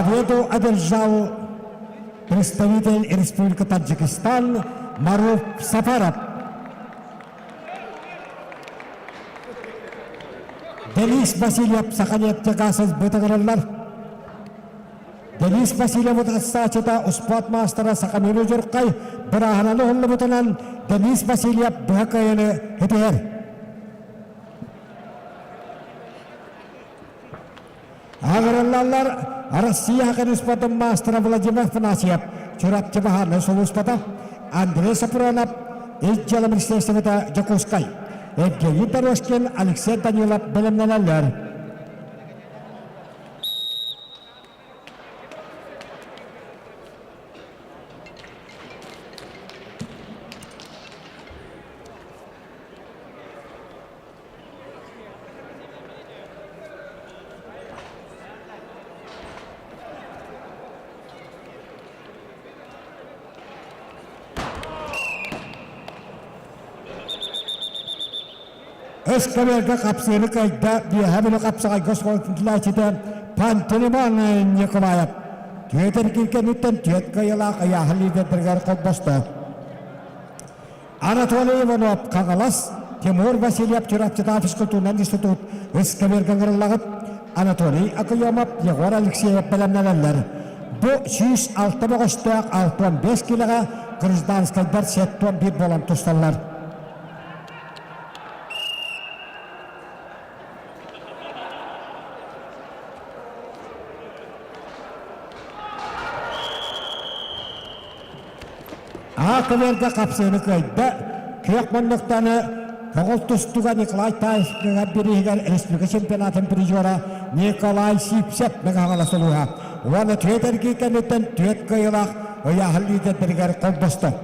Победу одержал представитель Республики Таджикистан Маруф Сафаров. Денис Васильев Саханефтегаз бытыгырыллар. Денис Васильев утарсааччыта успуорт маастара Сахамин Удьурхай бырааһынаны уһуллубутунан Денис Васильев быһа кыайыны итиһэр. Аҕырыллаллар Россия спортун маастара Владимир Афанасьев, Чурапчы баһаарынай сулууспата, Андрей Сапронов, Ил дьыала министерствота Дьокуускай, Евгений Дорожкин, Алексей Данилов бэлэмнэнэллэр. Эскалерга хапсыыры кыайда Үөһээ Бүлүү хапсаҕайга оскуолатын Пантелеймон Николаев. Түөрт эргиир кэнниттэн түөрт кыайыылаах ыйааһын лидердэригэр холбосто. Анатолий Иванов Хаҥалас, Тимур Васильев Чурапчытаах физкультурнай институт ыскамыарга ыҥырыллаҕыт, Анатолий Акуемов, Егор Алексеев бэлэмнэнэллэр. Бу 106 бөҕөстөөх 65 киилэҕэ гражданскайдар 71 буолан тусталлар. Аакылыарга хапсыыны кыайда, күөх муннуктаны Көҕүл тустууга Николай Таев бирииһигэр республика чемпионатын призера Николай Сипсев Мэҥэ сулуһа уонна түөрт эргии кэнниттэн түөрт кыайыылаах ыйааһын лидердэригэр холбосто.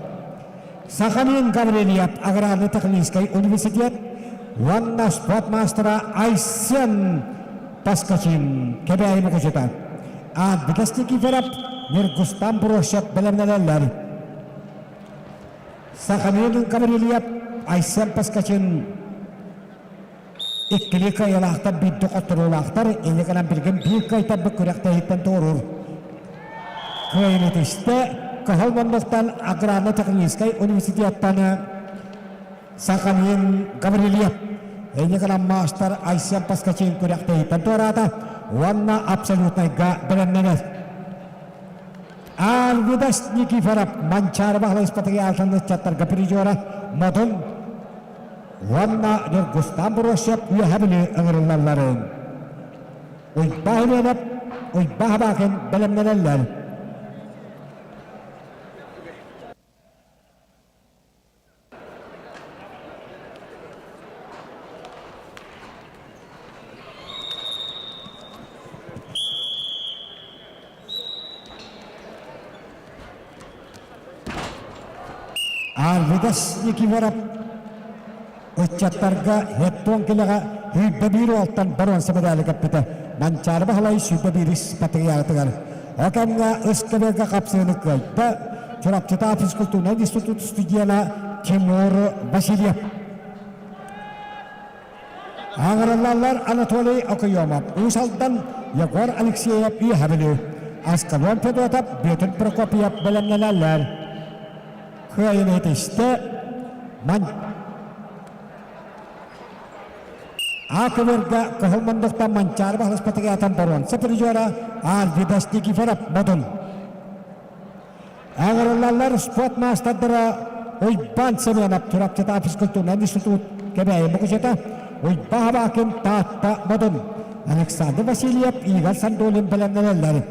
Сахалин Гаврильев аграрно-техническай университет уонна спорт маастара Айсен Поскачин Кэбээйи мукучута. Аадбытас Никифоров, Ньургустан Брощев бэлэмнэнэллэр. Сахамин Гаврильев, Айсен Поскачин иккилии кыайыылаахтар биирдэ хотторуулаахтар инньэ гынан билигин биир кыайтарбыт күрэхтэһииттэн туоруур. Кыайыыны түстэ Кыһыл муннуктан аграрно-техническай университеттан Сахамин Гаврильев инньэ гынан маастар Айсен Поскачин күрэхтэһииттэн туораата уонна абсолютнайга бэлэмнэнэр. Арвидас Никифоров Манчаары Баһылай Патриархын ыччаттарга призера Модун уонна Ньургустан Бросев Үөһэ Бүлүү ыҥырыллалларын. Уйбаа Иванов, Уйбаа Хабаакин бэлэмнэнэллэр. Арвидас Никифоров ыччаттарга хеттон килэҕэ 101 уолтан боруонса медали кэппитэ. Манчаары Баһылай 101 патриархатыгар. О кэмҥэ СКБ-га хапсыыны кыайда Чурапчытаах физкультурнай институт студена Тимур Васильев. Аҕырыллаллар Анатолий Окоемов, Уус Алдан, Егор Алексеев Үөһэ Бүлүү, Аскалон Федотов, Бүөтүр Прокопьев бэлэмнэнэллэр. Кыайыны итистэ Ман А-көбүөргэ Кыһыл Мундуктан Манчаары баһылыспатыгар боруонса призера Арвидас Никифоров Модун. Аҕырыллаллар спорт маастардара Уйбаан Семенов Чурапчытаа физкультурнай институт Кэбээйи Мукучета, Уйбаа Абакин Таатта Модун, Александр Васильев Игорь Сандулин бэлэмнэнэллэр.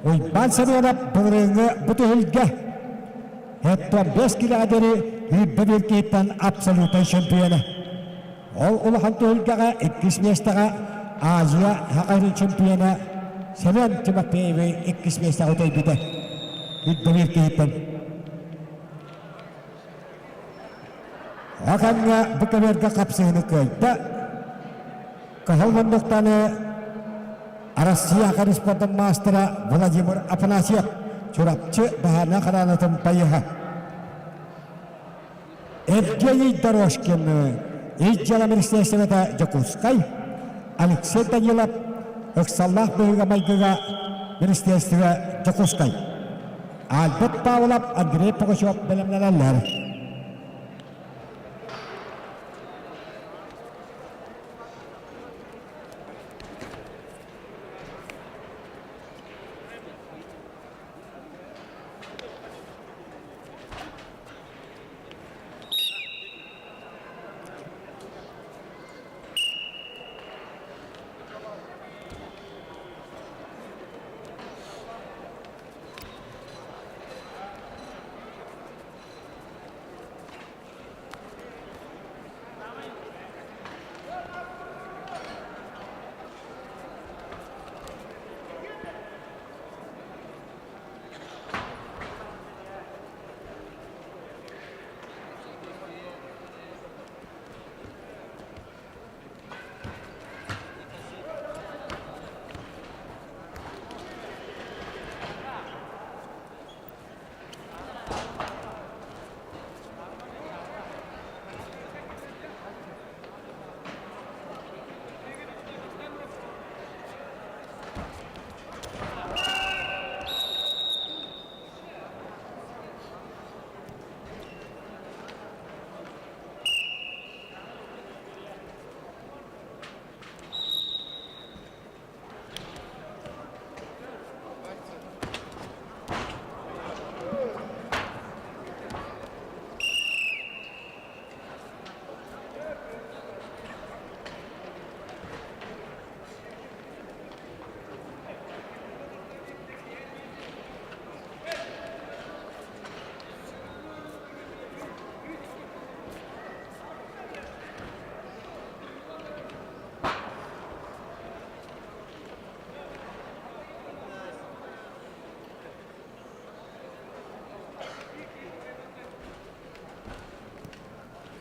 Уйбаан Семенов былырыыҥҥы бу түһүлгэ Оттон 5 килоҕа диэри үүрбэ биир киһиттэн абсолютнай чемпиона. Ол улахан түһүлгэҕэ иккис миэстэҕэ Азия Хакайрын чемпиона Семен Тимофеевы иккис миэстэҕэ үтэйбитэ. Үрдэ биир киһиттэн. Хакаҥҥа бу көбүөргэ хапсыһыны кыайда. Кыһыл муннуктаны Россия спордун маастара Владимир Афанасьев Чурапчы баһаарынай хараанатын байыһа. Евгений Дорожкин Ил дьыала министиэристибэтэ Дьокуускай, Алексей Данилов ыксаллаах быһыыга-майгыга. Министерство Дьокуускай. Альберт Павлов, Андрей Пугачев бэлэмнэнэллэр.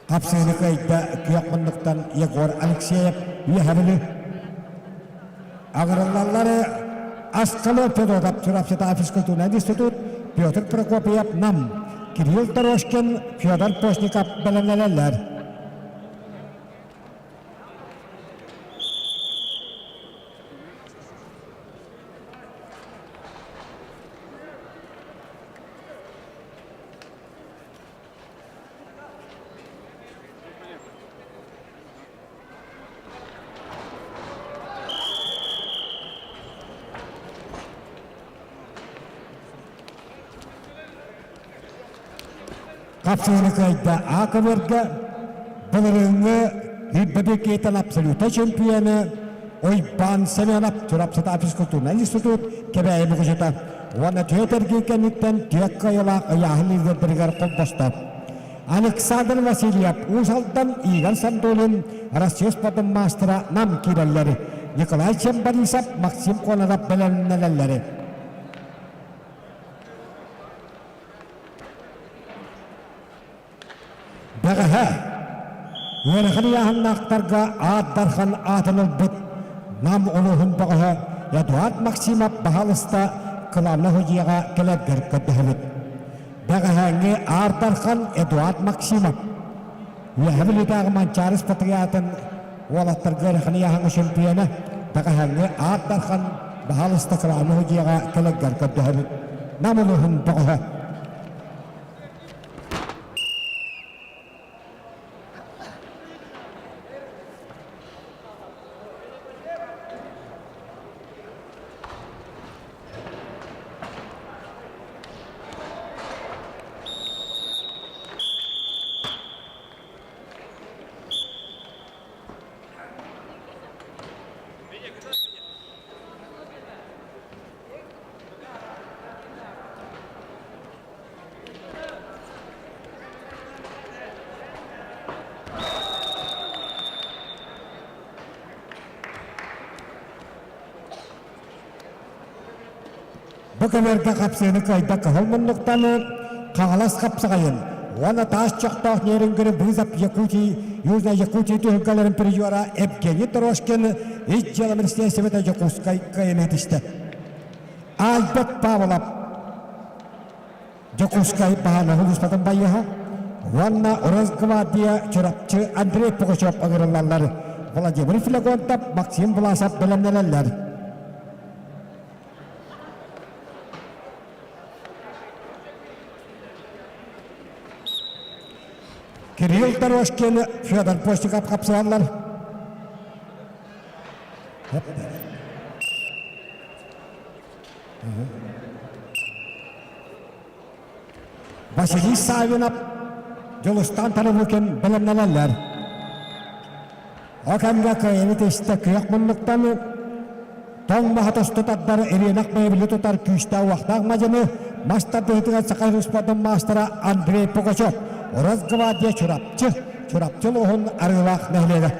Хапсыыны кыайда күөх муннуктан Егор Алексеев үөһэбили. Аҕырыллаллары Аскалон Федотов Чурапчытааҕы физкультурнай институт Петр Прокопьев Нам, Кирилл Торошкин, Федор Постников бэлэмнэнэллэр. Хапсыыны кыайда А-көбүөргэ былырыыҥҥы Үрбэбикиэтэн абсолютнай чемпионы Уйбаан Семенов Чурапчытааҕы физкультурнай институт Кэбээйи мукучута уонна түөрт эргиир кэнниттэн түөрт кыайыылаах ыйааһын лидердэригэр холбосто. Александр Васильев Уус Алдан Игорь Сандулин Россия спордун маастара Нам киирэллэр. Николай Чембарисов Максим Кононов бэлэмнэнэллэр. Бэҕэһээ ыарахан ыйааһыннаахтарга Аат Дархан аатын ылбыт Нам улууһун бөҕөһө Эдуард Максимов баһаалыста кылаанна судьуйаҕа кэлэргэр көрдөһөбүт. Бэҕэһээҥҥи Аар Дархан Эдуард Максимов Үөһэ Бүлүүтээҕи Манчаары спартакиадатын уолаттарга ыарахан ыйааһыҥҥа чемпиона бэҕэһээҥҥи Аар Дархан баһаалыста кылаанна судьуйаҕа кэлэргэр көрдөһөбүт. Нам улууһун бөҕөһө Бу кэмэргэ хапсыаны кыайда кыһыл муннуктан Хаҥалас хапсаҕайын уонна таас чохтоох Нерюнгри вызов Якутии Южной Якутии түһүлгэлэрин призера Евгений Трошкин ис дьыала министиэристибэтэ Дьокуускай кыайыыны түстэ. Альберт Павлов Дьокуускай баһаалаһы улууспатын байыаһа уонна Росгвардия Чурапчы Андрей Пугачев ыҥырыллаллар. Владимир Флегонтов, Максим Власов бэлэмнэнэллэр. Кирилл Дорожкин, Федор Постников хапсыһаллар. Василий Савинов, Дьулустаан Тарабукин бэлэмнэнэллэр. Ол кэмҥэ кыайыыны тистэ күөх муннуктан тоҥ маһа тосту тардар ириэнэх бэйэбили тутар күүстээх-уохтаах мадьыны мас тардыһыытыгар Саха спордун маастара Андрей Пугачев, Росгвардия Чурапчы, Чурапчы улууһун Арыылаах нэһилиэгэ.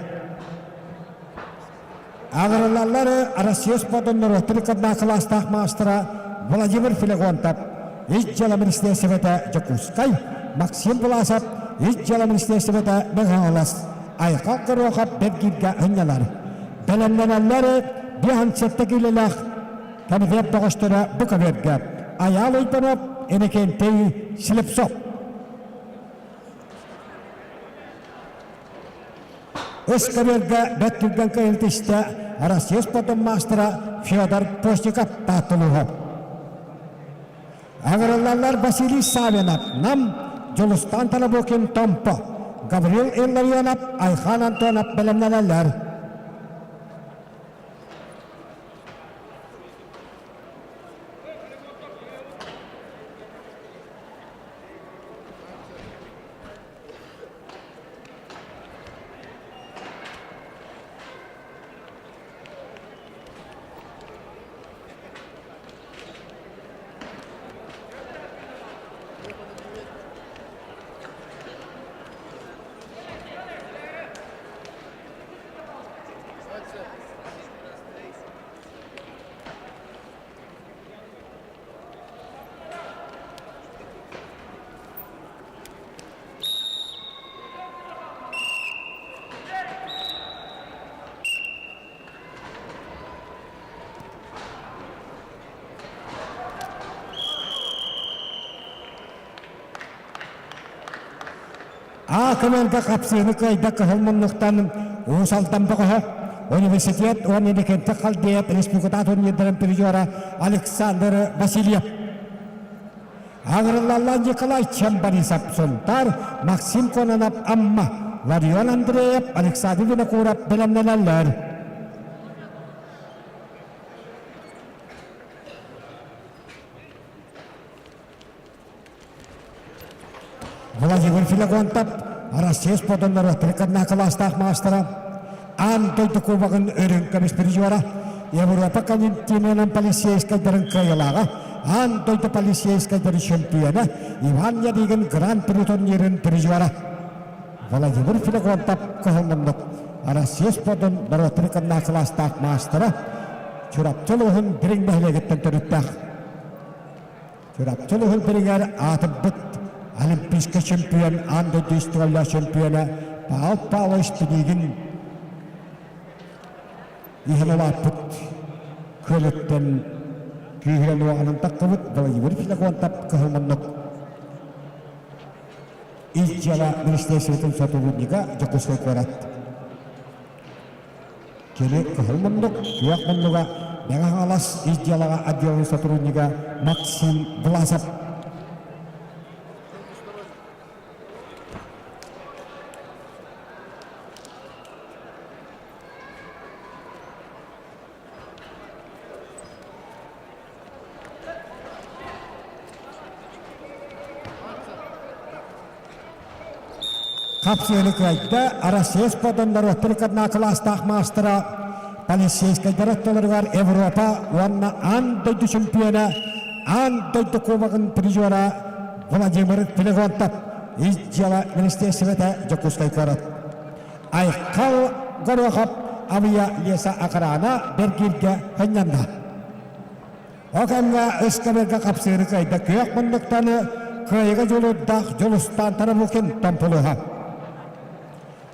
Аҕырыллаллар Россия спордун норуоттар ыккардынаах кылаастаах маастара Владимир Филегонтов, Ис дьыала министиэристибэтэ Дьокуускай, Максим Власов, Ис дьыала министиэристибэтэ Мэҥэ Айхал Горохов бэргииргэ ынньалар. Бэлэмнэнэллэр 57 киилэлээх конверт бөҕөстөрө бу көбүөргэ. Айаал Уйбанов, Иннокентий Слепцов. Өс-көбүөргэ бэрт түргэн кыайын түстэ Россия спордун маастара Федор Постников Таатталууһа. Аҕырыллаллар Василий Савинов, Нам, Дьулустаан Тарабукин, Томпо, Гаврил Илларионов, Айхан Антонов бэлэмнэнэллэр. Аакыманга хапсыыны кыайда кыһыл муннуктан Уус Алдан бөҕөһө, университет уонна Мекенте Халдеев республиката турнирдарын призера Александр Васильев. Аҕырыллаллаан Николай Чембарисов Сунтаар, Максим Кононов Амма, Ларион Андреев, Александр Винокуров бэлэмнэнэллэр. Владимир Филогонтов, Россия спордун норуоттарын кылаастаах маастара, аан дойду кубогын өрүн көмүс призера, Европа континенын полицейскайдарын кыайылааҕа, аан дойду полицейскайдарын чемпиона Иван Ядыгин Гран-при турнирын призера. Владимир Филогонтов кыһыллымнык Россия спордун норуоттарын кылаастаах маастара, Чурапчы улууһун Дириҥ нэһилиэгиттэн төрүттээх. Чурапчы улууһун биригэр аатырбыт олимпийскай чемпион, аан дойду история чемпиона Павел Павлович Пинигин иһин улааппыт күөлүттэн күүһүрэн уоҕунан таххыбыт Владимир Филогонтов кыһыл муннук Ис дьыала министерствотын сотруднига Дьокуускай куорат. Кини кыһыл муннук, күөх муннуга Мэҥэ Хаҥалас ис дьыалаҕа отделын сотруднига Максим Власов. Хапсыаны кыайда Россия спордун норуоттар ыккардына кылаастаах маастара полицейскайдар ортолоругар Европа уонна аан дойду чемпиона, аан дойду кубогын призера Владимир Филегонтов Ис дьыала министиэристибэтэ Дьокуускай куорат. Айхал Горохов Авиа Леса Охрана Бергиргэ ханньанна. Ол кэмҥэ ыскамыарга хапсыыры кыайда күөх муннуктаны кыайыга дьулуурдаах Дьулустаан Тарабукин томпулуһа.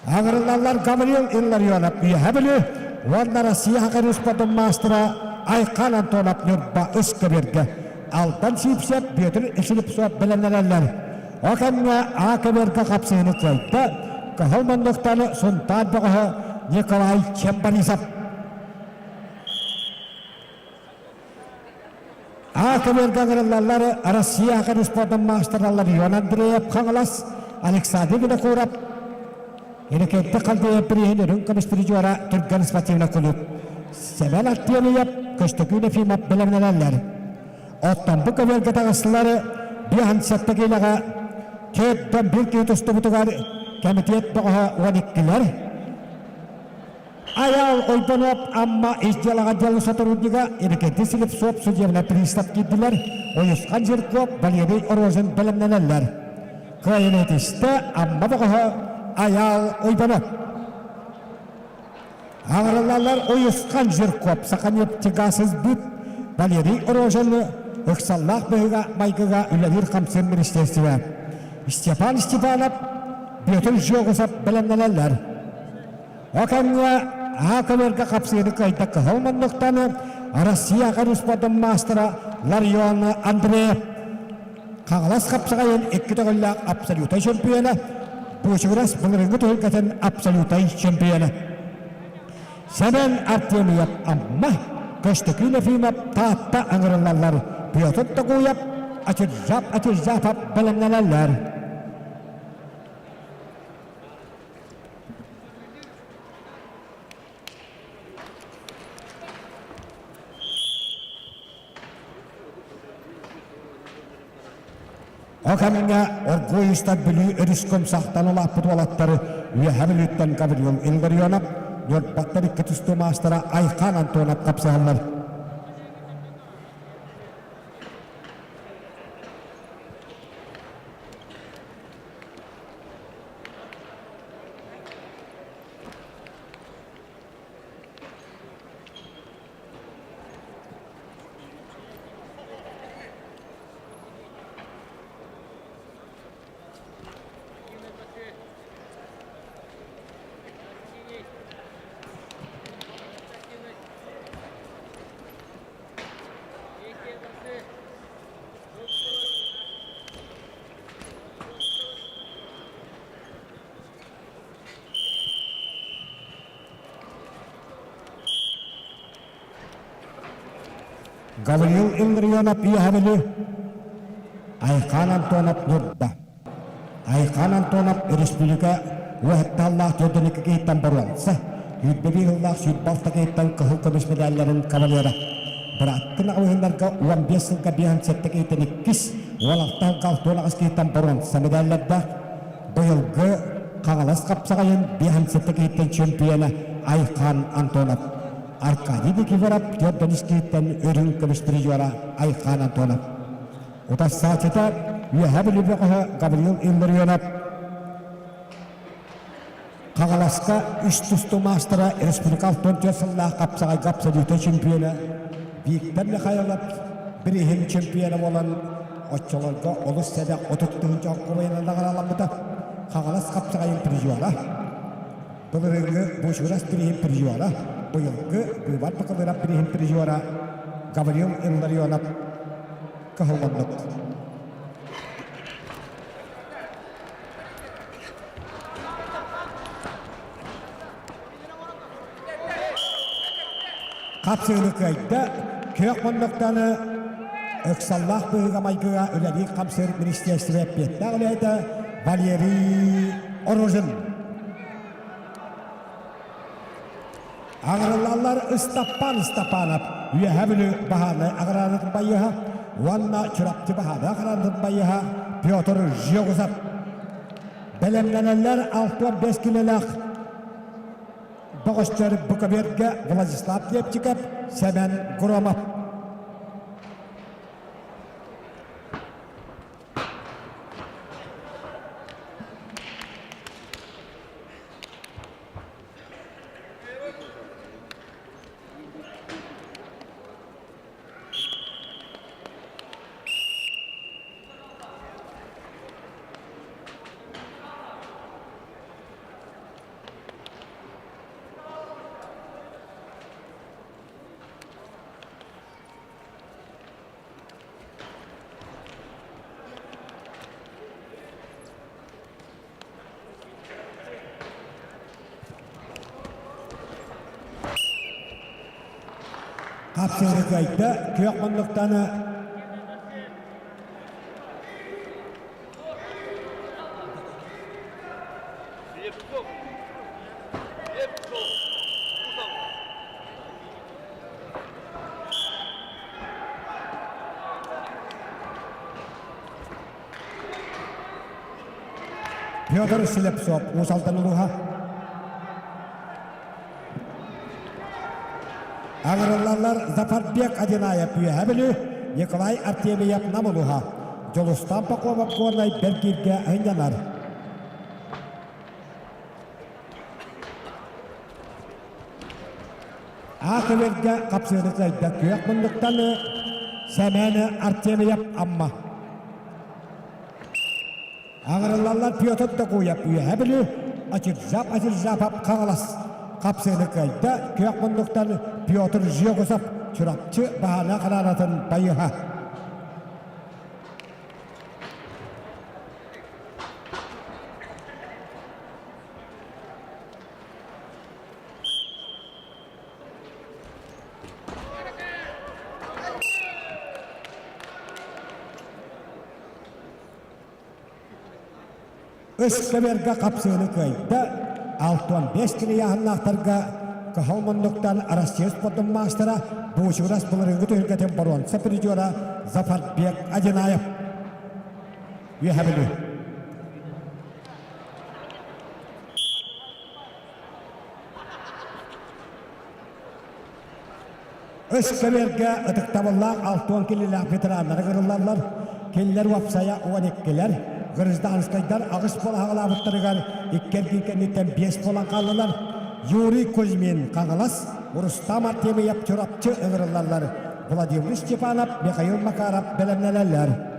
Аҕырыллаллар Гаврил Илларионов Үөһэ Бүлүү уонна Россия Хакан спордун маастара Айхан Антонов Ньурба ыскамыарга Алтан Сивцев, Бүөтүр Слепцов бэлэмнэнэллэр. Ол кэмҥэ А көбүөргэ хапсыыны кыайда Кыһыл муннуктаны Сунтаар бөҕөһө Николай Чембарисов. А көбүөргэ ыҥырыллаллар Россия Хакан спордун маастаралар Ион Андреев Хаҥалас, Александр Винокуров, Иннокентий Халдеев бирииһин үрүҥ көмүс призера Түргэн спортивнай кулууп Сэмэн Артемьев, Көстөкүүн Ефимов бэлэмнэнэллэр. Оттон бу көбүөргэ таҕыстылар 57 киилэҕэ 41 киһи тустубутугар кэмитиэт бөҕөһө 12-лэр Айаал Ойбонов Амма ис дьыалаҕа отделын сотруднига Иннокентий Слепцов судебнай пристав киирдилэр, Уйусхан Жирков, Валерий Рожин бэлэмнэнэллэр. Кыайыыны ситистэ Амма бөҕөһө Айаал Ойбонов. Аҕырылалар Уйусхан Жирков Саханефтегазсбыт Валерий Рожины ыксаллаах быһыыга-майгыга үлэлиир-хамсыыр министиэристибэ Степан Степанов, Бүөтүр Жогусов бэлэмнэнэллэр. Ол кэмҥэ аһа көбүөргэ хапсыыны кыайда кыһыл муннуктаны Россия спордун маастара Ларион Андреев Хаҥалас хапсаҕайын икки төгүллээх абсолютнай чемпиона, Буучугурас былырыыҥҥы түһүлгэтин абсолютнай чемпиона. Сэмэн Артемьев Амма, Көстөкүүн Ефимов Таатта ыҥырыллаллар, Петр Тогуев Атиржап Атиржапов бэлэмнэнэллэр. Ол кэмҥэ оргууй устар Бүлүү өрүс көмсахтан улааппыт уолаттары Үөһээ Бүлүүттэн Гаврил Илларионов, Ньурбаттан икки тустуу маастара Айхан Антонов хапсыһаллар. Гаврил Илларионов Иэһэбили, Айхан Антонов Ньурба. Айхан Антонов республика уоһаттааллаах төрдүнүкү киһиттэн боруонса, 21 сыллаах 26 киһиттэн кыһыл көмүс медалларын кавалера. Бырааттын аҕыһыннарга 15 сылга 57 киһиттэн иккис, 16 сылга 68 киһиттэн боруонса медаллардаах. Быйылгы Хаҥалас хапсаҕайын 57 киһиттэн чемпиона Айхан Антонов. Аркадий Никифоров 4 киһиттэн үрүҥ көмүс призера Айхан Антонов. Утарсааччыта Үөһээ Бүлүү бөҕөһө Гаврил Илларионов Хаҥаласка үс тустуу маастара республика 64 сыллаах хапсаҕайга абсолютнай чемпиона Виктор Михайлов бирииһин чемпиона буолан оччолорго олус сэдэх 30 тыһыынча оккубайынан наҕарааламмыта Хаҥалас хапсаҕайын призера былырыыҥҥы Бучурас бирииһин призера быйылгы Быыбар Бакалырап бирииһин призера Гаврил Илларионов кыһалланнык. Хапсыыны кыайда, күөх муннуктаны ыксаллаах быһыыга-майгыга үлэлиир-хамсыыр министиэристибэ эппиэттээх үлэһитэ Валерий Оружин. Аҕырыллаллар Ыстаппан Ыстапанов Үөһээ Бүлүү баһаарынай аҕыраанатын байыаһа уонна Чурапчы баһаарынай аҕыраанатын байыаһа Петр Жегусов. Бэлэмнэнэллэр 65 килэлээх бөҕөстөр Буковергэ Владислав Лепчиков, Сэмэн Громов. Хапсыһары кыайда, күөх муннуктаны Петр Слепцов, Уус Алдан улууһа. Аҥырыллаллар Зафарбек Одинаев Үөһэ Бүлүү, Николай Артемьев Нам улууһа, Дьулустан Пахомов Горнай Бэргииргэ сынньанар. Аах-үөргэ хапсыыны кыайда күөх муннуктан Сэмэн Артемьев Амма. Аҥырыллаллар Петр Докуев Үөһэ Бүлүү, Ачиржап Ачиржапов Хаҥалас хапсыыны кыайда күөх муннуктан Петр Жегусов Чурапчы баһаана хараанатын байыһа. Үс көбүөргэ хапсыыны кыайда, 65 килийааһыннаахтарга кыһыл муннуктан Россия спордун маастара Буучурас былырыыҥҥы түһүлгэтин боруонса призера Зафарбек Одинаев. Үөһэ Бүлүү. Үс көбүөргэ ытыктабыллаах 60 килилээх ветераннары кырыллаллар. Кинилэр уопсайа 12-лэр, гражданскайдар аҕыс буола аҕалаабыттарыгар икки эргин кэнниттэн биэс буолан хааллылар. Юрий Кузьмин Хаҥалас, Рустам Артемьев Чурапчы ыҥырыллаллар. Владимир Степанов, Михаил Макаров бэлэмнэнэллэр.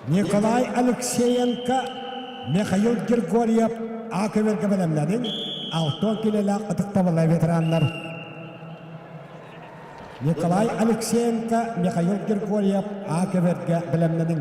Николай Алексеенко, Михаил Григорьев А көбүөргэ бэлэмнэниҥ, 60 килэлээх ытыктабыллаах ветераннар. Николай Алексеенко, Михаил Григорьев А көбүөргэ бэлэмнэниҥ.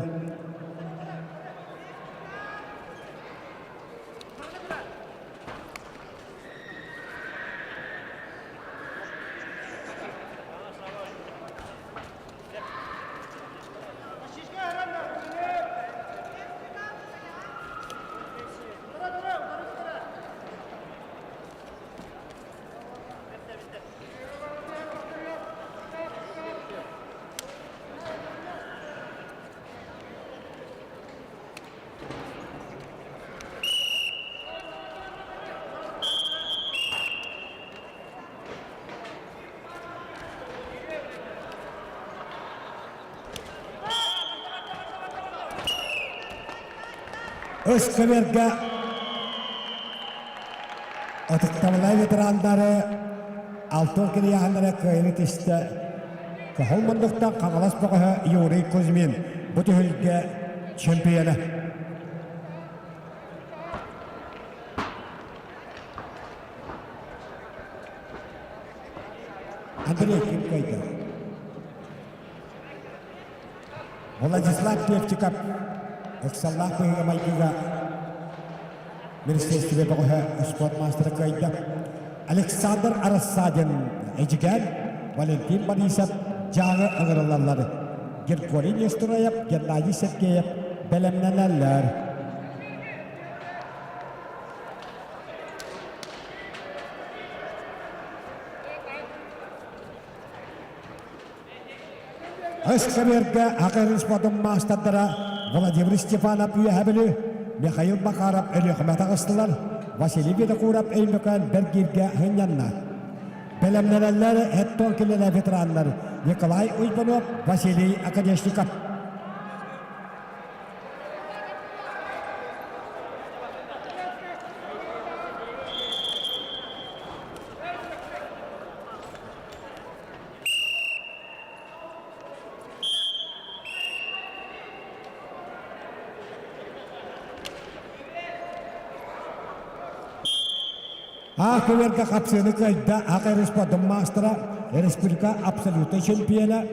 Үс көбүөргэ ытыктабыллаах ветерандары Алтын кирияһыннара кыайыны тистэ Кыһыл мундуктан Хаҥалас бөҕөһө Юрий Кузьмин бу түһүлгэ чемпиона. Андрей ким кыайда? Владислав Певчиков ыксаллаах быһыыга-майгыга министиэристибэ бөҕөһө спорт маастара кыайда. Александр Рассадин Эдьигээн, Валентин Борисов Дьааҥы ыҥырыллаллар. Григорий Нестроев, Геннадий Сергеев бэлэмнэнэллэр. Өс-көбүөргэ Аҕа спордун маастардара Владимир Степанов Үөһэ Бүлүү, Михаил Макаров Өлүөхүмэ таҕыстылар, Василий Винокуров Өймөкөөн Бэргииргэ сынньанна. Бэлэмнэнэллэр Эттон кинилэр ветераннар Николай Уйбанов, Василий Оконешников. Аах көбүөргэ хапсыыны кыайда Ак Респодун маастара, республика абсолютнай чемпиона,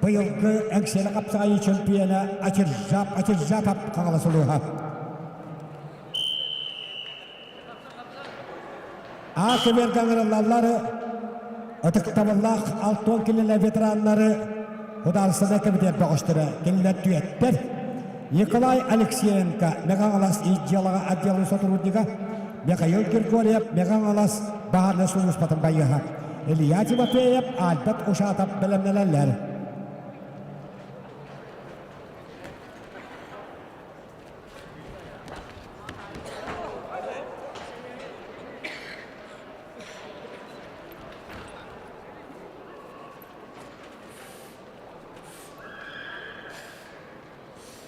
быйылгы Эҥсиэли хапсаҕайыы чемпиона Ачиржап Ачиржапов Хаҥалас улууһа. А көбүөргэ ыҥырыллаллар ытыктабыллаах алтуон кинилэр ветераннары Судаарыстыбаннай кэмитиэт бөҕөстөрө кинилэр түөттэр Николай Алексеенко Мэҥэ-Хаҥалас ис дьыалаҕа отделын сотруднига Михаил Григорьев Мэҥэ-Хаҥалас баһаарынай сулууспатын байыаһа Илья Тимофеев Альберт Ушатов бэлэмнэнэллэр.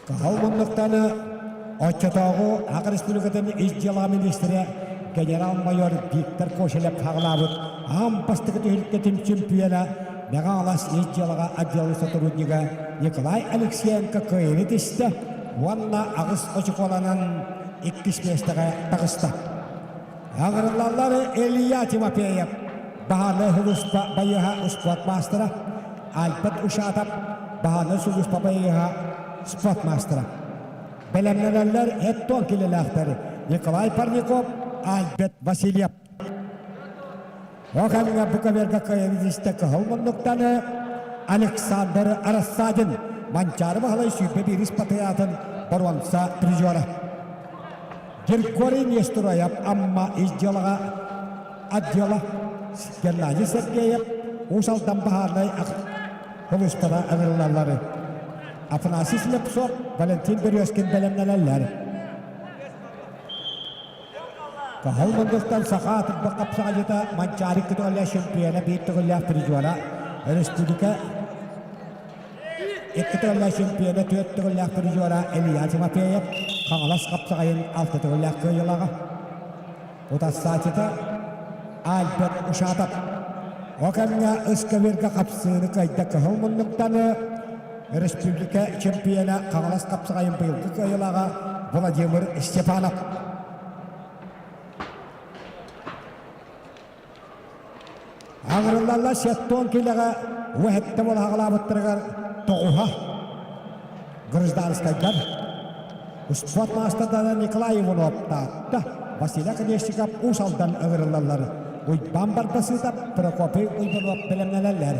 Кыһыл муннуктан оччотооҕу Саха Республикатын ис дьыала министрэ генерал-майор Виктор Кошелев хаҕылаабыт аан бастакы түһүлгэтин чемпиона Мэҥэ-Хаҥалас ис дьыалаҕа отделын сотруднига Николай Алексеенко кыайыыны тистэ уонна аҕыс очукуоланан иккис миэстэҕэ таҕыста. Аҕырыллаллар Илья Тимофеев, баһаарынай сулууспа байыаһа успуорт маастара, Альберт Ушатов, баһаарынай сулууспа байыаһа спорт маастара. Бэлэмнэнэллэр эттон килэлээхтэр Николай Парников, Альберт Васильев. Ол кэмҥэ бу көбүөргэ кыайан истэ кыһыл муннуктаны Александр Рассадин Манчаары Баһылай 21 патриотын боруонса призера. Григорий Нестероев Амма ис дьыалаҕа отдела Геннадий Сергеев Уус Алдан баһаарынай сулууспата ыҥырыллаллар. Афанасий Слепцов, Валентин Березкин бэлэмнэнэллэр. Кыһыл мундуктан саха атырдах хапсаҕайдьыта Манчаары көтөҕүллээх чемпиона биир төгүллээх призера республика Икки төгүллээх чемпиона, түөрт төгүллээх призера Илья Тимофеев, Хаҥалас хапсаҕайын алта төгүллээх кыайыылааҕа. Утарсааччыта Альберт Ушатов. О кэмҥэ ыскавирга хапсыыны кыайда кыһыл муннуктаны республика чемпиона Хаҥалас хапсаҕайын быйылгы кыайыылааҕа Владимир Степанов. Аҕырыллаллар сеттон килэҕэ уэһэттэ буолаҕалаабыттарыгар тоҕуһа гражданскайдар успуорт маастардара Николай Иванов Таатта, Василий Оконешников Уус Алдан ыҥырыллаллар. Уйбаан Барбасыытап, Прокопий Уйбанов бэлэмнэнэллэр.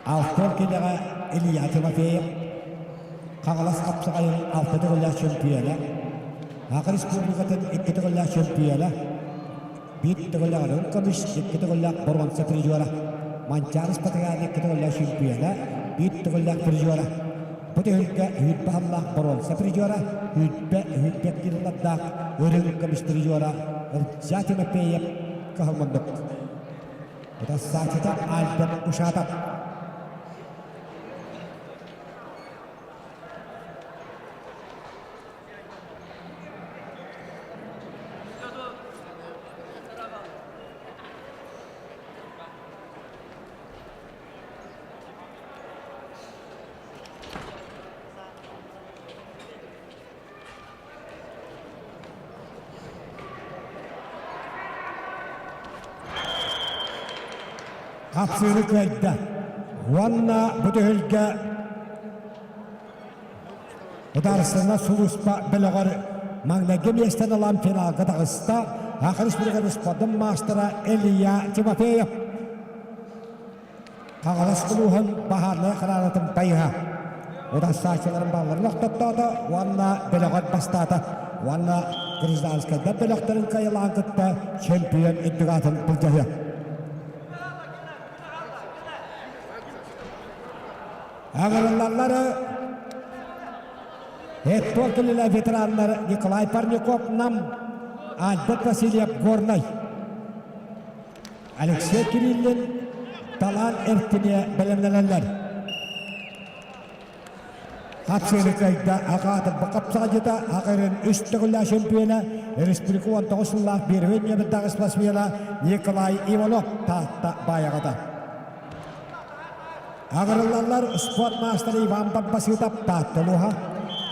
Алтан килэҕэ Илья Тимофеев, Хаҥалас хапсаҕайын алта төгүллээх чемпиона, Саха Республикатын икки төгүллээх чемпиона, Биир төгүллээх үрүҥ көмүс, икки төгүллээх боруонса призера, Манчаары Спартакиада икки төгүллээх чемпиона, биир төгүллээх призера. Бу түһүлгэ 20 сыллаах боруонса призера, 20 20 килолардаах үрүҥ көмүс призера Ылдьаа Тимофеев кыһыл муннук. Утассааччыта Альберт Ушатов. Хапсыыны кыайда уонна бу түһүлгэ Судаарыстыбаннай сулууспа бөлөҕөр маҥнайгы миэстэни ылан финалга таҕыста Саха Республикатын спордун маастара Илья Тимофеев. Хаҥалас улууһун баһаарынай хараанатын байыһа. Утарсааччыларын балларын охтоттоото уонна бөлөҕөр бастаата уонна гражданскайдар бөлөхтөрүн кыайылаан кытта чемпион үрдүк аатын былдьаһыа. Аҕырыллаллар Эттуол кэлилэ ветераннар Николай Парников Нам, Альберт Васильев Горнай, Алексей Кириллин Талаан Эртине бэлэмнэнэллэр. Хапсыыны кыайда Аҕаатырба хапсаҕадьыта Аҕырын үс төгүллээх чемпиона, республика 19 сыллаах первый нүөмэрдээх спортсмена Николай Иванов Таатта баайаҕата. Аҕырыллаллар спорт маастара Иван Барбасытов Таатта улууһа,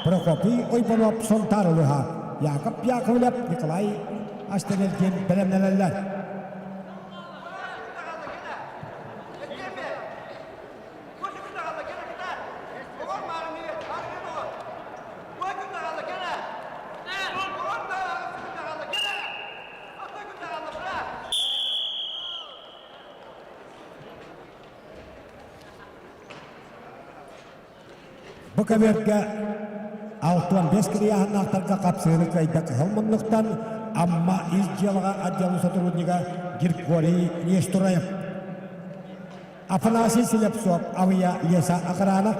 Прокопий Ойбонов Сунтаар улууһа, Яков Яковлев Николай Астенельдин бэлэмнэнэллэр. Бу көбүөргэ 65 кирийааһыннаахтарга хапсыыны кыайда кыһыл муннуктан Амма ис дьыалаҕа отделын сотруднига Григорий Нестораев. Афанасий Слепцов Авия Леса охрана,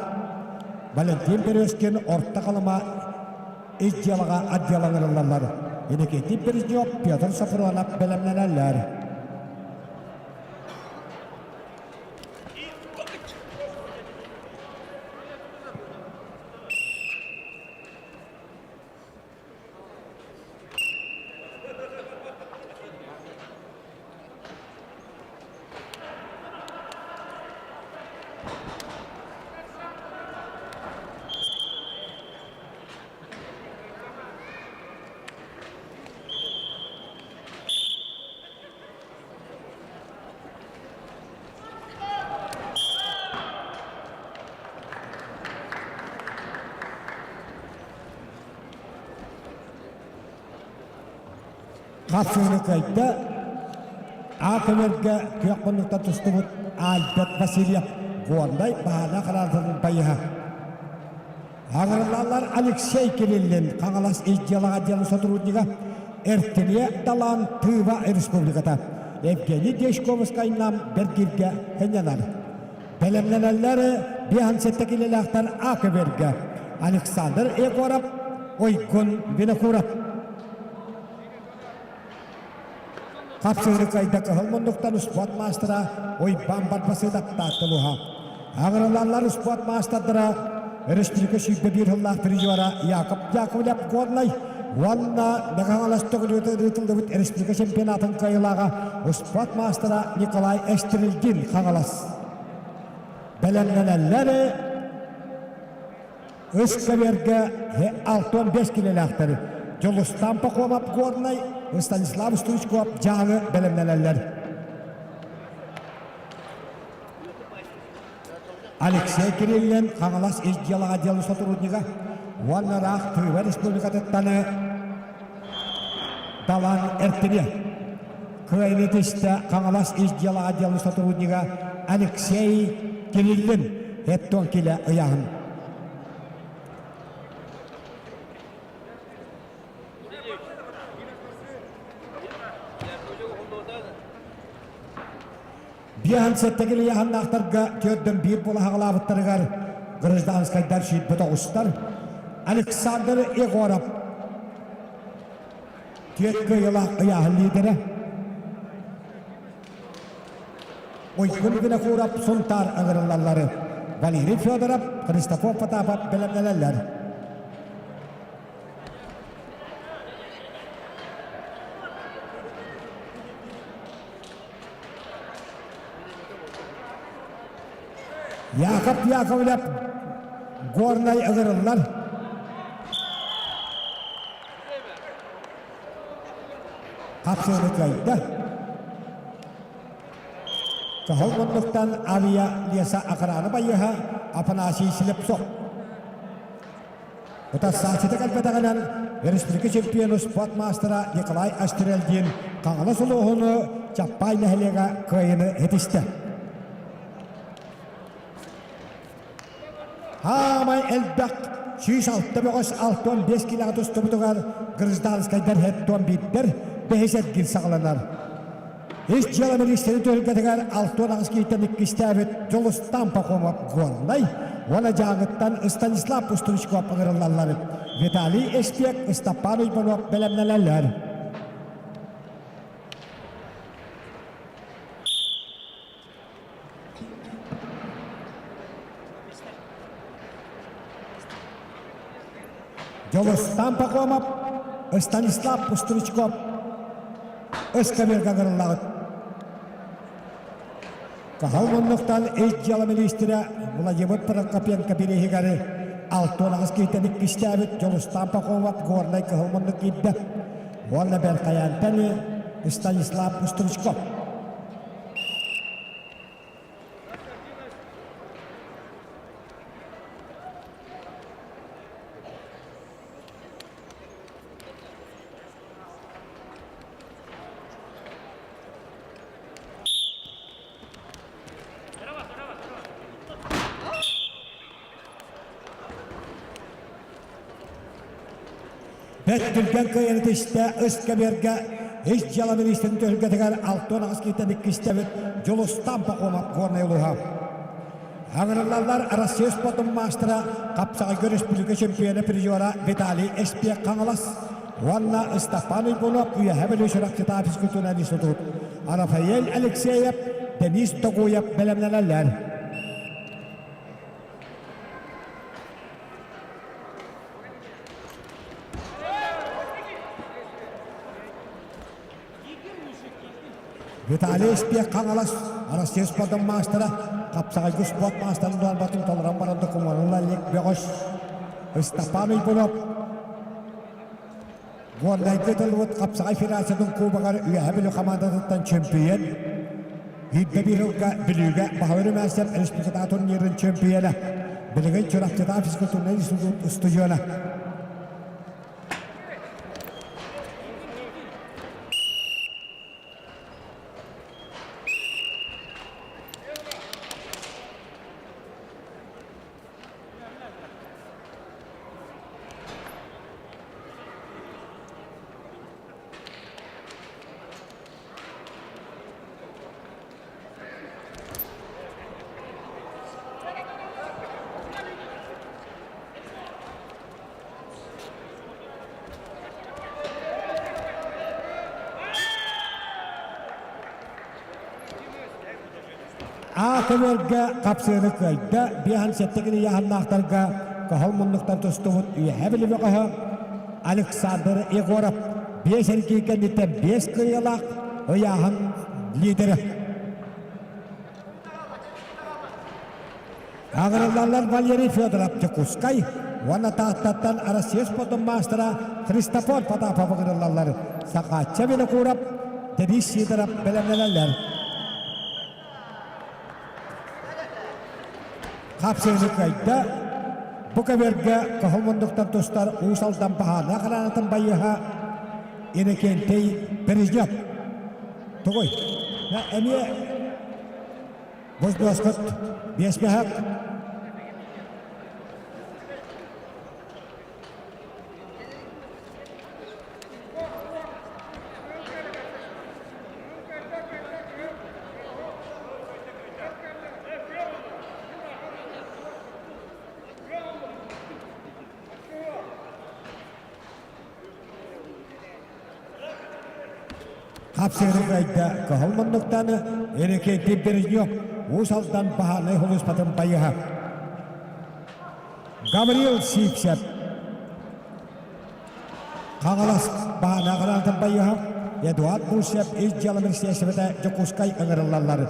Валентин Березкин Орто Халыма ис дьыалаҕа отдела ыҥырыллаллар. Иннокентий Березнев, Петр Софронов бэлэмнэнэллэр. Хапсыыны кыайда А көмөргө күөх муннуктан тустубут Альберт Васильев Горнай баһаана хараартын байыһа. Аҕырыллаллар Алексей Кириллин Хаҥалас ис дьыалаҕа отделын сотруднига Эртириэ Далан Тыва Республиката Евгений Дьячковскай Нам Бэргиргэ сынньанар. Бэлэмнэнэллэр 57 килэлээхтэр А көбүөргэ Александр Егоров, Ойгун Винокуров. Хапсыыры кыайда кыһыл муннуктан успуорт маастара Уйбаан Барбасыдап Таатталуһа. Аҕырылаллар успуорт маастардара өрөспүүбүлүкэ 121 сыллаах призера Яков Яковлев Горнай уонна Мэҥэ-Хаҥалас төгүрүөтэ ыытыллыбыт республика чемпионатын кыайыылааҕа успуорт маастара Николай Эстрельдин Хаҥалас. Бэлэмнэнэллэр Үс кэбиэргэ 65 килэлээхтэр Дьулустаан Пахомов Горнай, Станислав Стручков Дьааҥы бэлэмнэнэллэр. Алексей Кириллин Хаҥалас ис дьыалаҕа отделын сотруднига уонна ыраах Тыва Республикатыттан Далан Эртине. Кыайыны түстэ Хаҥалас ис дьыалаҕа отделын сотруднига Алексей Кириллин Эттон килэ ыйааһын. Биэһэн сэттэгил ыйааһыннаахтарга түөрдэн биир буола хаҕалаабыттарыгар гражданскайдар сүүрбэ тоҕустар Александр Егоров түөрт кыайыылаах ыйааһын лиидэрэ Уйгун Винокуров Сунтаар ыҥырыллаллары Валерий Федоров, Христофор Потапов бэлэмнэнэллэр. Яков Яковлев Горнай ыҥырыллар. Хапсыыны кыайда. Кыһыл муннуктан авиа леса охрана байыаһа Афанасий Слепцов. Утарсааччыта кэлбэтэҕинэн республика чемпиону спорт маастара Николай Астрельдин Хаҥалас улууһуну Чаппай нэһилиэгэ кыайыны ситистэ. Хаамай элбэх 106 бөҕөс 65 килэҕэ тустубутугар гражданскайдар хеттон биирдэр бэһис эргин саҕаланар. Ис дьыала миниистирин түһүлгэтигэр 68 киһиттэн иккистээбит Дьулустаан Пахомов Горнай. уонна Дьааҥыттан Станислав Пустовичков ыҥырыллаллар. Виталий Эспиэк, Ыстаппаан Уйбанов бэлэмнэнэллэр. Дьулустан Пахомов, Станислав Пустовичков ыскамыырга ыҥырыллаҕыт. Кыһыл муннуктан ис дьыала миниистирэ Владимир Прокопенко бирииһигэр 68 киһиттэн иккистээбит Дьулустан Пахомов Горнай кыһыл муннук киирдэ уонна Бэркайаантан Станислав Пустовичков. Бэрт түргэн кыайан түстэ ыс кэбиэргэ ис дьыала миниистирин түһүлгэтигэр 68 киһиттэн иккистэбит Дьулустан Пахомов Горнай улууһа. Аҥырыллаллар Россия спортун маастара, хапсаҕайга республика чемпиона призера Виталий Эспиэк Хаҥалас уонна Ыстапаан Уйгунов Үөһэ Бүлүү Чурапчытаа физкультурнай институт Рафаэль Алексеев, Денис Тогуев бэлэмнэнэллэр. Виталий Испиэк Хаҥалас Россия спордун маастара, хапсаҕайга спорт маастарын дуорбатын толорон баран докумуонун илик бөҕөс Ыстапаан Уйгунов Горнайга ытыллыбыт хапсаҕай федерациятын кубогар Үөһэ Бүлүү хамаандатыттан чөмпүйүөн, биирдэ биир сылга Бүлүүгэ баһылыыр мастер республикатааҕы турнирын чөмпүйүөнэ, билигин Чурапчытааҕы физкультурнай институт устудьуона. А көбүөргэ хапсыыны кыайда, биэһэн сэттэ кини ыйааһыннаахтарга кыһыл муннуктан тустубут Үөһээ Бүлүү бөҕөһө Александр Егоров биэс эргии кэнниттэн биэс кыайыылаах ыйааһын лидерэ. Аҕырыллаллар Валерий Федоров Дьокуускай уонна Тааттаттан Россия спордун маастара Христофор Потапов ыҥырыллаллар. Сахаачча Винокуров, Денис Сидоров бэлэмнэнэллэр. Хапсыыны кыайда. Бу көбүөргэ кыһыл мундуктан тустар Уус Алдан баһаардаах хараанатын байыаһа Иннокентий Бережнев. Тугуй? Эмиэ Бос-буоскут биэс бэһэк. Хапсыыры кыайда кыһыл муннуктан Эрикейти Бережнев Уус Алдан баһаарынай сулууспатын байыһа. Гаврил Сивцев Хаҥалас баһаарынай байыһа Эдуард Гусев ис дьыала министиэристибэтэ Дьокуускай ыҥырыллаллар.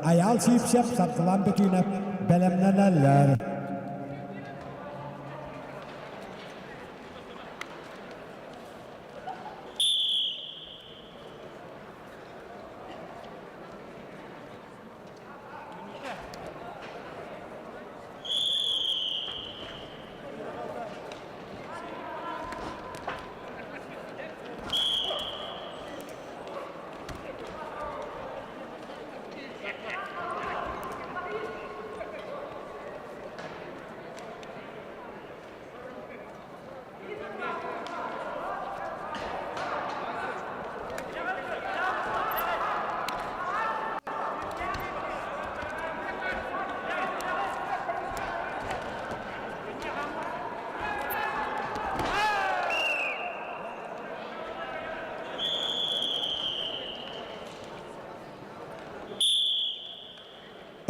Айаал Сивцев Саргылан Бүтүүнэп бэлэмнэнэллэр.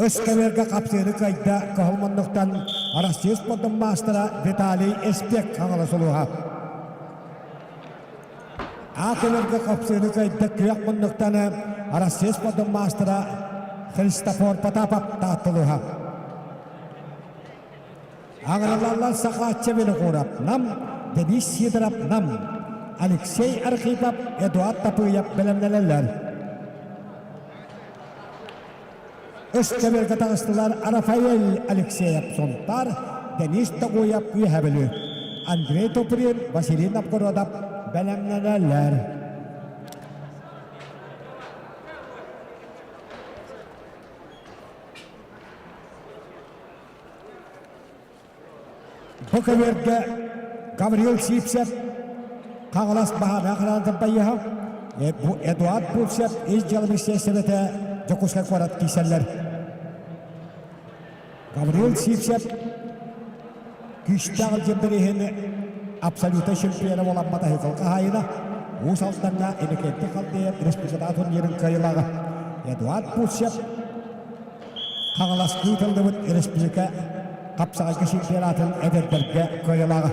Өскөбүөргэ хапсыыны кыайда Кыһыл муннуктан Россия спордун маастара Виталий Эспек Хаҥалас улууһа. А көбүөргэ хапсыыны кыайда Күөх муннуктан Россия спордун маастара Христофор Потапов Таатта улууһа. Аҥаралаллар Сахаачча Винокуров Нам, Денис Сидоров Нам, Алексей Архипов, Эдуард Тапыев бэлэмнэнэллэр. Үс көбүөргэ таҕыстылар Рафаэль Алексеев Сунтаар, Денис Тогуев Үөһээ Бүлүү, Андрей Туприн, Василий Новгородов бэлэмнэнэллэр. Бу көбүөргэ Гаврил Сивцев Хаҥалас баһаардаах хараантан байыаһа, Эдуард Бурцев ис дьыала министиэристибэтэ Дьокуускай куорат киирсэллэр. Гаврил Сивцев күүстээх илдьирдэр иһин абсолютнай чемпиона буоламмата сыл хаһаайына Уус Алдаҥҥа Иннокентий Халдеев республикатааҕы турнирын кыайыылааҕа Эдуард Бурцев Хаҥаластыы тыллыбыт республика хапсаҕайга чемпионатын эдэрдэргэ кыайыылааҕа.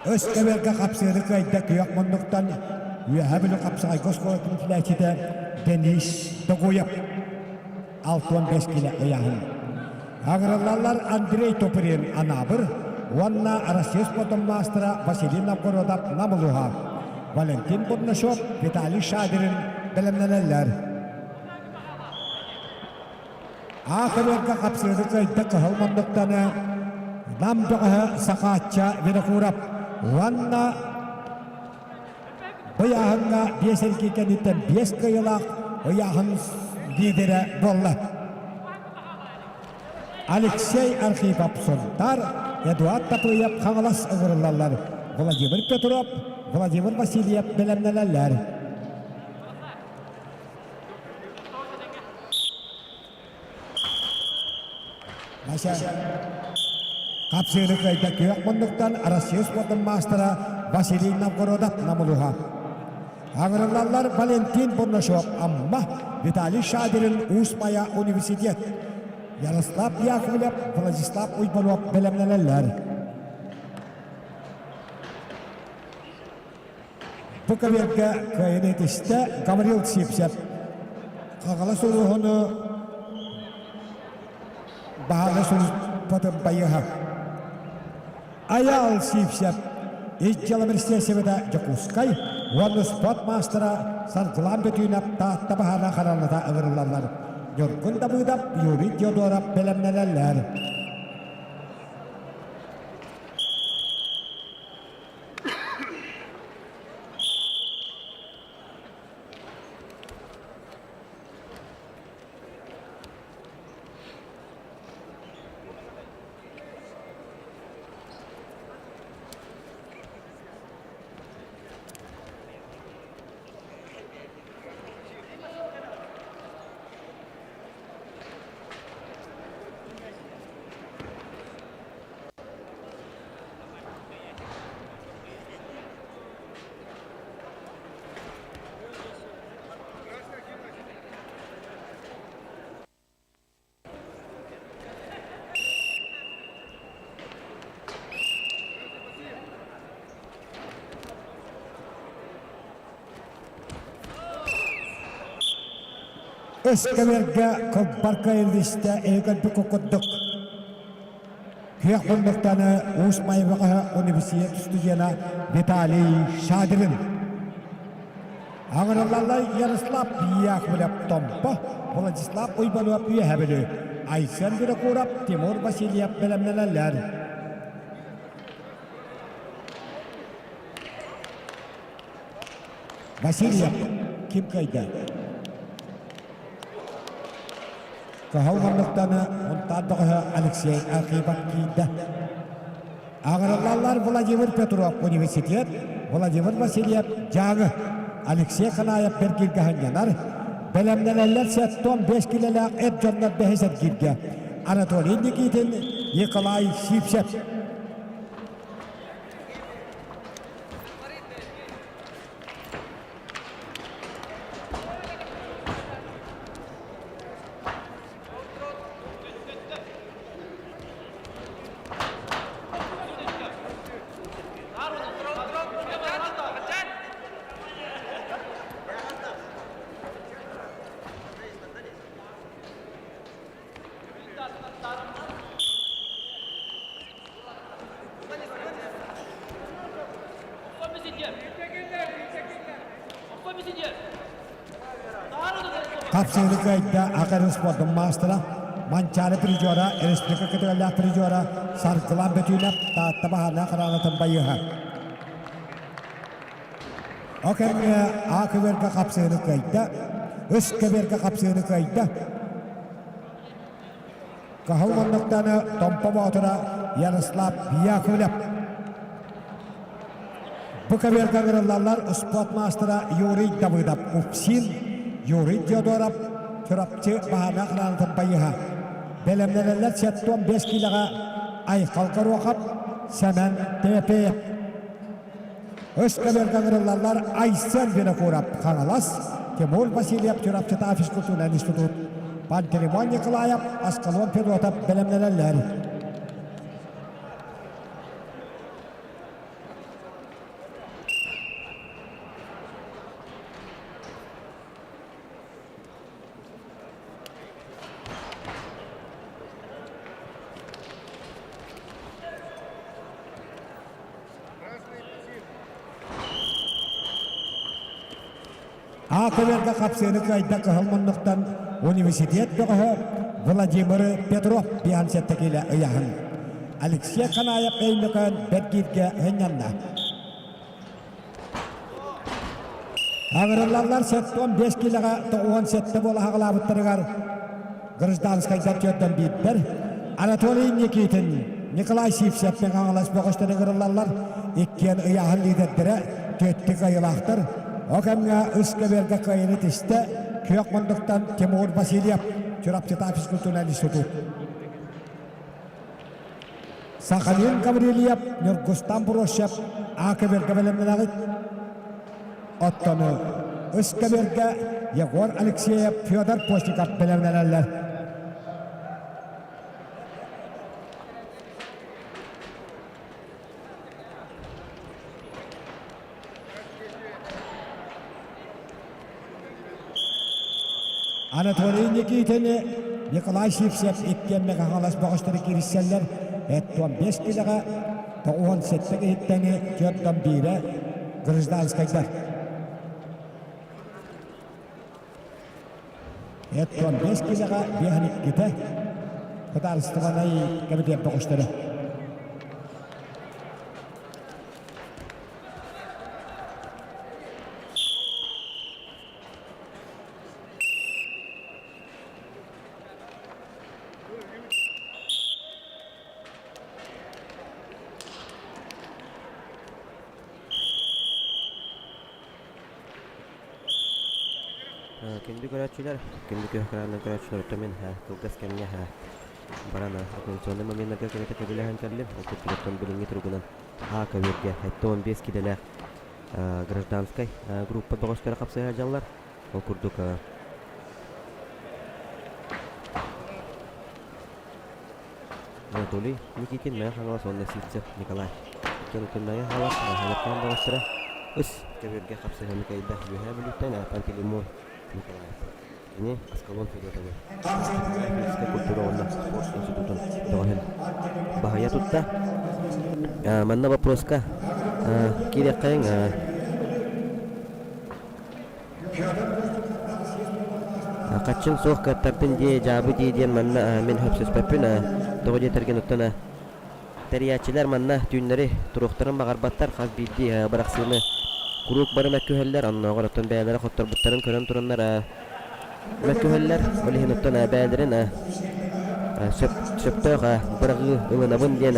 Өс кэбэргэ хапсыыры кыайда күөх муннуктан Үөһээ Бүлүү хапсаҕайга оскуолатын үтүлээччитэ Денис Тогуев 65 килэ ыйааһын. Аграллалар Андрей Топырин Анаабыр уонна Россия спортун маастара Василий Новгородов Нам улууһа, Валентин Бурнашов, Виталий Шадрин бэлэмнэнэллэр. Аахырыарга хапсыыры кыайда кыһыл муннуктаны Нам бөҕөһө Сахаачча Винокуров уонна Ыйааһыҥҥа биэс эргии кэнниттэн биэс кыайыылаах ыйааһын лидерэ буолла. Алексей Архипов Сунтаар, Эдуард Тапыев Хаҥалас ыҥырыллаллар. Владимир Петров, Владимир Васильев бэлэмнэнэллэр. Вася Хапсыыры кыайда күөх муннуктан Россия спордун маастара Василий Новгородов намылуһа. Аҥырыллаллар Валентин Бурнашов Амма, Виталий Шадрин Уус Майа университет, Ярослав Яковлев, Владислав Уйбанов бэлэмнэнэллэр. Бу кэмэргэ кыайан этистэ Гаврил Сивцев. Хаҥалас улууһуну баһаҕа сулуспатын байыһа. Айаал Сивцев ис дьыала министиэристибэтэ Дьокуускай уонна спорт маастара Саргылаан Бөтүүнэп Таатта баһаара хараллата ыҥырыллаллар. Ньургун Дабыдап, Юрий Диодоров бэлэмнэнэллэр. Өскөбөргө кылбарка илдистэ өйгөрбүк курдук күөх муннуктаны Уус Майбаҕаһа университет студена Виталий Шадрин. Аҥырыллаллар Ярослав Яковлев Томпо, Владислав Уйбанов Үөһэ Бүлүү, Айсен Винокуров, Тимур Васильев бэлэмнэнэллэр. Васильев ким кыайда? Кыһыл муннуктаны Мунтаар бөҕөһө Алексей Архипов киирдэ. Аҕырыллаллар Владимир Петров университет, Владимир Васильев Дьааҥы, Алексей Ханаев бэргииргэ сынньанар, бэлэмнэнэллэр 75 килэлээх эр дьоннор бэһис эргииргэ Анатолий Никитин, Николай Сивцев. Хапсыыны кыайда Акар спордун маастара, Манчаары призера, республика кытыгаллаах призера Саргылан Бөтүүнэп Таатта баһаарнаах хараанатын байыһа. О кэмҥэ А көбүөргэ хапсыыны кыайда, Үс көбүөргэ хапсыыны кыайда. Кыһыл муннуктаны Томпо Боотура Ярослав Яковлев. Бу көбүөргэ ыҥырыллаллар спорт маастара Юрий Давыдов, УПСИН, Юрий Диодоров, Чурапчы баһаарнаах хараанатын байыһа. Бэлэмнэнэллэр 75 киилэҕэ Айхал Горохов, Сэмэн Тепеев. Өс көбүөргэ ыҥырыллаллар Айсен Винокуров, Хаҥалас, Тимур Васильев, Чурапчытаа физкультурнай институт, Пантелеймон Николаев, Аскалон Федотов бэлэмнэнэллэр. Аакыберга хапсыыны кыайда кыһыл муннуктан университет бөҕөһө Владимир Петров биһан сэттэ ыйаһын. Алексей Ханаев Өймөкөөн бэргииргэ һынньанна. Аҥырыллаллар 75 килэҕэ 97 буола хаҕалаабыттарыгар гражданскайдар түөртэн биирдэр Анатолий Никитин, Николай Сивцев Хаҥалас бөҕөстөрө ыҥырыллаллар. Иккиэн ыйааһын лиидэрдэрэ түөттүк айылаахтар. О кэмҥэ үс көбүөргэ кыайыны тистэ Күөх Мундуктан Тимур Васильев, Чурапчытаа физкультурнай институт. Сахалин Гаврильев, Ньургустан Бросев А көбүөргэ бэлэмнэнэҕит. Оттон үс көбүөргэ Егор Алексеев, Федор Постников бэлэмнэнэллэр. Анатолий Никитини, Николай Сивцев иккиэн Хаҥалас бөҕөстөрө киирсэллэр. Эттон 5 килэҕэ 97 киһиттэни түөртэн биирэ гражданскайдар. Эттон 5 килэҕэ биэһин иккитэ судаарыстыбаннай кэмитиэт бөҕөстөрө. Күндү көрөөччүлэр, күндү күөх экранынан көрөөччүлэр, оттон мин кылгас кэмҥэ баран оккупационнай моменнарга кэлэтэ көбүлэһэн кэллим. Ол курдук билиҥҥи туругунан А көбүөргэ 75 килэлээх гражданскай группа бөҕөстөрө хапсыһа сылдьаллар. Ол курдук Анатолий Никитин, Мэҥэ Хаҥалас уонна Сивцев Николай. Иккиэн Мэҥэ Хаҥалас Халыкаан бөҕөстөрө үс көбүөргэ хапсыһыыны кыайда. Үөһээ Бүлүүттэн Пантелеймон Николаев. Кини Аскалон Федотовы физическэй культура уонна спорт институтун бөҕөһүн баһыйа тутта. Манна боппуруоска киириэххэйиҥ. Хаччын суох кыаттардын дии, дьаабы дии диэн манна мин сөпсөспөппүн. Тоҕо диэтэргин оттон Тэрийээччилэр манна түүннэри туруохтарын баҕарбаттар, хас биирдии бырахсыыны куруук бары мөккүһэллэр, оннооҕор оттон бэйэлэрэ хотторбуттарын көрөн тураннар мөккүһэллэр. Ол иһин оттон бэйэлэрин сөп, сөптөөх быраҕыы ылынабын диэн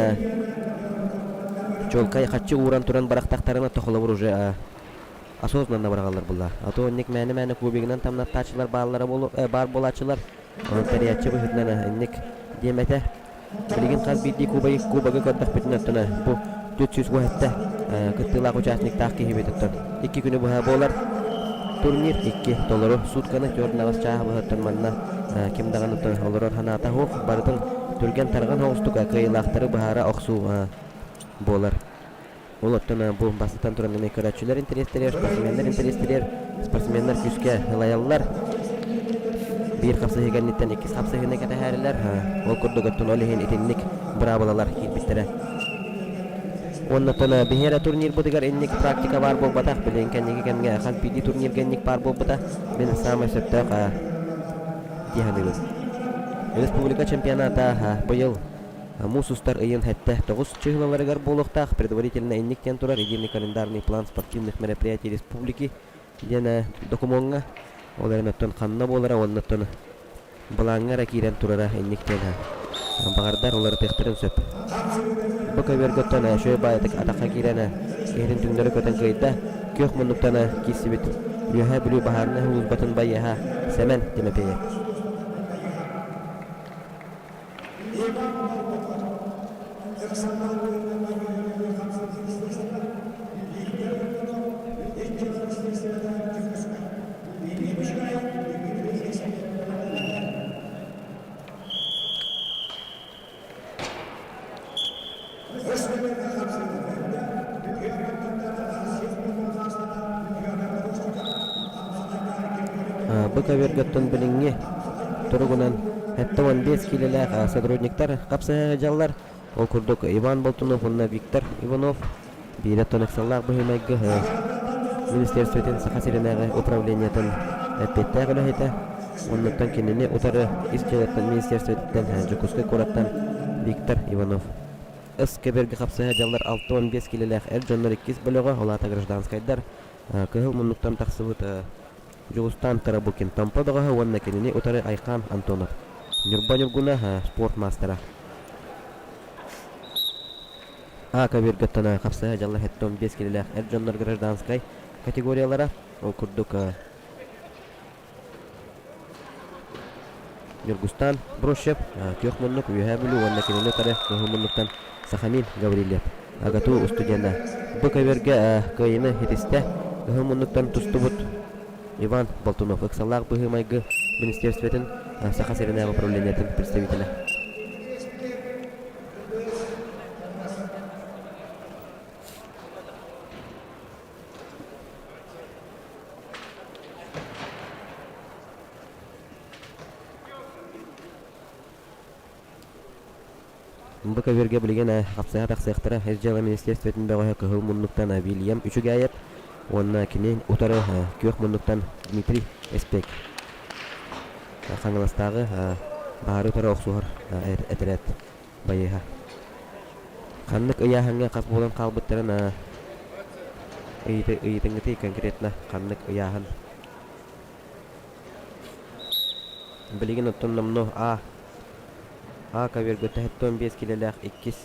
чуолкай хаччы ууран туран бырахтахтарына холобур уже осознанно быраҕаллар булла. А то инник мээнэ-мээнэ кубигынан тамнаттааччылар бааллара баар буолааччылар. Онон тэрийээччи быһыытынан инник диэм этэ. Билигин хас биирдии кубогы, кубогы көрдөхпүтүнэ оттон бу 417 кыттыылаах участниктаах киһибит оттон икки күнү быһа буолар турнир икки толору сутканы түөрт аҕыс чааһы быһа манна ким даҕаны олорор санаата суох барытын түргэн тарҕан соҕустук кыайыылаахтары быһаара охсуу буолар. Ол оттон бу бастатан туран эмиэ көрөөччүлэр интэриэстэригэр, спортсменнар интэриэстэригэр, спортсменнар күүскэ ылайаллар. Биир хапсыһыы кэнниттэн иккис хапсыһыыны кэтэһээрилэр. Ол курдук оттон ол иһин итинник быраабылалар киирбиттэрэ. Уонна оттон биһи эрэ турнирбытыгар инник практика баар буолбатах. Билигин кэнники кэмҥэ хас биирдии турнирга инник баар буолбута. Мин саамай сөптөөх дии саныыбын. Республика чемпионата быйыл Муус устар ыйын сэттэ тоҕус чыһылаларыгар буолуохтаах предварительно инник диэн турар единый календарный план спортивных мероприятий республики диэн докумуоҥҥа ол эрэн оттон ханна буолара уонна оттон былааҥҥа эрэ киирэн турара инник диэн баҕардар уларытыахтарын сөп. Бу көбүөргэ оттон үчүгэй баайытык атахха киирэн киһитин түҥнэри көтөн кыайда күөх муннуктан киирсибит Үөһээ Бүлүү баһаарынай сулууспатын байыаһа Сэмэн Тимофеев. Бу көбүөргэттэн билиҥҥи туругунан 75 киилэлээх сотрудниктар хапсыһа сылдьаллар. Ол курдук Иван Болтунов уонна Виктор Иванов биирэ оттон ыксаллаах быһыы-майгы министерствотын Саха сиринээҕи управлениетын эппиэттээх үлэһитэ уоннаттан кинини утары ис дьыалаттан министерствотыттан Дьокуускай куораттан Виктор Иванов. Ыс көбүөргэ хапсыһа дьаллар 65 киилэлээх эр дьоннор иккис бөлөҕө, ол аата гражданскайдар кыһыл муннуктан тахсыбыт Дьулустаан Тарабукин Томпо бөҕөһө уонна кинини утары Айхаан Антонов, Ньурба Ньургуна спорт маастара. А көбүөргэттэн хапсыһа дьаллар 75 киилэлээх эр дьоннор гражданскай категориялара. Ол курдук Ньургустаан Брущев күөх муннук Үөһээ Бүлүү уонна кинини утары кыһыл муннуктан Сахамин Гаврильев АГАТУ устудьуона бу көбүөргэ кыайыыны ситистэ. Кыһыл муннуктан тустубут Иван Болтунов ыксаллаах быһыы-майгы министерствотын Саха сиринээҕи управлениетын представителэ. Бу көбүөргэ билигин хапсыһа тахсыахтара Ис дьыала министерствотын бөҕөһө Кыһыл муннуктан Вильям Үчүгээйэп уонна кини утары Күөх муннуктан Дмитрий Эспек Хаҥаластааҕы баһаары утары охсуһар этэрээт байыаһа. Ханнык ыйааһыҥҥа хас буолан хаалбыттарын ыйытыҥҥытый конкретно ханнык ыйааһын Билигин оттон номнуо А А көбүөргэ 45 килэлээх иккис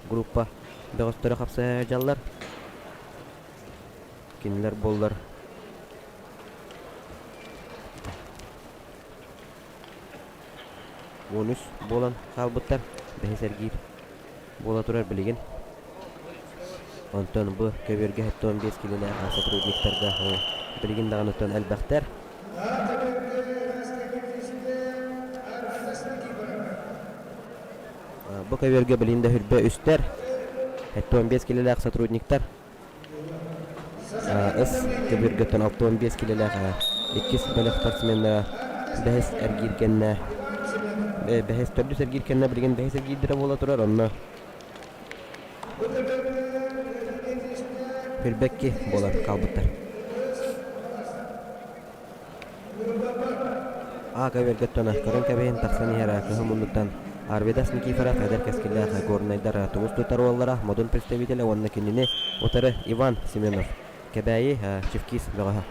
группа бөҕөстөрө хапсыһа сылдьаллар. Кинилэр буоллар 13 буолан хаалбыттар. Бэһис эргиир буола турар билигин. Онтон бу көбүөргэ 75 килэлээх сотрудниктарга билигин даҕаны оттон элбэхтэр. Бу көбүөргэ билигин да хүрбэ үстэр. 75 килэлээх сотрудниктар Ыс көбүөргэттэн 65 килэлээх иккис бөлөх спортсменнара. Бэһис эргиир кэннэ бэһис төрдүс эргиир кэннэ билигин бэһис эргиирдэрэ буола турар онно Хүрбэкки буолан хаалбыттар. А көбүөргэ көрөн кэбиһин тахсан иһэр кыһыл муннуктан Арвидас Никифоров эдэр кэскиллээх горнайдар тумус тутар уоллара модун представителэ уонна кинини утары Иван Семенов Кэбээйи Чевкис бөҕөһө.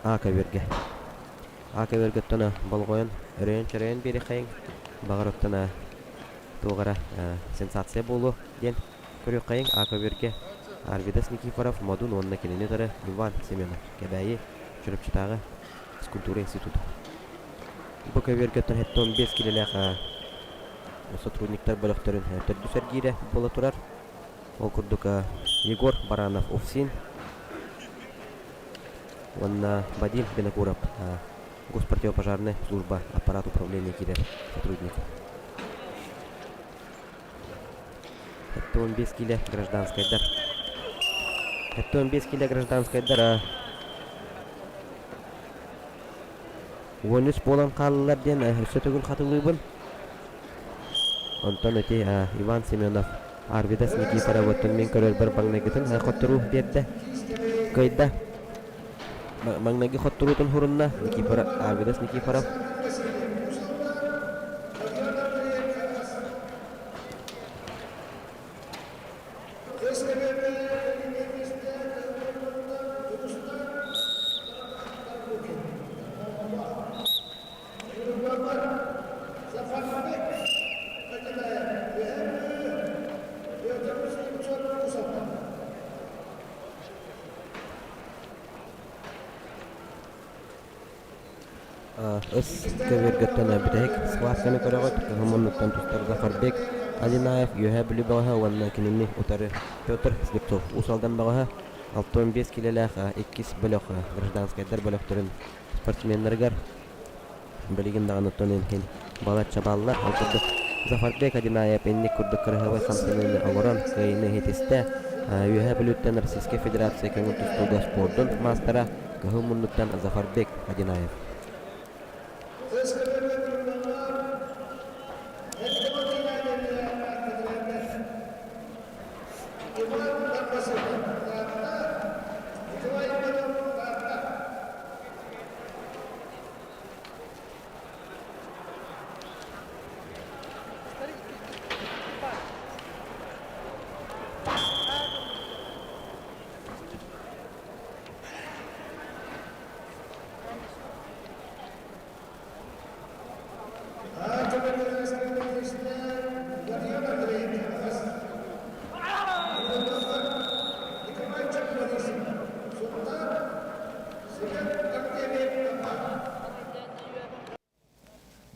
А көбүөргэ. А көбүөргэ оттон болҕойон өрөйөн-чөрөйөн биэриэххэйиҥ. Баҕар оттон туох эрэ сенсация буолуо диэн көрүөххэйиҥ. А көбүөргэ Арвидас Никифоров, Модун уонна кинини утары Иван Семенов, Кэбээйи Чурапчытааҕы физкультура института. Бу көбүөргэ оттон 75 килэлээх сотрудниктар бөлөхтөрүн төрдүс эргиирэ буола турар. Ол курдук Егор Баранов УФСИН уонна Вадим Винокуров Госпротивопожарная служба аппарат управления киирэр сотрудник. 75 киле гражданскайдар. 75 киле гражданскайдар 13 буолан хааллылар диэн өссө төгүл хатылыыбын. Онтон ити Иван Семенов Арвидас Никифоровыттан мин көрөрбөр маҥнайгытын хотторуу биэрдэ. Кыайда. Маҥнайгы хотторуутун хурунна Никифоров, Арвидас Никифоров. Өс көбүөргэттэн бүтэһик схватканы көрөҕүт. Кыһыл муннуктан тустар Зафарбек Алинаев Үөһээ Бүлүү бөҕөһө уонна кинини утары Петр Слепцов Уус Алдан бөҕөһө 65 килэлээх иккис бөлөх гражданскайдар бөлөхтөрүн спортсменнарыгар Билигин даҕаны оттон иһин балачча бааллар. Ол курдук Зафарбек Одинаев инник курдук кыраһыабай хамсаныыны оҥорон кыайыыны иһитистэ. Үөһээ Бүлүүттэн Российскай Федерация көҥүл тустууга спордун маастара Кыһыл муннуктан Зафарбек Одинаев.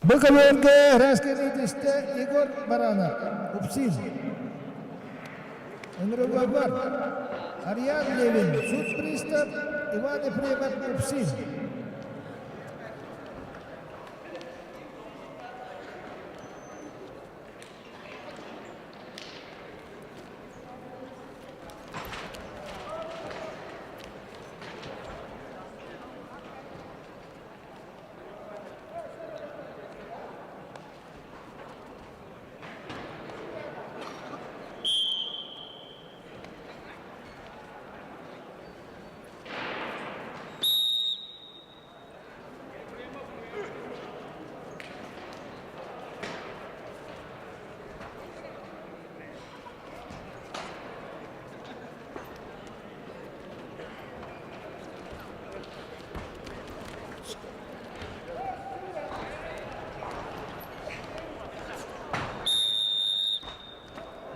Бу көбүөргэ раскрытие Егор Баранов, УПСИН. Ыҥырыллар Ариан Левин, суд пристав Иван Ефремов, УПСИН.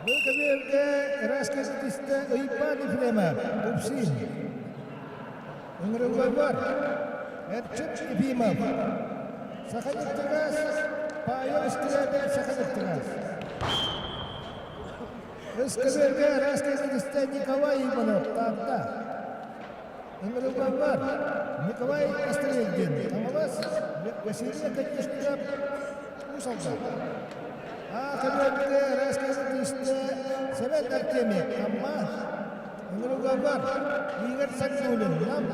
Бу көбүөргэ ыраас кэситистэ Ыйбаан Ефремов, Упсин. Ыҥырыллар Эрчим Ефимов, Саханефтегаз, Павел Скрябин, Саханефтегаз. Өс көбүөргэ ыраас кэситистэ Николай Иванов, Таатта. Ыҥырыллар Николай Острельдин, Хаҥалас, Василий Наконечников, Уус Алдан. Көбүөргэ Раскасы түстэ Сэмэн Артемьев, Амма, Ыҥырыгабар, Игорь Сангулин, Нам,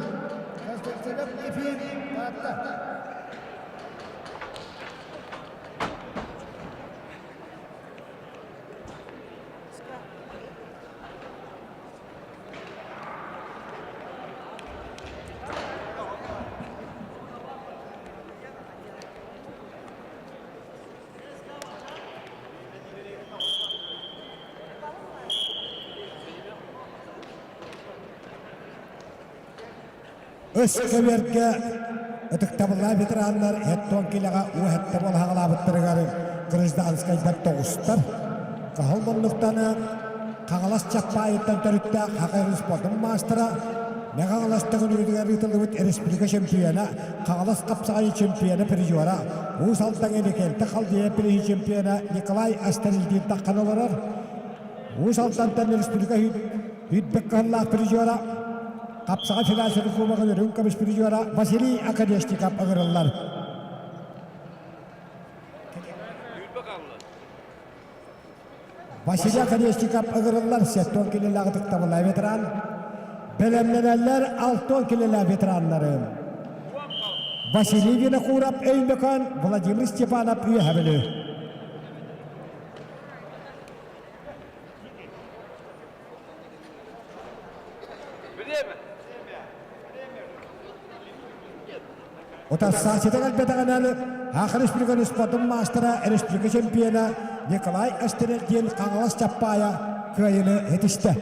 Константинов Ефим, Таатта. Өс көбүөргэ ытыктабыллаах ветераннар Хеттон килэҕэ уоһэтте буолаһаҕалаабыттарыгар гражданскайдар тоҕустар. Хаһыл муннуктаны Хаҥалас Чаппаайыттан төрүттээх Хаха спортун маастара, Мэҥэ-Хаҥалас Төҥүлүгүтүгэр ыытыллыбыт республика чемпиона, Хаҥалас хапсаҕайы чемпиона призера, Уус Алдан Элекенте Халдея приһи чемпиона Николай Астерильдин таххан олорор. Уус Алдантан республика үрдүк кыһыллаах призера, Хапсаҕай федерациятын кубогын үрүҥ көмүс призера Василий Оконешников ыҥырыллар. Василий Оконешников ыҥырыллар сеттон килэлээх ытыктабыллаах ветеран. Бэлэмнэнэллэр алтон килэлээх ветераннары. Василий Винокуров Өймөкөөн, Владимир Степанов Үөһэ Бүлүү. Утарсааччыта кэлбэтэҕинэн Саха Республикатын спордун маастара, республика чемпиона Николай Астерев диэн Хаҥалас Чаппаайа кыайыыны ситистэ.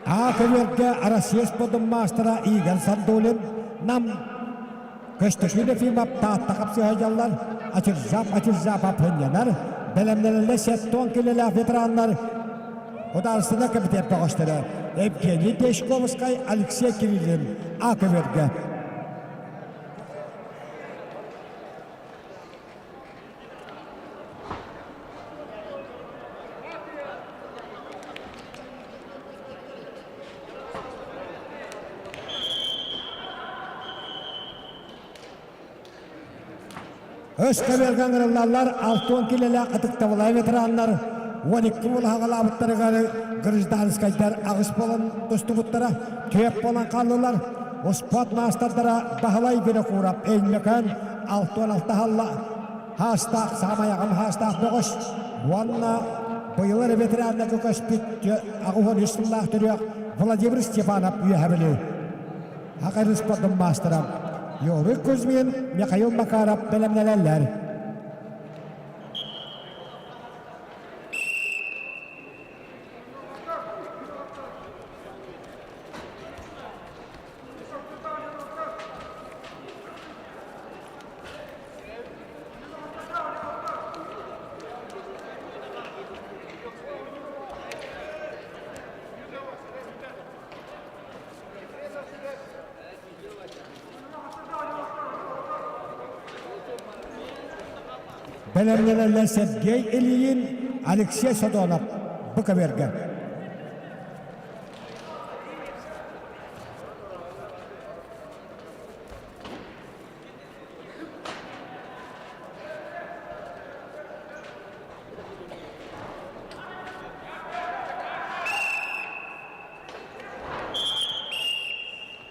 А көбүөргэ Россия спордун маастара Игорь Сандулин Нам Көстөкүүн Ефимов Таатта хапсыһайдаллар, Ачыржап Ачыржапов хынньанар, бэлэмнэнэллэр сеттон килэлээх ветераннар Художественнай комитет бөҕөстөрө Евгений Дешковскай, Алексей Кириллин А көбүөргэ. Өс көбүөргэ ыҥырыллаллар 60 килэлээх ытыктабылай ветераннар 12 буолаһаҕалаабыттарыгар гражданскайдар аҕыс буолан тустубуттара, түөрт буолан хааллылар. Успуорт маастардара Баһылай Винокуров Өймөкөөн 66 халла хаастаах саамай аҕам хаастаах бөҕөс уонна быйыл эрэ ветераннарга көспүт 83 сыллаах төрүөх Владимир Степанов Үөһэ Бүлүү Аҕа спордун маастара Юрий Кузьмин, Михаил Макаров бэлэмнэнэллэр. Бэлэмнэнэллэр Сергей Ильин, Алексей Содонов бу көбүөргэ.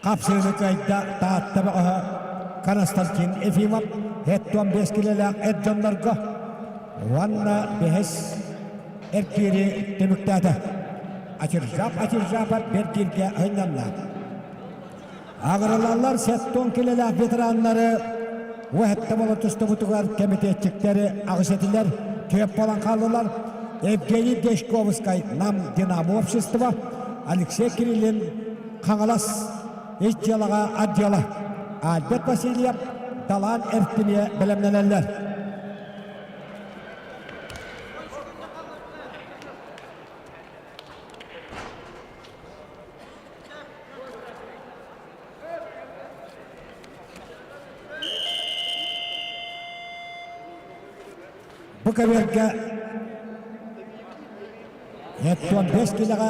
Хапсыыны кыайда Таатта бөҕөһө Константин Ефимов 75 килэлээх эр дьоннорго уонна бэһис эргиири түмүктээтэ. Ачыржап Ачыржапов бэргииргэ ынньанна. Аҕырылаллар сеттон килэлээх ветераннары уһэтте бола тустубутугар кэмитиэтчиктэри аҕыс этилэр, түөп буолан хааллылар. Евгений Дешковскай Нам Динамо общество, Алексей Кириллин. Хаҥалас ис дьыалаҕа отдела Альберт Васильев Далаан Эртиниэ бэлэмнэнэллэр. Бу көбүөргэ 75 килэҕэ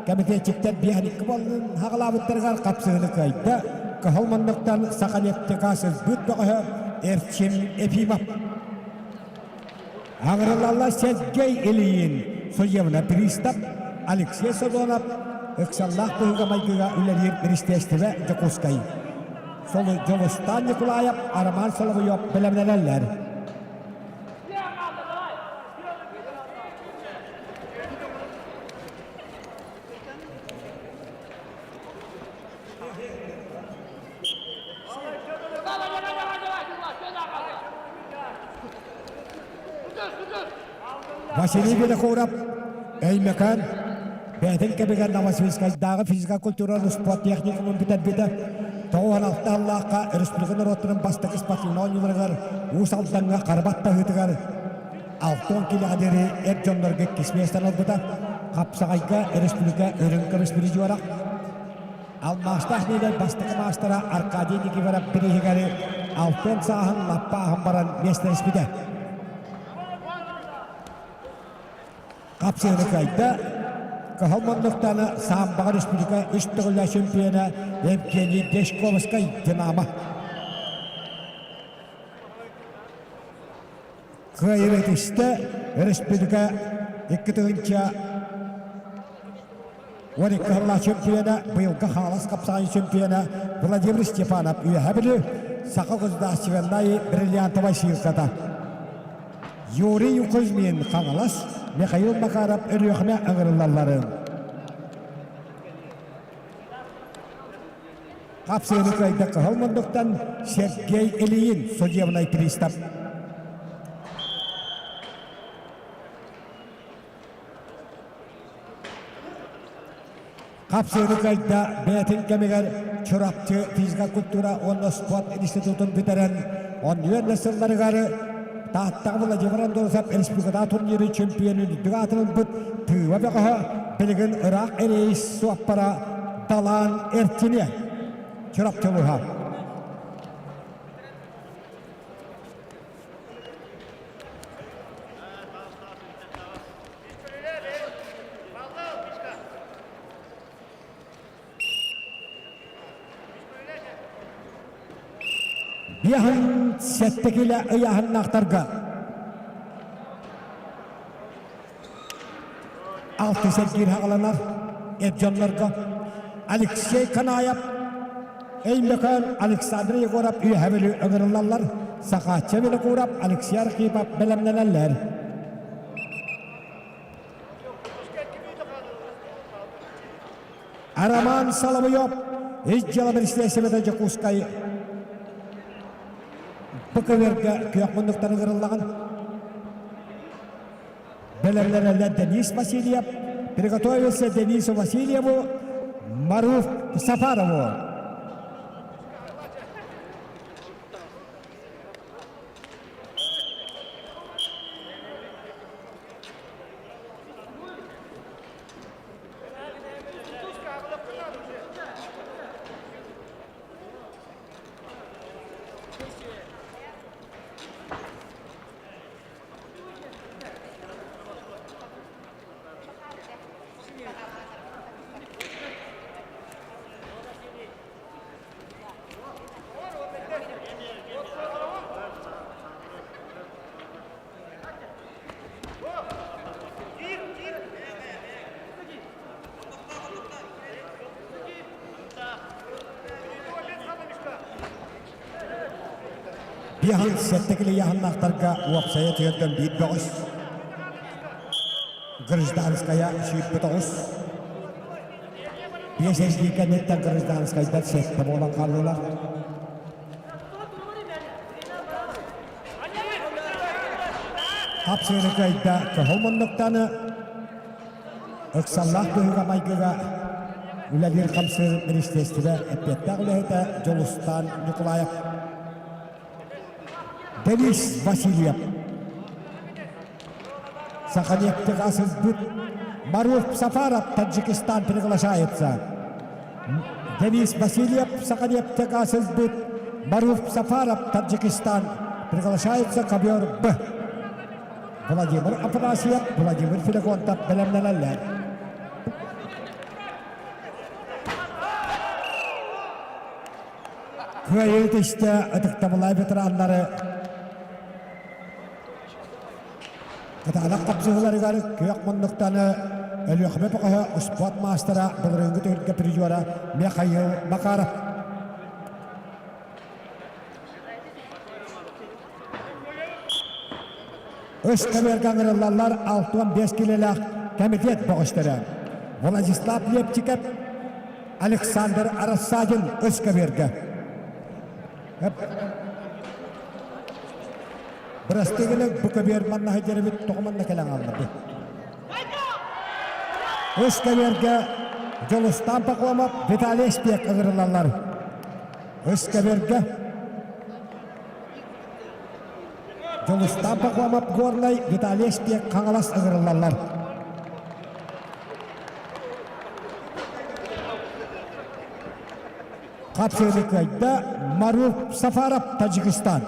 кэмитиэтчиктэр биэһэникки буоллун хаҕалаабыттарыгар хапсыһыны кыайда. Кыһыл муннуктан Саханефтегаз ылбыт бөҕөһө Эрчим Ефимов. Аҕырылалла Сергей Ильин, судебный пристав Алексей Содонов, ыксаллаах быһыыга-майгыга үлэлиир министиэристибэ Дьокуускай. Дьулустаан Николаев, Роман Соловьев бэлэмнэнэллэр. Василий Винокуров, Өймөкөөн, бэйэтин кэмигэр Новосибирскайдааҕы физика культураны спорт техникумун бүтэрбитэ. 96 аллаахха республика норуоттарын бастакы спортивнай оонньууларыгар Уус Алдаҥҥа харбат таһыытыгар 60 килэҕэ диэри эр дьоннорго иккис миэстэни ылбыта. Хапсаҕайга республика үрүҥ көмүс призера. Алмаастаах нэһилиэк бастакы маастара Аркадий Никифоров бирииһигэр алтыан сааһын лаппа ааһан баран миэстэлэспитэ. Хапсыһыны кыайда. Кыһыл муннуктаны Самбаҕа республика үс төгүллээх чемпиона Евгений Дешковскай «Динамо». Кыайыыны түстэ республика 2012 сыллаах чемпиона, быйылгы Хаҥалас хапсаҕайын чемпиона Владимир Степанов Үөһээ Бүлүү Саха государственнай бриллиантовай сыылката. Юрий Кузьмин Хаҥалас, Михаил Макаров Өлүөхүмэ ыҥырыллалларын. Хапсыыны кыайда Кыһыл мундуктан Сергей Ильин, судебный пристав. Хапсыыны кыайда бэйэтин кэмигэр Чурапчы физика культура уонна спорт институтун бүтэрэн, оннуөн сылларыгар Тааттаҕа Владимир Андросов республикатааҕы турнирын чемпионун үрдүк аатын ылбыт Тыыба бөҕөһө билигин ыраах рейс суоппара Далаан Эртине Чурапчы улууһа. Биэһин сэттэ килэ ыйааһыннаахтарга алты сэргиир хаҕаланар эр дьоннорго Алексей Канаев, Өймөкөөн Александр Егоров Үөһэ Бүлүү ыҥырыллаллар, Сахаачча Винокуров, Алексей Архипов бэлэмнэнэллэр. Роман Соловьев, Ис дьыала министиэристибэтэ Дьокуускай бу көбүөргэ күөх муннуктан ыҥырыллаҕын. Бэлэмнэнэллэр Денис Васильев, приготовился Денису Васильеву, Маруф Сафарову. Биэһин сэттэ килийаһыннаахтарга уопсайа түөртэн биир бөҕүс, гражданская сүүрбэ тоҕус, биэс эсдии кэнниттэн гражданскайдар сэттэ буолан хааллылар. Хапсыыны кыайда кыһыл муннуктаны ыксаллаах быһыыга-майгыга. Үлэлиир хамсыыр министиэстибэ эппиэттээх үлэһитэ Дьулустаан Ньукулаев. Денис Васильев. Саханефтегаз ылбыт Маруф Сафаров Таджикистан приглашается. Денис Васильев Саханефтегаз ылбыт Маруф Сафаров Таджикистан приглашается ковер Б. Владимир Афанасьев, Владимир Филиконтов бэлэмнэнэллэр. Кыайыы түстэ ытыктабыллаах ветераннары Кытаанах хапсыһыыларыгар күөх муннуктаны Өлүөхүмэ бөҕөһө успуорт маастара былырыыҥҥы түһүлгэ призера Михаил Макаров. Үс көбүөргэ ыҥырыллаллар 65 килэлээх кэмитиэт бөҕөстөрө. Владислав Лепчиков, Александр Рассадин үс көбүөргэ. Бырастыы гына бу көбүөр манна сылдьар эбит, тоҕо манна кэлэн хаалла Үс көбүөргэ Дьулустаан Пахомов, Виталий Спек ыҥырыллаллар. Үс көбүөргэ Дьулустаан Пахомов Горнай, Виталий Спек Хаҥалас ыҥырыллаллар. Хапсыыны кыайда Маруф Сафаров, Таджикистан.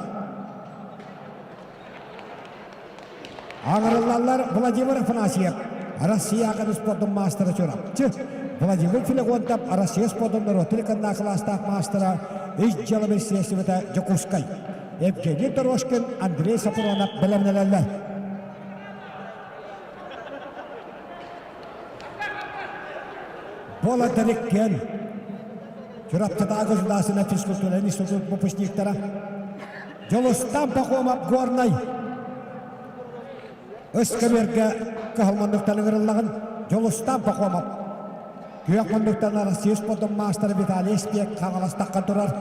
Аҥырыллаллар Владимир Афанасьев, Россияҕа спордун маастара Чурапчы, Владимир Филегонтов, Россия спордун норуотун кылаастаах маастара, ис дьыала министиэристибэтэ Дьокуускай. Евгений Дорожкин, Андрей Сапронов бэлэмнэнэллэр. Буола Дариккен, Чурапчытааҕы государственнай физкультурнай институт выпускниктара Дьулустан Пахомов Горнай Өскөбүөргэ кыһыл муннуктан ыҥырыллаҕын Дьулустан Пахомов Күөх муннуктан Россия спордун маастара Виталий Спек Хаҥаластахха турар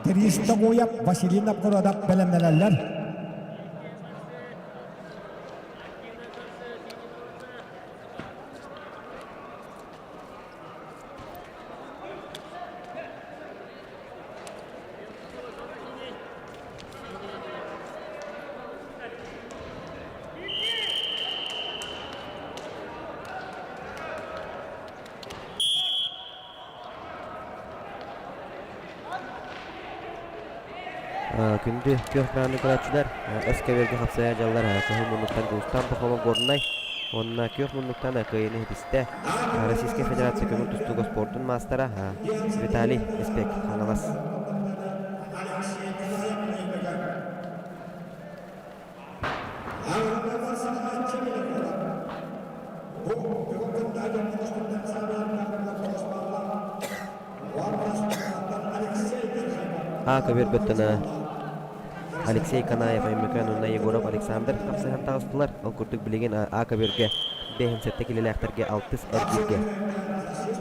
Денис Тоҕуев, Василий Новгородов бэлэмнэнэллэр. Күндү күөх экраны көрөөччүлэр, СКВ-гэ хапсайа дьаллар кыһыл муннуктан Дьулустаан Пахомов Горнай уонна күөх муннуктан кыайыыны ситистэ Российскай Федерация көҥүл тустууга спордун маастара Виталий Испек Хаҥалас. А көбүөргөттөн Алексей Канаев, Өймөкөөн уонна Егоров Александр хапсыһан таҕыстылар. Ол курдук билигин А көбүөргэ 57 килэлээхтэргэ алтыс эргииргэ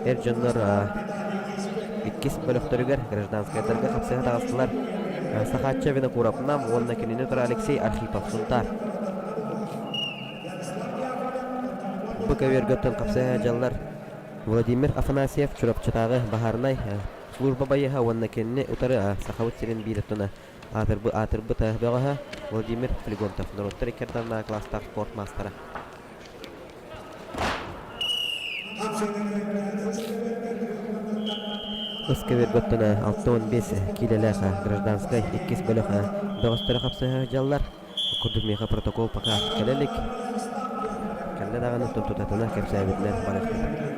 эр дьоннор иккис бөлөхтөрүгэр гражданскайдарга хапсыһа таҕыстылар. Сахаачча Винокуров Нам уонна кинини тура Алексей Архипов Сунтаар. Бу көбүөргөттөн хапсыһа дьаллар Владимир Афанасьев Чурапчытааҕы баһаарынай служба байыаһа уонна кинини утары Сахабыт сирин биир өттүнэ аатырбыт аатырбыт бөҕөһө Владимир Флегонтов норуоттар икки ардыларынааҕы кылаастаах спорт маастара. Ыскэбиргөттөн 65 киилэлээх гражданскай иккис бөлөх бөҕөстөрө хапсыһа сылдьаллар. Курдук миэхэ протокол пока кэлэ илик. Кэллэ даҕаны тутатына кэпсээбитинэн барыахпыт.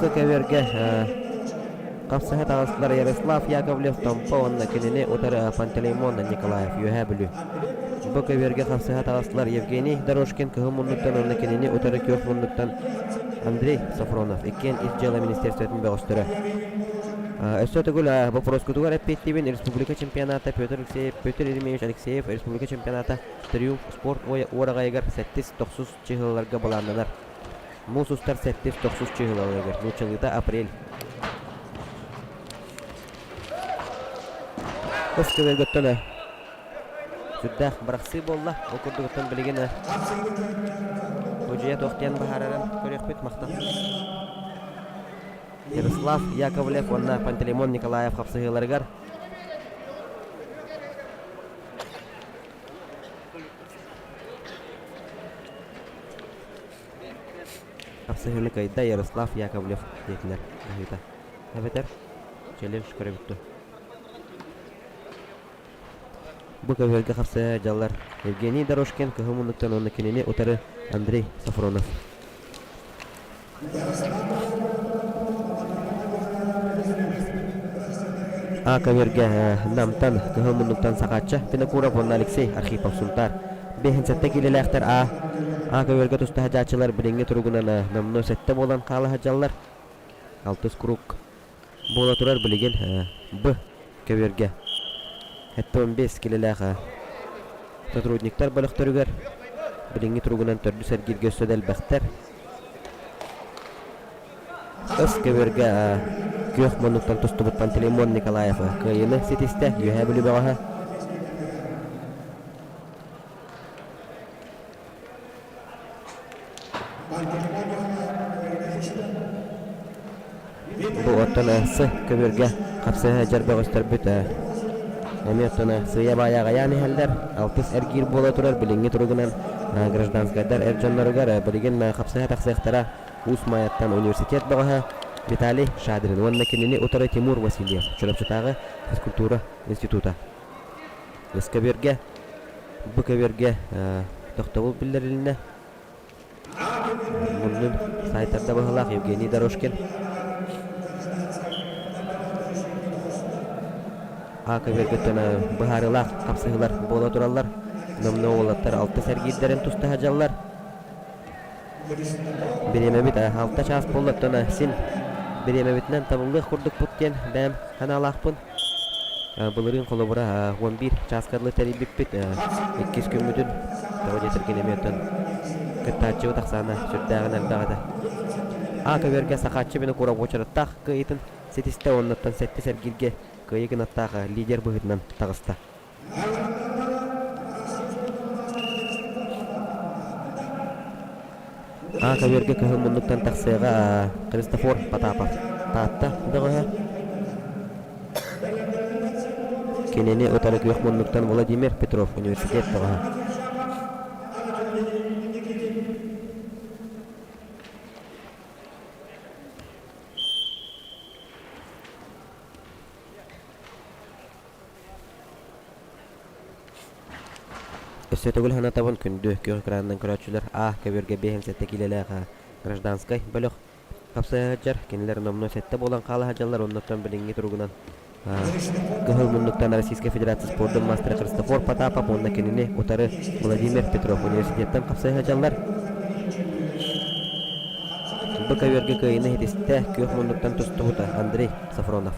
Сыкэбэргэ хапсыһа таҕыстылар Ярослав Яковлев Томпо уонна кинини утары Пантелеймон Николаев Үөһээ Бүлүү. Бу көбүөргэ хапсыһа таҕыстылар Евгений Дорожкин кыһыл муннуктан уонна кинини утары күөх муннуктан Андрей Софронов иккиэн ис дьыала министерствотын бөҕөстөрө. Өссө төгүл боппуруоскутугар эппиэттиибин республика чемпионата Петр Алексеев, Петр Еремеевич Алексеев республика чемпионата Триумф спорт уораҕайыгар сэттис тохсус чыһылаларга былааннанар. Муус устар сэттис тохсус чыһылаларыгар нууччалыыта апрель. Ыс көбөлгөттөн сүрдээх бырахсыы буолла. Ол курдук оттон билигин судьуйа туох диэн быһаарарын көрүөхпүт махтал. Ярослав Яковлев уонна Пантелеймон Николаев хапсыһыыларыгар хапсыһыыны кыайда Ярослав Яковлев диэтилэр быһыыта. Эбэтэр челлендж көрөбүт дуо? Бу көбүөргэ хапсыһа дьаллар Евгений Дорожкин кыһыл муннуктан уонна кинини утары Андрей Софронов. А көбүөргэ Намтан кыһыл муннуктан Сахаачча Винокуров уонна Алексей Архипов Сунтаар. 57 киилэлээхтэр А А көбүөргэ туста сылдьааччылар билиҥҥи туругунан номнуо сэттэ буолан хаала сылдьаллар. Алтыс круг Буола турар билигин Б көбүөргэ 75 килэлээх сотрудниктар бөлөхтөрүгэр билиҥҥи туругунан төрдүс эргииргэ өссө да элбэхтэр. Ыс көбүөргэ күөх муннуктан тустубут Пантелеймон Николаев кыайыыны ситистэ Үөһээ Бүлүү бөҕөһө. Бу оттон С көбүөргэ хапсыһа сылдьар бөҕөстөрбүт эмиэ оттон сыыйа-баайа аҕайаан иһэллэр. Алтыс эргиир буола турар билиҥҥи туругунан гражданскайдар эр дьонноругар билигин хапсыһа тахсыахтара Уус Маайаттан университет бөҕөһө Виталий Шадрин уонна кинини утары Тимур Васильев, Чурапчытааҕы физкультура института. Ыс көбүөргэ Бу көбүөргэ тохтобул биллэрилиннэ. Муннун сайтарда быһыылаах Евгений Дорожкин. А көбүөргөттөн быһаарыылаах хапсыһыылар буола тураллар. Номнуо уолаттар алтыс эргиирдэрин туста сылдьаллар. Бириэмэбит алта чаас буолла, оттон син бириэмэбитинэн табыллыах курдукпут диэн бэйэм санаалаахпын. Былырыын холобура 11 чааска дылы тэрийбиппит. Иккис күммүтүн тоҕо диэтэргин эмиэ оттон кыттааччыбыт ахсаана сүрдээҕин элбэх этэ. А көбүөргэ Сахааччы Винокуров уочараттаах кыайыытын ситистэ уоннаттан сэттис эргииргэ кыайыы гынаттаах лидер быһыытынан таҕыста. А көбүөргэ кыһыл муннуктан тахсыаҕа Христофор Потапов Таатта бөҕөһө. Кинини утары күөх муннуктан Владимир Петров университет бөҕөһө. Өссө төгүл санатабын күндү күөх экранынан көрөөччүлэр А көбүөргэ 57 киилэлээх гражданскай бөлөх хапсыһа сылдьар. Кинилэр номнуо сэттэ буолан хаала сылдьаллар. Оннуттан билиҥҥи туругунан Кыһыл муннуктан Российскай Федерация спордун маастара Христофор Потапов уонна кинини утары Владимир Петров университеттан хапсыһа сылдьаллар. Бу көбүөргэ кыайыыны ситистэ күөх муннуктан тустубута Андрей Сафронов.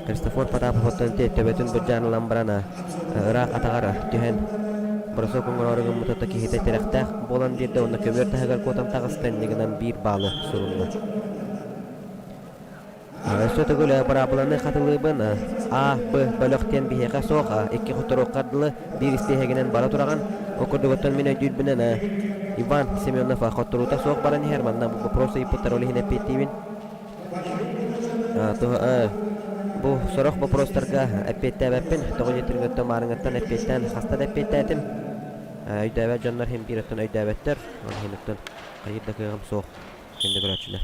Христофор Потапов оттон төбөтүн былдьаан ылан баран ыраах атаҕар түһэн бросок оҥороору гыммыта киһитэ тирэхтээх буолан биэрдэ уонна көбүөр таһыгар куотан таҕыста иннигинэн биир баалы сурунна. Өссө төгүл быраабыланы хатылыыбын А, Б бөлөх диэн биһиэхэ суох икки хоторуохха дылы биир испииһэгинэн бара тураҕын. Ол курдугуттан мин өйдүүрбүнэн Иван Семенов хотторуута суох баран иһэр. Манна бу вопрос ыйыппыттар ол иһин эппиэттиибин. Бу сорох боппуруостарга эппиэттээбэппин. Тоҕо диэтэргиттэн маарыҥҥыттан эппиэттээн хаста да эппиэттээтим. Өйдөөбөт дьоннор иһин биир өттүн өйдөөбөттөр. Ол иһин оттон хайыыр да кыаҕым суох. Күндү көрөөччүлэр.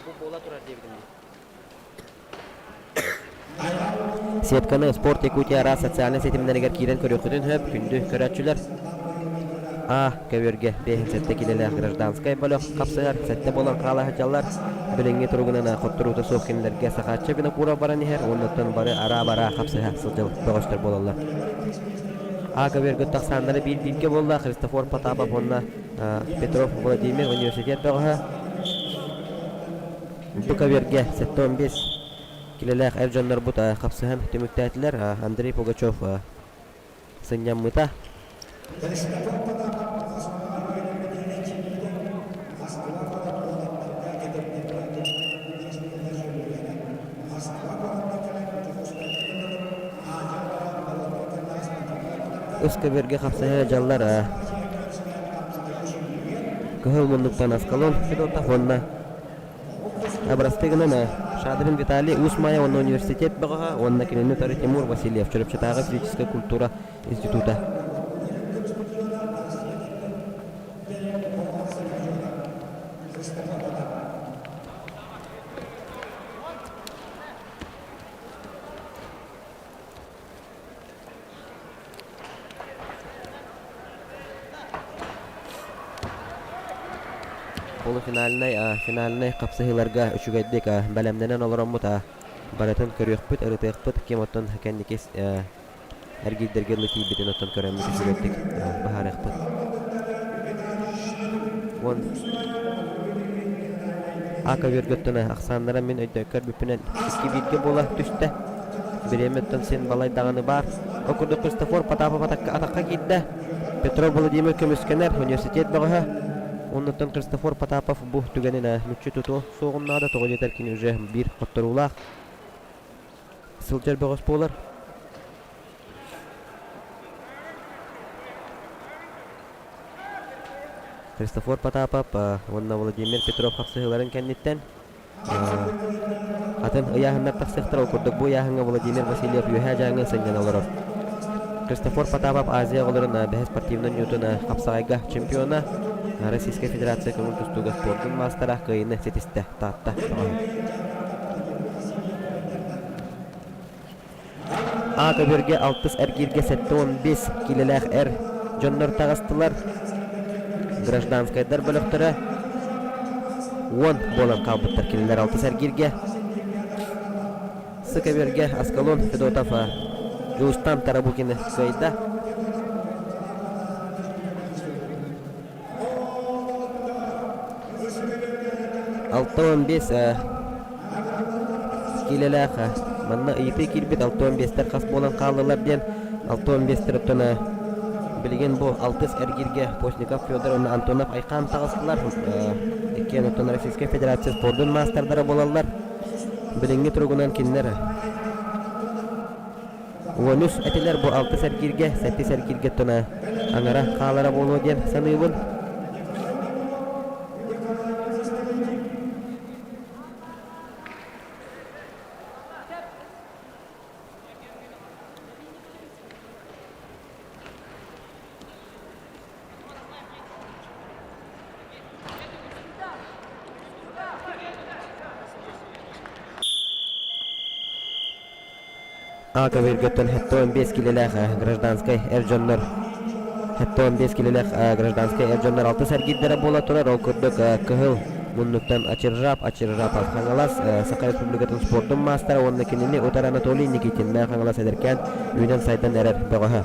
Бу буола турар диэбитим дии. Сетканы Спорт Якутия араас социальнай ситимнэригэр киирэн көрүөххүтүн сөп, күндү көрөөччүлэр. А көбүөргэ 57 килэлээх гражданскай бөлөх хапсыһар, сэттэ буолан хаала сылдьаллар. Билиҥҥи туругунан хотторуута суох кинилэргэ Сахаачча Винокуров баран иһэр, уоннаттан бары араа-бараа хапсыһа сылдьар бөҕөстөр буолаллар. А көбүөргэ тахсааннара биир-бииргэ буолла Христофор Потапов уонна Петров Владимир университет бөҕөһө. Бу көбүөргэ 75 килэлээх эр дьоннорбут хапсыһан түмүктээтилэр. Андрей Пугачев сынньаммыта. Үс көбүөргэ хапсыһа дьаллар Кыһыл муннуктан Аскалон Федотов уонна Бырастыы гынан Шадрин Виталий Уус Майа уонна университет бөҕөһө уонна кинини утары Тимур Васильев Чурапчытааҕы физическэй культура института. Полуфинальнай, финальнай хапсыһыыларга үчүгэйдик бэлэмнэнэн олороммут барытын көрүөхпүт, ырытыахпыт. Ким оттон кэнники эргийдэргэ дылы тиийбитин оттон көрөммүт үчүгэйдик быһаарыахпыт. Уон А көбүөргөттөн ахсааннара мин өйдөккөр бүппүнэн икки бииргэ буола түстэ. Бириэмэттэн син балай даҕаны баар. Ол курдук Христофор Потапов атахха киирдэ. Петров Владимир көмүскэнэр университет бөҕөһө. Оннуттан Христофор Потапов бу түгэнин мүччү тутуо суоҕун наада, тоҕо диэтэр кини уже биир хотторуулаах сылдьар бөҕөс буолар. Христофор Потапов уонна Владимир Петров хапсыһыыларын кэнниттэн Атын ыйааһыннар тахсыахтара, ол курдук бу ыйааһыҥҥа Владимир Васильев Үөһээ Дьааҥы сынньана олорор. Христофор Потапов Азия оҕолорун бэһис спортивнай ньуутун хапсаҕайга чемпиона, Российскай Федерация көҥүл тустууга спордун маастара кыайыыны ситистэ Таатта бөҕөһө. А көбүөргэ алтыс эргииргэ 75 киилэлээх эр дьоннор таҕыстылар. Гражданскайдар бөлөхтөрө уон буолан хаалбыттар кинилэр алтыс эргииргэ. Сы көбүөргэ Аскалон Федотов Дьулустан Тарабукины кыайда. 65 киилэлээх манна ыйытыы киирбит 65-тэр хас буолан хааллылар диэн 65-тэр оттон билигин бу алтыс эргииргэ Постников Федор уонна Антонов Айхаан таҕыстылар иккиэн оттон Российскай Федерация спордун маастардара буолаллар билиҥҥи туругунан кинилэр 13 этилэр бу алтыс эргииргэ, сэттис эргииргэ туна аҥара хаалара буолуо диэн саныыбын. А көбүөргөттөн 75 килэлээх гражданскай эр дьоннор 75 килэлээх гражданскай эр дьоннор алтыс эргиирдэрэ буола турар. Ол курдук кыһыл муннуктан Ачиржап Ачиржапов Хаҥалас Саха Республикатын спордун маастара уонна кинини утары Анатолий Никитин Хаҥалас эдэркээн үүнэн-сайдан эрэр бөҕөһө.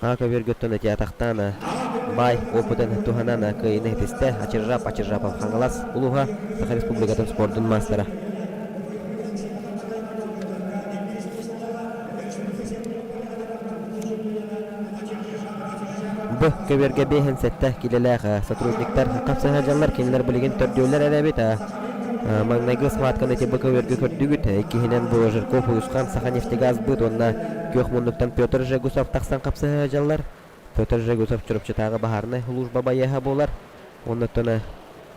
А көбүөргөттөн ити атахтаан баай опытын туһанан кыайыыны ситистэ Ачиржап Ачиржапов Хаҥалас улууһа Саха Республикатын спордун маастара. Бу көбүөргэ 57 килэлээх сотрудниктар хапсыһа дьаллар кинилэр билигин төрдүөлэр эрэ эбит. Маҥнайгы схватканы ити БКВ-га көрдүгүт. Иккиһинэн бу Жирков Уйусхан Саханефтегазбыт уонна күөх муннуктан Петр Жегусов тахсан хапсыһа сылдьаллар. Петр Жегусов Чурапчытааҕы баһаарынай служба байыаһа буолар. Оннуттан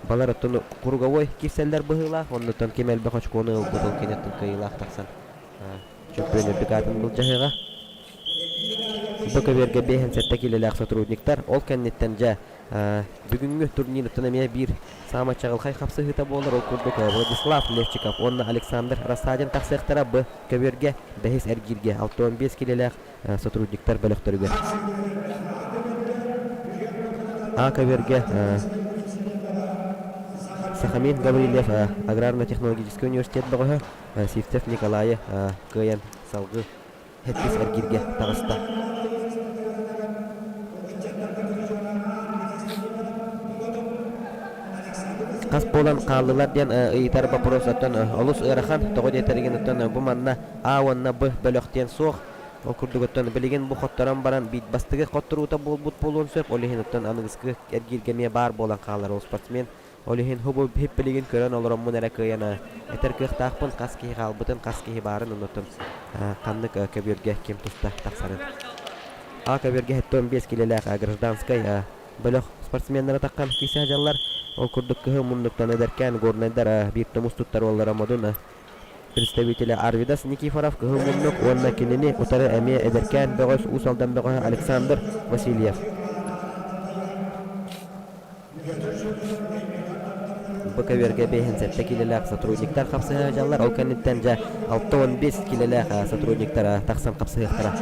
балар оттон круговой киирсэллэр быһыылаах. Оннуттан ким элбэх очкону ылбыт ол киниттэн кыайыылаах тахсан чөмпүйүөн үрдүк аатын былдьаһыаҕа. Бу көбүөргэ 57 киилэлээх сотрудниктар ол кэнниттэн дьэ бүгүҥҥү турнируттан эмиэ биир саамай чаҕылхай хапсыһыыта буолар. Ол курдук Владислав Левчиков уонна Александр Рассадин тахсыахтара бу көбүөргэ бэһис эргииргэ 65 киилэлээх сотрудниктар бөлөхтөрүгэр. А көбүөргэ Сахамин Гаврильев аграрно-технологическай университет бөҕөһө Сивцев Николайы кыайан салгыы Хэттис эргииргэ таҕыста. Хас буолан хааллылар диэн ыйытар боппуруос оттон олус ыарахан. Тоҕо диэтэргин оттон бу манна А уонна Б бөлөх диэн суох. Ол курдук оттон билигин бу хотторон баран биир бастакы хотторуута буолбут буолуон сөп. Ол иһин оттон аныгыскы эргииргэ эмиэ баар буолан хаалар ол спортсмен. Ол иһин бу билигин көрөн олороммун эрэ кыайан этэр кыахтаахпын, хас киһи хаалбытын, хас киһи баарын, оннуттан ханнык көбүөргэ ким туста тахсарын. А көбүөргэ 75 килэлээх гражданскай бөлөх спортсменнара таххан киирсэ сылдьаллар. Ол курдук кыһыл муннуктан эдэркээн горнайдар биир тумус туттар уоллара модун представителэ Арвидас Никифоров кыһыл муннук уонна кинини утары эмиэ эдэркээн бөҕөс Уус Алдан бөҕөһө Александр Васильев. Бу көбүөргэ 57 киилэлээх сотрудниктар хапсыһа сылдьаллар. Ол кэнниттэн дьэ 65 киилэлээх сотрудниктар тахсан хапсыһыахтара.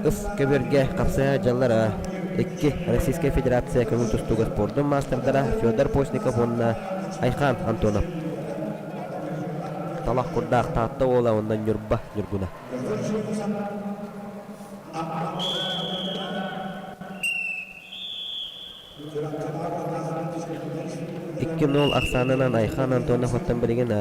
Ыс көбүөргэ хапсыһа сылдьаллар икки Российскай Федерация көҥүл тустууга спордун маастардара Федор Постников уонна Айхан Антонов. Талах курдаах Таатта уола уонна Ньурба Ньургуна. 2-0 ахсаанынан Айхан Антонов оттон билигин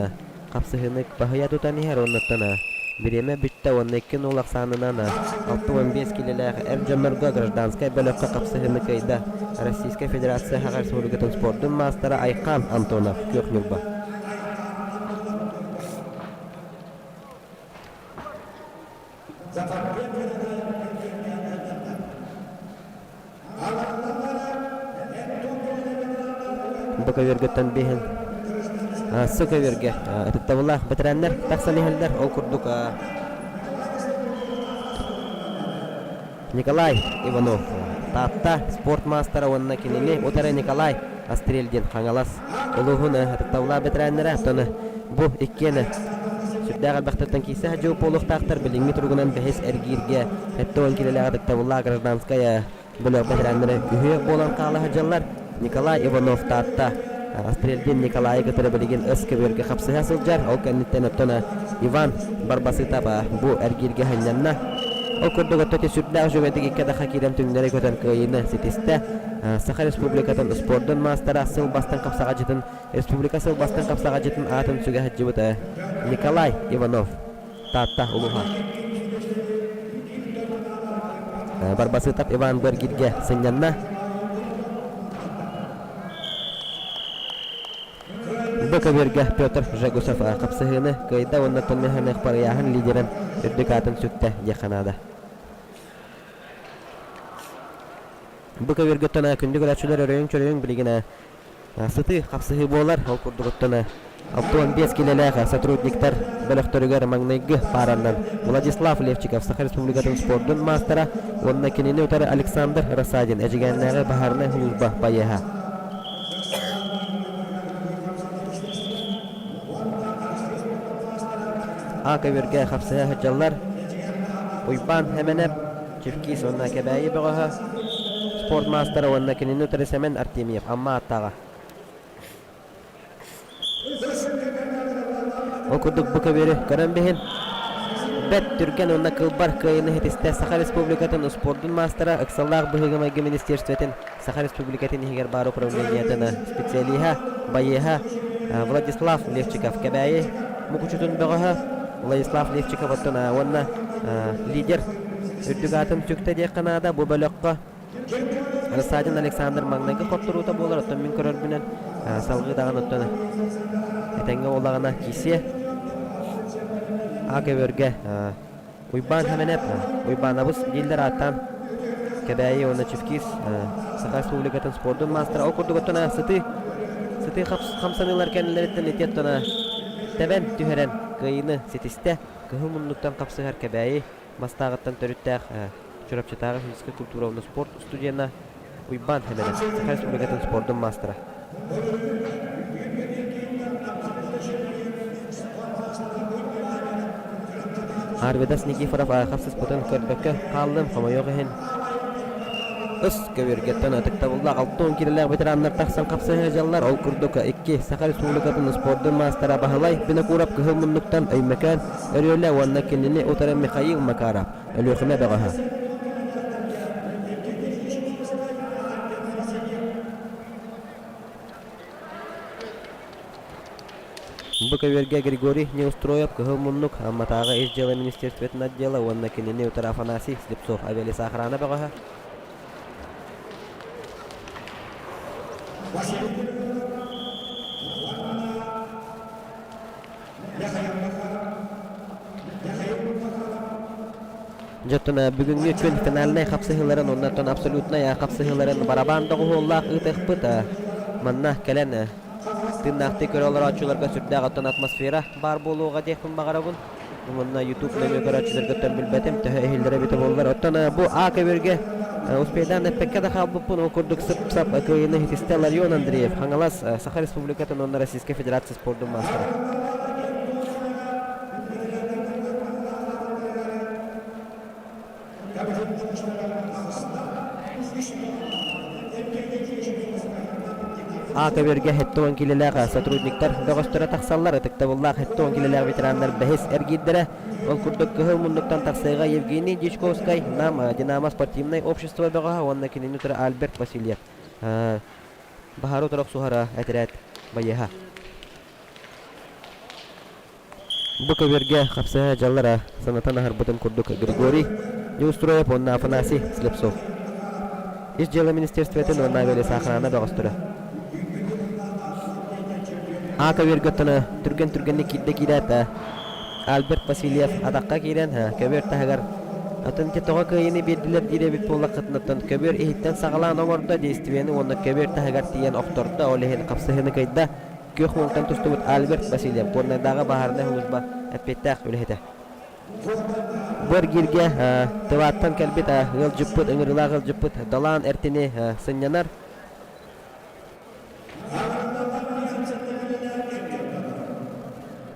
хапсыһыыны баһыйа тутан иһэр уоннаттан бириэмэ бүттэ уонна 2-0 ахсаанынан 65 киилэлээх эр дьоннорго гражданскай бөлөххө хапсыһыыны кыайда Российскай Федерация Саха Республикатын спордун маастара Айхан Антонов Күөх Ньурба. Бу көбүөргүттэн биһин сы көбүөргэ ытыктабыллаах бэтэрээннэр тахсан иһэллэр. Ол курдук Николай Иванов Таатта спорт маастара уонна кинини утары Николай Астрельдин Хаҥалас улууһун ытыктабыллаах бэтэрээннэрэ. Оттон бу иккиэн сүрдээх элбэхтэртэн киирсэ сылдьыбыт буолуохтаахтар. Билиҥҥи туругунан бэһис эргииргэ 70 киилэлээх ытыктабыллаах гражданскай бөлөх бэтэрээннэрэ үһүө буолан хаала сылдьаллар. Николай Иванов Таатта Астрельдин Николайы кытары билигин ыс көбүөргэ хапсыһа сылдьар. Ол кэнниттэн оттон Иван Барбасытов бу эргииргэ сынньанна. Ол курдук оттон сүрдээх үчүгэйдик икки даха киирэн түҥнэри көтөн кыайыыны ситистэ. Саха Республикатын спордун маастара сыл бастыҥ хапсаҕадьытын республика сыл бастыҥ хапсаҕадьытын аатын сүгэ сылдьыбыт Николай Иванов Таатта улууһа. Барбасытов Иван Бергиргэ сынньанна. Бу көбүөргэ Петр Жегусов хапсыһыыны кыайда уонна Томмеханых парыйааһын лидерин үрдүк аатын сүктэ диэххэ наада. Бу көбүөргэ күндү көрөөччүлэр өрөйүҥ-чөрөйүҥ билигин Сытыы хапсыһыы буолар. Ол курдук оттон 65 киилэлээх сотрудниктар бөлөхтөрүгэр маҥнайгы паараннан Владислав Левчиков Саха Республикатын спордун маастара уонна кинини утары Александр Рассадин Эдьигээннээҕи баһаарынай служба байыаһа. А көбүөргэ хапсыһа сылдьаллар Уйбаан Хэмэнэп, Чевкис уонна Кэбээйи бөҕөһө, спорт маастара уонна кинини утары Сэмэн Артемьев Амма ааттааҕа. Ол курдук бу көбүөрү көрөн биһин бэт түргэн уонна кылбар кыайыыны ситистэ Саха Республикатын успуордун маастара, ыксаллаах быһыыга-майгы министерствотын Саха Республикатын иһигэр баар управлениетын специалиһа, байыаһа Владислав Левчиков Кэбээйи мукучутун бөҕөһө Владислав Левчиков оттон уонна лидер үрдүк аатын сүктэ диэххэ наада бу бөлөххө. Рассадин Александр маҥнайгы хотторуута буолар, оттон мин көрөрбүнэн салгыы даҕаны оттон этэҥҥэ буоллаҕына киирсиэ. А көбүөргэ Уйбаан Хэмэнэп, Уйбаанабыс дииллэр ааттаан Кэбээйи уонна Чевкиз Саха Республикатын спордун маастара. Ол курдук оттон сытыы сытыы хамсаныылар кэннилэриттэн ити оттон тэбэн түһэрэн кыайыыны ситистэ. Кыһыл муннуктан хапсыһар Кэбээйи Мастааҕыттан төрүттээх Чурапчытааҕы физическэй культура уонна спорт студена Уйбаан Хэмэнэп, Саха Республикатын спордун маастара. Арвидас Никифоров хапсыспытын көрбөккө хааллым, хомойуох иһин. Ыс көбүөргэттэн ытыктабыллаах 60 киилэлээх ветераннар тахсан хапсыһа дьаллар. Ол курдук икки Саха Республикатын спордун маастара Баһылай Винокуров Кыһыл Муннуктан Өймөкөөн Өрүөлэ уонна кинини утары Михаил Макаров Өлүөхүмэ бөҕөһө. Бу көбүөргэ Григорий Неустроев Кыһыл Муннук Амматааҕы Ис дьыала министерствотын отдела уонна кинини утары Афанасий Слепцов авиалесоохрана бөҕөһө. Дьэ оттон бүгүҥҥү күн финальнай хапсыһыыларын уонна оттон абсолютнай хапсыһыыларын барабаан доҕуһуоллаах ыытыахпыт. Манна кэлэн тыыннаахтыы көрө олорооччуларга сүрдээх оттон атмосфера баар буолуоҕа диэхпин баҕарабын. Манна YouTube нөҥүө көрөөччүлэргэ билбэтим, төһө иһиллэрэ эбитэ буоллар. Оттон бу А көбүөргэ успейдаан эппэккэ да хаалбыппын, ол курдук сып-сап кыайыыны ситистэ Ларион Андреев, Хаҥалас, Саха Республикатын уонна Российскай Федерация спордун маастара. А көбүөргэ 70 киилэлээх сотрудниктар бөҕөстөрө тахсаллар. Ытыктабыллаах 70 киилэлээх ветераннар бэһис эргиирдэрэ. Ол курдук кыһыл муннуктан тахсыыга Евгений Дьячковскай, Нам Динамо спортивнай общество бөҕөһө уонна кинини утары Альберт Васильев. Баһары утары охсуһара этэрээт байыаһа. Бу көбүөргэ хапсыһа дьаллара санатан аһарбытым курдук Григорий Неустроев уонна Афанасий Слепцов. Ис дьыала министерствотын уонна авиалесоохрана бөҕөстөрө. А көбүөргэ оттоно түргэн-түргэнник киирдэ киирээт Альберт Васильев атахха киирэн көбүөр таһыгар атын ити тоҕо кыайыыны биэрдилэр диир эбит буоллаххытына көбүөр иһиттэн саҕалаан оҥордо действиены уонна көбүөр таһыгар тиийэн охтордо ол иһин хапсыһыыны кыайда Күөх муҥтан тустубут Альберт Васильев Горнайдааҕы баһаарынай сулууспа эппиэттээх үлэһитэ. Бу эргииргэ Тывааттан кэлбит ыалдьыппыт, ыҥырыылаах ыалдьыппыт Далаан Эртини сынньанар.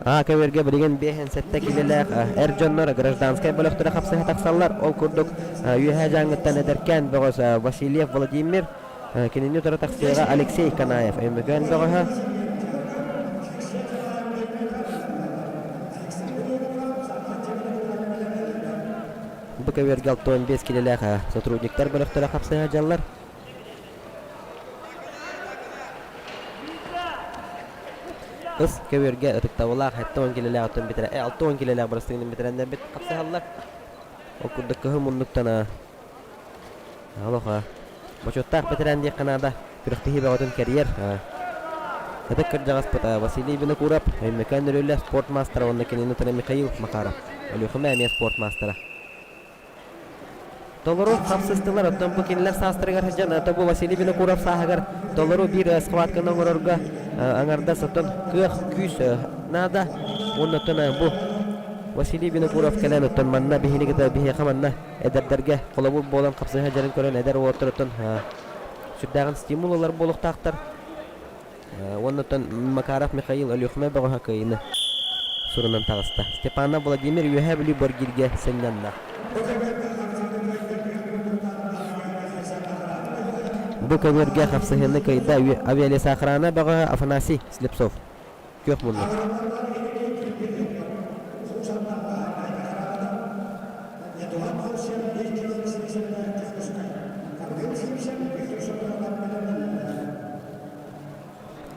А көбүөргэ билигин 57 киилэлээх эр дьоннор гражданскай бөлөхтөрө хапсыһа тахсаллар. Ол курдук Үөһээ Дьааҥыттан эдэркээн бөҕөс Васильев Владимир Кинини утары тахсыаҕа Алексей Канаев, Өймөкөөн бөҕөһө. Бу көбүөргэ 65 килэлээх сотрудниктар бөлөхтөрө хапсыһа дьаллар. Ыс көбүөргэ ытыктабылаах 70 килэлээх оттон битэрэ, 60 килэлээх бырастыгынан битэрэннэрбит хапсыһаллар. Ол курдук кыһыл муннуктан Олох бочуоттаах бэтэрээн диэххэ наада. Күрэхтэһии бөҕөтүн кэрийэр. Ытык кырдьаҕаспыт Василий Винокуров, Өймөкөөн Нөрүөлэ спорт маастара уонна кинини утары Михаил Макаров, Өлүөхүмэ эмиэ спорт маастара. Толору хапсыстылар, оттон бу кинилэр саастарыгар сылдьан, ото бу Василий Винокуров сааһыгар толору биир схватканы оҥорорго аҥардас оттон кыах, күүс наада. Уонна оттон бу Василий Винокуров кэлэн оттон манна биһини кытта биһиэхэ манна эдэрдэргэ холобур буолан хапсыһа дьарын көрөн эдэр уолаттарыттан сүрдээҕин стимул ылар буолуохтаахтар. Уонна оттон Макаров Михаил Өлүөхүмэ бөҕөһө кыайыыны сурунан таҕыста. Степанов Владимир Үөһээ Бүлүү Боргиргэ сынньанна. Бу көбүөргэ хапсыһыыны кыайда авиалесоохрана бөҕөһө Афанасий Слепцов. Күөх муннук.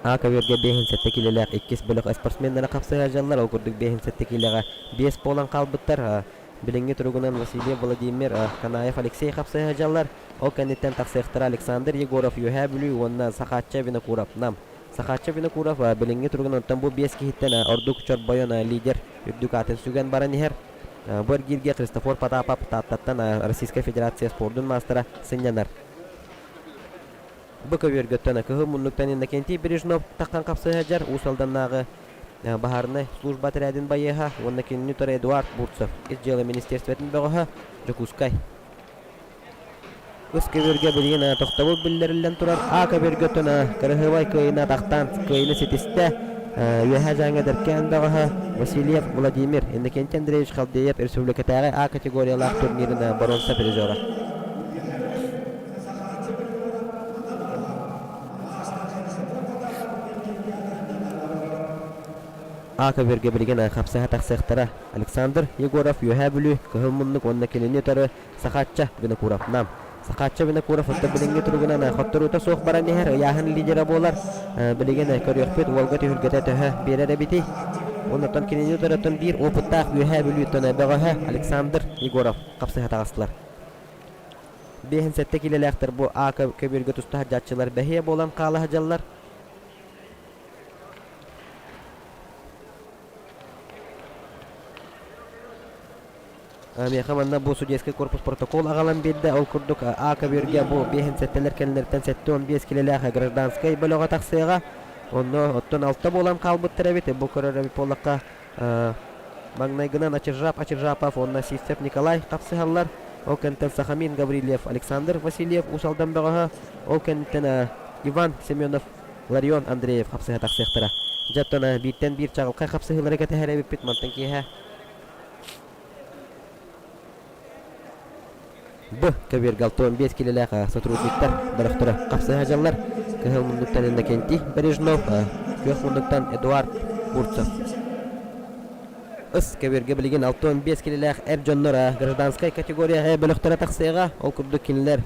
А көбүөргэ 57 киилэлээх иккис бөлөх спортсменнара хапсыһа дьаллар. Ол курдук 57 киилэҕэ биэс буолан хаалбыттар. Билиҥҥи туругунан Васильев Владимир, Канаев Алексей хапсыһа сылдьаллар. Ол кэнниттэн тахсыахтара Александр Егоров Үөһээ Бүлүү уонна Сахаачча Винокуров Нам. Сахаачча Винокуров билиҥҥи туругунан оттон бу биэс киһиттэн ордук чорбойон лидер үрдүк аатын сүгэн баран иһэр. Бу эргииргэ Христофор Потапов Тааттаттан Российскай Федерация спордун маастара сынньанар. Бу көбүөргөттөн кыһыл муннуктан Иннокентий Бережнов таххан хапсыһа сылдьар Уус Алданнааҕы баһаарынай служба отрядын байыаһа уонна кинини утары Эдуард Бурцев Ис дьыала министерствотын бөҕөһө Дьокуускай. Ыс көбүөргэ билигин тохтобул биллэриллэн турар. А көбүөргөттөн кырыһыбай кыайыыны атахтаан кыайыыны ситистэ. Үөһээ Дьааҥы эдэркээн бөҕөһө Васильев Владимир Иннокентий Андреевич Халдеев республикатааҕы А категориялаах турнирын боруонса призера. А көбүөргэ билигин хапсыһа тахсыахтара Александр Егоров Үөһээ Бүлүү Кыһыл Муннук уонна кинини утары Сахаачча Винокуров Нам. Сахаачча Винокуров оттон билиҥҥи туругунан хотторуута суох баран иһэр ыйааһын лидера буолар. Билигин көрүөхпүт уолга түһүлгэтэ төһө биэрэр эбитий? Оннуттан кинини утарыттан биир опыттаах Үөһээ Бүлүүттэн бөҕөһө Александр Егоров хапсыһа таҕыстылар. Биэһин сэттэ киилэлээхтэр бу А көбүөргэ туста сылдьааччылар бэһиэ буолан хаала сылдьаллар. Миэхэ манна бу судейскай корпус протокол аҕалан биэрдэ. Ол курдук А көбүөргэ бу биэһин сэттэлэр кэннилэриттэн 75 килэлээх гражданскай бөлөҕө тахсыаҕа. Онно оттон алта буолан хаалбыттар эбит. Бу көрөр эбит буоллахха Маҥнайгынан Ачыржап Ачыржапов уонна Сивцев Николай хапсыһаллар. Ол кэнниттэн Сахамин Гаврильев, Александр Васильев Уус Алдан бөҕөһө. Ол кэнниттэн Иван Семенов, Ларион Андреев хапсыһа тахсыахтара. Дьэ, оттон бииртэн биир чаҕылхай хапсыһыылары кэтэһэр эбиппит мантан киэһэ. Б. Көбүөргэ 65 килэлээх сотрудниктар бөлөхтөрө хапсыһа дьаллар. Кыһыл муннуктан Иннокентий Бережнов, күөх муннуктан Эдуард Бурцев. Ыс көбүөргэ билигин 65 килэлээх эр дьоннор гражданскай категория бөлөхтөрө тахсыаҕа. Ол курдук кинилэр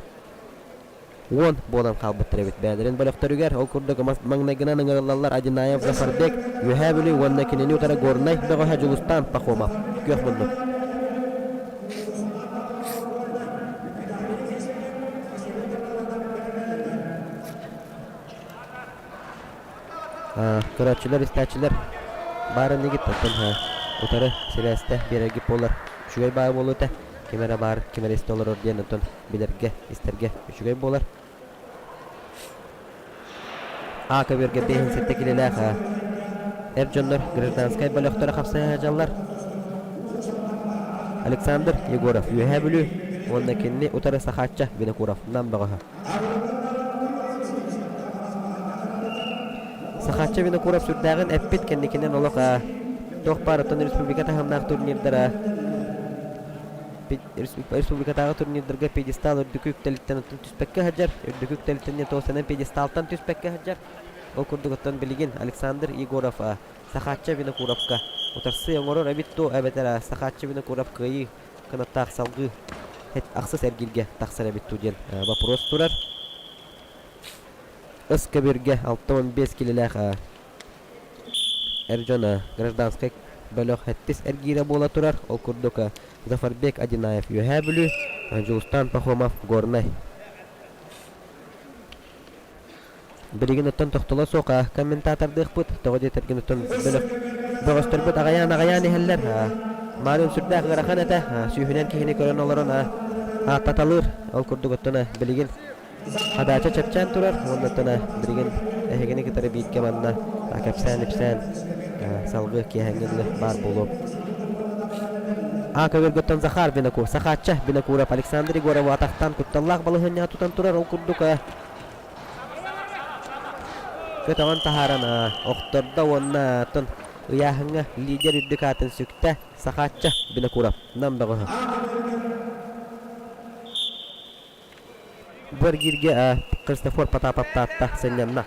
уон буолан хаалбыттар эбит бэйэлэрин бөлөхтөрүгэр. Ол курдук маҥнайгынан ыҥырыллаллар Одинаев Зафарбек, Үөһээ Бүлүү уонна кинини утары Горнай бөҕөһө Дьулустаан Пахомов. Күөх муннук. Көрөөччүлэр, истээччилэр баар иннигит оттон утары сибээстэ биэрэргит буолар үчүгэй баа буолуо этэ. Ким эрэ баар, ким эрэ истэ олорор диэн оттон билэргэ, истэргэ үчүгэй буолар. А көбүөргэ 57 килэлээх эр дьоннор гражданскай бөлөхтөрө хапсыһа сылдьаллар. Александр Егоров Үөһээ Бүлүү уонна кинини утары Сахаачча Винокуров Нам бөҕөһө. Сахаачча Винокуров сүрдээҕин эппит кэнникинэн олох туох баар оттон республика таһымнаах турнирдара республикатааҕы турнирдарга пьедестал үрдүкү үктэлиттэн оттон түспэккэ сылдьар, үрдүкү үктэлиттэн тоосанан пьедесталтан түспэккэ сылдьар. Ол курдук оттон билигин Александр Егоров Сахаачча Винокуровка утарсыы оҥорор эбит дуо эбэтэр Сахаачча Винокуров кыайыы кынаттаах салгыы ахсыс эргииргэ тахсар эбит дуу диэн вопрос турар. Ыс көбүөргэ 65 килэлээх эр дьон гражданскай бөлөх сэттис эргиирэ буола турар. Ол курдук Зафарбек Одинаев Үөһээ Бүлүү, Дьулустаан Пахомов Горнай. Билигин оттон тохтоло суох комментатордыахпыт. Тоҕо диэтэргин оттон бөлөх бөҕөстөрбүт аҕайаан-аҕайаан иһэллэр. Маарыын сүрдээх ыарахан этэ. Сүүһүнэн киһини көрөн олорон ааттаталыыр. Ол курдук оттон билигин Хадаача чэпчээн турар уонна оттон билигин эһигини кытары бииргэ манна кэпсээн-ипсээн салгыы киэһээҥҥи дылы баар буолуом. А көбүөргөттөн Захар Винокур, Сахаачча Винокуров Александр Егорову атахтаан кутталлаах балаһыанньаҕа тутан турар. Ол курдук көтөҕөн таһааран охтордо уонна оттон ыйааһыҥҥа лидер үрдүк аатын сүктэ Сахаачча Винокуров Нам бөҕөһө. Бу эргииргэ Христофор Потапов Таатта сынньанна.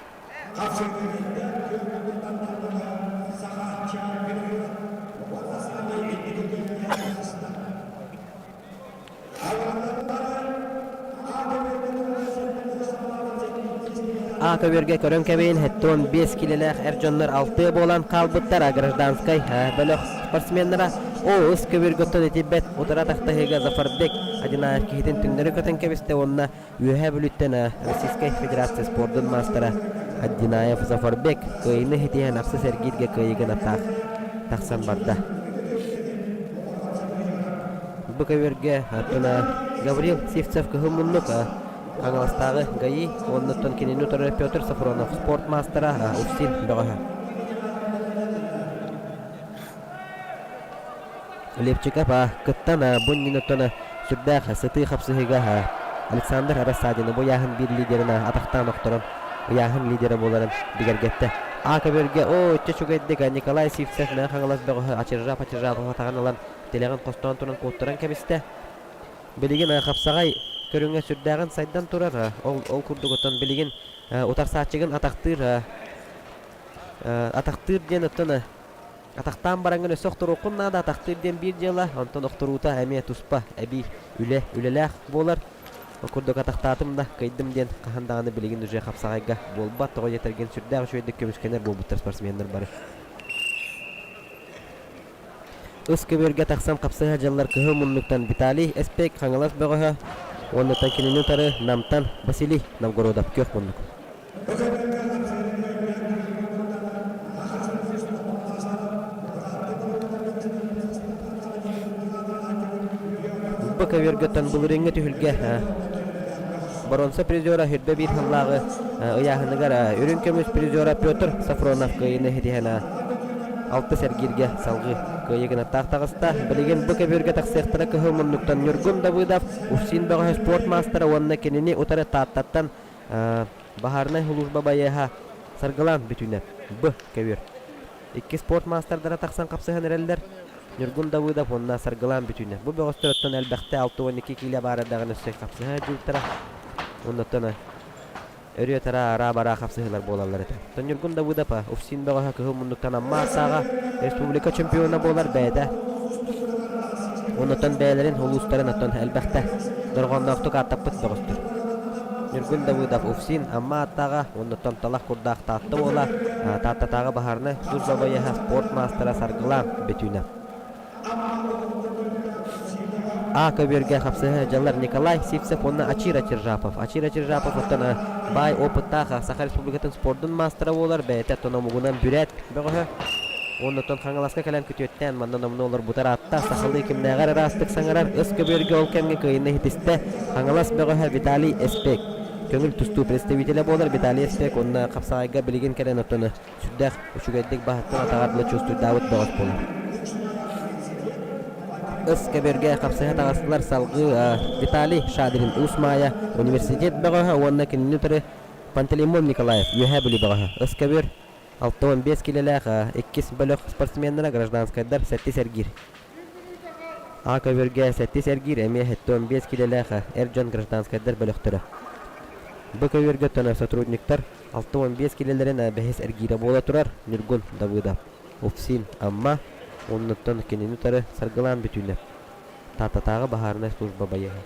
А көбүөргэ көрөн кэбиин 75 килэлээх эр дьоннор алтыа буолан хаалбыттар гражданскай бөлөх спортсменнара. Оо, ыс көбүөргэ итийбэт утара тахтаһыыга Зафарбек Одинаев киһитин түҥнэри көтөн кэбистэ уонна Үөһээ Бүлүүттэн Российскай Федерация спордун маастара Аддинаев Зафарбек кыайыыны ситиһэн ахсыс эргииргэ кыайыыгын атаах тахсан барда. Бу көбүөргэ оттон Гаврил Сивцев кыһыл муннук Хаҥаластааҕы ГАИ уонна кинини утары Петр Сафронов спорт маастара Устин бөҕөһө. Лепчиков кыттан бу иннинэ сүрдээх сытыы хапсыһыыга Александр Рассадины бу ыйааһын биир лидерин атахтаан охторон ыйааһын лидерэ буоларын бигэргэттэ. А көбүөргэ оо өттө үчүгэйдик Николай Сивцев Мэҥэ Хаҥалас бөҕөһө Ачыржап Ачыржапов атаҕын ылан тилэҕин хостоон туран куоттаран кэбистэ. Билигин хапсаҕай көрүҥэ сүрдээҕин сайдан турар. Ол, ол курдук оттон билигин утарсааччыгын атахтыыр атахтыыр диэн оттон Атахтаан бараҥҥын өссө охторуоххун наада, атахтыыр диэн биир дьыала, онтон охторуута эмиэ туспа эбии үлэ, үлэлээх буолар. Ол курдук атахтаатым да, кыайдым диэн хаһан даҕаны билигин уже хапсаҕайга буолбат, тоҕо диэтэргин сүрдээх үчүгэйдик көмүскэнэр буолбуттар спортсменнар бары. Ыс көбүөргэ тахсан хапсыһа дьаллар кыһыл муннуктан Виталий Эспек Хаҥалас бөҕөһө уонна кинини утары Намтан Василий Новгородов күөх муннук. Бу көбүөргөттөн былырыыҥҥы түһүлгэ боруонса призера Хүрбэ биир сыллааҕы ыйааһыныгар үрүҥ көмүс призера Петр Сафронов кыайыыны ситиһэн алтыс эргииргэ салгыы кыайыы гынаттаах таҕыста. Билигин бу көбүөргэ тахсыахтара кыһыл муннуктан Ньургун Давыдов, Уфсин бөҕөһө спорт маастара уонна кинини утары Тааттаттан Баһаарынай сулууспа байыаһа Саргылаан бүтүнэ Б. Көбүөр. Икки спорт маастардара тахсан хапсыһан эрэллэр. Ньургун Давыдов уонна Саргылаан бүтүнэ. Бу бөҕөстөр элбэхтэ 62 киилэ баар эрдэҕинэ өссө хапсыһа дьылтара. Оннуттан өрүө-тараа араа-бараа хапсыһыылар буолаллар этэ. Оттон Ньургун Давыдов Уфсин бөҕөһө кыһыл муннуктан Амма ааттааҕа республика чемпиона буолар бэйэтэ. Оннуттан бэйэлэрин улуустарын оттон элбэхтэ дорҕоонноохтук ааттаппыт бөҕөстөр. Ньургун Давыдов Уфсин Амма ааттааҕа, оннуттан талах курдаах Таатта уола, Тааттатааҕы баһаарынай служба байыаһа, спорт маастара Саргылаан Бетүүнэ. А көбүөргэ хапсыһа дьаллар Николай Сивцев уонна Ачира Чержапов. Ачира Чержапов оттон баай опыттаах Саха Республикатын спордун маастара буолар, бэйэтэ оттон омугунан бүрээт бөҕөһө. Оннуттан Хаҥаласка кэлэн күтүөттээн манна номнуо олорбутар аатта сахалыы кимнээҕэр ыраастык саҥарар ыс көбүөргэ ол кэмҥэ кыайыыны иһитистэ Хаҥалас бөҕөһө Виталий Эспек. Көҥүл тустуу представителэ буолар Виталий Эспек уонна хапсаҕайга билигин кэлэн оттону сүрдээх үчүгэйдик баһыттан атаҕар дылы чувствуйдаабыт бөҕөс буолар. Ыс көбүөргэ хапсыһа таҕыстылар салгыы Виталий Шадрин Уус Маайа университет бөҕөһө уонна кинини утары Пантелеймон Николаев Үөһээ Бүлүү бөҕөһө. Ыс көбүөр 65 килэлээх иккис бөлөх спортсменнара гражданскайдар сэттис эргиир. А көбүөргэ сэттис эргиир эмиэ 75 килэлээх эр дьон гражданскайдар бөлөхтөрө. Б көбүөргэ тона сотрудниктар 65 килэлэрин бэһис эргиирэ буола турар Ньургун Давыдов, Уфсин Амма, оннуттан кинини утары Саргылаан Бүтүүнэп, Тааттатааҕы баһаарынай служба байыаһа.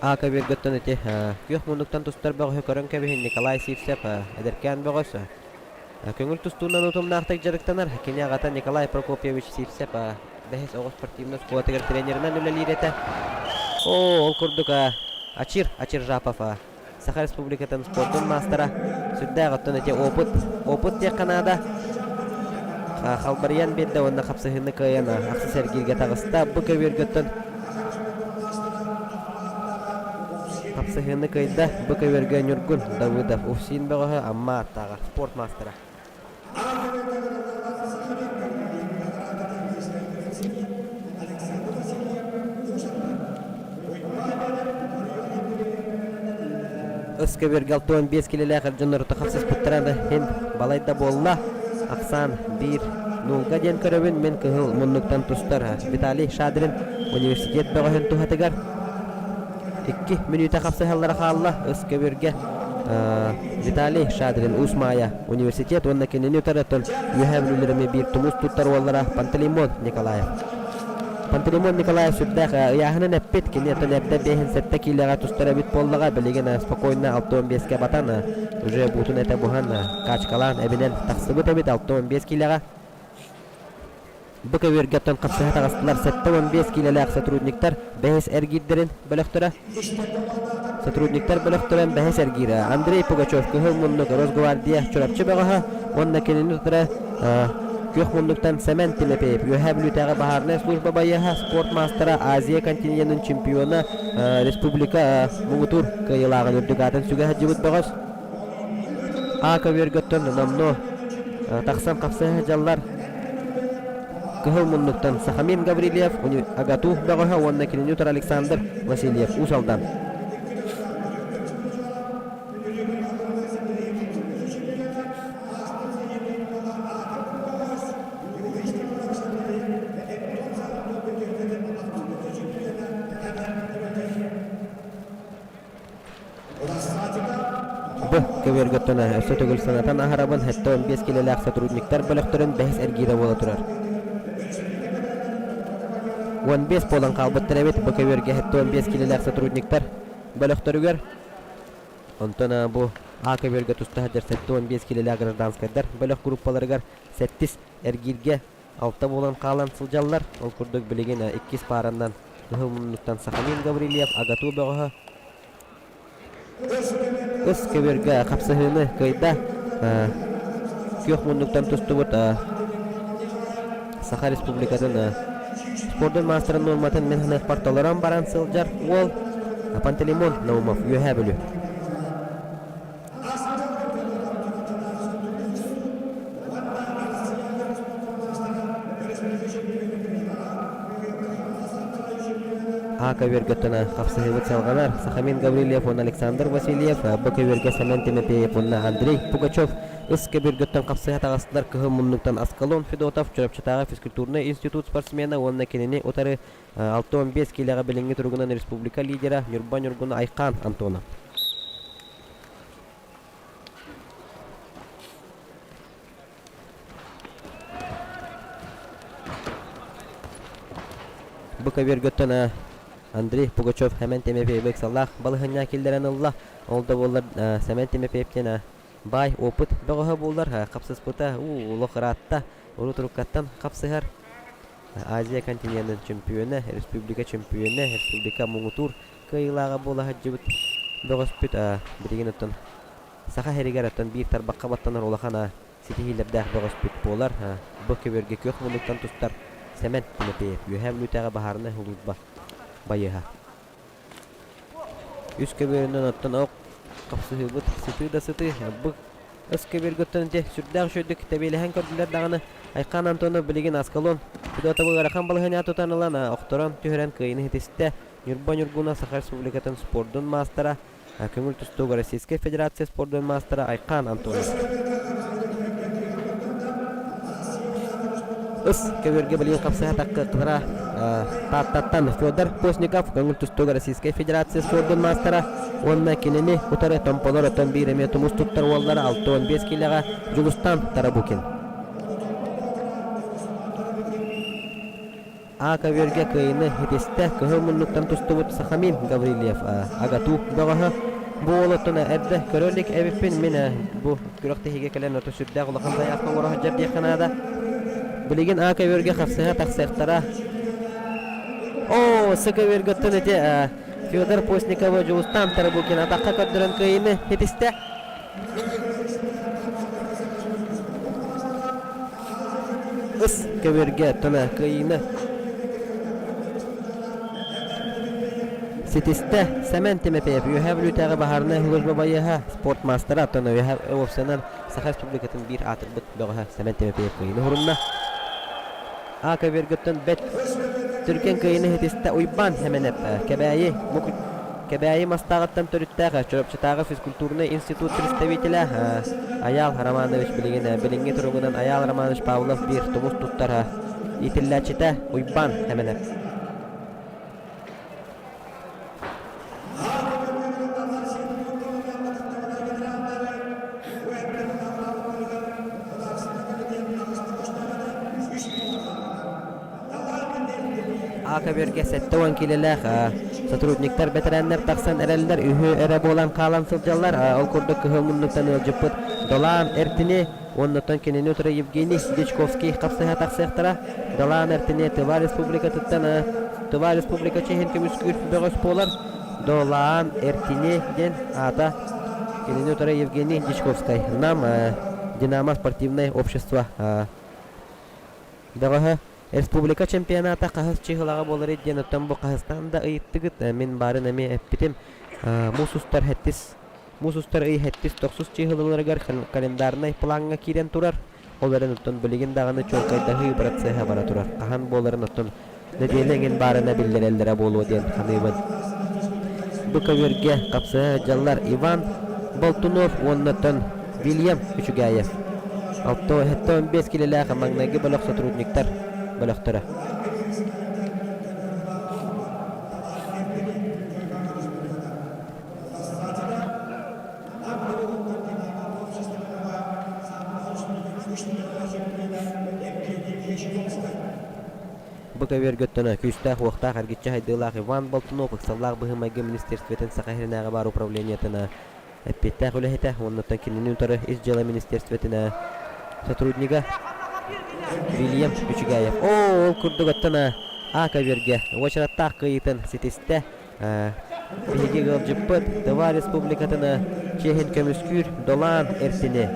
А көбүөргөттөн ити күөх муннуктан тустар бөҕөһү көрөн кэбиһин Николай Сивцев эдэркээн бөҕөс көҥүл тустуунан утумнаахтык дьарыктанар. Кини аҕата Николай Прокопьевич Сивцев бэһис оҕо спортивнай оскуолатыгар тренеринэн үлэлиир этэ. Оо, ол курдук Ачир Ачиржапов Саха Республикатын спордун маастара сүрдээх оттон ити опыт опыт диэххэ наада халбарыйан биэрдэ уонна хапсыһыыны кыайан ахсыс эргииргэ таҕыста бу көбүөргөттөн хапсыһыыны кыайда бу көбүөргэ Ньургун Давыдов Уфсин бөҕөһө Амма аттааҕар спорт маастара Ыс көбүөргэ 65 килэлээх эр дьоннор хапсыспыттара да иһин балайда буолла. Ахсаан биир нуулга диэн көрөбүн мин кыһыл муннуктан тустар Виталий Шадрин университет бөҕөһүн туһатыгар Икки мүнүүтэ хапсыһаллара хаалла. Ыс көбүөргэ Виталий Шадрин Уус Маайа университет уонна кинини утары Үөһээ Бүлүүлэр эмиэ биир тумус туттар уоллара Пантелеймон Николаев. Пантелеймон Николаев сүрдээх ыйааһынын эппит. Кини оттон эрдэ 57 киилэҕэ тустар эбит буоллаҕа, билигин спокойно 65-кэ батан, уже буутун этэ буһан, качкалаан эбинэн тахсыбыт эбит 65 киилэҕэ. Бу көбүөргэ оттон хапсыһа таҕыстылар 75 киилэлээх сотрудниктар бэһис эргиирдэрин бөлөхтөрө. Сотрудниктар бөлөхтөрүн бэһис эргиирэ Андрей Пугачев Кыһыл муннук Росгвардия Чурапчы бөҕөһө уонна кинини утары Күөх муннуктан Сэмэн Тимофеев Үөһээ Бүлүүтээҕи баһаарынай служба байыаһа, спорт маастара, Азия континенын чемпиона, республика муҥутуур кыайыылааҕын үрдүк аатын сүгэ сылдьыбыт бөҕөс. А көбүөргөттөн номнуо тахсан хапсыһа сылдьаллар. Кыһыл муннуктан Сахамин Гаврильев, АГАТУ бөҕөһө уонна кинини утары Александр Васильев, Уус Алдан. Бу көбүөргөттөн өссө төгүл санатан аһарабын, 75 килэлээх сотрудниктар бөлөхтөрүн бэһис эргиирэ буола турар. 15 буолан хаалбыттар эбит бу көбүөргэ 75 килэлээх сотрудниктар бөлөхтөрүгэр. Онтон бу А көбүөргэ туста сылдьар 75 килэлээх гражданскайдар бөлөх группаларыгар сэттис эргииргэ алта буолан хаалан сылдьаллар. Ол курдук билигин иккис паараннан Кыһыл муннуктан Сахамин Гаврильев, АГАТУ бөҕөһө Ыс көбүөргэ хапсыһыыны кыайда. Күөх муннуктан тустубут Саха Республикатын спордун маастарын нуорматын мин саныахпар толорон баран сылдьар уол Пантелеймон Наумов Үөһээ Бүлүү. А көбүөргөттөн хапсыһыыбыт салҕанар. Сахамин Гаврильев уонна Александр Васильев, Б көбүөргэ Сэмэн Тимофеев уонна Андрей Пугачев Ыс көбүөргөттөн хапсыһа таҕыстылар. Кыһыл муннуктан Аскалон Федотов, Чурапчытааҕы физкультурнай институт спортсмена уонна кинини утары 65 киилэҕэ билиҥҥи туругунан республика лидера Ньурба Ньургуна Айхаан Антонов. Бу көбүөргөттөн Андрей Пугачев Сэмэн Тимофеевы ыксаллаах балаһыанньа киллэрэн ылла. Ол да буоллар Сэмэн Тимофеев диэн баай опыт бөҕөһө буоллар хапсыспыта уу олох ыраатта. Урут уруккаттан хапсыһар Азия континенын чөмпүйүөнэ, республика чөмпүйүөнэ, республика муҥутуур кыайыылааҕа буола сылдьыбыт бөҕөспүт билигин оттон Саха сиригэр оттон биир тарбахха баттанар улахан ситиһиилэрдээх бөҕөспүт буолар. Бу көбүөргэ күөх муннуктан тустар Сэмэн Тимофеев, Үөһээ Бүлүүтээҕи баһаарынай сулууспа байыаһа. Үс көбүөрүнэн оттон ох хапсыһыыбыт сытыы да сытыы. Бу Өс көбүөргөттөн ити сүрдээх үчүгэйдик тэбиэлэһэн көрдүлэр даҕаны, Айхаан Антонов билигин Аскалон Федотовы ыарахан балаһыанньаҕа тутан ылан, охторон түһэрэн кыайыыны ситистэ. Ньурба Ньургуна Саха Республикатын спордун маастара, көҥүл тустууга Российскай Федерация спордун маастара Айхаан Антонов. Ыс көбүөргэ билигин хапсыһа таккыра Тааттаттан Федор Постников көҥүл тустууга Российскай Федерация спордун маастара уонна кинини утары Томполор оттон биир эмиэ тумус туттар уоллара 65 киилэҕэ Дьулустан Тарабукин. А көбүөргэ кыайыыны ситистэ кыһыл муннуктан тустубут Сахамин Гаврильев АГАТУ бөҕөһө. Бу уол оттон эрдэ көрө илик эбиппин мин бу күрэхтэһиигэ кэлэн ото сүрдээх улахан заявка оҥоро сылдьар диэххэ наада. Билигин А көбүөргэ хапсыһа тахсыахтара. Оо, С көбүөргөттөн ити Федор Постниковы Дьулустан Тарабукин атахха көрдөрөн кыайыыны ситистэ. Ыс көбүөргэ тона кыайыыны ситистэ Сэмэн Тимофеев Үөһээ Бүлүүтээҕи баһаарынай служба байыаһа, спорт маастара, оттон Үөһээ уопсайынан Саха Республикатын биир аатырбыт бөҕөһө Сэмэн Тимофеев кыайыыны уһурунна. А көбүөргөттөн бэт түргэн кыайыыны ситистэ Уйбаан Сэмэнэп Кэбээйи Кэбээйи Мастааҕыттан төрүттээх Чурапчытааҕы физкультурнай институт представителэ Айаал Романович билигин билиҥҥи туругунан Айаал Романович Павлов биир тумус туттар иитиллээччитэ Уйбаан Сэмэнэп. А көбүөргэ 70 киилэлээх сотрудниктар, бэтэрээннэр тахсан эрэллэр, үһү эрэ буолан хаалан сылдьаллар. Ол курдук кыһыл муннуктан ыалдьыппыт Долаан Эртини уоннаттан кинини утары Евгений Дьячковский хапсыһа тахсыахтара. Долаан Эртини Тыва Республикатыттан Тыва Республика чиэһин көмүскүүр бөҕөс буолар. Долаан Эртини диэн аата кинини утары Евгений Дьячковскай. Нам Динамо спортивное общество бөҕөһө Республика чемпионата хаһыс чыһылаҕа буоларый диэн оттон бу хаһыстан да ыйыттыгыт мин баарын эмиэ эппитим муус устар хэттис муус устар ый хэттис тохсус чыһылаларыгар календарнай плаҥҥа киирэн турар ол эрэн оттон билигин даҕаны чуолкайдаһыы процеһа бара турар хаһан буоларын оттон нэдиэлэ эҥин баарына биллэрэллэрэ буолуо диэн саныыбын бу көбүөргэ хапсыһа сылдьаллар Иван Болтунов уонна оттон Вильям Үчүгээйэв 75 килэлээх маҥнайгы бөлөх сотрудниктар бөлөхтөрө. Бу көбүөргөттөн күүстээх-уохтаах эргиччи хайдыылаах Иван Болтунов ыксаллаах быһыы-майгы министерствотын Саха сиринээҕи баар управлениетын эппиэттээх үлэһитэ уонна кинини утары Ис дьыала министерствотын сотруднига Вильям Үчүгээйэв. Оо, ол курдук оттон А көбүөргэ уочараттаах кыайыытын ситистэ. Биһиги ыалдьыппыт Тыва Республикатын чиэһин көмүскүүр Долаан Эртини.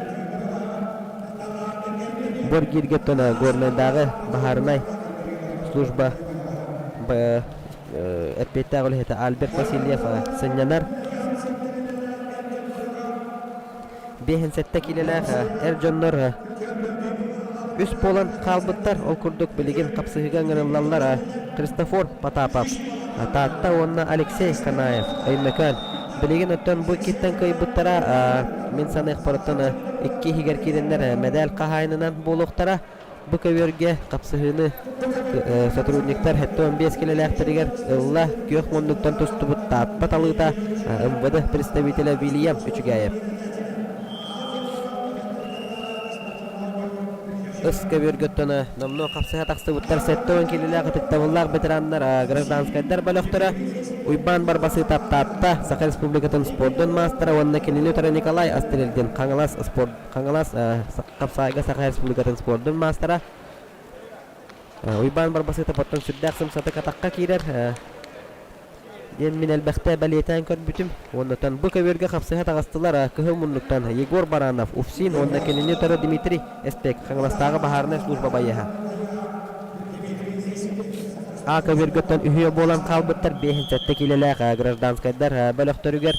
Бу эргииргэ оттон Горнайдааҕы баһаарынай служба эппиэттээх үлэһитэ Альберт Васильев сынньанар. 57 киилэлээх эр дьоннор үс буолан хаалбыттар. Ол курдук билигин хапсыһыыга ыҥырыллаллар Христофор Потапов, Таатта уонна Алексей Канаев, Өймөкөөн. Билигин оттон бу иккиттэн кыайбыттара мин саныахпар оттон икки иһигэр киирэннэр мэдээл хаһаайынынан буолуохтара. Бу көбүөргэ хапсыһыыны сотрудниктар 75 килэлээхтэригэр ылла күөх муннуктан тустубут Таатта талыыта МВД представителэ Вильям Үчүгээйэп. Ыс көбүөргөттөн номнуо хапсыһа тахсыбыттар 70 килэлээх ытыктабыллаах ветераннар гражданскайдар бөлөхтөрө Уйбаан Барбасыытап Таатта Саха Республикатын спордун маастара уонна кинини утары Николай Астрельдин Хаҥалас спорт Хаҥалас Хапсаайга Саха Республикатын спордун маастара Уйбаан Барбасытов оттон сүрдээх сымсатык атахха киирэр диэн мин элбэхтэ бэлиэтээн көрбүтүм. Уоннатан бу көбүөргэ хапсыһа таҕыстылар кыһыл муннуктан Егор Баранов, УФСИН уонна кинини утары Дмитрий Эспек, Хаҥаластааҕы баһаарынай служба байыаһа. А көбүөргөттөн үһүө буолан хаалбыттар 57 киилэлээх гражданскайдар бөлөхтөрүгэр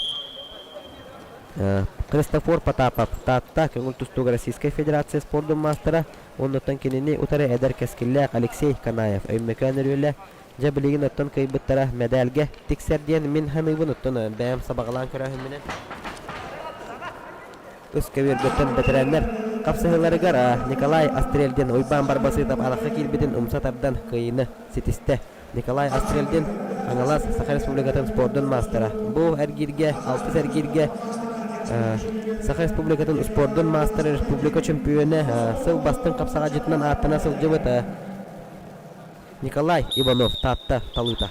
Христофор Потапов, Таатта көҥүл тустууга Российскай Федерация спордун маастара, оннуттан кинини утары эдэр кэскиллээх Алексей Канаев, Өймөкөөн өрүөлэ, дьэ билигин оттон кыайбыттара мэдээлгэ тиксэр диэн мин саныыбын, оттон бэйэм сабаҕалаан көрөөһүммүнэн. Үс көбүөргөттөн бэтэрээннэр хапсыһыыларыгар Николай Астрельдин Уйбаан Барбасытов арахха киирбитин умса тардан кыайыыны ситистэ. Николай Астрельдин, Хаҥалас, Саха Республикатын спордун маастара. Бу эргииргэ, алтыс эргииргэ Саха Республикатын спордун маастара, республика чөмпүйүөнэ, сыл бастыҥ хапсаҕайдьытынан ааттана сылдьыбыт Николай Иванов Таатта талыыта.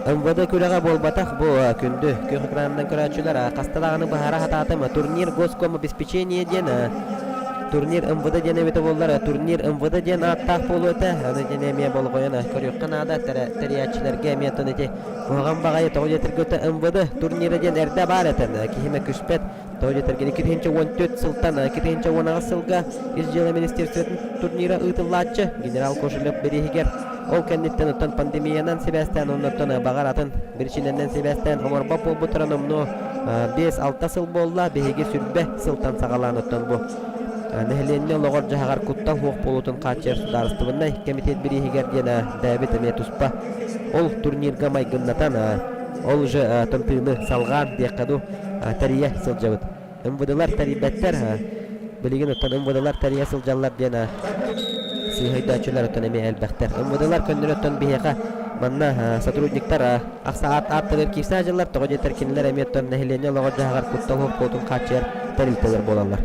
МВД күрэҕэ буолбатах бу күндү күөх экранынан көрөөччүлэр хаста даҕаны быһаара сатаатым турнир госкомобеспечение диэн турнир МВД диэн эбитэ буоллар турнир МВД диэн ааттаах буолуо этэ аны диэн эмиэ болҕойон көрүөххэ наада тэрийээччилэргэ эмиэ оттон ити куһаҕан баҕайы тоҕо диэтэргэ МВД турнира диэн эрдэ баар этэ киһи мөккүспэт Тоҕо диэтэргин 2014 сылтан 2018 сылга Ис дьыала министерствотын турнира ыытыллааччы генерал Кошелев бирииһигэр ол кэнниттэн оттон пандемиянан сибээстээн оннуттан баҕар атын биричиинэнэн сибээстээн оҥорбот буолбуттара номнуо 5-6 сыл буолла биһиги сүрбэ сылтан саҕалаан оттон бу нэһилиэнньэ олоҕор-дьаһаҕар куттал суох буолуутун хааччыйар судаарыстыбаннай кэмитиэт бирииһигэр диэн бэйэбит эмиэ туспа ол турнирга майгыннатан ол уже тымтыыны салҕаан диэххэ дуу тэрийэ сылдьабыт. МВДлар тэрийбэттэр, билигин оттон МВДлар тэрийэ сылдьаллар диэн сыыһа өйдөөччүлэр оттон эмиэ элбэхтэр. МВДлар көннөрү оттон биһиэхэ Манна сотрудниктар ахса аат ааттарыгар киирсэ сылдьаллар, тоҕо диэтэр кинилэр эмиэ оттон нэһилиэнньэ олоҕор-дьаһаҕар куттал суох буолуутун хааччыйар тэрилтэлэр буолаллар.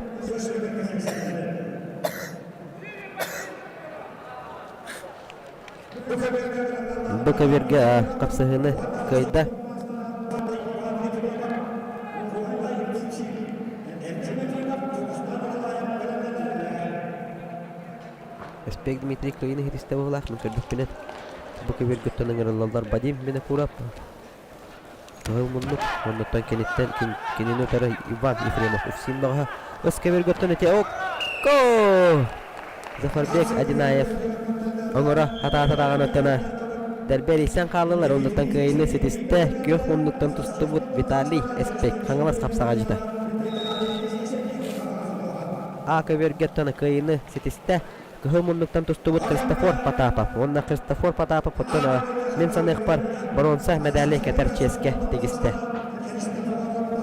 Бу көбүөргэ хапсыһыыны кыайда. Эспек Дмитрий Кыйын иһитистэ быһыылаах, мин көрбүппүнэн бу көбүөргүттэн ыҥырыллаллар Вадим Винокуров Кыһыл муннук оннуттан киниттэн кинини утары Иван Ефремов Уфсин бөҕөһө ыс көбүөргүттэн ити окко Зафарбек Одинаев оҥоро хатаата даҕаны оттона дэрбэ эрийсэн хааллылар оннуттан кыайыыны ситистэ күөх муннуктан тустубут Виталий Эспек Хаҥалас хапсаҕадьыта А көбүөргэ оттон кыайыыны ситистэ Кыһыл муннуктан тустубут Христофор Потапов уонна Христофор Потапов оттон мин саныахпар боруонса мэдээли кэтэр чиэскэ тигистэ.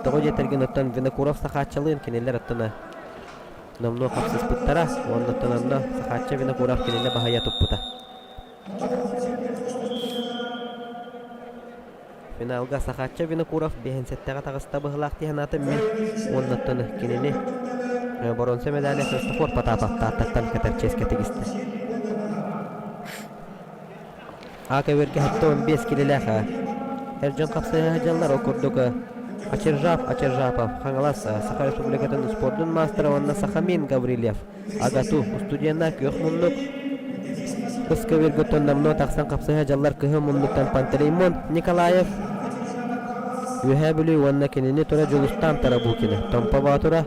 Тоҕо диэтэргин оттон Винокуров Сахааччалыын кинилэр оттон номнуо хапсыспыттара уонна оттон онно Сахаачча Винокуров кинини баһыйа туппута. Финалга Сахаачча Винокуров биэһин-сэттэҕэ таҕыста быһыылаах дии санаатым мин уонна оттон кинини боруонса мэдээлэ Христофор Потапов Тааттаттан кэтэр чиэскэ тигистэ. А көбүөргэ 75 килэлээх эр дьон хапсыһа сылдьаллар, ол курдук Ачиржав Ачиржапов, Хаҥалас Саха Республикатын спордун маастара уонна Сахамин Гаврильев АГАТУ устудьуоннар күөх муннук Кыс көбүөргүттэн номнуо тахсан хапсыһа дьаллар кыһыл муннуктан Пантелеймон Николаев Үөһээ Бүлүү уонна кинини тура Дьулустаан Тарабукина, Томпо Боотура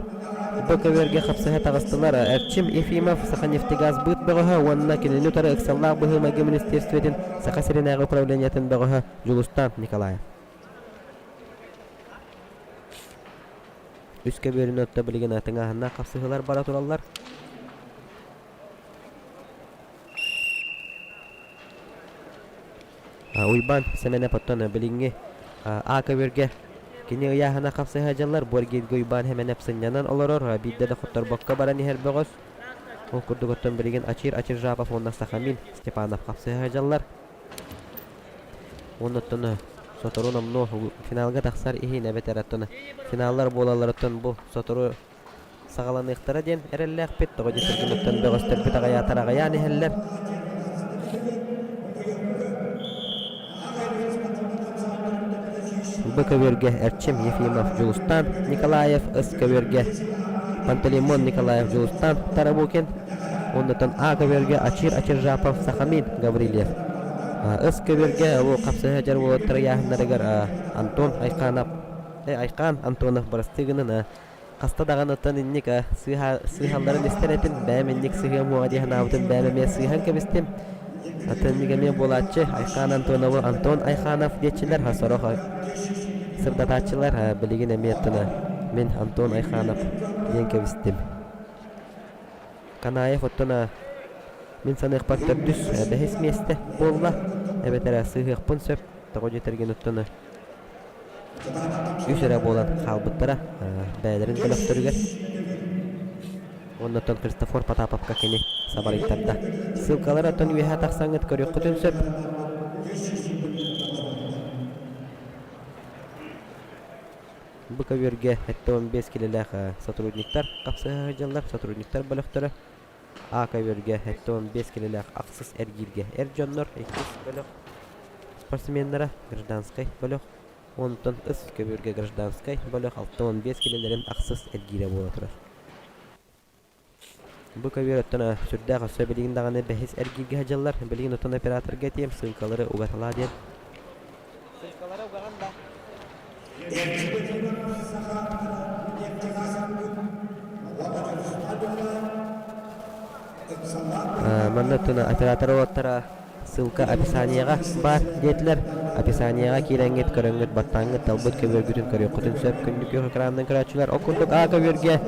Бу көбүөргэ хапсыһа таҕыстылар Эрчим Ефимов Саханефтегазбыт бөҕөһө уонна кинини утары ыксаллаах быһыы-майгы министиэристибэтин Саха сиринээҕи управлениетын бөҕөһө Дьулустаан Николаев. Үс көбүөрүнү отто билигин тыҥааһыннаах хапсыһыылар бара тураллар. Уйбаан Сэмэнэп оттон билиҥҥи А көбүөргэ кини ыйааһына хапсыһа дьаллар бу эргииргэ Уйбаан Сэмэнэп сынньанан олорор, биирдэ да хотторбокко баран иһэр бөҕөс. Ол курдук оттон билигин Ачир Ачиржапов уонна Сахамин Степанов хапсыһа дьаллар. Уонна оттон сотору номнуо финалга тахсар иһин эбэтэр оттон финаллар буолалларыттан бу сотору саҕаланыахтара диэн эрэллээхпит. Тоҕо диэтэргин оттон бөҕөстөрбүт аҕыйаатар аҕыйаан иһэллэр. Б көбүөргэ Эрчим Ефимов Дьулустаан Николаев, С көбүөргэ Пантелеймон Николаев Дьулустаан Тарабукин, Оннуттан А көбүөргэ Ачир Ачиржапов Сахамин Гаврильев. Ыс көбүөргэ бу хапсыһа дьар уолаттар ыйааһыннарыгар Антон Айханов Айхан Антонов бырастыы гынан хаста даҕаны оттон инник сыыһалларын истэр этим бэйэм инник сыһыам уоҕа дии санаабытым бэйэм эмиэ сыыһан кэбистим атын инник эмиэ буолааччы Айхан Антонову Антон Айханов диэччилэр сорох сырдатааччылар билигин эмиэ оттон мин Антон Айханов диэн кэбистим Канаев оттон мин саныахпар төрдүс, бэһис миэстэ буолла. Эбэтэр сыыһыахпын сөп. Тоҕо диэтэргин оттон үс эрэ буолан хаалбыттара бэйэлэрин бөлөхтөрүгэр. Уонна оттон Христофор Потаповка кини сабарыйтарда. Ссылкалары оттон үөһэ тахсаҥҥыт көрүөххүтүн сөп. Бу көбүөргэ 75 килэлээх сотрудниктар хапсыһа сылдьаллар. Сотрудниктар бөлөхтөрө А көбүөргэ 75 килэлээх ахсыс эргииргэ эр дьоннор иккис бөлөх спортсменнара гражданскай бөлөх онтон ыс көбүөргэ гражданскай бөлөх 65 килэлэрин ахсыс эргиирэ буола турар. Бу көбүөр оттон сүрдээх өссө билигин даҕаны бэһис эргииргэ сылдьаллар. Билигин оттон операторга этиэм, ссылкалары угаталаа диэн. Ссылкалары угаҕын да? Манна оттон оператор уолаттара Ссылка описаниеҕа баар диэтилэр. Описаниеҕа киирэҥҥит, көрөҥҥүт, баттааҥҥыт, талбыт көбүөргүтүн көрүөххүтүн сөп. Күндү күөх экранынан көрөөччүлэр, ол курдук А көбүөргэ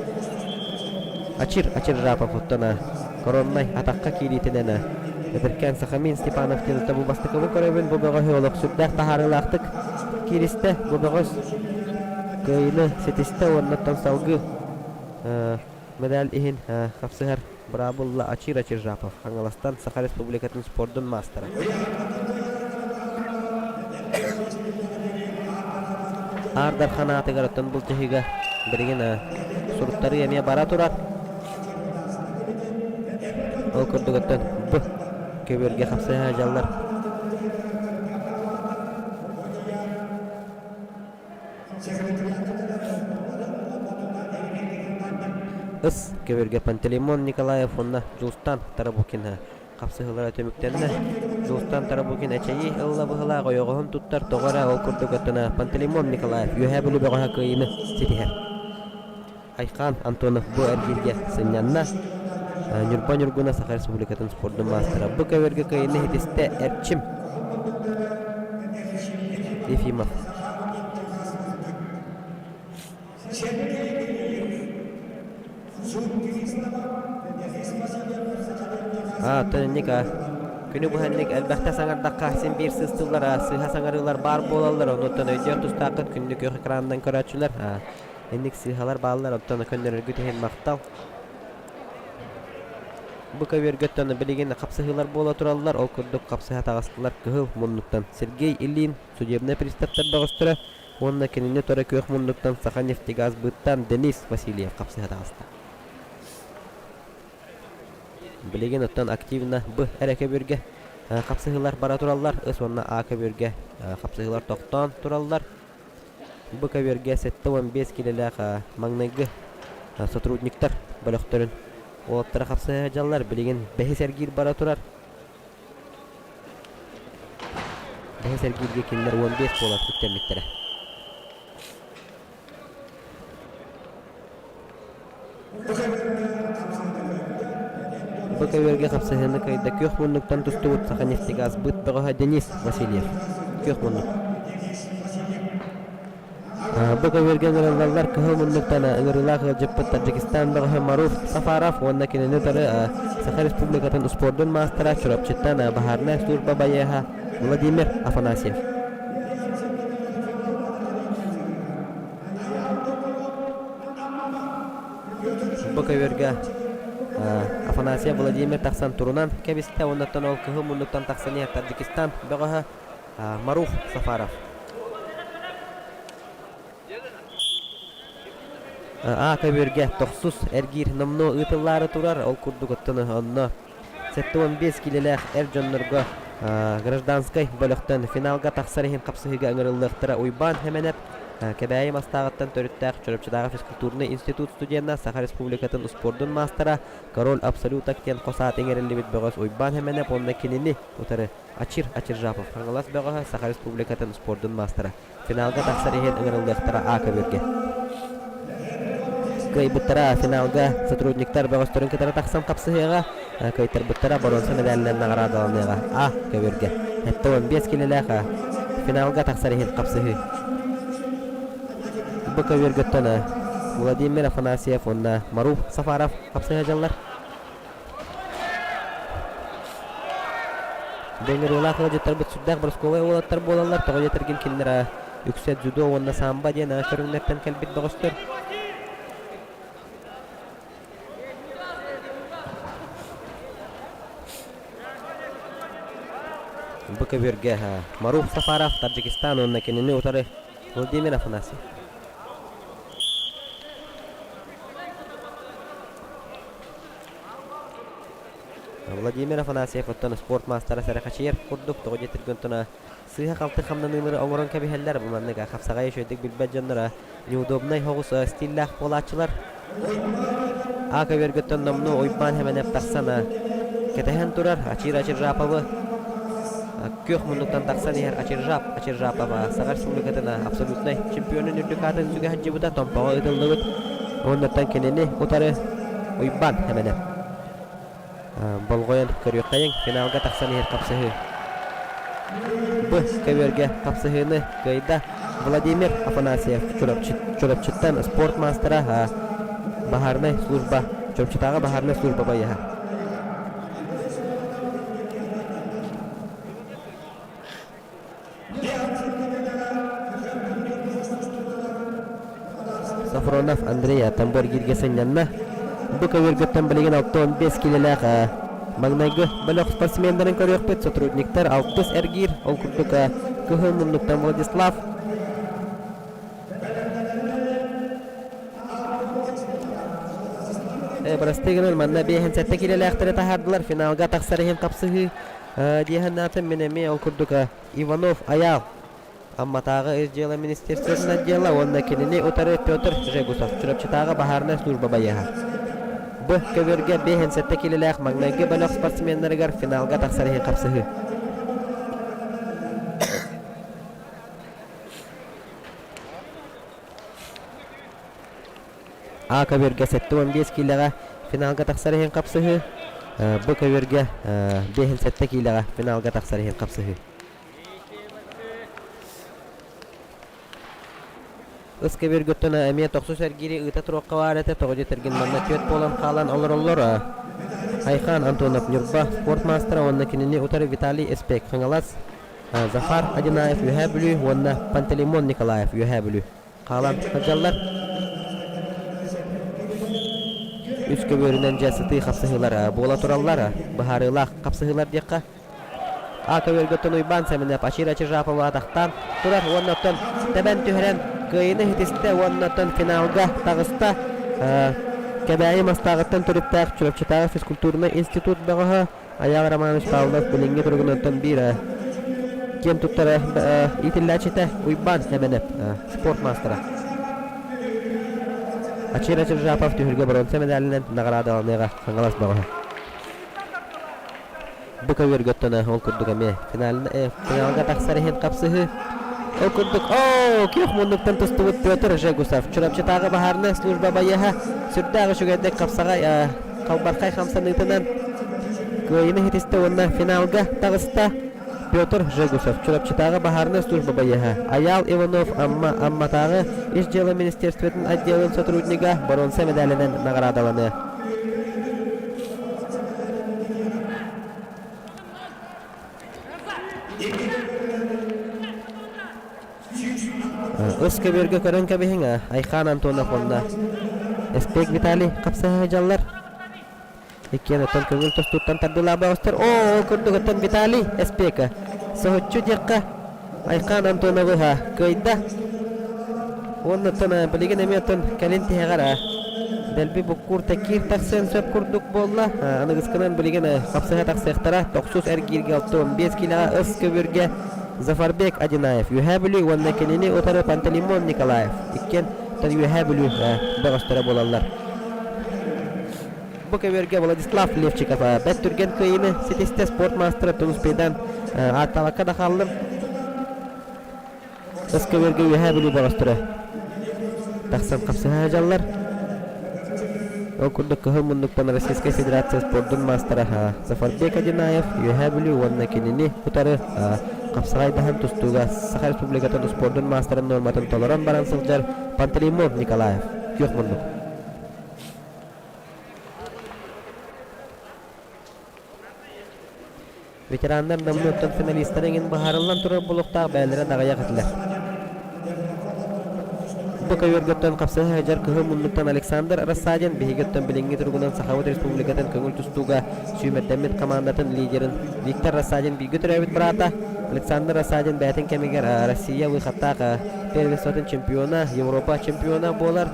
Ачир Ачир Жапов оттон короннай атахха киириитинэн эдэркээн Сахамин Степанов диэн бу бастакыбын көрөбүн. Бу бөҕөһү олох сүрдээх таһаарыылаахтык кииристэ. Бу бөҕөс кыайыыны ситистэ уонна оттон салгыы Медаль иһин хапсыһар быраабылла Ачир Ачиржапов, Хаҥаластан Саха Республикатын спордун маастара. Аар Дархан аатыгар оттон былдьаһыыга билигин суруттарыы эмиэ бара турар. Ол курдук оттон б көбүөргэ хапсыһа сылдьаллар. Ыс көбүөргэ Пантелеймон Николаев уонна Дьулустан Тарабукин Хапсыһыылара түмүктэннэ. Дьулустан Тарабукин эчэйии ылла быһыылаах ойоҕоһун туттар тоҕо эрэ ол курдук аттына Пантелеймон Николаев Үөһээ Бүлүү бөҕөһө кыайыыны ситиһэр. Айхаан Антонов бу эргииргэ сынньанна. Ньурба Ньургуна Саха Республикатын спордун маастара бу көбүөргэ кыайыыны ситистэ Эрчим Ефимов. Аа, оттон инник аа. Күнү быһа инник элбэхтэ саҥардахха син биир сыыс тыллар, аа, сыыһа саҥарыылар баар буолаллар, онуттан өйдүөх тустааххыт күннү күөх экранынан көрөөччүлэр. Аа, инник сыыһалар бааллар, оттон көннөрөргүт иһин махтал. Бу көбүөргэ оттон билигин хапсыһыылар буола тураллар, ол курдук хапсыһа таҕыстылар кыһыл муннуктан Сергей Ильин, судебнай приставтар бөҕөстөрө, Уонна кинини тура күөх муннуктан Саханефтегаз быыттаан Денис Васильев хапсыһа таҕыста. Билигин оттон активно Б эрэ көбүөргэ хапсыһыылар бара тураллар, С уонна А көбүөргэ хапсыһыылар тохтоон тураллар. Б көбүөргэ 75 килэлээх маҥнайгы сотрудниктар бөлөхтөрүн уолаттара хапсыһа сылдьаллар. Билигин бэһис эргиир бара турар. Бэһис эргииргэ кинилэр 15 буолан үктэммиттэрэ. Бу көбүөргэ хапсыһыыны кыайда күөх муннуктан тустубут Саханефтегаз быт бөҕөһө Денис Васильев. Күөх муннук. Бу көбүөргэ ыҥырыллаллар кыһыл муннуктан ыҥырыылаах ыалдьыппыт Таджикистан бөҕөһө Маруф Сафаров уонна кинини утары Саха Республикатын успуордун маастара Чурапчыттан баһаарынай служба байыаһа Владимир Афанасьев. Бу көбүөргэ Афанасьев Владимир тахсан турунан кэбистэ уонна ол кыһыл муннуктан тахсан иһэр Таджикистан бөҕөһө Маруф Сафаров. А көбүөргэ тохсус эргиир номнуо ыытыллаары турар. Ол курдук оттон онно 75 киилэлээх эр дьоннорго гражданскай бөлөхтөн финалга тахсар иһин хапсыһыыга ыҥырыллыахтара Уйбаан Хэмэнэп, Кэбээйи Мастааҕыттан төрүттээх Чурапчытааҕы физкультурнай институт студена, Саха Республикатын успуордун маастара, Король Абсолюток диэн хос аат иҥэриллибит бөҕөс Уйбаан Хэмэнэп уонна кинини утары Ачир Ачиржапов Хаҥалас бөҕөһө, Саха Республикатын успуордун маастара. Финалга тахсар иһин ыҥырыллыахтара А көбүөргэ. Кыайбыттара финалга сотрудниктар бөҕөстөрүн кытары тахсан хапсыһыаҕа, кыайтарбыттара боруонса мэдээлинэн наҕараадаланыаҕа А көбүөргэ. 75 килэлээх финалга тахсар иһин хапсыһыы. Бу көбүөргөттөн Владимир Афанасьев уонна Маруф Сафаров хапсыһа дьаллар. Дэҥҥырыылаах ыалдьыттарбыт сүрдээх боросковай уолаттар буолаллар, тоҕо диэтэргин кинилэр үксэ дзюдо уонна самбо диэн көрүҥнэртэн кэлбит бөҕөстөр. Бу көбүөргэ Маруф Сафаров Таджикистан уонна кинини утары Владимир Афанасьев. Владимир Афанасьев оттон спорт маастара сэрэхэчийэр курдук тоҕо диэтиргин онтуна сыыһа-халты хамнаныылары оҥорон кэбиһэллэр. Бу маннык хапсаҕайы үчүгэйдик билбэт дьонноро неудобнай соҕус стиллээх буолааччылар. А көбүөргөттөн номнуо Уйбаан Хэмэнэп тахсан кэтэһэн турар Ачир Ачиржаповы күөх муннуктан тахсан иһэр Ачиржап Ачиржапов Саха Республикатын абсолютнай чемпионун үрдүк аатын сүгэ сылдьыбыта Томпоҕо ыытыллыбыт. Уоннаттан кинини утары Уйбаан Хэмэнэп болҕойон көрүөххэйиҥ финалга тахсан иһэр хапсыһыы. Б көбүөргэ хапсыһыыны кыайда Владимир Афанасьев Чурапчыттан спорт маастара баһаарынай служба Чурапчытааҕы баһаарынай служба байыаһа. Сафронов Андрей Тамборгиргэ сынньанна. Бу көбүөргөттөн билигин 65 килэлээх маҥнайгы бөлөх спортсменнарын көрүөхпүт. Сотрудниктар алтыс эргиир, ол курдук кыһыл муннуктан Владислав. Бырастыы гынан манна 57 киилэлээхтэри таһаардылар. Финалга тахсар иһин хапсыһыы диэһэн аатын мин эмиэ ол курдук Иванов Айаал Амматааҕы ис дьыала министерствотын отдела уонна кинини утары Петр Жегусов Чурапчытааҕы баһаарынай служба байыаһа. Б көбүөргэ 57 киилэлээх маҥнайгы бөлөх спортсменнарыгар финалга тахсар иһин хапсыһыы. А көбүөргэ 75 киилэҕэ финалга тахсар иһин хапсыһыы. Б көбүөргэ 57 киилэҕэ финалга тахсар иһин хапсыһыы. Ыс көбүөргүттэн эмиэ тохсус эргиири ыыта туруохха баар этэ, тоҕо диэтэргин манна түөрт буолан хаалан олороллор. Айхан Антонов Ньурба спорт маастара уонна кинини утары Виталий Эспек Хаҥалас, Захар Одинаев Үөһээ Бүлүү уонна Пантелеймон Николаев Үөһээ Бүлүү хаалан сылдьаллар. Үс көбүөрүнэн дьэ сытыы хапсыһыылар буола тураллар, быһаарыылаах хапсыһыылар диэххэ. А көбүөргөттөн Уйбаан Сэмэнэп Ачира Чижапова атахтаан турар уонна оттон тэбэн түһэрэн кыайыыны ситистэ уонна оттон финалга таҕыста. Кэбээйи Мастааҕыттан төрүттээх Чурапчытааҕы физкультурнай институт бөҕөһө Айаал Романович Павлов билиҥҥи туругунан биир киэн туттара иитиллээччитэ Уйбаан Сэмэнэп спорт маастара. Ачира Чижапов түһүлгэ боруонса медалынан наҕараадаланыаҕа Хаҥалас бөҕөһө. Бу көбүөргэ оттон ол курдук эмиэ финалга тахсар иһин хапсыһыы. Ол курдук, оо, күөх муннуктан тустубут Петр Жегусов, Чурапчытааҕы баһаарынай служба байыаһа, сүрдээх үчүгэйдик хапсаҕай халбархай хамсаныытынан кыайыыны ситистэ уонна финалга таҕыста. Петр Жегусов, Чурапчытааҕы баһаарынай служба байыаһа, Айаал Иванов Амма Амматааҕы Ис дьыала министерствотын отделын сотруднига боруонса медалынан наҕараадаланыа. Ыс көбүөргэ көрөн кэбиһиҥ, Айхаан Антонов уонна Эспек Виталий хапсыһа сылдьаллар. Иккиэн оттон көҥүл тостууттан тардыылаабаҕыстар. Оо, ол курдук оттон Виталий Эспека соһуччу диэххэ Айхаан Антоновы кыайда. Уонна оттон билигин эмиэ оттон кэлин тиһэҕэр дэлби буккуур тэкиир тахсыан сөп курдук буолла. Аныгыскынан билигин хапсыһа тахсыахтара. Тохсус эргииргэ 65 киилэҕэ ыс көбүргэ Зафарбек Одинаев Үөһээ Бүлүү уонна кинини утары Пантелеймон Николаев иккиэн Үөһээ Бүлүү бөҕөстөрө буолаллар. Бу көбүөргэ Владислав Левчиков бэрт түргэн кыайыыны ситистэ спорт маастара Тунуспейдан ааттаабакка да хааллым. Ыс көбүөргэ Үөһээ Бүлүү бөҕөстөрө тахсан хапсыһа сылдьаллар. Ол курдук кыһыл муннуктан Российскай Федерация спордун маастара Зафарбек Одинаев Үөһээ Бүлүү уонна кинини утары хапсаҕайдаһан тустууга Саха Республикатын спордун маастарын нуорматын толорон баран сылдьар Пантелеймон Николаев күөх муннук. Ветераннар номнуоттан финалистар эҥин быһаарыллан турар буолуохтаах бэйэлэрэ даҕайах этилэр. Бу көбүөргөттөн хапсыһа сылдьар кыһыл муннуктан Александр Рассадин биһиги оттон билиҥҥи туругунан Сахабыт Республикатын көҥүл тустууга сүүмэрдэммит командатын лидерин Виктор Рассадин бииргэ төрөөбүт быраата Александр Рассадин бэйэтин кэмигэр Россия выходтаах первенствотын чемпиона, Европа чемпиона буолар.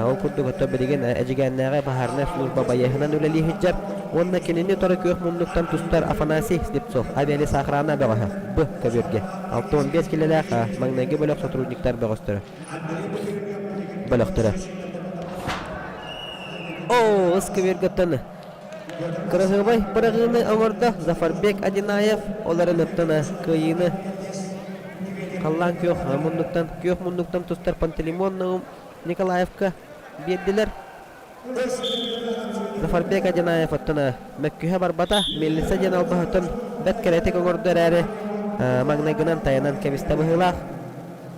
Ол курдук оттон билигин Эдьигээннээҕи баһаарынай служба байыаһынан үлэлии сылдьар уонна кинини утары күөх муннуктан тустар Афанасий Слепцов авиалесоохрана бөҕөһө Б көбүөргэ 65 килэлээх маҥнайгы бөлөх сотрудниктар бөҕөстөрө бөлөхтөрө. Оо, ыс көбүөргэттэн кыраһыабай быраҕыыны оҥордо Зафарбек Одинаев, ол эрэн оттон кыайыыны халлаан күөх муннуктан күөх муннуктан тустар Пантелеймон Наум Николаевка биэрдилэр. Зафарбек Одинаев оттон мөккүһэ барбата, мельница диэн албаһыттан бэрт кэрэтик оҥордо эрээри маҥнайгынан тайанан кэбистэ быһыылаах.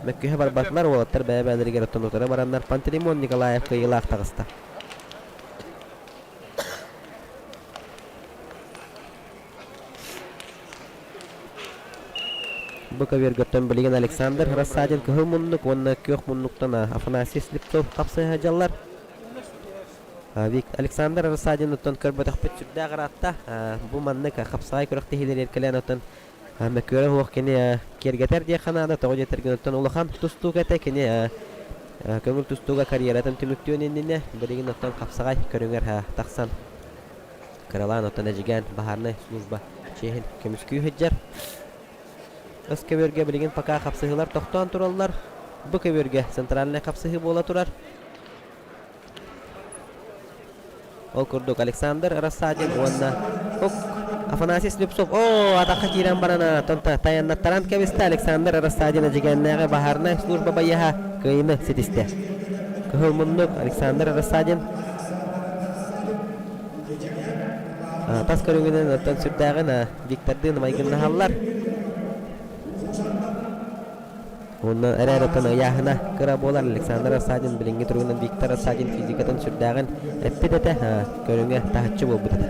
Мөккүһэ барбатылар, уолаттар бэйэ-бэйэлэригэр оттон утары бараннар Пантелеймон Николаев кыайыылаах таҕыста. Бу көбүөргөттөн билигин Александр Рассадин кыһыл муннук уонна күөх муннуктан Афанасий Слепцов хапсыһа сылдьаллар. Александр Рассадин оттон көрбөтөхпүт сүрдээх ыраатта. Бу маннык хапсаҕай күрэхтэһиилэр эркэлээн оттон мөккүөрэ суох кини киэргэтэр диэххэ наада. Тоҕо диэтэргин оттон улахан тустуук этэ кини. Көҥүл тустууга карьератын түмүктүөн иннинэ билигин оттон хапсаҕай көрүҥэр тахсан кыралаан оттон Эдьигээн баһаарынай служба чиэһин көмүскүү сылдьар. Ыс көбүөргэ билигин пока хапсыһыылар тохтоон тураллар. Бу көбүөргэ центральнай хапсыһыы буола турар. Ол курдук Александр Рассадин уонна Ок Афанасий Слепцов оо атахха киирэн баран тайаннаттаран кэбистэ Александр Рассадин Эдьигээннээҕи баһаарынай служба байыаһа кыайыыны ситистэ. Кыһыл муннук Александр Рассадин тас көрүҥүнэн оттон сүрдээҕин Виктордыын майгыннаһаллар. Онно эрээрэтэн ыйааһына кыра буолар Александр Рассадин билиҥҥи туругунан Виктор Рассадин физикатын сүрдээҕин эппит этэ, көрүҥэ таһыччы буолбут этэ.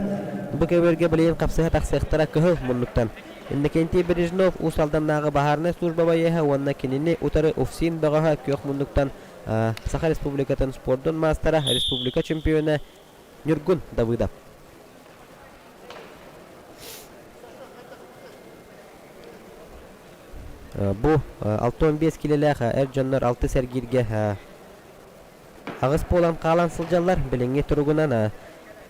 Бу көбүөргэ билигин хапсыһа тахсыахтара кыһыл муннуктан. Иннокентий Бережнов Уус Алданнааҕы баһаарынай служба байыаһа уонна кинини утары УФСИН бөҕөһө күөх муннуктан Саха Республикатын спордун маастара, республика чемпиона Ньургун Давыдов. Бу 65 килэлээх эр дьоннор алтыс эргииргэ аҕыс буолан хаалан сылдьаллар. Билиҥҥи туругунан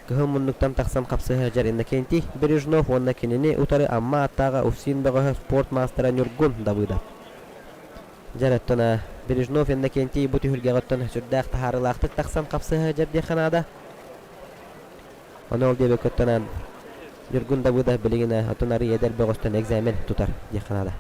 кыһыл муннуктан тахсан хапсыһа сылдьар Иннокентий Бережнов уонна кинини утары Амма ааттааҕа УФСИН бөҕөһө спорт маастара Ньургун Давыдов. Дьэр оттон Бережнов Иннокентий бу түһүлгэҕэ оттон сүрдээх таһаарыылаахтык тахсан хапсыһа сылдьар диэххэ наада. Ону ол диэбэккэ оттон Ньургун Давыдов билигин оттон арый эдэр бөҕөстөн экзамен тутар диэххэ наада.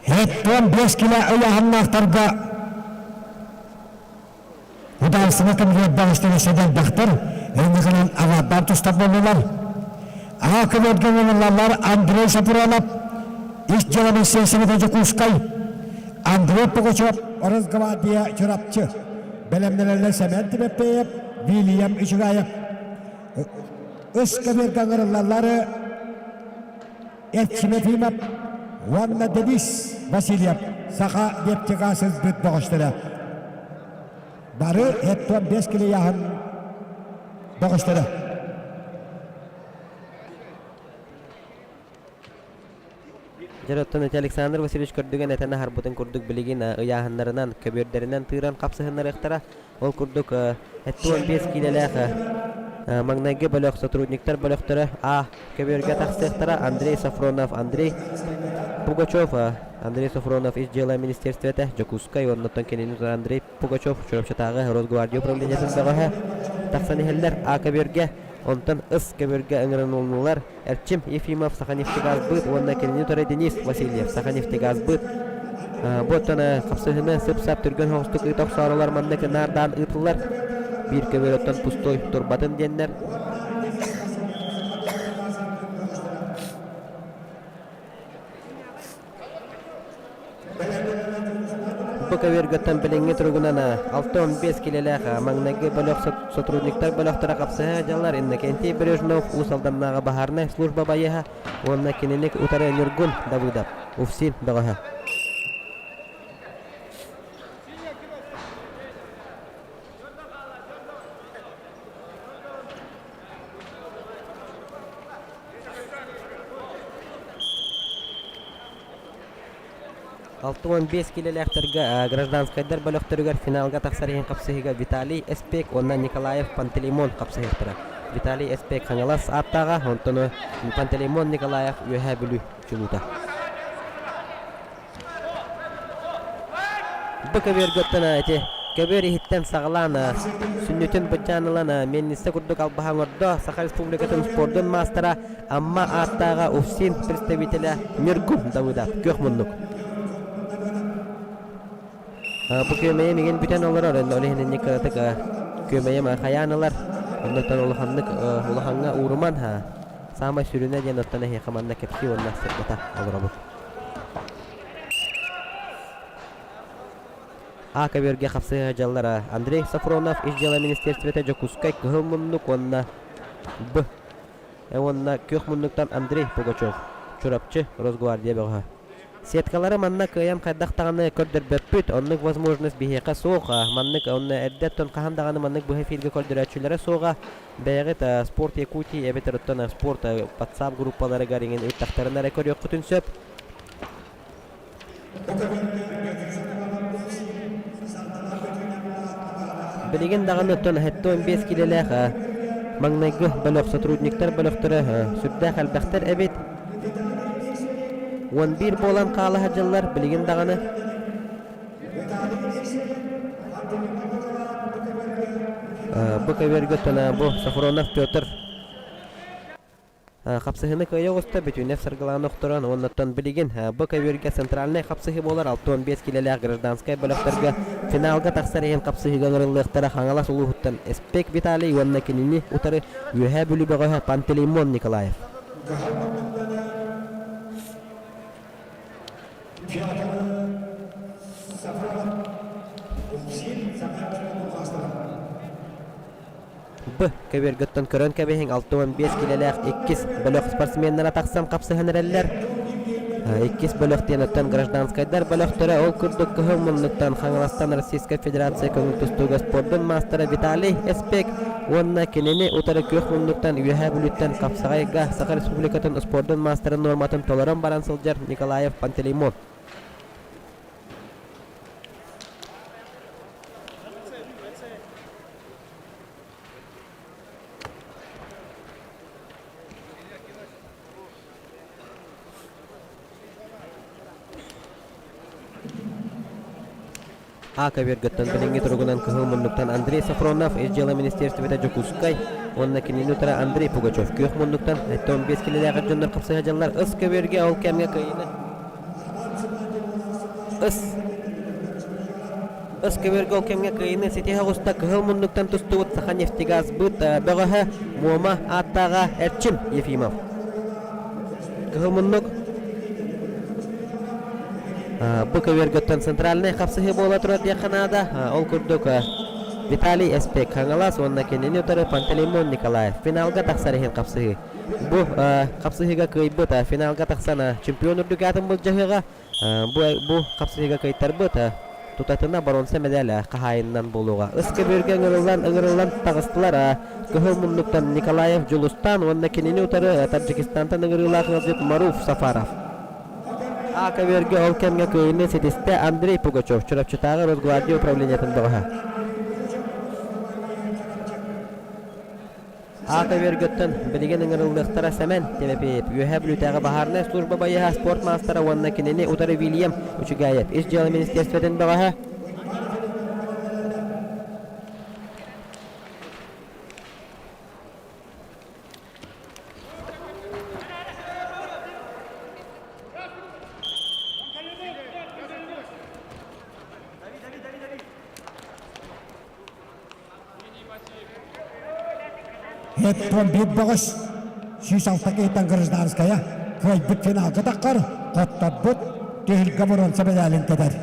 Эттон бэс килэ ыйааһыннаахтарга Удаансыма кэмигэр баҕастара сэдэрбэхтэр, инникинэн аҕаардаан тустар буоллулар. Аҕа көбүөргэ ыҥырыллаллар Андрей Сапронов, ис дьыалабын сиэсэбитэ Дьокуускай, Андрей Пугачев, Росгвардия Чурапчы, бэлэмнэнэллэр Сэмэн Тимофеев, Вильям Ичугаев. Үс көбүөргэ ыҥырыллаллар Эрчим Ефимов уонна Денис Васильев саха нефтегаз ылбыт бөҕөстөрө. Бары 75 килийааһын бөҕөстөрө. Дьэ, оттон ити Александр Васильевич көрдүгэн этэн аһарбытын курдук билигин ыйааһыннарынан, көбүөрдэринэн тыыран хапсыһыннарыахтара. Ол курдук, 75 киилэлээх маҥнайгы бөлөх сотрудниктар бөлөхтөрө А көбүөргэ тахсыахтара Андрей Софронов, Андрей Пугачев, Андрей Софронов ис дьыала министерствета Дьокуускай уонна кинини Андрей Пугачев Чурапчатааҕы Росгвардия управлениетын бөҕөһө тахсан иһэллэр А көбүөргэ, онтон С көбүөргэ ыҥырылыннылар Эрчим Ефимов Саханефтегазбыт уонна кинини утары Денис Васильев Саханефтегазбыт. Бу оттон хапсыһыны сып-сап түргэн соҕустук ыыта охсоорулар маннык наардаан ыытыллар. Биир көбүөр оттон пустой турбатын диэннэр. Бу көбүөргөттөн билиҥҥи туругунан 65 килэлээх маҥнайгы бөлөх сотрудниктар бөлөхтөрө хапсыһа дьаллар Иннокентий Бережнов Уус Алданнааҕы баһаарынай служба байыаһа уонна кинини утары Ньургун Давыдов УФСИН бөҕөһө. 65 киилэлээхтэргэ гражданскайдар бөлөхтөрүгэр финалга тахсар иһин хапсыһыыга Виталий Эспек уонна Николаев Пантелеймон хапсыһыахтара. Виталий Эспек Хаҥалас ааттааҕа, онтон Пантелеймон Николаев Үөһээ Бүлүү чулуута. Бу көбүөргөттөн ити көбүөр иһиттэн саҕалаан сүнньүтүн быдьаан ылан миэннистэ курдук албаһа оҥордо Саха Республикатын спордун маастара Амма ааттааҕа УФСИН представителэ Ньургун Давыдов күөх муннук. Бу күөмэйим игин бүтэн олорор, ол иһин инник кыратык күөмэйим хайаан ылар. Оннуттан улаханнык улахаҥҥа ууруман саамай сүрүнэ диэн оттон эһиэхэ манна кэпсии уонна сырдата олоробут. А көбүөргэ хапсыһа дьаллара Андрей Сафронов Ис дьыала министиэристибэтэ Дьокуускай Кыһыл муннук уонна Б уонна Күөх муннуктан Андрей Пугачев Чурапчы Росгвардия бөҕөһө. Сеткалары манна кыайан хайдах даҕаны көрдөрбөппүт, оннук возможность биһиэхэ суох. Маннык онно эрдэ оттон хаһан даҕаны маннык быһа эфиргэ көрдөрөөччүлэрэ суоҕа. Бэйэҕит Спорт Якутии эбэтэр оттон Спорт WhatsApp группаларыгар иҥин ыыттахтарына эрэ көрүөххүтүн сөп. Билигин даҕаны оттон 75 киилэлээх маҥнайгы бөлөх сотрудниктар бөлөхтөрө сүрдээх элбэхтэр эбит. 11 буолан хаала сылдьаллар билигин даҕаны. Бу көбүөргэ оттон бу Сафронов Петр Хапсыһыыны кыайа оҕуста Бүтүнэв Саргылаана охторон уоннаттан билигин бу көбүөргэ центральнай хапсыһыы буолар 65 килэлээх гражданскай бөлөхтөргө финалга тахсар иһин хапсыһыыга ыҥырыллыахтара Хаҥалас улууһуттан Эспек Виталий уонна кинини утары Үөһээ Бүлүү бөҕөһө Пантелеймон Николаев. Б. Көбүөргөттөн көрөн кэбиһиҥ 65 килэлээх иккис бөлөх спортсменнара тахсан хапсыһан эрэллэр. Иккис бөлөх диэн оттон гражданскайдар бөлөхтөрө ол курдук кыһыл муннуктан Хаҥаластан Российскай Федерация көҥүл тустууга спордун маастара Виталий Эспек уонна кинини утары күөх муннуктан Үөһээ Бүлүүттэн хапсаҕайга Саха Республикатын спордун маастарын нуорматын толорон баран сылдьар Николаев Пантелеймон. А көбүөргөттөн билиҥҥи туругунан кыһыл муннуктан Андрей Сафронов, Ис дьыала министиэристибэтэ Дьокуускай уонна кинини утары Андрей Пугачев күөх муннуктан 75 килэлээх дьоннор хапсыһа дьаллар ыс көбүөргэ ол кэмҥэ кыайыыны ыс Ыс көбүөргэ ол кэмҥэ кыайыыны ситиһэ оҕуста кыһыл муннуктан тустубут Саханефтегазбыт бөҕөһө Муома ааттааҕа Эрчим Ефимов. Кыһыл муннук бу көбүөргөттөн центральнай хапсыһыы буола турар диэххэ наада. Ол курдук Виталий Эспек Хаҥалас уонна кинини утары Пантелеймон Николаев финалга тахсар иһин хапсыһыы. Бу хапсыһыыга кыайбыт финалга тахсан чемпион үрдүк аатын былдьаһыаҕа. Бу, бу хапсыһыыга кыайтарбыт тутатына боруонса мэдээлэ хаһаайынынан буолуоҕа. Ыс көбүөргэ ыҥырыллан ыҥырыллан таҕыстылар. Кыһыл муннуктан Николаев Дьулустаан уонна кинини утары Таджикистантан ыҥырыылаах ыалдьыт Маруф Сафаров. А көбүөргэ ол кэмҥэ кыайыыны ситистэ Андрей Пугачев, Чурапчытааҕы Росгвардия управлениетын бөҕөһө. Аата үөргөттөн билигин ыҥырыллыахтара Сэмэн Тимофеев, Үөһээ Бүлүүтээҕи баһаарынай служба байыаһа, спорт маастара уонна кинини утары Вильям Учугаев, Ис дьыала министерствотын бөҕөһө. Эттон биир бөҕөс 106 киһиттэн гражданская кыайбыт финалга таххар, хотторбут түһүлгэ боруонса мэдээлин кэтэр.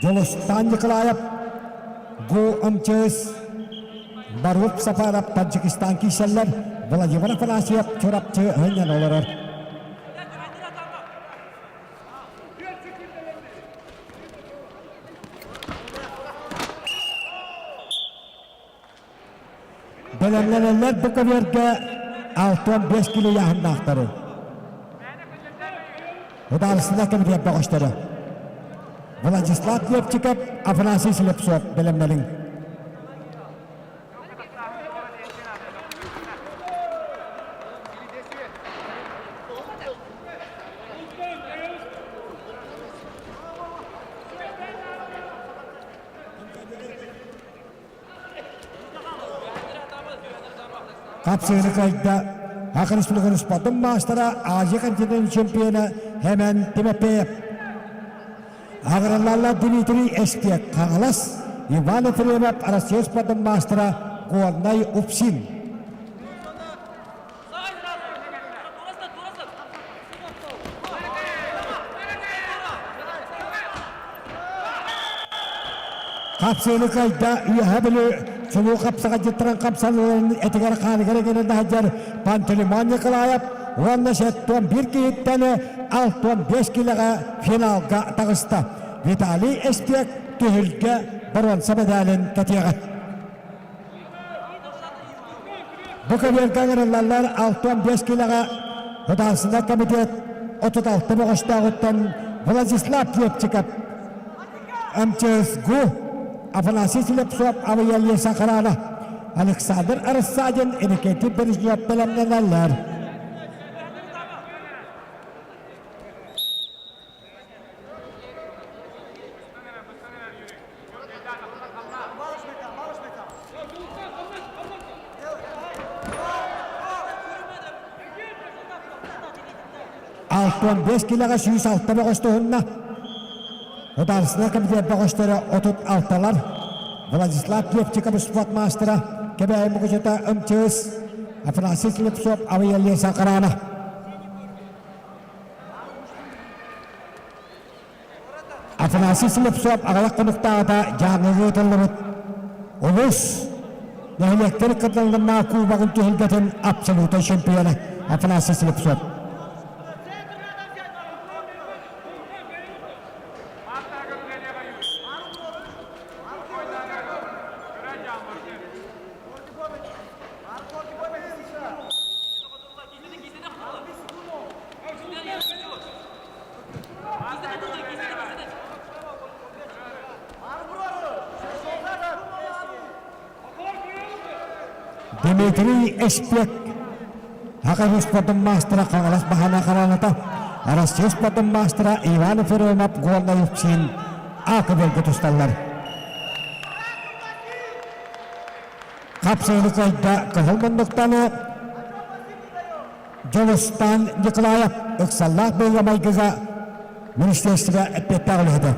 Дьулустаан Николаев, Гу МЧС, Баруп Сафаров Таджикистан киирсэллэр, Владимир Афанасьев Чурапчы һынньан олорор. Бэлэмнэнэллэр бу көбүөргэ 65 кило ыйааһыннаахтары. Ударсына кэмитиэт бөҕөстөрө. Владислав Лепчиков, Афанасий Слепцов бэлэмнэниҥ. Хапсыыны кыайда. Саха Республикатын спордун маастара, Азия континент чемпиона Хэмэн Тимофеев. Аҕыраллаллар Дмитрий Эспиэк Хаҥалас, Иван Ефремов Россия спордун маастара Горнай Упсин. Хапсыыны кыайда Үөһээ Бүлүү чулуу хапсаҕайдьыттарын хапсалларын этигэр хааныгар кэлэн сылдьар Пантелеймон Николаев уонна 71 киһиттэн 65 килэҕэ финалга таҕыста. Виталий Эспиэк түһүлгэ боруонса мэдээлин кэтиэҕэ. Бу көбүөргэ ыҥырыллаллар 65 килэҕэ Судаарыстыбаннай комитет 36 бөҕөстөөҕүттэн Владислав Лепчиков, МЧСГУ, Афанасий Слепцов, Авиалия Сахарана, Александр Рассадин, Иннокентий Бережнев бэлэмнэнэллэр. 65 килэҕэ 106 бөҕөс туһунна. Ударсына комитет бөҕөстөрө 36-лар. Владислав Левчиков спорт маастара, Кэбээйи Мукучута МЧС, Афанасий Слепцов, Авиалеса Карана. Афанасий Слепцов аҕыйах хонуктааҕыта Дьааҥыга ыытыллыбыт улуус нэһилиэктэр кытылларнаах кубогын түһүлгэтин абсолютнай чемпиона Афанасий Слепцов. Дмитрий Эспек Саха спордун маастара Хаҥалас Баһана Хараната, Россия спордун маастара Иван Ефремов Горнай Уксин А-көбөлгө тусталлар. Хапсыгы кыайда кыһыл муннуктаны Дьулустаан Николаев ыксаллаах быһыыга-майгыга министерство эппиэттээх үлэһитэ.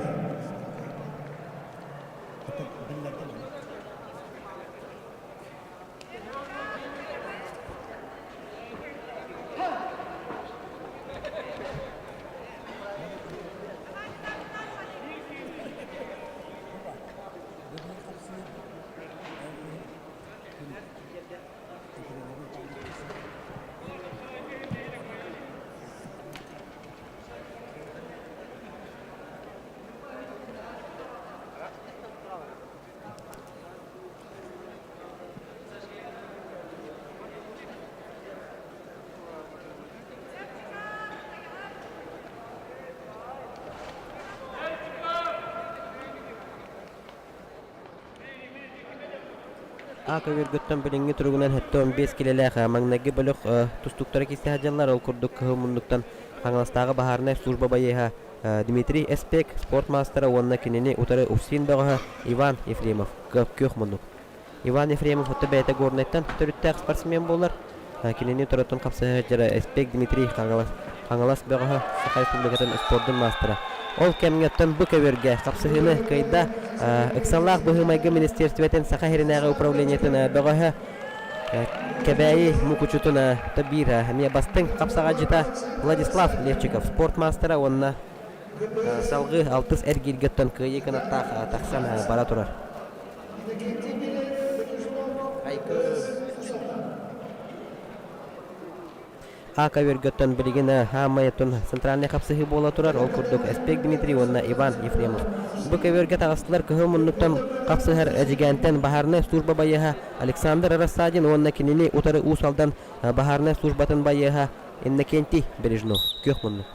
А көбүөргүттэн билиҥҥи туругунан 75 килэлээх маҥнайгы бөлөх тустууктара киирсэ сылдьаллар. Ол курдук кыһыл муннуктан Хаҥаластааҕы баһаарынай служба байыаһа Дмитрий Эспек, спорт маастара уонна кинини утары УФСИН бөҕөһө Иван Ефремов күөх муннук. Иван Ефремов отто бэйэтэ Горнайтан төрүттээх спортсмен буолар. Кинини торотун хапсыһа сылдьара Эспек Дмитрий Хаҥалас, Хаҥалас бөҕөһө Саха Республикатын спордун маастара. Ол кэмҥэ оттон бу көбүөргэ хапсыһыыны кыайда ыксаллаах быһыы-майгы министиэристибэтин Саха сиринээҕи управлениетын бөҕөһө Кэбээйи Мукучутун биир эмиэ бастыҥ хапсаҕайдьыта Владислав Левчиков спорт маастара уонна салгыы алтыс эргииргэ оттон кыайыы кынаттаах тахсан бара турар. Ака өргөттөн билигин хаамайытын центральный хапсыһыы буола турар. Ол курдук Эспек Дмитрий уонна Иван Ефремов. Бу көбүөргэ таҕыстылар кыһыл муннуктан хапсыһар Эдьигээнтэн баһаарынай служба байыаһа Александр Рассадин уонна кинини утары Уус Алдан баһаарынай службатын байыаһа Иннокентий Бережнов. Күөх муннук.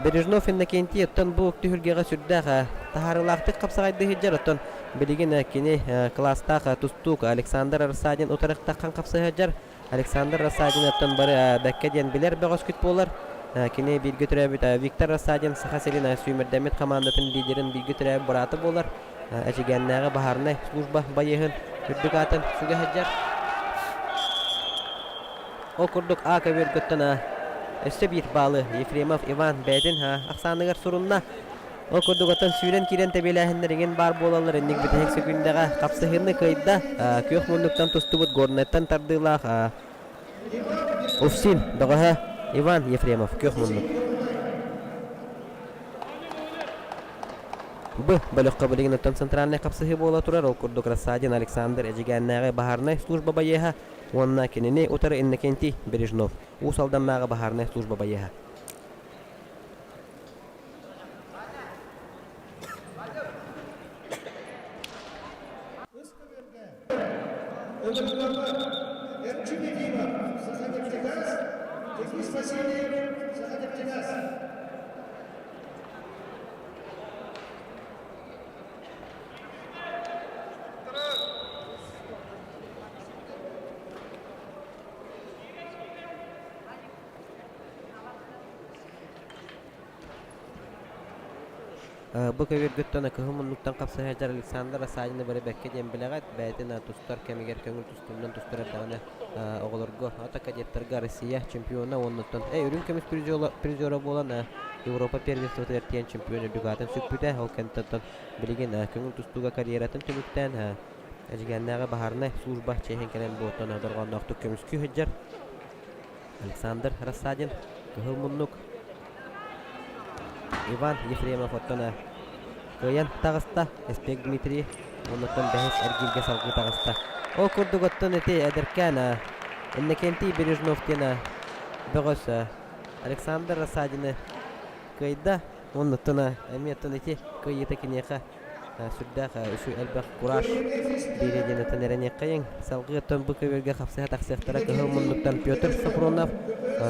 Бережнов Иннокентий оттон бу түһүлгэҕэ сүрдээх таһаарыылаахтык хапсаҕайдыы сылдьар. Оттон билигин кини кылаастаах тустуук Александр Рассадин утарыктаххан хапсыһа сылдьар. Александр Рассадин оттон бары бэккэ диэн билэр бөҕөскүт буолар. Кини бииргэ төрөөбүт Виктор Рассадин Саха сирин сүүмэрдэммит хамаандатын лидерин бииргэ төрөөбүт быраата буолар. Эдьигээннээҕи баһаарынай служба байыаһын үрдүк аатын сүгэ сылдьар. Ол курдук А көбүөргөттөн өссө биир баалы Ефремов Иван бэйэтин ахсааныгар сурунна. Ол курдук оттон сүүрэн киирэн тэбиэлээһиннэр иҥин баар буолаллар инник бүтэһик сөкүүндэҕэ хапсыһыыны кыайда. Күөх муннуктан тустубут Горнайтан тардыылаах Уфсин бөҕөһө Иван Ефремов күөх муннук. Б бөлөххө билигин оттон центральнай хапсыһыы буола турар. Ол курдук Рассадин Александр Эдьигээннээҕи баһаарынай служба байыаһа уонна кинини утары Иннокентий Бережнов Уус Алданнааҕы баһаарынай служба байыаһа. Эрчим Ефимов, Саханефтегаз, Денис Васильев, Саханефтегаз. Бу көбүөргүттэн кыһыл муннуктан хапсыһа сылдьар Александр Рассадины бары бэркэ диэн билэҕит. Бэйэтин тустар кэмигэр көҥүл тустуунан тустар эрдэҕинэ оҕолорго, ата кадеттарга Россия чемпиона уоннуттан үрүҥ көмүс призера буолан Европа первенствотыгар тиийэн чемпион үрдүк аатын сүкпүтэ. Ол кэнниттэн билигин көҥүл тустууга карьератын түмүктээн Эдьигээннээҕи баһаарынай служба чиэһин кэлэн буоттан дорҕоонноохтук көмүскүү сылдьар. Александр Рассадин, Кыһыл муннук, Иван Ефремов оттон кыайан таҕыста, Эспек Дмитрий оннуттан бэһис эргииргэ салгыы таҕыста. Ол курдук оттон ити эдэркээн Иннокентий Бережнов диэн бөҕөс Александр Рассадины кыайда. Оннуттан эмиэ оттон ити кыайыыта киниэхэ сүрдээх үчүгэй элбэх кураж биэриэ диэн этэн эрэниэххэйиҥ. Салгыы оттон бу көбүөргэ хапсыһа тахсыахтара кыһыл муннуктан Петр Сафронов,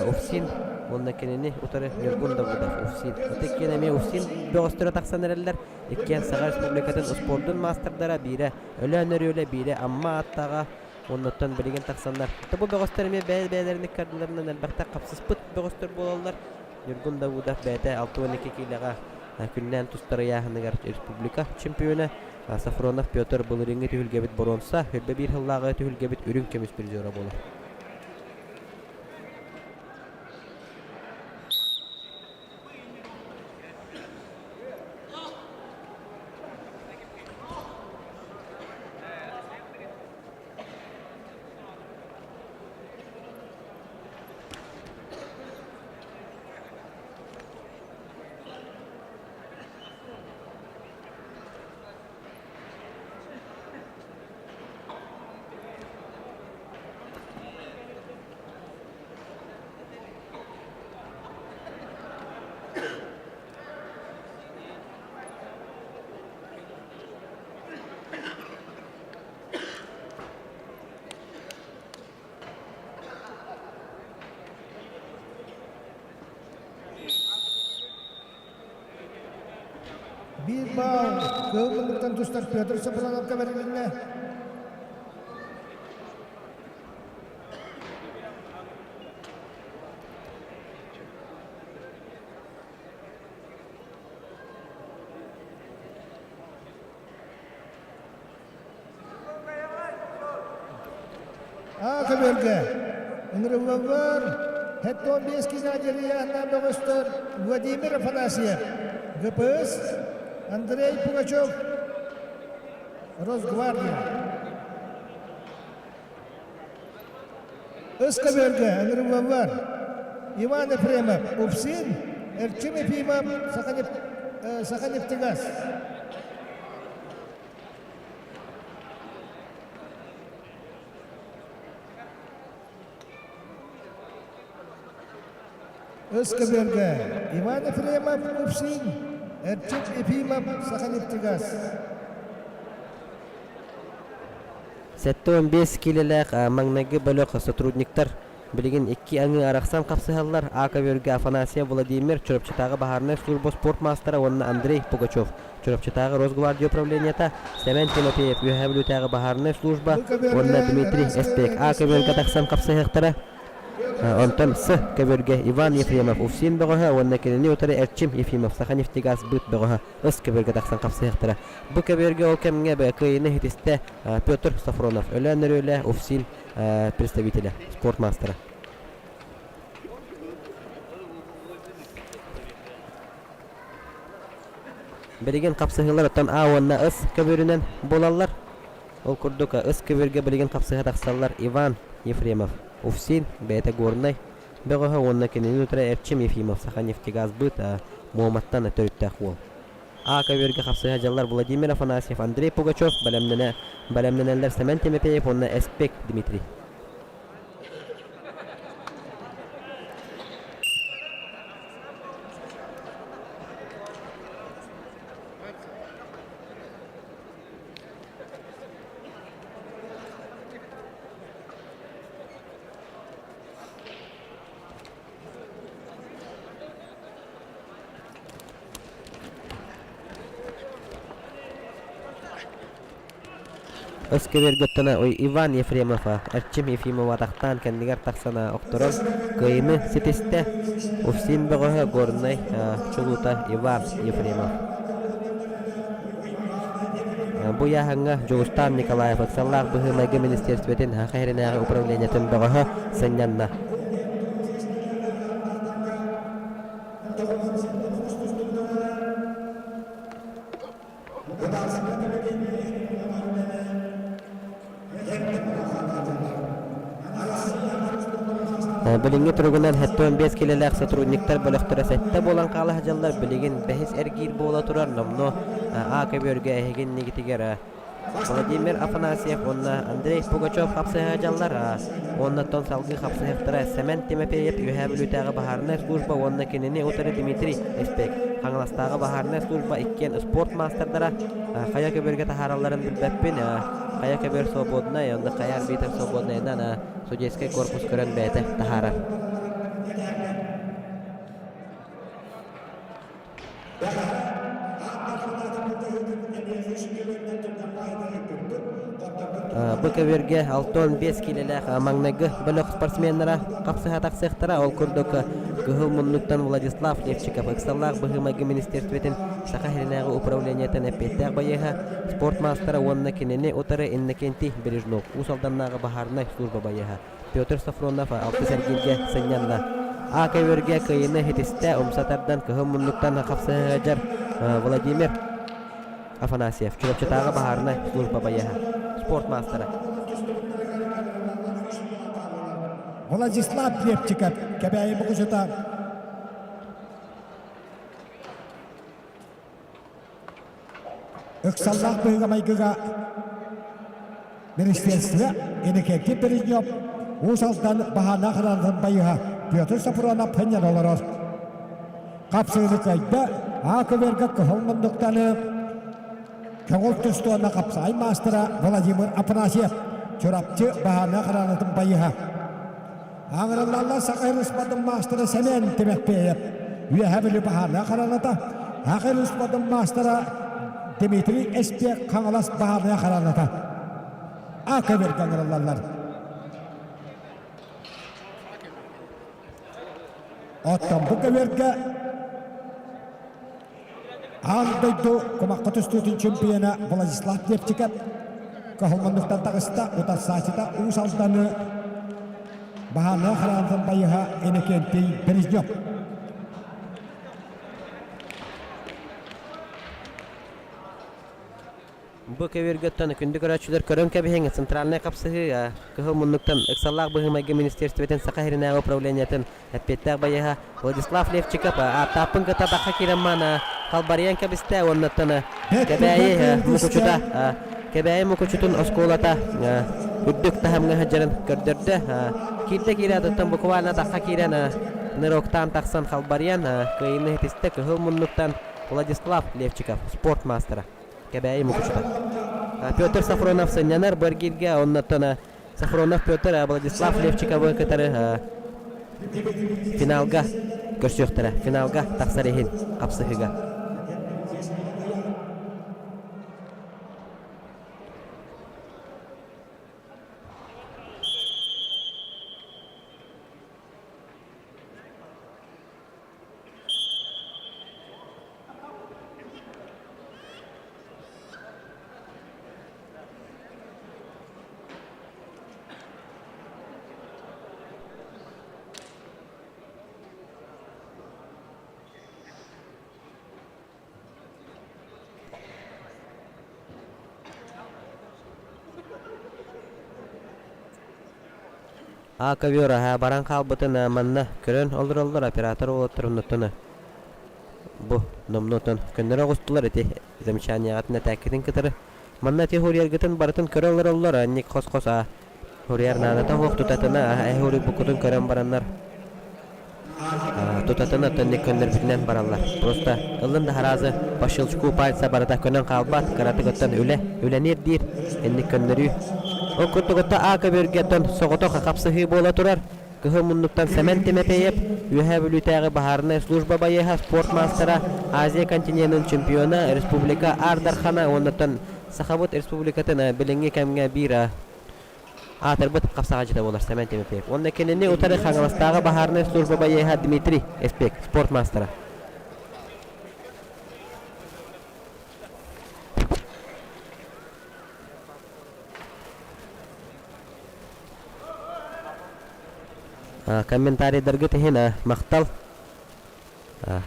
Уфсин уонна кинини утары Ньургун Давыдов Уфсин. Ити иккиэн эмиэ Уфсин бөҕөстөрө тахсан эрэллэр. Иккиэн Саха Республикатын успуордун маастардара биирэ Өлөөн Өрүөлэ, биирэ Амма ааттааҕа оннуттан билигин тахсаннар. Бу бөҕөстөр эмиэ бэйэ-бэйэлэрин ыккардыларынан элбэхтик хапсыспыт бөҕөстөр буолаллар. Ньургун Давыдов бэйэтэ 62 киилэҕэ күннээн тустар ыйааһыныгар республика чемпиона Сафронов Петр былырыыҥҥы түһүлгэбит боруонса, үрбэ биир сыллааҕы түһүлгэбит үрүҥ көмүс призера буолар. Биир баал кыһыл муннуктан тустар Петр Сапронов бэрилиннэ. Аакабергэ ыҥырыллаллар 75 Геннадий бөҕөстөр Владимир Афанасьев, ГПС, Андрей Пугачев, Росгвардия. Ыскабергэ ыҥырыллаллар Иван Ефремов, УФСИН, Эрчим Ефимов, Саханефтегаз. Өскөбүөргэ Иван Ефремов Упсин, Эрчим Ефимов Саханефтегаз. 75 киилэлээх маҥнайгы бөлөх сотрудниктар Билигин икки аҥыы арахсан хапсыһаллар А көбүөргэ Афанасьев Владимир, Чурапчытааҕы баһаарынай служба спорт маастара уонна Андрей Пугачев, Чурапчытааҕы Росгвардия управлениета, Сэмэн Тимофеев Үөһээ Бүлүүтээҕи баһаарынай служба Бу көбүөргэ уонна Дмитрий ыраас Эспек А көбүөргэ СП тахсан хапсыһыахтара. Онтон С көбүөргэ Иван Ефремов УФСИН бөҕөһө уонна кинини утары Эрчим Ефимов Саханефтегаз быт бөҕөһө С көбүөргэ тахсан хапсыһыахтара. Бу көбүөргэ ол кэмҥэ кыайыыны ситистэ Петр Софронов, Өлөөн Өрүөлэ УФСИН представителэ, спорт маастара. Билигин хапсыһыылар оттон А уонна С көбүөрүнэн буолаллар. Ол курдук С көбүөргэ билигин хапсыһа тахсаллар Иван Ефремов, УФСИН, бэйэтэ Горнай бөҕөһө уонна кинини утары Эрчим Ефимов, Саханефтегазбыт Муоматтан төрүттээх уол. А көбүөргэ хапсыһа дьаллар Владимир Афанасьев, Андрей Пугачев бэлэмнэнэ бэлэмнэнэллэр Сэмэн Тимофеев уонна Эспек Дмитрий. Өскөбүөргөттөнө Иван Ефремов Эрчим Ефимов атахтаан кэннигэр тахсан охторон кыайыыны ситистэ. УФСИН бөҕөһө Горнай чулуута Иван Ефремов. Бу ыйааһыҥҥа Дьулустаан Николаев ыксаллаах быһыы-майгы министиэристибэтин Саха сиринээҕи управлениетын бөҕөһө сынньанна. Билиҥҥи туругунан 75 килэлээх сотрудниктар бөлөхтөрө сэттэ буолан хаала сылдьаллар. Билигин бэһис эргиир буола турар. Номнуо А көбүөргэ эһиги иннигитигэр Владимир Афанасьев уонна Андрей Пугачев хапсыһа сылдьаллар. Уонна оттон салгыы хапсыһыахтара Сэмэн Тимофеев Үөһээ Бүлүүтээҕи баһаарынай служба уонна кинини утары Дмитрий Эспек Хаҥаластааҕы баһаарынай служба иккиэн спорт маастардара хайа көбүөргэ таһааралларын билбэппин. Хайа көбүөр свободнай, онно хайа арбитр свободнайынан судейскай корпус көрөн бэйэтэ таһаарар. Бу көбүөргэ 65 киилэлээх маҥнайгы бөлөх спортсменнара хапсыһа тахсыахтара. Ол курдук Кыһыл муннуктан Владислав Левчиков ыксаллаах быһыы-майгы министиэристибэтин Саха сиринээҕи управлениетын эппиэттээх байыаһа, спорт маастара уонна кинини утары Иннокентий Бережнов, Уус Алданнааҕы баһаарынай служба байыаһа Петр Софронов алтыс эргииргэ сынньанна. А көбүөргэ кыайыыны ситистэ, умса тардан кыһыл муннуктан хапсыһа сылдьар Владимир Афанасьев, Чурапчытааҕы баһаарынай служба байыаһа, спорт маастара. Владислав Лепчиков, Кэбээйи Мукучута Ыксаллаах быһыыга-майгыга министерство Иннокентий Бережнев Уус Алдан баһааннаах хараанатын байыһа Петр Сафронов ханньан олорор. Хапсыыны кыайда, А көбүөргэ кыһыл муннуктаны көҥүл тустууна хапсаҕай маастара Владимир Афанасьев Чурапчы баһааннаах хараанатын байыһа. Аҥырыллаллар Саха Рыспатын маастара Сэмэн Тимофеев, Үөһээ Бүлүү баһаардаах хараната, Саха Рыспатын маастара Дмитрий Эспиэк Хаҥалас баһаарнай хараната. А көбүөргэ ыҥырыллаллар. Оттон бу көбүөргэ Аан дойду кумахха түстүүтүн чемпиона Владислав Лепчиков кыһыл таҕыста, утарсааччыта Уус Алданы баһаардаах хараантан байыһа Иннокентий Бережнев. Бу көбүөргөттөн күндү көрөөччүлэр көрөн кэбиһиҥ центральнай хапсыһыы кыһыл муннуктан ыксаллаах быһыы-майгы министиэристибэтин Саха сиринээҕи управлениетын эппиэттээх байыаһа Владислав Левчиков ааттааппын кытта атахха киирэн маана халбарыйан кэбистэ уоннаттан Кэбээйи Мукучута Кэбээйи Мукучутун оскуолата үрдүк таһымҥа сылдьарын көрдөрдө. Киирдэ киирээт буквально атахха киирэн ныроктаан тахсан халбарыйан кыайыыны ситистэ кыһыл муннуктан Владислав Левчиков спорт маастара. Кэбээйи Мукучута. Петр Сафронов сынньанар бу эргииргэ, оннуттан Сафронов Петр Владислав Левчиковы кытары финалга көрсүөхтэрэ. Финалга тахсар иһин хапсыһыыга. А ковер аһа баран хаалбытын манна көрөн олороллор оператор уолаттар оннуттан бу номнуотун көннөрө оҕустулар ити замечанияҕытын этээккитин кытары манна ити хуруйаргытын барытын көрө олороллор анник хос-хос а хуруйар наадата суох тутатына эһи хуруйбуккутун көрөн бараннар Тутатын оттон көннөрбүтүнэн бараллар. Просто ыллын да сразу по щелчку пальца барыта көнөн хаалбат, кыратык оттон үлэ, үлэни ирдиир, инник көннөрүү. Ол курдук отто А көбүөргэ оттон соҕотох хапсыһыы буола турар. Кыһыл муннуктан Сэмэн Тимофеев, Үөһээ Бүлүүтээҕи баһаарынай служба байыаһа, спорт маастара, Азия континенын чемпиона, республика Аар Дархана уонна оттон Сахабыт Республикатын билиҥҥи кэмҥэ биир аатырбыт хапсаҕайдьыта буолар Сэмэн Тимофеев. Уонна кинини утары Хаҥаластааҕы баһаарынай служба байыаһа Дмитрий Эспек, спорт маастара. Комментарийдаргыт иһин махтал.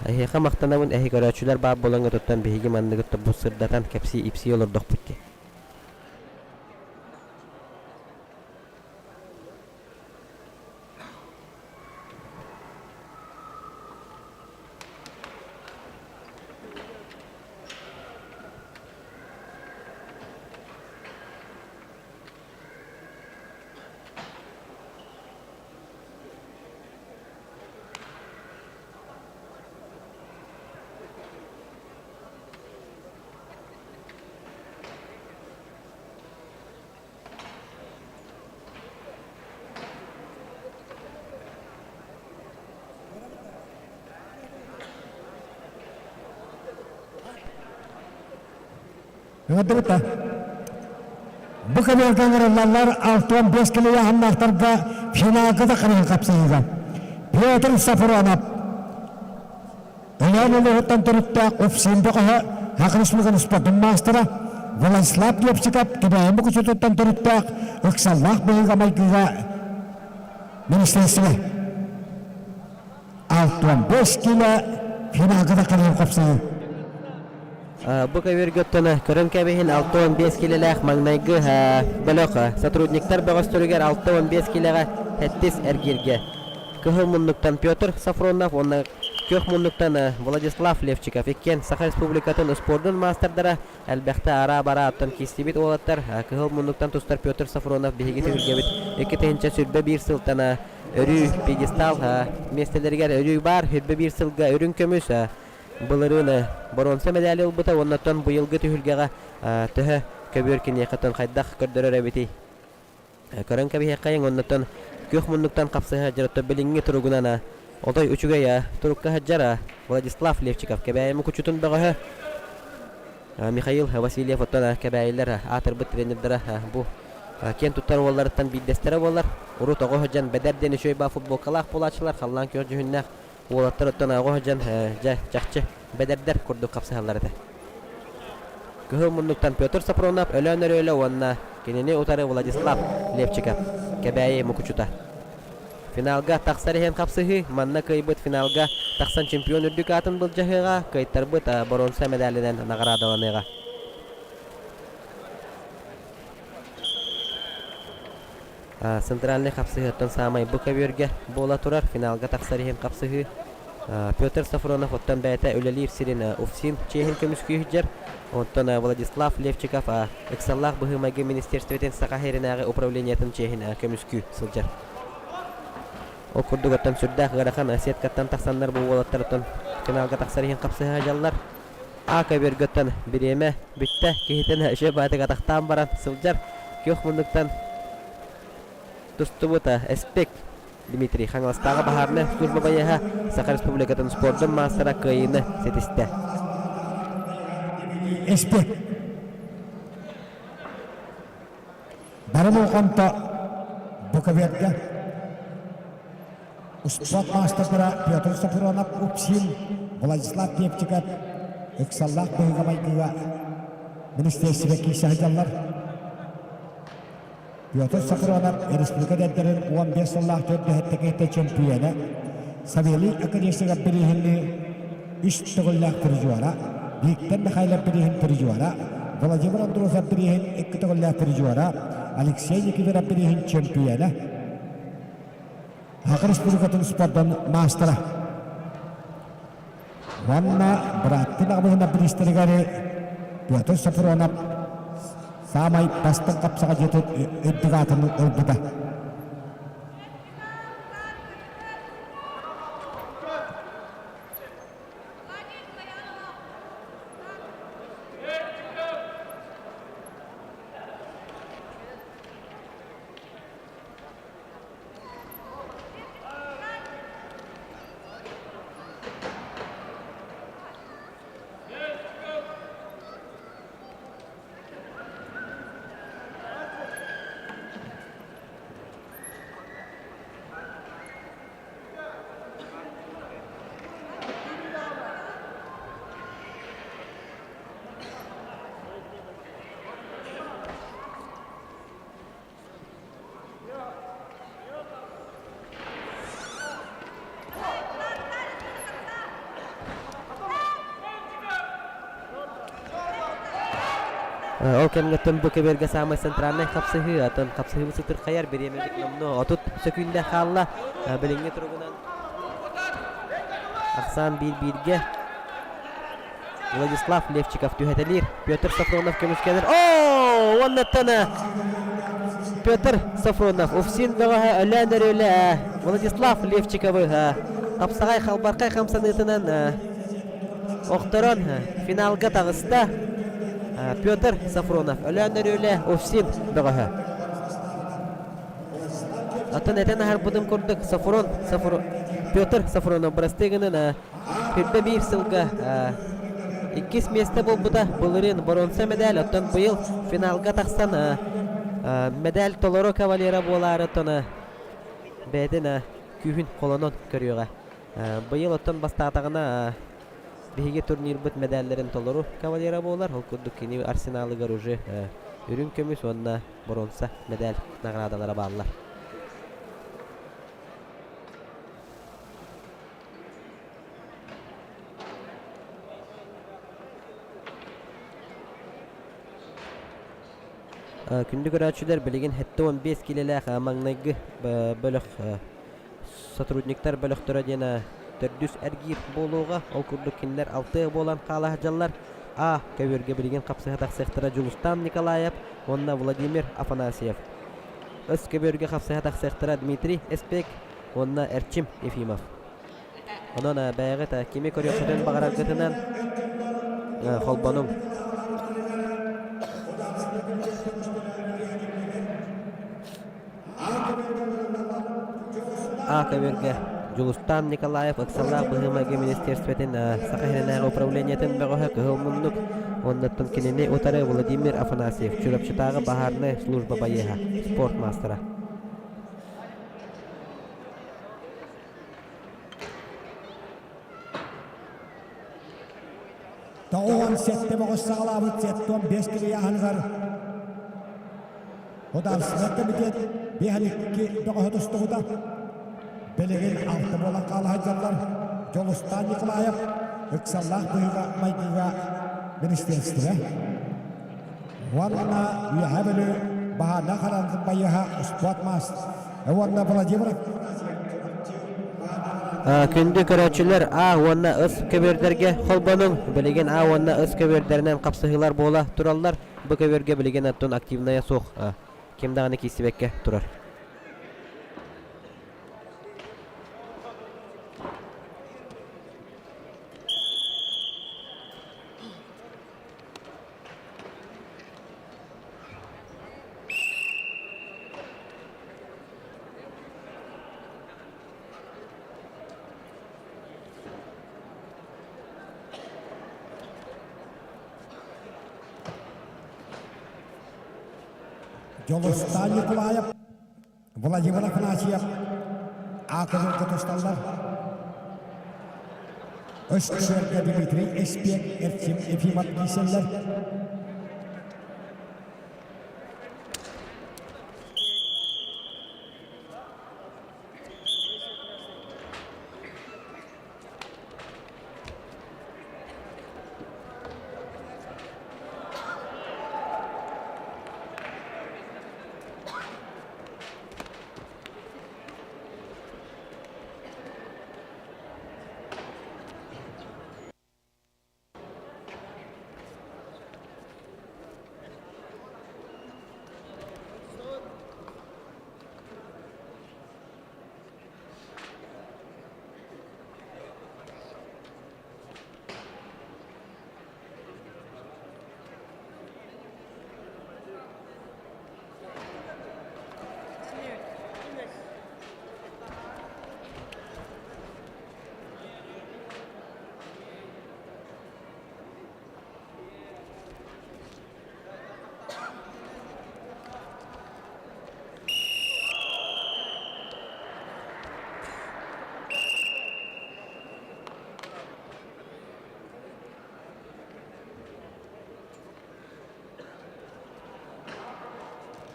Эһиэхэ махтанабын эһи көрөөччүлэр баар буолаҥҥытыттан биһиги манныгыт бу сырдатан кэпсии-ипсии олордохпут дии. Ыҥырдыбыта. Бу кэмиэргэ ыҥырыллаллар 65 килояһыннаахтарга финалга да харыһын хапсыһыыга. Петр Сафронов Өлөөн улууһуттан төрүттээх Уфсин бөҕөһө Саха Республикатын спордун маастара Владислав Лепчиков Кэбээйи Мукучутуттан төрүттээх ыксаллаах быһыыга-майгыга министерство 65 киилэ финалга да кэлэн хапсыһыы. Бу көбүөргэ оттон көрөн кэбиһин 65 киилэлээх маҥнайгы бөлөх сотрудниктар бөҕөстөрүгэр 65 киилэҕэ сэттис эргииргэ Кыһыл муннуктан Петр Сафронов уонна Күөх муннуктан Владислав Левчиков иккиэн Саха Республикатын спордун маастардара элбэхтэ араа-бараа оттон киирсибит уолаттар. Кыһыл муннуктан тустар Петр Сафронов биһиги түһүлгэбит 2021 сылтан өрүү пьедестал миэстэлэригэр өрүү баар, 21 сылга үрүҥ көмүс, былырыын боруонса мэдээли ылбыта уонна оттон быйылгы түһүлгэҕэ төһө көбүөр киниэхэ хайдах көрдөрөр эбитий? Көрөн кэбиһиэххэйиҥ, оннуттан күөх муннуктан хапсыһа сылдьар оттон билиҥҥи туругунан отой үчүгэй турукка сылдьар Владислав Левчиков Кэбээйи Мукучутун бөҕөһө Михаил Васильев оттон Кэбээйилэр аатырбыт тренердара бу киэн туттар уолларыттан биирдэстэрэ буолар. Урут оҕо сылдьан Бэдэр диэн үчүгэй баа футболкалаах буолааччылар, халлаан күөх дьүһүннээх Уолаттар оттон оҕо сылдьан дьэ чахчы бэдэрдэр курдук хапсыһаллар этэ. Кыһыл муннуктан Петр Сапронов, Өлөөн Өрүөлэ уонна кинини утары Владислав Левчиков, Кэбээйи Мукучута. Финалга тахсар иһэн хапсыһыы, манна кыайбыт финалга тахсан чемпион үрдүк аатын былдьаһыаҕа, кыайтарбыт боруонса мэдээлинэн наҕараадаланыаҕа. Центральнай хапсыһыыттан саамай бу көбүөргэ буола турар финалга тахсар иһин хапсыһыы. Петр Сафронов оттон бэйэтэ үлэлиир сирин УФСИН чиэһин көмүскүү сылдьар. Онтон Владислав Левчиков ыксаллаах быһыы-майгы министерствотын Саха сиринээҕи управлениетын чиэһин көмүскүү сылдьар. Ол курдук оттон сүрдээх ыарахан сеткаттан тахсаннар бу уолаттар оттон финалга тахсар иһин хапсыһа сылдьаллар. А көбүөргөттөн бириэмэ бүттэ, киһитин үчүгэй баҕайытык атахтаан баран сылдьар. Күөх муннуктан тустубута Эспек Дмитрий Хаҥаластааҕы баһаарынай служба байыаһа Саха Республикатын спордун маастара кыайыыны ситистэ. Эспек Бары болҕомто бу көбүөргэ Успуорт маастардара Петр Софронов, Упсин, Владислав Левчиков ыксаллаах быһыыга-майгыга министиэристибэ киирсэ сылдьаллар. Петр Софронов республика эдэрдэрин 15 сыллаах төрдүһэттэ чөмпүйүөнэ, Савелий Оконешников бирииһинни үс төгүллээх призера, Виктор Михайлов бирииһин призера, Владимир Андросов бирииһин икки төгүллээх призера, Алексей Никифоров бирииһин чөмпүйүөнэ. Саха Республикатын спордун маастара. Уонна бырааттыы аҕабыһына бириистэригэр Петр Софронов саамай бастыҥ хапсаҕайдьыт үрдүк аатын ылбыта. Ол кэмҥэ бу көбүөргэ саамай центральнай хапсыһыы, оттон хапсыһыыбыт сытырхайар бириэмэбит номнуо 30 сөкүүндэ хаалла. Билиҥҥи туругунан ахсаан биир-бииргэ Владислав Левчиков түһэтэлиир. Петр Софронов көмүскэнэр. Оо! Уоннаттан Петр Софронов Уфсин бөҕөһө өлөөн өрүөлэ Владислав Левчиковы хапсаҕай халбархай хамсаныытынан охторон финалга таҕыста. Петр Софронов өлөөн өрүөлэ Уфсин бөҕөһө. Атын этэн аһарбытым курдук Софрон, Софрон, Петр Софронов бырастыы гынан Сүүрбэ биир сылга иккис миэстэ буолбута. Былырыын боруонса мэдээл, оттон быйыл финалга тахсан мэдээл толору кавалера буолаары оттон бэйэтин күүһүн холонон көрүөҕэ. Быйыл оттон бастаатаҕына биһиги турнирбыт мэдээллэрин толору кавалера буолар. Ол курдук кини арсеналыгар уже үрүҥ көмүс уонна боруонса мэдээл наҕараадалара бааллар. Күндү көрөөччүлэр, билигин 75 киилэлээх маҥнайгы бөлөх сотрудниктар бөлөхтөрө диэн төрдүс эргиир буолуоҕа. Ол курдук кинилэр алтыа буолан хаала сылдьаллар. А көбүөргэ билигин хапсыһа тахсыахтара Дьулустаан Николаев уонна Владимир Афанасьев. Өс көбүөргэ хапсыһа тахсыахтара Дмитрий Эспек уонна Эрчим Ефимов. Онон бэйэҕит кими көрүөххүтүн баҕараргытынан холбонуҥ. А көбүөргэ Дьулустаан Николаев ыксаллаах быһыы-майгы министерствотын Саха сиринээҕи управлениетын бөҕөһө Кыһыл Муннук уоннаттан кинини утары Владимир Афанасьев Чурапчытааҕы баһаарынай служба байыаһа, спорт маастара. 97 бөҕөс саҕалаабыт 75 килийааһыныгар Ударственный комитет биэһэликки бөҕөһө тустубута. Билигин алта буолан хаала сылдьаллар. Дьулустаан Николаев ыксаллаах быһыыга-майгыга министерство Уонна Үөһээ Бүлүү баһаардаах хараҥатын байыаһа успуорт маас уонна Владимир Күндү көрөөччүлэр А уонна С көбүөрдэргэ холбонуҥ. Билигин А уонна С көбүөрдэринэн хапсыһыылар буола тураллар. Бу көбүөргэ билигин оттон активнайа суох. Ким даҕаны киирсибэккэ турар. Дьулустаан Николаев, Владимир Афанасьев аакылырга тусталлар. Өстөбөргө Дмитрий Эспек, Эрчим Ефимов киирсэллэр.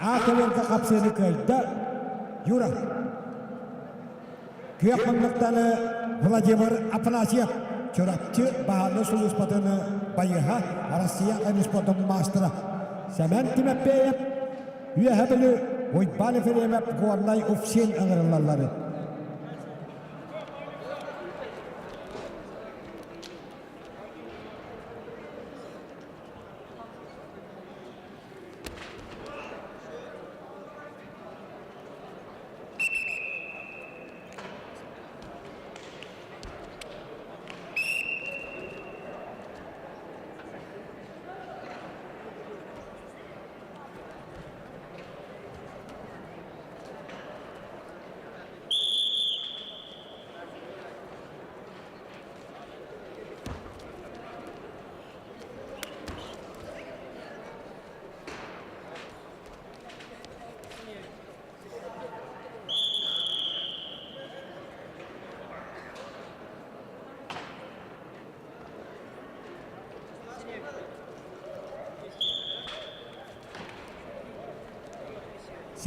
А көбүөргэ хапсыыны кыайда Юра. Күөх муннуктаны Владимир Афанасьев Чурапчы баһаарынай сулууспатын байыаһа, Россия спортун маастара Сэмэн Тимофеев, Үөһэ Бүлүү Уйбаан Ефремов Горнай УФСИН ыҥырыллаллар.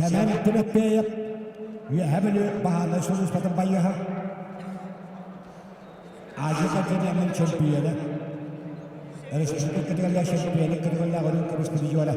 Сэмэн Тимофеев Үөһэ Бүлүү баһаарынай сулууспатын байыаһа Азия континенын чөмпүйүөнэ, республика кытыгаллаах чөмпүйүөнүн кытыгаллаах өрүн көмүс призера.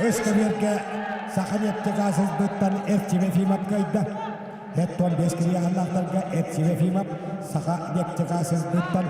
Өскөбүөргэ Саха нефтегаз ылбыттан Эрчим Ефимов кыайда. Хэттон бес кириэхэллаахтарга Эрчим Ефимов Саха нефтегаз ылбыттан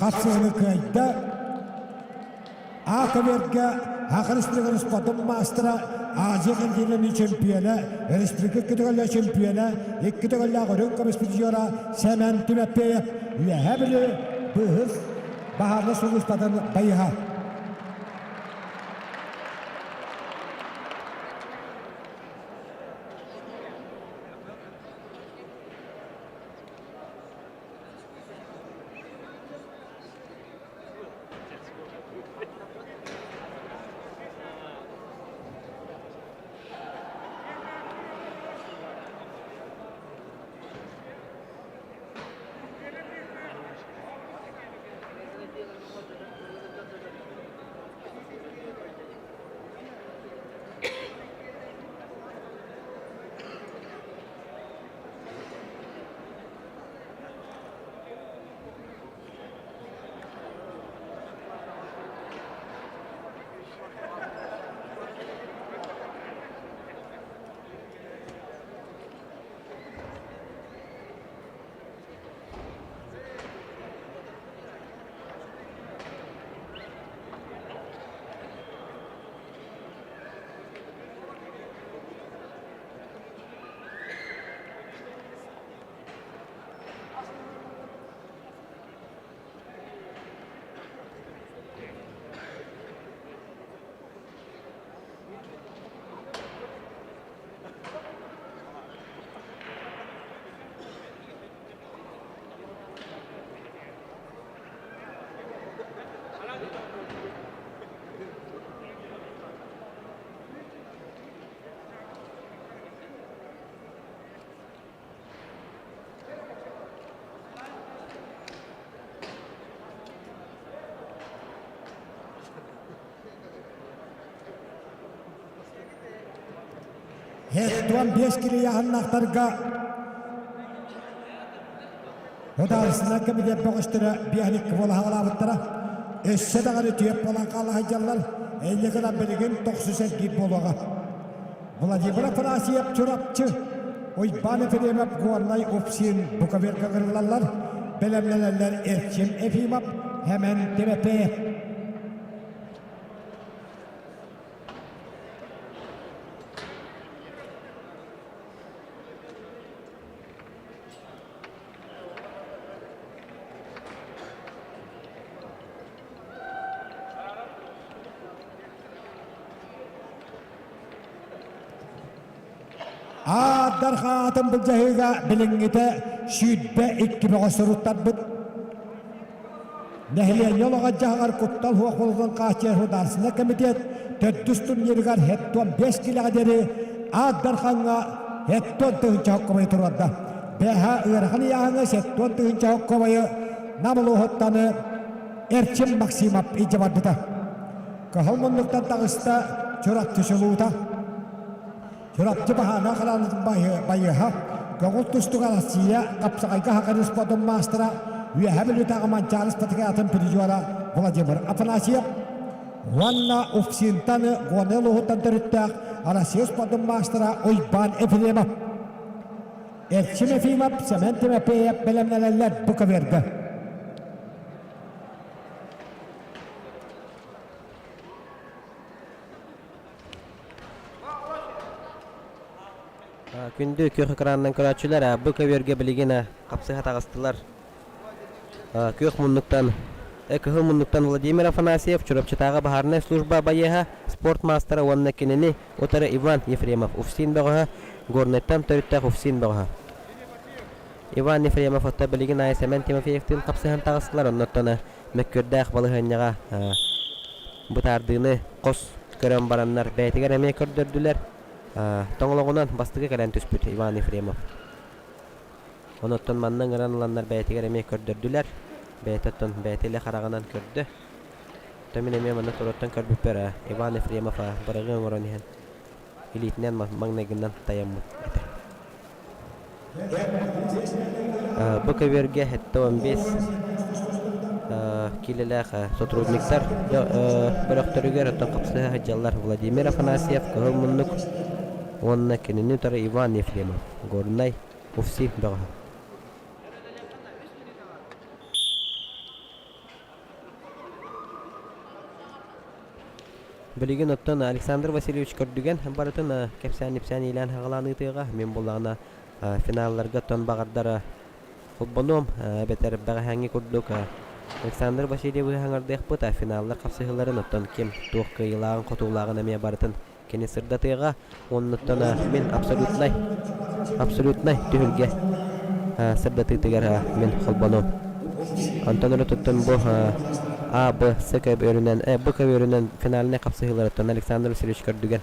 Хапсыһыны кыайда. А-көбүөргэ Саха Республикатын спортун маастара, Азия континенын чемпиона, республика икки төгүллээх чемпиона, икки төгүллээх үрүҥ көмүс призера Сэмэн Тимофеев Үөһээ Бүлүү быыһыс баһаарынай сулууспатын байыһа. Хеттуан биэс килийаһыннаахтарга Судаарыстыбаннай кэмитиэт бөҕөстөрө биэһин буола хаалаабыттара. Өссө даҕаны түөрт буолан хаала сылдьаллар. Инньэ гынан билигин тохсус эргиир буолуоҕа. Владимир Афанасьев Чурапчы, Уйбаан Ефремов Горнай Упсин Буковерга ыҥырыллаллар. Бэлэмнэнэллэр Эрчим Ефимов, Хэмэн Тимофеев. Аардар хаатын былдьаһыыга билиҥҥитэ 22 бөҕө суруттарбыт. Нэһилиэнньэ олоҕо-дьаһаҕар куттал суох буолуутун хааччыйар судаарыстыбаннай комитет төрдүс турнирыгар хеттон 5 килэҕэ диэри Аар Дархаҥҥа хеттон тыһыынча хоккобайы туруорда. Бэһэ ыарахан ыйааһыҥҥа сеттон тыһыынча хоккобайы Нам улууһуттан Эрчим Максимов илдьэ барбыта. Кыһыл муннуктан таҕыста Чурапчы чулуута. Чурапчы баһаана хараанытын байыаһа, көҥүл тустууга Россия хапсаҕайга хакан спордун маастара, Үөһээ Бүлүүтээҕи Манчаары спартакиадатын призера Владимир Афанасьев уонна Уфсинтан Горнай улууһуттан төрүттээх Россия спордун маастара Уйбаан Ефремов. Эрчим Ефимов, Сэмэн Тимофеев бэлэмнэнэллэр бу көбүөргэ. Күндү күөх экранынан көрөөччүлэр, бу көбүөргэ билигин хапсыһа таҕыстылар. Күөх муннуктан, кыһыл муннуктан Владимир Афанасьев, Чурапчытааҕы баһаарынай служба байыаһа, спорт маастара уонна кинини утары Иван Ефремов, УФСИН бөҕөһө, Горнайтан төрүттээх УФСИН бөҕөһө. Иван Ефремов отто билигин аайы Сэмэн Тимофеевтыын хапсыһан таҕыстылар, оннуттан мөккүөрдээх балаһыанньаҕа бытаардыыны хос көрөн бараннар бэйэтигэр эмиэ көрдөрдүлэр. Тоҥолоҕунан бастакы кэлэн түспүт Иван Ефремов. Онуттан манна ыҥыран ыланнар бэйэтигэр эмиэ көрдөрдүлэр. Бэйэтэ оттон бэйэтэ илэ хараҕынан көрдө. Оттон мин эмиэ манна туруоттан көрбүппэр Иван Ефремов быраҕыы оҥорон иһэн илиитинэн маҥнайгынан тайаммыт этэ. Бу көбүөргэ 75 киилэлээх сотрудниктар бөлөхтөрүгэр оттон хапсыһа сылдьаллар Владимир Афанасьев, Кыһыл Муннук уонна кинини утары Иван Ефремов, Горнай, УФСИ бөҕөһө. Билигин оттон Александр Васильевич көрдүгэн барытын кэпсээн-ипсээн иилээн-хаҕалаан ыытыаҕа. Мин буоллаҕына финалларга оттон баҕардара холбонуом эбэтэр бэҕэһээҥҥи курдук Александр Васильевы хаҥардыахпыт, финаллар хапсыһыыларын оттон ким туох кыайыылааҕын-хотуулааҕын эмиэ барытын кини сырдатыаҕа. Оннуттан мин абсолютнай абсолютнай түһүлгэ сырдатыытыгар мин холбонуом. Онтон өрө туттун бу А, Б, С көбүөрүнэн, Б көбүөрүнэн финальнай хапсыһыыларыттан Александр Васильевич көрдүгэн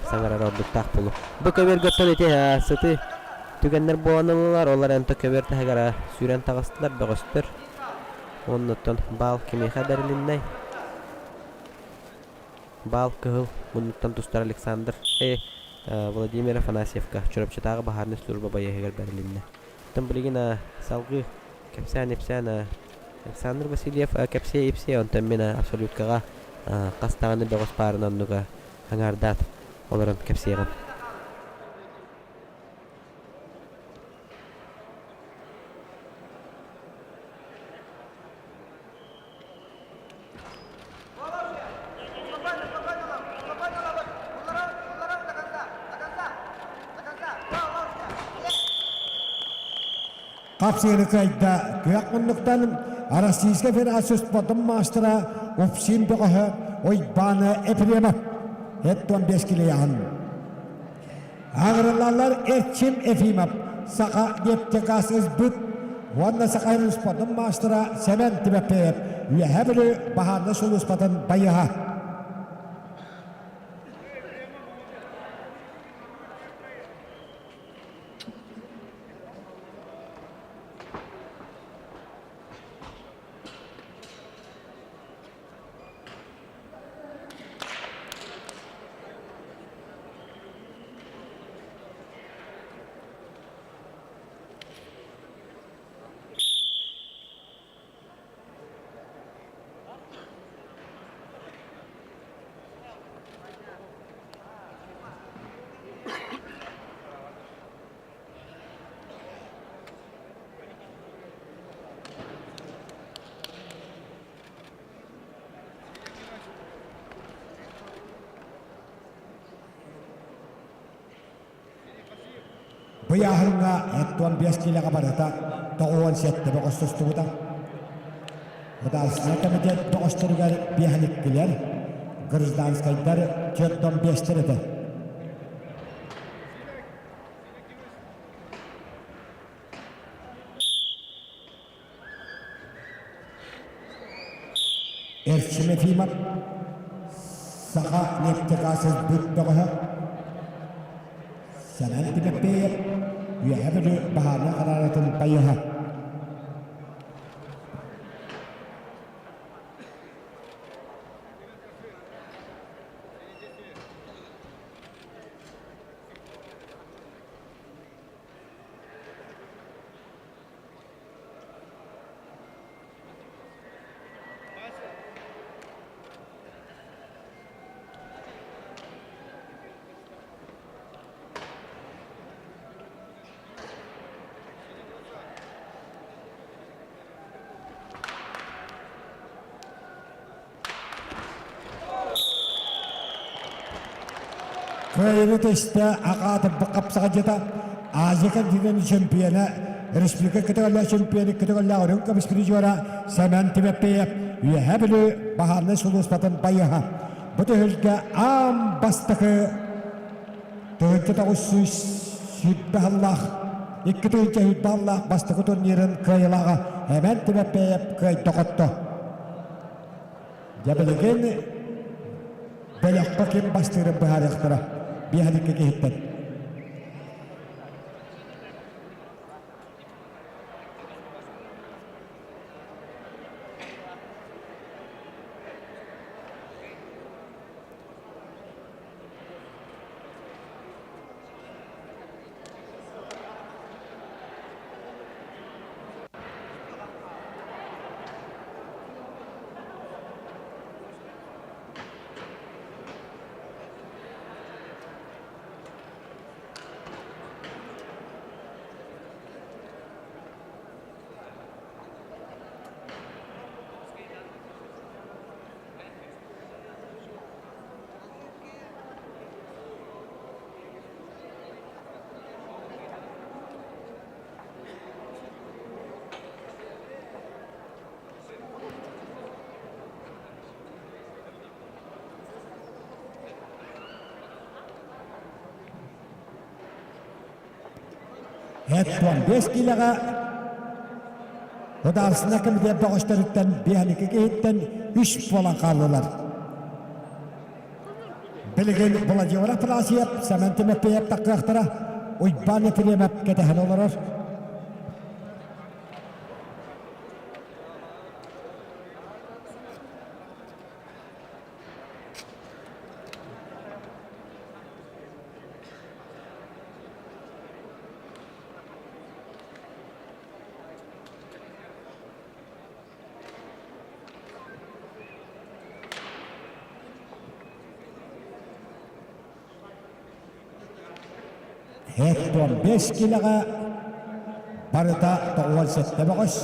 саҥарар ордуктаах буолуо. Бу көбүөргэ оттон ити сытыы түгэннэр буолан ыллылар, олор энто көбүөр таһыгар сүүрэн таҕыстылар, бөҕөстөр. Оннуттан баал кимиэхэ бэрилиннэй? Баал кыһыл муннуктан тустар Александр Владимир Афанасьевка Чурапчытааҕы баһаарынай служба байыаһыгар бэрилиннэ. Оттон билигин салгыы кэпсээн-ипсээн Александр Васильев кэпсиэ-ипсиэ, онтон мин абсолюткаҕа хас даҕаны бөҕөс баарын оннуга аҥаардаат олорон кэпсиэҕим. Хапсыыны кыайда. Күөх муннуктан Российскай Федерация спордун маастара Упсин бөҕөһө Уйбаана Ефремов 75 килояһын. Аҕырылалар Эрчим Ефимов Саха нефтегаз СБыт уонна Саха спордун маастара Сэмэн Тимофеев Үөһээ Бүлүү баһаарынай сулууспатын байыһа. Быйааһыҥҥа 75 киилэҕэ барыта 97 бөҕөс тустубута. Государственнай комитет бөҕөстөрүгэр биэһэниккилэр, гражданскайдар 45-тэр этэ. Эрчим Ефимов Саха нефтегаз ылбыт бөҕөһө Сэмэн Тимофеев Үөһээ Бүлүү баһаарынай харааратын байыһа. Кыайыыны тэстэ аҕаатырбыт хапсаҕайдьыта Азия континент чемпиона, республика кытыгаллаах чемпионы кытыгаллаах үрүҥ көмүс призера Сэмэн Тимофеев Үөһээ Бүлүү баһаарынай сулууспатын байыһа. Бу түһүлгэ аан бастакы 1920 сыллаах 2020 сыллаах бастакы турнирын кыайыылааҕа Эмэн Тимофеев кыайда-хотто. Дьэ билигин бөлөххө ким бастыырын быһаарыахтара биэһэликки киһиттэн. 75 киилэҕэ Судаарыстыбаннай комитет бөҕөстөрүттэн биэһэникки киһиттэн үс буолан хааллылар. Билигин Владимир Афанасьев, Сэмэн Тимофеев таххыахтара, Уйбаан Ефремов кэтэһэн олорор. Һэт киилэҕэ барыта 97 бөҕөс,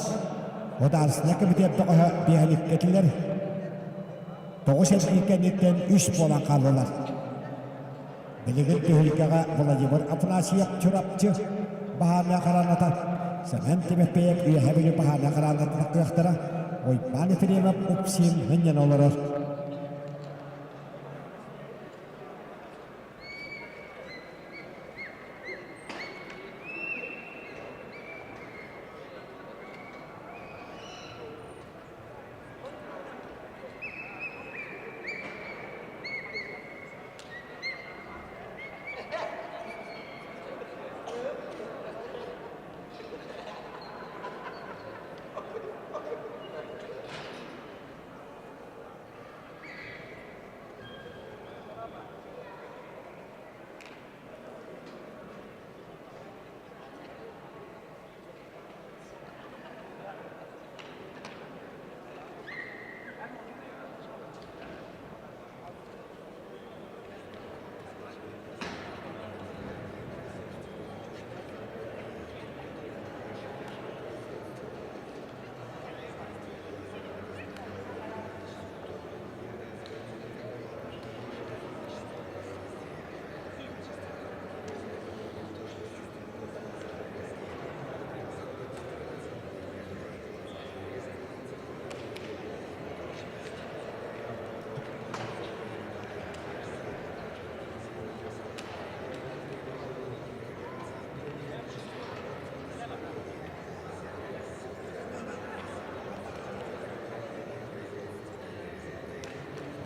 Ударственнай комитет бөҕөһө биэһэликкэ этилэр. Тоҕус эргии кэнниттэн үс буолан хааллылар. Билигин түһүлгэҕэ Владимир Афанасьев Чурапчы баһаарынай хараҥата, Сэмэн Тимофеев Үөһээ Бүлүү баһаарынай хараҥатына кыахтара, Уйбаан Ефремов Упсин мунньан олорор.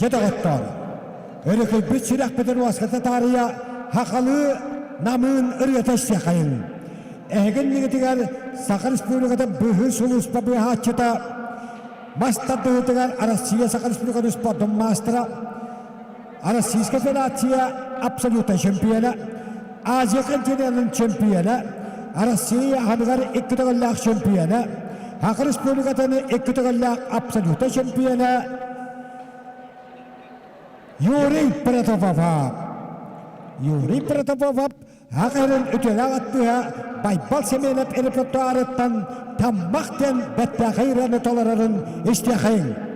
Дьэ доҕоттоор, өрүкүйбүт сүрэхпитин уоската таарыйа хахалыы намыын ырыата истиэхэйиҥ. Эһиги иннигитигэр Саха Республикатын быыһыыр сулууспа быыһааччыта мас тардыһыытыгар Россия Саха Республикатын спордун маастара, Российская Федерация абсолютнай чемпиона, Азия континенын чемпиона, Россия аһыныгар икки төгүллээх чемпиона, Саха Республикатын икки төгүллээх абсолютнай чемпиона Юрий Протопопов. Юрий Протопопов Ах эрин үтүөлээх аттыһа Байбал Семенов репертуарыттан Таммах диэн бэртээхэй ырыаны толорорун истиэхэйиҥ.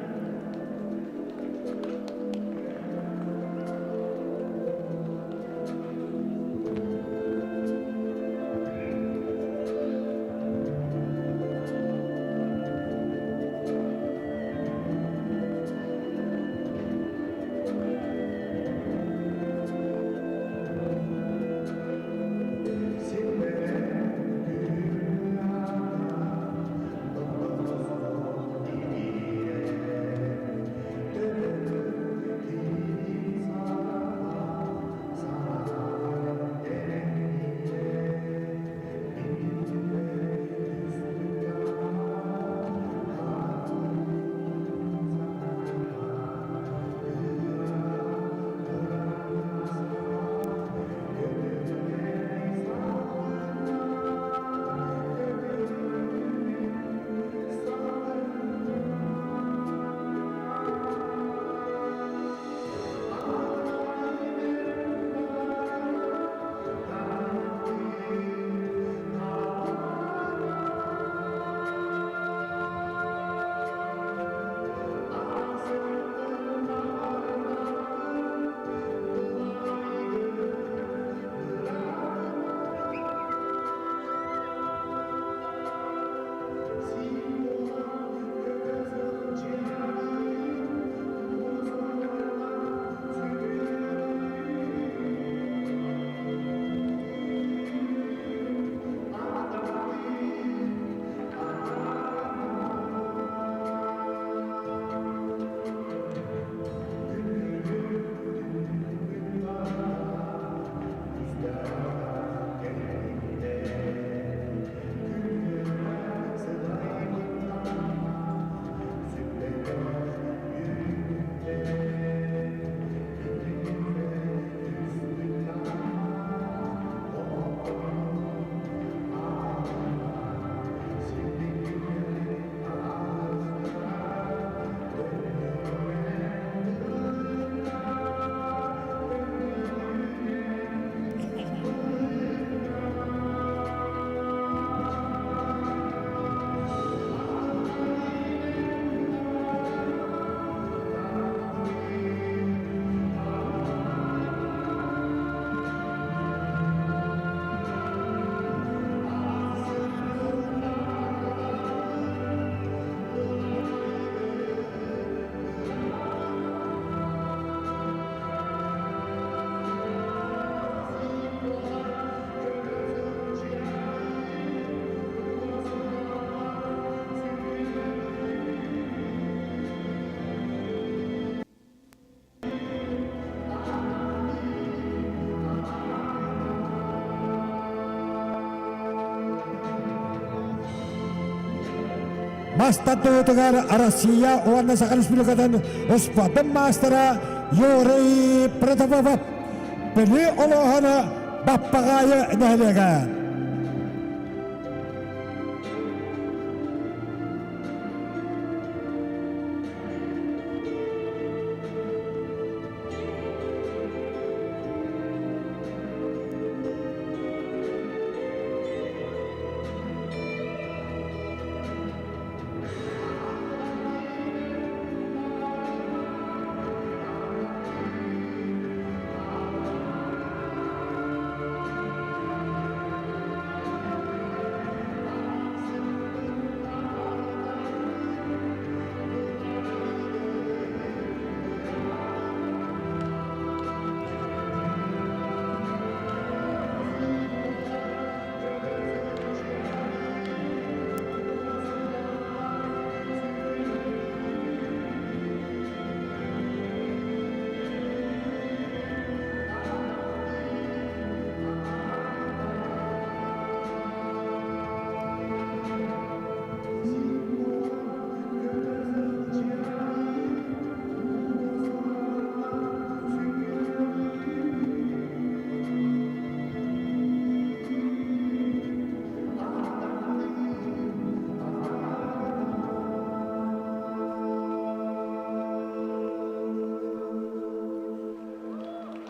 Мас тардыытыгар Россия уонна Саха Республикатын успуордун маастара Юрий Протопопов. Бүлүү улууһун Баппаҕаайы нэһилиэгэ.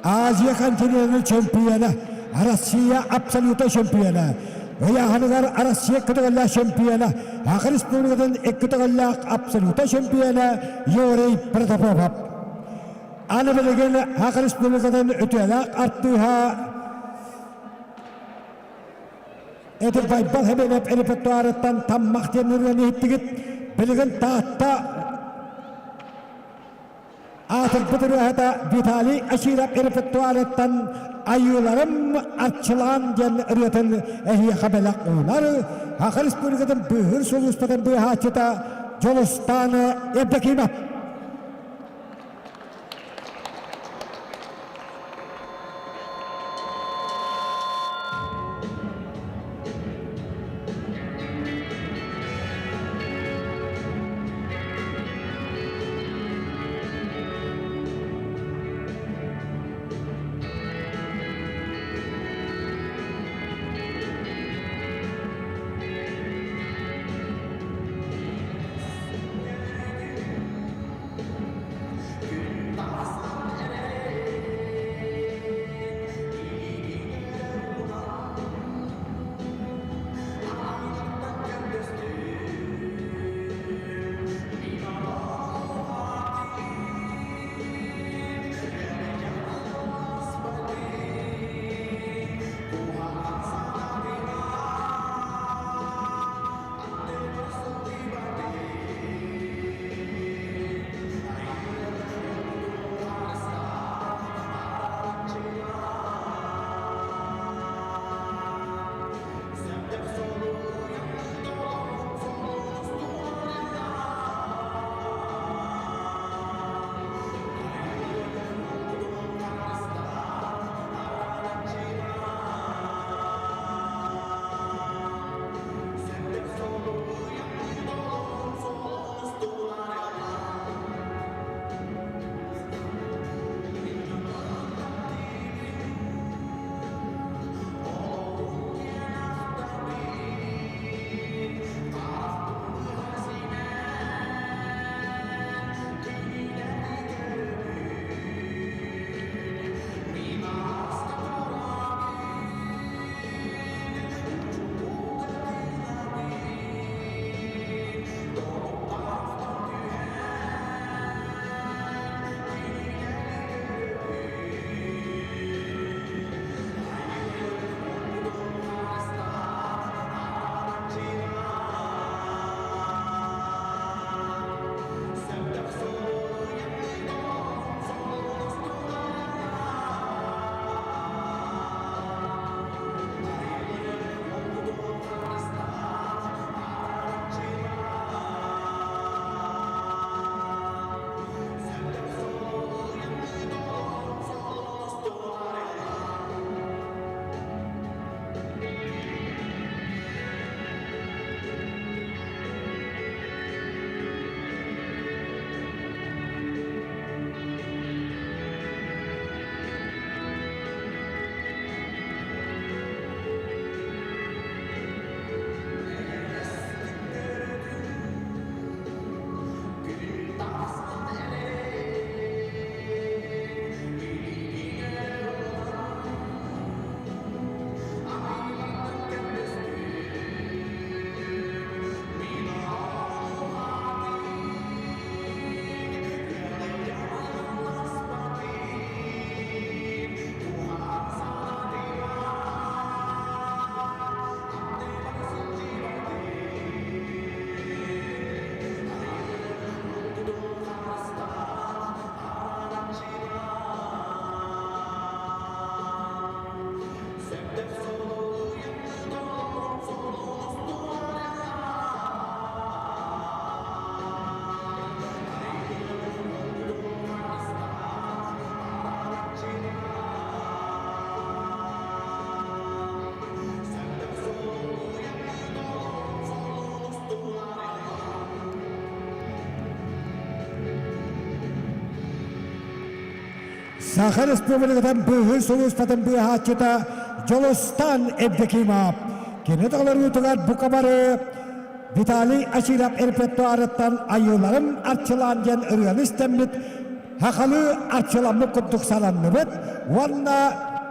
Азия континенын чемпиона, Россия абсолютно чемпиона, ыйааһыныгар Россия кытыгыллаах чемпиона, Саха Республикатын икки абсолютно чемпиона Юрий Протопопов. Аны билигин Саха Республикатын үтүөлээх артыыһа Эдэр Байбал Хэмэнэп репертуарыттан таммах диэн ырыаны иһиттигит. Билигин Таатта аатырбыт ырыаһыта Виталий Аширов репертуарыттан Айыыларым арчылаан диэн ырыатын эһиэхэ бэлэх уунар Саха Республикатын быыһыыр сулууспатын быыһааччыта Дьулустаан Евдокимов. Саха Республикатын быыһыыр сулууспатын быыһааччыта Дьулустан Евдокимов. Кини толоруутугар бука бары Виталий Ачиров репертуарыттан «Айыыларым арчылаан» диэн ырыаны истэммит, сахалыы арчыламмыт курдук сананныбыт уонна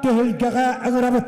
түһүлгэҕэ ыҥырабыт.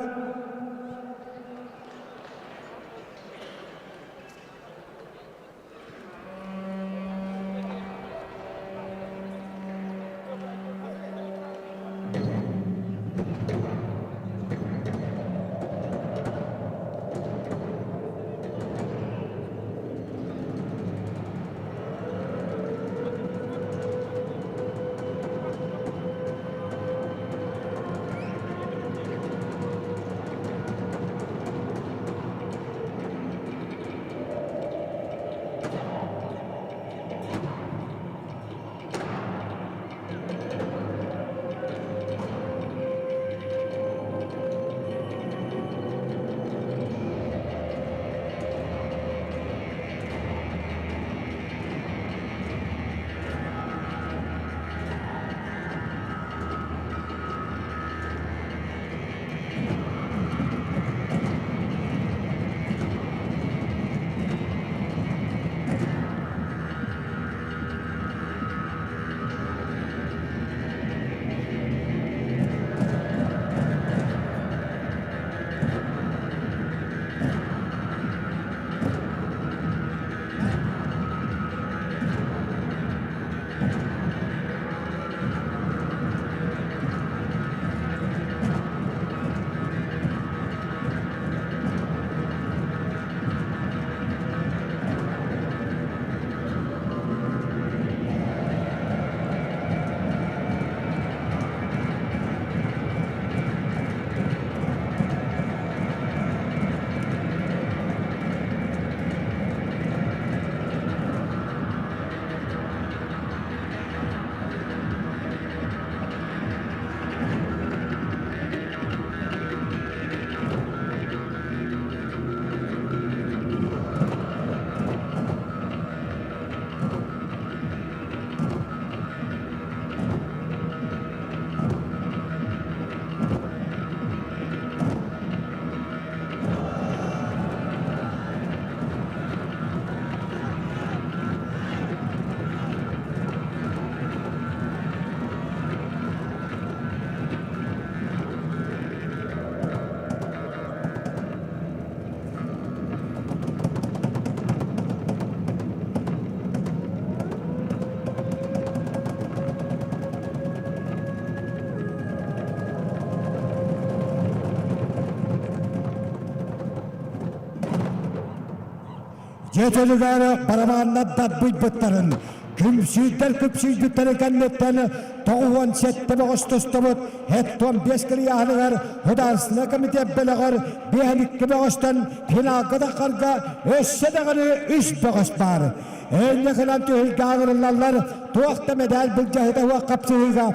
Дьиэ төлүгэр барабааннар дарбыйбыттарын, күмсүйдэр күпсүйбүттэрин кэнниттэн 97 бөҕөс тустубут 75 кырыйааһыныгар Художественнай комитет бөлөҕөр биэһэн бөҕөстөн финалга таххарга өссө даҕаны үс бөҕөс баар. Эйнэхинэн түһүлгэ аҕырыллаллар туох да мэдээл былдьаһыта суох хапсыһыыга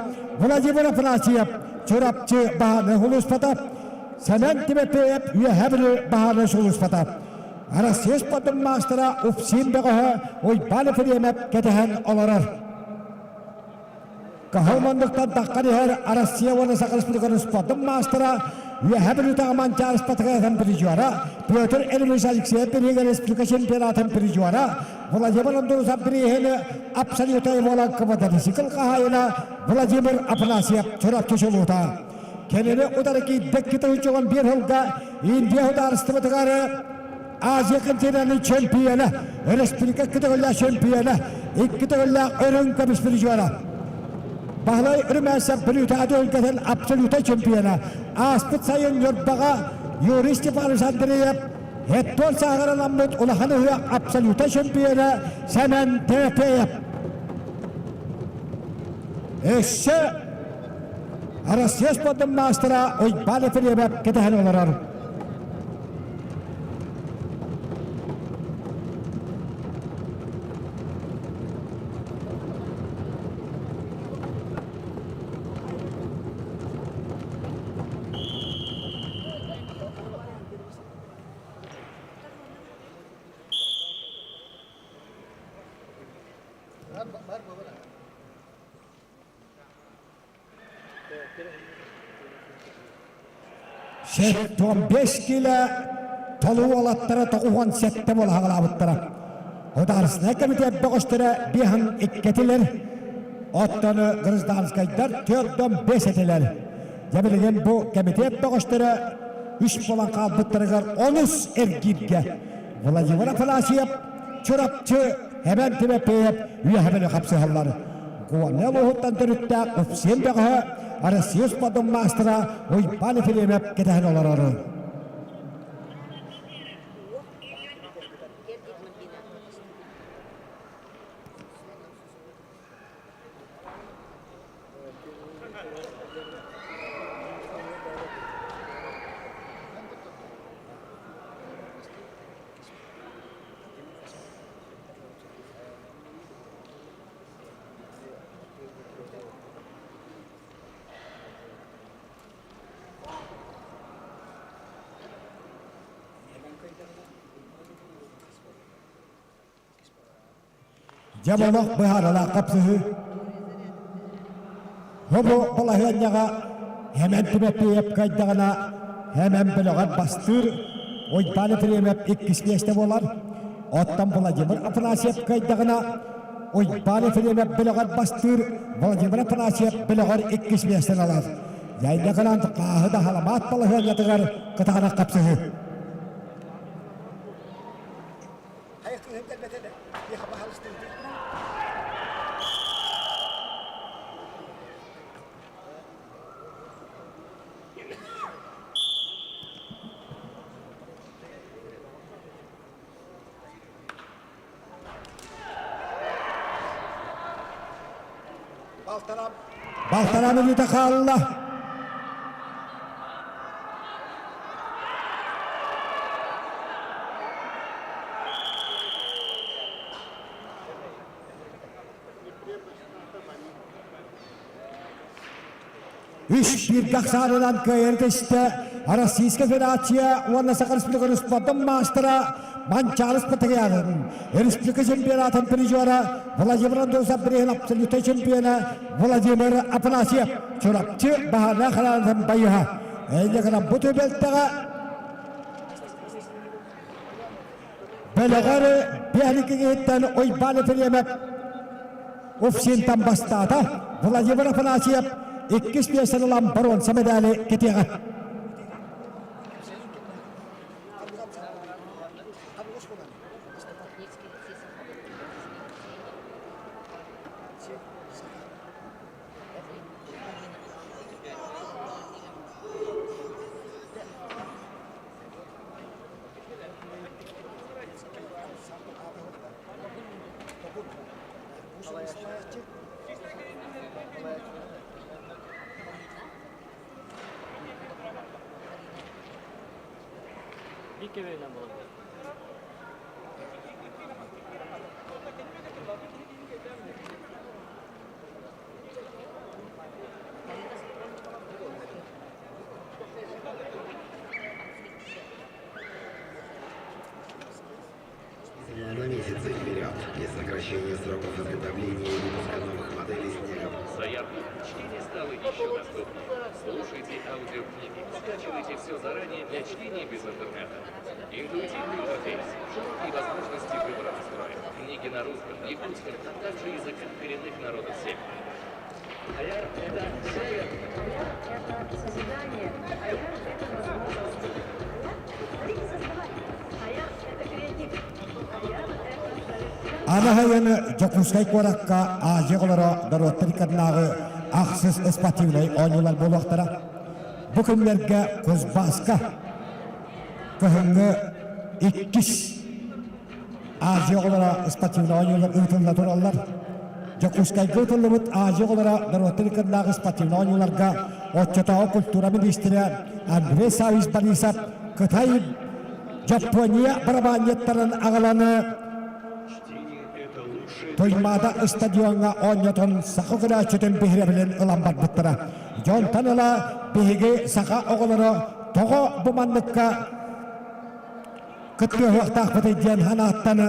Владимир Афанасьев Чурапчы баһааны сулууспата, Сэмэн Тимофеев Үөһээ Бүлүү баһааны сулууспата. Россия спордун маастара Упсин бөҕөһө Уйбаан Ефремов кэтэһэн олорор. Кыһыл муннуктан таххан иһэр Россия уонна Саха Республикатын спордун маастара Үөһээ Бүлүүтээҕи Манчаары спартакиадатын призера Петр Ильич Алексеев бирииһигэр республика чемпионатын призера Владимир Андрусов бирииһини абсолютнай буолан квадроцикл хаһаайына Владимир Афанасьев Чурапчы чулуута. Кинини утары киирбэт кытылычыгын биир сылга Индия судаарыстыбатыгар Азия континенын чемпиона, республика кытыллаах чемпиона, икки төгүллээх өрүҥ көмүс призера. Баһылай Румянцев Бүлүүтэ өлкөтүн абсолютнай чемпиона. Ааспыт сайын Ньурбаҕа Юрий Степанович Андреев Хеттон сааҕыраламмыт улахан ыһыах абсолютнай чемпиона Сэмэн Тепеев. Өссө Россия спордун маастара Уйбаан Ефремов кэтэһэн олорор. 75 килэ толуу уолаттара 97 буола хаҕалаабыттара. Государственнай комитет бөҕөстөрө биэһин иккэтилэр, оттон гражданскайдар төрдөн бэс этилэр. Дьэ билигин бу комитет бөҕөстөрө үс буолан хаалбыттарыгар онус эргииргэ Владимир Афанасьев, Чурапчы, Эбэн Тимофеев үөһэ хапсыһаллар. Гуанел уһуттан төрүттээх Упсиэн бөҕөһө Россия спордун маастара Уйбаан Ефремов кэтэһэн олорор. Дьэ олох быһаарылаах хапсыһыы. Бу балаһыанньаҕа Эмэн Тимофеев кыайдаҕына Эмэн бөлөҕөр бастыыр Уйбаан Ефремов иккис миэстэ буолар. Оттон Владимир Афанасьев кыайдаҕына Уйбаан Ефремов бөлөҕөр бастыыр Владимир Афанасьев бөлөҕөр иккис миэстэни ылар. Дьайда гынан хааһы да халамаат балаһыанньатыгар кытаанах хапсыһыы. Балтараа мүнүүтэ хаалла. Үс бииргэ ахсаанынан кыайан түстэ Российскай Федерация уонна Саха Республикатын спордун маастара Манчаары Спартакиадатын республика чемпионатын призера Владимир Андросов бириһин абсолютнай чемпиона Владимир Афанасьев Чурапчы баһаардаах хараанатын байыһа. Эйне гынан бу түбэлтэҕэ Бэлэҕэр биһиги Уйбаан Ефремов Уфсинтан бастаата. Владимир Афанасьев иккис миэстэни ылан боруонса медали кэтиэҕэ. На месяцы вперед. Без сокращения сроков изготовления и выпуска новых моделей снега. Заявки. Чтение стало еще доступнее. Слушайте аудиокниги, скачивайте все заранее для чтения без интернета. Интуитивный интерфейс, широкие возможности выбора настроек, книги на русском, якутском, а также языках коренных народов Севера. Аяр – это север. Аяр – это созидание. Аяр – это возможности. Творите, создавать. Аяр – это креатив. Аяр – это Анаһайын Дьокуускай куоракка Азия оҕолоро норуоттар иккардынааҕы ахсыс спортивнай оонньуулар буолуохтара. Бу күннэргэ Кузбасска кыһыҥҥы иккис Азия оҕолоро спортивнай оонньуулар ыытылла тураллар. Дьокуускайга ыытыллыбыт Азия оҕолоро норуоттар иккардынааҕы спортивнай оонньууларга оччотооҕу культура миниистирэ Андрей Саввич Борисов Кытай Дьоппуоньуйа барабаанньыттарын аҕалан Туймаада стадиоҥҥа оонньотон саха көрөөччүтүн биһирэбилин ылан барбыттара. Дьонтон ыла биһиги саха оҕолоро тоҕо бу манныкка кыттыһыахтаахпытый диэн санааттан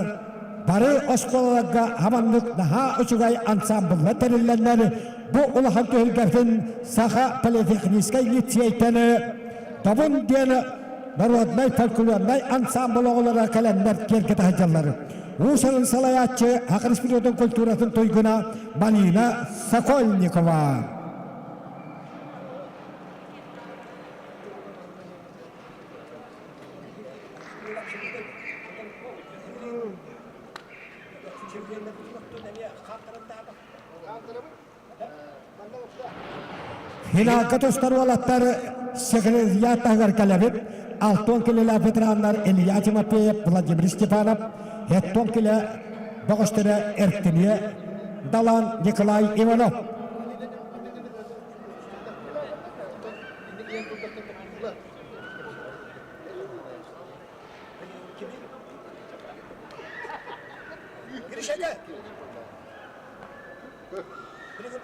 бары оскуолаларга хаманнык наһаа үчүгэй ансамбллар тэриллэннэр. Бу улахан түһүлгэтин Саха политехническай лицейтэн Тобун диэн народнай фольклорнай ансамбль оҕолоро кэлэннэр киэргэтэ сылдьаллар. Уус-уран салайааччы Саха Республикатын культуратын туйгуна Марина Сокольникова. Финалга тустар уолаттар секретариат таһыгар кэлэбит. Алтон килэлээх ветераннар Илья Тимофеев, Владимир Степанов, Хеттон килэ бөҕөстөрө Эртиниэ Далан Николай Иванов.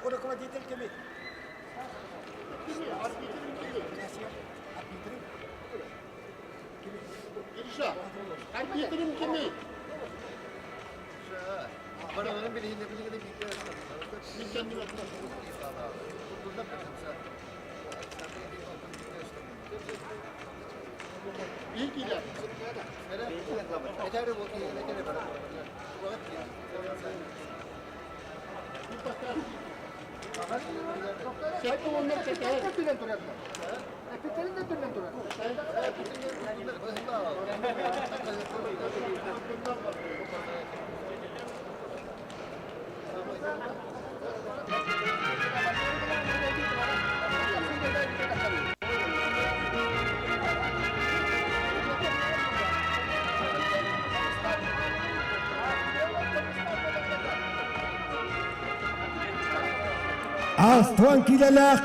Руководитель кими? Арбитрим кими? Алтуан киилэлээх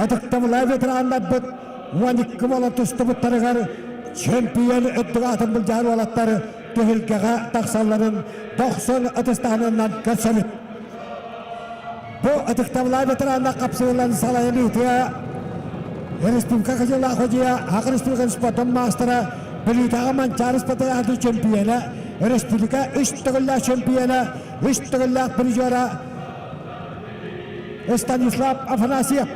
ытыктабыллаах ветераннарбыт 12 буола тустубуттарыгар чемпион өттүгэ атын былдьаһар уолаттар түһүлгэҕэ тахсалларын дохсун ытыстаһынынан көрсөбүт. Бу ытыктабыллаах ветераннар хапсыыларын салайан ыытыа республика Кызыллаах Ходья, Саха Республикатын спортун маастара, Бүлүүтээҕи Манчаары спартакиадатын чемпиона, республика үс төгүллээх чемпиона, үс төгүллээх призера Станислав Афанасьев.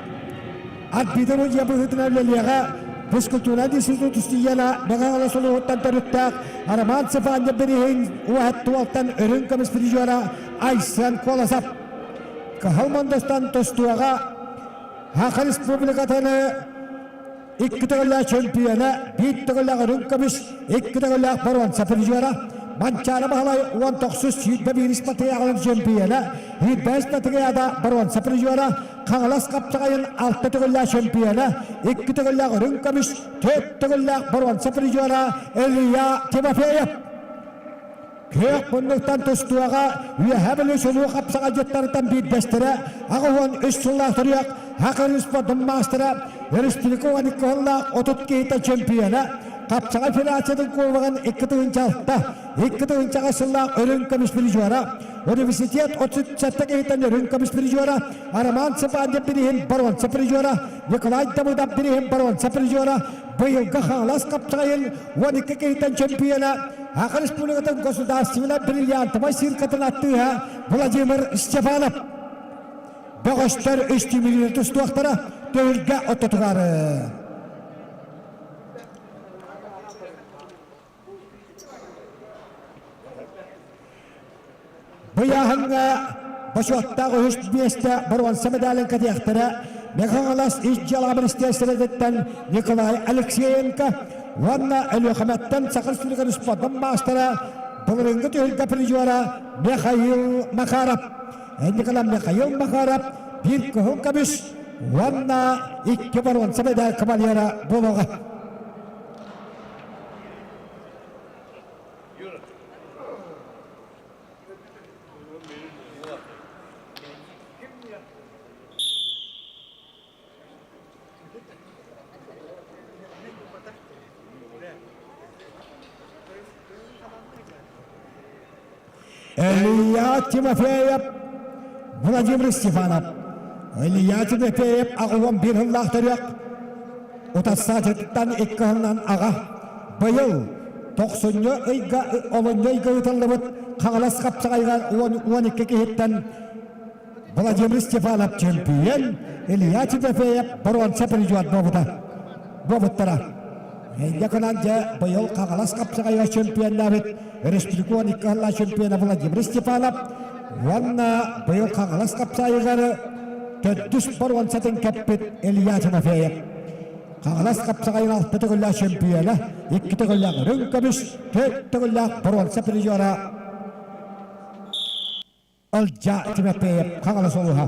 Арбитр судья быһыытынан үлэлиэҕэ физкультура институт устудьуона Мэҥэ Солуһуттан төрүттээх Роман Цыфанев бирииһин уоһат туолтан үрүҥ көмүс призера Айсен Колосов. Кыһыл Мондостан тустууга Саха Республикатын икки төгүллээх чемпиона, биир төгүллээх үрүҥ көмүс, икки төгүллээх боруонса призера, Манчаары Баһылай 19 21 спартакиадаларын чемпиона, 25 спартакиада боруонса призера, Хаҥалас хапсаҕайын алта төгүллээх чемпиона, икки төгүллээх үрүҥ көмүс, төрт төгүллээх боруонса призера Илья Тимофеев. Күөх муннуктан тустууга Үөһээ Бүлүү чулуу хапсаҕайдьыттарыттан биирдэстэрэ, 83 сыллаах төрүөх Саха спордун маастара, республика 12 сыллаах 30 киһитэ чемпиона, Хапсаҕай федерациятын кубогын 2006, 2008 сыллаах үрүҥ көмүс призера, университет 37 киһиттэн үрүҥ көмүс призера, Роман Цыпандин бирииһин боруонса призера, Николай Давыдов бирииһин боруонса призера, быйылгы Хаҥалас хапсаҕайын 12 киһиттэн чемпиона, Саха Республикатын государственнай бриллиантовай циркатын аттыыһа Владимир Степанов. Бөҕөстөр үс түмүгүнэн тустуохтара түһүлгэ ортотугар. Быйааһыҥҥа бочуоттаах үһүс миэстэ боруонса медалын кэтиэхтэрэ Мэҥэ-Хаҥалас ис дьыалаҕа министиэристибэтиттэн Николай Алексеенко уонна Өлүөхүмэттэн Саха Республикатын спордун маастара былырыыҥҥы түһүлгэ призера Михаил Макаров. Николай Михаил Макаров биир кыһыл көмүс уонна икки боруонса медаль кавалера буолуоҕа. Илья Тимофеев, Владимир Степанов. Илья Тимофеев аҕуон биир сыллаах төрүөх утассаачыттан икки сылынан аҕа. Быйыл тохсунньу ыйга олунньу ыйга ыытыллыбыт Хаҥалас хапсаҕайыгар 12 киһиттэн. Владимир Степанов чемпион, Илья Тимофеев боруонса призер буолбута. Буолбуттара. Инньэ гынан дьэ быйыл Хаҥалас хапсаҕайга чемпионнаабыт республика икки сыллаах чемпиона Владимир Степанов уонна быйыл Хаҥалас хапсаайыгар төрдүс боруонсатын кэппит Илья Тимофеев. Хаҥалас хапсаҕайын алта төгүллээх чемпиона, икки төгүллээх үрүҥ көмүс, төрт төгүллээх боруонса призера Ылдьаа Тимофеев Хаҥалас улууһа.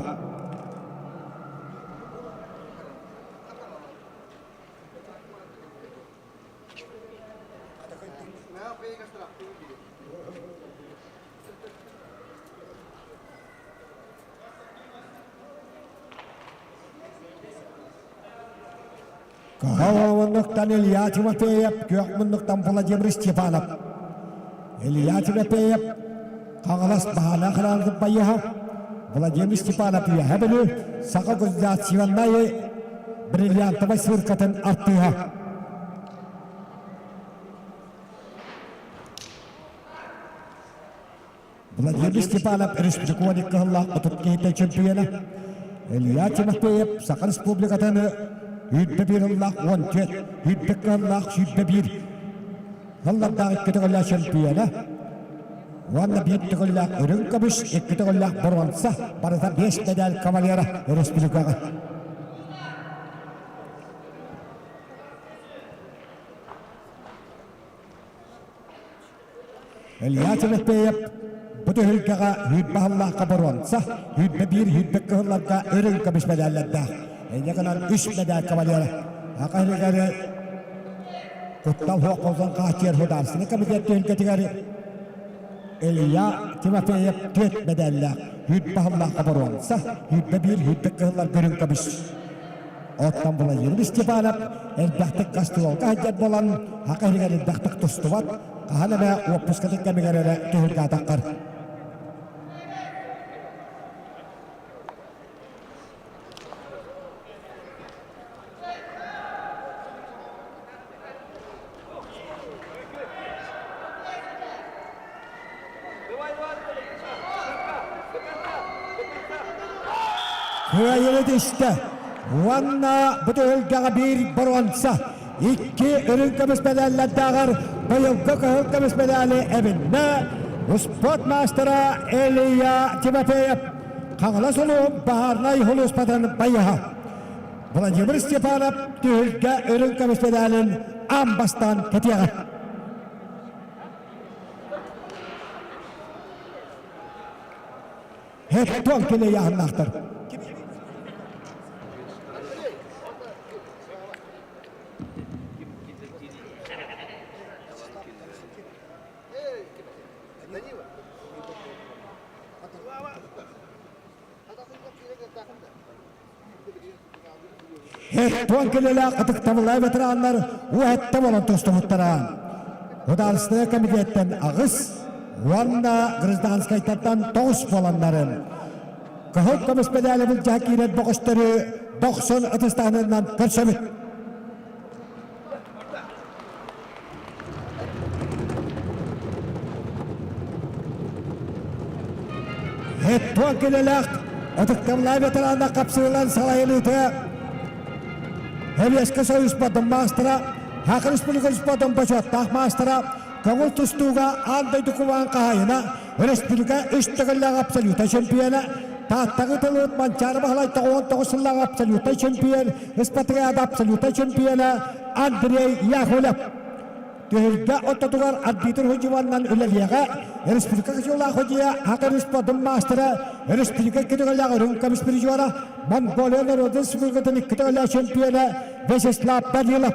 Кыһыл муннуктан Илья Тимофеев, күөх муннуктан Владимир Степанов. Илья Тимофеев Хаҥалас Баһаана Хараанытын байыһа, Владимир Степанов Үөһэ Бүлүү Саха государственнай бриллиантовай циркатын артыыһа. Владимир Степанов республика кыһыллаах 30 киһиттэн чемпиона, Илья Тимофеев Саха Республикатын үүрбэ биир ыллаах 14, үүрбэ кыһыллаах 21 сыллардаах икки төгүллээх чемпиона уонна биир төгүллээх үрүҥ көмүс, икки төгүллээх боруонса, барыта биэс медаль кавалера республикаҕа. Илья Тимофеев бу түһүлгэҕэ 20 сыллаахха боруонса, 21 20 кыһылларга үрүҥ көмүс мэдээллэрдээх. Инньэ гынан үс мэдээль кавалера. Аха иһигэр куттал суох буолсан хааччыйар Судаарыстыбаннай комитет түһүлгэтигэр Илья Тимофеев түөрт мэдээллээх, 20 сыллаахха боруонса, 21 20 кыһылларга үрүҥ көмүс. Оттон Владимир Степанов элбэхтик гастролга сылдьар буолан, аха иһигэр элбэхтик тустубат, хаһан эмэ уоппускатын кэмигэр эрэ түһүлгээтаххар. Кыайыыны түстэ уонна бу түһүлгэҕэ биир боруонса, икки үрүҥ көмүс мэдээллэрдээҕэр быйылгы кыһыл көмүс мэдээли эбиннэ спорт маастара Илья Тимофеев Хаҥалас улууһун баһаарынай сулууспатын байыһа. Владимир Степанов түһүлгэ үрүҥ көмүс мэдээлин аан бастаан кэтиэҕэ. Хеттон килейаһыннаахтар. Хеттон килелээх ытыктабыллаах ветераннар уһэтте болон тустубуттара. Государственный комитеттен аҕыс уонна гражданскайтартан тоҕус буоланнарын кыһыл көмүс медали былдьаһа киирэр бөҕөстөрү дохсун ытыстаһынынан көрсөбүт. Хеттон килэлээх ытыктабылаах ветеранна хапсыылан салайылыыта Сэбиэскэй Союз спордун маастара, Саха Республикатын спордун бочуоттаах маастара, көҥүл тустууга аан дойду кубаан хаһаайына, республика үс төгүллээх абсолютнай чемпиона, Тааттаҕа ыытыллыбыт Манчаары Баһылай 99 сыллааҕы абсолютнай чемпион, Ыспатыгыада абсолютнай чемпиона Андрей Яковлев. Түһүлгэ ортотугар арбитр судьубаннан үлэлиэҕэ республика кычылаах судьуйа Саха спордун маастара, республика икки үрүҥ көмүс призера, Монголия норуотун республикатын икки төгүллээх чемпиона Вячеслав Данилов.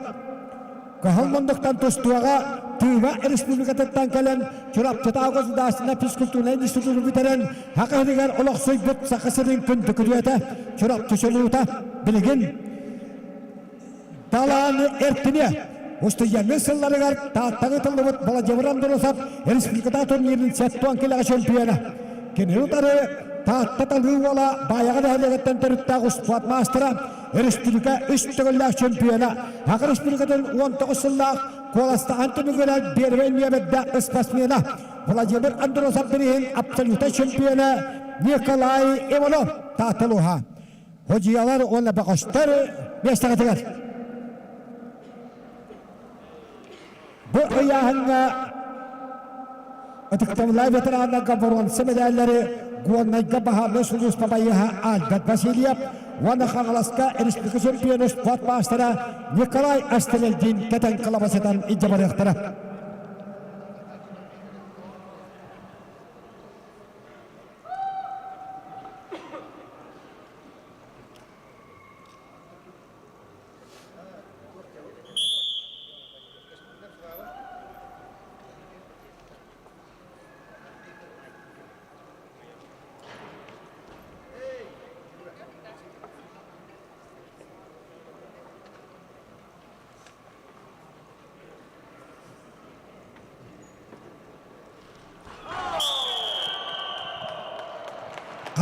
Кыһыл мундуктан тустууга Тыва республикатыттан кэлэн Чурапчытааҕы государственнай физкультурнай институту бүтэрэн Саха сиригэр олохсуйбут Саха сирин күндү күрүөтэ Чурапчы чулуута билигин Талааны эртиниэ. Устудьуоннуу сылларыгар Тааттаҕа ыытыллыбыт Владимир Андросов республикатааҕы турнирын 70 килэҕэ чемпиона. Кинини утары Таатта талыы уола Баайаҕа нэһилиэгиттэн төрүттээх успуорт маастара, республика үс төгүллээх чемпиона, Саха Республикатын 19 сыллаах куоластаһан түмүгүнэн первэй нүөмэрдээх спортсмена Владимир Андросов бирииһин абсолютнай чемпиона Николай Иванов. Таатталуха. Ходьуйалар уонна бөҕөстөр миэстэҕитигэр. Бу ыйааһыҥҥа ытыктабыллаах ветераннарга боруонса мэдээллэри Горнайга баһаарынай сулууспа байыаһа Альберт Васильев уонна Хаҥаласка республика чемпиона спорт маастара Николай Астенельдин кэтэн кылабасытан илдьэ барыахтара.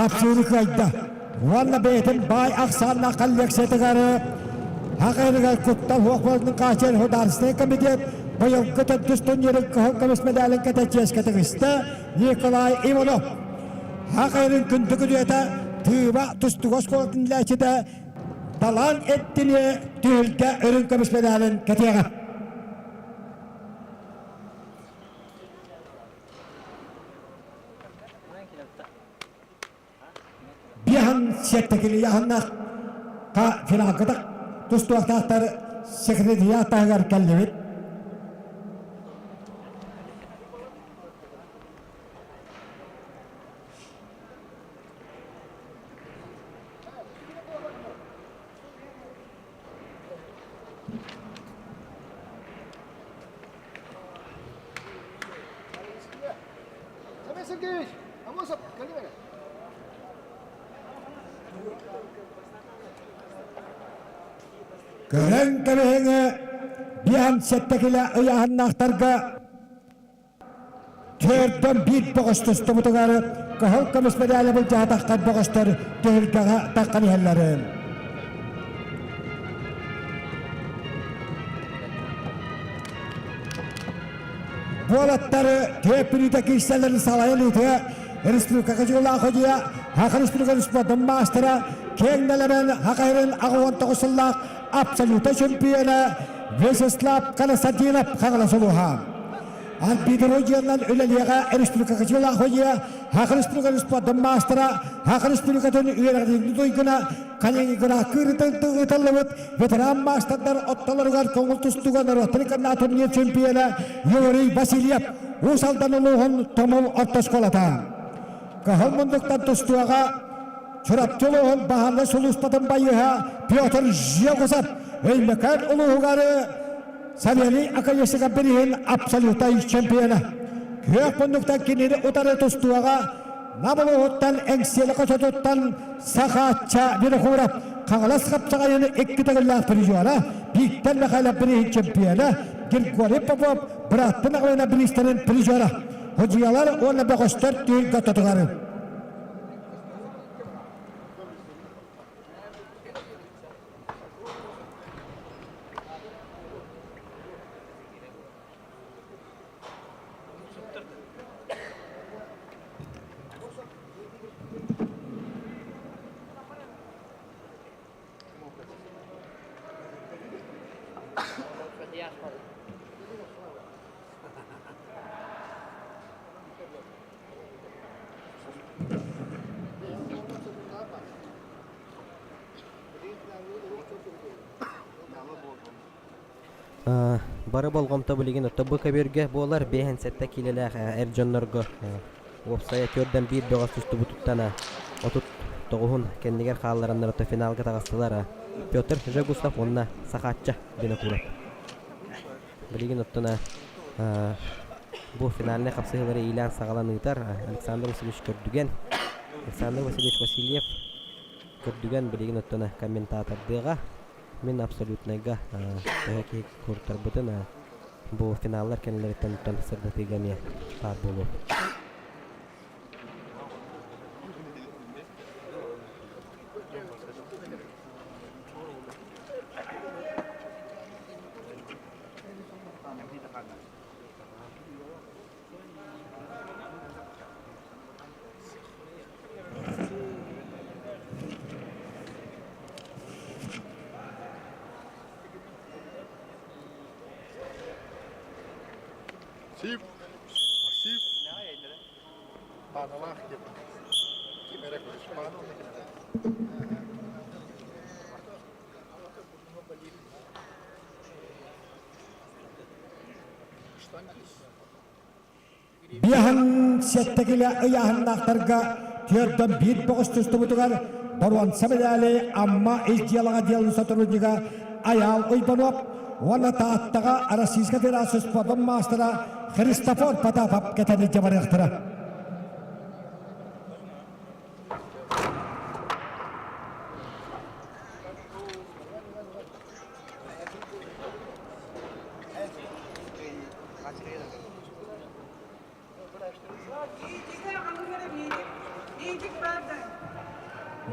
Хапсыыны кыайда уонна бэйэтин баай ахсааннаах коллекциятыгар Хахайыгар куттал суох буоларын хааччыйар Художественный комитет быйылгы төрдүс турнирын кыһыл көмүс медалын кэтэ чиэскэ тигистэ Николай Иванов. Хахайын күндү күрүөтэ Тыыба тустууга оскуолатын үлэчитэ Талаан эттиниэ түһүлгэ үрүҥ көмүс медалын кэтиэҕэ. Биһан сиэттекилияһыннах ка финалгытак тустуохтаахтар секретариат таһыгар кэллибит. Семен Сергеевич, Амосов, кэлин эрэ. Көрөн кэбиһиҥи биһан сэттэ килэ ыйааһыннаахтарга Түөртэн биир бөҕөс тустубутугар кыһыл көмүс мэдээлэ былдьаатахтар бөҕөстөр түһүлгэҕэ таххан иһэллэрин. Буолаттары түөппүнүтэ киирсэллэрин салайан ыытыа республикаҕа дьыллаах ходьуйа Саха Республикатын спордун маастара киэҥ нэлэмэн Хахайрын 89 сыллаах абсолюта чемпиона Вячеслав Константинов Хаҥалас улууһа. Арбитрологиянан үлэлиэҕэ республикаҕа дьыллаах Саха Республикатын спордун маастара Саха Республикатын үөрэҕин туйгуна Калининградка ыытыллыбыт ветеран маастардар оттолоругар көҥүл тустууга норуоттарын кытта турнир чемпиона Юрий Васильев Уус Алдан улууһун Тумул орто оскуолата. Кыһыл мундуктан тустууга Чурапчы улууһун баһаарынай сулууспатын байыһа Петр Жегусов Өймөкөөн улууһугар Савелий Акаесиков бириһин абсолютнай чемпиона. Күөх муннуктан кинини утары тустууга Нам улууһуттан Эҥсиэли хочотуттан Сахаачча Винокуров Хаҥалас хапсаҕайын икки төгүллээх призера, Виктор Михайлов бириһин чемпиона, Григорий Попов бырааттын аҕалына бириистэрин призера. Ходьуйалар уонна бөҕөстөр түһүлгэ тотугары. Бары болҕомто билигин отто бу көбүөргэ буолар 57 киилэлээх эр дьоннорго уопсайа түөртэн биир бөҕөс тустубутуттан 39-ун кэннигэр хааллараннар ото финалга таҕыстылар Петр Жегусов уонна Сахаачча Винокуров. Билигин оттон бу финальнай хапсыһыылары иилээн-саҕалаан ыытар Александр Васильевич Көрдүгэн, Александр Васильевич Васильев Көрдүгэн билигин оттон комментатордыаҕа. Мин абсолютнайга төһө киһи куртарбытын бу финаллар кэннилэриттэн оттон сырдатыыга эмиэ баар буолуо. Массив, массив. Паналаах ким? Ким эрэ Пана уонна ким эрэ. Биэһэн сэттэ килэ ыйааһыннаахтарга түөртэн биир бөҕөс тустубутугар боруонса медали Амма ис дьыалаҕа отделын сотруднига Айаал Уйбанов уонна Тааттаҕа Российскай Федерация спордун маастара Христофор Потапов кэтэн илдьэ барыахтара.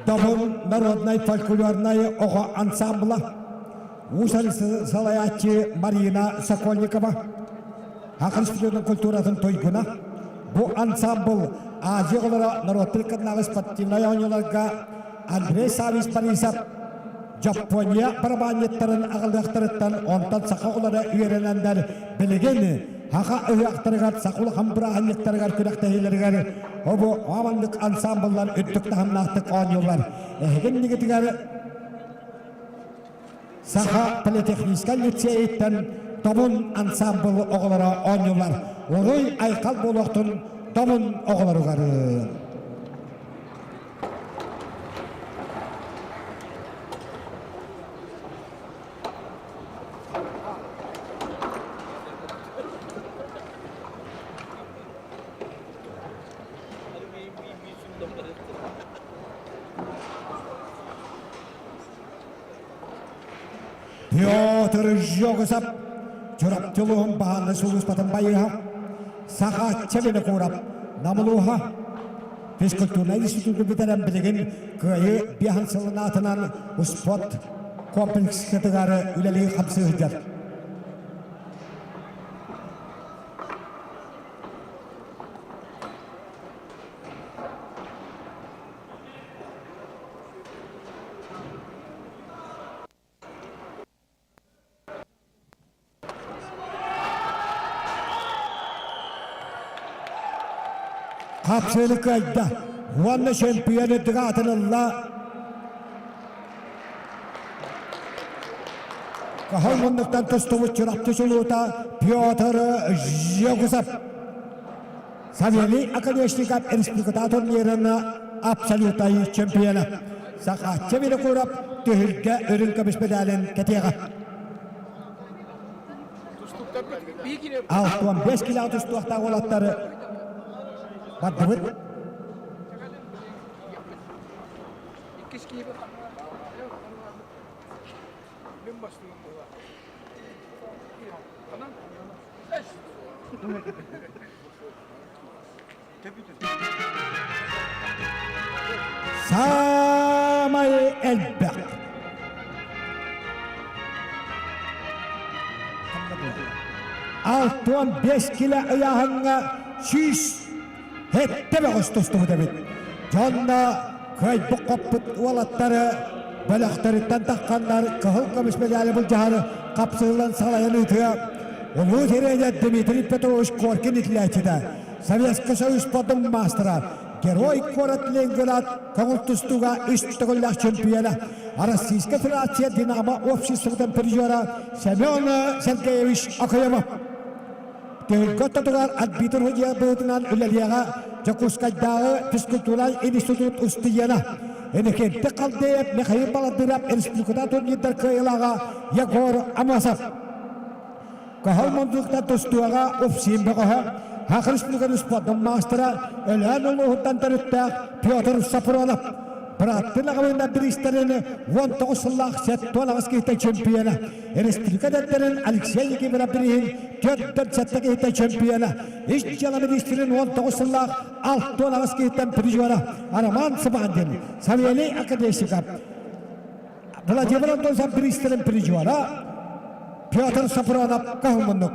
Добун народнай фольклорнай оҕо ансамбла Уус салайааччы Марина Сокольникова Саха Республикатын культуратын туйгуна. Бу ансамбл Азия оҕолоро норуоттар ыккардынааҕы спортивнай оонньууларга Андрей Саввич Борисов Дьоппуонья барабаанньыттарын аҕалыахтарыттан онтон саха оҕолоро үөрэнэннэр билигин саха ыһыахтарыгар, саха улахан бырааһынньыктарыгар күрэхтэһиилэригэр обу маннык ансамбллар үрдүк таһымнаахтык оонньууллар. Эһиги иннигитигэр Саха политехническай лицейиттэн Тобун ансамбл оҕолоро оонньууллар. Уруй айхал буолуохтун Тобун оҕолоругар. Петр Жогусов Чурапчы улууһун баһааннай сулууспатын байыһа, Сахаачча Винокуров Нам улууһа физкультурнай институту бүтэрэн билигин Кыайыы биэһэн сылын аатынан успуорт комплекскытыгар үлэлии хамсыы сылдьар. Хапсыыны кыайда уонна чемпион үрдүк аатын ылла. Кыһыл муннуктан тустубут Чурапчы чулуута Петр Жегусов. Савелий Оконечников республиката турнирын абсолютнай чемпиона. Сахааччы Винокуров түһүлгэ үрүҥ көмүс медалын кэтиэҕэ. 65 кило тустуохтаах уолаттары бардыбыт. Саамай элбэх. 65 кило ыйааһыҥҥа 107 бөҕөс тустубут эбит. Дьонно кыайбыт-хоппут уолаттары бөлөхтөрүттэн тахханнар кыһыл көмүс медали былдьаһары хапсыыллан салайан ыытыа улуу тренер Дмитрий Петрович Коркин иитиллээччитэ, Советский Союз спордун маастара, Герой куорат Ленинград көҥүл тустууга үс төгүллээх чемпиона, Российская Федерация Динамо обществотын призера Семен Сергеевич Окоемов. Түһүлгэ ортотугар арбитр судья быһыытынан үлэлиэҕэ Дьокуускайдааҕы физкультурнай институт устудьуона, Иннокентий Халдеев, Михаил Баладыров республиката турнирдар кыайыылааҕа Егор Амосов. Кыһыл мундуктан тустууга УФСИН бөҕөһө, Саха Республикатын спордун маастара Өлөөн улууһуттан төрүттээх Петр Сафронов. Бырааттын аҕабыына бириистэрин 19 сыллаах 78 киһиттэн чемпиона, республика эдэрдэрин Алексей Никифоров бирииһин 47 киһиттэн чемпиона, ис дьыала министрин 19 сыллаах 68 киһиттэн призера Роман Сыбандин, Савелий Академиков, Владимир Антонов бириистэрин призера Петр Сафронов кыһыл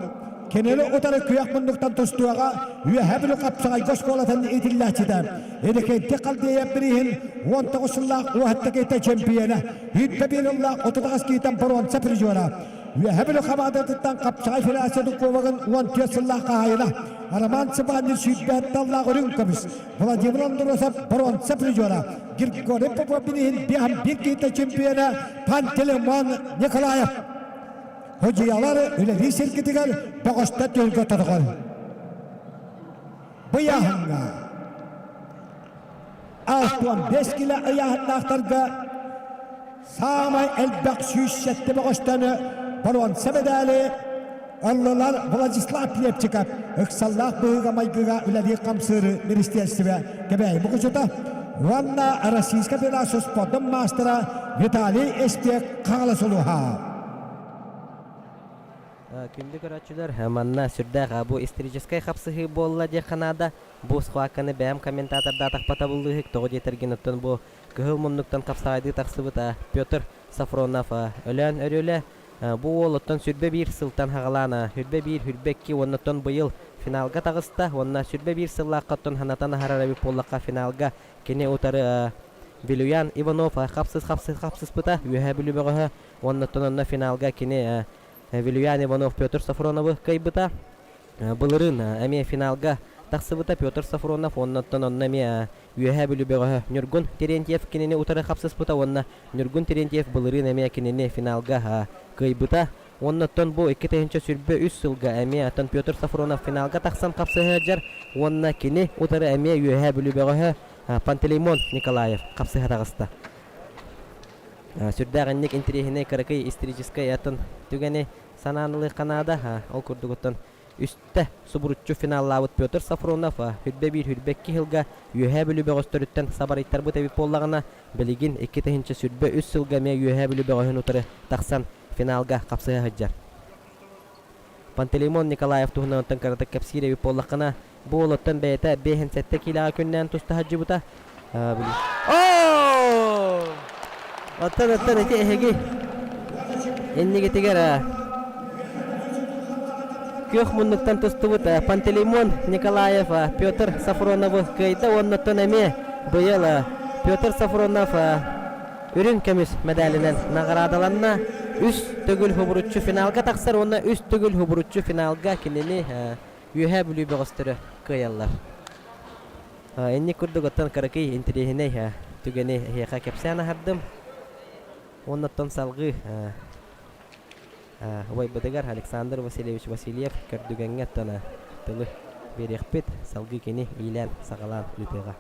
Кинини утары күөх муннуктан тустууга Үөһээ Бүлүү хапсаҕайга оскуолатын иитиллээччитэ Иннокентий Халдеев бирииһин 19 сыллаах уоһаттакыйта чемпиона, 101 сыллаах 38 киһитэн боруонса призера. Үөһэ Бүлүү хамаандатыттан Хапсаҕай Федерациятын кубогын 14 сыллаах хаһаайына Роман Цыбанин сүүрбэт таллаах үрүҥ көмүс, Владимир Андросов боруонса призера, Григорий Попов иһин биэһэн биир киһитэ чемпиона Пантелеймон Николаев. Ходьуйалар үлэлии сиргитигэр бөҕөстө түһүлгэ торҕой. Быйаһыҥҥа 65 килэ ыйааһыннаахтарга саамай элбэх 107 бөҕөстөнү боруонса медали ыллылар Владислав Лепчиков ыксаллаах быһыыга-майгыга үлэлиир-хамсыыр министиэристибэ Кэбээйи Мукучута уонна Российскай Федерация спордун маастара Виталий Эспек Хаҥалас улууһа. Күндү көрөөччүлэр, манна сүрдээх бу историческай хапсыһыы буолла диэххэ наада. Бу схватканы бэйэм комментатордаатахпа табыллыыһык, тоҕо диэтэргин оттон бу кыһыл муннуктан хапсаҕайдыы тахсыбыт Петр Сафронов Өлөөн Өрүөлэ бу уол оттон сүрбэ биир сылтан хаҕалаан сүрбэ биир, сүрбэ икки уонна оттон быйыл финалга таҕыста уонна сүрбэ биир сыллаахха оттон санатан аһарар эбит буоллахха финалга кини утары Вилюян Иванов хапсыс хапсыс хапсыспыта Үөһээ Бүлүү бөҕөһө уонна оттон онно финалга кини Вилюян Иванов Петр Сафроновы кыайбыта. Былырыын эмиэ финалга тахсыбыта Петр Сафронов уонна оттон онно эмиэ Үөһээ Бүлүү бөҕөһө Ньургун Терентьев кинини утары хапсыспыта уонна Ньургун Терентьев былырыын эмиэ кинини финалга кыайбыта. Уонна оттон бу 2023 сылга эмиэ оттон Петр Сафронов финалга тахсан хапсыһа сылдьар уонна кини утары эмиэ Үөһээ Бүлүү бөҕөһө Пантелеймон Николаев хапсыһа таҕыста. Сүрдээх инник интэриэһинэй кыракый историческай атын түгэни санаан ылыахха наада. Ол курдук оттон үстэ субуруччу финаллаабыт Петр Сафронов хүрбэ биир хүрбэ икки сылга Үөһээ Бүлүү бөҕөстөрүттэн сабарыйтарбыт эбит буоллаҕына, билигин 2023 сылга эмиэ Үөһээ Бүлүү бөҕөһүн утары тахсан финалга хапсыһа сылдьар. Пантелеймон Николаев туһунан оттон кыратык кэпсиир эбит буоллаххына, бу уолуттан бэйэтэ 57 киилэҕэ күннээн туста сылдьыбыта. Оо! Оттон оттон ити эһиги иннигитигэр күөх муннуктан тустубут Пантелеймон Николаев Петр Сафроновы кыайда уонна оттон эмиэ быйыл Петр Сафронов үрүҥ көмүс мэдээлинэн наҕараадаланна. Үс төгүл хубуруччу финалга тахсар уонна үс төгүл хубуруччу финалга кинини Үөһээ Бүлүү бөҕөстөрө кыайаллар. Инник курдук оттон кыракый интэриэһинэй түгэни эһиэхэ кэпсээн аһардым. Уонна оттон салҕыы убайбытыгар Александр Васильевич Васильев көрдүгэҥҥэ оттон тылы биэриэхпит, салгыы кини иилээн-саҕалаан ыытыаҕа.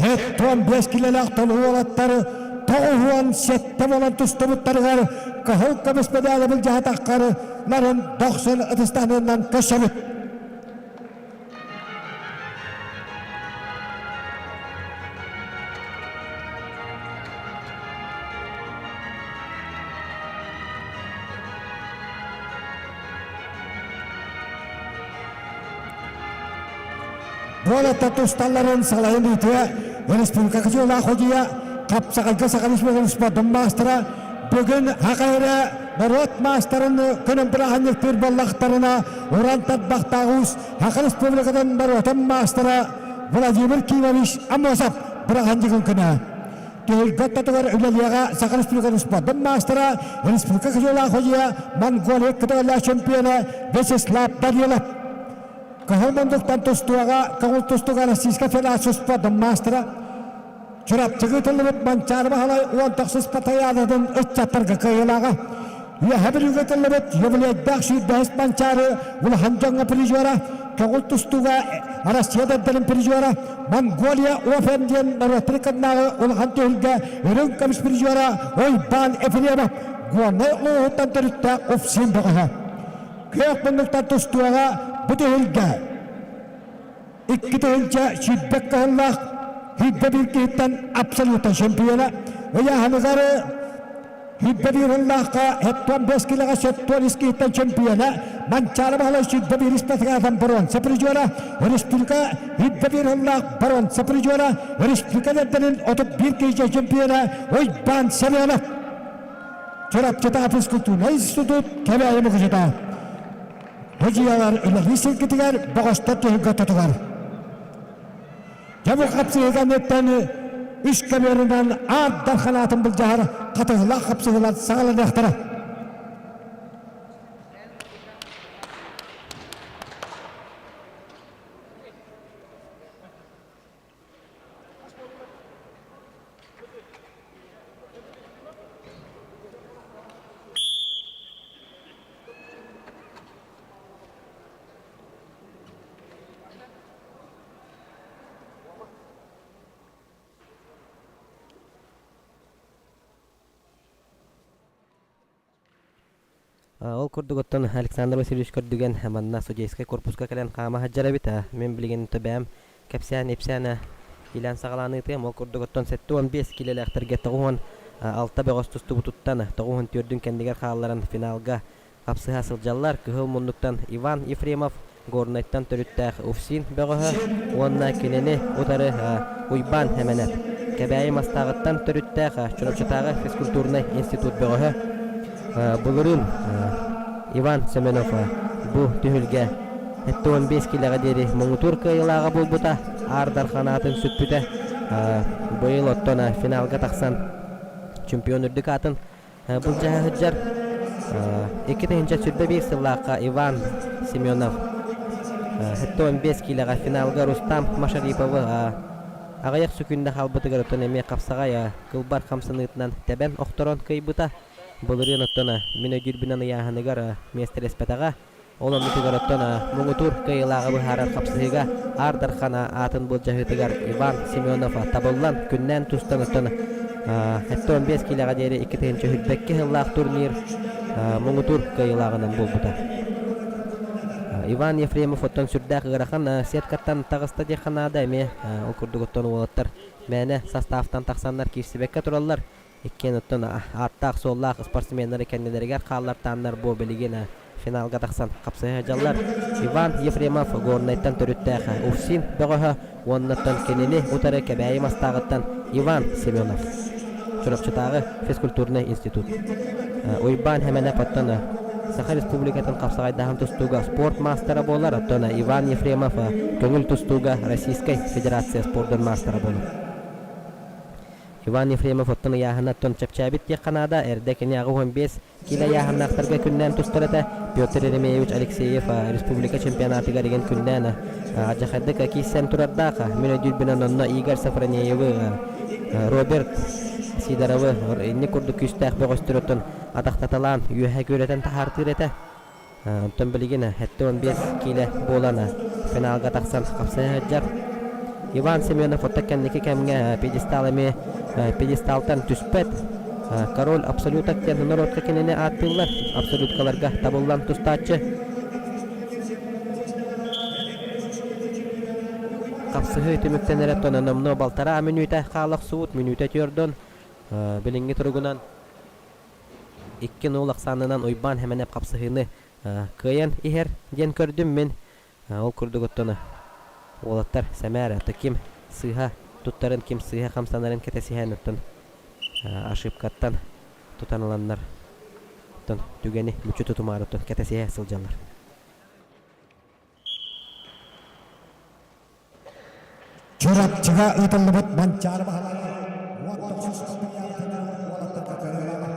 Һэттон биэс килэлээх толуу уолаттары 97 буолан тустубуттарыгар кыһыл көмүс медали былдьаһатаххары нарын дохсун ытыстаныынан көрсөбүт. Буолатта тусталларын салайын ыытыа республика кычылаах ходуйа хапсаҕайга Саха Республикатын спордун маастара бүгүн хакайра норуот маастарын күнүн бырааһынньыктыыр буоллахтарына уран тарбахтаах уус Саха Республикатын норуотун маастара Владимир Кимович Аммосов бырааһынньыгын күнэ. Түһүлгэ ортотугар үлэлиэҕэ Саха Республикатын спордун маастара, республика кыдьыылаах ходьуйа, Монголия кытыгалаах чемпиона Вячеслав Данилов. Кыһыл мундуктан тустууга көҥүл тустууга Российскай Федерация спордун маастара, Чурапчыга ыытыллыбыт Манчаары Баһылай уон тохсус Патайаадатын ыччаттарга кыайыылааҕа. Үөһэ Бүлүүгэ ыытыллыбыт юбилейдаах сүүрбэһис Манчаары улахан дьоҥҥо призера, көҥүл тустууга Россия дэрдэрин призера, Монголия Офен диэн норуоттарын кыннааҕы улахан түһүлгэ үрүҥ көмүс призера Уйбаан Ефремов. Горнай улууһуттан төрүттээх УФСИН бөҕөһө. Күөх муннуктан тустууга бу түһүлгэ 2020 кыһыллаах 101 киһиттэн абсолютно чемпиона ыйааһыныгар 101 сыллаахха 75 килоҕа 73 киһиттэн чемпиона Манчаары Баһылай 101 испатыгаатан боруонса призера республика 101 сыллаах боруонса призера республика эрдэнин 31 киһи чемпиона Уйбаан Семенов Чурапчытаа физкультурнай институт Кэбээйи Мукучута Бу дьиэлэр үлэлии сиргитигэр бөҕөстөр түһүлгэ тутугар. Дьэ бу хапсыһыганныттан үс көмүөрүнэн аар дарханаатын былдьаһар хатыһылаах хапсыһыылар саҕаланыахтара. Ол курдук оттон Александр Васильевич көрдүгэн манна судейскай корпуска кэлэн хаама сылдьар эбит. Мин билигин төбөөм кэпсээн-ипсээн иилээн саҕалаан ыытыам. Ол курдук оттон 75 киилэлээхтэргэ 96 бөҕөс тустубутуттан 94-үн кэннигэр хаалларан финалга хапсыһа сылдьаллар. Кыһыл муннуктан Иван Ефремов, Горнайтан төрүттээх Уфсин бөҕөһө уонна кинини утары Уйбаан Эмэнэп. Кэбээйи Мастааҕыттан төрүттээх Чурапчытааҕы физкультурнай институт бөҕөһө. Былырыын Иван Семенов бу түһүлгэ 75 киилэҕэ диэри муҥутуур кыайыылааҕа буолбута, Аар Дархан аатын сүкпүтэ. Быйыл оттон финалга тахсан чемпион үрдүк аатын Былдьаһа сылдьар 2021 сыллаахха Иван Семенов 75 киилэҕэ финалга Рустам Машариповы аҕыйах сөкүүндэ хаалбытыгар оттон эмиэ хапсаҕай кылбар хамсаныытынан тэбэн охторон кыайбыта. Былырыын оттон мин өйдүүрбүнэн ыйааһыныгар миэстэлэспэтэҕэ. Ол оннутугар оттон муҥутуур кыайыылааҕы быһаарар хапсыһыыга Аар Дархан аатын былдьаһыытыгар Иван Семенов табыллан, күннээн тустан оттон 75 киилэҕэ диэри 2022 сыллаах турнир муҥутуур кыайыылааҕынан буолбута. Иван Ефремов оттон сүрдээх ыарахан сеткаттан таҕыста диэххэ наада эмиэ ол курдук оттон уолаттар мээнэ составтан тахсаннар киирсибэккэ тураллар. Иккиэн оттон ааттаах-суоллаах спортсменнары кэннилэригэр хааллартааннар бу билигин финалга тахсан хапсыһа сылдьаллар. Иван Ефремов Горнайтан төрүттээх Уфсин бөҕөһө уоннаттан кинини утары Кэбээйи Мастааҕыттан Иван Семенов. Чурапчытааҕы физкультурнай институт. Уйбаан Хэмэнэп оттон Саха Республикатын хапсаҕайдаһан тустууга спорт маастара буолар, оттон Иван Ефремов көҥүл тустууга Российскай Федерация спордун маастара буолар. Иван Ефремов оттон ыйааһына оттон чэпчээбит диэххэ наада. Эрдэ кини 85 киилэ ыйааһыннаахтарга күннээн тустар этэ. Петр Еремеевич Алексеев республика чемпионатыгар игин күннээн алдьархайдык киирсэн турардаах. Мин өйдүүрбүнэн онно Игорь Сафронеевы, Роберт Сидоровы инник курдук күүстээх бөҕөстөр оттон атахтаталаан үөһэ күөрэтэн таһаартыыр этэ. Онтон билигин 75 киилэ буолан финалга тахсан хапсыһа сылдьар. Иван Семенов оттон кэнники кэмҥэ пьедестал эмиэ пьедесталтан түспэт. Король абсолюток диэн норуотка кинини ааттыыллар. Абсолюткаларга табыллан тустааччы. Хапсыһыы түмүктэнэрэ тонономно балтараа мүнүүтэ хаала охсубут, мүнүүтэ түөрдон билиҥҥи туругунан 2-0 ахсаанынан Уйбаан Хэмэнэп хапсыһыыны кыайан иһэр диэн көрдүм мин. Ол курдук оттон уолаттар сэмээр ата ким сыыһа туттарын, ким сыыһа хамсанарын кэтэсиһэн оттон ошибкаттан тутан ыланнар оттон түгэни мүччү тутумаары оттон кэтэсиһэ сылдьаллар. Чурапчыга ыытыллыбыт Манчаары Баһылайа 19 уолаттарга кыайыылаах.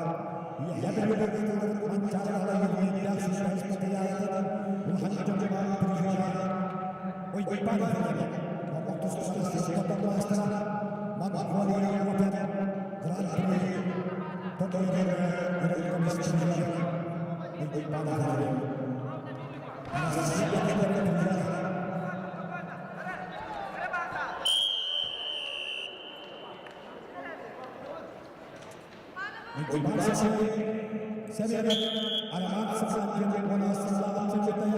Үөһээ Бүлүүгэ ыытыллыбыт Манчаары Баһылай үбүлүөйдээх сүүс матырыйаалын улахан дьоҥҥо призера Уйбаан Ефремов, тустууга маастара Монголия Open Гран-при турнирын өрө призера Уйбаан Ефремов. Семенов, Роман Сысанкин уонна сыллаах абсолютнай,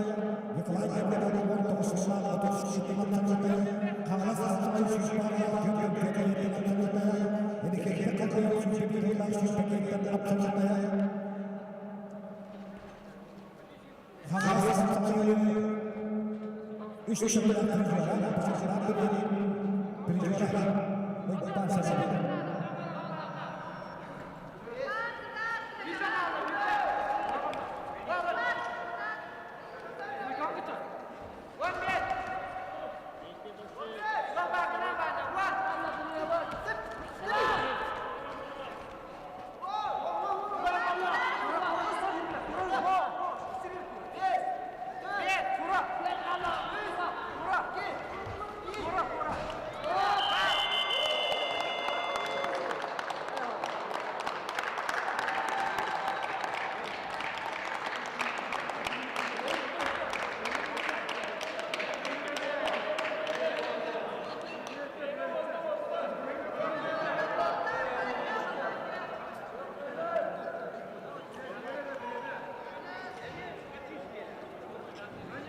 Николай Гаврилов 19 сыллаах 33 абсолютнай, Хаҥалас Алтан Сүүспаалаах Георгий Георгиевтэн абсолютнай, Никита Калгаев 101 сыллаах сүүрбэкиэттэн абсолютнай, Хаҥалас Алтан үс төгүл призера, призера Уйбаан Семенов.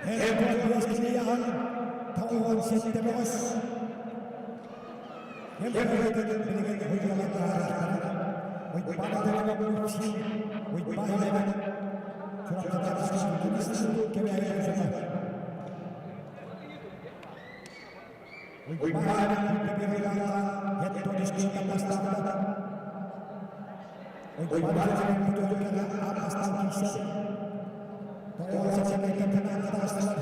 Эбиэскилийэҕин тоҕуһун ситтэбэҕис Кэм билигин уйалар таһаарыахтара. Уйбаан Иванович, Уйбаан Иванович Чурапчытааҕы Кэбээйи Узуна. Уйбаан Иванович Еттонишкита бастаабыта. Уйбаан Иванович аан бастаан киирсэн, тоҕус сэмэйдэртэн ааттаастылар.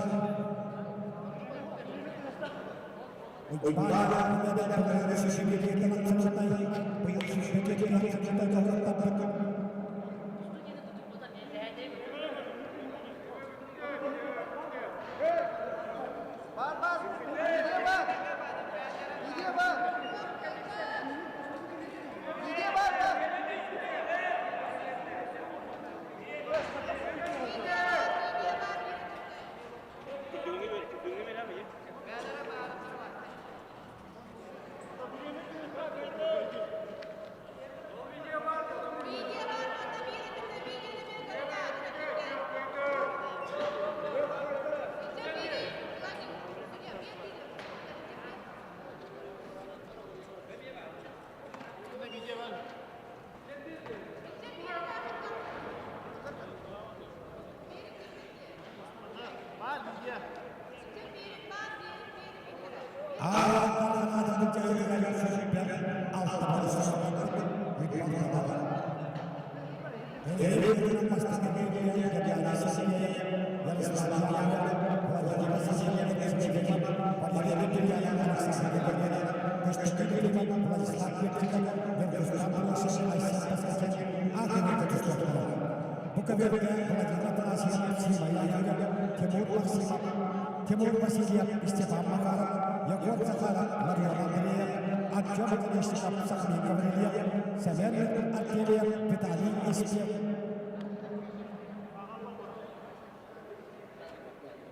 Тимур Васильев, Степан Макаров, Егор Захаров, Марион Андреев, Артем Конечников, Сахамин Гаврильев, Семен Артемьев, Виталий Есипов.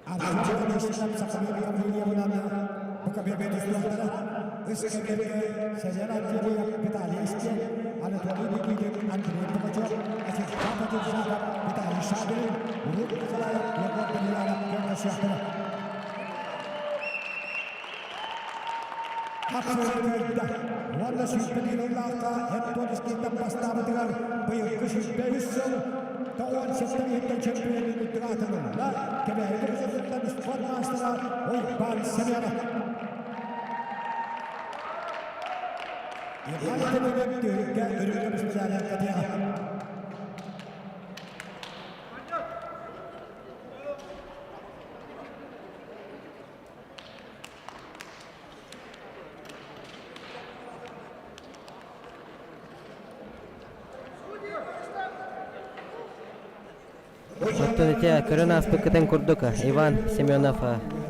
Артем Конечников, Сахамин Гаврильевынан Букаберге түстүөхтэрэ. Үс Семен Артемьев, Виталий Есипов, Анатолий Никитин, Андрей Пугачев, Асистан Патуржаков, Виталий Шадрин, Урут Николаев, Егор Данилянов көмөлөсүөхтэрэ. Хапсыгырда уонна сүүрбэ ыллаахха Эптон бастаабытыгар быйылгы 103 сыл 97 иһиттэн чемпионун үрдүк аатын ылла. Кэбээйи Кыргызыттан спорт маастара Уйбаан Семенов. Иван Семенов түһүлгэ үрүҥ көмүс медаль кэтиэҕэ. Оттон ити көрөн ааспыккытын курдук Иван Семенов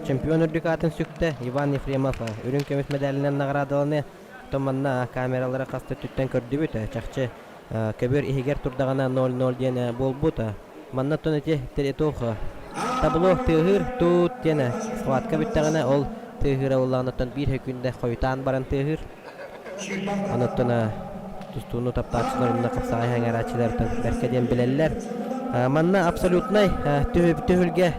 чемпион үрдүк аатын сүктэ, Иван Ефремов үрүҥ көмүс медалынан наҕараадаланыы. Оттон манна камералары хас да өттүттэн көрдүбүт. Чахчы көбүөр иһигэр турдаҕына 0-0 диэн буолбут. Манна оттон ити туох табло тыаһыыр туут диэн схватка бүттэҕинэ ол тыаһыыра буоллаҕына оттон биир сөкүүндэ хойутаан баран тыаһыыр. Онуттан. тустууну таптааччылар уонна хапсаҕай сэҥээрээччилэртэн бэркэ диэн билэллэр. Манна абсолютнай түһүлгэ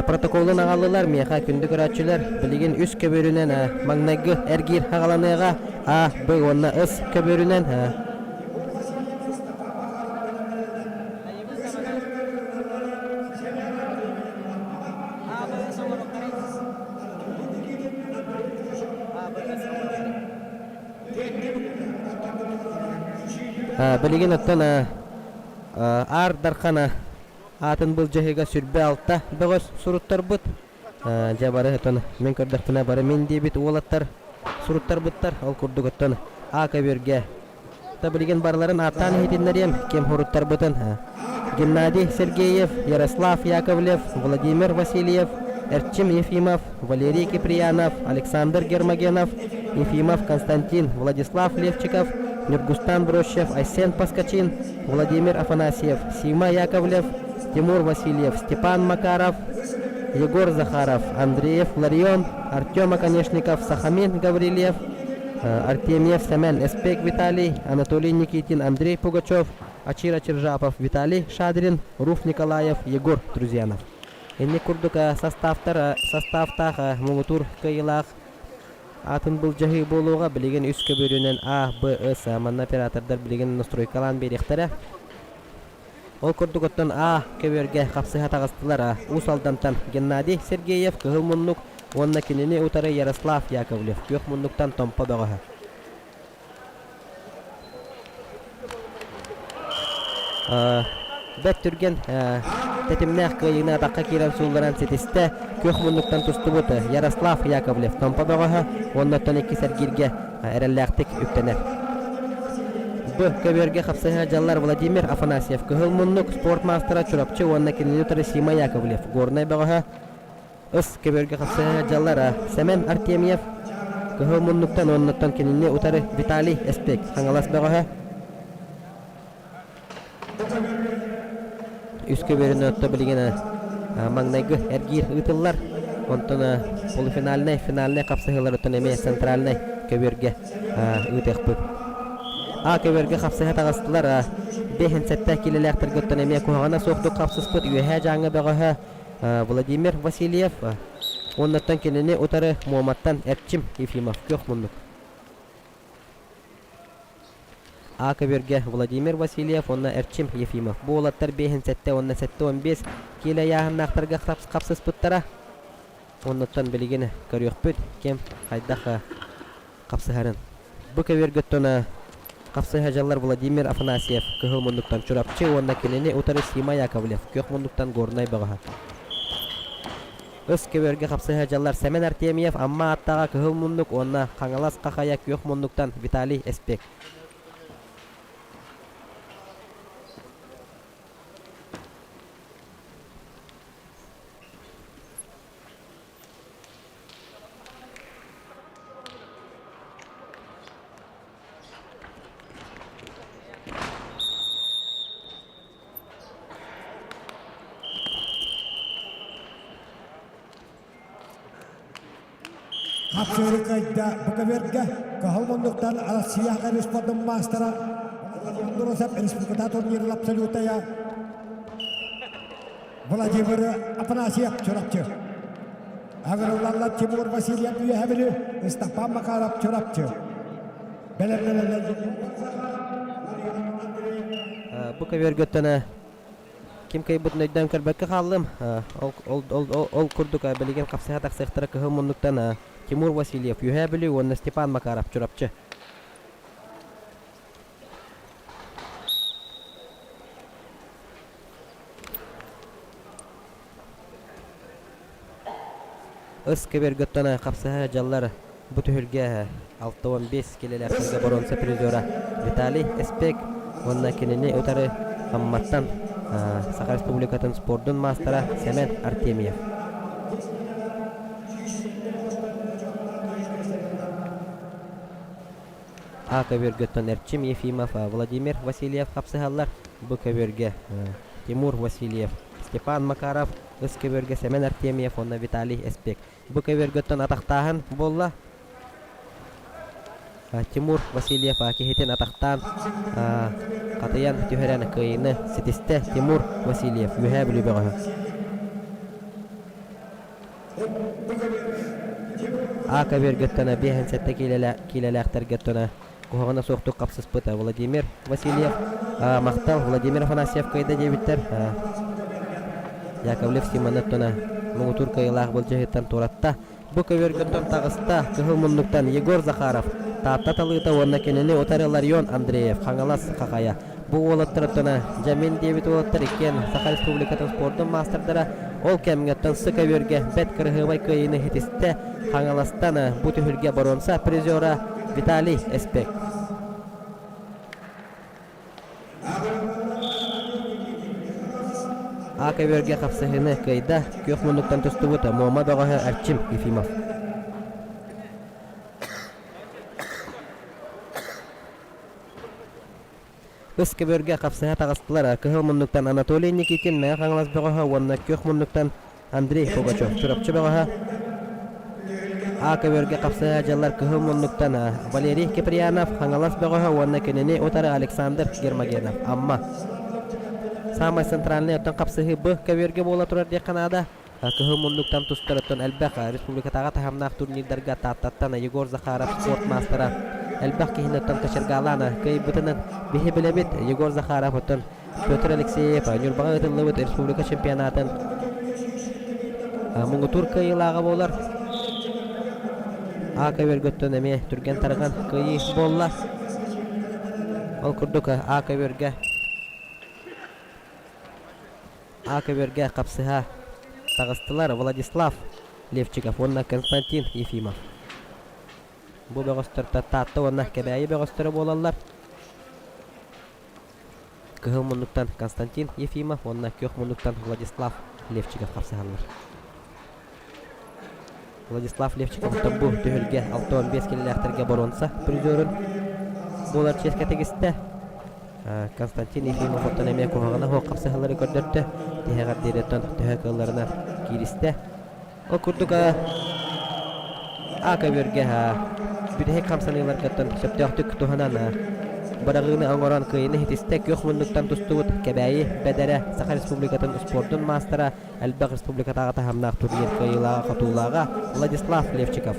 протоколун аҕаллылар миэхэ күндү көрөөччүлэр билигин үс көбүөрүнэн маҥнайгы эргиир хаҕаланыаҕа А, Б уонна С көбүөрүнэн Билигин оттон Аар Дархан аатын былдьаһыыга 26 бөҕөс суруттарбыт. Дьэ бары оттон мин көрдөхпүнэ бары мин диэбит уолаттар суруттарбыттар. Ол курдук оттон А көбүөргэ Та билигин барыларын ааттаан иһитиннэриэм, ким суруттарбытын. Геннадий Сергеев, Ярослав Яковлев, Владимир Васильев, Эрчим Ефимов, Валерий Киприянов, Александр Гермогенов, Ефимов Константин, Владислав Левчиков, Нюргустан Брощев, Айсен Паскачин, Владимир Афанасьев, Сима Яковлев, Тимур Васильев, Степан Макаров, Егор Захаров, Андреев Ларион, Артем Оконешников, Сахамин Гаврильев, Артемьев Сэмэн, Эспек Виталий, Анатолий Никитин, Андрей Пугачев, Ачир Ачиржапов, Виталий Шадрин, Руф Николаев, Егор Друзьянов. Инник курдук составтар составтаах муҥутуур кыайыылаах атын былдьаһыы буолуоҕа билигин үс көбүөрүнэн А, Б, С манна оператордар билигин настройкалаан биэриэхтэрэ. Ол курдук оттон А көбүөргэ хапсыһа таҕыстылар Уус Алдантан Геннадий Сергеев Кыһыл муннук уонна кинини утары Ярослав Яковлев Күөх муннуктан Томпо бөҕөһө. Бэрт түргэн тэтимнээх кыайыыны атахха киирэн суулларан ситистэ. Күөх муннуктан тустубут Ярослав Яковлев Томпо бөҕөһө уонна оттон иккис эргииргэ эрэллээхтик үктэнэр. Б. Көбүөргэ хапсыһа дьаллар Владимир Афанасьев Кыһыл муннук спорт маастара Чурапчы уонна кинини утары Сима Яковлев Горнай бөҕөһө Ыс көбүөргэ хапсыһа дьаллар Сэмэн Артемьев Кыһыл муннуктан уоннаттан кинини утары Виталий Эспек Хаҥалас бөҕөһө Үс көбүөрүнү отто билигин маҥнайгы эргиир ыытыллар. Онтон полуфинальнай, финальнай хапсыһыыларыттан эмиэ центральнай көбүөргэ ыытыахпыт. А көбүөргэ хапсыһа таҕыстылар. Бэһин сэттэ киилэлээхтэргэ оттон эмиэ куһаҕана суохтук хапсыспыт Үөһээ Дьааҥы бөҕөһө Владимир Васильев уоннаттан кинини утары Муоматтан Эрчим Ефимов күөх муннук. А көбүөргэ Владимир Васильев уонна Эрчим Ефимов. Бу уолаттар биэһин сэттэ уонна 75 киилэ ыйааһыннаахтарга хапсыспыттара. Оннуттан билигин көрүөхпүт ким хайдах хапсыһарын. Бу көбүөргэ оттон хапсыһа дьаллар Владимир Афанасьев Кыһыл муннуктан Чурапчы уонна кинини утары Сима Яковлев Күөх муннуктан Горнай бөҕөһө. Ыс көбүөргэ хапсыһа дьаллар Сэмэн Артемьев Амма аттаҕа Кыһыл муннук уонна Хаҥалас Хахайа Күөх муннуктан Виталий Эспек. Хапсыыры кыайда бу көбүөргэ Кыһыл муннуктан Россия республикатын маастара Андросов республиката турнирын абсолютая Владимир Афанасьев Чурапчы. Агырыллаллар Тимур Васильев Үөһэ Бүлүү, Степан Макаров Чурапчы. Бу көбүөргөттөн ким кыайбытын өйдөөн көрбөккө хааллым. Ол курдук билигин хапсыһа тахсыахтара кыһыл муннуктан Тимур Васильев Үөһээ Бүлүү уонна Степан Макаров Чурапчы. Ыс көбүөргөттөн хапсыһа дьаллар бу түһүлгэ 65 килэлээхтэргэ боруонса призера Виталий Эспек уонна кинини утары Амматтан Саха Республикатын спордун маастара Сэмэн Артемьев. А көбүөргөттөн Эрчим Ефимов, Владимир Васильев хапсыһаллар. Б көбүөргэ Тимур Васильев, Степан Макаров, Ыс көбүөргэ Сэмэн Артемьев уонна Виталий Эспек. Бу көбүөргөттөн атахтааһын буолла. Тимур Васильев киһитин атахтаан хатыйан түһэрэн кыайыыны ситистэ Тимур Васильев Үөһээ Бүлүү бөҕөһө. А көбүөргөттөн 57 киилэлээхтэргэ куһаҕана суохтук хапсыспыт Владимир Васильев махтал Владимир Афанасьев кыайда диэбиттэр. Яковлев Симоны оттона муҥутуур кыайыылаах былдьаһыыттан туоратта. Бу көбүөргөттөн таҕыста кыһыл муннуктан Егор Захаров, Таатта талыыта уонна кинини утары Ларион Андреев, Хаҥалас Хахайа. Бу уолаттар оттона дьэ мин диэбит уолаттар иккиэн Саха Республикатын спордун маастардара ол кэмҥэ оттон сы көбүөргэ бэрт кыраһыабай кыайыыны ситистэ Хаҥаластан бу түһүлгэ боруонса призера Виталий Эспек. А көбүөргэ хапсыһыыны кыайда күөх муннуктан тустубут Муома бөҕөһө Эрчим Ефимов. Ыс көбүөргэ хапсыһа таҕыстылар кыһыл муннуктан Анатолий Никитин Мэҥэ Хаҥалас бөҕөһө уонна күөх муннуктан Андрей Пугачев Чурапчы бөҕөһө. А көбүөргэ хапсыһа дьаллар кыһыл муннуктан Валерий Киприянов Хаҥалас бөҕөһө уонна кинини утары Александр Гермогенов Амма. Саамай центральнай оттон хапсыһыы Б көбүөргэ буола турар диэххэ наада. Кыһыл муннуктан тустар оттон элбэх республикатааҕы таһымнаах турнирдарга Тааттаттан Егор Захаров спорт маастара элбэх киһини оттон кочергаалаан кыайбытынан биһи билэбит. Егор Захаров оттон Петр Алексеев Ньурбаҕа ыытыллыбыт республика чемпионатын муҥутуур кыайыылааҕа буолар. А көбүөргөттөн эмиэ түргэн тарҕан кыайыы буолла. Ол курдук А көбүөргэ А көбүөргэ хапсыһа таҕыстылар Владислав Левчиков уонна Константин Ефимов. Бу бөҕөстөр Таатта уонна Кэбээйи бөҕөстөрө буолаллар. Кыһыл муннуктан Константин Ефимов уонна күөх муннуктан Владислав Левчиков хапсыһаллар. Владислав Левчиковтан бу түһүлгэ 65 килэлээхтэргэ боруонса призерун буолар чиэскэ тигистэ. Константин Ефимов оттон эмиэ куһаҕана суох хапсыһалары көрдөрдө. Тиһэҕэр диэри оттон төһө кыалларынан кииристэ. Ол курдук А көбүөргэ бүтэһик хамсаныыларгыттан сөптөөхтүк туһанан быраҕыыны оҥорон кыайыыны ситистэ күөх муннуктан тустубут Кэбээйи Бэдэрэ Саха Республикатын успуордун маастара элбэх республикатааҕы таһымнаах турнир кыайыылааҕа-хотуулааҕа Владислав Левчиков.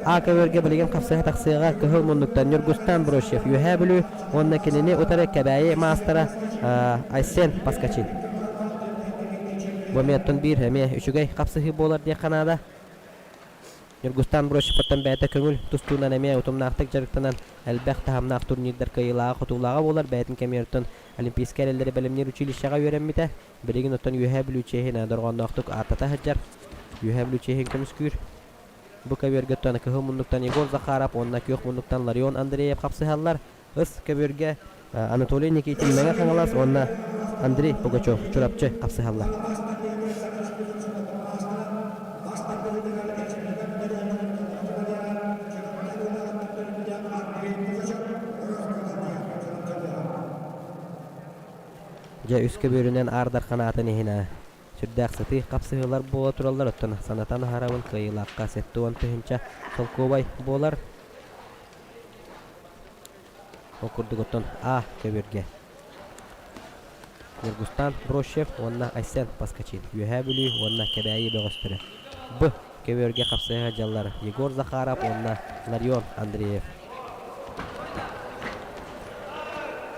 А көбүөргэ билигин хапсыһа тахсыаҕа кыһыл муннуктан Ньургустан Брощев Үөһээ Бүлүү уонна кинини утары Кэбээйи маастара Айсен Паскачин. Бу эмиэ оттон биир эмиэ үчүгэй хапсыһыы буолар диэххэ наада. Ньургустан Брощевтан бэйэтэ көҥүл тустуунан эмиэ утумнаахтык дьарыктанан элбэх таһымнаах турнирдар кыайыылааҕа-хотуулааҕа буолар. Бэйэтин кэмигэр оттон Олимпийскай эрэллэри бэлэмниир училищеҕа үөрэммитэ. Билигин оттон Үөһээ Бүлүү чиэһин дорҕоонноохтук ааттата сылдьар. Үөһээ Бүлүү чиэһин көмүскүүр. Бу көбүөргэ оттон кыһыл муннуктан Егор Захаров уонна күөх муннуктан Ларион Андреев хапсыһаллар. Ыс көбүөргэ Анатолий Никитин Мэҥэ Хаҥалас уонна Андрей Пугачев Чурапчы хапсыһаллар. Дьэ үс көбүөрүнэн Аар Дархан аатын иһин сүрдээх сытыы хапсыһыылар буола тураллар оттон санатан аһарабын кыайыылаахха 70 тыһыынча солкуобай буолар. Ол курдук оттон А көбүөргэ Ньургустан Брощев уонна Айсен Паскачин Үөһээ Бүлүү уонна Кэбээйи бөҕөстөрө Б көбүөргэ хапсыһа дьаллар Егор Захаров уонна Ларион Андреев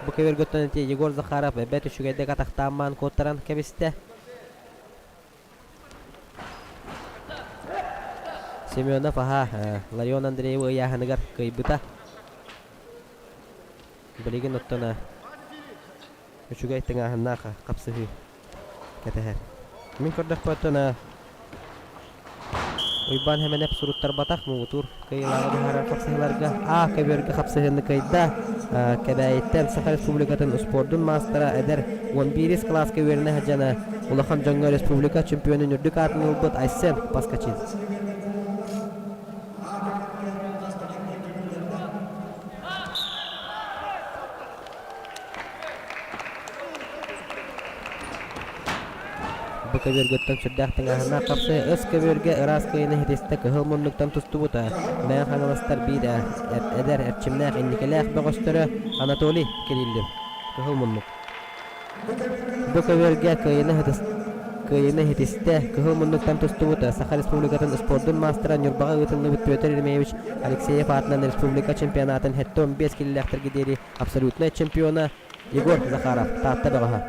Бу көбүөргөттөн ити Егор Захаров бэрт үчүгэйдик атахтаан куоттаран кэбистэ. Семенов аһа Ларион Андреевы ыйааһыныгар кыайбыта. Билигин оттон үчүгэй тыҥааһыннаах хапсыһыы кэтэһэр. Мин көрдөхпө оттон Уйбаан Хэмэнэп суруттарбатах муҥутуур кыайыылааҕы быһаарар хапсыһыыларга А көбүөргэ хапсыһыыны кыайда. Кэбээйиттэн Саха Республикатын успуордун маастара эдэр 11 кылааска үөрэнэ сылдьан улахан дьоҥҥо республика чемпионун үрдүк аатын ылбыт Айсен Паскачин. Бу көбүөргүттэн сүрдээх тыҥааһыннаах хапсыы ыс көбүөргэ ыраас кыайыыны ситистэ кыһыл муннуктан тустубута. Мэҥэ Хаҥаластар биир эдэр эрчимнээх инникилээх бөҕөстөрө Анатолий Кириллин. Кыһыл муннук. Бу көбүөргэ кыайыыны кыайыыны ситистэ кыһыл муннуктан тустубута Саха Республикатын спордун маастара Ньурбаҕа ыытыллыбыт Петр Еремеевич Алексеев аатынан республика чемпионатын 75 килилээхтэргэ диэри абсолютнай чемпиона Егор Захаров, Таатта бөҕөһө.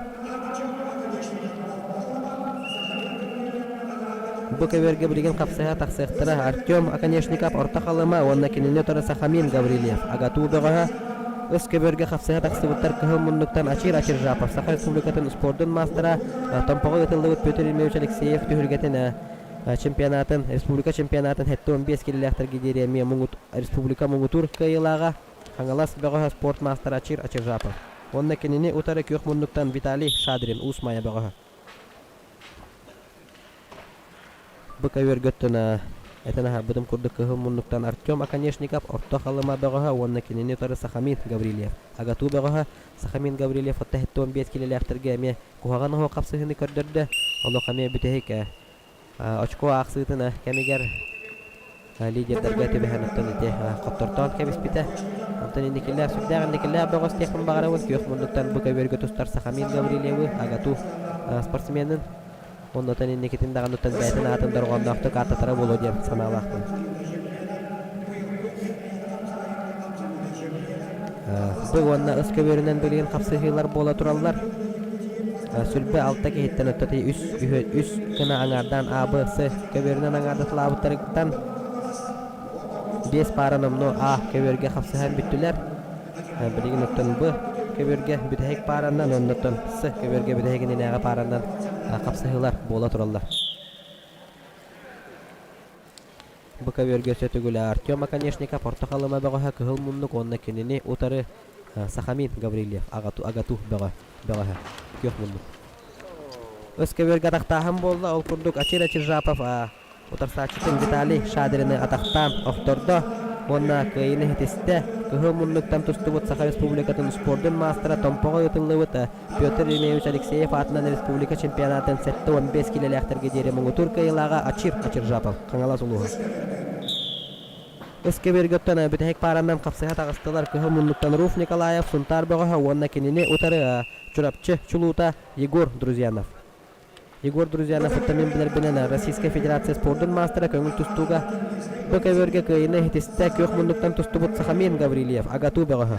Бу көбүөргэ билигин хапсыһа тахсыахтара Артем Оконешников Орто Халыма уонна кинини утары Сахамин Гаврильев, АГАТУ бөҕөһө. Ыс көбүөргэ хапсыһа тахсыбыттар кыһыл муннуктан Ачир Ачиржапов, Саха Республикатын спордун маастара, Томпоҕо ыытыллыбыт Петр Ильич Алексеев түһүлгэтин чемпионатын, республика чемпионатын 75 килилээхтэргэ диэри эмиэ республика муҥутуур кыайыылааҕа Хаҥалас бөҕөһө спорт маастара Ачир Ачиржапов уонна кинини утары күөх муннуктан Виталий Шадрин Уус Майа бөҕөһө. Бу көбүөргөттөн этэн аһарбытым курдук кыһыл муннуктан Артем Оконешников Орто Халыма бөҕөһө уонна кинини утары Сахамин Гаврильев. АГАТУ бөҕөһө Сахамин Гаврильев 75 килэлээхтэргэ эмиэ куһаҕан оһох хапсыһыыны көрдөрдө. Олох эмиэ бүтэһик очко аахсыытын кэмигэр лидердэргэ түбэһэн оттон ити хоттортоон кэбиспитэ. Онтон инникилээх сүрдээх инникилээх бөҕөс диэхпин баҕарабын. Күөх муннуктан бу көбүөргэ тустар Сахамин Гаврильевы АГАТУ спортсменын оннотон инникитин даҕаныттан бэйэтин аатын дорҕоонноохтук ааттатара буолуо диэн санаалаахпын. Бу уонна ыс көбүөрүнэн билигин хапсыһыылар буола тураллар. Сүлбэ алта киһиттэн өттөтүй үс, үс гына аҥаардаан А, Б, С көбүөрүнэн аҥаардатылаабыттарыттан биэс паара номнуо А көбүөргэ хапсыһан бүттүлэр. Билигин оттон Б көбүөргэ бүтэһик пааранан, оннуттан С көбүөргэ бүтэһик иннинээҕи пааранан хапсыһыылар буола тураллар. Бу көбүөргэ өссө төгүл Артем Оконешников Орто Халыма бөҕөһө Кыһыл Муннук уонна кинини утары Сахамин Гаврильев АГАТУ, АГАТУ бөҕө, бөҕөһө Күөх Муннук. Өс көбүөргэ атахтааһын буолла, ол курдук Ачир Ачиржапов утарсааччытын Виталий Шадрины атахтаан охтордо уонна кыайыыны ситистэ. Кыһыл Муннуктан тустубут Саха Республикатын спордун маастара Томпоҕо ыытыллыбыт Петр Еремеевич Алексеев аатынан республика чемпионатын 75 килэлээхтэргэ диэри муҥутуур кыайыылааҕа Ачир Ачиржапов, Хаҥалас улууһа. Өскөбүөргөттөн бүтэһик пааранан хапсыһа таҕыстылар Кыһыл Муннуктан Руф Николаев, Сунтаар бөҕөһө уонна кинини утары Чурапчы чулуута Егор Друзьянов. Егор Друзьянов оттон мин билэрбинэн Российскай Федерация спордун маастара көҥүл тустууга бу көбүөргэ кыайыыны иһитистэ күөх муннуктан тустубут Сахамин Гаврильев АГАТУ бөҕөһө.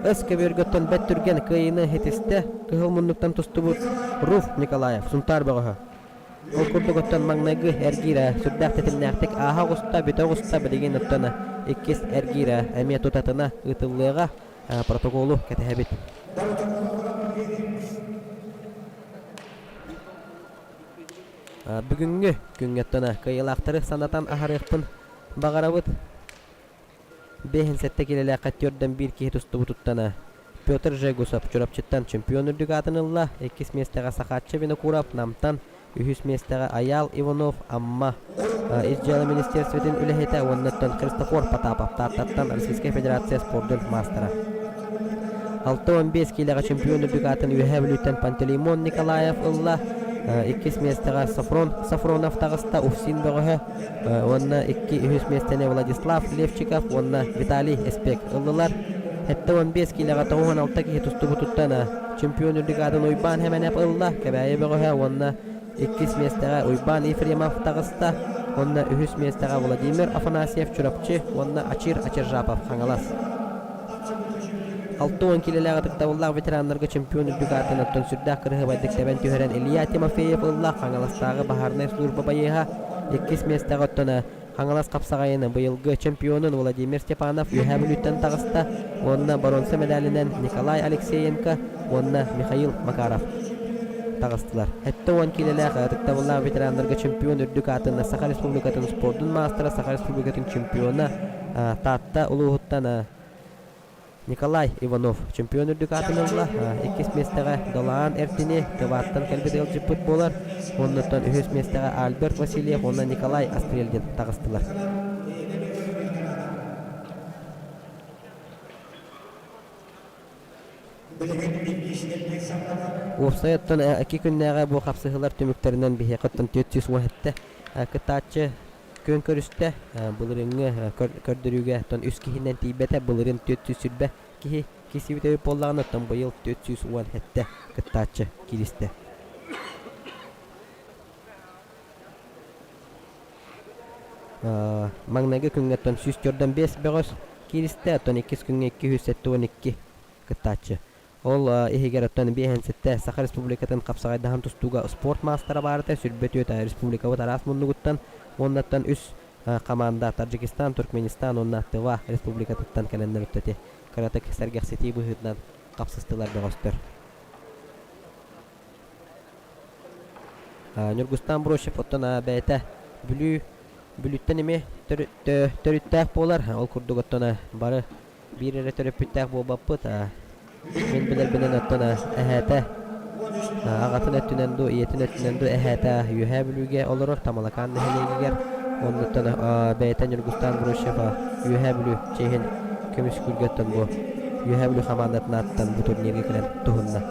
Өс көбүөргөттөн бэт түргэн кыайыыны иһитистэ кыһыл муннуктан тустубут Руф Николаев Сунтаар бөҕөһө. Ол курдук оттон маҥнайгы эргиирэ сүрдээх тэтимнээхтик ааһа оҕуста, бүтэ оҕуста, билигин оттон иккис эргиирэ эмиэ тутатына ыытыллыаҕа. Протоколу кэтэһэбит. Бүгүҥҥү күҥҥэ кыайыылаахтары санатан аһарыахпын баҕарабыт. Бэһин сэттэ килэлээххэ түөрдэн биир киһи тустубутуттан Петр Жегусов Чурапчыттан чемпион үрдүк аатын ылла. Иккис миэстэҕэ Сахаачча Винокуров Намтан Үһүс миэстэҕэ Айаал Иванов, Амма Ис дьыала министиэристибэтин үлэһитэ уонна Христофор Потапов Тааттаттан Российскай Федерация спордун маастара. 65 киилэҕэ чемпион үрдүк аатын Үөһээ Бүлүүттэн Пантелеймон Николаев ылла. Иккис миэстэҕэ Софрон Софронов таҕыста, Уфсин бөҕөһө уонна икки үһүс миэстэни Владислав Левчиков уонна Виталий Эспек ыллылар. 75 киилэҕэ 96 киһи тустубутуттан Чемпион үрдүк аатын Уйбаан Хэмэнэп ылла, Кэбээйи бөҕөһө уонна иккис миэстэҕэ Уйбаан Ефремов таҕыста уонна үһүс миэстэҕэ Владимир Афанасьев Чурапчы уонна Ачир Ачиржапов Хаҥалас. 60 киилэлээх ытыктабыллаах ветераннарга чемпион үрдүк аатын оттон сүрдээх кырыһыбайдык тэбэн түһэрэн Илья Тимофеев ылла Хаҥаластааҕы баһаарынай служба байыаһа иккис миэстэҕэ оттон Хаҥалас хапсаҕайын быйылгы чемпионун Владимир Степанов Үөһээ Бүлүүттэн таҕыста уонна боруонса мэдээлинэн Николай Алексеенко уонна Михаил Макаров таҕыстылар. 70 киилэлээх ытыктабыллаах ветераннарга чемпион үрдүк аатын Саха Республикатын спордун маастара, Саха Республикатын чемпиона Таатта улууһуттан Николай Иванов чемпион үрдүк аатын ылла. Иккис миэстэҕэ Долаан Эртини Тываттан кэлбит ыалдьыппыт буолар. Оннуттан үһүс миэстэҕэ Альберт Васильев уонна Николай Астрельдин таҕыстылар. Уопсай оттон икки күннээҕи бу хапсыһыылар түмүктэринэн биһиэхэ оттон 417 кыттааччы күөн көрүстэ. Былырыыҥҥы көрдөрүүгэ оттон үс киһинэн тиийбэтэ. Былырыын 420 киһи киирсибит эбит буоллаҕына, оттон быйыл 417 кыттааччы кииристэ. Маҥнайгы күҥҥэ оттон 145 бөҕөс кииристэ, оттон иккис күҥҥэ 272 кыттааччы. Ол иһигэр оттон биэһэн Саха Республикатын хапсаҕайдаһан тустууга спорт маастара баарыта 24 республикабыт араас муннугуттан уоннаттан үс хамаанда Таджикистан, Туркменистан уонна Тыва республикатыттан кэлэннэр үттэ кыратык сэргэхситии быһыытынан хапсыстылар бөҕөстөр. Ньургустан Бросев оттон бэйэтэ Бүлүү Бүлүүттэн эмиэ төрүттээх буолар. Ол курдук оттон бары биир эрэ төрөппүттээх буолбаппыт. Мин билэрбинэн оттон эһээтэ аҕатын өттүнэн дуу, ийэтин өттүнэн дуу эһээтэ Үөһээ Бүлүүгэ олорор Тамалакаан нэһилиэгигэр. Оннуттан бэйэтэ Ньургустан Брусев Үөһээ Бүлүү чиэһин көмүскүүргэ оттон бу Үөһээ Бүлүү хамаандатын ааттан бу турнирга кэлэн туһунна.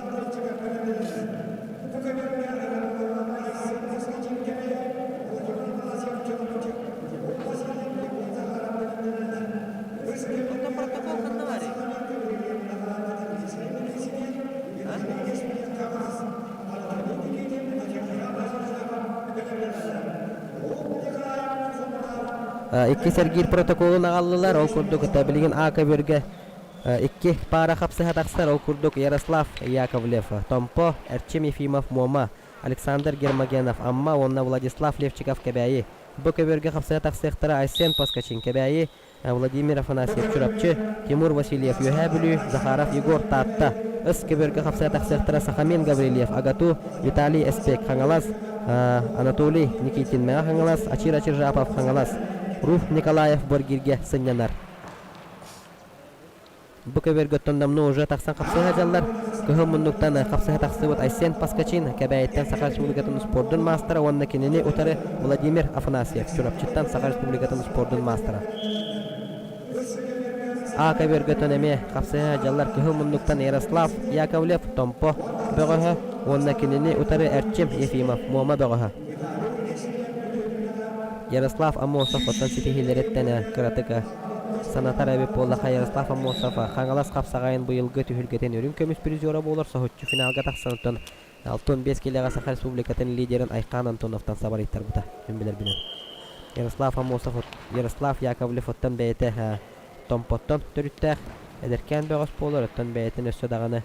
Онтон протокол ханна баарый? А? Иккис эргиир протоколун аҕаллылар. Ол курдук билигин А көбүөргэ икки паара хапсыһа тахсар. Ол курдук Ярослав Яковлев, Томпо, Эрчим Ефимов, Муома, Александр Гермогенов, Амма уонна Владислав Левчиков Кэбээйи. Бу көбүөргэ хапсыһа тахсыахтара Айсен Поскачин, Кэбээйи, Владимир Афанасьев Чурапчы, Тимур Васильев Үөһээ Бүлүү, Захаров Егор Таатта, Ыс көбүөргэ хапсыһа тахсыахтара Сахамин Гаврильев АГАТУ, Виталий Эспек Хаҥалас, Анатолий Никитин Мэҥэ Хаҥалас, Ачир Ачиржапов Хаҥалас, Руф Николаев Боргиргэ сынньанар. Бу көбүөргэ оттон номнуо уже тахсан хапсыһа дьаллар. Кыһыл муннуктан хапсыһа тахсыбыт Айсен Паскачин Кэбээйиттэн Саха Республикатын спордун маастара уонна кинини утары Владимир Афанасьев Чурапчыттан Саха Республикатын спордун маастара. А көбүөргөтөн эмиэ хапсыһа дьаллар кыһыл муннуктан Ярослав Яковлев Томпо бөҕөһө уонна кинини утары Эрчим Ефимов Муома бөҕөһө. Ярослав Аммосов оттон ситиһиилэриттэн кыратык Санатар эбит буоллахха, Ярослав Аммосов Хаҥалас хапсаҕайын быйылгы түһүлгэтин үрүҥ көмүс призера буолар соһуччу финалга тахсан оттон 65 киилэҕэ Саха Республикатын лидерин Айхаан Антоновтан сабарыйтарбыта мин билэрбинэн. Ярослав Аммосов Ярослав Яковлев оттон бэйэтэ Томпоттон төрүттээх эдэркээн бөҕөс буолар, оттон бэйэтин өссө даҕаны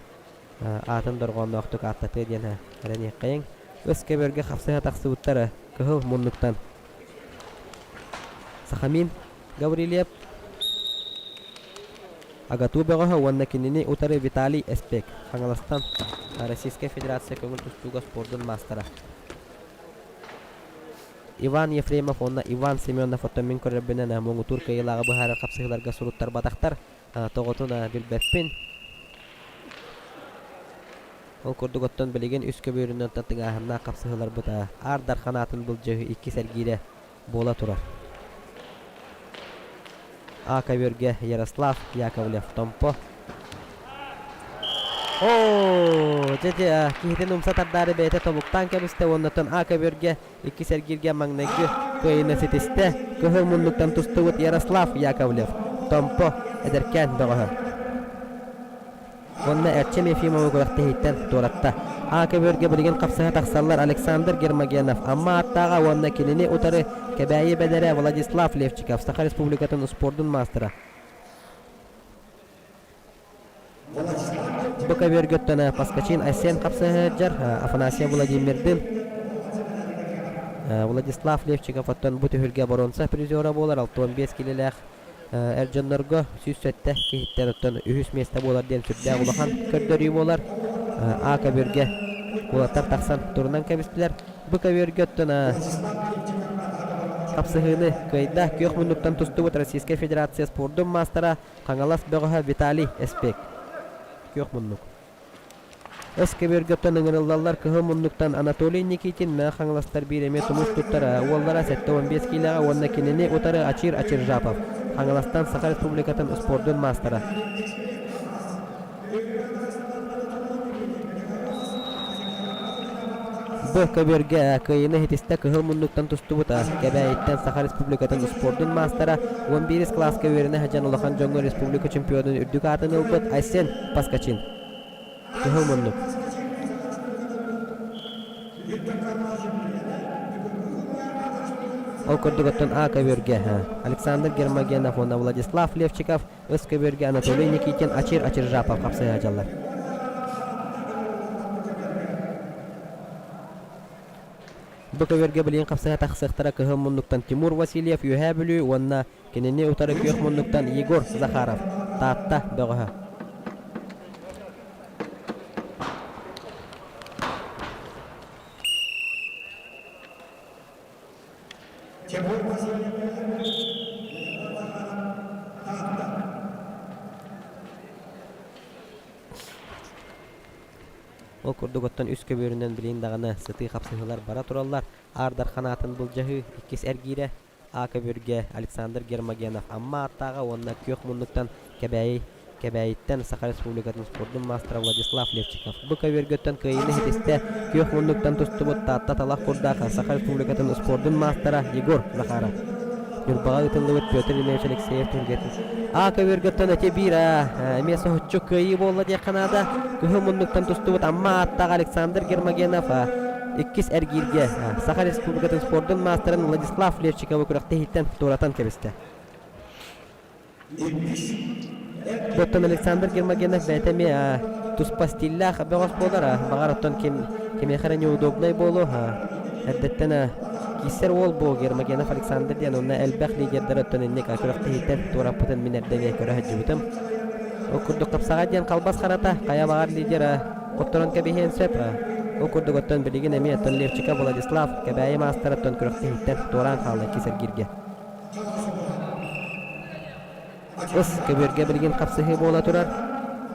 аатын дорҕоонноохтук ааттатыа диэн эрэниэххэйиҥ. Ыс көбүөргэ хапсыһа тахсыбыттар кыһыл муннуктан Сахамин Гаврильев АГАТУ бөҕөһө уонна кинини утары Виталий Эспек, Хаҥаластан Российскай Федерация көҥүл тустууга спордун маастара. Иван Ефремов уонна Иван Семенов оттон мин көрөрбүнэн муҥутуур кыайыылааҕы быһаарар хапсыһыыларга суруттарбатахтар. Тоҕотун билбэппин. Ол курдук оттон билигин үс көбүөрүнэн тыҥааһыннаах хапсыһыыларбыт Аар Дархан аатын былдьаһыы иккис эргиирэ буола турар. А көбүөргэ Ярослав Яковлев Томпо. Оо, дьэ дьэ киһитин умса тардаары бэйэтэ тобуктаан кэбистэ уонна оттон А көбүөргэ иккис эргииргэ маҥнайгы кыайыыны ситистэ. Кыһыл муннуктан тустубут Ярослав Яковлев Томпо эдэркээн бөҕөһө. Уонна Эрчим Ефимовы күрэхтэһииттэн туоратта. А көбүөргэ билигин хапсыһа тахсаллар Александр Гермогенов, Амма ааттааҕа уонна кинини утары Кэбээйи бэдэрэ Владислав Левчиков, Саха Республикатын успуордун маастара. Бу көбүөргөттөн Паскачин Айсен хапсыһа сылдьар, Афанасий Владимирдын Владислав Левчиков оттон бу түһүлгэ боруонса призера буолар 65 килэлээх Эр дьоннорго 107 киһиттэн оттон үһүс миэстэ буолар диэн сүрдээх улахан көрдөрүү буолар. А көбүөргэ уолаттар тахсан турунан кэбистилэр. Бу көбүөргэ оттон хапсыһыыны кыайда күөх муннуктан тустубут Российскай Федерация спордун маастара Хаҥалас бөҕөһө Виталий Эспек. Күөх муннук. Өс көбүөргөттөн ыҥырыллаллар кыһыл муннуктан Анатолий Никитин, Мэҥэ Хаҥаластар биир эмиэ тумус туттар уоллара 75 киилэҕэ уонна кинини утары Ачир Ачиржапов, Хаҥаластан Саха Республикатын успуордун маастара. Б көбүөргэ кыайыыны ситистэ кыһыл муннуктан тустубут Кэбээйиттэн Саха Республикатын спордун маастара, 11 кылааска үөрэнэ сылдьан улахан дьоҥҥо республика чемпионун үрдүк аатын ылбыт Айсен Поскачин. Кыһыл муннук. Ол курдук оттон А көбүөргэ Александр Гермогенов уонна Владислав Левчиков, С көбүөргэ Анатолий Никитин, Ачир Ачиржапов хапсыһа сылдьаллар. Бу көбүөргэ билигин хапсыһа тахсыахтара кыһыл муннуктан Тимур Васильев Үөһээ Бүлүү уонна кинини утары күөх муннуктан Егор Захаров Таатта бөҕөһө. Ол курдук оттон үс көбүөрүнэн билигин даҕаны сытыы хапсыһыылар бара тураллар. Аар Дархан аатын былдьаһыы иккис эргиирэ А көбүөргэ Александр Гермогенов Амма ааттааҕа уонна күөх муннуктан Кэбээйи Кэбээйиттэн Саха Республикатын спордун маастара Владислав Левчиков. Бу көбүөргөттөн кыайыыны ситистэ күөх муннуктан тустубут Таатта талах курдаах Саха Республикатын спордун маастара Егор Захаров. Ньурбаҕа ыытыллыбыт Петр Ильич Алексеев түһүлгэтин А көбүөргөттөн эти биир эмиэ соһуччу кыайыы буолла диэххэ наада. Кыһыл муннуктан тустубут Амма ааттаах Александр Гермогенов иккис эргииргэ Саха Республикатын спордун маастарын Владислав Левчиковы күрэхтэһииттэн туоратан кэбистэ. Оттон Александр Гермогенов бэйэтэ эмиэ туспа стиллээх бөҕөс буолар. Баҕар оттон ким кимиэхэ эрэ неудобнай буолуо. Эрдэттэн киирсэр уол бу Гермогенов Александр диэн онно элбэх лидердэр оттон инник күрэхтэһииттэн туораппытын мин эрдэ эмиэ көрө сылдьыбытым. Ол курдук хапсаҕай диэн халбас харата хайа баҕар лидер хотторон кэбиһиэн сөп. Ол курдук оттон билигин эмиэ оттон Левчиков Владислав Кэбээйи маастара оттон күрэхтэһииттэн туораан хаалла иккис эргииргэ. Ыс көбүөргэ билигин хапсыһыы буола турар.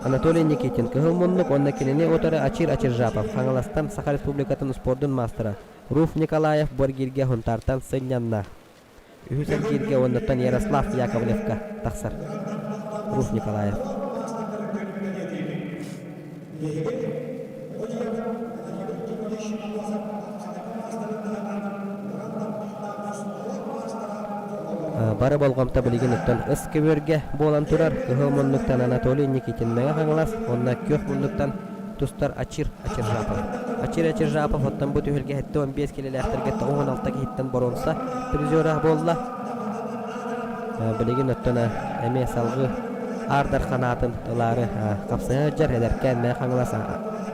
Анатолий Никитин кыһыл муннук уонна кинини утары Ачир Ачиржапов Хаҥаластан Саха Республикатын спордун маастара Руф Николаев бу эргииргэ Һунтаартан сынньанна. Үһүс эргииргэ уоннаттан Ярослав Яковлевка тахсар. Руф Николаев. Бары болҕомто билигин оттон ыс көбүөргэ буолан турар кыһыл муннуктан Анатолий Никитин Мэҥэ Хаҥалас уонна күөх муннуктан тустар Ачир Ачиржапов. Ачир Ачиржапов оттон бу түһүлгэ 75 килэлээхтэргэ 96 киһиттэн боруонса призера буолла. Билигин оттон эмиэ салгыы Аар Дархан аатын ылаары хапсыһа сылдьар эдэркээн Мэҥэ Хаҥалас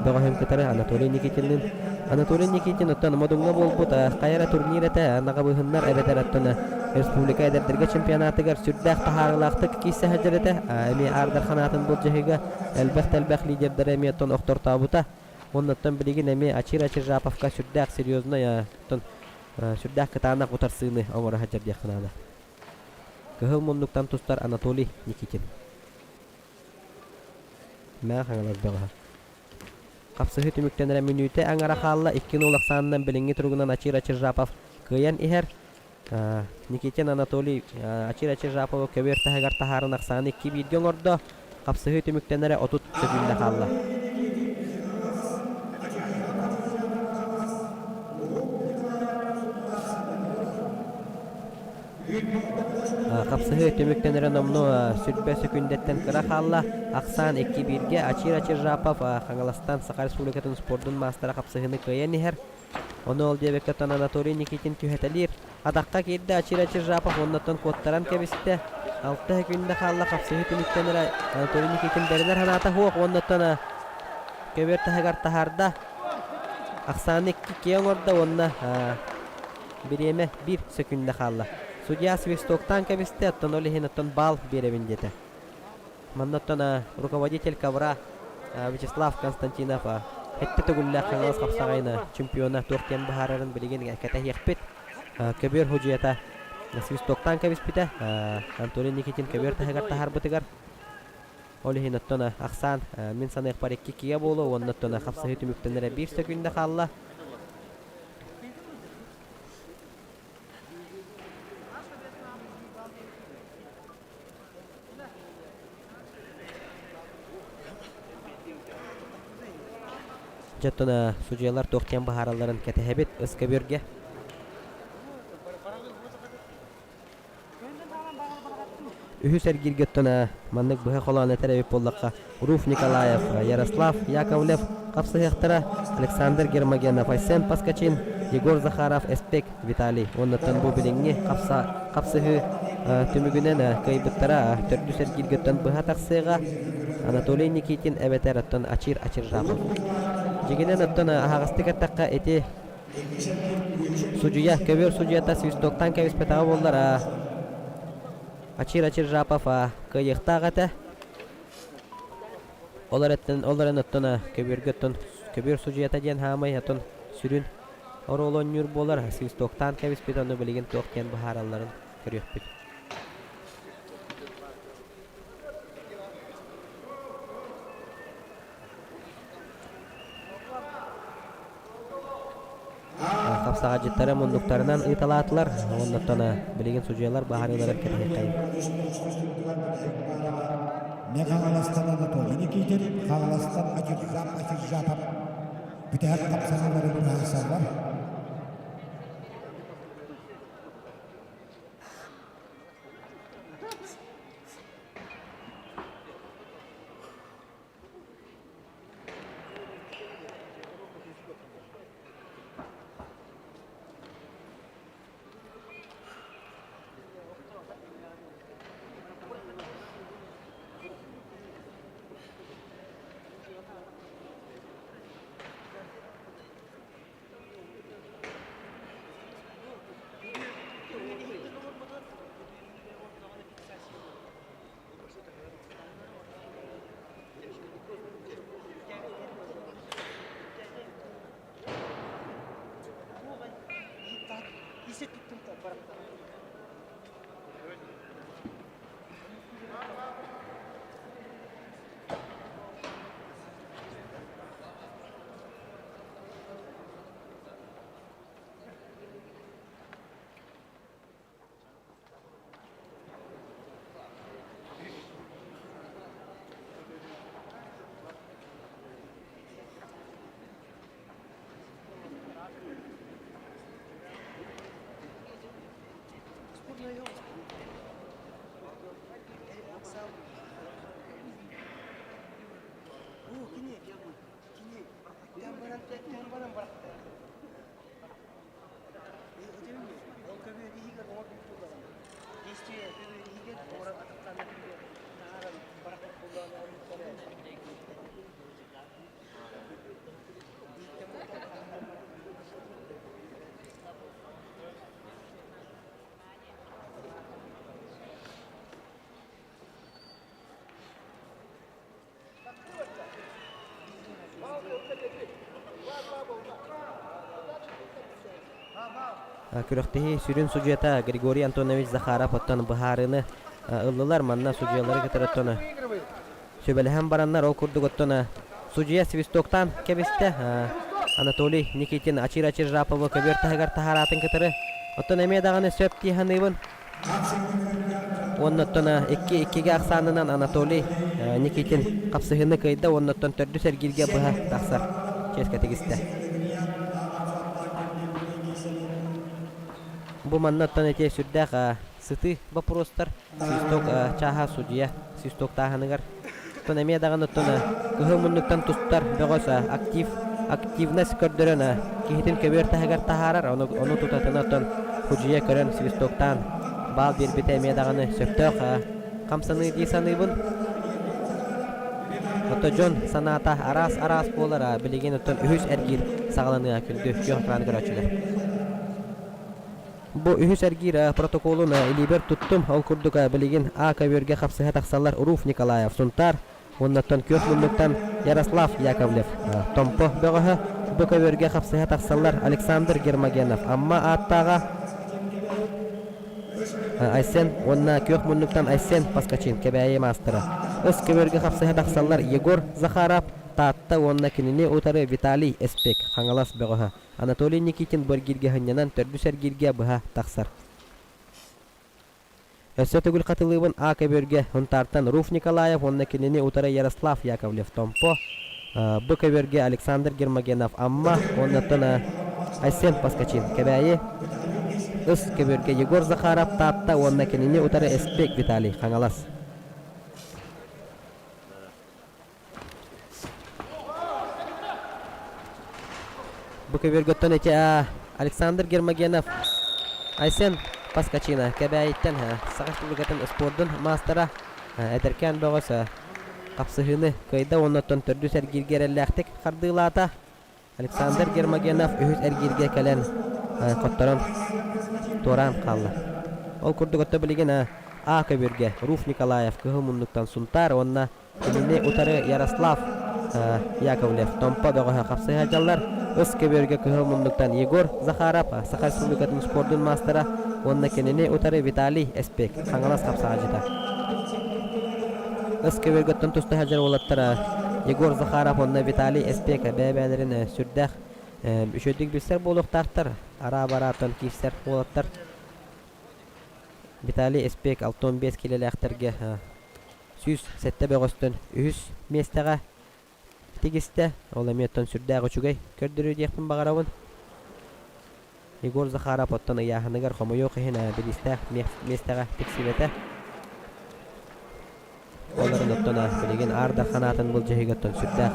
бөҕөһүн кытары Анатолий Никитинныын. Анатолий Никитин оттон Модуҥҥа буолбут хайа эрэ турнир этэ наҕабыһыннар эбэтэр оттон республика эдэрдэргэ чемпионатыгар сүрдээх таһаарыылаахтык киирсэ сылдьар этэ. Эмиэ Аар Дархан аатын былдьаһыыга элбэх да элбэх лидердэри эмиэ оттон охтортообута. Оннуттан билигин эмиэ Ачир Ачиржаповка сүрдээх серьезный оттон сүрдээх кытаанах утарсыыны оҥоро сылдьар диэххэ наада. Кыһыл муннуктан тустар Анатолий Никитин. Мэҥэ Хаҥалас бөҕөһө. Хапсыһыы түмүктэнэрэ мүнүүтэ аҥара хаалла. 2-0 ахсаанынан билиҥҥи туругунан Ачир Ачиржапов кыайан иһэр. Никитин Анатолий Ачир Ачиржаповы көбүөр таһыгар таһааран ахсааны 2-1-гэ оҥордо. Хапсыһыы түмүктэнэрэ 30 сөкүүндэ хаалла. Хапсыһыы түмүктэнэрэ номнуо сүрбэ сөкүүндэттэн кыра хаалла. Ахсаан 2-1-гэ Ачир Ачиржапов Хаҥаластан Саха Республикатын спордун маастара хапсыһыыны кыайан иһэр. Ону ол диэбэккэ оттон Анатолий Никитин түһэтэлиир. Атахха киирдэ Ачир Ачиржапов уоннаттан куоттаран кэбистэ. Алта сөкүүндэ хаалла хапсыһыы түмүктэнэрэ Анатолий Никитин бэринэр санаата суох уоннаттан көбүөр таһыгар таһаарда. Ахсааны икки киэ оҥордо уонна бириэмэ биир сөкүүндэ хаалла. Судья свистоктаан кэбистэ, оттон ол иһин оттон баал биэрэбин диэтэ. Манна оттон руководитель ковра Вячеслав Константинов сэттэ төгүллээх Хаҥалас хапсаҕайын чемпиона туох диэн быһаарарын билигин кэтэһиэхпит. Көбүөр судьуйата свистоктаан кэбиспитэ. Анатолий Никитин көбүөр таһыгар таһаарбытыгар ол иһин оттон ахсаан мин саныахпар икки кигэ буолуо уонна оттон хапсыһыы түмүктэнэрэ биир сөкүүндэ хаалла. Дьэ, судьуйалар туох диэн быһааралларын кэтэһэбит ыскөбүөргэ. Үһүс эргииргэ оттон маннык быһа холоон этэр эбит буоллахха, Руф Николаев, Ярослав Яковлев хапсыһыахтара, Александр Гермогенов, Айсен Паскачин, Егор Захаров, Эспек Виталий. Уоннаттан бу билиҥҥи хапсыһыы түмүгүнэн кыайбыттара төрдүс эргииргэ оттон быһа тахсыаҕа Анатолий Никитин эбэтэр оттон Ачир Ачиржапов. Дьиҥинэн оттон аһаҕастык эттэххэ ити Судьуйа, көбүөр судьуйата свистоктаан кэбиспэтэҕэ буоллар, Ачир Ачиржапов кыайыахтаах этэ. Ол эрэн, ол эрэн оттон көбүөргэ оттон көбүөр судьуйата диэн хаамай оттон сүрүн оруолу оонньуур буолар. Свистоктаан кэбиспит, ону билигин туох диэн быһааралларын көрүөхпүт. Хапсаҕайдьыттары муннуктарынан ыыталаатылар уонна билигин судьуйалар быһаарыыларын кэтэһиэххэйиҥ. Мэҥэ Хаҥаластан Анатолий Никитин, Хаҥаластан Атиржап Атиржапов бүтэһик хапсаҕайларын быһаарсаллар. Күрэхтэһии сүрүн судьуйата Григорий Антонович Захаров оттон быһаарыыны ыллылар. Манна судьуйалары кытары оттон сүбэлэһэн бараннар, ол курдук оттон судьуйа свистоктаан кэбистэ. Анатолий Никитин Ачир Ачиржаповы көбүөр таһыгар таһараатын кытары оттон эмиэ даҕаны сөп дии саныыбын. Уонна оттон икки иккигэ ахсаанынан Анатолий Никитин хапсыһыыны кыайда уонна оттон төрдүс эргииргэ быһа тахсар чиэскэ тигистэ. Бу манна оттон ити сүрдээх сытыы боппуруостар свисток чааһа судьуйа свистоктааһыныгар оттон эмиэ даҕаны оттон кыһыл муннуктан тустар бөҕөс актив активность көрдөрөн киһитин көбүөр таһыгар таһаарар ону, ону тутатына оттон судьуйа көрөн свистоктаан баал биэрбитэ эмиэ даҕаны сөптөөх хамсаныы дии саныыбын. Ото дьон санаата араас-араас буолар, билигин оттон үһүс эргиир саҕаланыа күндү күөх экраны көрөөччүлэр. Бу үһүс эргиир протоколун илиибэр туттум. Ол курдук билигин А көбүөргэ хапсыһа тахсаллар Руф Николаев, Сунтаар, уоннаттан күөх муннуктан Ярослав Яковлев, Томпо бөҕөһө. Бу көбүөргэ хапсыһа тахсаллар Александр Гермогенов, Амма ааттааҕа Айсен уонна күөх муннуктан Айсен Паскачин, Кэбээйи маастара. Ыс көбүөргэ хапсыһа тахсаллар Егор Захаров, Таатта уонна кинини утары Виталий Эспек, Хаҥалас бөҕөһө. Анатолий Никитин бу эргииргэ сынньанан төрдүс эргииргэ быһа тахсар. Өссө төгүл хатылыыбын А көбүөргэ Һунтаартан Руф Николаев уонна кинини утары Ярослав Яковлев Томпо. Бу көбүөргэ Александр Гермогенов Амма уоннаттан Айсен Поскачин Кэбээйи, Ыс көбүөргэ Егор Захаров Таатта уонна кинини утары Эспек Виталий Хаҥалас. Бу көбүөргөттөн ити Александр Гермогенов, Айсен Паскачина Кэбээйиттэн Саха Республикатын спордун маастара эдэркээн бөҕөс хапсыһыыны кыайда уонна оттон төрдүс эргииргэ эрэллээхтик хардыылаата. Александр Гермогенов үһүс эргииргэ кэлэн хотторон туораан хаалла. Ол курдук отто билигин А көбүөргэ Руф Николаев кыһыл муннуктан Сунтаар уонна Кинини утары Ярослав Яковлев Томпо бөҕөһө хапсыһа сылдьаллар. Ыс көбүөргэ кыһыл муннуктан Егор Захаров, Саха Республикатын спордун маастара уонна кинини утары Виталий Эспек, Хаҥалас хапсаҕадьыта. Ыс көбүөргэттэн туста сылдьар уолаттар Егор Захаров уонна Виталий Эспек бэйэ-бэйэлэрин сүрдээх үчүгэйдик билсэр буолуохтаахтар. Араа-барааттан киирсэр уолаттар. Виталий Эспек 65 киилэлээхтэргэ 107 бөҕөстөн үһүс миэстэҕэ тигистэ. Ол эмиэ оттон сүрдээх үчүгэй көрдөрүү диэхпин баҕарабын. Егор Захаров оттон ыйааһыныгар хомойуох иһин бириистээх миэстэҕэ тиксибэтэ. Ол эрэн оттон билигин Аар Дархан аатын былдьаһыыга оттон сүрдээх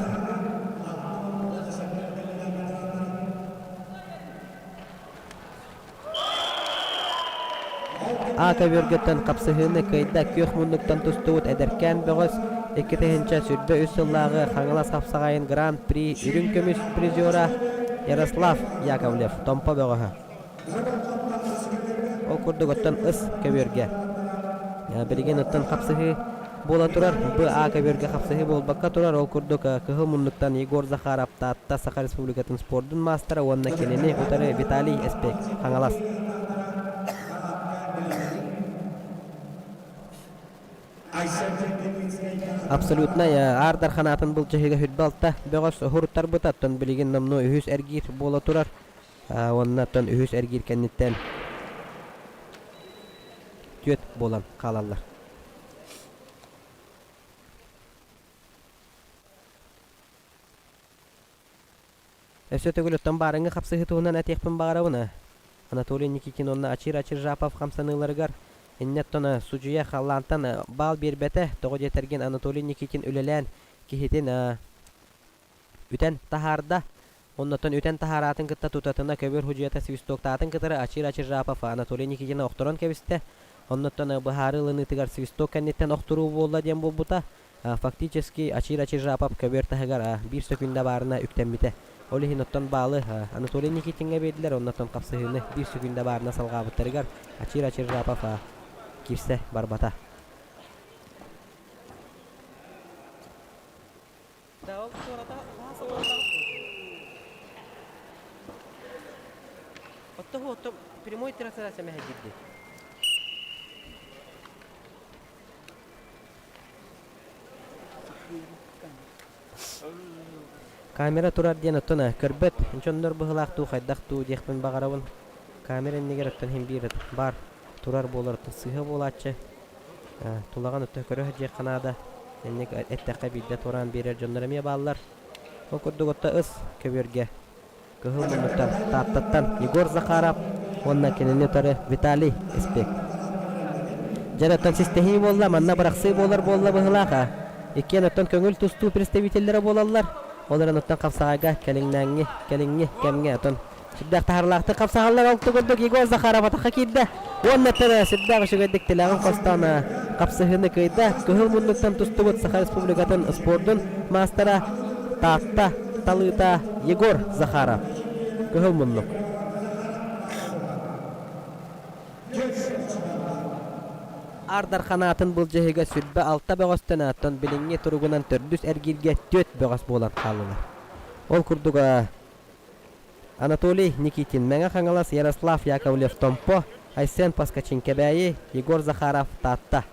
А көбүөргэттэн хапсыһыыны кыайда күөх муннуктан тустубут эдэркээн бөҕөс 2023 сыллааҕы Хаҥалас хапсаҕайын Гран-при үрүҥ көмүс призера Ярослав Яковлев Томпо бөҕөһө. Ол курдук оттон ыс көбүөргэ билигин оттон хапсыһыы буола турар. Б А көбүөргэ хапсыһыы буолбакка турар. Ол курдук кыһыл муннуктан Егор Захаров Таатта Саха Республикатын спордун маастара уонна кинини утары Виталий Эспек Хаҥалас. Абсолютнай Аар Дархан аатын былдьаһыыга хүрбэ алта бөҕөс уһуруттарбыта, оттон билигин номнуо үһүс эргиир буола турар. Уонна оттон үһүс эргиир кэнниттэн түөрт буолан хаалаллар. Өссө төгүл оттон баарыҥҥы хапсыһыы туһунан этиэхпин баҕарабын. Анатолий Никитин уонна Ачир Ачиржапов хамсаныыларыгар инньэ оттон судьуйа халлаантан баал биэрбэтэ. Тоҕо диэтэргин Анатолий Никитин үлэлээн киһитин үтэн таһаарда. Оннуттан үтэн таһаараатын кытта тутатына көбүөр судьуйата свистоктаатын кытары Ачир Ачиржапов Анатолий Никитины охторон кэбистэ. Оннуттан быһаарыы ылыныытыгар свисток кэнниттэн охторуу буолла диэн буолбута. Фактически Ачир Ачиржапов көбүөр таһыгар биир сөкүүндэ баарына үктэммитэ. Ол иһин оттон баалы Анатолий Никитиҥҥэ биэрдилэр, оннуттан хапсыһыыны биир сөкүүндэ баарына салҕаабыттарыгар Ачир Ачиржапов киирсэ барбата. Отто прямой трансляция мэһэйдиир Камера турар диэн оттон көрбөт дьоннор быһылаах дуу хайдах дуу диэхпин баҕарабын. Камера иннигэр оттон иһин биир баар турар буолар оттон сыыһа буолааччы. Тулаҕын өттө көрө сылдьыахха наада. Инник эттэххэ биирдэ туораан биэрэр дьоннор эмиэ бааллар. Ол курдук отто ыс көбүөргэ кыһыл муннуктан Тааттаттан Егор Захаров уонна кинини утары Виталий Испек. Дьэ оттон систэһии буолла, манна бырахсыы буолар буолла быһыылаах. Иккиэн оттон көҥүл тустуу представителлэрэ буолаллар. Ол эрэн оттон хапсаҕайга кэлиҥнээҥҥи, кэлиҥҥи кэмҥэ оттон Сүрдээх таһарлаахтык хапсаһаллар ол курдук Егор Захаров атахха киирдэ. Уонна тэбэ сүрдээх үчүгэйдик тилэҕин хостоон хапсыһыыны кыайда. Кыһыл муннуктан тустубут Саха Республикатын спордун маастара Таатта талыыта Егор Захаров. Кыһыл муннук. Аар Дархан аатын былдьаһыыга 26 бөҕөстөн оттон билиҥҥи туругунан төрдүс эргииргэ түөрт бөҕөс буолан хааллылар. Ол курдук Анатолий Никитин, Мэҥэ Хаҥалас, Ярослав Яковлев, Томпо, Айсен Поскачин, Кэбээйи, Егор Захаров, Таатта.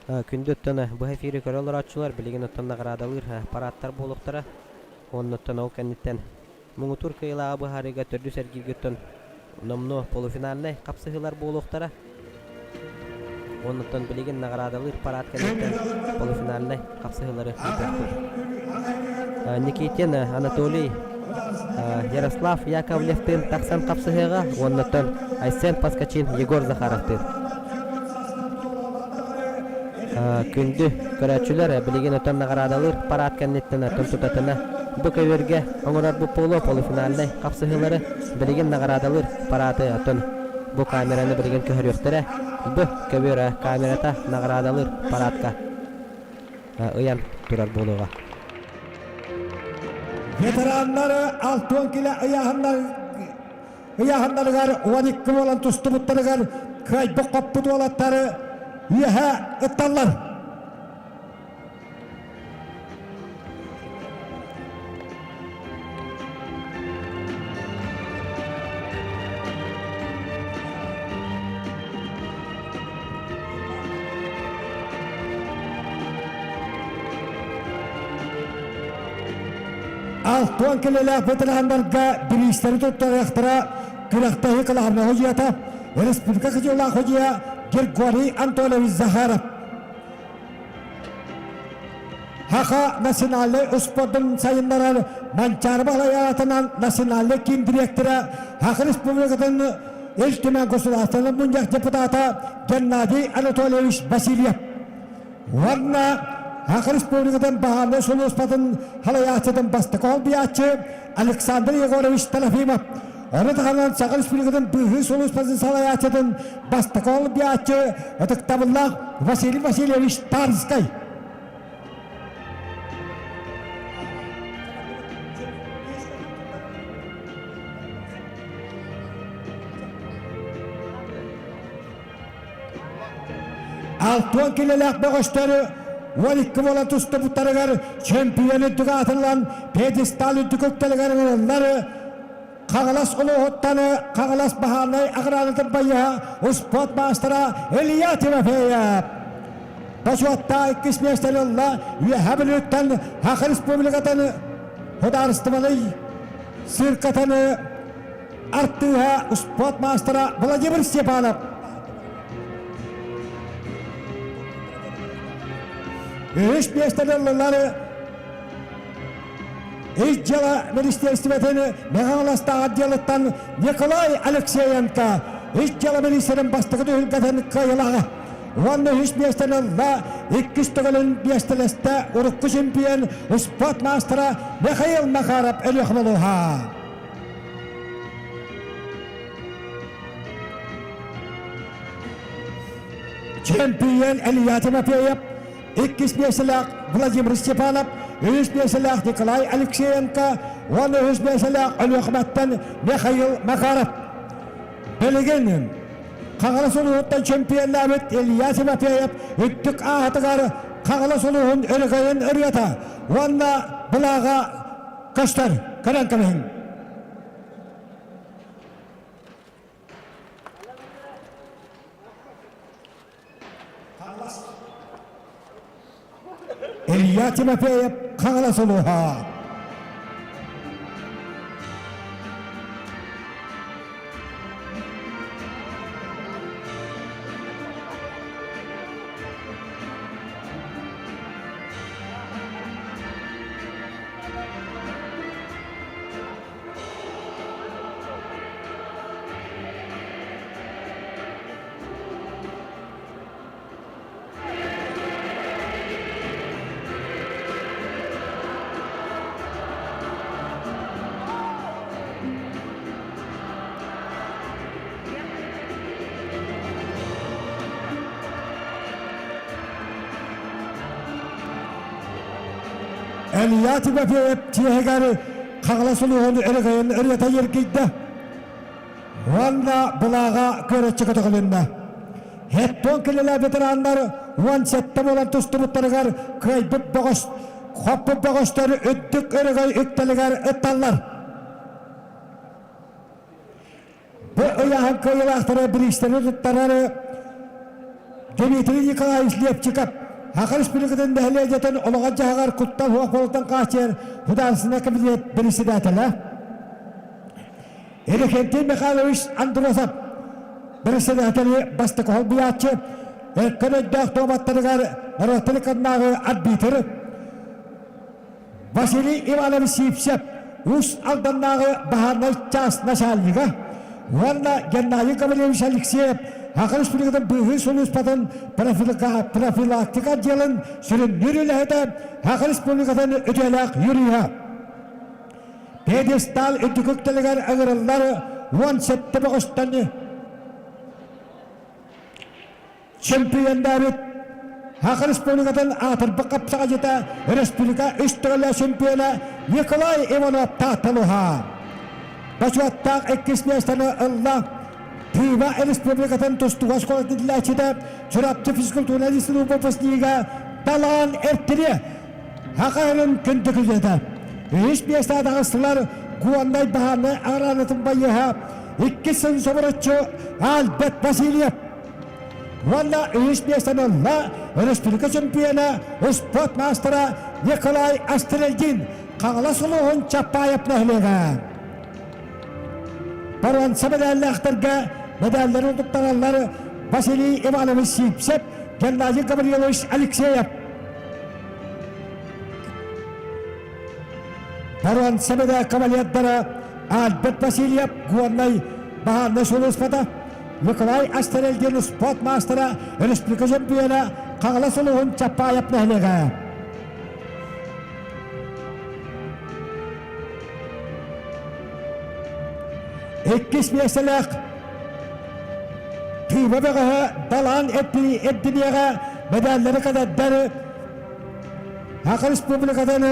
Күндү оттон быһа эфири көрө олорооччулар билигин оттон наҕараадалыыр парадтар буолуохтара. Оннуттан ол кэнниттэн Муҥутуур кыайыылааҕы быһаарыыга төрдүс эргииргэ оттон номнуо полуфинальнай хапсыһыылар буолуохтара. Оннуттан билигин наҕараадалыыр парад кэнниттэн полуфинальнай хапсыһыылары ыытыахпыт. Никитин Анатолий Ярослав Яковлевтыын тахсан хапсыһыаҕа уоннаттан Айсен Поскачин Егор Захаровтыын. Күндү көрөөччүлэр билигин оттон наҕараадалыыр парад кэнниттэн оттон тутатына бу көбүөргэ оҥорорбут буолуо полуфинальнай хапсыһыылары билигин наҕараадалыыр парады оттон бу камераны билигин көһөрүөхтэрэ. Бу көбүөр камерата наҕараадалыыр парадка ыйан турар буолуоҕа. Ветераннары 60 килэ ыйааһыннарыгар 12 буолан тустубуттарыгар кыайбыт-хоппут уолаттары үөһэ ытталлар. Алтуон килэлээх ветераннарга бириистэри туттарыахтара күрэхтэһии кылаабынай судьуйата республика кыдьыылаах судьуйа Григорий Антонович Захаров. Саха национальнай успуордун сайыннарар Манчаары Баһылай аатынан национальнай киин дириэктэрэ Саха Республикатын Ил Түмэн Государственнай Мунньах депутата Геннадий Анатольевич Васильев уонна Саха Республикатын баһаарынай сулууспатын салайааччытын бастакы солбуйааччы Александр Егорович Трофимов Ону таһынан Саха Республикатын быыһыы сулууспатын салайааччытын бастакы олбуйааччы ытыктабыллаах Василий Васильевич Тарскай. Алтуон килэлээх бөҕөстөрү 12 буолан тустубуттарыгар чемпион үрдүк аатыллан пьедестал үрдүк үктэлигэр ылыллар Хаҥалас улууһуттан Хаҥалас баһаарынай аграанатын байыһа успуорт маастара Илья Тимофеев. Бочуоттаах иккис миэстэни ылла Үөһээ Бүлүүттэн Саха Республикатын судаарыстыбаннай циркатын артыыһа успуорт маастара Владимир Степанов. Үһүс миэстэни ыллылар Ис дьыала министиэристибэтин Мэҥэ отделыттан Николай Алексеенко ис дьыала министрин бастакы түһүлгэтин кыайылаҕа уонна үһүс миэстэни ылла иккис төгүлүн миэстэлэстэ урукку чемпион спорт маастара Михаил Макаров Өлүөхүмэ улууһа. Чемпион Илья Тимофеев иккис миэстэлээх Владимир Степанов, үһүс миэстэлээх Николай Алексеенко уонна үһүс миэстэлээх Өлүөхүмэттэн Михаил Макаров. Билигин Хаҥалас улууһуттан чемпионнаабыт Илья Тимофеев үрдүк ааһытыгар Хаҥалас улууһун өрөгөйүн ырыата уонна былааҕа көстөр. Көрөн кэбиһиҥ. Илья Тимофеев Хаҥалас улууһа. Илья Тимофеев чиэһигэр Хаҥалас улууһун өрөгөйүн ырыата эргийдэ. Уонна былааҕа көрөччү көтөҕүлүннэ. Хеттон килэлээ ветераннар 17 буолан тустубуттарыгар кыайбыт бөҕөс, хоппут бөҕөстөр үрдүк өрөгөй үктэлигэр ытталлар. Бу ыйааһын кыайыылаахтара бириистэри туттарар Дмитрий Николаевич Лепчиков Саха Республикатын нэһилиэнньэтин олоҕор-дьаһаҕар куттал суох буолуутун хааччыйар Художественнай комитет председателэ Иннокентий Михайлович Андросов председатели бастакы холбуйааччы Өркөн өйдөөх дуобаттарыгар норуоттары кыннааҕы арбитр Василий Иванович Сивцев Уус Алданнааҕы баһаарынай чаас начальнига уонна Геннадий Гаврильевич Алексеев Саха Республикатын быыһыыр сулууспатын профилактика отделын сүрүннүүр үлэһитэ Саха Республикатын үтүөлээх юриһа. Пьедестал үрдүк үктэлигэр ыҥырыллар 17 бөҕөстөн чемпионнарыт Саха Республикатын аатырбыт хапсаҕайдьыта республика үс төгүллээх чемпиона Николай Иванов Таатталуһа. Бочуоттаах иккис миэстэни ылла Тыва Республикатын тустууга оскуолатын иитиллээччитэ Чурапчы физкультурнай институт выпускнига Далаан Эртири Саха сирин күндү күзүтэ. Үһүс миэстэҕэ таҕыстылар Гуоннай баһаарынай араанатын байыаһа иккис сыл собуруччу Альберт Васильев уонна үһүс миэстэни ылла республика чемпиона, спорт маастара Николай Астрельдин Хаҥалас улууһун Чапаев нэһилиэгэ. Боруонса мэдээллээхтэргэ мэдээллэри туттараллар Василий Иванович Сивцев, Геннадий Гаврилович Алексеев. Боруонса мэдээ кавалердара Альберт Васильев, Горнай баһаарынай сулууспата, Николай Астерельдин спорт маастара, республика чемпиона Хаҥалас улууһун Чапаев нэһилиэгэ. Иккис миэстэлээх Тыыба бөҕөһө Далаан эрдиниэҕэ мэдээллэри кэтэрдэр Саха Республикатын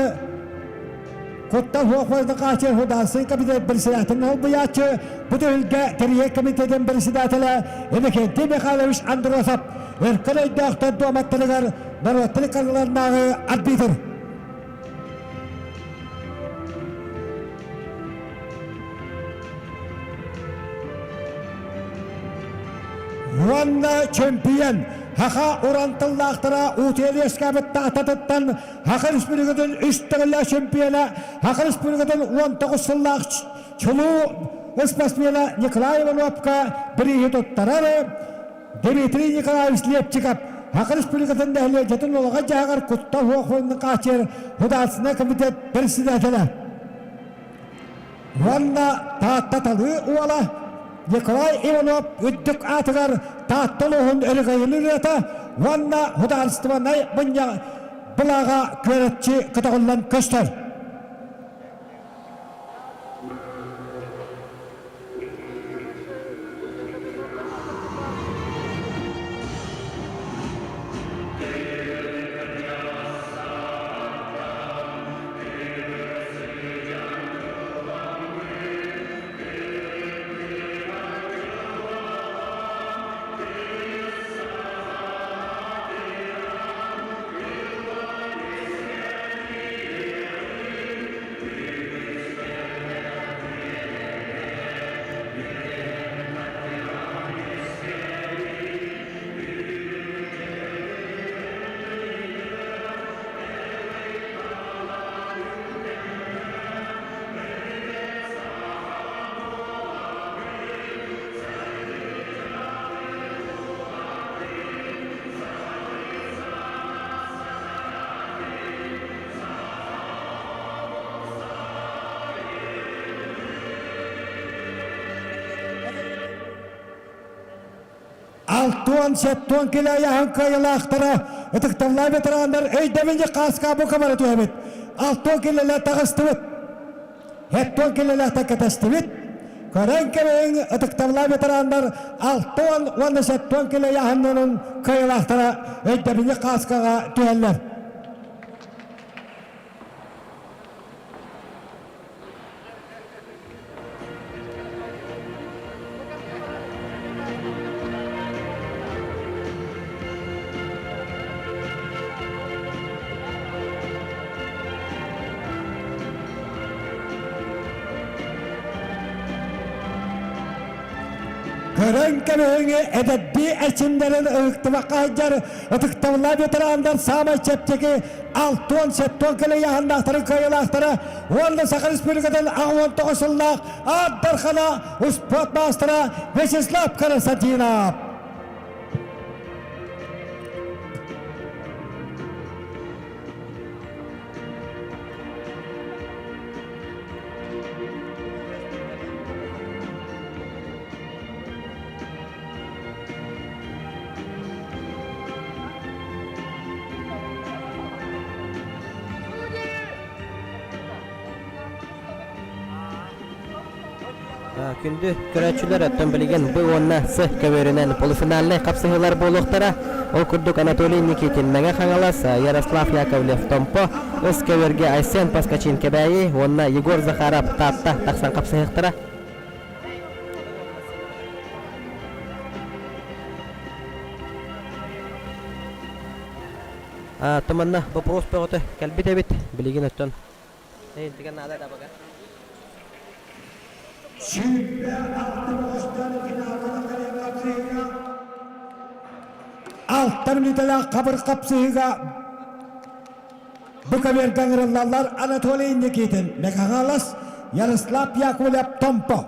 Куттал суох хааччы Художественный комитет председателин солбуйааччы, бу түһүлгэ тэрийэр комитетин председателэ Иннокентий Михайлович Андросов өркөн өйдөөхтөр дуоматтарыгар норуоттар ыккардыларынааҕы арбитр. Уонна чемпион Саха уран тыллаахтара Утиэлиэскэбит таататыттан Саха Республикатын үс төгүллээх чемпиона, Саха Республикатын 19 сыллаах чулуу спортсмена Николай Ивановка бирииһи туттарар Дмитрий Николаевич Лепчиков Саха Республикатын нэһилиэнньэтин олоҕор-дьаһаҕар куттал суох хааччыйар Художественнай комитет председателэ. Уонна Таатта талыы уола Николай Иванов үрдүк аатыгар Таатта улууһун өрөгөйүн ырыата уонна судаарыстыбаннай мунньах былааҕа күөрэччи көтөҕүллэн көстөр. 60-70 килэ ыйааһын кыайыылаахтара ытыктабыллаах ветераннар өйдөбүнньүк хааска бука бары түһэбит. 60 килэлэр таҕыстыбыт. 70 килэлээхтэн кэтэстибит. Көрөн кэбиһиҥ ытыктабыллаах ветераннар 60 уонна 70 килэ ыйааһыннарын кыайыылаахтара өйдөбүнньүк хааскаҕа түһэллэр. Көрөн кэбиһиҥи эдэрдии эрчимнэрин ыһыктыбакка сылдьар ытыктабыллаах ветерандар саамай чэпчэки 60-70 килэ ыйааһыннаахтарын кыайыылаахтара уонна Саха Республикатын 89 сыллаах Аат Дархана успуорт маастара Вячеслав Константинов. Күндү көрөөччүлэр, оттон билигин Б уонна С көбүөрүнэн полуфинальнай хапсыһыылар буолуохтара. Ол курдук Анатолий Никитин Мэҥэ Хаҥалас, Ярослав Яковлев Томпо, С көбүөргэ Айсен Поскачин Кэбээйи уонна Егор Захаров Таатта тахсан хапсыһыахтара. Туманна вопрос бөҕөтө кэлбит эбит. Билигин оттон Эйинтигэ наада да бага. Алта мүнүүтэлээх хабыр хапсыһыыга бу көбүөргэ ыҥырыллаллар Анатолий Никитин, Мэҥэ-Хаҥалас, Ярослав Яковлев, Томпо.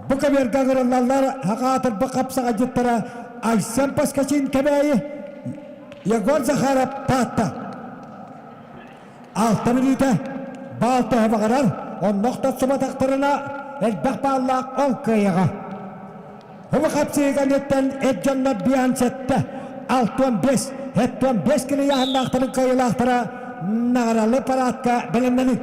Бу көбүөргэ ыҥырыллаллар Хаҕаатырбы хапсаҕайдьыттара Айсен Поскачин Кэбээйи, Егор Захаров Таатта. Алта мүнүүтэ баал төһө баҕарар, оннох тахсыбатахтарына элбэх бааллаах ол кыайыаҕа. Бу хапсыһыыга эр дьоннор биэһэн сэттэ, 65, 75 кило ыйааһыннаахтарын кыайыылаахтара наҕаралы параадка бэлэмнэнин.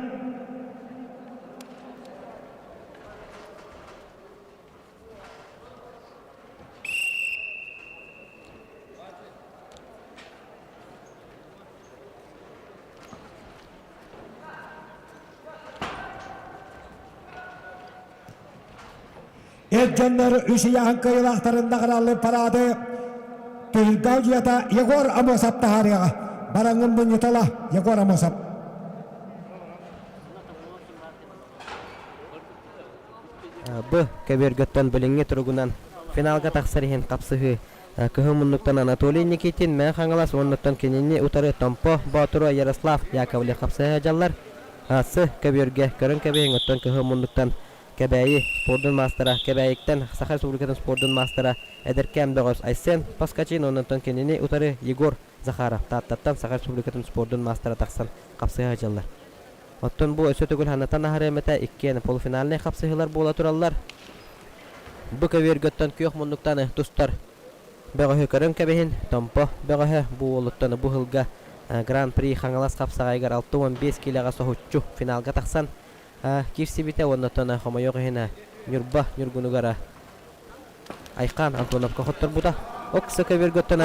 Эр дьоннор үс ыйааһын кыайыылаахтарын наҕарааллыы параады түһүлгэ аудиота Егор Амосов таһаарыаҕа. Бараҥҥын мунньутала Егор Амосов. Б көбүөргөттөн билиҥҥи туругунан финалга тахсар иһин хапсыһыы Кыһыл муннуктан Анатолий Никитин, Мэҥэ Хаҥалас уоннаттан кинини утары Томпо Боотура Ярослав Яковлев хапсыһа сылдьаллар. С көбүөргэ көрөн кэбиһиҥ, оттон кыһыл муннуктан Кэбээйи спордун маастара, Кэбээйиттэн Саха Республикатын спордун маастара эдэркээн бөҕөс Айсен Поскачин уоннаттан кинини утары Егор Захаров Тааттаттан Саха Республикатын спордун маастара тахсан хапсыһа сылдьаллар. Оттон бу өссө төгүл ханнатан аһарыам этэ, иккиэн полуфинальнай хапсыһыылар буола тураллар. Бу көбүөргөттөн күөх муннуктан тустар бөҕөһү көрөн кэбиһин, Томпо бөҕөһө бу уолуттан бу сылга Гран-при Хаҥалас хапсаҕайыгар 65 киилэҕэ соһуччу финалга тахсан киирсибитэ уонна оттон хомойуох иһин Ньурба Ньургунугар Айхаан Антоновка хотторбута. Окса көбүөргөттөн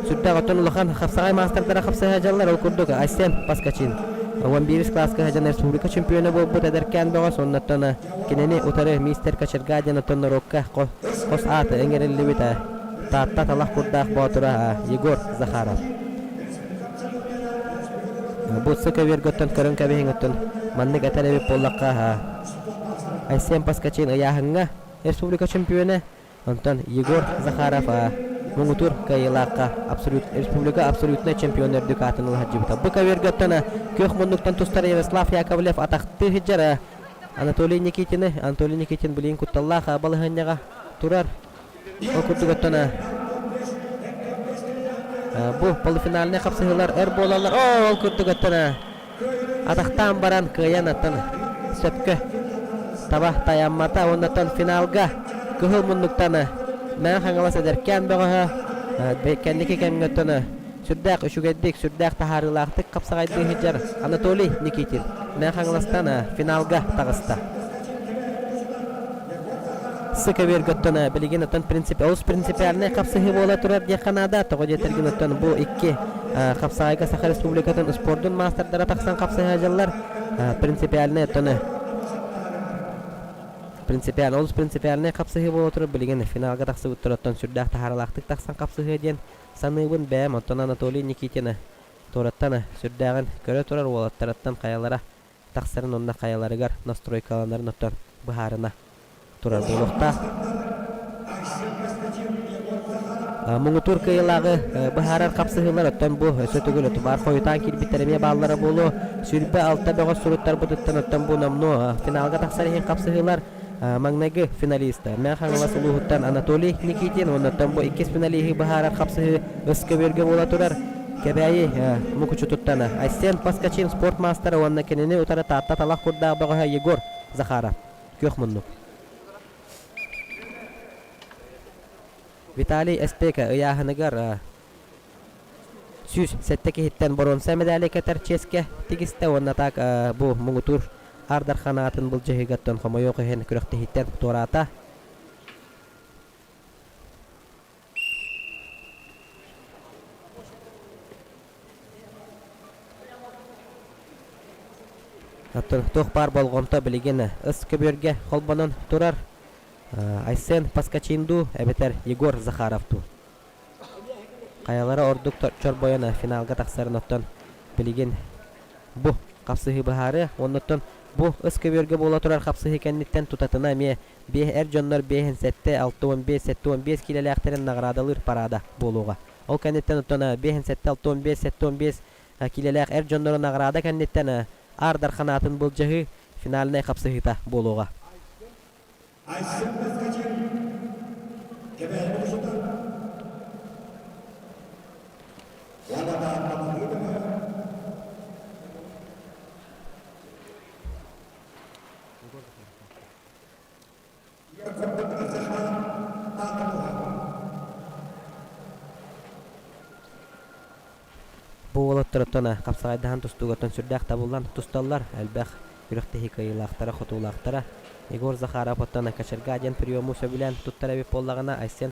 сүрдээх оттон улахан хапсаҕай маастардара хапсыһа дьаллар. Ол курдук Айсен Паскачин 11 кылааска сылдьан республика чемпиона буолбут эдэркээн бөҕөс оннуттан кинини утары мистер Кочерга диэн оттон норуокка хос ааты иҥэриллибит Таатта талах курдаах боотура Егор Захаров. Бу сы көбүөргөттөн көрөн кэбиһиҥ оттон маннык этэр эбит буоллахха Айсен Паскачин ыйааһыҥҥа республика чемпиона, онтон Егор Захаров муҥутуур кыайыылаахха абсолют республика абсолютнай чемпион үрдүк аатын ыла сылдьыбыта. Бу көбүөргөттөн күөх муннуктан тустар Ярослав Яковлев атахтыы сылдьар Анатолий Никитины. Анатолий Никитин билигин кутталлаах балаһыанньаҕа турар. Ол курдук оттон бу полуфинальнай хапсыһыылар өр буолаллар. Оо, ол курдук оттон атахтаан баран кыайан аттан сөпкө таба тайаммата уонна финалга кыһыл муннуктан. Мэҥэ Хаҥалас эдэркээн бөҕөһө кэнники кэмҥэ оттон сүрдээх үчүгэйдик, сүрдээх таһаарыылаахтык хапсаҕайдыы сылдьар Анатолий Никитин Мэҥэ Хаҥаластан финалга таҕыста. Сыкабирга оттон билигин оттон принцип олус принципиальнай хапсыһыы буола турар диэххэ наада. Тоҕо диэтэргин оттон бу икки хапсаҕайга Саха Республикатын спордун маастардара тахсан хапсыһа дьыллар принципиальнай оттон принципиальный олус принципиальнай хапсыһыы буола турар билигин финалга тахсыбыттар оттон сүрдээх таһааралаахтык тахсан хапсыһыа диэн саныыбын бэйэм оттон Анатолий Никитина туораттан сүрдээҕин көрө турар уолаттарыттан хайалара тахсарын уонна хайаларыгар настройкаланарын оттон быһаарына турар буолуохтаах. Муҥутуур кыайыылааҕы быһаарар хапсыһыылар оттон бу өссө төгүл отубаар хойутаан киирбиттэр эмиэ бааллара буолуо. 26 бөҕөс суруттарбытыттан оттон бу номнуо финалга тахсар иһин хапсыһыылар маҥнайгы финалист Мэҥэ Хаҥалас улууһуттан Анатолий Никитин уонна оттон бу иккис финалиһы быһаарар хапсыһыы ыс көбүөргэ буола турар. Кэбээйи Мукучутуттан Айсен Поскачин спорт маастара уонна кинини утары Таатта талах курдаах бөҕөһө Егор Захаров. Күөх муннук. Виталий Эспека ыйааһыныгар 107 киһиттэн боруонса мэдээли кэтэр чиэскэ тигистэ уонна так бу муҥутуур Аар Дархан аатын былдьаһыыгаттан хомойуох иһин күрэхтэһииттэн туораата. Оттон туох баар болҕомто билигин ыс көбүөргэ холбонон турар Айсен Поскачин дуу эбэтэр Егор Захаров дуу? Хайалара ордук чорбойон финалга тахсарын оттон билигин бу хапсыһыы быһаарыа. Оннуттан бу ыс көбүөргэ буола турар хапсыһыы кэнниттэн тутатына эмиэ биэһ эр дьоннор биэһин сэттэ, 65, 75 киилэлээхтэрин наҕараадалыыр параада буолуоҕа. Ол кэнниттэн оттон биэһин сэттэ, 65, 75 киилэлээх эр дьоннору наҕараада кэнниттэн Аар Дархан аатын былдьаһыы финальнай хапсыһыыта буолуоҕа. Айсен Поскачин Кэбээйи устар уонна Таатталаһыы бөҕө Бу уолаттартан хапсаҕайдаһан тустуугаттан сүрдээх табыллан тусталлар, элбэх күрэхтэһии кыайыылаахтара, хотуулаахтара. Егор Захаров оттон кочерга диэн приему сөбүлээн туттар эбит буоллаҕына, Айсен.